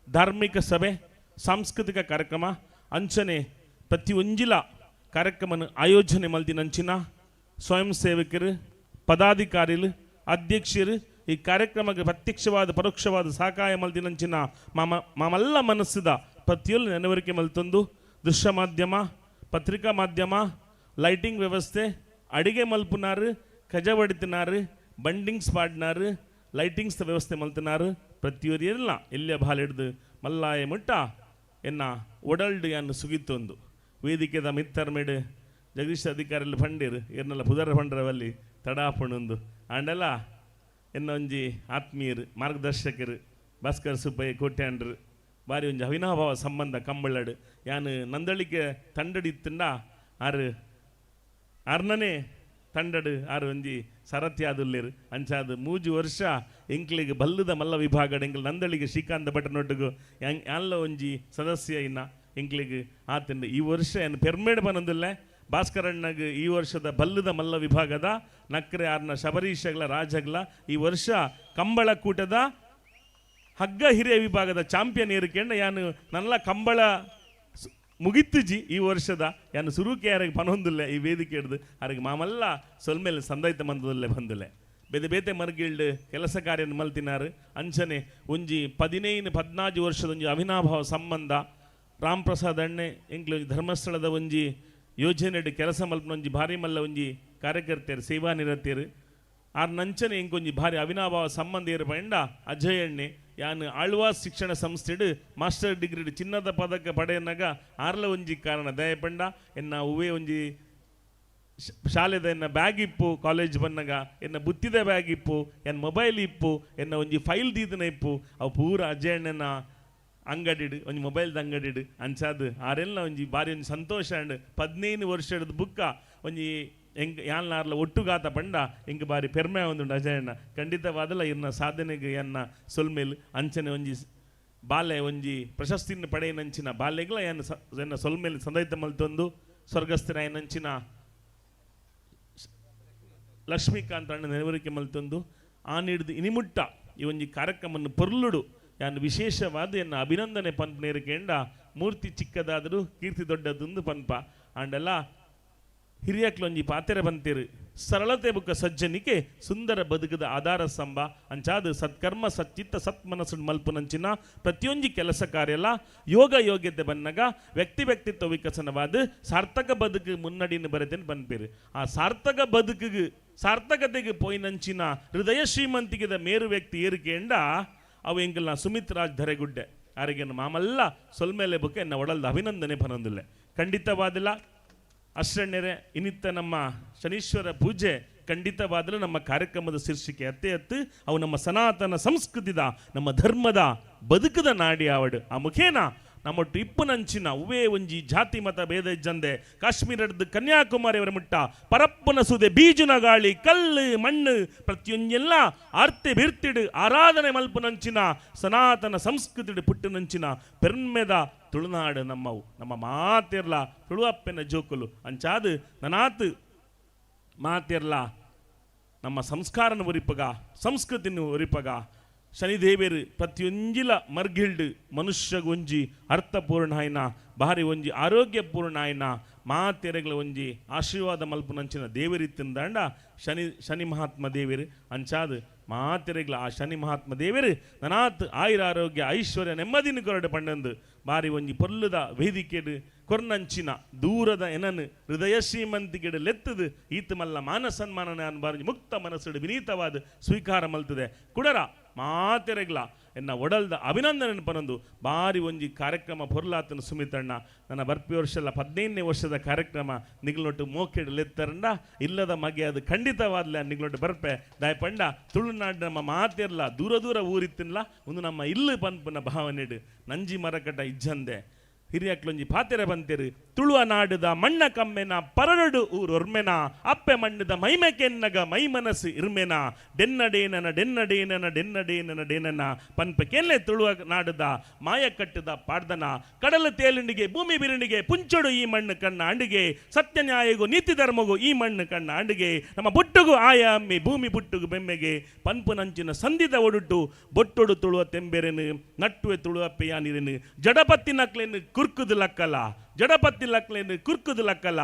ಧಾರ್ಮಿಕ ಸಭೆ ಸಾಂಸ್ಕೃತಿಕ ಕಾರ್ಯಕ್ರಮ ಅಂಚನೆ ಪ್ರತಿಯೊಂಜಿಲ ಕಾರ್ಯಕ್ರಮನ ಆಯೋಜನೆ ಮಲ್ದಿನಂಚಿನ ಸ್ವಯಂ ಸೇವಕರು ಪದಾಧಿಕಾರಿಗಳು ಅಧ್ಯಕ್ಷರು ಈ ಕಾರ್ಯಕ್ರಮಕ್ಕೆ ಪ್ರತ್ಯಕ್ಷವಾದ ಪರೋಕ್ಷವಾದ ಸಹಕಾಯ ಮಲ್ದಿನಂಚಿನ ಮಾಮಲ್ಲ ಮನಸ್ಸಿದ ಪ್ರತಿಯೊಂದು ನೆನವರಿಕೆ ಮಲ್ತೊಂದು ದೃಶ್ಯ ಮಾಧ್ಯಮ ಪತ್ರಿಕಾ ಮಾಧ್ಯಮ ಲೈಟಿಂಗ್ ವ್ಯವಸ್ಥೆ ಅಡಿಗೆ ಮಲ್ಪುನಾರು ಕಜವಡಿತಿನಾರು ಬಂಡಿಂಗ್ಸ್ ಪಾಡ್ನಾರು ಲೈಟಿಂಗ್ಸ್ ವ್ಯವಸ್ಥೆ ಮಲ್ತನಾರು ಪ್ರತಿಯೊರಿಯಲ್ಲ ಎಲ್ಲಿಯ ಬಾಲಿಡ್ದು ಮಲ್ಲಾಯ ಮುಟ್ಟ ಎನ್ನ ಒಡಲ್ಡು ಯಾನ್ ಸುಗಿತ್ತೊಂದು ವೇದಿಕೆದ ಮಿತ್ತರ್ ಮೇಡು ಜಗದೀಶ್ ಅಧಿಕಾರಿಲ್ ಫಂಡೀರ್ ಎನ್ನೆಲ್ಲ ಪುದರ ಫಂಡ್ರವಲ್ಲಿ ತಡಾಪಣೊಂದು ಆಂಡಲ ಎನ್ನ ಒಂಜಿ ಆತ್ಮೀಯರು ಮಾರ್ಗದರ್ಶಕರು ಭಾಸ್ಕರ್ ಸುಬ್ಬಯ್ಯ ಕೋಟ್ಯಾಂಡ್ರು ಬಾರಿ ಒಂಜಿ ಅವಿನಾಭಾವ ಸಂಬಂಧ ಕಂಬಳಡು ಯಾನು ನಂದಳಿಕೆ ತಂಡಡಿತ್ತಂಡ ಆರು ಆರ್ನನೇ ತಂಡಡು ಆರು ಒಂಜಿ ಸರತ್ಯಾದುಲ್ಲೇರು ಅಂಚಾದು ಮೂಜು ವರ್ಷ ಎಂಕ್ಲಿಗೆ ಬಲ್ಲದ ಮಲ್ಲ ವಿಭಾಗಡು ಎಂಕ್ಲು ನಂದಳಿಗೆ ಶ್ರೀಕಾಂತ ಭಟ್ಟನೊಟ್ಟಿಗೂ ಯಾನ್ಲ ಒಂಜಿ ಸದಸ್ಯ ಇನ್ನ ಎಂಕ್ಲಿಗೆ ಆತಂಡು ಈ ವರ್ಷ ಏನು ಪೆರ್ಮೇಡ್ ಬನ್ನೊಂದಿಲ್ಲ ಭಾಸ್ಕರಣ್ಣಗ್ ಈ ವರ್ಷದ ಬಲ್ಲದ ಮಲ್ಲ ವಿಭಾಗದ ನಕ್ರೆ ಆರ್ನ ಶಬರೀಶಗ್ಲ ರಾಜಗ್ಲ ಈ ವರ್ಷ ಕಂಬಳಕೂಟದ ಹಗ್ಗ ಹಿರಿಯ ವಿಭಾಗದ ಚಾಂಪಿಯನ್ ಏರಿಕೆಂಡ ಯಾನು ನನ್ನ ಕಂಬಳ ಮುಗಿತ್ತುಜಿ ಈ ವರ್ಷದ ಯಾನು ಸುರುಕೆ ಯಾರಿಗೆ ಪನೊಂದಿಲ್ಲ ಈ ವೇದಿಕೆ ಹಿಡ್ದು ಆರಿಗೆ ಮಾಮಲ್ಲ ಸೊಲ್ಮೇಲೆ ಸಂದಾಯ್ತ ಮಂದದಲ್ಲೇ ಬಂದಿಲ್ಲ ಬೇತೆ ಬೇತೆ ಮರ್ಗಿಲ್ಡ್ ಕೆಲಸ ಕಾರ್ಯ ಮಲ್ತಿನಾರು ಅಂಚನೆ ಒಂಜಿ 15 14 ವರ್ಷದ ಒಂಜಿ ಅವಿನಾಭಾವ ಸಂಬಂಧ ರಾಮ್ ಪ್ರಸಾದ್ ಅಣ್ಣೆ ಎಂಕ್ಲು ಒಂಜಿ ಧರ್ಮಸ್ಥಳದ ಒಂಜಿ ಯೋಜನೆಡ್ ಕೆಲಸ ಮಲ್ಪನ ಒಂಜಿ ಭಾರಿ ಮಲ್ಲ ಒಂಜಿ ಕಾರ್ಯಕರ್ತೆಯರು ಸೇವಾನಿರತೆಯರು ಆರ್ ನಂಚನೆ ಎಂಕೊಂಜಿ ಭಾರಿ ಅವಿನಾಭಾವ ಸಂಬಂಧ ಏರ್ಪಂಡ ಅಜಯ್ ಅಣ್ಣೆ ಯಾನು ಆಳ್ವಾಸ್ ಶಿಕ್ಷಣ ಸಂಸ್ಥೆಡ್ ಮಾಸ್ಟರ್ ಡಿಗ್ರಿ ಚಿನ್ನದ ಪದಕ ಪಡೆಯನಾಗ ಆರ್ಲ ಒಂಜಿ ಕಾರಣ ದಯಪಂಡ ಎನ್ನ ಹೂವೇ ಒಂಜಿ ಶಾಲೆದ ಎನ್ನ ಬ್ಯಾಗ್ ಇಪ್ಪು ಕಾಲೇಜ್ ಬನ್ನಗ ಎನ್ನ ಬುತ್ತಿದ ಬ್ಯಾಗ್ ಇಪ್ಪು ಎನ್ನ ಮೊಬೈಲ್ ಇಪ್ಪು ಎನ್ನ ಒಂಜಿ ಫೈಲ್ ದೀದನ ಇಪ್ಪು ಅವು ಪೂರ ಅಜಯಣ್ಣನ ಅಂಗಡಿಡು ಒಂಜಿ ಮೊಬೈಲ್ದ ಅಂಗಡಿಡು ಅಂಚಾದು ಆರೆಲ್ಲ ಒಂಜಿ ಭಾರಿ ಒಂಜಿ ಸಂತೋಷ ಅಂಡ್ 15 ವರ್ಷದ ಬುಕ್ಕ ಒಂಜಿ ಎಂಗ್ ಯಾನ್ಲಾರ್ಲ ಒಟ್ಟುಗಾತ ಪಂಡ ಎಂಕ್ ಬಾರಿ ಪೆರ್ಮೆ ಒಂದುಂಡು ಅಜಯಣ್ಣ ಖಂಡಿತವಾದಲ ಇರ್ನ ಸಾಧನೆಗೆ ಎನ್ನ ಸೊಲ್ಮೇಲ್ ಅಂಚನೆ ಒಂಜಿ ಬಾಲೆ ಒಂಜಿ ಪ್ರಶಸ್ತಿನ ಪಡೆಯನಂಚಿನ ಬಾಲೆಗ್ಲ ಎನ್ನ ಎನ್ನ ಸೊಲ್ಮೇಲ್ ಸಂದೈತ ಮಲ್ತೊಂದು ಸ್ವರ್ಗಸ್ಥನಾಯನಂಚಿನ ಲಕ್ಷ್ಮೀಕಾಂತ್ ಅಣ್ಣ ನೆನವರಿಕೆ ಮಲ್ತೊಂದು ಆ ನೀಡ್ದು ಇನಿಮುಟ್ಟ ಈ ಒಂಜಿ ಕಾರ್ಯಕ್ರಮವನ್ನು ಪೊರ್ಲುಡು ಯಾನ್ ವಿಶೇಷವಾದ ಎನ್ನ ಅಭಿನಂದನೆ ಪನ್ಪನೇರಿಕೆಂಡ ಮೂರ್ತಿ ಚಿಕ್ಕದಾದರೂ ಕೀರ್ತಿ ದೊಡ್ಡದೊಂದು ಪನ್ಪ ಆಂಡಲ ಹಿರಿಯಕ್ಲೊಂಜಿ ಪಾತೆರೆ ಬಂತೀರು ಸರಳತೆ ಬುಕ್ಕ ಸಜ್ಜನಿಕೆ ಸುಂದರ ಬದುಕದ ಆಧಾರ ಸ್ತಂಭ ಅಂಚಾದ ಸತ್ಕರ್ಮ ಸಚ್ಚಿತ್ತ ಸತ್ಮನಸ್ಸು ಮಲ್ಪುನಂಚಿನ ಪ್ರತಿಯೊಂಜಿ ಕೆಲಸ ಕಾರ್ಯಲ ಯೋಗ ಯೋಗ್ಯತೆ ಬನ್ನಗ ವ್ಯಕ್ತಿ ವ್ಯಕ್ತಿತ್ವ ವಿಕಸನವಾದ ಸಾರ್ಥಕ ಬದುಕು ಮುನ್ನಡಿನ ಬರೆದೇನು ಬನ್ಪೇರು ಆ ಸಾರ್ಥಕ ಬದುಕಿಗೆ ಸಾರ್ಥಕತೆಗೆ ಪೋಯಿನಂಚಿನ ಹೃದಯ ಶ್ರೀಮಂತಿಗೆದ ಮೇರು ವ್ಯಕ್ತಿ ಏರಿಕೆಂಡ ಅವು ಎಂಕಲ್ನ ಸುಮಿತ್ ರಾಜ್ ಧರೆಗುಡ್ಡೆ ಆರಿಗೆ ಮಾಮಲ್ಲ ಸೊಲ್ಮೇಲೆ ಬುಕ್ಕ ಎನ್ನ ಒಡಲ್ದ ಅಭಿನಂದನೆ ಪನೊಂದಿಲ್ಲ ಖಂಡಿತವಾದಿಲ್ಲ ಅಶ್ರಣ್ಯರೇ ಇನ್ನಿತ್ತ ನಮ್ಮ ಶನೀಶ್ವರ ಪೂಜೆ ಖಂಡಿತವಾದರೂ ನಮ್ಮ ಕಾರ್ಯಕ್ರಮದ ಶೀರ್ಷಿಕೆ ಅತ್ತೆ ಅತ್ತು ಅವು ನಮ್ಮ ಸನಾತನ ಸಂಸ್ಕೃತಿದ ನಮ್ಮ ಧರ್ಮದ ಬದುಕದ ನಾಡಿ ಆವಡು ಆ ಮುಖೇನ ನಮ್ಮೊಟ್ಟು ಇಪ್ಪುನಂಚಿನ ಉವೇ ಒಂಜಿ ಜಾತಿ ಮತ ಭೇದ ಇಜ್ಜಂದೆ ಕಾಶ್ಮೀರದ ಕನ್ಯಾಕುಮಾರಿಯವರ ಮುಟ್ಟ ಪರಪ್ಪನ ಸುದೆ ಬೀಜುನ ಗಾಳಿ ಕಲ್ಲು ಮಣ್ಣು ಪ್ರತಿಯೊಂಜೆಲ್ಲ ಆರ್ತೆ ಬಿರ್ತಿಡು ಆರಾಧನೆ ಮಲ್ಪುನಂಚಿನ ಸನಾತನ ಸಂಸ್ಕೃತಿಡು ಪುಟ್ಟುನಂಚಿನ ಪೆರ್ಮೆದ ತುಳುನಾಡು ನಮ್ಮವು ನಮ್ಮ ಮಾತಿರ್ಲ ತುಳುವಪ್ಪೆನ ಜೋಕುಲು ಅಂಚಾದು ನನಾತ್ ಮಾತಿರ್ಲ ನಮ್ಮ ಸಂಸ್ಕಾರನ ಒರಿಪಗ ಸಂಸ್ಕೃತಿನ ಒರಿಪಗ ಶನಿದೇವರು ಪ್ರತಿಯೊಂಜಿಲ ಮರ್ಗಿಲ್ಡ್ ಮನುಷ್ಯಗೊಂಜಿ ಅರ್ಥಪೂರ್ಣ ಆಯ್ನ ಭಾರಿ ಒಂಜಿ ಆರೋಗ್ಯಪೂರ್ಣ ಆಯ್ನ ಮಾತೆರೆಗಳ ಒಂಜಿ ಆಶೀರ್ವಾದ ಮಲ್ಪುನಂಚಿನ ದೇವರಿತ್ತಿಂದಾಂಡ ಶನಿ ಶನಿ ಮಹಾತ್ಮ ದೇವರು ಅಂಚಾದು ಮಾತೆರೆಗಳ ಆ ಶನಿ ಮಹಾತ್ಮ ದೇವರು ನನಾತ್ ಆಯುರ ಆರೋಗ್ಯ ಐಶ್ವರ್ಯ ನೆಮ್ಮದಿನ ಕೊರಡು ಪಂಡಂದು ಬಾರಿ ಒಂಜಿ ಪೊಲ್ಲುದ ವೇದಿಕೆಡು ಕೊರ್ನಂಚಿನ ದೂರದ ಎನನು ಹೃದಯ ಶ್ರೀಮಂತಿಗೆಡು ಲೆತ್ತದು ಈತ ಮಲ್ಲ ಮಾನ ಸನ್ಮಾನನ ಬಾರಿ ಮುಕ್ತ ಮನಸ್ಸುಡು ವಿನೀತವಾದ ಸ್ವೀಕಾರ ಮಲ್ತದೆ ಕುಡರ ಮಾತೆರೆಗ್ಲ ಎನ್ನ ಒಡಲ್ದ ಅಭಿನಂದನೆ ಪನೊಂದು ಬಾರಿ ಒಂಜಿ ಕಾರ್ಯಕ್ರಮ ಪೊರ್ಲಾತನ ಸುಮಿತಣ್ಣ ನನ್ನ ಬರ್ಪಿ ವರ್ಷಲ್ಲ 15ನೇ ವರ್ಷದ ಕಾರ್ಯಕ್ರಮ ನಿಗ್ಲೊಟ್ಟು ಮೋಕೆಡು ಲೆತ್ತರಂಡ ಇಲ್ಲದ ಮಗೆ ಅದು ಖಂಡಿತವಾದ್ಲ ನಿಗ್ಲೊಟ್ಟು ಬರ್ಪೆ ದಾಯಪಂಡ ತುಳುನಾಡು ನಮ್ಮ ಮಾತಿರ್ಲ ದೂರ ದೂರ ಊರಿತ್ತಿನ್ಲ ಒಂದು ನಮ್ಮ ಇಲ್ಲು ಪನ್ಪುನ ಭಾವನೆಡು ನಂಜಿ ಮರಕಟ ಇಜ್ಜಂದೆ ಹಿರಿಯಕ್ಲೊಂಜಿ ಪಾತೆರೆ ಬಂತೇರು ತುಳುವ ನಾಡುದ ಮಣ್ಣ ಕಮ್ಮೆನ ಪರರಡು ಊರೊರ್ಮೆನ ಅಪ್ಪೆ ಮಣ್ಣದ ಮೈಮೆಕೆನ್ನಗ ಮೈ ಮನಸ್ಸು ಇರ್ಮೆನ ಡೆನ್ನಡೇನನ ಡೆನ್ನಡೇನನ ಡೆನ್ನಡೇನನ ಡೇನನ ಪನ್ಪೆ ಕೆನ್ನೆ ತುಳುವ ನಾಡುದ ಮಾಯ ಕಟ್ಟದ ಪಾಡ್ದನ ಕಡಲ ತೇಲಿಂಡಿಗೆ ಭೂಮಿ ಬಿರುಣಿಗೆ ಪುಂಚೊಡು ಈ ಮಣ್ಣು ಕಣ್ಣ ಅಂಡಿಗೆ ಸತ್ಯ ನ್ಯಾಯಗೂ ನೀತಿ ಧರ್ಮಗೂ ಈ ಮಣ್ಣು ಕಣ್ಣ ಅಂಡಿಗೆ ನಮ್ಮ ಬುಟ್ಟುಗು ಆಯಾಮಿ ಭೂಮಿ ಬುಟ್ಟುಗು ಬೆಮ್ಮೆಗೆ ಪನ್ಪುನಂಚಿನ ಸಂಧಿದ ಒಡುಟು ಬೊಟ್ಟೊಡು ತುಳುವ ತೆಂಬೆರೆನು ನಟ್ಟುವೆ ತುಳುವ ಪೆಯಾನಿರೆನು ಜಡಪತ್ತಿ ನಕ್ಲೆನು ಕುರ್ಕುದು ಲಕ್ಕಲ ಜಡಪತ್ತಿ ಲಕ್ಲೇನು ಕುರ್ಕುದು ಲಕ್ಕಲ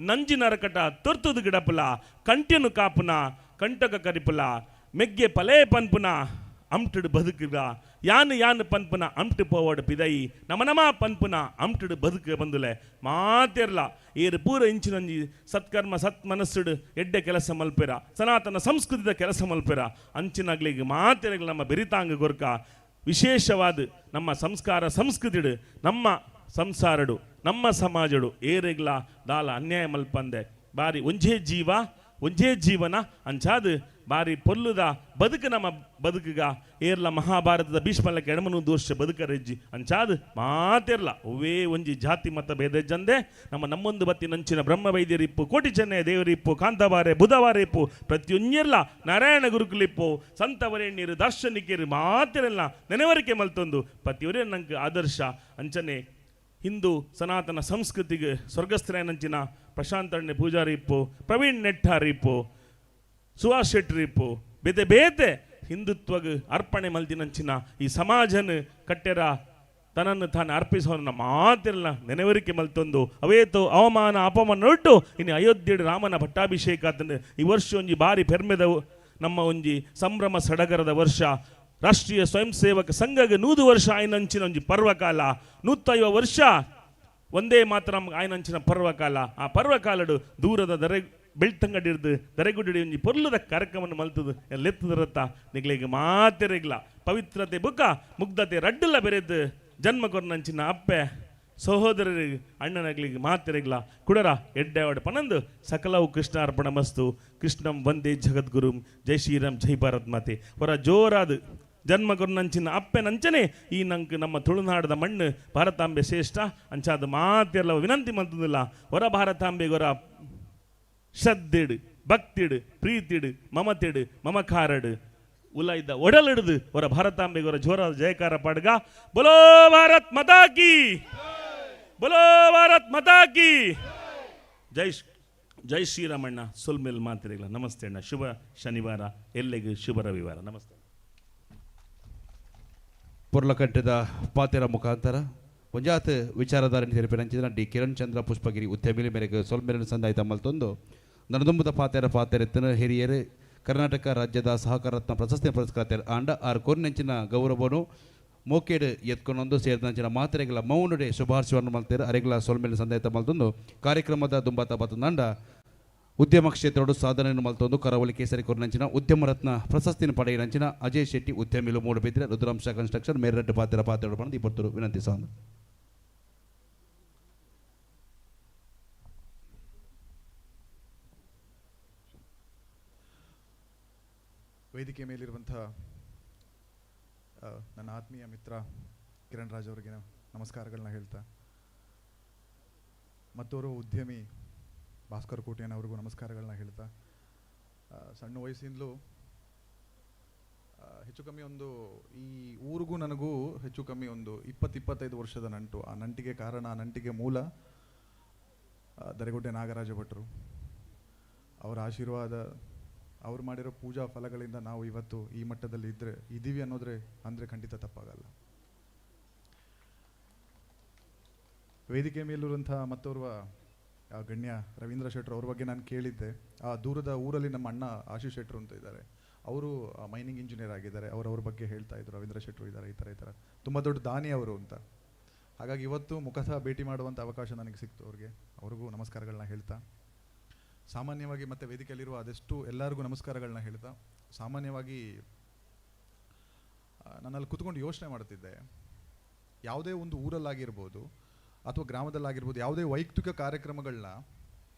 ನಂಜಿ ನರಕಟ ತೊರ್ತುದು ಗಿಡಪುಲ ಕಂಟ್ಯನು ಕಾಪುನ ಕಂಟಕ ಕರಿಪುಲ ಮೆಗ್ಗೆ ಪಲೇ ಪನ್ಪುನ ಅಮ್ಟುಡು ಬದುಕುಗ ಯಾನ್ ಯಾನ್ ಪನ್ಪುನ ಅಮ್ಟು ಪೋವಡ್ ಪಿದಯಿ ನಮ ನಮ ಪನ್ಪುನ ಅಮ್ಟುಡು ಬದುಕು ಬಂದುಲೆ ಮಾತೆರ್ಲ ಏರು ಪೂರ ಇಂಚಿನೊಂಜಿ ಸತ್ಕರ್ಮ ಸತ್ ಮನಸ್ಸುಡು ಎಡ್ಡೆ ಕೆಲಸ ಮಲ್ಪೆರ ಸನಾತನ ಸಂಸ್ಕೃತಿದ ಕೆಲಸ ಮಲ್ಪೆರ ಅಂಚಿನಗ್ಲಿಗ್ ಮಾತೆರ್ಗ್ಲ ನಮ್ಮ ಬೆರಿತಾಂಗ ಗೊರ್ಕ ವಿಶೇಷವಾದ ನಮ್ಮ ಸಂಸ್ಕಾರ ಸಂಸ್ಕೃತಿಡು ನಮ್ಮ ಸಂಸಾರಡು ನಮ್ಮ ಸಮಾಜಡು ಏರೆಗ್ಲ ದಾಲ ಅನ್ಯಾಯ ಮಲ್ಪಂದೆ ಬಾರಿ ಒಂಜೇ ಜೀವ ಒಂಜೇ ಜೀವನ ಅಂಚಾದು ಬಾರಿ ಪೊಲ್ಲುದ ಬದುಕು ನಮ್ಮ ಬದುಕುಗ ಏರ್ಲ ಮಹಾಭಾರತದ ಭೀಷ್ಮಲಕ್ಕೆ ಎಡಮನು ದೋಷ ಬದುಕರೆಜ್ಜಿ ಅಂಚಾದು ಮಾತೆರ್ಲ ಒವ್ವೇ ಒಂಜಿ ಜಾತಿ ಮತ ಭೇದಜ್ಜಂದೆ ನಮ್ಮ ನಮ್ಮೊಂದು ಬತ್ತಿ ನಂಚಿನ ಬ್ರಹ್ಮ ವೈದ್ಯರಿಪ್ಪು ಕೋಟಿ ಚೆನ್ನೈ ದೇವರಿಪ್ಪು ಕಾಂತವಾರೆ ಬುಧವಾರ ಇಪ್ಪು ಪ್ರತಿಯೊಂಜಿರ್ಲ ನಾರಾಯಣ ಗುರುಕುಲಿಪ್ಪು ಸಂತವರೇಣ್ಯರು ದಾರ್ಶನಿಕರು ಮಾತೆರೆಲ್ಲ ನೆನವರಿಕೆ ಮಲ್ತೊಂದು ಪ್ರತಿಯೊರೇ ನಂಗೆ ಆದರ್ಶ ಅಂಚನೆ ಹಿಂದೂ ಸನಾತನ ಸಂಸ್ಕೃತಿಗೆ ಸ್ವರ್ಗಸ್ಥರಾಯನಂಚಿನ ಪ್ರಶಾಂತಣ್ಣೆ ಪೂಜಾರಿ ಇಪ್ಪು ಪ್ರವೀಣ್ ನೆಟ್ಟಾರ್ ಇಪ್ಪು ಸುಭಾಷ್ ಶೆಟ್ಟಿ ಇಪ್ಪು ಬೇತೆ ಬೇತೆ ಹಿಂದುತ್ವಗ್ ಅರ್ಪಣೆ ಮಲ್ದಿನಂಚಿನ ಈ ಸಮಾಜನ ಕಟ್ಟೆರ ತನ್ನನ್ನು ತಾನು ಅರ್ಪಿಸೋನ ಮಾತಿರಲ್ಲ ನೆನವರಿಕೆ ಮಲ್ತೊಂದು ಅವೇತು ಅವಮಾನ ಅಪಮಾನ ಉಟ್ಟು ಇನ್ನು ಅಯೋಧ್ಯೆ ರಾಮನ ಪಟ್ಟಾಭಿಷೇಕ ಆತಂದು ಈ ವರ್ಷ ಒಂಜಿ ಬಾರಿ ಪೆರ್ಮೆದ ನಮ್ಮ ಒಂಜಿ ಸಂಭ್ರಮ ಸಡಗರದ ವರ್ಷ. ರಾಷ್ಟ್ರೀಯ ಸ್ವಯಂ ಸೇವಕ ಸಂಘಗೆ 100 ವರ್ಷ ಆಯ್ನಂಚಿನ ಒಂಜಿ ಪರ್ವಕಾಲ, 150 ವರ್ಷ ಒಂದೇ ಮಾತ್ರ ನಮ್ಗೆ ಆಯ್ನಂಚಿನ ಪರ್ವಕಾಲ. ಆ ಪರ್ವಕಾಲಡು ದೂರದ ದರೆ ಬೆಳ್ತಂಗಡಿರ್ದು ದರೆಗುಡ್ಡಿ ಒಂಜಿ ಪೊರ್ಲದ ಕಾರ್ಯಕ್ರಮವನ್ನು ಮಲ್ತದು ಲೆತ್ತದರತ್ತ ನಿಗ್ಲಿಗೆ ಮಾತೆರೆಗ್ಲ ಪವಿತ್ರತೆ ಬುಕ್ಕ ಮುಗ್ಧತೆ ರಡ್ಡಲ್ಲ ಬೆರೆದು ಜನ್ಮ ಕೊರ್ನಂಚಿನ ಅಪ್ಪೆ ಸಹೋದರರಿಗೆ ಅಣ್ಣನಗ್ಲಿಗೆ ಮಾತೆರೆಗ್ಲ ಕುಡರ ಎಡ್ಡೆವಾಡ ಪನಂದು ಸಕಲವು ಕೃಷ್ಣ ಅರ್ಪಣ ಮಸ್ತು. ಕೃಷ್ಣಂ ವಂದೇ ಜಗದ್ಗುರುಂ ಜೈ ಶ್ರೀರಾಮ್ ಜೈ ಭಾರತ್ ಮಾತೆ. ಹೊರ ಜೋರಾದ ಜನ್ಮ ಕೊರ್ನಂಚಿನ ಅಪ್ಪೆನಂಚನೆ ಈ ನಂಗೆ ನಮ್ಮ ತುಳುನಾಡದ ಮಣ್ಣು ಭಾರತಾಂಬೆ ಶ್ರೇಷ್ಠ ಅಂಚಾದ ಮಾತೆಲ್ಲ ವಿನಂತಿ ಮಂತದಿಲ್ಲ. ಹೊರ ಭಾರತಾಂಬೆಗೊರ ಶ್ರದ್ಧೆಡು ಭಕ್ತಿಡು ಪ್ರೀತಿಡು ಮಮತೆಡು ಮಮಕಾರಡು ಉಲೈದ ಒಡಲಿಡುದು ಹೊರ ಭಾರತಾಂಬೆಗೊರ ಜೋರಾದ ಜಯಕಾರ ಪಾಡ್ಗ. ಬೊಲೋ ಭಾರತ್ ಮಾತಾ ಕಿ, ಬೊಲೋ ಭಾರತ್ ಮಾತಾ ಕಿ ಜೈ ಜೈ ಶ್ರೀರಾಮಣ್ಣ. ಸೊಲ್ಮೇಲ್ ಮಾತಿರಲಿಲ್ಲ. ನಮಸ್ತೆ ಅಣ್ಣ. ಶುಭ ಶನಿವಾರ, ಎಲ್ಲೆಗೂ ಶುಭ ರವಿವಾರ. ನಮಸ್ತೆ. ಪೊರ್ಲಕಟ್ಟದ ಪಾತೆರ ಮುಖಾಂತರ ಒಂಜಾತ್ ವಿಚಾರಧಾರಣೆ ತೆರಪಿನಂಚಿನ ಡಿ ಕಿರಣ್ ಚಂದ್ರ ಪುಷ್ಪಗಿರಿ ಉದ್ಯಮಿಲಿ ಮೇರೆಗೆ ಸೊಲ್ಮೇಲಿನ ಸಂದಾಯಿತ ಮಲ್ತೊಂದು ನನದುಂಬದ ಪಾತೆರ ಪಾತೆರೆತ್ತನ ಹಿರಿಯರು ಕರ್ನಾಟಕ ರಾಜ್ಯದ ಸಹಕಾರತ್ನ ಪ್ರಶಸ್ತಿ ಪುರಸ್ಕೃತರು ಆಂಡ ಆರ್ ಕೊರ್ನೆಂಚಿನ ಗೌರವನು ಮೋಕೇಡು ಎತ್ಕೊಂಡೊಂದು ಸೇರಿದಂಚಿನ ಮಾತೆರೆಗಳ ಮೌನುಡೆ ಶುಭಾಶಯವನ್ನು ಮಲ್ತೇರು ಅರೆಗಳ ಸೊಲ್ಮೇಲಿನ ಸಂದಾಯಿತ ಮಲ್ತೊಂದು ಕಾರ್ಯಕ್ರಮದ ದುಂಬಾತ ಬತ್ತಂಡ ಉದ್ಯಮ ಕ್ಷೇತ್ರಡು ಸಾಧನೆಯನ್ನು ಮಲ್ತೊಂದು ಕರಾವಳಿ ಕೇಸರಿ ಕೊರ್ನಂಚಿನ ಉದ್ಯಮ ರತ್ನ ಪ್ರಶಸ್ತಿನ ಪಡೆಯಿನಂಚಿನ ಅಜಯ್ ಶೆಟ್ಟಿ ಉದ್ಯಮಿಲು ಮೂಡುಬಿದ್ರೆ ರುದ್ರಾಂಶ ಕನ್ಸ್ಟ್ರಕ್ಷನ್ ಮೇರೆಡ್ಡು ಪಾತ್ರ ಪಾತ್ರ ಪಂದು ಇಬ್ಬರು ವಿನಂತಿಸಾಂದು. ವೇದಿಕೆ ಮೇಲಿರುವಂಥ ನನ್ನ ಆತ್ಮೀಯ ಮಿತ್ರ ಕಿರಣ್ ರಾಜ್ ಅವರಿಗೆ ನಮಸ್ಕಾರಗಳನ್ನ ಹೇಳ್ತಾ, ಮತ್ತೋರ್ವ ಉದ್ಯಮಿ ಭಾಸ್ಕರ್ ಕೋಟ್ಯಾನ್ ಅವ್ರಿಗೂ ನಮಸ್ಕಾರಗಳನ್ನ ಹೇಳ್ತಾ, ಸಣ್ಣ ವಯಸ್ಸಿಂದಲೂ ಹೆಚ್ಚು ಕಮ್ಮಿ ಒಂದು ಈ ಊರಿಗೂ ನನಗೂ ಹೆಚ್ಚು ಕಮ್ಮಿ ಒಂದು 20-25 ವರ್ಷದ ನಂಟು. ಆ ನಂಟಿಗೆ ಕಾರಣ, ಆ ನಂಟಿಗೆ ಮೂಲ ದರೆಗುಡ್ಡೆ ನಾಗರಾಜ ಭಟ್ರು. ಅವರ ಆಶೀರ್ವಾದ, ಅವ್ರು ಮಾಡಿರೋ ಪೂಜಾ ಫಲಗಳಿಂದ ನಾವು ಇವತ್ತು ಈ ಮಟ್ಟದಲ್ಲಿ ಇದ್ದೀವಿ ಅನ್ನೋದ್ರೆ ಅಂದರೆ ಖಂಡಿತ ತಪ್ಪಾಗಲ್ಲ. ವೇದಿಕೆ ಮೇಲಿರುವಂಥ ಮತ್ತೋರ್ವ ಗಣ್ಯ ರವೀಂದ್ರ ಶೆಟ್ಟರು, ಅವ್ರ ಬಗ್ಗೆ ನಾನು ಕೇಳಿದ್ದೆ. ಆ ದೂರದ ಊರಲ್ಲಿ ನಮ್ಮ ಅಣ್ಣ ಆಶೀಶ್ ಶೆಟ್ಟರು ಅಂತ ಇದ್ದಾರೆ, ಅವರು ಮೈನಿಂಗ್ ಇಂಜಿನಿಯರ್ ಆಗಿದ್ದಾರೆ. ಅವ್ರ ಬಗ್ಗೆ ಹೇಳ್ತಾ ಇದ್ರು, ರವೀಂದ್ರ ಶೆಟ್ಟರು ಇದ್ದಾರೆ, ಈ ಥರ ಈ ಥರ ತುಂಬ ದೊಡ್ಡ ದಾನಿ ಅವರು ಅಂತ. ಹಾಗಾಗಿ ಇವತ್ತು ಮುಖತಃ ಭೇಟಿ ಮಾಡುವಂಥ ಅವಕಾಶ ನನಗೆ ಸಿಕ್ತು ಅವ್ರಿಗೆ. ಅವ್ರಿಗೂ ನಮಸ್ಕಾರಗಳನ್ನ ಹೇಳ್ತಾ, ಸಾಮಾನ್ಯವಾಗಿ ಮತ್ತು ವೇದಿಕೆಯಲ್ಲಿರುವ ಅದೆಷ್ಟು ಎಲ್ಲರಿಗೂ ನಮಸ್ಕಾರಗಳನ್ನ ಹೇಳ್ತಾ, ಸಾಮಾನ್ಯವಾಗಿ ನಾನಲ್ಲಿ ಕೂತ್ಕೊಂಡು ಯೋಚನೆ ಮಾಡ್ತಿದ್ದೆ, ಯಾವುದೇ ಒಂದು ಊರಲ್ಲಾಗಿರ್ಬೋದು ಅಥವಾ ಗ್ರಾಮದಲ್ಲಾಗಿರ್ಬೋದು, ಯಾವುದೇ ವೈಯಕ್ತಿಕ ಕಾರ್ಯಕ್ರಮಗಳನ್ನ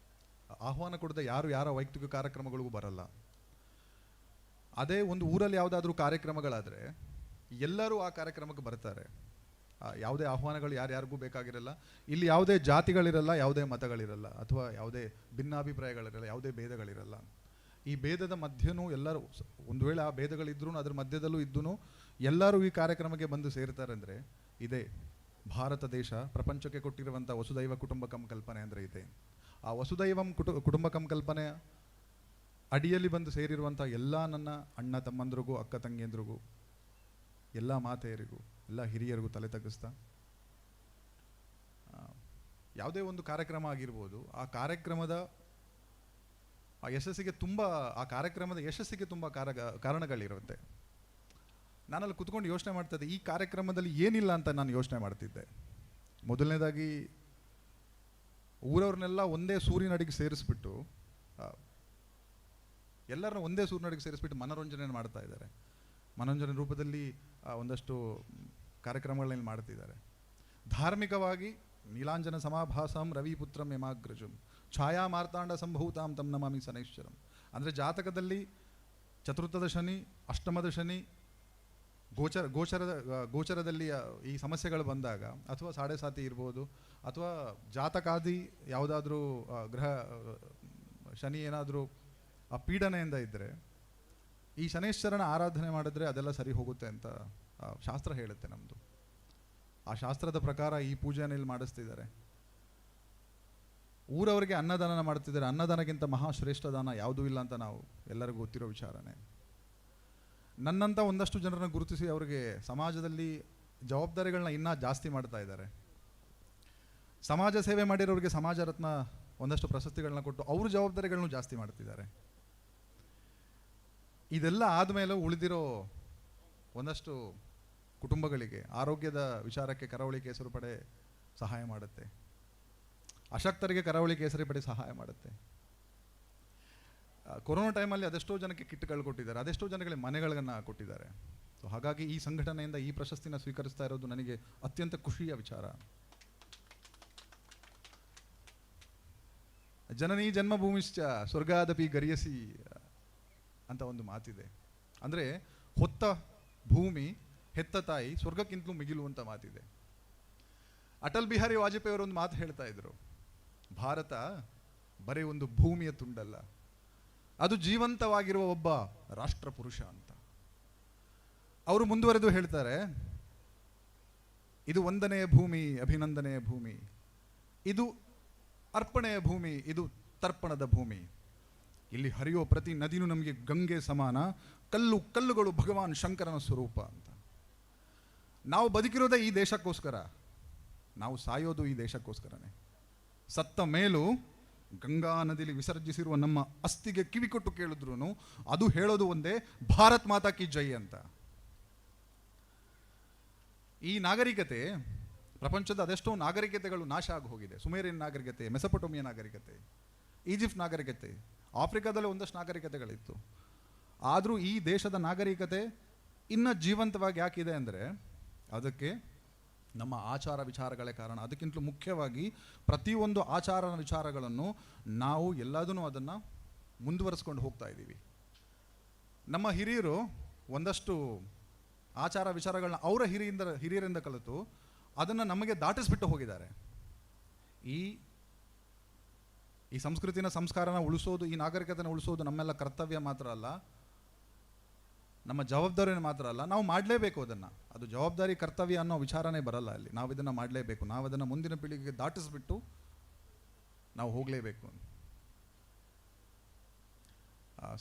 ಆಹ್ವಾನ ಕೊಡದೆ ಯಾರು ಯಾರ ವೈಯಕ್ತಿಕ ಕಾರ್ಯಕ್ರಮಗಳಿಗೂ ಬರಲ್ಲ. ಅದೇ ಒಂದು ಊರಲ್ಲಿ ಯಾವುದಾದ್ರೂ ಕಾರ್ಯಕ್ರಮಗಳಾದರೆ ಎಲ್ಲರೂ ಆ ಕಾರ್ಯಕ್ರಮಕ್ಕೆ ಬರ್ತಾರೆ. ಯಾವುದೇ ಆಹ್ವಾನಗಳು ಯಾರ್ಯಾರಿಗೂ ಬೇಕಾಗಿರಲ್ಲ. ಇಲ್ಲಿ ಯಾವುದೇ ಜಾತಿಗಳಿರಲ್ಲ, ಯಾವುದೇ ಮತಗಳಿರಲ್ಲ, ಅಥವಾ ಯಾವುದೇ ಭಿನ್ನಾಭಿಪ್ರಾಯಗಳಿರಲ್ಲ, ಯಾವುದೇ ಭೇದಗಳಿರಲ್ಲ. ಈ ಭೇದದ ಮಧ್ಯನೂ ಎಲ್ಲರೂ, ಒಂದು ವೇಳೆ ಆ ಭೇದಗಳಿದ್ರೂ ಅದ್ರ ಮಧ್ಯದಲ್ಲೂ ಇದ್ದೂ ಎಲ್ಲರೂ ಈ ಕಾರ್ಯಕ್ರಮಕ್ಕೆ ಬಂದು ಸೇರ್ತಾರೆ. ಅಂದರೆ ಇದೇ ಭಾರತ ದೇಶ ಪ್ರಪಂಚಕ್ಕೆ ಕೊಟ್ಟಿರುವಂಥ ವಸುದೈವ ಕುಟುಂಬಕಂ ಕಲ್ಪನೆ ಅಂದರೆ ಇದೆ. ಆ ವಸುದೈವಂ ಕುಟುಂಬಕಂ ಕಲ್ಪನೆ ಅಡಿಯಲ್ಲಿ ಬಂದು ಸೇರಿರುವಂಥ ಎಲ್ಲ ನನ್ನ ಅಣ್ಣ ತಮ್ಮಂದ್ರಿಗೂ, ಅಕ್ಕ ತಂಗಿಯಂದ್ರಿಗೂ, ಎಲ್ಲ ಮಾತೆಯರಿಗೂ, ಎಲ್ಲ ಹಿರಿಯರಿಗೂ ತಲೆ ತಗ್ಗಿಸ್ತಾ, ಯಾವುದೇ ಒಂದು ಕಾರ್ಯಕ್ರಮ ಆಗಿರ್ಬೋದು, ಆ ಕಾರ್ಯಕ್ರಮದ ಆ ಯಶಸ್ಸಿಗೆ ತುಂಬ, ಆ ಕಾರ್ಯಕ್ರಮದ ಯಶಸ್ಸಿಗೆ ತುಂಬ ಕಾರಣಗಳಿರುತ್ತೆ. ನಾನಲ್ಲಿ ಕುತ್ಕೊಂಡು ಯೋಚನೆ ಮಾಡ್ತಿದ್ದೆ, ಈ ಕಾರ್ಯಕ್ರಮದಲ್ಲಿ ಏನಿಲ್ಲ ಅಂತ ನಾನು ಯೋಚನೆ ಮಾಡ್ತಿದ್ದೆ. ಮೊದಲನೇದಾಗಿ ಊರವ್ರನ್ನೆಲ್ಲ ಒಂದೇ ಸೂರಿನಡಿಗೆ ಸೇರಿಸ್ಬಿಟ್ಟು, ಎಲ್ಲರನ್ನ ಒಂದೇ ಸೂರಿನಡಿಗೆ ಸೇರಿಸ್ಬಿಟ್ಟು ಮನೋರಂಜನೆ ಮಾಡ್ತಾ ಇದ್ದಾರೆ. ಮನೋರಂಜನೆ ರೂಪದಲ್ಲಿ ಒಂದಷ್ಟು ಕಾರ್ಯಕ್ರಮಗಳನ್ನ ಮಾಡ್ತಿದ್ದಾರೆ. ಧಾರ್ಮಿಕವಾಗಿ ನೀಲಾಂಜನ ಸಮಾಭಾಸಂ ರವಿಪುತ್ರಂ ಯಮಾಗ್ರಜಂ ಛಾಯಾ ಮಾರ್ತಾಂಡ ಸಂಭೂತಾಂ ತಂ ನಮಾಮಿ ಸನೈಶ್ವರಂ. ಅಂದರೆ ಜಾತಕದಲ್ಲಿ ಚತುರ್ಥದ ಶನಿ, ಅಷ್ಟಮದ ಶನಿ, ಗೋಚರದಲ್ಲಿ ಈ ಸಮಸ್ಯೆಗಳು ಬಂದಾಗ, ಅಥವಾ ಸಾಡೆ ಸಾತಿ ಇರ್ಬೋದು, ಅಥವಾ ಜಾತಕಾದಿ ಯಾವುದಾದ್ರೂ ಗ್ರಹ ಶನಿ ಏನಾದರೂ ಆ ಪೀಡನೆಯಿಂದ ಇದ್ದರೆ ಈ ಶನೇಶ್ವರನ ಆರಾಧನೆ ಮಾಡಿದ್ರೆ ಅದೆಲ್ಲ ಸರಿ ಹೋಗುತ್ತೆ ಅಂತ ಶಾಸ್ತ್ರ ಹೇಳುತ್ತೆ ನಮ್ಮದು. ಆ ಶಾಸ್ತ್ರದ ಪ್ರಕಾರ ಈ ಪೂಜೆಯನ್ನು ಇಲ್ಲಿ ಮಾಡಿಸ್ತಿದ್ದಾರೆ. ಊರವರಿಗೆ ಅನ್ನದಾನ ಮಾಡ್ತಿದ್ದಾರೆ. ಅನ್ನದಾನಕ್ಕಿಂತ ಮಹಾಶ್ರೇಷ್ಠ ದಾನ ಯಾವುದೂ ಇಲ್ಲ ಅಂತ ನಾವು ಎಲ್ಲರಿಗೂ ಗೊತ್ತಿರೋ ವಿಚಾರನೇ. ನನ್ನಂಥ ಒಂದಷ್ಟು ಜನರನ್ನು ಗುರುತಿಸಿ ಅವರಿಗೆ ಸಮಾಜದಲ್ಲಿ ಜವಾಬ್ದಾರಿಗಳನ್ನ ಇನ್ನೂ ಜಾಸ್ತಿ ಮಾಡ್ತಾ ಇದ್ದಾರೆ. ಸಮಾಜ ಸೇವೆ ಮಾಡಿರೋರಿಗೆ ಸಮಾಜ ರತ್ನ ಒಂದಷ್ಟು ಪ್ರಶಸ್ತಿಗಳನ್ನ ಕೊಟ್ಟು ಅವ್ರ ಜವಾಬ್ದಾರಿಗಳನ್ನು ಜಾಸ್ತಿ ಮಾಡ್ತಿದ್ದಾರೆ. ಇದೆಲ್ಲ ಆದಮೇಲೆ ಉಳಿದಿರೋ ಒಂದಷ್ಟು ಕುಟುಂಬಗಳಿಗೆ ಆರೋಗ್ಯದ ವಿಚಾರಕ್ಕೆ ಕರಾವಳಿ ಕೇಸರಿ ಪಡೆ ಸಹಾಯ ಮಾಡುತ್ತೆ, ಅಶಕ್ತರಿಗೆ ಕರಾವಳಿ ಕೇಸರಿ ಪಡೆ ಸಹಾಯ ಮಾಡುತ್ತೆ. ಕೊರೋನಾ ಟೈಮಲ್ಲಿ ಅದೆಷ್ಟೋ ಜನಕ್ಕೆ ಕಿಟ್ಗಳು ಕೊಟ್ಟಿದ್ದಾರೆ, ಅದೆಷ್ಟೋ ಜನಗಳಿಗೆ ಮನೆಗಳನ್ನು ಕೊಟ್ಟಿದ್ದಾರೆ. ಸೊ ಹಾಗಾಗಿ ಈ ಸಂಘಟನೆಯಿಂದ ಈ ಪ್ರಶಸ್ತಿನ ಸ್ವೀಕರಿಸ್ತಾ ಇರೋದು ನನಗೆ ಅತ್ಯಂತ ಖುಷಿಯ ವಿಚಾರ. ಜನನೀ ಜನ್ಮಭೂಮಿಶ್ಚ ಸ್ವರ್ಗಾದಪಿ ಗರಿಯಸಿ ಅಂತ ಒಂದು ಮಾತಿದೆ. ಅಂದರೆ ಹೊತ್ತ ಭೂಮಿ ಹೆತ್ತ ತಾಯಿ ಸ್ವರ್ಗಕ್ಕಿಂತಲೂ ಮಿಗಿಲು ಅಂತ ಮಾತಿದೆ. ಅಟಲ್ ಬಿಹಾರಿ ವಾಜಪೇಯಿ ಅವರು ಒಂದು ಮಾತು ಹೇಳ್ತಾ ಇದ್ರು, ಭಾರತ ಬರೀ ಒಂದು ಭೂಮಿಯ ತುಂಡಲ್ಲ, ಅದು ಜೀವಂತವಾಗಿರುವ ಒಬ್ಬ ರಾಷ್ಟ್ರಪುರುಷ ಅಂತ. ಅವರು ಮುಂದುವರೆದು ಹೇಳ್ತಾರೆ, ಇದು ವಂದನೆಯ ಭೂಮಿ, ಅಭಿನಂದನೆಯ ಭೂಮಿ, ಇದು ಅರ್ಪಣೆಯ ಭೂಮಿ, ಇದು ತರ್ಪಣದ ಭೂಮಿ. ಇಲ್ಲಿ ಹರಿಯೋ ಪ್ರತಿ ನದಿನೂ ನಮಗೆ ಗಂಗೆ ಸಮಾನ, ಕಲ್ಲು ಕಲ್ಲುಗಳು ಭಗವಾನ್ ಶಂಕರನ ಸ್ವರೂಪ ಅಂತ. ನಾವು ಬದುಕಿರೋದೇ ಈ ದೇಶಕ್ಕೋಸ್ಕರ, ನಾವು ಸಾಯೋದು ಈ ದೇಶಕ್ಕೋಸ್ಕರನೇ. ಸತ್ತ ಮೇಲೂ ಗಂಗಾ ನದಿಲಿ ವಿಸರ್ಜಿಸಿರುವ ನಮ್ಮ ಅಸ್ಥಿಗೆ ಕಿವಿ ಕೊಟ್ಟು ಕೇಳಿದ್ರು ಅದು ಹೇಳೋದು ಒಂದೇ, ಭಾರತ್ ಮಾತಾ ಕಿ ಜೈ ಅಂತ. ಈ ನಾಗರಿಕತೆ ಪ್ರಪಂಚದ ಅದೆಷ್ಟೋ ನಾಗರಿಕತೆಗಳು ನಾಶ ಆಗಿ ಹೋಗಿದೆ. ಸುಮೇರಿಯನ್ ನಾಗರಿಕತೆ, ಮೆಸಪಟೋಮಿಯ ನಾಗರಿಕತೆ, ಈಜಿಪ್ಟ್ ನಾಗರಿಕತೆ, ಆಫ್ರಿಕಾದಲ್ಲಿ ಒಂದಷ್ಟು ನಾಗರಿಕತೆಗಳಿತ್ತು. ಆದರೂ ಈ ದೇಶದ ನಾಗರಿಕತೆ ಇನ್ನೂ ಜೀವಂತವಾಗಿ ಯಾಕಿದೆ ಅಂದರೆ ಅದಕ್ಕೆ ನಮ್ಮ ಆಚಾರ ವಿಚಾರಗಳೇ ಕಾರಣ. ಅದಕ್ಕಿಂತಲೂ ಮುಖ್ಯವಾಗಿ ಪ್ರತಿಯೊಂದು ಆಚಾರ ವಿಚಾರಗಳನ್ನು ನಾವು ಎಲ್ಲದನ್ನೂ ಅದನ್ನು ಮುಂದುವರಿಸ್ಕೊಂಡು ಹೋಗ್ತಾ ಇದ್ದೀವಿ. ನಮ್ಮ ಹಿರಿಯರು ಒಂದಷ್ಟು ಆಚಾರ ವಿಚಾರಗಳನ್ನ ಅವರ ಹಿರಿಯರಿಂದ ಕಲಿತು ಅದನ್ನು ನಮಗೆ ದಾಟಿಸ್ಬಿಟ್ಟು ಹೋಗಿದ್ದಾರೆ. ಈ ಈ ಸಂಸ್ಕೃತಿನ ಸಂಸ್ಕಾರನ ಉಳಿಸೋದು, ಈ ನಾಗರಿಕತೆನ ಉಳಿಸೋದು ನಮ್ಮೆಲ್ಲ ಕರ್ತವ್ಯ ಮಾತ್ರ ಅಲ್ಲ, ನಮ್ಮ ಜವಾಬ್ದಾರಿನ ಮಾತ್ರ ಅಲ್ಲ, ನಾವು ಮಾಡಲೇಬೇಕು ಅದನ್ನು. ಅದು ಜವಾಬ್ದಾರಿ ಕರ್ತವ್ಯ ಅನ್ನೋ ವಿಚಾರನೇ ಬರಲ್ಲ ಅಲ್ಲಿ. ನಾವು ಇದನ್ನು ಮಾಡಲೇಬೇಕು, ನಾವು ಅದನ್ನು ಮುಂದಿನ ಪೀಳಿಗೆಗೆ ದಾಟಿಸ್ಬಿಟ್ಟು ನಾವು ಹೋಗಲೇಬೇಕು.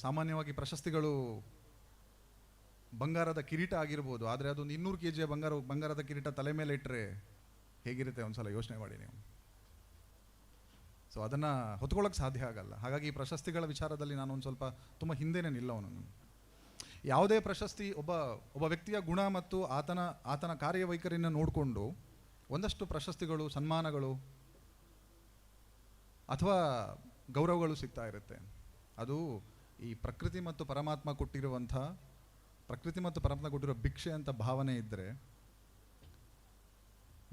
ಸಾಮಾನ್ಯವಾಗಿ ಪ್ರಶಸ್ತಿಗಳು ಬಂಗಾರದ ಕಿರೀಟ ಆಗಿರ್ಬೋದು, ಆದರೆ ಅದೊಂದು 200 ಕೆ ಜಿಯ ಬಂಗಾರದ ಕಿರೀಟ ತಲೆ ಮೇಲೆ ಇಟ್ಟರೆ ಹೇಗಿರುತ್ತೆ ಒಂದ್ಸಲ ಯೋಚನೆ ಮಾಡಿ ನೀವು. ಸೊ ಅದನ್ನು ಹೊತ್ಕೊಳ್ಳೋಕೆ ಸಾಧ್ಯ ಆಗಲ್ಲ. ಹಾಗಾಗಿ ಈ ಪ್ರಶಸ್ತಿಗಳ ವಿಚಾರದಲ್ಲಿ ನಾನು ಒಂದು ಸ್ವಲ್ಪ ತುಂಬ ಹಿಂದೆನೇ ನಿಲ್ಲವನು. ಯಾವುದೇ ಪ್ರಶಸ್ತಿ ಒಬ್ಬ ಒಬ್ಬ ವ್ಯಕ್ತಿಯ ಗುಣ ಮತ್ತು ಆತನ ಆತನ ಕಾರ್ಯವೈಖರಿಯನ್ನು ನೋಡಿಕೊಂಡು ಒಂದಷ್ಟು ಪ್ರಶಸ್ತಿಗಳು, ಸನ್ಮಾನಗಳು ಅಥವಾ ಗೌರವಗಳು ಸಿಗ್ತಾ ಇರುತ್ತೆ. ಅದು ಈ ಪ್ರಕೃತಿ ಮತ್ತು ಪರಮಾತ್ಮ ಕೊಟ್ಟಿರುವಂಥ, ಪ್ರಕೃತಿ ಮತ್ತು ಪರಮಾತ್ಮ ಕೊಟ್ಟಿರೋ ಭಿಕ್ಷೆ ಅಂತ ಭಾವನೆ ಇದ್ದರೆ,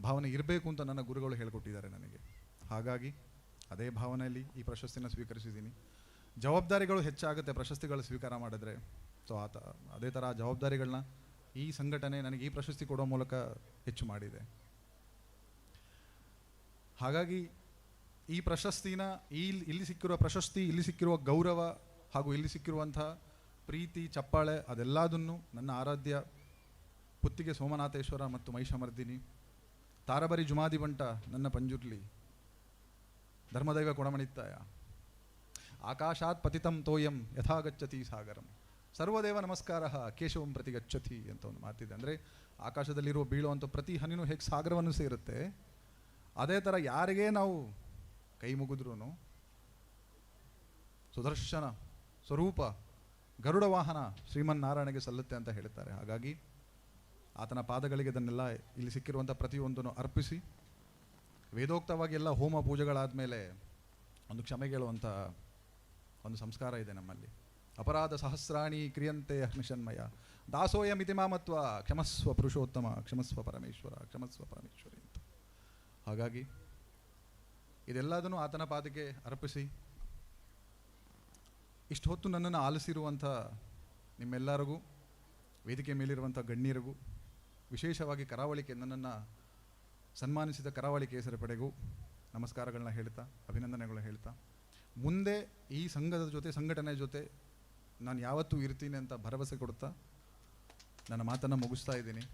ಭಾವನೆ ಇರಬೇಕು ಅಂತ ನನ್ನ ಗುರುಗಳು ಹೇಳಿಕೊಟ್ಟಿದ್ದಾರೆ ನನಗೆ. ಹಾಗಾಗಿ ಅದೇ ಭಾವನೆಯಲ್ಲಿ ಈ ಪ್ರಶಸ್ತಿನ ಸ್ವೀಕರಿಸಿದ್ದೀನಿ. ಜವಾಬ್ದಾರಿಗಳು ಹೆಚ್ಚಾಗುತ್ತೆ ಪ್ರಶಸ್ತಿಗಳು ಸ್ವೀಕಾರ ಮಾಡಿದ್ರೆ. ಸೊ ಅದೇ ಥರ ಜವಾಬ್ದಾರಿಗಳನ್ನ ಈ ಸಂಘಟನೆ ನನಗೆ ಈ ಪ್ರಶಸ್ತಿ ಕೊಡೋ ಮೂಲಕ ಹೆಚ್ಚು ಮಾಡಿದೆ. ಹಾಗಾಗಿ ಈ ಪ್ರಶಸ್ತಿನ, ಇಲ್ಲಿ ಸಿಕ್ಕಿರುವ ಪ್ರಶಸ್ತಿ, ಇಲ್ಲಿ ಸಿಕ್ಕಿರುವ ಗೌರವ ಹಾಗೂ ಇಲ್ಲಿ ಸಿಕ್ಕಿರುವಂಥ ಪ್ರೀತಿ, ಚಪ್ಪಾಳೆ ಅದೆಲ್ಲದನ್ನು ನನ್ನ ಆರಾಧ್ಯ ಪುತ್ತಿಗೆ ಸೋಮನಾಥೇಶ್ವರ ಮತ್ತು ಮಹಿಷಮರ್ದಿನಿ, ತಾರಬರಿ ಜುಮಾದಿ ಬಂಟ ನನ್ನ ಪಂಜುರ್ಲಿ, ಧರ್ಮದೈವ ಕೊಡಮಣಿತ್ತಾಯ, ಆಕಾಶಾತ್ ಪತಿತಂ ತೋಯಂ ಯಥಾಗಚ್ಚತಿ ಸಾಗರಂ ಸರ್ವದೇವ ನಮಸ್ಕಾರ ಕೇಶವಂ ಪ್ರತಿ ಗಚ್ಚತಿ ಅಂತ ಒಂದು ಮಾತಿದೆ. ಅಂದರೆ ಆಕಾಶದಲ್ಲಿರುವ ಬೀಳುವಂಥ ಪ್ರತಿ ಹನಿನೂ ಹೇಗೆ ಸಾಗರವನ್ನು ಸೇರುತ್ತೆ, ಅದೇ ಥರ ಯಾರಿಗೇ ನಾವು ಕೈ ಮುಗಿದ್ರೂ ಸುದರ್ಶನ ಸ್ವರೂಪ ಗರುಡ ವಾಹನ ಶ್ರೀಮನ್ನಾರಾಯಣಗೆ ಸಲ್ಲುತ್ತೆ ಅಂತ ಹೇಳ್ತಾರೆ. ಹಾಗಾಗಿ ಆತನ ಪಾದಗಳಿಗೆ ಅದನ್ನೆಲ್ಲ ಇಲ್ಲಿ ಸಿಕ್ಕಿರುವಂಥ ಪ್ರತಿಯೊಂದನ್ನು ಅರ್ಪಿಸಿ ವೇದೋಕ್ತವಾಗಿ ಎಲ್ಲ ಹೋಮ ಪೂಜೆಗಳಾದ ಮೇಲೆ ಒಂದು ಕ್ಷಮೆ ಕೇಳುವಂಥ ಒಂದು ಸಂಸ್ಕಾರ ಇದೆ ನಮ್ಮಲ್ಲಿ. ಅಪರಾಧ ಸಹಸ್ರಾಣಿ ಕ್ರಿಯಂತೆ ಅಹರ್ನಿಶನ್ಮಯ ದಾಸೋಯ ಮಿತಿಮಾಮತ್ವ ಕ್ಷಮಸ್ವ ಪುರುಷೋತ್ತಮ ಕ್ಷಮಸ್ವ ಪರಮೇಶ್ವರ ಕ್ಷಮಸ್ವ ಪರಮೇಶ್ವರಿ ಅಂತ. ಹಾಗಾಗಿ ಇದೆಲ್ಲದನ್ನು ಆತನ ಪಾದಕ್ಕೆ ಅರ್ಪಿಸಿ ಇಷ್ಟು ಹೊತ್ತು ನನ್ನನ್ನು ಆಲಿಸಿರುವಂಥ ನಿಮ್ಮೆಲ್ಲರಿಗೂ, ವೇದಿಕೆ ಮೇಲಿರುವಂಥ ಗಣ್ಯರಿಗೂ, ವಿಶೇಷವಾಗಿ ಕರಾವಳಿಗೆ ನನ್ನನ್ನು ಸನ್ಮಾನಿಸಿದ ಕರಾವಳಿ ಕೇಸರಿ ಪಡೆಗೂ ನಮಸ್ಕಾರಗಳನ್ನ ಹೇಳ್ತಾ, ಅಭಿನಂದನೆಗಳನ್ನ ಹೇಳ್ತಾ, ಮುಂದೆ ಈ ಸಂಘದ ಜೊತೆ, ಸಂಘಟನೆ ಜೊತೆ ನಾನು ಯಾವತ್ತೂ ಇರ್ತೀನಿ ಅಂತ ಭರವಸೆ ಕೊಡ್ತಾ ನನ್ನ ಮಾತನ್ನು ಮುಗಿಸ್ತಾ ಇದ್ದೀನಿ.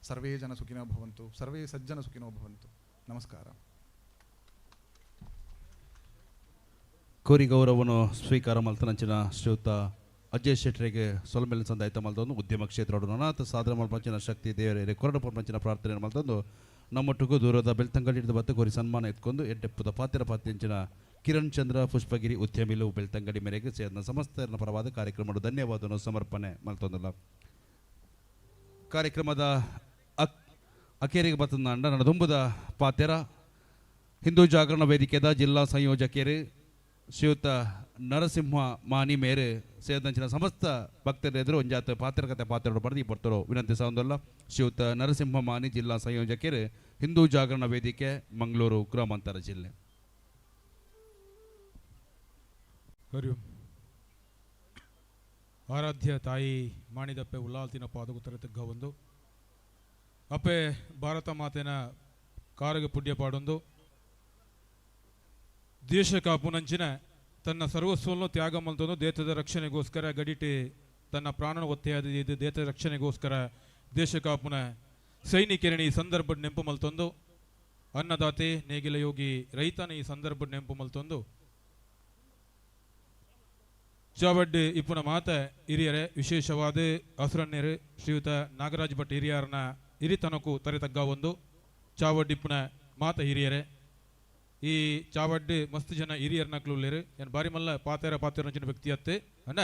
ಸರ್ವೇ ಜನ ಸುಖಿನೋ ಭವಂತು, ಸರ್ವೇ ಸಜ್ಜನ ಸುಖಿನೋ ಭವಂತು. ನಮಸ್ಕಾರ. ಕೋರಿ ಗೌರವನು ಸ್ವೀಕಾರ ಮಲ್ತನಂಚಿನ ಶ್ರೀಯುತ ಅಜಯ್ ಶೆಟ್ಟರಿಗೆ ಸೊಲ್ಮೆಲ್ ಸಂದಾಯ್ತ ಮಲ್ತೊಂದು ಉದ್ಯಮ ಕ್ಷೇತ್ರ ಅನಾಥ ಸಾಧನೆ ಮಲ್ಪಂಚಿನ ಶಕ್ತಿ ದೇವರೇ ಕೊರಡ ಪಂಚಿನ ಪ್ರಾರ್ಥನೆ ಮಲ್ತೊಂದು ನಮ್ಮೊಟ್ಟಿಗೂ ದೂರದ ಬೆಳ್ತಂಗಡಿ ಹಿಡಿದು ಬತ್ತ ಕೋರಿ ಸನ್ಮಾನ ಎತ್ಕೊಂಡು ಎಡ್ಡೆಪ್ಪದ ಪಾತ್ರ ಪಾತ್ಯಂಚಿನ ಕಿರಣ್ ಚಂದ್ರ ಪುಷ್ಪಗಿರಿ ಉದ್ಯಮಿಲು ಬೆಳ್ತಂಗಡಿ ಮೇರೆಗೆ ಸೇರಿದ ಸಮಸ್ತರ ಪರವಾದ ಕಾರ್ಯಕ್ರಮ ಧನ್ಯವಾದವನ್ನು ಸಮರ್ಪಣೆ ಮಲ್ತೊಂದಲ್ಲ. ಕಾರ್ಯಕ್ರಮದ ಅಕೇರಿಗೆ ಬತ್ತಂದ ನಡೆದುಂಬುದ ಪಾತ್ಯರ ಹಿಂದೂ ಜಾಗರಣ ವೇದಿಕೆದ ಜಿಲ್ಲಾ ಸಂಯೋಜಕರು ಶ್ರೀಯುತ ನರಸಿಂಹ ಮಾನಿ ಮೇರೆ ಸೇರಿದಂಚಿನ ಸಮಸ್ತ ಭಕ್ತರ ಎದುರು ಒಂಜಾತ ಪಾತ್ರಕತೆ ಪಾತ್ರ ಬರೆದು ಬರ್ತರೋ ವಿನಂತಿ ಸಾಂದಲ್ಲ. ಶ್ರೀಯುತ ನರಸಿಂಹ ಮಾನಿ ಜಿಲ್ಲಾ ಸಂಯೋಜಕರು ಹಿಂದೂ ಜಾಗರಣ ವೇದಿಕೆ ಮಂಗಳೂರು ಗ್ರಾಮಾಂತರ ಜಿಲ್ಲೆ. ಹರಿ ಓಂ. ಆರಾಧ್ಯ ತಾಯಿ ಮಾಣಿದಪ್ಪೆ ಉಲ್ಲಾಲ್ತಿನ ಪಾದಗುತ್ತರ ತಗ್ಗ ಒಂದು ಅಪ್ಪೆ ಭಾರತ ಮಾತೆನ ಕಾರಗ ಪುಣ್ಯ ಪಾಡೊಂದು ದೇಶ ಕಾಪುನಂಚಿನ ತನ್ನ ಸರ್ವಸ್ವವನ್ನು ತ್ಯಾಗ ಮಲ್ತೊಂದು ದೇಶದ ರಕ್ಷಣೆಗೋಸ್ಕರ ಗಡಿಟಿ ತನ್ನ ಪ್ರಾಣನ ಒತ್ತೆಯಾದ ದೇಶದ ರಕ್ಷಣೆಗೋಸ್ಕರ ದೇಶ ಕಾಪುನ ಸೈನಿಕರಣಿ ಈ ಸಂದರ್ಭದ ನೆಂಪು ಮಲ್ತೊಂದು ಅನ್ನದಾತೆ ನೇಗಿಲ ಯೋಗಿ ರೈತನ ಈ ಸಂದರ್ಭದ ನೆಂಪು ಮಲ್ತೊಂದು ಚಾವಡ್ಡಿ ಇಪ್ಪುನ ಮಾತ ಹಿರಿಯರೇ ವಿಶೇಷವಾದ ಹಸುರನ್ನೇರು ಶ್ರೀಯುತ ನಾಗರಾಜ್ ಭಟ್ ಹಿರಿಯರನ ಹಿರಿತನಕ್ಕೂ ತರೆ ತಗ್ಗ ಒಂದು ಚಾವಡ್ಡಿಪ್ಪುನ ಮಾತ ಹಿರಿಯರೇ ಈ ಚಾವಡ್ಡಿ ಮಸ್ತ್ ಜನ ಹಿರಿಯರ್ನಕ್ಲು ಏನು ಬಾರಿ ಮಲ್ಲ ಪಾತೇರ ಪಾತೇರ ವ್ಯಕ್ತಿ ಅತ್ತೆ ಅಣ್ಣ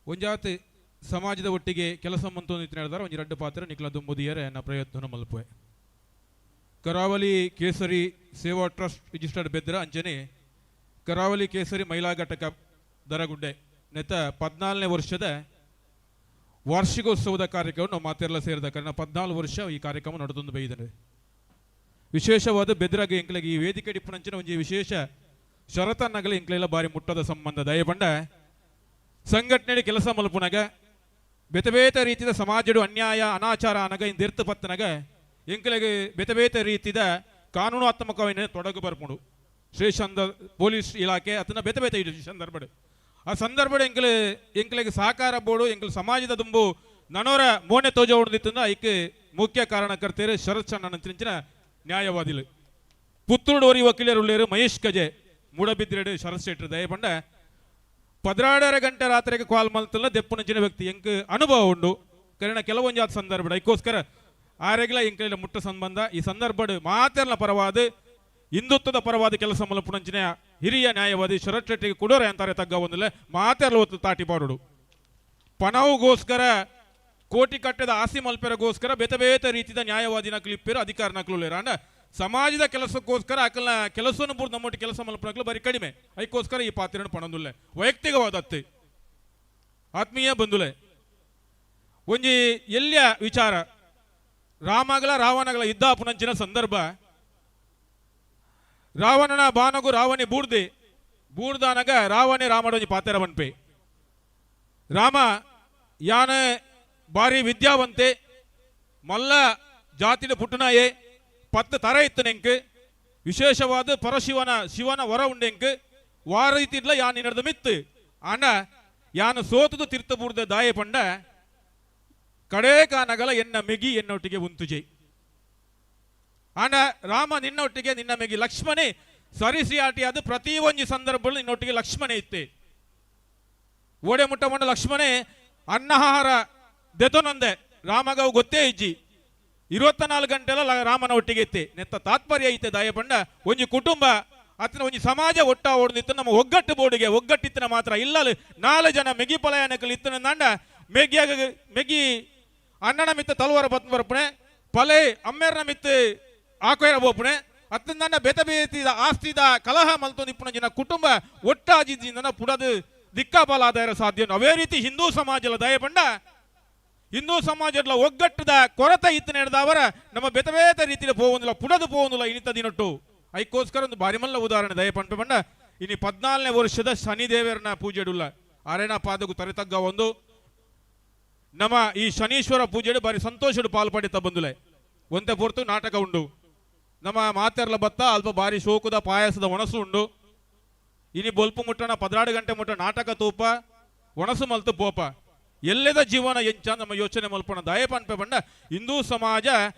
ಒಂಜಾತಿ ಸಮಾಜದ ಒಟ್ಟಿಗೆ ಕೆಲಸ ಮಂತು ಹೇಳಿದಾರೆ ಒಂಜಿ ರಡ್ಡು ಪಾತ್ರ ನಿಕ್ಲ ದುಂಬುದಿಯರೆ ಎನ್ನ ಪ್ರಯತ್ನ ಮಲ್ಪುವೆ. ಕರಾವಳಿ ಕೇಸರಿ ಸೇವಾ ಟ್ರಸ್ಟ್ ರಿಜಿಸ್ಟರ್ಡ್ ಬೆದ್ರ ಅಂಚನೆ ಕರಾವಳಿ ಕೇಸರಿ ಮಹಿಳಾ ಘಟಕ ದರಗುಡ್ಡೆ ನೆತ್ತ 14ನೇ ವರ್ಷದ ವಾರ್ಷಿಕೋತ್ಸವದ ಕಾರ್ಯಕ್ರಮ ಮಾತೆಲ್ಲ ಸೇರಿದ ಕಾರಣ 14 ವರ್ಷ ಈ ಕಾರ್ಯಕ್ರಮ ನಡೆದೊಂದು ಬೈದರೆ ವಿಶೇಷವಾದ ಬೆದ್ರಾಗ ಎಂಕ್ಲೆಗೆ ಈ ವೇದಿಕೆ ಡಿಪ್ಪುನಂಚಿನ ಒಂಜಿ ವಿಶೇಷ ಶರತನ್ನಗಲ ಎಂಕ್ಲೆಲ್ಲ ಬಾರಿ ಮುಟ್ಟದ ಸಂಬಂಧ ದಯಪಂಡ ಸಂಘಟನೆ ಕೆಲಸ ಮಲ್ಪುನಗ ಬೇತೆ ಬೇತೆ ರೀತಿಯ ಸಮಾಜಡು ಅನ್ಯಾಯ ಅನಾಚಾರ ಅನಗ ಇಂದಿರ್ತು ಪತ್ತನಗ ಎಂಕ್ಲೆಗೆ ಬೇತೆ ಬೇತೆ ರೀತಿಯ ಕಾನೂನಾತ್ಮಕವಾಗಿ ತೊಡಗು ಬರ್ಪುಂಡು ಶ್ರೀಶಂದ ಪೊಲೀಸ್ ಇಲಾಖೆ ಅದನ್ನ ಬೇತೆ ಬೇತೆ ಸಂದರ್ಭ ಆ ಸಂದರ್ಭ ಎಂಕ್ಲೆ ಎಂಕ್ಲೆಗೆ ಸಹಕಾರ ಬೋಡು ಎಂಕ್ಲೆ ಸಮಾಜದ ದುಂಬು ನನೋರ ಮೋನೆ ತೋಜ ಹೊಡೆದಿತ್ತಂದ ಐಕ್ ಮುಖ್ಯ ಕಾರಣಕರ್ತೇರು ಶರತ್ ಚಂದ್ರ ನ್ಯಾಯವಾದಿಲು ಪುತ್ತೂರು ಓರಿ ವಕೀಲರು ಮಹೇಶ್ ಕಜೆ ಮೂಡಬಿದ್ರೆಡು ಶರತ್ ಶೆಟ್ಟರು ದಯಪಂಡ 12.5 ಗಂಟೆ ರಾತ್ರಿಗೆ ಕಾಲ್ ಮಲ್ತಲ್ಲ ದೆಪ್ಪುನಂಚಿನ ವ್ಯಕ್ತಿ ಎಂಕ್ ಅನುಭವ ಉಂಡು ಕರೆನ ಕೆಲವೊಂಜಾದ ಸಂದರ್ಭ ಐಕ್ಕೋಸ್ಕರ ಆರೆಗ್ಲ ಎಂಕಲ ಮುಟ್ಟ ಸಂಬಂಧ ಈ ಸಂದರ್ಭ ಮಾತೆಲ್ಲ ಪರವಾದ ಹಿಂದುತ್ವದ ಪರವಾದ ಕೆಲಸ ಮಲ್ಪುನಂಚಿನ ಹಿರಿಯ ನ್ಯಾಯವಾದಿ ಶರತ್ ಶೆಟ್ಟಿಗೆ ಕೊಡೋರೆ ಅಂತಾರೆ ತಗ್ಗ ಒಂದಿಲ್ಲ ಮಾತೆಲ್ಲ ಒತ್ತು ತಾಟಿ ಪಾಡೋಡು ಪಣವುಗೋಸ್ಕರ ಕೋಟಿ ಕಟ್ಟದ ಆಸಿ ಮಲ್ಪೆರಗೋಸ್ಕರ ಬೇತೆ ಬೇತೆ ರೀತಿಯ ನ್ಯಾಯವಾದಿನ ಕ್ಲಿಪ್ಪೇರು ಅಧಿಕಾರ ನಕ್ಲು ಅಂಡ ಸಮಾಜದ ಕೆಲಸಕ್ಕೋಸ್ಕರ ಅಕಲ್ನ ಕೆಲಸವನ್ನು ಪೂರ್ತಿ ನಮ್ಮೊಟ್ಟಿಗೆ ಕೆಲಸ ಮಲ್ಪನಕ್ಲು ಬರೀ ಕಡಿಮೆ ಅದಕ್ಕೋಸ್ಕರ ಈ ಪಾತ್ರನ ಪಣಂದುಲ್ಲೆ ವೈಯಕ್ತಿಕವಾದತ್ತೆ. ಆತ್ಮೀಯ ಬಂಧುಲೆ ಒಂಜಿ ಎಲ್ಲಿಯ ವಿಚಾರ ರಾಮಗಳ ರಾವಣಗಳ ಯುದ್ಧ ಪುನಂಚಿನ ಸಂದರ್ಭ ರಾವಣನ ಬಾನಗು ರಾವಣಿ ಬೂಡ್ದೆ ಬೂಡ್ದಾನಗ ರಾವಣಿ ರಾಮಡೊಂಜಿ ಪಾತ್ರ ಬನ್ಪೆ ರಾಮ ಯಾನ ಬಾರಿ ವಿದ್ಯಾವಂತೆ ಮಲ್ಲ ಜಾತಿನ ಪುಟ್ಟನಾಯೇ 10 ತರ ಇತ್ತು ನೆಂಕ್ ವಿಶೇಷವಾದ ಪರಶಿವನ ಶಿವನ ವರ ಉಂಡೆಂಕ್ ವಾರ ಇತ್ತಿಡ್ಲ ಯಾನ್ ನಿನ್ನದ ಮಿತ್ತು ಆಂಡ ಯಾನು ಸೋತದು ತೀರ್ಥ ಬೂರ್ದ ದಾಯ ಪಂಡ ಕಡೇ ಕಾನಗಲ ಎನ್ನ ಮೆಗಿ ಎನ್ನೊಟ್ಟಿಗೆ ಉಂತುಜೈ ಆಂಡ ರಾಮ ನಿನ್ನೊಟ್ಟಿಗೆ ನಿನ್ನ ಮೆಗಿ ಲಕ್ಷ್ಮಣೆ ಸರಿಸಿ ಆಟಿಯಾದ ಪ್ರತಿ ಒಂಜಿ ಸಂದರ್ಭದಲ್ಲಿ ನಿನ್ನೊಟ್ಟಿಗೆ ಲಕ್ಷ್ಮಣೆ ಇತ್ತೆ ಓಡೆ ಮುಟ್ಟ ಮಂಡ ಲಕ್ಷ್ಮಣೆ ಅನ್ನಹಾರ ದೆತೊನಂದೆ ರಾಮಗವು ಗೊತ್ತೇ ಇಜ್ಜಿ 24 ಗಂಟೆಲ್ಲ ರಾಮನ ಒಟ್ಟಿಗೆ ಇತ್ತೆ ನೆತ್ತ ತಾತ್ಪರ್ಯ ಐತೆ ದಾಯಪಂಡ ಒಂಜಿ ಕುಟುಂಬ ಅತನ ಒಂಜಿ ಸಮಾಜ ಒಟ್ಟ ಓಡ್ದಿತ್ತು ನಮ್ಮ ಒಗ್ಗಟ್ಟು ಬೋರ್ಡಿಗೆ ಒಗ್ಗಟ್ಟಿತ್ತನ ಮಾತ್ರ ಇಲ್ಲ 4 ಜನ ಮೆಗಿ ಪಲಯನಕಲು ಇತ್ತನ ದಾಂಡ ಮೆಗಿಯಾಗ ಮೆಗಿ ಅಣ್ಣನ ಮಿತ್ತ ತಲುವರ ಬತ್ ಬರ್ಪುಣೆ ಪಲೆ ಅಮ್ಮೇರ್ನ ಮಿತ್ತ ಆಕೋಯರ ಬೋಪುಣೆ ಅತ್ತಂದನ್ನ ಬೇತ ಬೇತಿದ ಆಸ್ತಿದ ಕಲಹ ಮಲ್ತೊಂದು ಇಪ್ಪುನ ಕುಟುಂಬ ಒಟ್ಟಾಜಿದ್ದಿಂದ ಪುಡದು ದಿಕ್ಕಾಪಾಲಾದಾಯ ಸಾಧ್ಯ. ಅವೇ ರೀತಿ ಹಿಂದೂ ಸಮಾಜದ ದಯಪಂಡ ಹಿಂದೂ ಸಮಾಜದ ಒಗ್ಗಟ್ಟದ ಕೊರತೆ ಇತ್ತು ನಡೆದವರ ನಮ್ಮ ಬೇತ ಬೇತ ರೀತಿಯಲ್ಲಿ ಪೋವೊಂದಿಲ್ಲ ಪುಡದು ಪೋವೊಂದಿಲ್ಲ ಇನಿತ ದಿನೊಟ್ಟು. ಐಕ್ಕೋಸ್ಕರ ಒಂದು ಬಾರಿಮಲ್ಲ ಉದಾಹರಣೆ ದಯಪಂಡ ಪಂಡ ಇನಿ 14ನೇ ವರ್ಷದ ಶನಿದೇವರನ್ನ ಪೂಜೆಡುಲ್ಲ ಅರೇನ ಪಾದకు ತರೆತಗ್ಗ ಒಂದು ನಮ್ಮ ಈ ಶನೀಶ್ವರ ಪೂಜೆಡು ಬಾರಿ ಸಂತೋಷಡು ಪಾಲು ಪಡಿತ ಬಂದುಲೆ. ಒಂತೆ ಪೊರ್ತು ನಾಟಕ ಉಂಡು, ನಮ್ಮ ಮಾತೆರ್ಲ ಬತ್ತ ಅಲ್ಪ ಬಾರಿ ಶೋಕದ ಪಾಯಸದ ಒಣಸು ಉಂಡು. ಇನಿ ಬೊಲ್ಪು ಮುಟ್ಟಣ 12 ಗಂಟೆ ಮುಟ್ಟ ನಾಟಕ ತೂಪ ಒಣಸು ಮಲ್ತು ಪೋಪ ಎಲ್ಲೆದ ಜೀವನ ಎಂಚ ನಮ್ಮ ಯೋಚನೆ ಮಲ್ಪಣ ದಯಪನ್ಪೆ ಪಂಡ ಹಿಂದೂ ಸಮಾಜ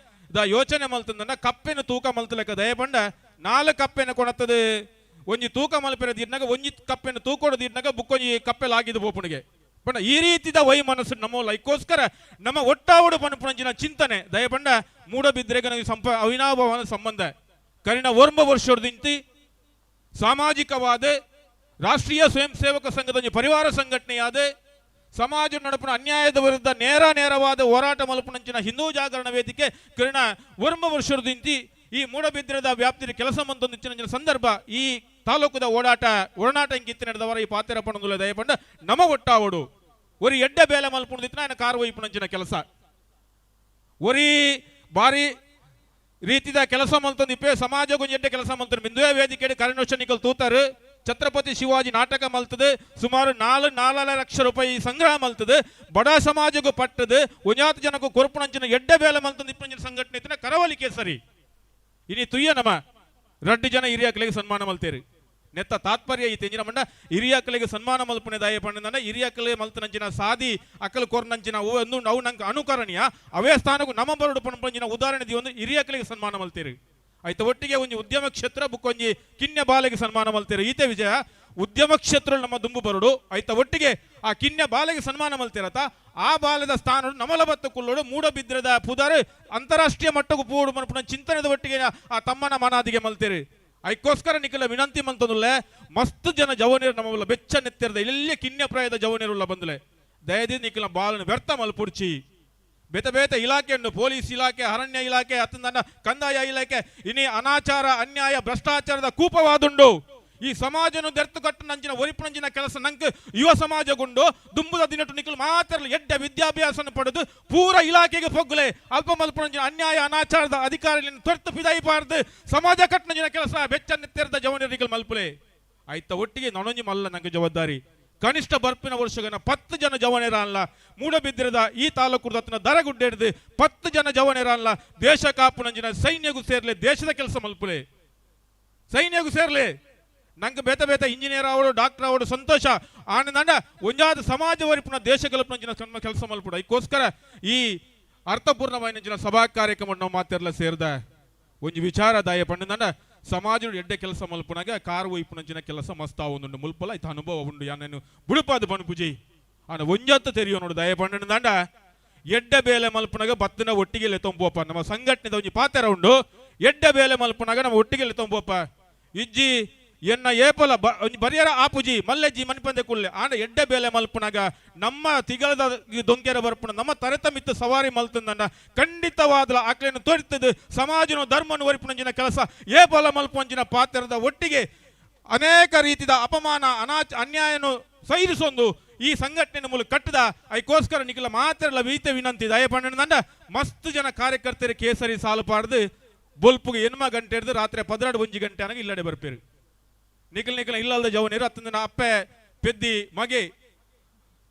the ಯೋಚನೆ ಮಲ್ತಂದನ್ನ ಕಪ್ಪೆನ ತೂಕ ಮಲ್ತಲೆಕ್ಕ ದಯಪಂಡ 4 ಕಪ್ಪೆನ ಕೊಣತದೆ ಒಂಜಿ ತೂಕ ಮಲ್ಪೆರ ದಿರ್ನಾಗ ಒಂಜಿ ಕಪ್ಪೆನ ತೂಕೊಡು ದಿರ್ನಾಗ ಬುಕ್ಕೊಂಜಿ ಕಪ್ಪೆಲಾಗಿದ್ದು ಪೋಪುಣಿಗೆ ಪಂಡ ಈ ರೀತಿದ ವೈ ಮನಸ್ಸು ನಮ್ಮ ಲೈಕೋಸ್ಕರ ನಮ್ಮ ಒಟ್ಟಾವಡು ಪನ್ಪುಣಂಚಿನ ಚಿಂತನೆ ದಯಪಂಡ ಮೂಡಬಿದ್ರೆಗೆ ನಮಗೆ ಅವಿನಾಭಾವನ ಸಂಬಂಧ. ಕರಿನ 9 ವರ್ಷದಿಂತಿ ಸಾಮಾಜಿಕವಾದ ರಾಷ್ಟ್ರೀಯ ಸ್ವಯಂ ಸೇವಕ ಸಂಘದ ಒಂಜಿ ಪರಿವಾರ ಸಂಘಟನೆಯಾದ ಸಮಾಜ ನಡಪುನ ಅನ್ಯಾಯದ ವಿರುದ್ಧ ನೇರ ನೇರವಾದ ಹೋರಾಟ ಮಲ್ಪುನಂಚಿನ ಹಿಂದೂ ಜಾಗರಣ ವೇದಿಕೆ ಕಿರಣ 9 ವರ್ಷದಿಂತಿ ಈ ಮೂಡಬಿದ್ರದ ವ್ಯಾಪ್ತಿಯ ಕೆಲಸ ಮಂತೊಂದು ಸಂದರ್ಭ ಈ ತಾಲೂಕುದ ಓಡಾಟ ಒಡನಾಟ ಇಂಕಿತ್ತು ನಡೆದವರ ಈ ಪಾತೆರ ಪಣದುಲ ದಯಪಂಡ ನಮ ಒಟ್ಟಾವಡು ಒರಿ ಎಡ್ಡೆ ಬೇಲೆ ಮಲ್ಪುಣದಿತ್ತಿನ ఆయన ಕಾರು ಒಯ್ಪುನಂಚಿನ ಕೆಲಸ ಒರಿ ಬಾರಿ ರೀತಿದ ಕೆಲಸ ಮಲ್ತೊಂದು ಇಪ್ಪೆ ಸಮಾಜಗೊಂಜಿ ಎಡ್ಡೆ ಕೆಲಸ ಮಲ್ತೊಂದು ಮಿಂದುವೆ ವೇದಿಕೆ ಕರಿನೋಷ ನಿಕಲ್ ತೂತಾರು ಛತ್ರಪತಿ ಶಿವಾಜಿ ನಾಟಕ ಮಲ್ತದೆ ಸುಮಾರು 4.5 ಲಕ್ಷ ರೂಪಾಯಿ ಸಂಗ್ರಹ ಮಲ್ತದೆ ಬಡ ಸಮಾಜಕ್ಕೂ ಪಟ್ಟದು ಒಂಜಾತ ಜನಕ್ಕೂ ಕೊರಪುನಂಚಿನ ಎಡ್ಡೆ ಬೇಲೆ ಮಲ್ತೊಂದು ಇಪ್ಪಂಚಿನ ಸಂಘಟನೆ ಇತ್ತಿನ ಕರಾವಳಿ ಕೇಸರಿ ಇನಿ ತುಯ್ಯ ನಮ್ಮ 2 ಜನ ಹಿರಿಯಾಕಲಿಗೆ ಸನ್ಮಾನ ಮಲ್ತೇರಿ. ನೆತ್ತ ತಾತ್ಪರ್ಯ ಈ ತೆಂಜಿನ ಮಂಡ ಹಿರಿಯಾಕಲಿಗೆ ಸನ್ಮಾನ ಮಲ್ಪುಣೆ ದಾಯ ಪಂಡ ಹಿರಿಯಾಕಲೆ ಮಲ್ತನಂಚಿನ ಸಾದಿ ಅಕಲ್ ಕೊರ್ನಂಚಿನ ಒಂದು ಅವು ನಂಗೆ ಅನುಕರಣೀಯ ಅವೇ ಸ್ಥಾನಕ್ಕೂ ನಮ್ಮ ಬರಡು ಪಂಚಿನ ಉದಾಹರಣೆ ಒಂದು ಹಿರಿಯಾಕಲಿಗೆ ಸನ್ಮಾನ ಮಲ್ತೇರಿ. ಆಯ್ತು ಒಟ್ಟಿಗೆ ಒಂಜಿ ಉದ್ಯಮ ಕ್ಷೇತ್ರ ಬುಕ್ಕೊಂಜಿ ಕಿನ್ಯ ಬಾಲೆಗೆ ಸನ್ಮಾನ ಮಲ್ತೇರಿ. ಈತೆ ವಿಜಯ ಉದ್ಯಮ ಕ್ಷೇತ್ರ ನಮ್ಮ ದುಂಬು ಬರಡು ಆಯ್ತ ಒಟ್ಟಿಗೆ ಆ ಕಿನ್ಯ ಬಾಲೆಗೆ ಸನ್ಮಾನ ಮಲ್ತಿರತ ಆ ಬಾಲದ ಸ್ಥಾನ ನಮಲಬತ್ತ ಕುಲ್ಲೋಡು ಮೂಡಬಿದ್ರದ ಪುದಾರು ಅಂತಾರಾಷ್ಟ್ರೀಯ ಮಟ್ಟಕ್ಕೂ ಪೂಡು ಮನ್ಪುನ ಚಿಂತನೆದ ಒಟ್ಟಿಗೆ ಆ ತಮ್ಮನ ಮನಾದಿಗೆ ಮಲ್ತೇರಿ. ಅದಕ್ಕೋಸ್ಕರ ನಿಖಲ ವಿನಂತಿ ಮಂತಂದುಲ್ಲೆ ಮಸ್ತ್ ಜನ ಜವನೀರು ನಮ್ಮಲ್ಲ ಬೆಚ್ಚ ನೆತ್ತಿರದ ಇಲ್ಲಿ ಕಿನ್ಯ ಪ್ರಾಯದ ಜವನೀರುಲ್ಲ ಬಂದಲೆ ದಯದಿ ನಿಖಲ ಬಾಲನ್ನು ವ್ಯರ್ಥ ಮಲ್ಪುಡ್ಚಿ. ಬೇತ ಬೇತ ಇಲಾಖೆಯನ್ನು ಪೊಲೀಸ್ ಇಲಾಖೆ ಅರಣ್ಯ ಇಲಾಖೆ ಅತ್ತಂದನ್ನ ಕಂದಾಯ ಇಲಾಖೆ ಇನಿ ಅನಾಚಾರ ಅನ್ಯಾಯ ಭ್ರಷ್ಟಾಚಾರದ ಕೂಪವಾದುಂಡು ಈ ಸಮಾಜನು ದೆರ್ತು ಕಟ್ಟು ನಂಜಿನ ಒರಿಪುನಂಜಿನ ಕೆಲಸ ನಂಕ್ ಯುವ ಸಮಾಜಗುಂಡು ದುಂಬುದ ದಿನಟು ನಿಖಲ್ ಮಾತ್ರ ಎಡ್ಡ ವಿದ್ಯಾಭ್ಯಾಸನ ಪಡೆದು ಪೂರ ಇಲಾಖೆಗೆ ಪೊಗ್ಗುಲೆ ಅಲ್ಪ ಮಲ್ಪುನಂಜಿನ ಅನ್ಯಾಯ ಅನಾಚಾರದ ಅಧಿಕಾರಿಗಳನ್ನು ತೊರ್ತು ಪಿದಾಯಿಪಾರ್ದು ಸಮಾಜ ಕಟ್ಟನಂಜಿನ ಕೆಲಸ ಬೆಚ್ಚ ನೆತ್ತೆರದ ಜವನರಿಗಳು ಮಲ್ಪುಲೆ. ಆಯ್ತ ಒಟ್ಟಿಗೆ ನೊಣಂಜಿ ಮಲ್ಲ ನಂಗೆ ಜವಾಬ್ದಾರಿ ಕನಿಷ್ಠ ಬರ್ಪಿನ ವರ್ಷಗನ 10 ಜನ ಜವನೇರ ಅಲ್ಲ ಮೂಡಬಿದ್ರದ ಈ ತಾಲೂಕು ದತ್ತನ ದರಗುಡ್ಡೆ ಹಿಡಿದು 10 ಜನ ಜವನೇರ ಅಲ್ಲ ದೇಶ ಕಾಪುನಂಜಿನ ಸೈನ್ಯಗೂ ಸೇರ್ಲೆ ದೇಶದ ಕೆಲಸ ಮಲ್ಪುಲೆ ಸೈನ್ಯಗೂ ಸೇರ್ಲೆ ನಂಗೆ ಬೇತ ಬೇತ ಇಂಜಿನಿಯರ್ ಅವಳು ಡಾಕ್ಟರ್ ಅವಳು ಸಂತೋಷ ಆನಂದ ಒಂಜಾದ ಸಮಾಜ ವರಿಪುನ ದೇಶ ಕಲ್ಪನಂಜಿನ ಕೆಲಸ ಮಲ್ಪುಡ. ಅದಕ್ಕೋಸ್ಕರ ಈ ಅರ್ಥಪೂರ್ಣವಾಯಿನಂಚಿನ ಸಭಾ ಕಾರ್ಯಕ್ರಮ ನಾವು ಮಾತೆಲ್ಲ ಸೇರಿದ ಒಂಜಿ ವಿಚಾರದಾಯ ಪಂಡಂದ ಸಮಾಜ ಎಡ್ಡೆ ಕೆಲಸ ಮಲ್ಪುನಾಗ ಕಾರು ಒಯ್ಪುನಂಚಿನ ಕೆಲಸ ಮಸ್ತ ಒಂದುಂಡು ಮುಲ್ಪಲ ಇತ್ತ ಅನುಭವ ಉಂಡು ಯಾನೇನು ಬುಡುಪಾದ ಪಣಪುಜಿ ಆನ ಒಂಜಂತ ತೆರಿಯೋ ನೋಡು ದಯ ಪಂಡಂದ ಎಡ್ಡೆ ಬೇಲೆ ಮಲ್ಪುನಾಗ ಬತ್ತಿನ ಒಟ್ಟಿಗೆ ಲೆತ್ತೊಂಬೋಪ ನಮ್ಮ ಸಂಘಟನೆದ ಒಂಜಿ ಪಾತೆರ ಉಂಡು ಎಡ್ಡೆ ಬೇಲೆ ಮಲ್ಪುನಾಗ ನಮ್ಮ ಒಟ್ಟಿಗೆ ಲೆತ್ತೊಂಬೋಪ ಇಜ್ಜಿ ಎನ್ನ ಏಪಲ ಬರಿಯರ ಆಪುಜಿ ಮಲ್ಲೆಜ್ಜಿ ಮನ್ಪಂದೆ ಕುಲ್ಲೆ ಆಂಡ ಎಡ್ಡೆ ಬೇಲೆ ಮಲ್ಪುನಾಗ ನಮ್ಮ ತಿಗಳದ ದೊಂಕೆರ ಬರ್ಪುಣ ನಮ್ಮ ತರತಮಿತ್ತು ಸವಾರಿ ಮಲ್ತಂದನ್ನ ಖಂಡಿತವಾದ ಆಕಲೆಯನ್ನು ತೋರಿತದು ಸಮಾಜನ ಧರ್ಮನು ಒರಿಪುನಂಜಿನ ಕೆಲಸ ಏಪಲ ಮಲ್ಪುಂಜಿನ ಪಾತ್ರದ ಒಟ್ಟಿಗೆ ಅನೇಕ ರೀತಿಯ ಅಪಮಾನ ಅನ್ಯಾಯನು ಸೈರಿಸೊಂದು ಈ ಸಂಘಟನೆ ಮೂಲಕ ಕಟ್ಟದ ಅದಕ್ಕೋಸ್ಕರ ನಿಖಲ ಮಾತ್ರ ವೀತೆ ವಿನಂತಿ ದಯಪಂಡ ಮಸ್ತ್ ಜನ ಕಾರ್ಯಕರ್ತರು ಕೇಸರಿ ಸಾಲು ಪಾಡ್ದು ಬೊಲ್ಪುಗೆ ಎನ್ಮ ಗಂಟೆ ಹಿಡಿದು ರಾತ್ರಿ 12 1 ಗಂಟೆ ಅನಗ ಇಲ್ಲಡೆ ಬರ್ಪೇರು. ನಿಖಲ್ ನಿಖಲ ಇಲ್ಲದ ಜವನೀರು ಅತ್ತಂದಿನ ಅಪ್ಪೆ ಪೆದ್ದಿ ಮಗೆ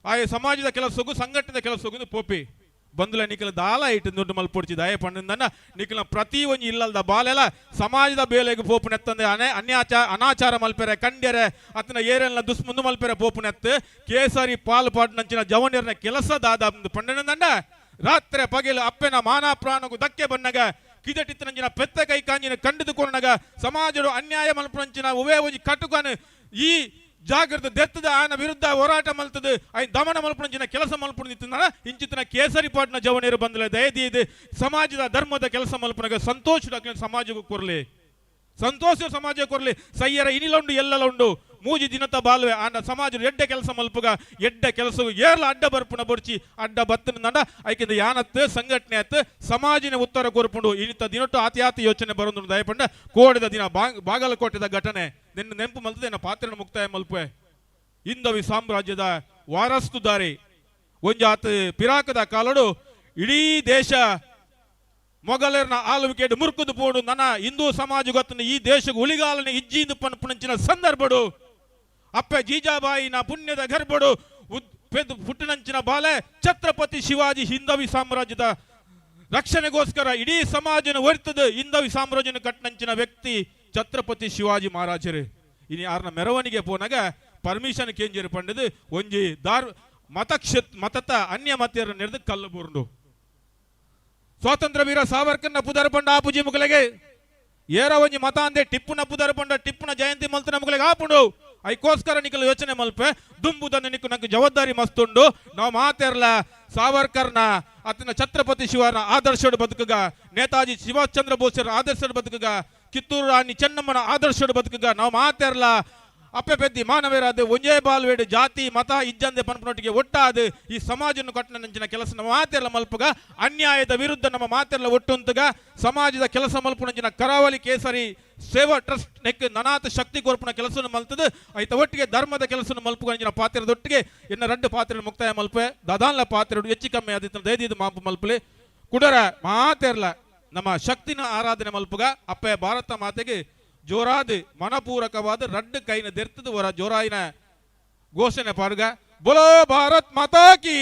ಆಯ ಸಮಾಜದ ಕೆಲಸಕ್ಕೂ ಸಂಘಟನೆದ ಕೆಲಸಕ್ಕೂ ಪೋಪಿ ಬಂದುಲ ನಿಖಲ ದಾಲ ಇಟ್ಟು ದುಡ್ಡು ಮಲ್ಪೊಡ್ಚಿ ದಯ ಪಂಡಂದನ್ನ ನಿಖಲ ಪ್ರತಿ ಒಂಜಿ ಇಲ್ಲದ ಬಾಲೆಲ್ಲ ಸಮಾಜದ ಬೇಲೆಗೆ ಪೋಪು ನೆತ್ತಂದೆ ಅನಾಚಾರ ಮಲ್ಪೆರೆ ಕಂಡ್ಯರೆ ಅತ್ತನ ಏರೆಲ್ಲ ದುಸ್ಮುಂದು ಮಲ್ಪೆರೆ ಪೋಪು ನೆತ್ತು ಕೇಸರಿ ಪಾಲು ಪಾಡ್ನಂಚಿನ ಜವನೀರನ ಕೆಲಸ ದಾದ ಪಂಡನಂದನ್ನ ರಾತ್ರಿ ಪಗೆಲು ಅಪ್ಪೆನ ಮಾನ ಪ್ರಾಣಗೂ ಧಕ್ಕೆ ಬನ್ನಗ ಕಿದಟಿತ್ತನಂಚಿನ ಪೆತ್ತ ಕೈ ಕಾಂಜಿನ ಕಂಡಿದುಕೊಂಡಾಗ ಸಮಾಜದ ಅನ್ಯಾಯ ಮಲ್ಪುನಂಚಿನ ಉವೇ ಒಂಜಿ ಕಟುಕನು ಈ ಜಾಗೃತ ದೆತ್ತದ ಆನ ವಿರುದ್ಧ ಹೋರಾಟ ಮಲ್ತದ I ದಮನ ಮಲ್ಪುನಂಚಿನ ಕೆಲಸ ಮಲ್ಪುನ ಇಂಚಿತನ ಕೇಸರಿ ಪಾಟ್ನ ಜವನೀರು ಬಂದಲೆ ದಯದೀದು ಸಮಾಜದ ಧರ್ಮದ ಕೆಲಸ ಮಲ್ಪುನಗ ಸಂತೋಷ ಸಮಾಜಕ್ಕೂ ಕೊರಲಿ ಸಂತೋಷ ಸಮಾಜ ಕೊರಲಿ ಸಯ್ಯರ ಇನಿಲ ಉಂಡು ಎಲ್ಲಲ ಉಂಡು ಮೂಜಿ ದಿನತ ಬಾಲ್ವೆ ಆಂಡ ಸಮಾಜ ಎಡ್ಡೆ ಕೆಲಸ ಮಲ್ಪುಗ ಎಡ್ಡೆ ಕೆಲಸ ಏರ್ಲ ಅಡ್ಡ ಬರ್ಪುನ ಬೊಡ್ಚಿ ಅಡ್ಡ ಬತ್ತನ ದಂಡ ಐಕಿಂದ ಯಾನತ್ ಸಂಘಟನೆ ಆತ್ ಸಮಾಜಿನ ಉತ್ತರ ಕೊರ್ಪುಂಡು ಇನಿತ ದಿನಟ್ಟು ಆತಿ ಆತಿ ಯೋಚನೆ ಬರೊಂದು ದಯಪಂಡ ಕೋಡಿದ ದಿನ ಬಾಗಲಕೋಟೆದ ಘಟನೆ ನಿನ್ನ ನೆಂಪು ಮಲ್ತದೆ ಎನ್ನ ಪಾತ್ರನ ಮುಕ್ತಾಯ ಮಲ್ಪೆ ಇಂದವಿ ಸಾಮ್ರಾಜ್ಯದ ವಾರಸುದಾರಿ ಒಂಜಾತ್ ಪಿರಾಕದ ಕಾಲಡು ಇಡೀ ದೇಶ ಮೊಘಲರ್ನ ಆಳ್ವಿಕೆ ಮುರುಕುದು ಪೋಡು ನನ್ನ ಹಿಂದೂ ಸಮಾಜ ಗೊತ್ತನ ಈ ದೇಶಕ್ಕೆ ಉಳಿಗಾಲನೆ ಇಜ್ಜಿಂದು ಪನ್ಪುಣಂಚಿನ ಸಂದರ್ಭಡು ಅಪ್ಪೆ ಜೀಜಾಬಾಯಿನ ಪುಣ್ಯದ ಗರ್ಭಡು ಪುಟ್ಟನಂಚಿನ ಬಾಲೆ ಛತ್ರಪತಿ ಶಿವಾಜಿ ಹಿಂದವಿ ಸಾಮ್ರಾಜ್ಯದ ರಕ್ಷಣೆಗೋಸ್ಕರ ಇಡೀ ಸಮಾಜನ ಒರ್ತದ ಹಿಂದವಿ ಸಾಮ್ರಾಜ್ಯನ ಕಟ್ಟನಂಚಿನ ವ್ಯಕ್ತಿ ಛತ್ರಪತಿ ಶಿವಾಜಿ ಮಹಾರಾಜರು. ಇನಿ ಆರ್ನ ಮೆರವಣಿಗೆ ಪೋನಾಗ ಪರ್ಮಿಷನ್ ಕೇಂಜರು ಪಂಡದು ಒಂಜಿ ದಾರ್ ಮತತ ಅನ್ಯ ಮತೆಯರ ನೆರೆದು ಕಲ್ಲು ಬೂರ್ಂಡು. ಸ್ವಾತಂತ್ರ್ಯ ವೀರ ಸಾವರ್ಕರ್ನ ಪುದರ್ ಪಂಡ ಆಪುಜಿ ಮುಗಲೆಗೆ ಏರ ಒಂಜಿ ಮತ ಅಂದೆ ಟಿಪ್ಪುನ ಪುದರ್ ಪಂಡ ಟಿಪ್ಪುನ ಜಯಂತಿ ಮಲ್ತನ ಮುಗಲೆಗೆ ಆಪುಂಡು. ಐಕೋಸ್ಕರ ನಿಕಲ್ ಯೋಚನೆ ಮಲ್ಪೆ ದುಂಬುದನ್ನು ನಿಕ್ಕು ನಂಗೆ ಜವಾಬ್ದಾರಿ ಮಸ್ತುಂಡು. ನಾವು ಮಾತೆರ್ಲ ಸಾವರ್ಕರ್ನ ಅತನ ಛತ್ರಪತಿ ಶಿವನ ಆದರ್ಶಡು ಬದುಕುಗ, ನೇತಾಜಿ ಸುಭಾಷ್ ಚಂದ್ರ ಬೋಸರ ಆದರ್ಶಡು ಬದುಕುಗ, ಕಿತ್ತೂರು ರಾಣಿ ಚೆನ್ನಮ್ಮನ ಆದರ್ಶಡು ಬದುಕುಗ. ನಾವು ಮಾತೆರ್ಲ ಅಪ್ಪೆ ಪೆದ್ದಿ ಮಾನವೇರಾದ ಒಂಜೇ ಬಾಲ್ವೇಡು ಜಾತಿ ಮತ ಇಜ್ಜಂದೆ ಪನ್ಪನೊಟ್ಟಿಗೆ ಒಟ್ಟಾದ ಈ ಸಮಾಜವನ್ನು ಕಟ್ಟನ ನಂಚಿನ ಕೆಲಸ ನಮ್ಮ ಮಾತೆರ್ಲ ಮಲ್ಪುಗ, ಅನ್ಯಾಯದ ವಿರುದ್ಧ ನಮ್ಮ ಮಾತೆರ್ಲ ಒಟ್ಟುಂತುಗ ಸಮಾಜದ ಕೆಲಸ ಮಲ್ಪುನಂಚಿನ ಕರಾವಳಿ ಕೇಸರಿ ಸೇವಾ ಟ್ರಸ್ಟ್ ನೆಕ್ ನನಾತ ಶಕ್ತಿ ಕೊರ್ಪುನ ಕೆಲಸವನ್ನು ಮಲ್ತದ ಐತ ಒಟ್ಟಿಗೆ ಧರ್ಮದ ಕೆಲಸವನ್ನು ಮಲ್ಪುಗಂಜಿನ ಪಾತ್ರದೊಟ್ಟಿಗೆ ಇನ್ನ ರಡ್ಡು ಪಾತ್ರ ಮುಕ್ತಾಯ ಮಲ್ಪೆ ದಾದಾನ್ಲ ಪಾತ್ರ ಹೆಚ್ಚು ಕಮ್ಮಿ ಆದಿತ್ತ ದಯದೀದು ಮಾಪು ಮಲ್ಪಲೆ ಕುಡರ ಮಾತೆರ್ಲ ನಮ್ಮ ಶಕ್ತಿನ ಆರಾಧನೆ ಮಲ್ಪುಗ. ಅಪ್ಪೆ ಭಾರತ ಮಾತೆಗೆ ಜೋರಾದ ಮನಪೂರಕವಾದ ರಡ್ಡು ಕೈನ ದೆರ್ತದ ಹೊರ ಜೋರಾಯಿನ ಘೋಷಣೆ ಪಾಡುಗ ಬೋಲೋ ಭಾರತ್ ಮಾತಾ ಕಿ.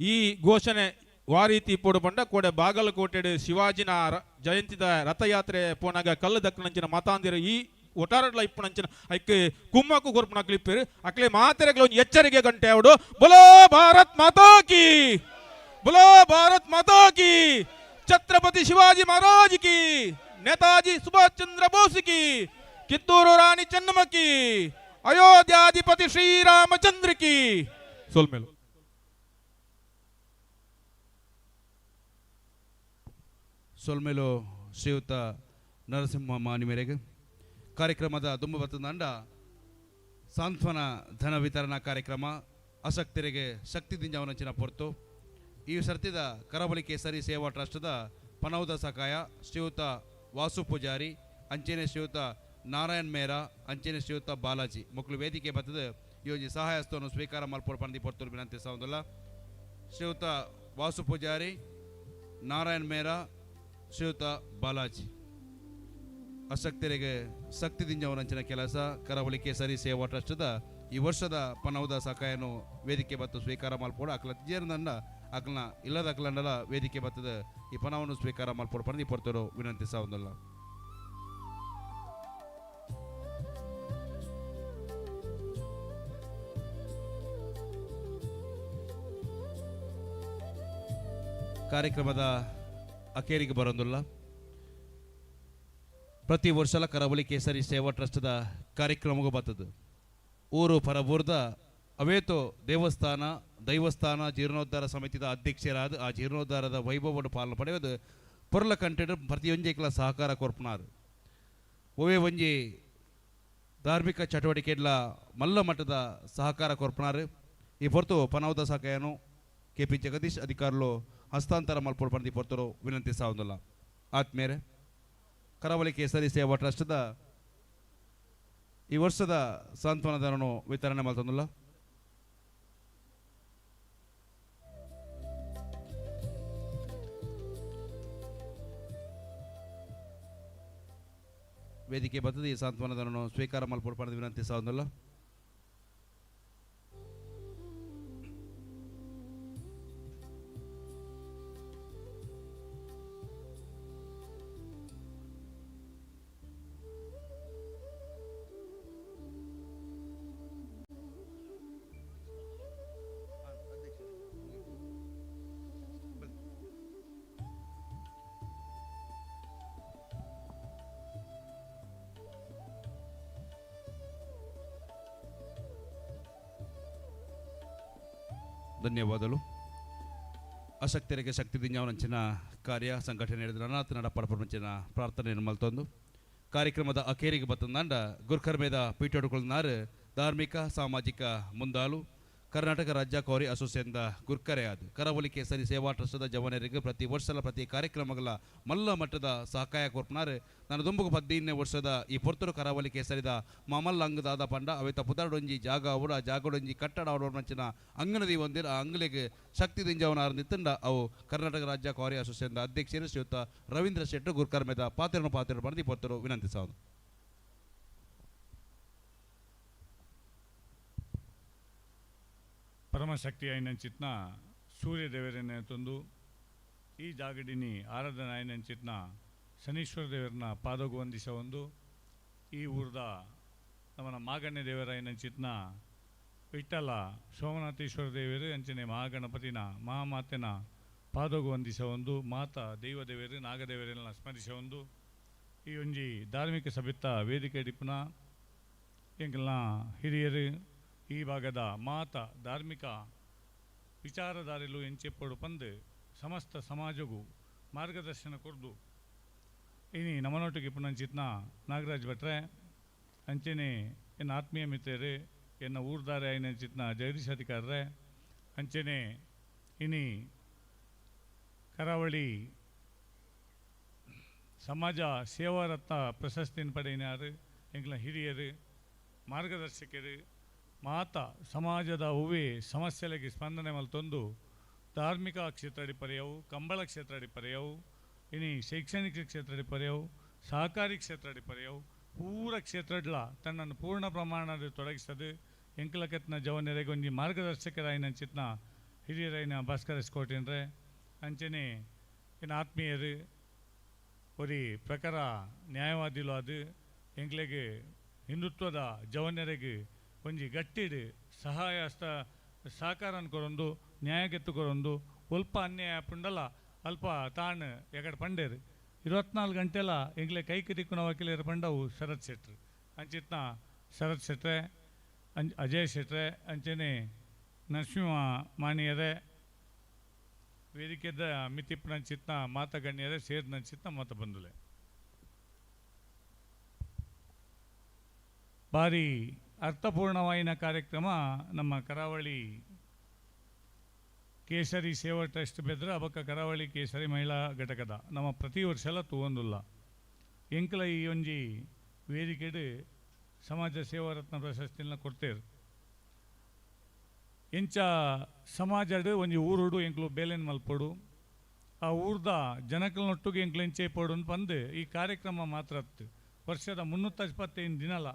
ಈ ಘೋಷಣೆ ವಾರೀತಿ ಪೋಡು ಪಂಡ ಕೋಡೆ ಬಾಗಲಕೋಟೆಡು ಶಿವಾಜಿನ ಜಯಂತಿದ ರಥಯಾತ್ರೆ ಪೋನಾಗ ಕಲ್ಲು ದಕ್ಕನಂಚಿನ ಮಾತಾಂದಿರ ಈ ಒಟಾರಡ್ಲ ಇಪ್ಪುನಂಚಿನ ಐಕ್ ಕುಮ್ಮಕ್ಕು ಕೊರ್ಪುನ ಕ್ಲಿಪ್ಪೇರು ಅಕ್ಲೆ ಮಾತೆರೆಗಳ ಒಂಜಿ ಎಚ್ಚರಿಕೆ ಗಂಟೆ ಅವಡು ಬೋಲೋ ಭಾರತ್ ಮಾತಾ ಕಿ, ಬೋಲೋ ಭಾರತ್ ಮಾತಾ ಕಿ, ಛತ್ರಪತಿ ಶಿವಾಜಿ ಮಹಾರಾಜ್ ಕಿ, ನೇತಾಜಿ ಸುಭಾಷ್ ಚಂದ್ರ ಬೋಸ್ ಕಿ, ಕಿತ್ತೂರು ರಾಣಿ ಚೆನ್ನಮ್ಮ ಕಿ, ಅಯೋಧ್ಯಾಧಿಪತಿ ಶ್ರೀರಾಮಚಂದ್ರ ಕಿ. ಸೋಲ್ಮೇಲು ಸೊಲ್ಮೇಲು ಶ್ರೀಯುತ ನರಸಿಂಹ ಮಾನಿ ಮೇರೆಗೆ ಕಾರ್ಯಕ್ರಮದ ದುಂಬಬತ್ತದಂಡ ಸಾಂತ್ವನ ಧನ ವಿತರಣಾ ಕಾರ್ಯಕ್ರಮ ಅಸಕ್ತರಿಗೆ ಶಕ್ತಿ ದಿಂಜವನಂಚಿನ ಪೊರ್ತು ಈ ಸರ್ತಿದ ಕರಾವಳಿ ಕೇಸರಿ ಸೇವಾ ಟ್ರಸ್ಟ್ದ ಪನೌದ ಸಕಾಯ ಶ್ರೀಯುತ ವಾಸು ಪೂಜಾರಿ, ಅಂಚೆನೆ ಶ್ರೀಯುತ ನಾರಾಯಣ್ ಮೇರಾ, ಅಂಚೆನೆ ಶ್ರೀಯುತ ಬಾಲಾಜಿ ಮಕ್ಕಳು ವೇದಿಕೆ ಬತ್ತದ ಈ ಒಂಜಿ ಸಹಾಯಸ್ಥವನ್ನು ಸ್ವೀಕಾರ ಮಲ್ಪೊಡು ಪಂದಿ ಪೊರ್ತುರು ವಿನಂತಿ ಸೌಂದಲ್ಲ. ಶ್ರೀಯುತ ವಾಸು ಪೂಜಾರಿ, ನಾರಾಯಣ್ ಮೇರಾ, ಶ್ರೀಯುತ ಬಾಲಾಜಿ ಅಶಕ್ತರಿಗೆ ಶಕ್ತಿ ದಿಂಜವನಂಚಿನ ಕೆಲಸ ಕರಾವಳಿ ಕೇಸರಿ ಸೇವಾ ಟ್ರಸ್ಟ್ದ ಈ ವರ್ಷದ ಪನೌದ ಸಕಾಯನು ವೇದಿಕೆ ಬತ್ತು ಸ್ವೀಕಾರ ಮಲ್ಪೊಡು ಅಕ್ಲ ಜೇರ್ದಂಡ ಅಕ್ಲನ ಇಲ್ಲದ ಅಕ್ಲಂಡಲ ವೇದಿಕೆ ಬತ್ತದ ಈ ಪಣವನ್ನು ಸ್ವೀಕಾರ ಮಲ್ಪೊಡು ಪಂದಿ ಪೊರ್ತರು ವಿನಂತಿ ಸೌಂದಲ್ಲ. ಕಾರ್ಯಕ್ರಮದ ಅಕೇರಿಗೆ ಬರೋದಿಲ್ಲ. ಪ್ರತಿ ವರ್ಷಲ ಕರಾವಳಿ ಕೇಸರಿ ಸೇವಾ ಟ್ರಸ್ಟ್ದ ಕಾರ್ಯಕ್ರಮಗೂ ಬರ್ತದೆ. ಊರು ಪರಬೂರ್ದ ಅವೇತೋ ದೇವಸ್ಥಾನ ದೈವಸ್ಥಾನ ಜೀರ್ಣೋದ್ಧಾರ ಸಮಿತಿದ ಅಧ್ಯಕ್ಷರಾದ ಆ ಜೀರ್ಣೋದ್ಧಾರದ ವೈಭವವನ್ನು ಪಾಲನೆ ಪಡೆಯೋದು ಪೊರ್ಲ ಕಂಟೆಡ್ ಪ್ರತಿಯೊಂಜೆಕ್ಲ ಸಹಕಾರ ಕೊರ್ಪುನಾರು. ಒವೇ ಒಂಜಿ ಧಾರ್ಮಿಕ ಚಟುವಟಿಕೆಡ್ಲ ಮಲ್ಲ ಮಟ್ಟದ ಸಹಕಾರ ಕೊರ್ಪುನಾರು. ಈ ಪೊರ್ತು ಪನೌದ ಸಹಾಯನು ಕೆ ಪಿ ಜಗದೀಶ್ ಅಧಿಕಾರುಲು ಹಸ್ತಾಂತರ ಮಲ್ಪೊಡು ಪಂದಿ ಪೊರ್ತರು ವಿನಂತಿ ಸಾವುದಿಲ್ಲ. ಆತ್ಮೇರೆ ಕರಾವಳಿ ಕೇಸರಿ ಸೇವಾ ಟ್ರಸ್ಟ್ದ ಈ ವರ್ಷದ ಸಾಂತ್ವನದಾನನು ವಿತರಣೆ ಮಾಡ್ತಂದಿಲ್ಲ. ವೇದಿಕೆ ಬರ್ತದೆ ಈ ಸಾಂತ್ವನದಾನನು ಸ್ವೀಕಾರ ಮಲ್ಪೊಡು ಪಡೆದ ವಿನಂತಿ ಸಾವುದಿಲ್ಲ. ಧನ್ಯವಾದಗಳು. ಅಶಕ್ತರಿಗೆ ಶಕ್ತಿ ದಿಂಜಾವನಂಚಿನ ಕಾರ್ಯ ಸಂಘಟನೆ ನಡೆದ ಅನಾಥ ನಡಪಡಪಂಚಿನ ಪ್ರಾರ್ಥನೆಯನ್ನು ಮಲ್ತೊಂದು ಕಾರ್ಯಕ್ರಮದ ಅಖೇರಿಗೆ ಬತ್ತಂದಾಂಡ ಗುರ್ಕರ್ಮೇದ ಪೀಠೋಡುಕೊಳ್ನಾರು ಧಾರ್ಮಿಕ ಸಾಮಾಜಿಕ ಮುಂದಾಲು ಕರ್ನಾಟಕ ರಾಜ್ಯ ಕೌರಿ ಅಸೋಸಿಯೇಷನ್ದ ಗುರ್ಕರೆ ಆದ ಕರಾವಳಿ ಕೇಸರಿ ಸೇವಾ ಟ್ರಸ್ಟದ ಜವನರಿಗೆ ಪ್ರತಿ ವರ್ಷಲ ಪ್ರತಿ ಕಾರ್ಯಕ್ರಮಗಳ ಮಲ್ಲ ಮಟ್ಟದ ಸಹಕಾಯ ಕೊರ್ಪನಾರು. ನಾನು ದುಂಬುಗು 15ನೇ ವರ್ಷದ ಈ ಪೊರ್ತರು ಕರಾವಳಿ ಕೇಸರಿದ ಮಾಮಲ್ಲ ಅಂಗದಾದ ಪಂಡ ಅವೆತ ಪುದರ್ಡೊಂಜಿ ಜಾಗ ಅವಡು ಆ ಜಾಗಡೊಂಜಿ ಕಟ್ಟಡ ಅವಡ ಮಂಚಿನ ಅಂಗನದಿ ಒಂದಿರ ಆ ಅಂಗಲಿಗೆ ಶಕ್ತಿ ದಿಂಜವನ ನಿತ್ತಂಡ ಅವು ಕರ್ನಾಟಕ ರಾಜ್ಯ ಕೌರಿ ಅಸೋಸಿಯೇಷನ್ದ ಅಧ್ಯಕ್ಷರು ಶ್ರೀಯುತ ರವೀಂದ್ರ ಶೆಟ್ಟರು ಗುರ್ಕರ್ಮೇದ ಪಾತ್ರನ ಪಾತ್ರ ಪಂಡ ಈ ಪೊರ್ತರು ವಿನಂತಿಸೋದು. ಪರಮಶಕ್ತಿ ಐನಂಚಿತ್ನ ಸೂರ್ಯದೇವರನ್ನೇ ತಂದು ಈ ಜಾಗಡಿನಿ ಆರಾಧನೆ ಐನಂಚಿತ್ನ ಶನೀಶ್ವರ ದೇವರನ್ನ ಪಾದಗು ವಂದಿಸ ಒಂದು ಈ ಊರ್ದ ನಮ್ಮನ ಮಾಗಣ್ಯ ದೇವರ ಐನಂಚಿತ್ನ ವಿಠಲ ಸೋಮನಾಥೇಶ್ವರ ದೇವರು ಅಂಚನೆ ಮಹಾಗಣಪತಿನ ಮಹಾಮಾತೆನ ಪಾದಗು ವಂದಿಸ ಒಂದು ಮಾತಾ ದೈವ ದೇವರು ನಾಗದೇವರನ್ನ ಸ್ಮರಿಸ ಒಂದು ಈ ಒಂಜಿ ಧಾರ್ಮಿಕ ಸಭೆತ್ತ ವೇದಿಕೆ ಡಿಪ್ಪುನ ಎಂಕಲ್ನ ಹಿರಿಯರು ಈ ಭಾಗದ ಮಾತ ಧಾರ್ಮಿಕ ವಿಚಾರಧಾರೆಲು ಎಂಚೆಪ್ಪಡು ಪಂದು ಸಮಸ್ತ ಸಮಾಜಗೂ ಮಾರ್ಗದರ್ಶನ ಕೊರ್ದು ಇನಿ ನಮನೊಟ್ಟಿಗೆ ಪುನಂಚಿತ್ನ ನಾಗರಾಜ್ ಭಟ್ರೆ ಅಂಚೆನೆ ಎನ್ನ ಆತ್ಮೀಯ ಮಿತ್ರರೇ ಎನ್ನ ಊರ್ದಾರೆ ಐನಂಚಿತ್ನ ಜಗದೀಶ್ ಅಧಿಕಾರರೇ ಅಂಚೆನೆ ಇನಿ ಕರಾವಳಿ ಸಮಾಜ ಸೇವಾರತ್ನ ಪ್ರಶಸ್ತಿನ ಪಡೆಯಿನಾರು ಎಂಗ್ಲ ಹಿರಿಯರು ಮಾರ್ಗದರ್ಶಕರು ಮಾತ ಸಮಾಜದ ಹೂವೇ ಸಮಸ್ಯೆಗಳಿಗೆ ಸ್ಪಂದನೆ ಮಲ್ತೊಂದು ಧಾರ್ಮಿಕ ಕ್ಷೇತ್ರ ಪರ್ಯವು ಕಂಬಳ ಕ್ಷೇತ್ರ ಪರ್ಯವು ಇನಿ ಶೈಕ್ಷಣಿಕ ಕ್ಷೇತ್ರ ಪರ್ಯವು ಸಹಕಾರಿ ಕ್ಷೇತ್ರ ಪರ್ಯವು ಪೂರ ಕ್ಷೇತ್ರಡ್ಲ ತನ್ನನ್ನು ಪೂರ್ಣ ಪ್ರಮಾಣದ ತೊಡಗಿಸದು ಎಂಕಲಕತ್ನ ಜವನರೆಗೆ ಒಂಜಿ ಮಾರ್ಗದರ್ಶಕರಾಯಿನ ಚಿತ್ನ ಹಿರಿಯರಾಯಿನ ಭಾಸ್ಕರ ಕೋಟೇನ್ರೆ ಅಂಚನೆ ಇನ್ನು ಆತ್ಮೀಯರು ಒರಿ ಪ್ರಕಾರ ನ್ಯಾಯವಾದಿಲು ಅದು ಎಂಕ್ಲೆಗೆ ಹಿಂದುತ್ವದ ಜವನರೆಗೆ ಒಂಜಿ ಗಟ್ಟಿಡು ಸಹಾಯ ಸಹಕಾರ ಕೊರೊಂದು ನ್ಯಾಯಗೆತ್ತು ಕೊರೊಂದು ಒಲ್ಪ ಅನ್ಯಾಯ ಪುಂಡಲ ಅಲ್ಪ ತಾಣ್ ಎಗಡ್ ಪಂಡೇರು 24 ಗಂಟೆಲ ಎಂಗ್ಲೆ ಕೈಕ್ ದಿಕ್ಕುನ ವಕೀಲರು ಪಂಡವು ಶರತ್ ಶೆಟ್ರು ಅಂಚಿತ್ನ ಶರತ್ ಶೆಟ್ರೆ ಅಜಯ್ ಶೆಟ್ರೆ ಅಂಚನೆ ನರಸಿಂಹ ಮಾಣಿಯರೇ ವೇದಿಕೆದ ಮಿತಿಪ್ಪನಂಚಿತ್ನ ಮಾತ ಗಣ್ಯರೇ ಸೇರಿದಂಚಿತ್ನ ಮಾತ ಬಂದುಲೆ ಭಾರಿ ಅರ್ಥಪೂರ್ಣವಾಯಿನ ಕಾರ್ಯಕ್ರಮ ನಮ್ಮ ಕರಾವಳಿ ಕೇಸರಿ ಸೇವಾ ಟ್ರಸ್ಟ್ ಬೆದ್ರ ಅಬಕ ಕರಾವಳಿ ಕೇಸರಿ ಮಹಿಳಾ ಘಟಕದ ನಮ್ಮ ಪ್ರತಿ ವರ್ಷಲ ತೂವೊಂದುಲ್ಲ ಎಂಕಲ ಈ ಒಂಜಿ ವೇದಿಕೆಡು ಸಮಾಜ ಸೇವಾರತ್ನ ಪ್ರಶಸ್ತಿನ ಕೊಡ್ತೇರು. ಎಂಚ ಸಮಾಜಡು ಒಂಜಿ ಊರುಡು ಎಂಕ್ಲು ಬೇಲೆನ್ ಮಲ್ಪೊಡು ಆ ಊರ್ದ ಜನಕಲ್ನೊಟ್ಟಿಗೆ ಎಂಕ್ಲು ಎಂಚೆ ಪೋಡು ಪಂದು ಈ ಕಾರ್ಯಕ್ರಮ ಮಾತ್ರ ಅತ್ತು ವರ್ಷದ 325 ದಿನಲ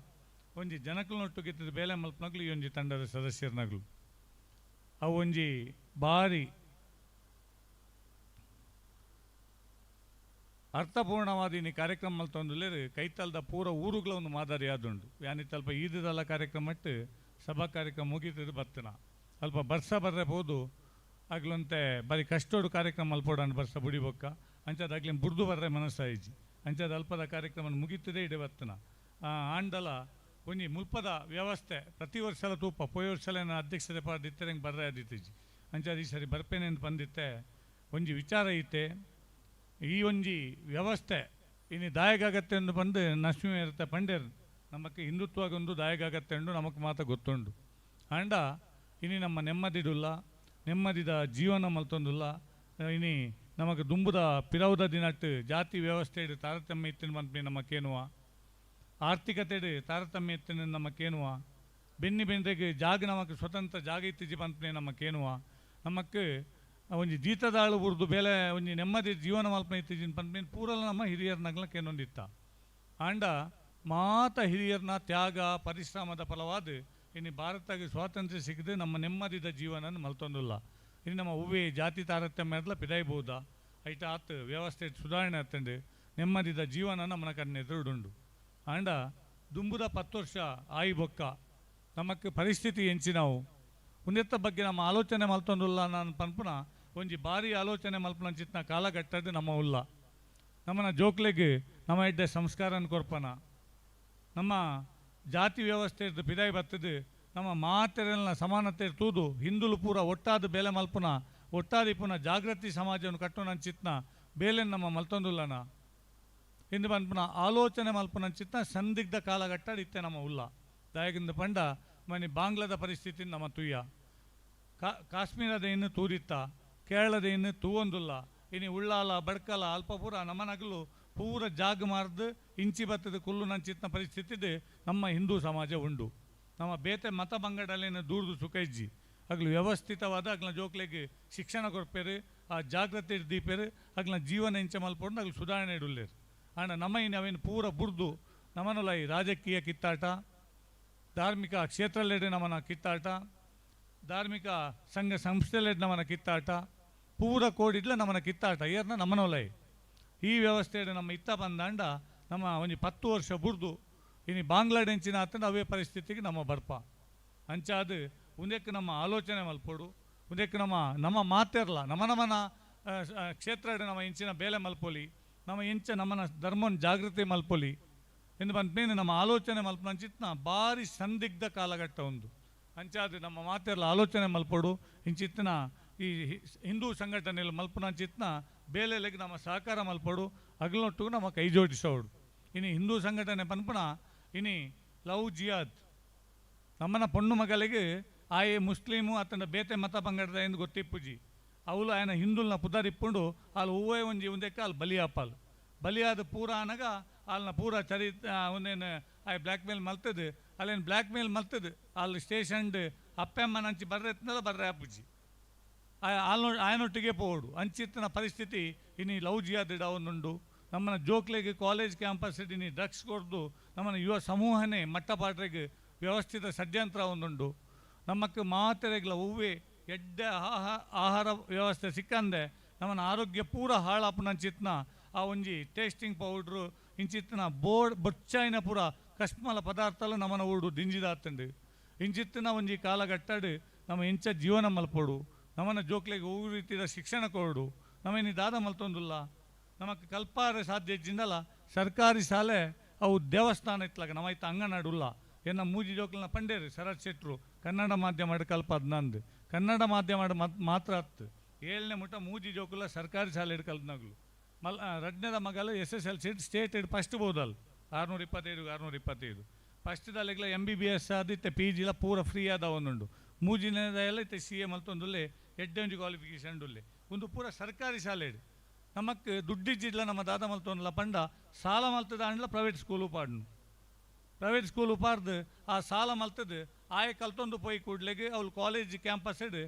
ಒಂಜಿ ಜನಕಲ್ನೊಟ್ಟಿಗೆ ಇತ್ತದ ಬೇಲೆ ಮಲ್ಪನಗ್ಲು ಈ ಒಂಜಿ ತಂಡದ ಸದಸ್ಯರನಗ್ಲು ಅವು ಒಂಜಿ ಭಾರಿ ಅರ್ಥಪೂರ್ಣವಾದ ಈ ಕಾರ್ಯಕ್ರಮ ಮಲ್ತೊಂದುಲ್ಲೇರು ಕೈತಲ್ದ ಪೂರ ಊರುಗಳ ಒಂದು ಮಾದರಿ ಆದುಂಡು ಯಾನಿತ್ತಲ್ಪ ಈದಲ್ಲ ಕಾರ್ಯಕ್ರಮ ಇಟ್ಟು ಸಭಾ ಕಾರ್ಯಕ್ರಮ ಮುಗೀತದ ಬತ್ತನ ಅಲ್ಪ ಬರ್ಸ ಬರ್ರೆ ಪೋದು ಆಗ್ಲಂತೆ ಬರೀ ಕಷ್ಟೋಡು ಕಾರ್ಯಕ್ರಮ ಮಲ್ಪೋಡಾನ್ ಬರ್ಸ ಬುಡಿಬೊಕ್ಕ ಅಂಚಾದ ಆಗ್ಲಿ ಬುಡ್ದು ಬರ್ರೆ ಮನಸ್ಸಾಯಿಜಿ ಅಂಚಾದ ಅಲ್ಪದ ಕಾರ್ಯಕ್ರಮ ಮುಗೀತದೆ ಇಡೆ ಬತ್ತನ ಆಂಡಲ ಒಂಜಿ ಮುಲ್ಪದ ವ್ಯವಸ್ಥೆ ಪ್ರತಿ ವರ್ಷಲ ತೂಪ ಪೋಯ ವರ್ಷಲ ಅಧ್ಯಕ್ಷತೆ ಪಾದಿತ್ತೆ ಹೆಂಗೆ ಬರ್ರೆ ಆದಿತ್ತೀಜಿ ಅಂಚಾದ ಈ ಸರಿ ಬರ್ಪೇನೆ ಅಂತ ಬಂದಿತ್ತೆ ಒಂಜಿ ವಿಚಾರ ಐತೆ ಈ ಒಂಜಿ ವ್ಯವಸ್ಥೆ ಇನ್ನು ದಾಯಗಾಗತ್ತೆ ಎಂದು ಬಂದು ನರಸಿಂಹ ಇರುತ್ತೆ ಪಂಡ್ಯರು ನಮಕ್ ಹಿಂದುತ್ವಗೊಂದು ದಾಯಗಾಗತ್ತೆ ಎಂದು ನಮಕ್ ಮಾತ ಗೊತ್ತುಂಡು ಆಂಡ ಇನಿ ನಮ್ಮ ನೆಮ್ಮದಿಡುಲ್ಲ ನೆಮ್ಮದಿದ ಜೀವನ ಮಲ್ತೊಂದುಲ್ಲ ಇನಿ ನಮಕ್ ದುಂಬುದ ಪಿರವುದ ದಿನಟ್ಟು ಜಾತಿ ವ್ಯವಸ್ಥೆ ತಾರತಮ್ಯ ಇತ್ತಿನ ಬಂದ್ಮಿ ನಮಕೇನುವ ಆರ್ಥಿಕತೆ ತಾರತಮ್ಯ ಇತ್ತಿನ ನಮಕೇನುವ ಬೆನ್ನಿ ಬೆಂದೆಗೆ ಜಾಗ ನಮಕ್ ಸ್ವತಂತ್ರ ಜಾಗ ಇತ್ತೀಚೆ ಬಂತ್ಮಿ ನಮಕೇನುವ ನಮಕ್ ಒಂಜಿ ಜೀತದಾಳು ಬುರ್ದು ಬೇಲೆ ಒಂಜಿ ನೆಮ್ಮದಿ ಜೀವನ ಮಲ್ಪನ ಇತ್ತೀಚಿನ ಪಂಪ್ನಿ ಪೂರಲ ನಮ್ಮ ಹಿರಿಯರ್ನಗ್ಲ ಕೇನೊಂದಿತ್ತ ಆಂಡ ಮಾತ ಹಿರಿಯರ್ನ ತ್ಯಾಗ ಪರಿಶ್ರಮದ ಫಲವಾದ ಇನ್ನು ಭಾರತಕ್ಕೆ ಸ್ವಾತಂತ್ರ್ಯ ಸಿಗದೆ ನಮ್ಮ ನೆಮ್ಮದಿದ ಜೀವನ ಮಲ್ತೊಂದುಲ್ಲ ಇನ್ನು ನಮ್ಮ ಹೂವೆ ಜಾತಿ ತಾರತಮ್ಯ ಎಲ್ಲ ಪಿದಾಯ್ಬೋದ ಐಟ ಆತು ವ್ಯವಸ್ಥೆ ಸುಧಾರಣೆ ಆತಂಡು ನೆಮ್ಮದಿದ ಜೀವನ ನಮ್ಮನ ಕಣ್ಣೆದುರುಡುಂಡು ಆಂಡ ದುಂಬುದ 10 ವರ್ಷ ಆಯಿ ಬೊಕ್ಕ ನಮಕ್ ಪರಿಸ್ಥಿತಿ ಎಂಚಿನವು ಉನ್ನತ ಬಗ್ಗೆ ನಮ್ಮ ಆಲೋಚನೆ ಮಲ್ತೊಂದುಲ್ಲ ನಾನು ಪನ್ಪುನ ಒಂಜಿ ಭಾರಿ ಆಲೋಚನೆ ಮಲ್ಪನ ಚಿತ್ನ ಕಾಲಘಟ್ಟದ್ದು ನಮ್ಮ ಉಲ್ಲ ನಮ್ಮನ ಜೋಕ್ಲೆಗ್ ನಮ್ಮ ಇದ್ದ ಸಂಸ್ಕಾರನ ಕೊರ್ಪನ ನಮ್ಮ ಜಾತಿ ವ್ಯವಸ್ಥೆ ಇದ್ದು ಪಿದಾಯಿ ಬರ್ತದೆ ನಮ್ಮ ಮಾತೆರೆಲ್ಲ ಸಮಾನತೆ ತೂದು ಹಿಂದುಲು ಪೂರ ಒಟ್ಟಾದ ಬೇಲೆ ಮಲ್ಪುನ ಒಟ್ಟಾದ ಇಪ್ಪುನ ಜಾಗೃತಿ ಸಮಾಜವನ್ನು ಕಟ್ಟೋಣ ಚಿತ್ನ ಬೇಲೆ ನಮ್ಮ ಮಲ್ತೊಂದುಲ್ಲನ ಇಂದು ಪನ್ಪುನ ಆಲೋಚನೆ ಮಲ್ಪುನಂಚಿತ್ತ ಸಂದಿಗ್ಧ ಕಾಲಘಟ್ಟ ಇತ್ತೆ ನಮ್ಮ ಉಲ್ಲ. ದಾಯಗಿಂದ ಪಂಡ ಮನಿ ಬಾಂಗ್ಲಾದ ಪರಿಸ್ಥಿತಿ ನಮ್ಮ ತುಯ್ಯ, ಕಾಶ್ಮೀರದ ಇನ್ನು ತೂರಿತ್ತ, ಕೇರಳದ ಇನ್ನು ತೂವೊಂದುಲ್ಲ. ಇನಿ ಉಳ್ಳಾಲ ಬಡ್ಕಲ ಅಲ್ಪ ಪೂರ ನಮ್ಮನಗಲು ಪೂರ ಜಾಗ ಮಾರ್ದು ಇಂಚಿ ಬತ್ತದ ಕುಲ್ಲು ನಂಚಿತ್ನ ಪರಿಸ್ಥಿತಿ ನಮ್ಮ ಹಿಂದೂ ಸಮಾಜ ಉಂಡು. ನಮ್ಮ ಬೇತೆ ಮತ ಪಂಗಡಲೇನು ದೂರದು ಸುಖ ಇಜ್ಜಿ. ಅಗ್ಲು ವ್ಯವಸ್ಥಿತವಾದ ಅಗ್ಲ ಜೋಕ್ಲೆಗ್ ಶಿಕ್ಷಣ ಕೊರ್ಪೇರು, ಆ ಜಾಗ್ರತೆ ದೀಪೇರು, ಅಗ್ಲ ಜೀವನ ಇಂಚ ಮಲ್ಪೊಂಡು ಅಗ್ಲು ಸುಧಾರಣೆ ಇಡುಲ್ಲೇರು. ಆಂಡ ನಮ್ಮ ಇನ್ನು ಅವೇನು ಪೂರ ಬುರ್ದು ನಮ್ಮನೊಲ ಈ ರಾಜಕೀಯ ಕಿತ್ತಾಟ, ಧಾರ್ಮಿಕ ಕ್ಷೇತ್ರಲೆಡೆ ನಮ್ಮನ ಕಿತ್ತಾಟ, ಧಾರ್ಮಿಕ ಸಂಘ ಸಂಸ್ಥೆಲೆಡೆ ನಮ್ಮನ ಕಿತ್ತಾಟ, ಪೂರ ಕೋಡಿಡ್ಲ ನಮ್ಮನ ಕಿತ್ತಾಟ ಏರ್ನ ನಮ್ಮನೊಲೈ ಈ ವ್ಯವಸ್ಥೆಯಡು ನಮ್ಮ ಇತ್ತ ಬಂದಾಂಡ ನಮ್ಮ ಒಂಜಿ 10 ವರ್ಷ ಬುರ್ದು ಇನಿ ಬಾಂಗ್ಲಾಡೆಂಚಿನ ಆತಂಡ ಅವೇ ಪರಿಸ್ಥಿತಿಗೆ ನಮ್ಮ ಬರ್ಪ. ಅಂಚಾದ ಉಂದಕ್ಕೆ ನಮ್ಮ ಆಲೋಚನೆ ಮಲ್ಪೊಡು, ಉಂದಕ್ಕೆ ನಮ್ಮ ನಮ್ಮ ಮಾತಿರಲ್ಲ, ನಮ್ಮ ನಮ್ಮನ ಕ್ಷೇತ್ರ ನಮ್ಮ ಇಂಚಿನ ಬೇಲೆ ಮಲ್ಪೊಲಿ, ನಮ್ಮ ಇಂಚ ನಮ್ಮನ ಧರ್ಮನ ಜಾಗೃತಿ ಮಲ್ಪೊಲಿ ಎಂದು ಬಂದ್ಮೇಲೆ ನಮ್ಮ ಆಲೋಚನೆ ಮಲ್ಪನಂಚಿತ್ನ ಭಾರಿ ಸಂದಿಗ್ಧ ಕಾಲಘಟ್ಟ ಒಂದು. ಅಂಚಾದ ನಮ್ಮ ಮಾತಿರಲ್ಲ ಆಲೋಚನೆ ಮಲ್ಪೊಡು, ಇಂಚಿತ್ನ ಈ ಹಿಂದೂ ಸಂಘಟನೆಯಲ್ಲಿ ಮಲ್ಪನಂಚಿತ್ನ ಬೇಲೆಲೆಗೆ ನಮ್ಮ ಸಹಕಾರ ಮಲ್ಪೊಡು, ಅಗಲೊಟ್ಟಿಗೂ ನಮ್ಮ ಕೈ ಜೋಡಿಸೋಡು. ಇನಿ ಹಿಂದೂ ಸಂಘಟನೆ ಪನ್ಪುನ ಇನಿ ಲವ್ ಜಿಯಾದ್ ನಮ್ಮನ ಪೊಣ್ಣು ಮಗಳಿಗೆ ಆಯೆ ಮುಸ್ಲಿಮು ಆತನ ಬೇತೆ ಮತ ಪಂಗಡದ ಎಂದು ಗೊತ್ತಿಪ್ಪುಜಿ, ಅವಳು ಆಯನ ಹಿಂದುಲ್ನ ಪುದರಿಪ್ಪುಂಡು ಅಲ್ಲಿ ಹೂವೇ ಒಂಜಿ ಒಂದಕ್ಕೆ ಅಲ್ಲಿ ಬಲಿಯಾಪಲ್ ಬಲಿಯಾದ ಪೂರ ಅನಗ ಅಲ್ಲಿನ ಪೂರ ಚರಿತ್ ಒಂದೇನು ಆಯ್ ಬ್ಲ್ಯಾಕ್ ಮೇಲ್ ಮಲ್ತದು, ಅಲ್ಲೇನು ಬ್ಲ್ಯಾಕ್ ಮೇಲ್ ಮಲ್ತದು ಅಲ್ಲಿ ಸ್ಟೇಷನ್ಡ್ ಅಪ್ಪೆಮ್ಮನ ಅಂಚಿ ಬರ್ರೆತ್ನಲ್ಲ ಬರ್ರೆ ಆಪುಜಿ ಆಯನೊಟ್ಟಿಗೆ ಪೋಡು. ಅಂಚಿತ್ತನ ಪರಿಸ್ಥಿತಿ ಇನಿ ಲವ್ ಜಿಯಾದ್ ಒಂದುಂಡು. ನಮ್ಮನ ಜೋಕ್ಲೆಗೆ ಕಾಲೇಜ್ ಕ್ಯಾಂಪಸ್ ಇನಿ ಡ್ರಗ್ಸ್ ಕೊಡ್ದು ನಮ್ಮನ ಯುವ ಸಮೂಹನೇ ಮಟ್ಟಪಾಟ್ರೆಗೆ ವ್ಯವಸ್ಥಿತ ಷಡ್ಯಂತ್ರ ಒಂದುಂಡು. ನಮ್ಮಕ್ಕೆ ಮಾತೆರೆಗ್ಲ ಹೂವೇ ಎಡ್ಡೆ ಆಹಾರ ವ್ಯವಸ್ಥೆ ಸಿಕ್ಕಂದೆ ನಮ್ಮನ ಆರೋಗ್ಯ ಪೂರ ಹಾಳಾಪುನಂಚಿತ್ನ ಆ ಒಂಜಿ ಟೇಸ್ಟಿಂಗ್ ಪೌಡ್ರು ಇಂಚಿತ್ನ ಬೋರ್ಡ್ ಬೊಚ್ಚಾಯಿನ ಪೂರ ಕಷ್ಮಲ ಪದಾರ್ಥಲು ನಮ್ಮನ ಊಡು ದಿಂಜಿದಾತಂಡು. ಇಂಚಿತ್ತಿನ ಒಂಜಿ ಕಾಲಘಟ್ಟಡು ನಮ್ಮ ಇಂಚ ಜೀವನ ಮಲ್ಪೊಡು, ನಮ್ಮನ ಜೋಕ್ಲೆಗೆ ಹೂ ರೀತಿಯ ಶಿಕ್ಷಣ ಕೊಡು. ನಮ್ಮೇನು ದಾದ ಮಲ್ತೊಂದುಲ್ಲ, ನಮಕ್ ಕಲ್ಪಾರೆ ಸಾಧ್ಯ ಇಜ್ಜಿಂದಲ್ಲ ಸರ್ಕಾರಿ ಶಾಲೆ ಅವು ದೇವಸ್ಥಾನ ಇತ್ಲಾಗ ನಮ್ಮ ಇತ್ತ ಅಂಗನಡುಲ್ಲ. ಎನ್ನ ಮೂಜಿ ಜೋಕ್ಲನ ಪಂಡೇರು ಶರತ್ ಶೆಟ್ರು ಕನ್ನಡ ಮಾಧ್ಯಮ ಕಲ್ಪದ್ ನಂದು ಕನ್ನಡ ಮಾಧ್ಯಮ ಮಾತ್ರ ಹತ್ತು 7ನೇ ಮುಟ ಮೂಜಿ ಜೋಕುಲ ಸರ್ಕಾರಿ ಶಾಲೆ ಕಲ್ತನಾಗ್ಲು. ಮಲ್ ರಡ್ನೇದ ಮಗಲು SSLC state ಇಡ್ ಫಸ್ಟ್ ಬೋದಲ್ 625 625 ಫಸ್ಟ್ದಲ್ಲಿಗ್ಲ MBBS ಆದಿತ್ತೆ PG ಲ ಪೂರ ಫ್ರೀ ಆದ ಒಂದುಂಡು. ಮೂಜಿನೇದ ಎಲ್ಲ ಇತ್ತೆ CA ಮಲ್ತೊಂದುಲ್ಲೆ ಎಡ್ಡೆ ಒಂಜಿ ಕ್ವಾಲಿಫಿಕೇಷನ್ ಉಲ್ಲೆ. ಒಂದು ಪೂರ ಸರ್ಕಾರಿ ಶಾಲೆ ಇಡು ನಮಕ್ ದುಡ್ಡಿಜ್ಜಿಡ್ಲ ನಮ್ಮ ದಾದ ಮಲ್ತೊಂದುಲ್ಲ ಪಂಡ ಸಾಲ ಮಲ್ತದ ಅಂಡ್ಲ ಪ್ರೈವೇಟ್ ಸ್ಕೂಲು ಪಾಡ್ನು. ಪ್ರೈವೇಟ್ ಸ್ಕೂಲು ಪಾರ್ದು ಆ ಸಾಲ ಮಲ್ತದು ಆಯೆ ಕಲ್ತೊಂದು ಪೋಯಿ ಕೂಡ್ಲೆಗೆ ಅವ್ಳು ಕಾಲೇಜ್ ಕ್ಯಾಂಪಸ್ ಇಡು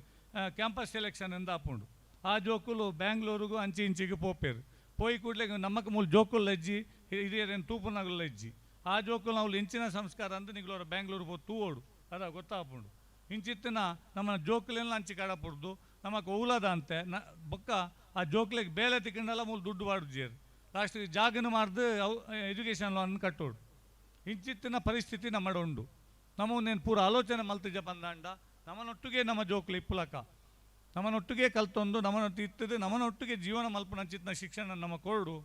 ಕ್ಯಾಂಪಸ್ ಸೆಲೆಕ್ಷನ್ ಎಂದ ಆಪುಂಡು. ಆ ಜೋಕುಲು ಬ್ಯಾಂಗ್ಳೂರಿಗೂ ಅಂಚಿ ಇಂಚಿಗೆ ಪೋಪೇರು ಪೋಯಿ ಕೂಡ್ಲೆಗೆ ನಮ್ಮಕ್ಕೆ ಮೂಲ ಜೋಕುಲು ಲಜ್ಜಿ ಹಿರಿಯರೇನು ತೂಪುನಗಲು ಲಜ್ಜಿ ಆ ಜೋಕುಲು ಅವ್ಳು ಇಂಚಿನ ಸಂಸ್ಕಾರ ಅಂತ ನಿಗ್ಲವ್ರ ಬ್ಯಾಂಗ್ಳೂರು ಪೋ ತೂವೋಡು ಅದ ಗೊತ್ತಾಪುಂಡು. ಇಂಚಿತ್ತಿನ ನಮ್ಮ ಜೋಕುಲೆಲ್ಲ ಅಂಚಿ ಕಡಪುಡ್ದು ನಮಕ್ ಓಲಾದ ಅಂತೆ ನ ಬೊಕ್ಕ ಆ ಜೋಕ್ಲೆಗೆ ಬೇಲೆ ತಿಕ್ಕಂಡಲ್ಲ ಮೂಲ ದುಡ್ಡು ಬಾಡುಜೇರು ಲಾಸ್ಟಿಗೆ ಜಾಗನ ಮಾರ್ದು ಅವು ಎಜುಕೇಷನ್ ಲೋನ್ ಕಟ್ಟೋಡು. ಇಂಚಿತ್ತಿನ ಪರಿಸ್ಥಿತಿ ನಮ್ಮಡ ಉಂಡು. ನಮ್ಮ ನೇನು ಪೂರ ಆಲೋಚನೆ ಮಲ್ತಿಜ ಬಂದಾಂಡ ನಮ್ಮನೊಟ್ಟಿಗೆ ನಮ್ಮ ಜೋಕ್ಲು ಇಪ್ಪುಲಕ ನಮ್ಮನೊಟ್ಟಿಗೆ ಕಲ್ತೊಂದು ನಮ್ಮನೊಟ್ಟು ಇತ್ತದು ನಮ್ಮನೊಟ್ಟಿಗೆ ಜೀವನ ಮಲ್ಪನಂಚಿತ್ತಿನ ಶಿಕ್ಷಣ ನಮ್ಮ ಕೊರಡು.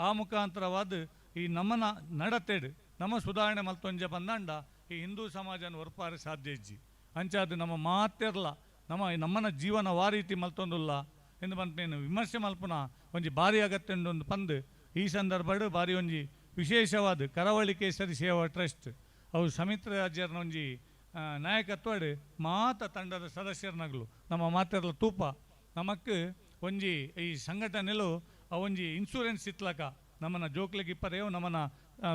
ಆ ಮುಖಾಂತರವಾದ ಈ ನಮ್ಮನ ನಡತೆಡು ನಮ್ಮ ಸುಧಾರಣೆ ಮಲ್ತೊಂಜ ಬಂದಾಂಡ ಈ ಹಿಂದೂ ಸಮಾಜನ ಹೊರಪಾರೆ ಸಾಧ್ಯ ಇಜ್ಜಿ. ಅಂಚಾದ ನಮ್ಮ ಮಾತಿರಲ್ಲ ನಮ್ಮ ನಮ್ಮನ ಜೀವನ ವಾ ರೀತಿ ಮಲ್ತೊಂದುಲ್ಲ ಎಂದು ಬಂತೇನು ವಿಮರ್ಶೆ ಮಲ್ಪುನ ಒಂಜಿ ಭಾರಿ ಅಗತ್ಯ ಒಂದು ಪಂದು ಈ ಸಂದರ್ಭಡ್ ಭಾರಿ ಒಂಜಿ ವಿಶೇಷವಾದ ಕರಾವಳಿ ಕೇಸರಿ ಸೇವಾ ಟ್ರಸ್ಟ್ ಅವು ಸಮಿತ್ರ ರಾಜ್ಯರ್ನ ಒಂಜಿ ನಾಯಕತ್ವಡ್ ಮಾತ ತಂಡದ ಸದಸ್ಯರನಗಲು ನಮ್ಮ ಮಾತೆರ್ಲ ತೂಪ ನಮಕ್ ಒಂಜಿ ಈ ಸಂಘಟನೆಲು ಆ ಒಂಜಿ ಇನ್ಶೂರೆನ್ಸ್ ಇತ್ಲಕ ನಮ್ಮನ ಜೋಕ್ಲೆಗ್ ಇಪ್ಪರೆಯವು ನಮ್ಮನ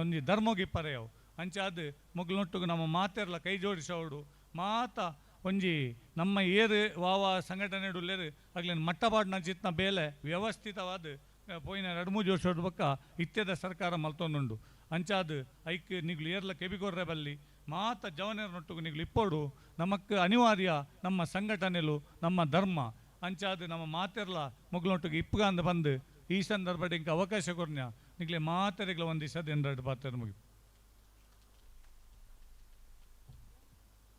ಒಂಜಿ ಧರ್ಮಗ್ ಇಪ್ಪರೆಯವು. ಅಂಚಾದ ಮೊಗ್ಲೊಟ್ಟುಗು ನಮ್ಮ ಮಾತೆರ್ಲ ಕೈ ಜೋಡಿಸೋಡು ಮಾತ ಒಂಜಿ ನಮ್ಮ ಏರು ವಾವ ಸಂಘಟನೆ ಉಲ್ಲೇರು ಅಗ್ಲೇನು ಮಟ್ಟಪಾಡ್ನ ಚಿತ್ನ ಬೇಲೆ ವ್ಯವಸ್ಥಿತವಾದ ಪೋಯಿನ 2-3 ವರ್ಷದ ಬೊಕ್ಕ ಇತ್ಯದ ಸರ್ಕಾರ ಮಲ್ತೊಂದುಂಡು. ಅಂಚಾದ ಐಕ್ ನಿಗ್ಲು ಏರ್ಲ ಕೆಬಿಕೊರ್ರೆ ಬಲ್ಲಿ ಮಾತ ಜವನರನೊಟ್ಟುಗು ನಿಗ್ಲು ಇಪ್ಪೋಡು ನಮಕ್ ಅನಿವಾರ್ಯ ನಮ್ಮ ಸಂಘಟನೆಲು ನಮ್ಮ ಧರ್ಮ. ಅಂಚಾದ ನಮ್ಮ ಮಾತೆರ್ಲ ಮೊಗ್ಲೊಟ್ಟಿಗೆ ಇಪ್ಪುಗಾಂದ ಬಂದು ಈ ಸಂದರ್ಭ ಇಂಕ ಅವಕಾಶ ಕೊರ್ನ್ಯ ನಿಗ್ಲೆ ಮಾತೆರೆಗ್ಲ ಒಂದು ದಿವಸ ಎರಡು ಪಾತ್ರ ಮುಗಿ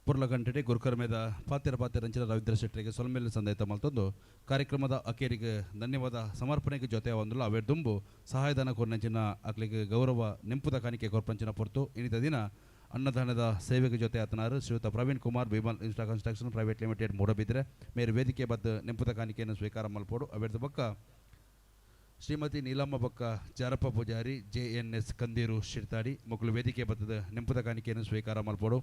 ಪುರ್ಲ ಗಂಟೆಡೆ ಗುರುಕರ್ಮೇದ ಪಾತ್ರ ಪಾತ್ರ ರಂಚನ ರವೀಂದ್ರ ಶೆಟ್ಟರಿಗೆ ಸೊಲ್ಮೇಲೆ ಸಂದಾಯಿತ ಮಲ್ತೊಂದು ಕಾರ್ಯಕ್ರಮದ ಅಕೇರಿಗೆ ಧನ್ಯವಾದ ಸಮರ್ಪಣೆಗೆ ಜೊತೆ ಒಂದುಲ್ಲ ಅವೆ ದುಂಬು ಸಹಾಯಧನ ಕೊರ್ನಂಚಿನ ಅಕ್ಲಿಗೆ ಗೌರವ ನೆಂಪುದ ಕಾಣಿಕೆ ಕೊರ್ಪಂಚಿನ ಪೊರ್ತು ಇನ್ನಿತ ದಿನ ಅನ್ನದಾನದ ಸೇವೆಗೆ ಜೊತೆ ಆತನಾರು ಶ್ರೀಯುತ Praveen Kumar Bimal infra construction private limited Moodbidri ಮೇರು ವೇದಿಕೆ ಬದ್ದ ನೆಂಪುದ ಕಾಣಿಕೆಯನ್ನು ಸ್ವೀಕಾರ ಮಲ್ಪೋಡು. ಅವೆರ್ದ ಬೊಕ್ಕ ಶ್ರೀಮತಿ ನೀಲಮ್ಮ ಬೊಕ್ಕ Jarappa Poojary J N S Kanderu Shirthadi ಮೊಕ್ಕಲು ವೇದಿಕೆ ಬತ್ತದ ನೆಂಪುದ ಕಾಣಿಕೆಯನ್ನು ಸ್ವೀಕಾರ ಮಲ್ಪೊಡು.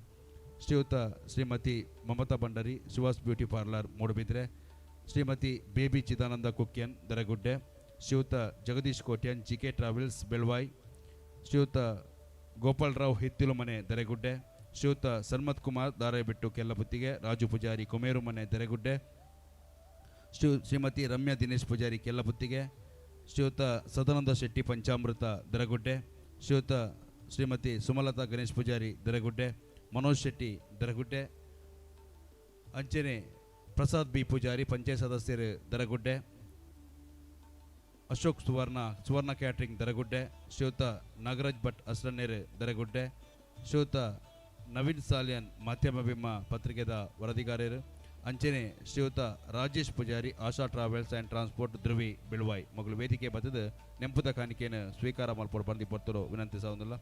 ಶ್ರೀಯುತ Shrimati Mamata Bhandari Shivas beauty parlour Moodbidri, Shrimati Baby Chidananda Kukyan Daragudde, ಶ್ರೀಯುತ Jagadish Kotian G K travels Belvai, ಶ್ರೀಯುತ ಗೋಪಾಲರಾವ್ ಹಿತ್ತಿಲು ಮನೆ ದರೆಗುಡ್ಡೆ, ಶ್ರೀಯುತ ಸನ್ಮತ್ ಕುಮಾರ್ ದಾರೆಬೆಟ್ಟು ಕೆಲ್ಲಪುತ್ತಿಗೆ, ರಾಜು ಪೂಜಾರಿ ಕೊಮೇರು ಮನೆ ದರೆಗುಡ್ಡೆ, ಶ್ರೀಮತಿ ರಮ್ಯಾ ದಿನೇಶ್ ಪೂಜಾರಿ ಕೆಲ್ಲಪುತ್ತಿಗೆ, ಶ್ರೀಯುತ ಸದಾನಂದ ಶೆಟ್ಟಿ ಪಂಚಾಮೃತ ದರಗುಡ್ಡೆ, ಶ್ರೀಯುತ ಶ್ರೀಮತಿ ಸುಮಲತಾ ಗಣೇಶ್ ಪೂಜಾರಿ ದರಗುಡ್ಡೆ, ಮನೋಜ್ ಶೆಟ್ಟಿ ದರಗುಡ್ಡೆ, ಅಂಚನೆ ಪ್ರಸಾದ್ ಬಿ ಪೂಜಾರಿ ಪಂಚಾಯತ್ ಸದಸ್ಯರು ದರಗುಡ್ಡೆ, ಅಶೋಕ್ ಸುವರ್ಣ ಸುವರ್ಣ ಕ್ಯಾಟ್ರಿಂಗ್ ದರಗುಡ್ಡೆ, ಶ್ರೀಯುತ ನಾಗರಾಜ್ ಭಟ್ ಅಸ್ರನೇರು ದರಗುಡ್ಡೆ, ಶ್ರೀಯುತ ನವೀನ್ ಸಾಲಿಯನ್ ಮಾಧ್ಯಮ ಬಿಮ್ಮ ಪತ್ರಿಕೆದ ವರದಿಗಾರರು, ಅಂಚನೆ ಶ್ರೀಯುತ Rajesh Poojary Asha travels and transport Dhruvi Belvai ಮಗಳು ವೇದಿಕೆ ಬತ್ತದ ನೆಂಪುದ ಕಾಣಿಕೆಯನ್ನು ಸ್ವೀಕಾರ ಮಲ್ಪೊಡು ಬಂದಿ ಪೊರ್ತರು ವಿನಂತಿಸೋದಿಲ್ಲ.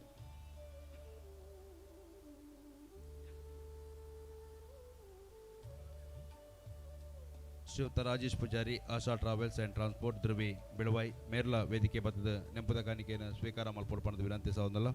ಶ್ರೀಯುತ Rajesh Poojary Asha travels and transport Dhruvi Belvai Merla ವೇದಿಕೆ ಬತ್ತದ ನೆಂಪುದ ಕಾಣಿಕೆಯನ್ನು ಸ್ವೀಕಾರ ಮಲ್ಪೊಡು ಬಂದು ವಿನಂತಿಸೋದಿಲ್ಲ.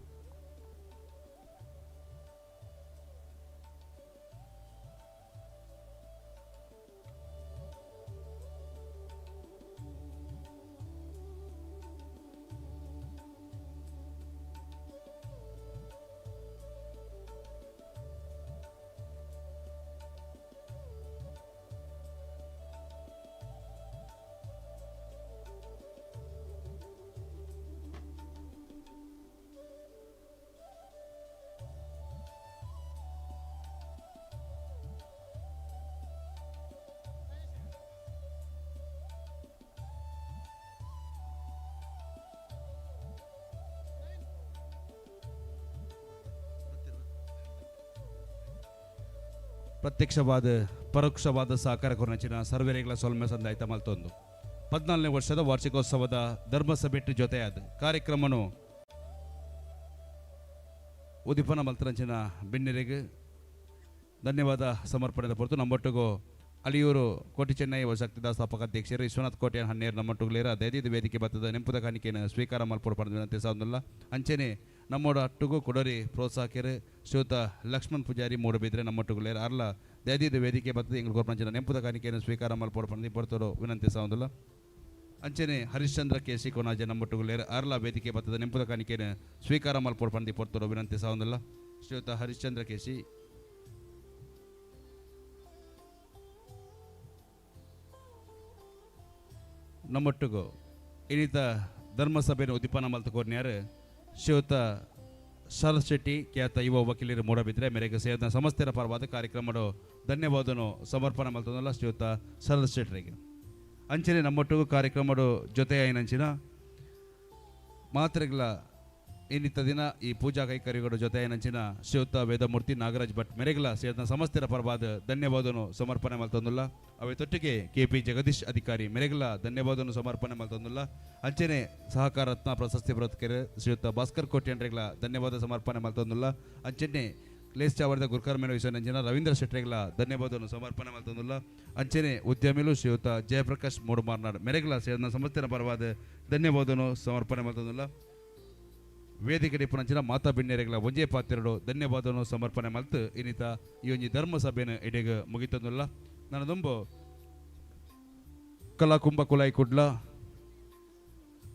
ಪ್ರತ್ಯಕ್ಷವಾದ ಪರೋಕ್ಷವಾದ ಸಹಕಾರ ಕೊರಚಿನ ಸರ್ವೇರೆಗಳ ಸೊಲ್ಮೆ ಸಂದಾಯ್ತ ಮಲ್ತೊಂದು 14ನೇ ವರ್ಷದ ವಾರ್ಷಿಕೋತ್ಸವದ ಧರ್ಮಸಭೆಟ್ಟು ಜೊತೆಯಾದ ಕಾರ್ಯಕ್ರಮನು ಉದ್ದೀಪನ ಮಲ್ತರಂಚಿನ ಬಿನ್ನೆರೆಗೆ ಧನ್ಯವಾದ ಸಮರ್ಪಣೆದ ಪೊರ್ತು ನಮ್ಮೊಟ್ಟಿಗೂ ಅಲಿಯೂರು ಕೋಟಿ ಚೆನ್ನೈ ವಶಕ್ತಿದ ಸ್ಥಾಪಕ ಅಧ್ಯಕ್ಷರು ವಿಶ್ವನಾಥ್ ಕೋಟೆ ಹನ್ನೇರು ನಮ್ಮೊಟ್ಟುಗಳೇರ ದೈದಿದ ವೇದಿಕೆ ಬತ್ತದ ನೆಂಪುದ ಕಾಣಿಕೆಯನ್ನು ಸ್ವೀಕಾರ ಮಲ್ಪೊಡು ಪಡೆದ ವಿನಂತಿ ಸಾಧನಲ್ಲ. ಅಂಚೆನೆ ನಮ್ಮೋಡ ಅಟ್ಟುಗೂ ಕೊಡರಿ ಪ್ರೋತ್ಸಾಹಕರು ಶ್ರೀಯುತ ಲಕ್ಷ್ಮಣ್ ಪೂಜಾರಿ ಮೂಡಬಿದ್ರೆ ನಮ್ಮೊಟ್ಟುಗಳೇರ ಅರ್ಲ ದೈದಿದ ವೇದಿಕೆ ಬತ್ತದ ಎಂಗ್ಳು ಕೊರ್ಪಂಚಿನ ನೆಂಪುದ ಕಾಣಿಕೆಯನ್ನು ಸ್ವೀಕಾರ ಮಲ್ಪೊಡು ಪಡೆದು ಪೊರ್ತರು ವಿನಂತಿ ಸಾಧನಲ್ಲ. ಅಂಚೆನೆ ಹರಿಶ್ಚಂದ್ರ ಕೆ ಸಿ ಕೊನಾಜೆ ನಮ್ಮೊಟ್ಟುಗಳೇರ ಅರ್ಲ ವೇದಿಕೆ ಬತ್ತದ ನೆಂಪುದ ಕಾಣಿಕೆಯನ್ನು ಸ್ವೀಕಾರ ಮಲ್ಪೊಡು ಪಡೆದು ಪೊರ್ತರು ವಿನಂತಿ ಸಾಧನಲ್ಲ. ಶ್ರೀಯುತ ಹರಿಶ್ಚಂದ್ರ ಕೆ ಸಿ ನಮ್ಮೊಟ್ಟಿಗೂ ಇನ್ನಿತ ಧರ್ಮಸಭೆಯನ್ನು ಉದ್ದೀಪನ ಮಲ್ತು ಕೋರ್ನ್ಯಾರು ಶ್ರೀಯುತ ಶರತ್ ಶೆಟ್ಟಿ ಖ್ಯಾತ ಯುವ ವಕೀಲರು ಮೂಡಬಿದ್ರೆ ಮೇರೆಗೆ ಸೇರಿದ ಸಂಸ್ಥೆಯ ಪರವಾದ ಕಾರ್ಯಕ್ರಮದ ಧನ್ಯವಾದನು ಸಮರ್ಪಣೆ ಮಲ್ತದಲ್ಲ ಶ್ರೀಯುತ ಶರತ್ ಶೆಟ್ಟರಿಗೆ. ಅಂಚನೆ ನಮ್ಮೊಟ್ಟಿಗೂ ಕಾರ್ಯಕ್ರಮದ ಜೊತೆಯಾಯಿನಂಚಿನ ಮಾತ್ರೆಗಳ ಇನ್ನಿತ ದಿನ ಈ ಪೂಜಾ ಕೈಕರ್ಯಗಳ ಜೊತೆಯಾಯಿನಂಚಿನ ಶ್ರೀಯುತ ವೇದಮೂರ್ತಿ ನಾಗರಾಜ್ ಭಟ್ ಮೆರೆಗಲ ಸೇರಿದ ಸಂಸ್ಥೆಯ ಪರವಾದ ಧನ್ಯವಾದನು ಸಮರ್ಪಣೆ ಮಲ್ತಂದುಲ್ಲ. ಅವೆ ತೊಟ್ಟಿಗೆ ಕೆ ಪಿ ಜಗದೀಶ್ ಅಧಿಕಾರಿ ಮೆರೆಗಲ ಧನ್ಯವಾದನು ಸಮರ್ಪಣೆ ಮಲ್ತಂದುಲ್ಲ. ಅಂಚನೆ ಸಹಕಾರ ರತ್ನ ಪ್ರಶಸ್ತಿ ಪುರಸ್ಕರ ಶ್ರೀಯುತ ಭಾಸ್ಕರ್ ಕೋಟ್ಯನ್ರೆಗಳ ಧನ್ಯವಾದ ಸಮರ್ಪಣೆ ಮಲ್ತಂದುಲ್ಲ. ಅಂಚನೆ ಲೇಸ್ ಚಾವರದ ಗುರ್ಕರ್ ಮೇನು ವಿಶ್ವನಂಜನ ರವೀಂದ್ರ ಶೆಟ್ಟರೆಗಳ ಧನ್ಯವಾದವನ್ನು ಸಮರ್ಪಣೆ ಮಲ್ತಂದುಲ್ಲ. ಅಂಚನೆ ಉದ್ಯಮಿಲು ಶ್ರೀಯುತ ಜಯಪ್ರಕಾಶ್ ಮೂಡುಮಾರ್ನಾಡ್ ಮೆರೆಗಲ ಸೇರಿದ ಸಂಸ್ಥೆಯ ಪರವಾದ ಧನ್ಯವಾದನು ಸಮರ್ಪಣೆ ಮಲ್ತಂದುಲ್ಲ. ವೇದಿಕೆ ಡಿಪ್ಪುನಂಚಿನ ಮಾತಾ ಬಿಣ್ಣೆರೆಗಳ ಒಂಜೇ ಪಾತ್ರೆಡು ಧನ್ಯವಾದವನ್ನು ಸಮರ್ಪಣೆ ಮಲ್ತು ಇನ್ನಿತ ಈ ಒಂಜಿ ಧರ್ಮಸಭೆಯನ್ನು ಇಡೆಗ ಮುಗಿತಂದುಲ್ಲ. ನನದೊಂಬು ಕಲಾಕುಂಭ ಕುಲಾಯಿ ಕುಡ್ಲ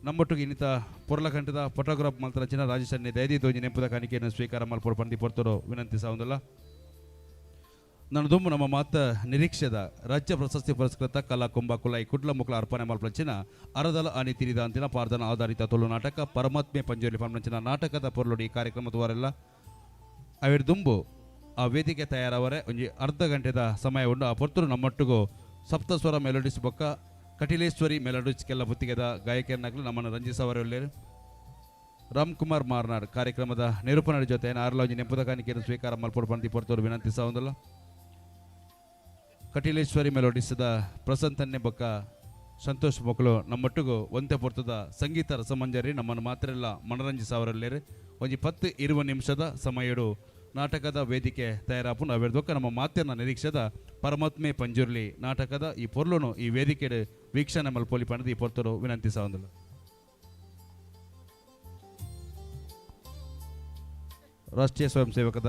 ನಮ್ಮೊಟ್ಟಿಗೆ ಇನ್ನಿತ ಪೊರ್ಲಕಂಠದ ಫೋಟೋಗ್ರಾಫ್ ಮಲ್ತರಂಚಿನ ರಾಜೇಶ್ ಅನ್ನೆ ದಯದಿ ಒಂಜಿ ನೆಂಪುದ ಕಾಣಿಕೆಯನ್ನು ಸ್ವೀಕಾರ ಮಲ್ಪೊಡು ಪಂಡಿ ಪೊರ್ತರು ವಿನಂತಿಸವುದಿಲ್ಲ. ನನ್ನದೊಂಬು ನಮ್ಮ ಮಾತ ನಿರೀಕ್ಷೆದ ರಾಜ್ಯ ಪ್ರಶಸ್ತಿ ಪುರಸ್ಕೃತ ಕಲಾಕುಂಭ ಕುಲಾಯಿ ಕುಡ್ಲ ಮುಕ್ಲ ಅರ್ಪಣೆ ಮಲ್ಪಂಚಿನ ಅರದಲ ಅನಿ ತಿರಿದ ಅಂತಿನ ಪಾರ್ದನ ಆಧಾರಿತ ತುಳು ನಾಟಕ ಪರಮಾತ್ಮೆ ಪಂಜೋಲಿ ಪಂಚಿನ ನಾಟಕದ ಪೊರ್ಲುಡಿ ಕಾರ್ಯಕ್ರಮ ದ್ವಾರೆಲ್ಲ ಅವಿರ್ದುಂಬು ಆ ವೇದಿಕೆ ತಯಾರವರೆ ಒಂಜಿ ಅರ್ಧ ಗಂಟೆದ ಸಮಯ ಉಂಡು. ಆ ಪೊರ್ತರು ನಮ್ಮೊಟ್ಟಿಗೂ ಸಪ್ತಸ್ವರ ಮೆಲೋಡಿಸ್ ಬೊಕ್ಕ ಕಟಿಲೇಶ್ವರಿ ಮೆಲೋಡಿಸ್ ಕೆಲ್ಲ ಬುತ್ತಿಗೆದ ಗಾಯಕಿಯನ್ನಾಗಲು ನಮ್ಮನ್ನು ರಂಜಿಸವರೆ ರಾಮ್ ಕುಮಾರ್ ಮಾರ್ನಾಡ್ ಕಾರ್ಯಕ್ರಮದ ನಿರೂಪಣೆ ಜೊತೆ ಆರ್ಲ ಒಂಜಿ ನೆಂಪುದ ಕಾಣಿಕೆಯನ್ನು ಸ್ವೀಕಾರ ಮಲ್ಪೊಡು ಪಂಡಿ ಪೊರ್ತರು ವಿನಂತಿಸವುದಿಲ್ಲ. ಕಟೀಲೇಶ್ವರಿ ಮೆಲೋಡಿಸದ ಪ್ರಸಂತನ್ನೆ ಬೊಕ್ಕ ಸಂತೋಷ್ ಮಕ್ಕಳು ನಮ್ಮೊಟ್ಟಿಗೂ ಒಂತೆ ಪೊರ್ತದ ಸಂಗೀತ ರಸಮಂಜರಿ ನಮ್ಮನ್ನು ಮಾತ್ರ ಮನರಂಜಿಸವರಲ್ಲೇರು ಒಂಜಿ 10-20 ನಿಮಿಷದ ಸಮಯಡು ನಾಟಕದ ವೇದಿಕೆ ತಯಾರಾಪುಂಡು. ಅವೆರ್ದೊಕ್ಕ ನಮ್ಮ ಮಾತಿನ ನಿರೀಕ್ಷೆದ ಪರಮಾತ್ಮೆ ಪಂಜುರ್ಲಿ ನಾಟಕದ ಈ ಪೊರ್ಲುನು ಈ ವೇದಿಕೆ ವೀಕ್ಷಣೆ ಮಲ್ಪೊಲಿ ಪಂಡದು ಈ ಪೊರ್ತರು ವಿನಂತಿಸವಂದಿಲ್ಲ. ರಾಷ್ಟ್ರೀಯ ಸ್ವಯಂ ಸೇವಕದ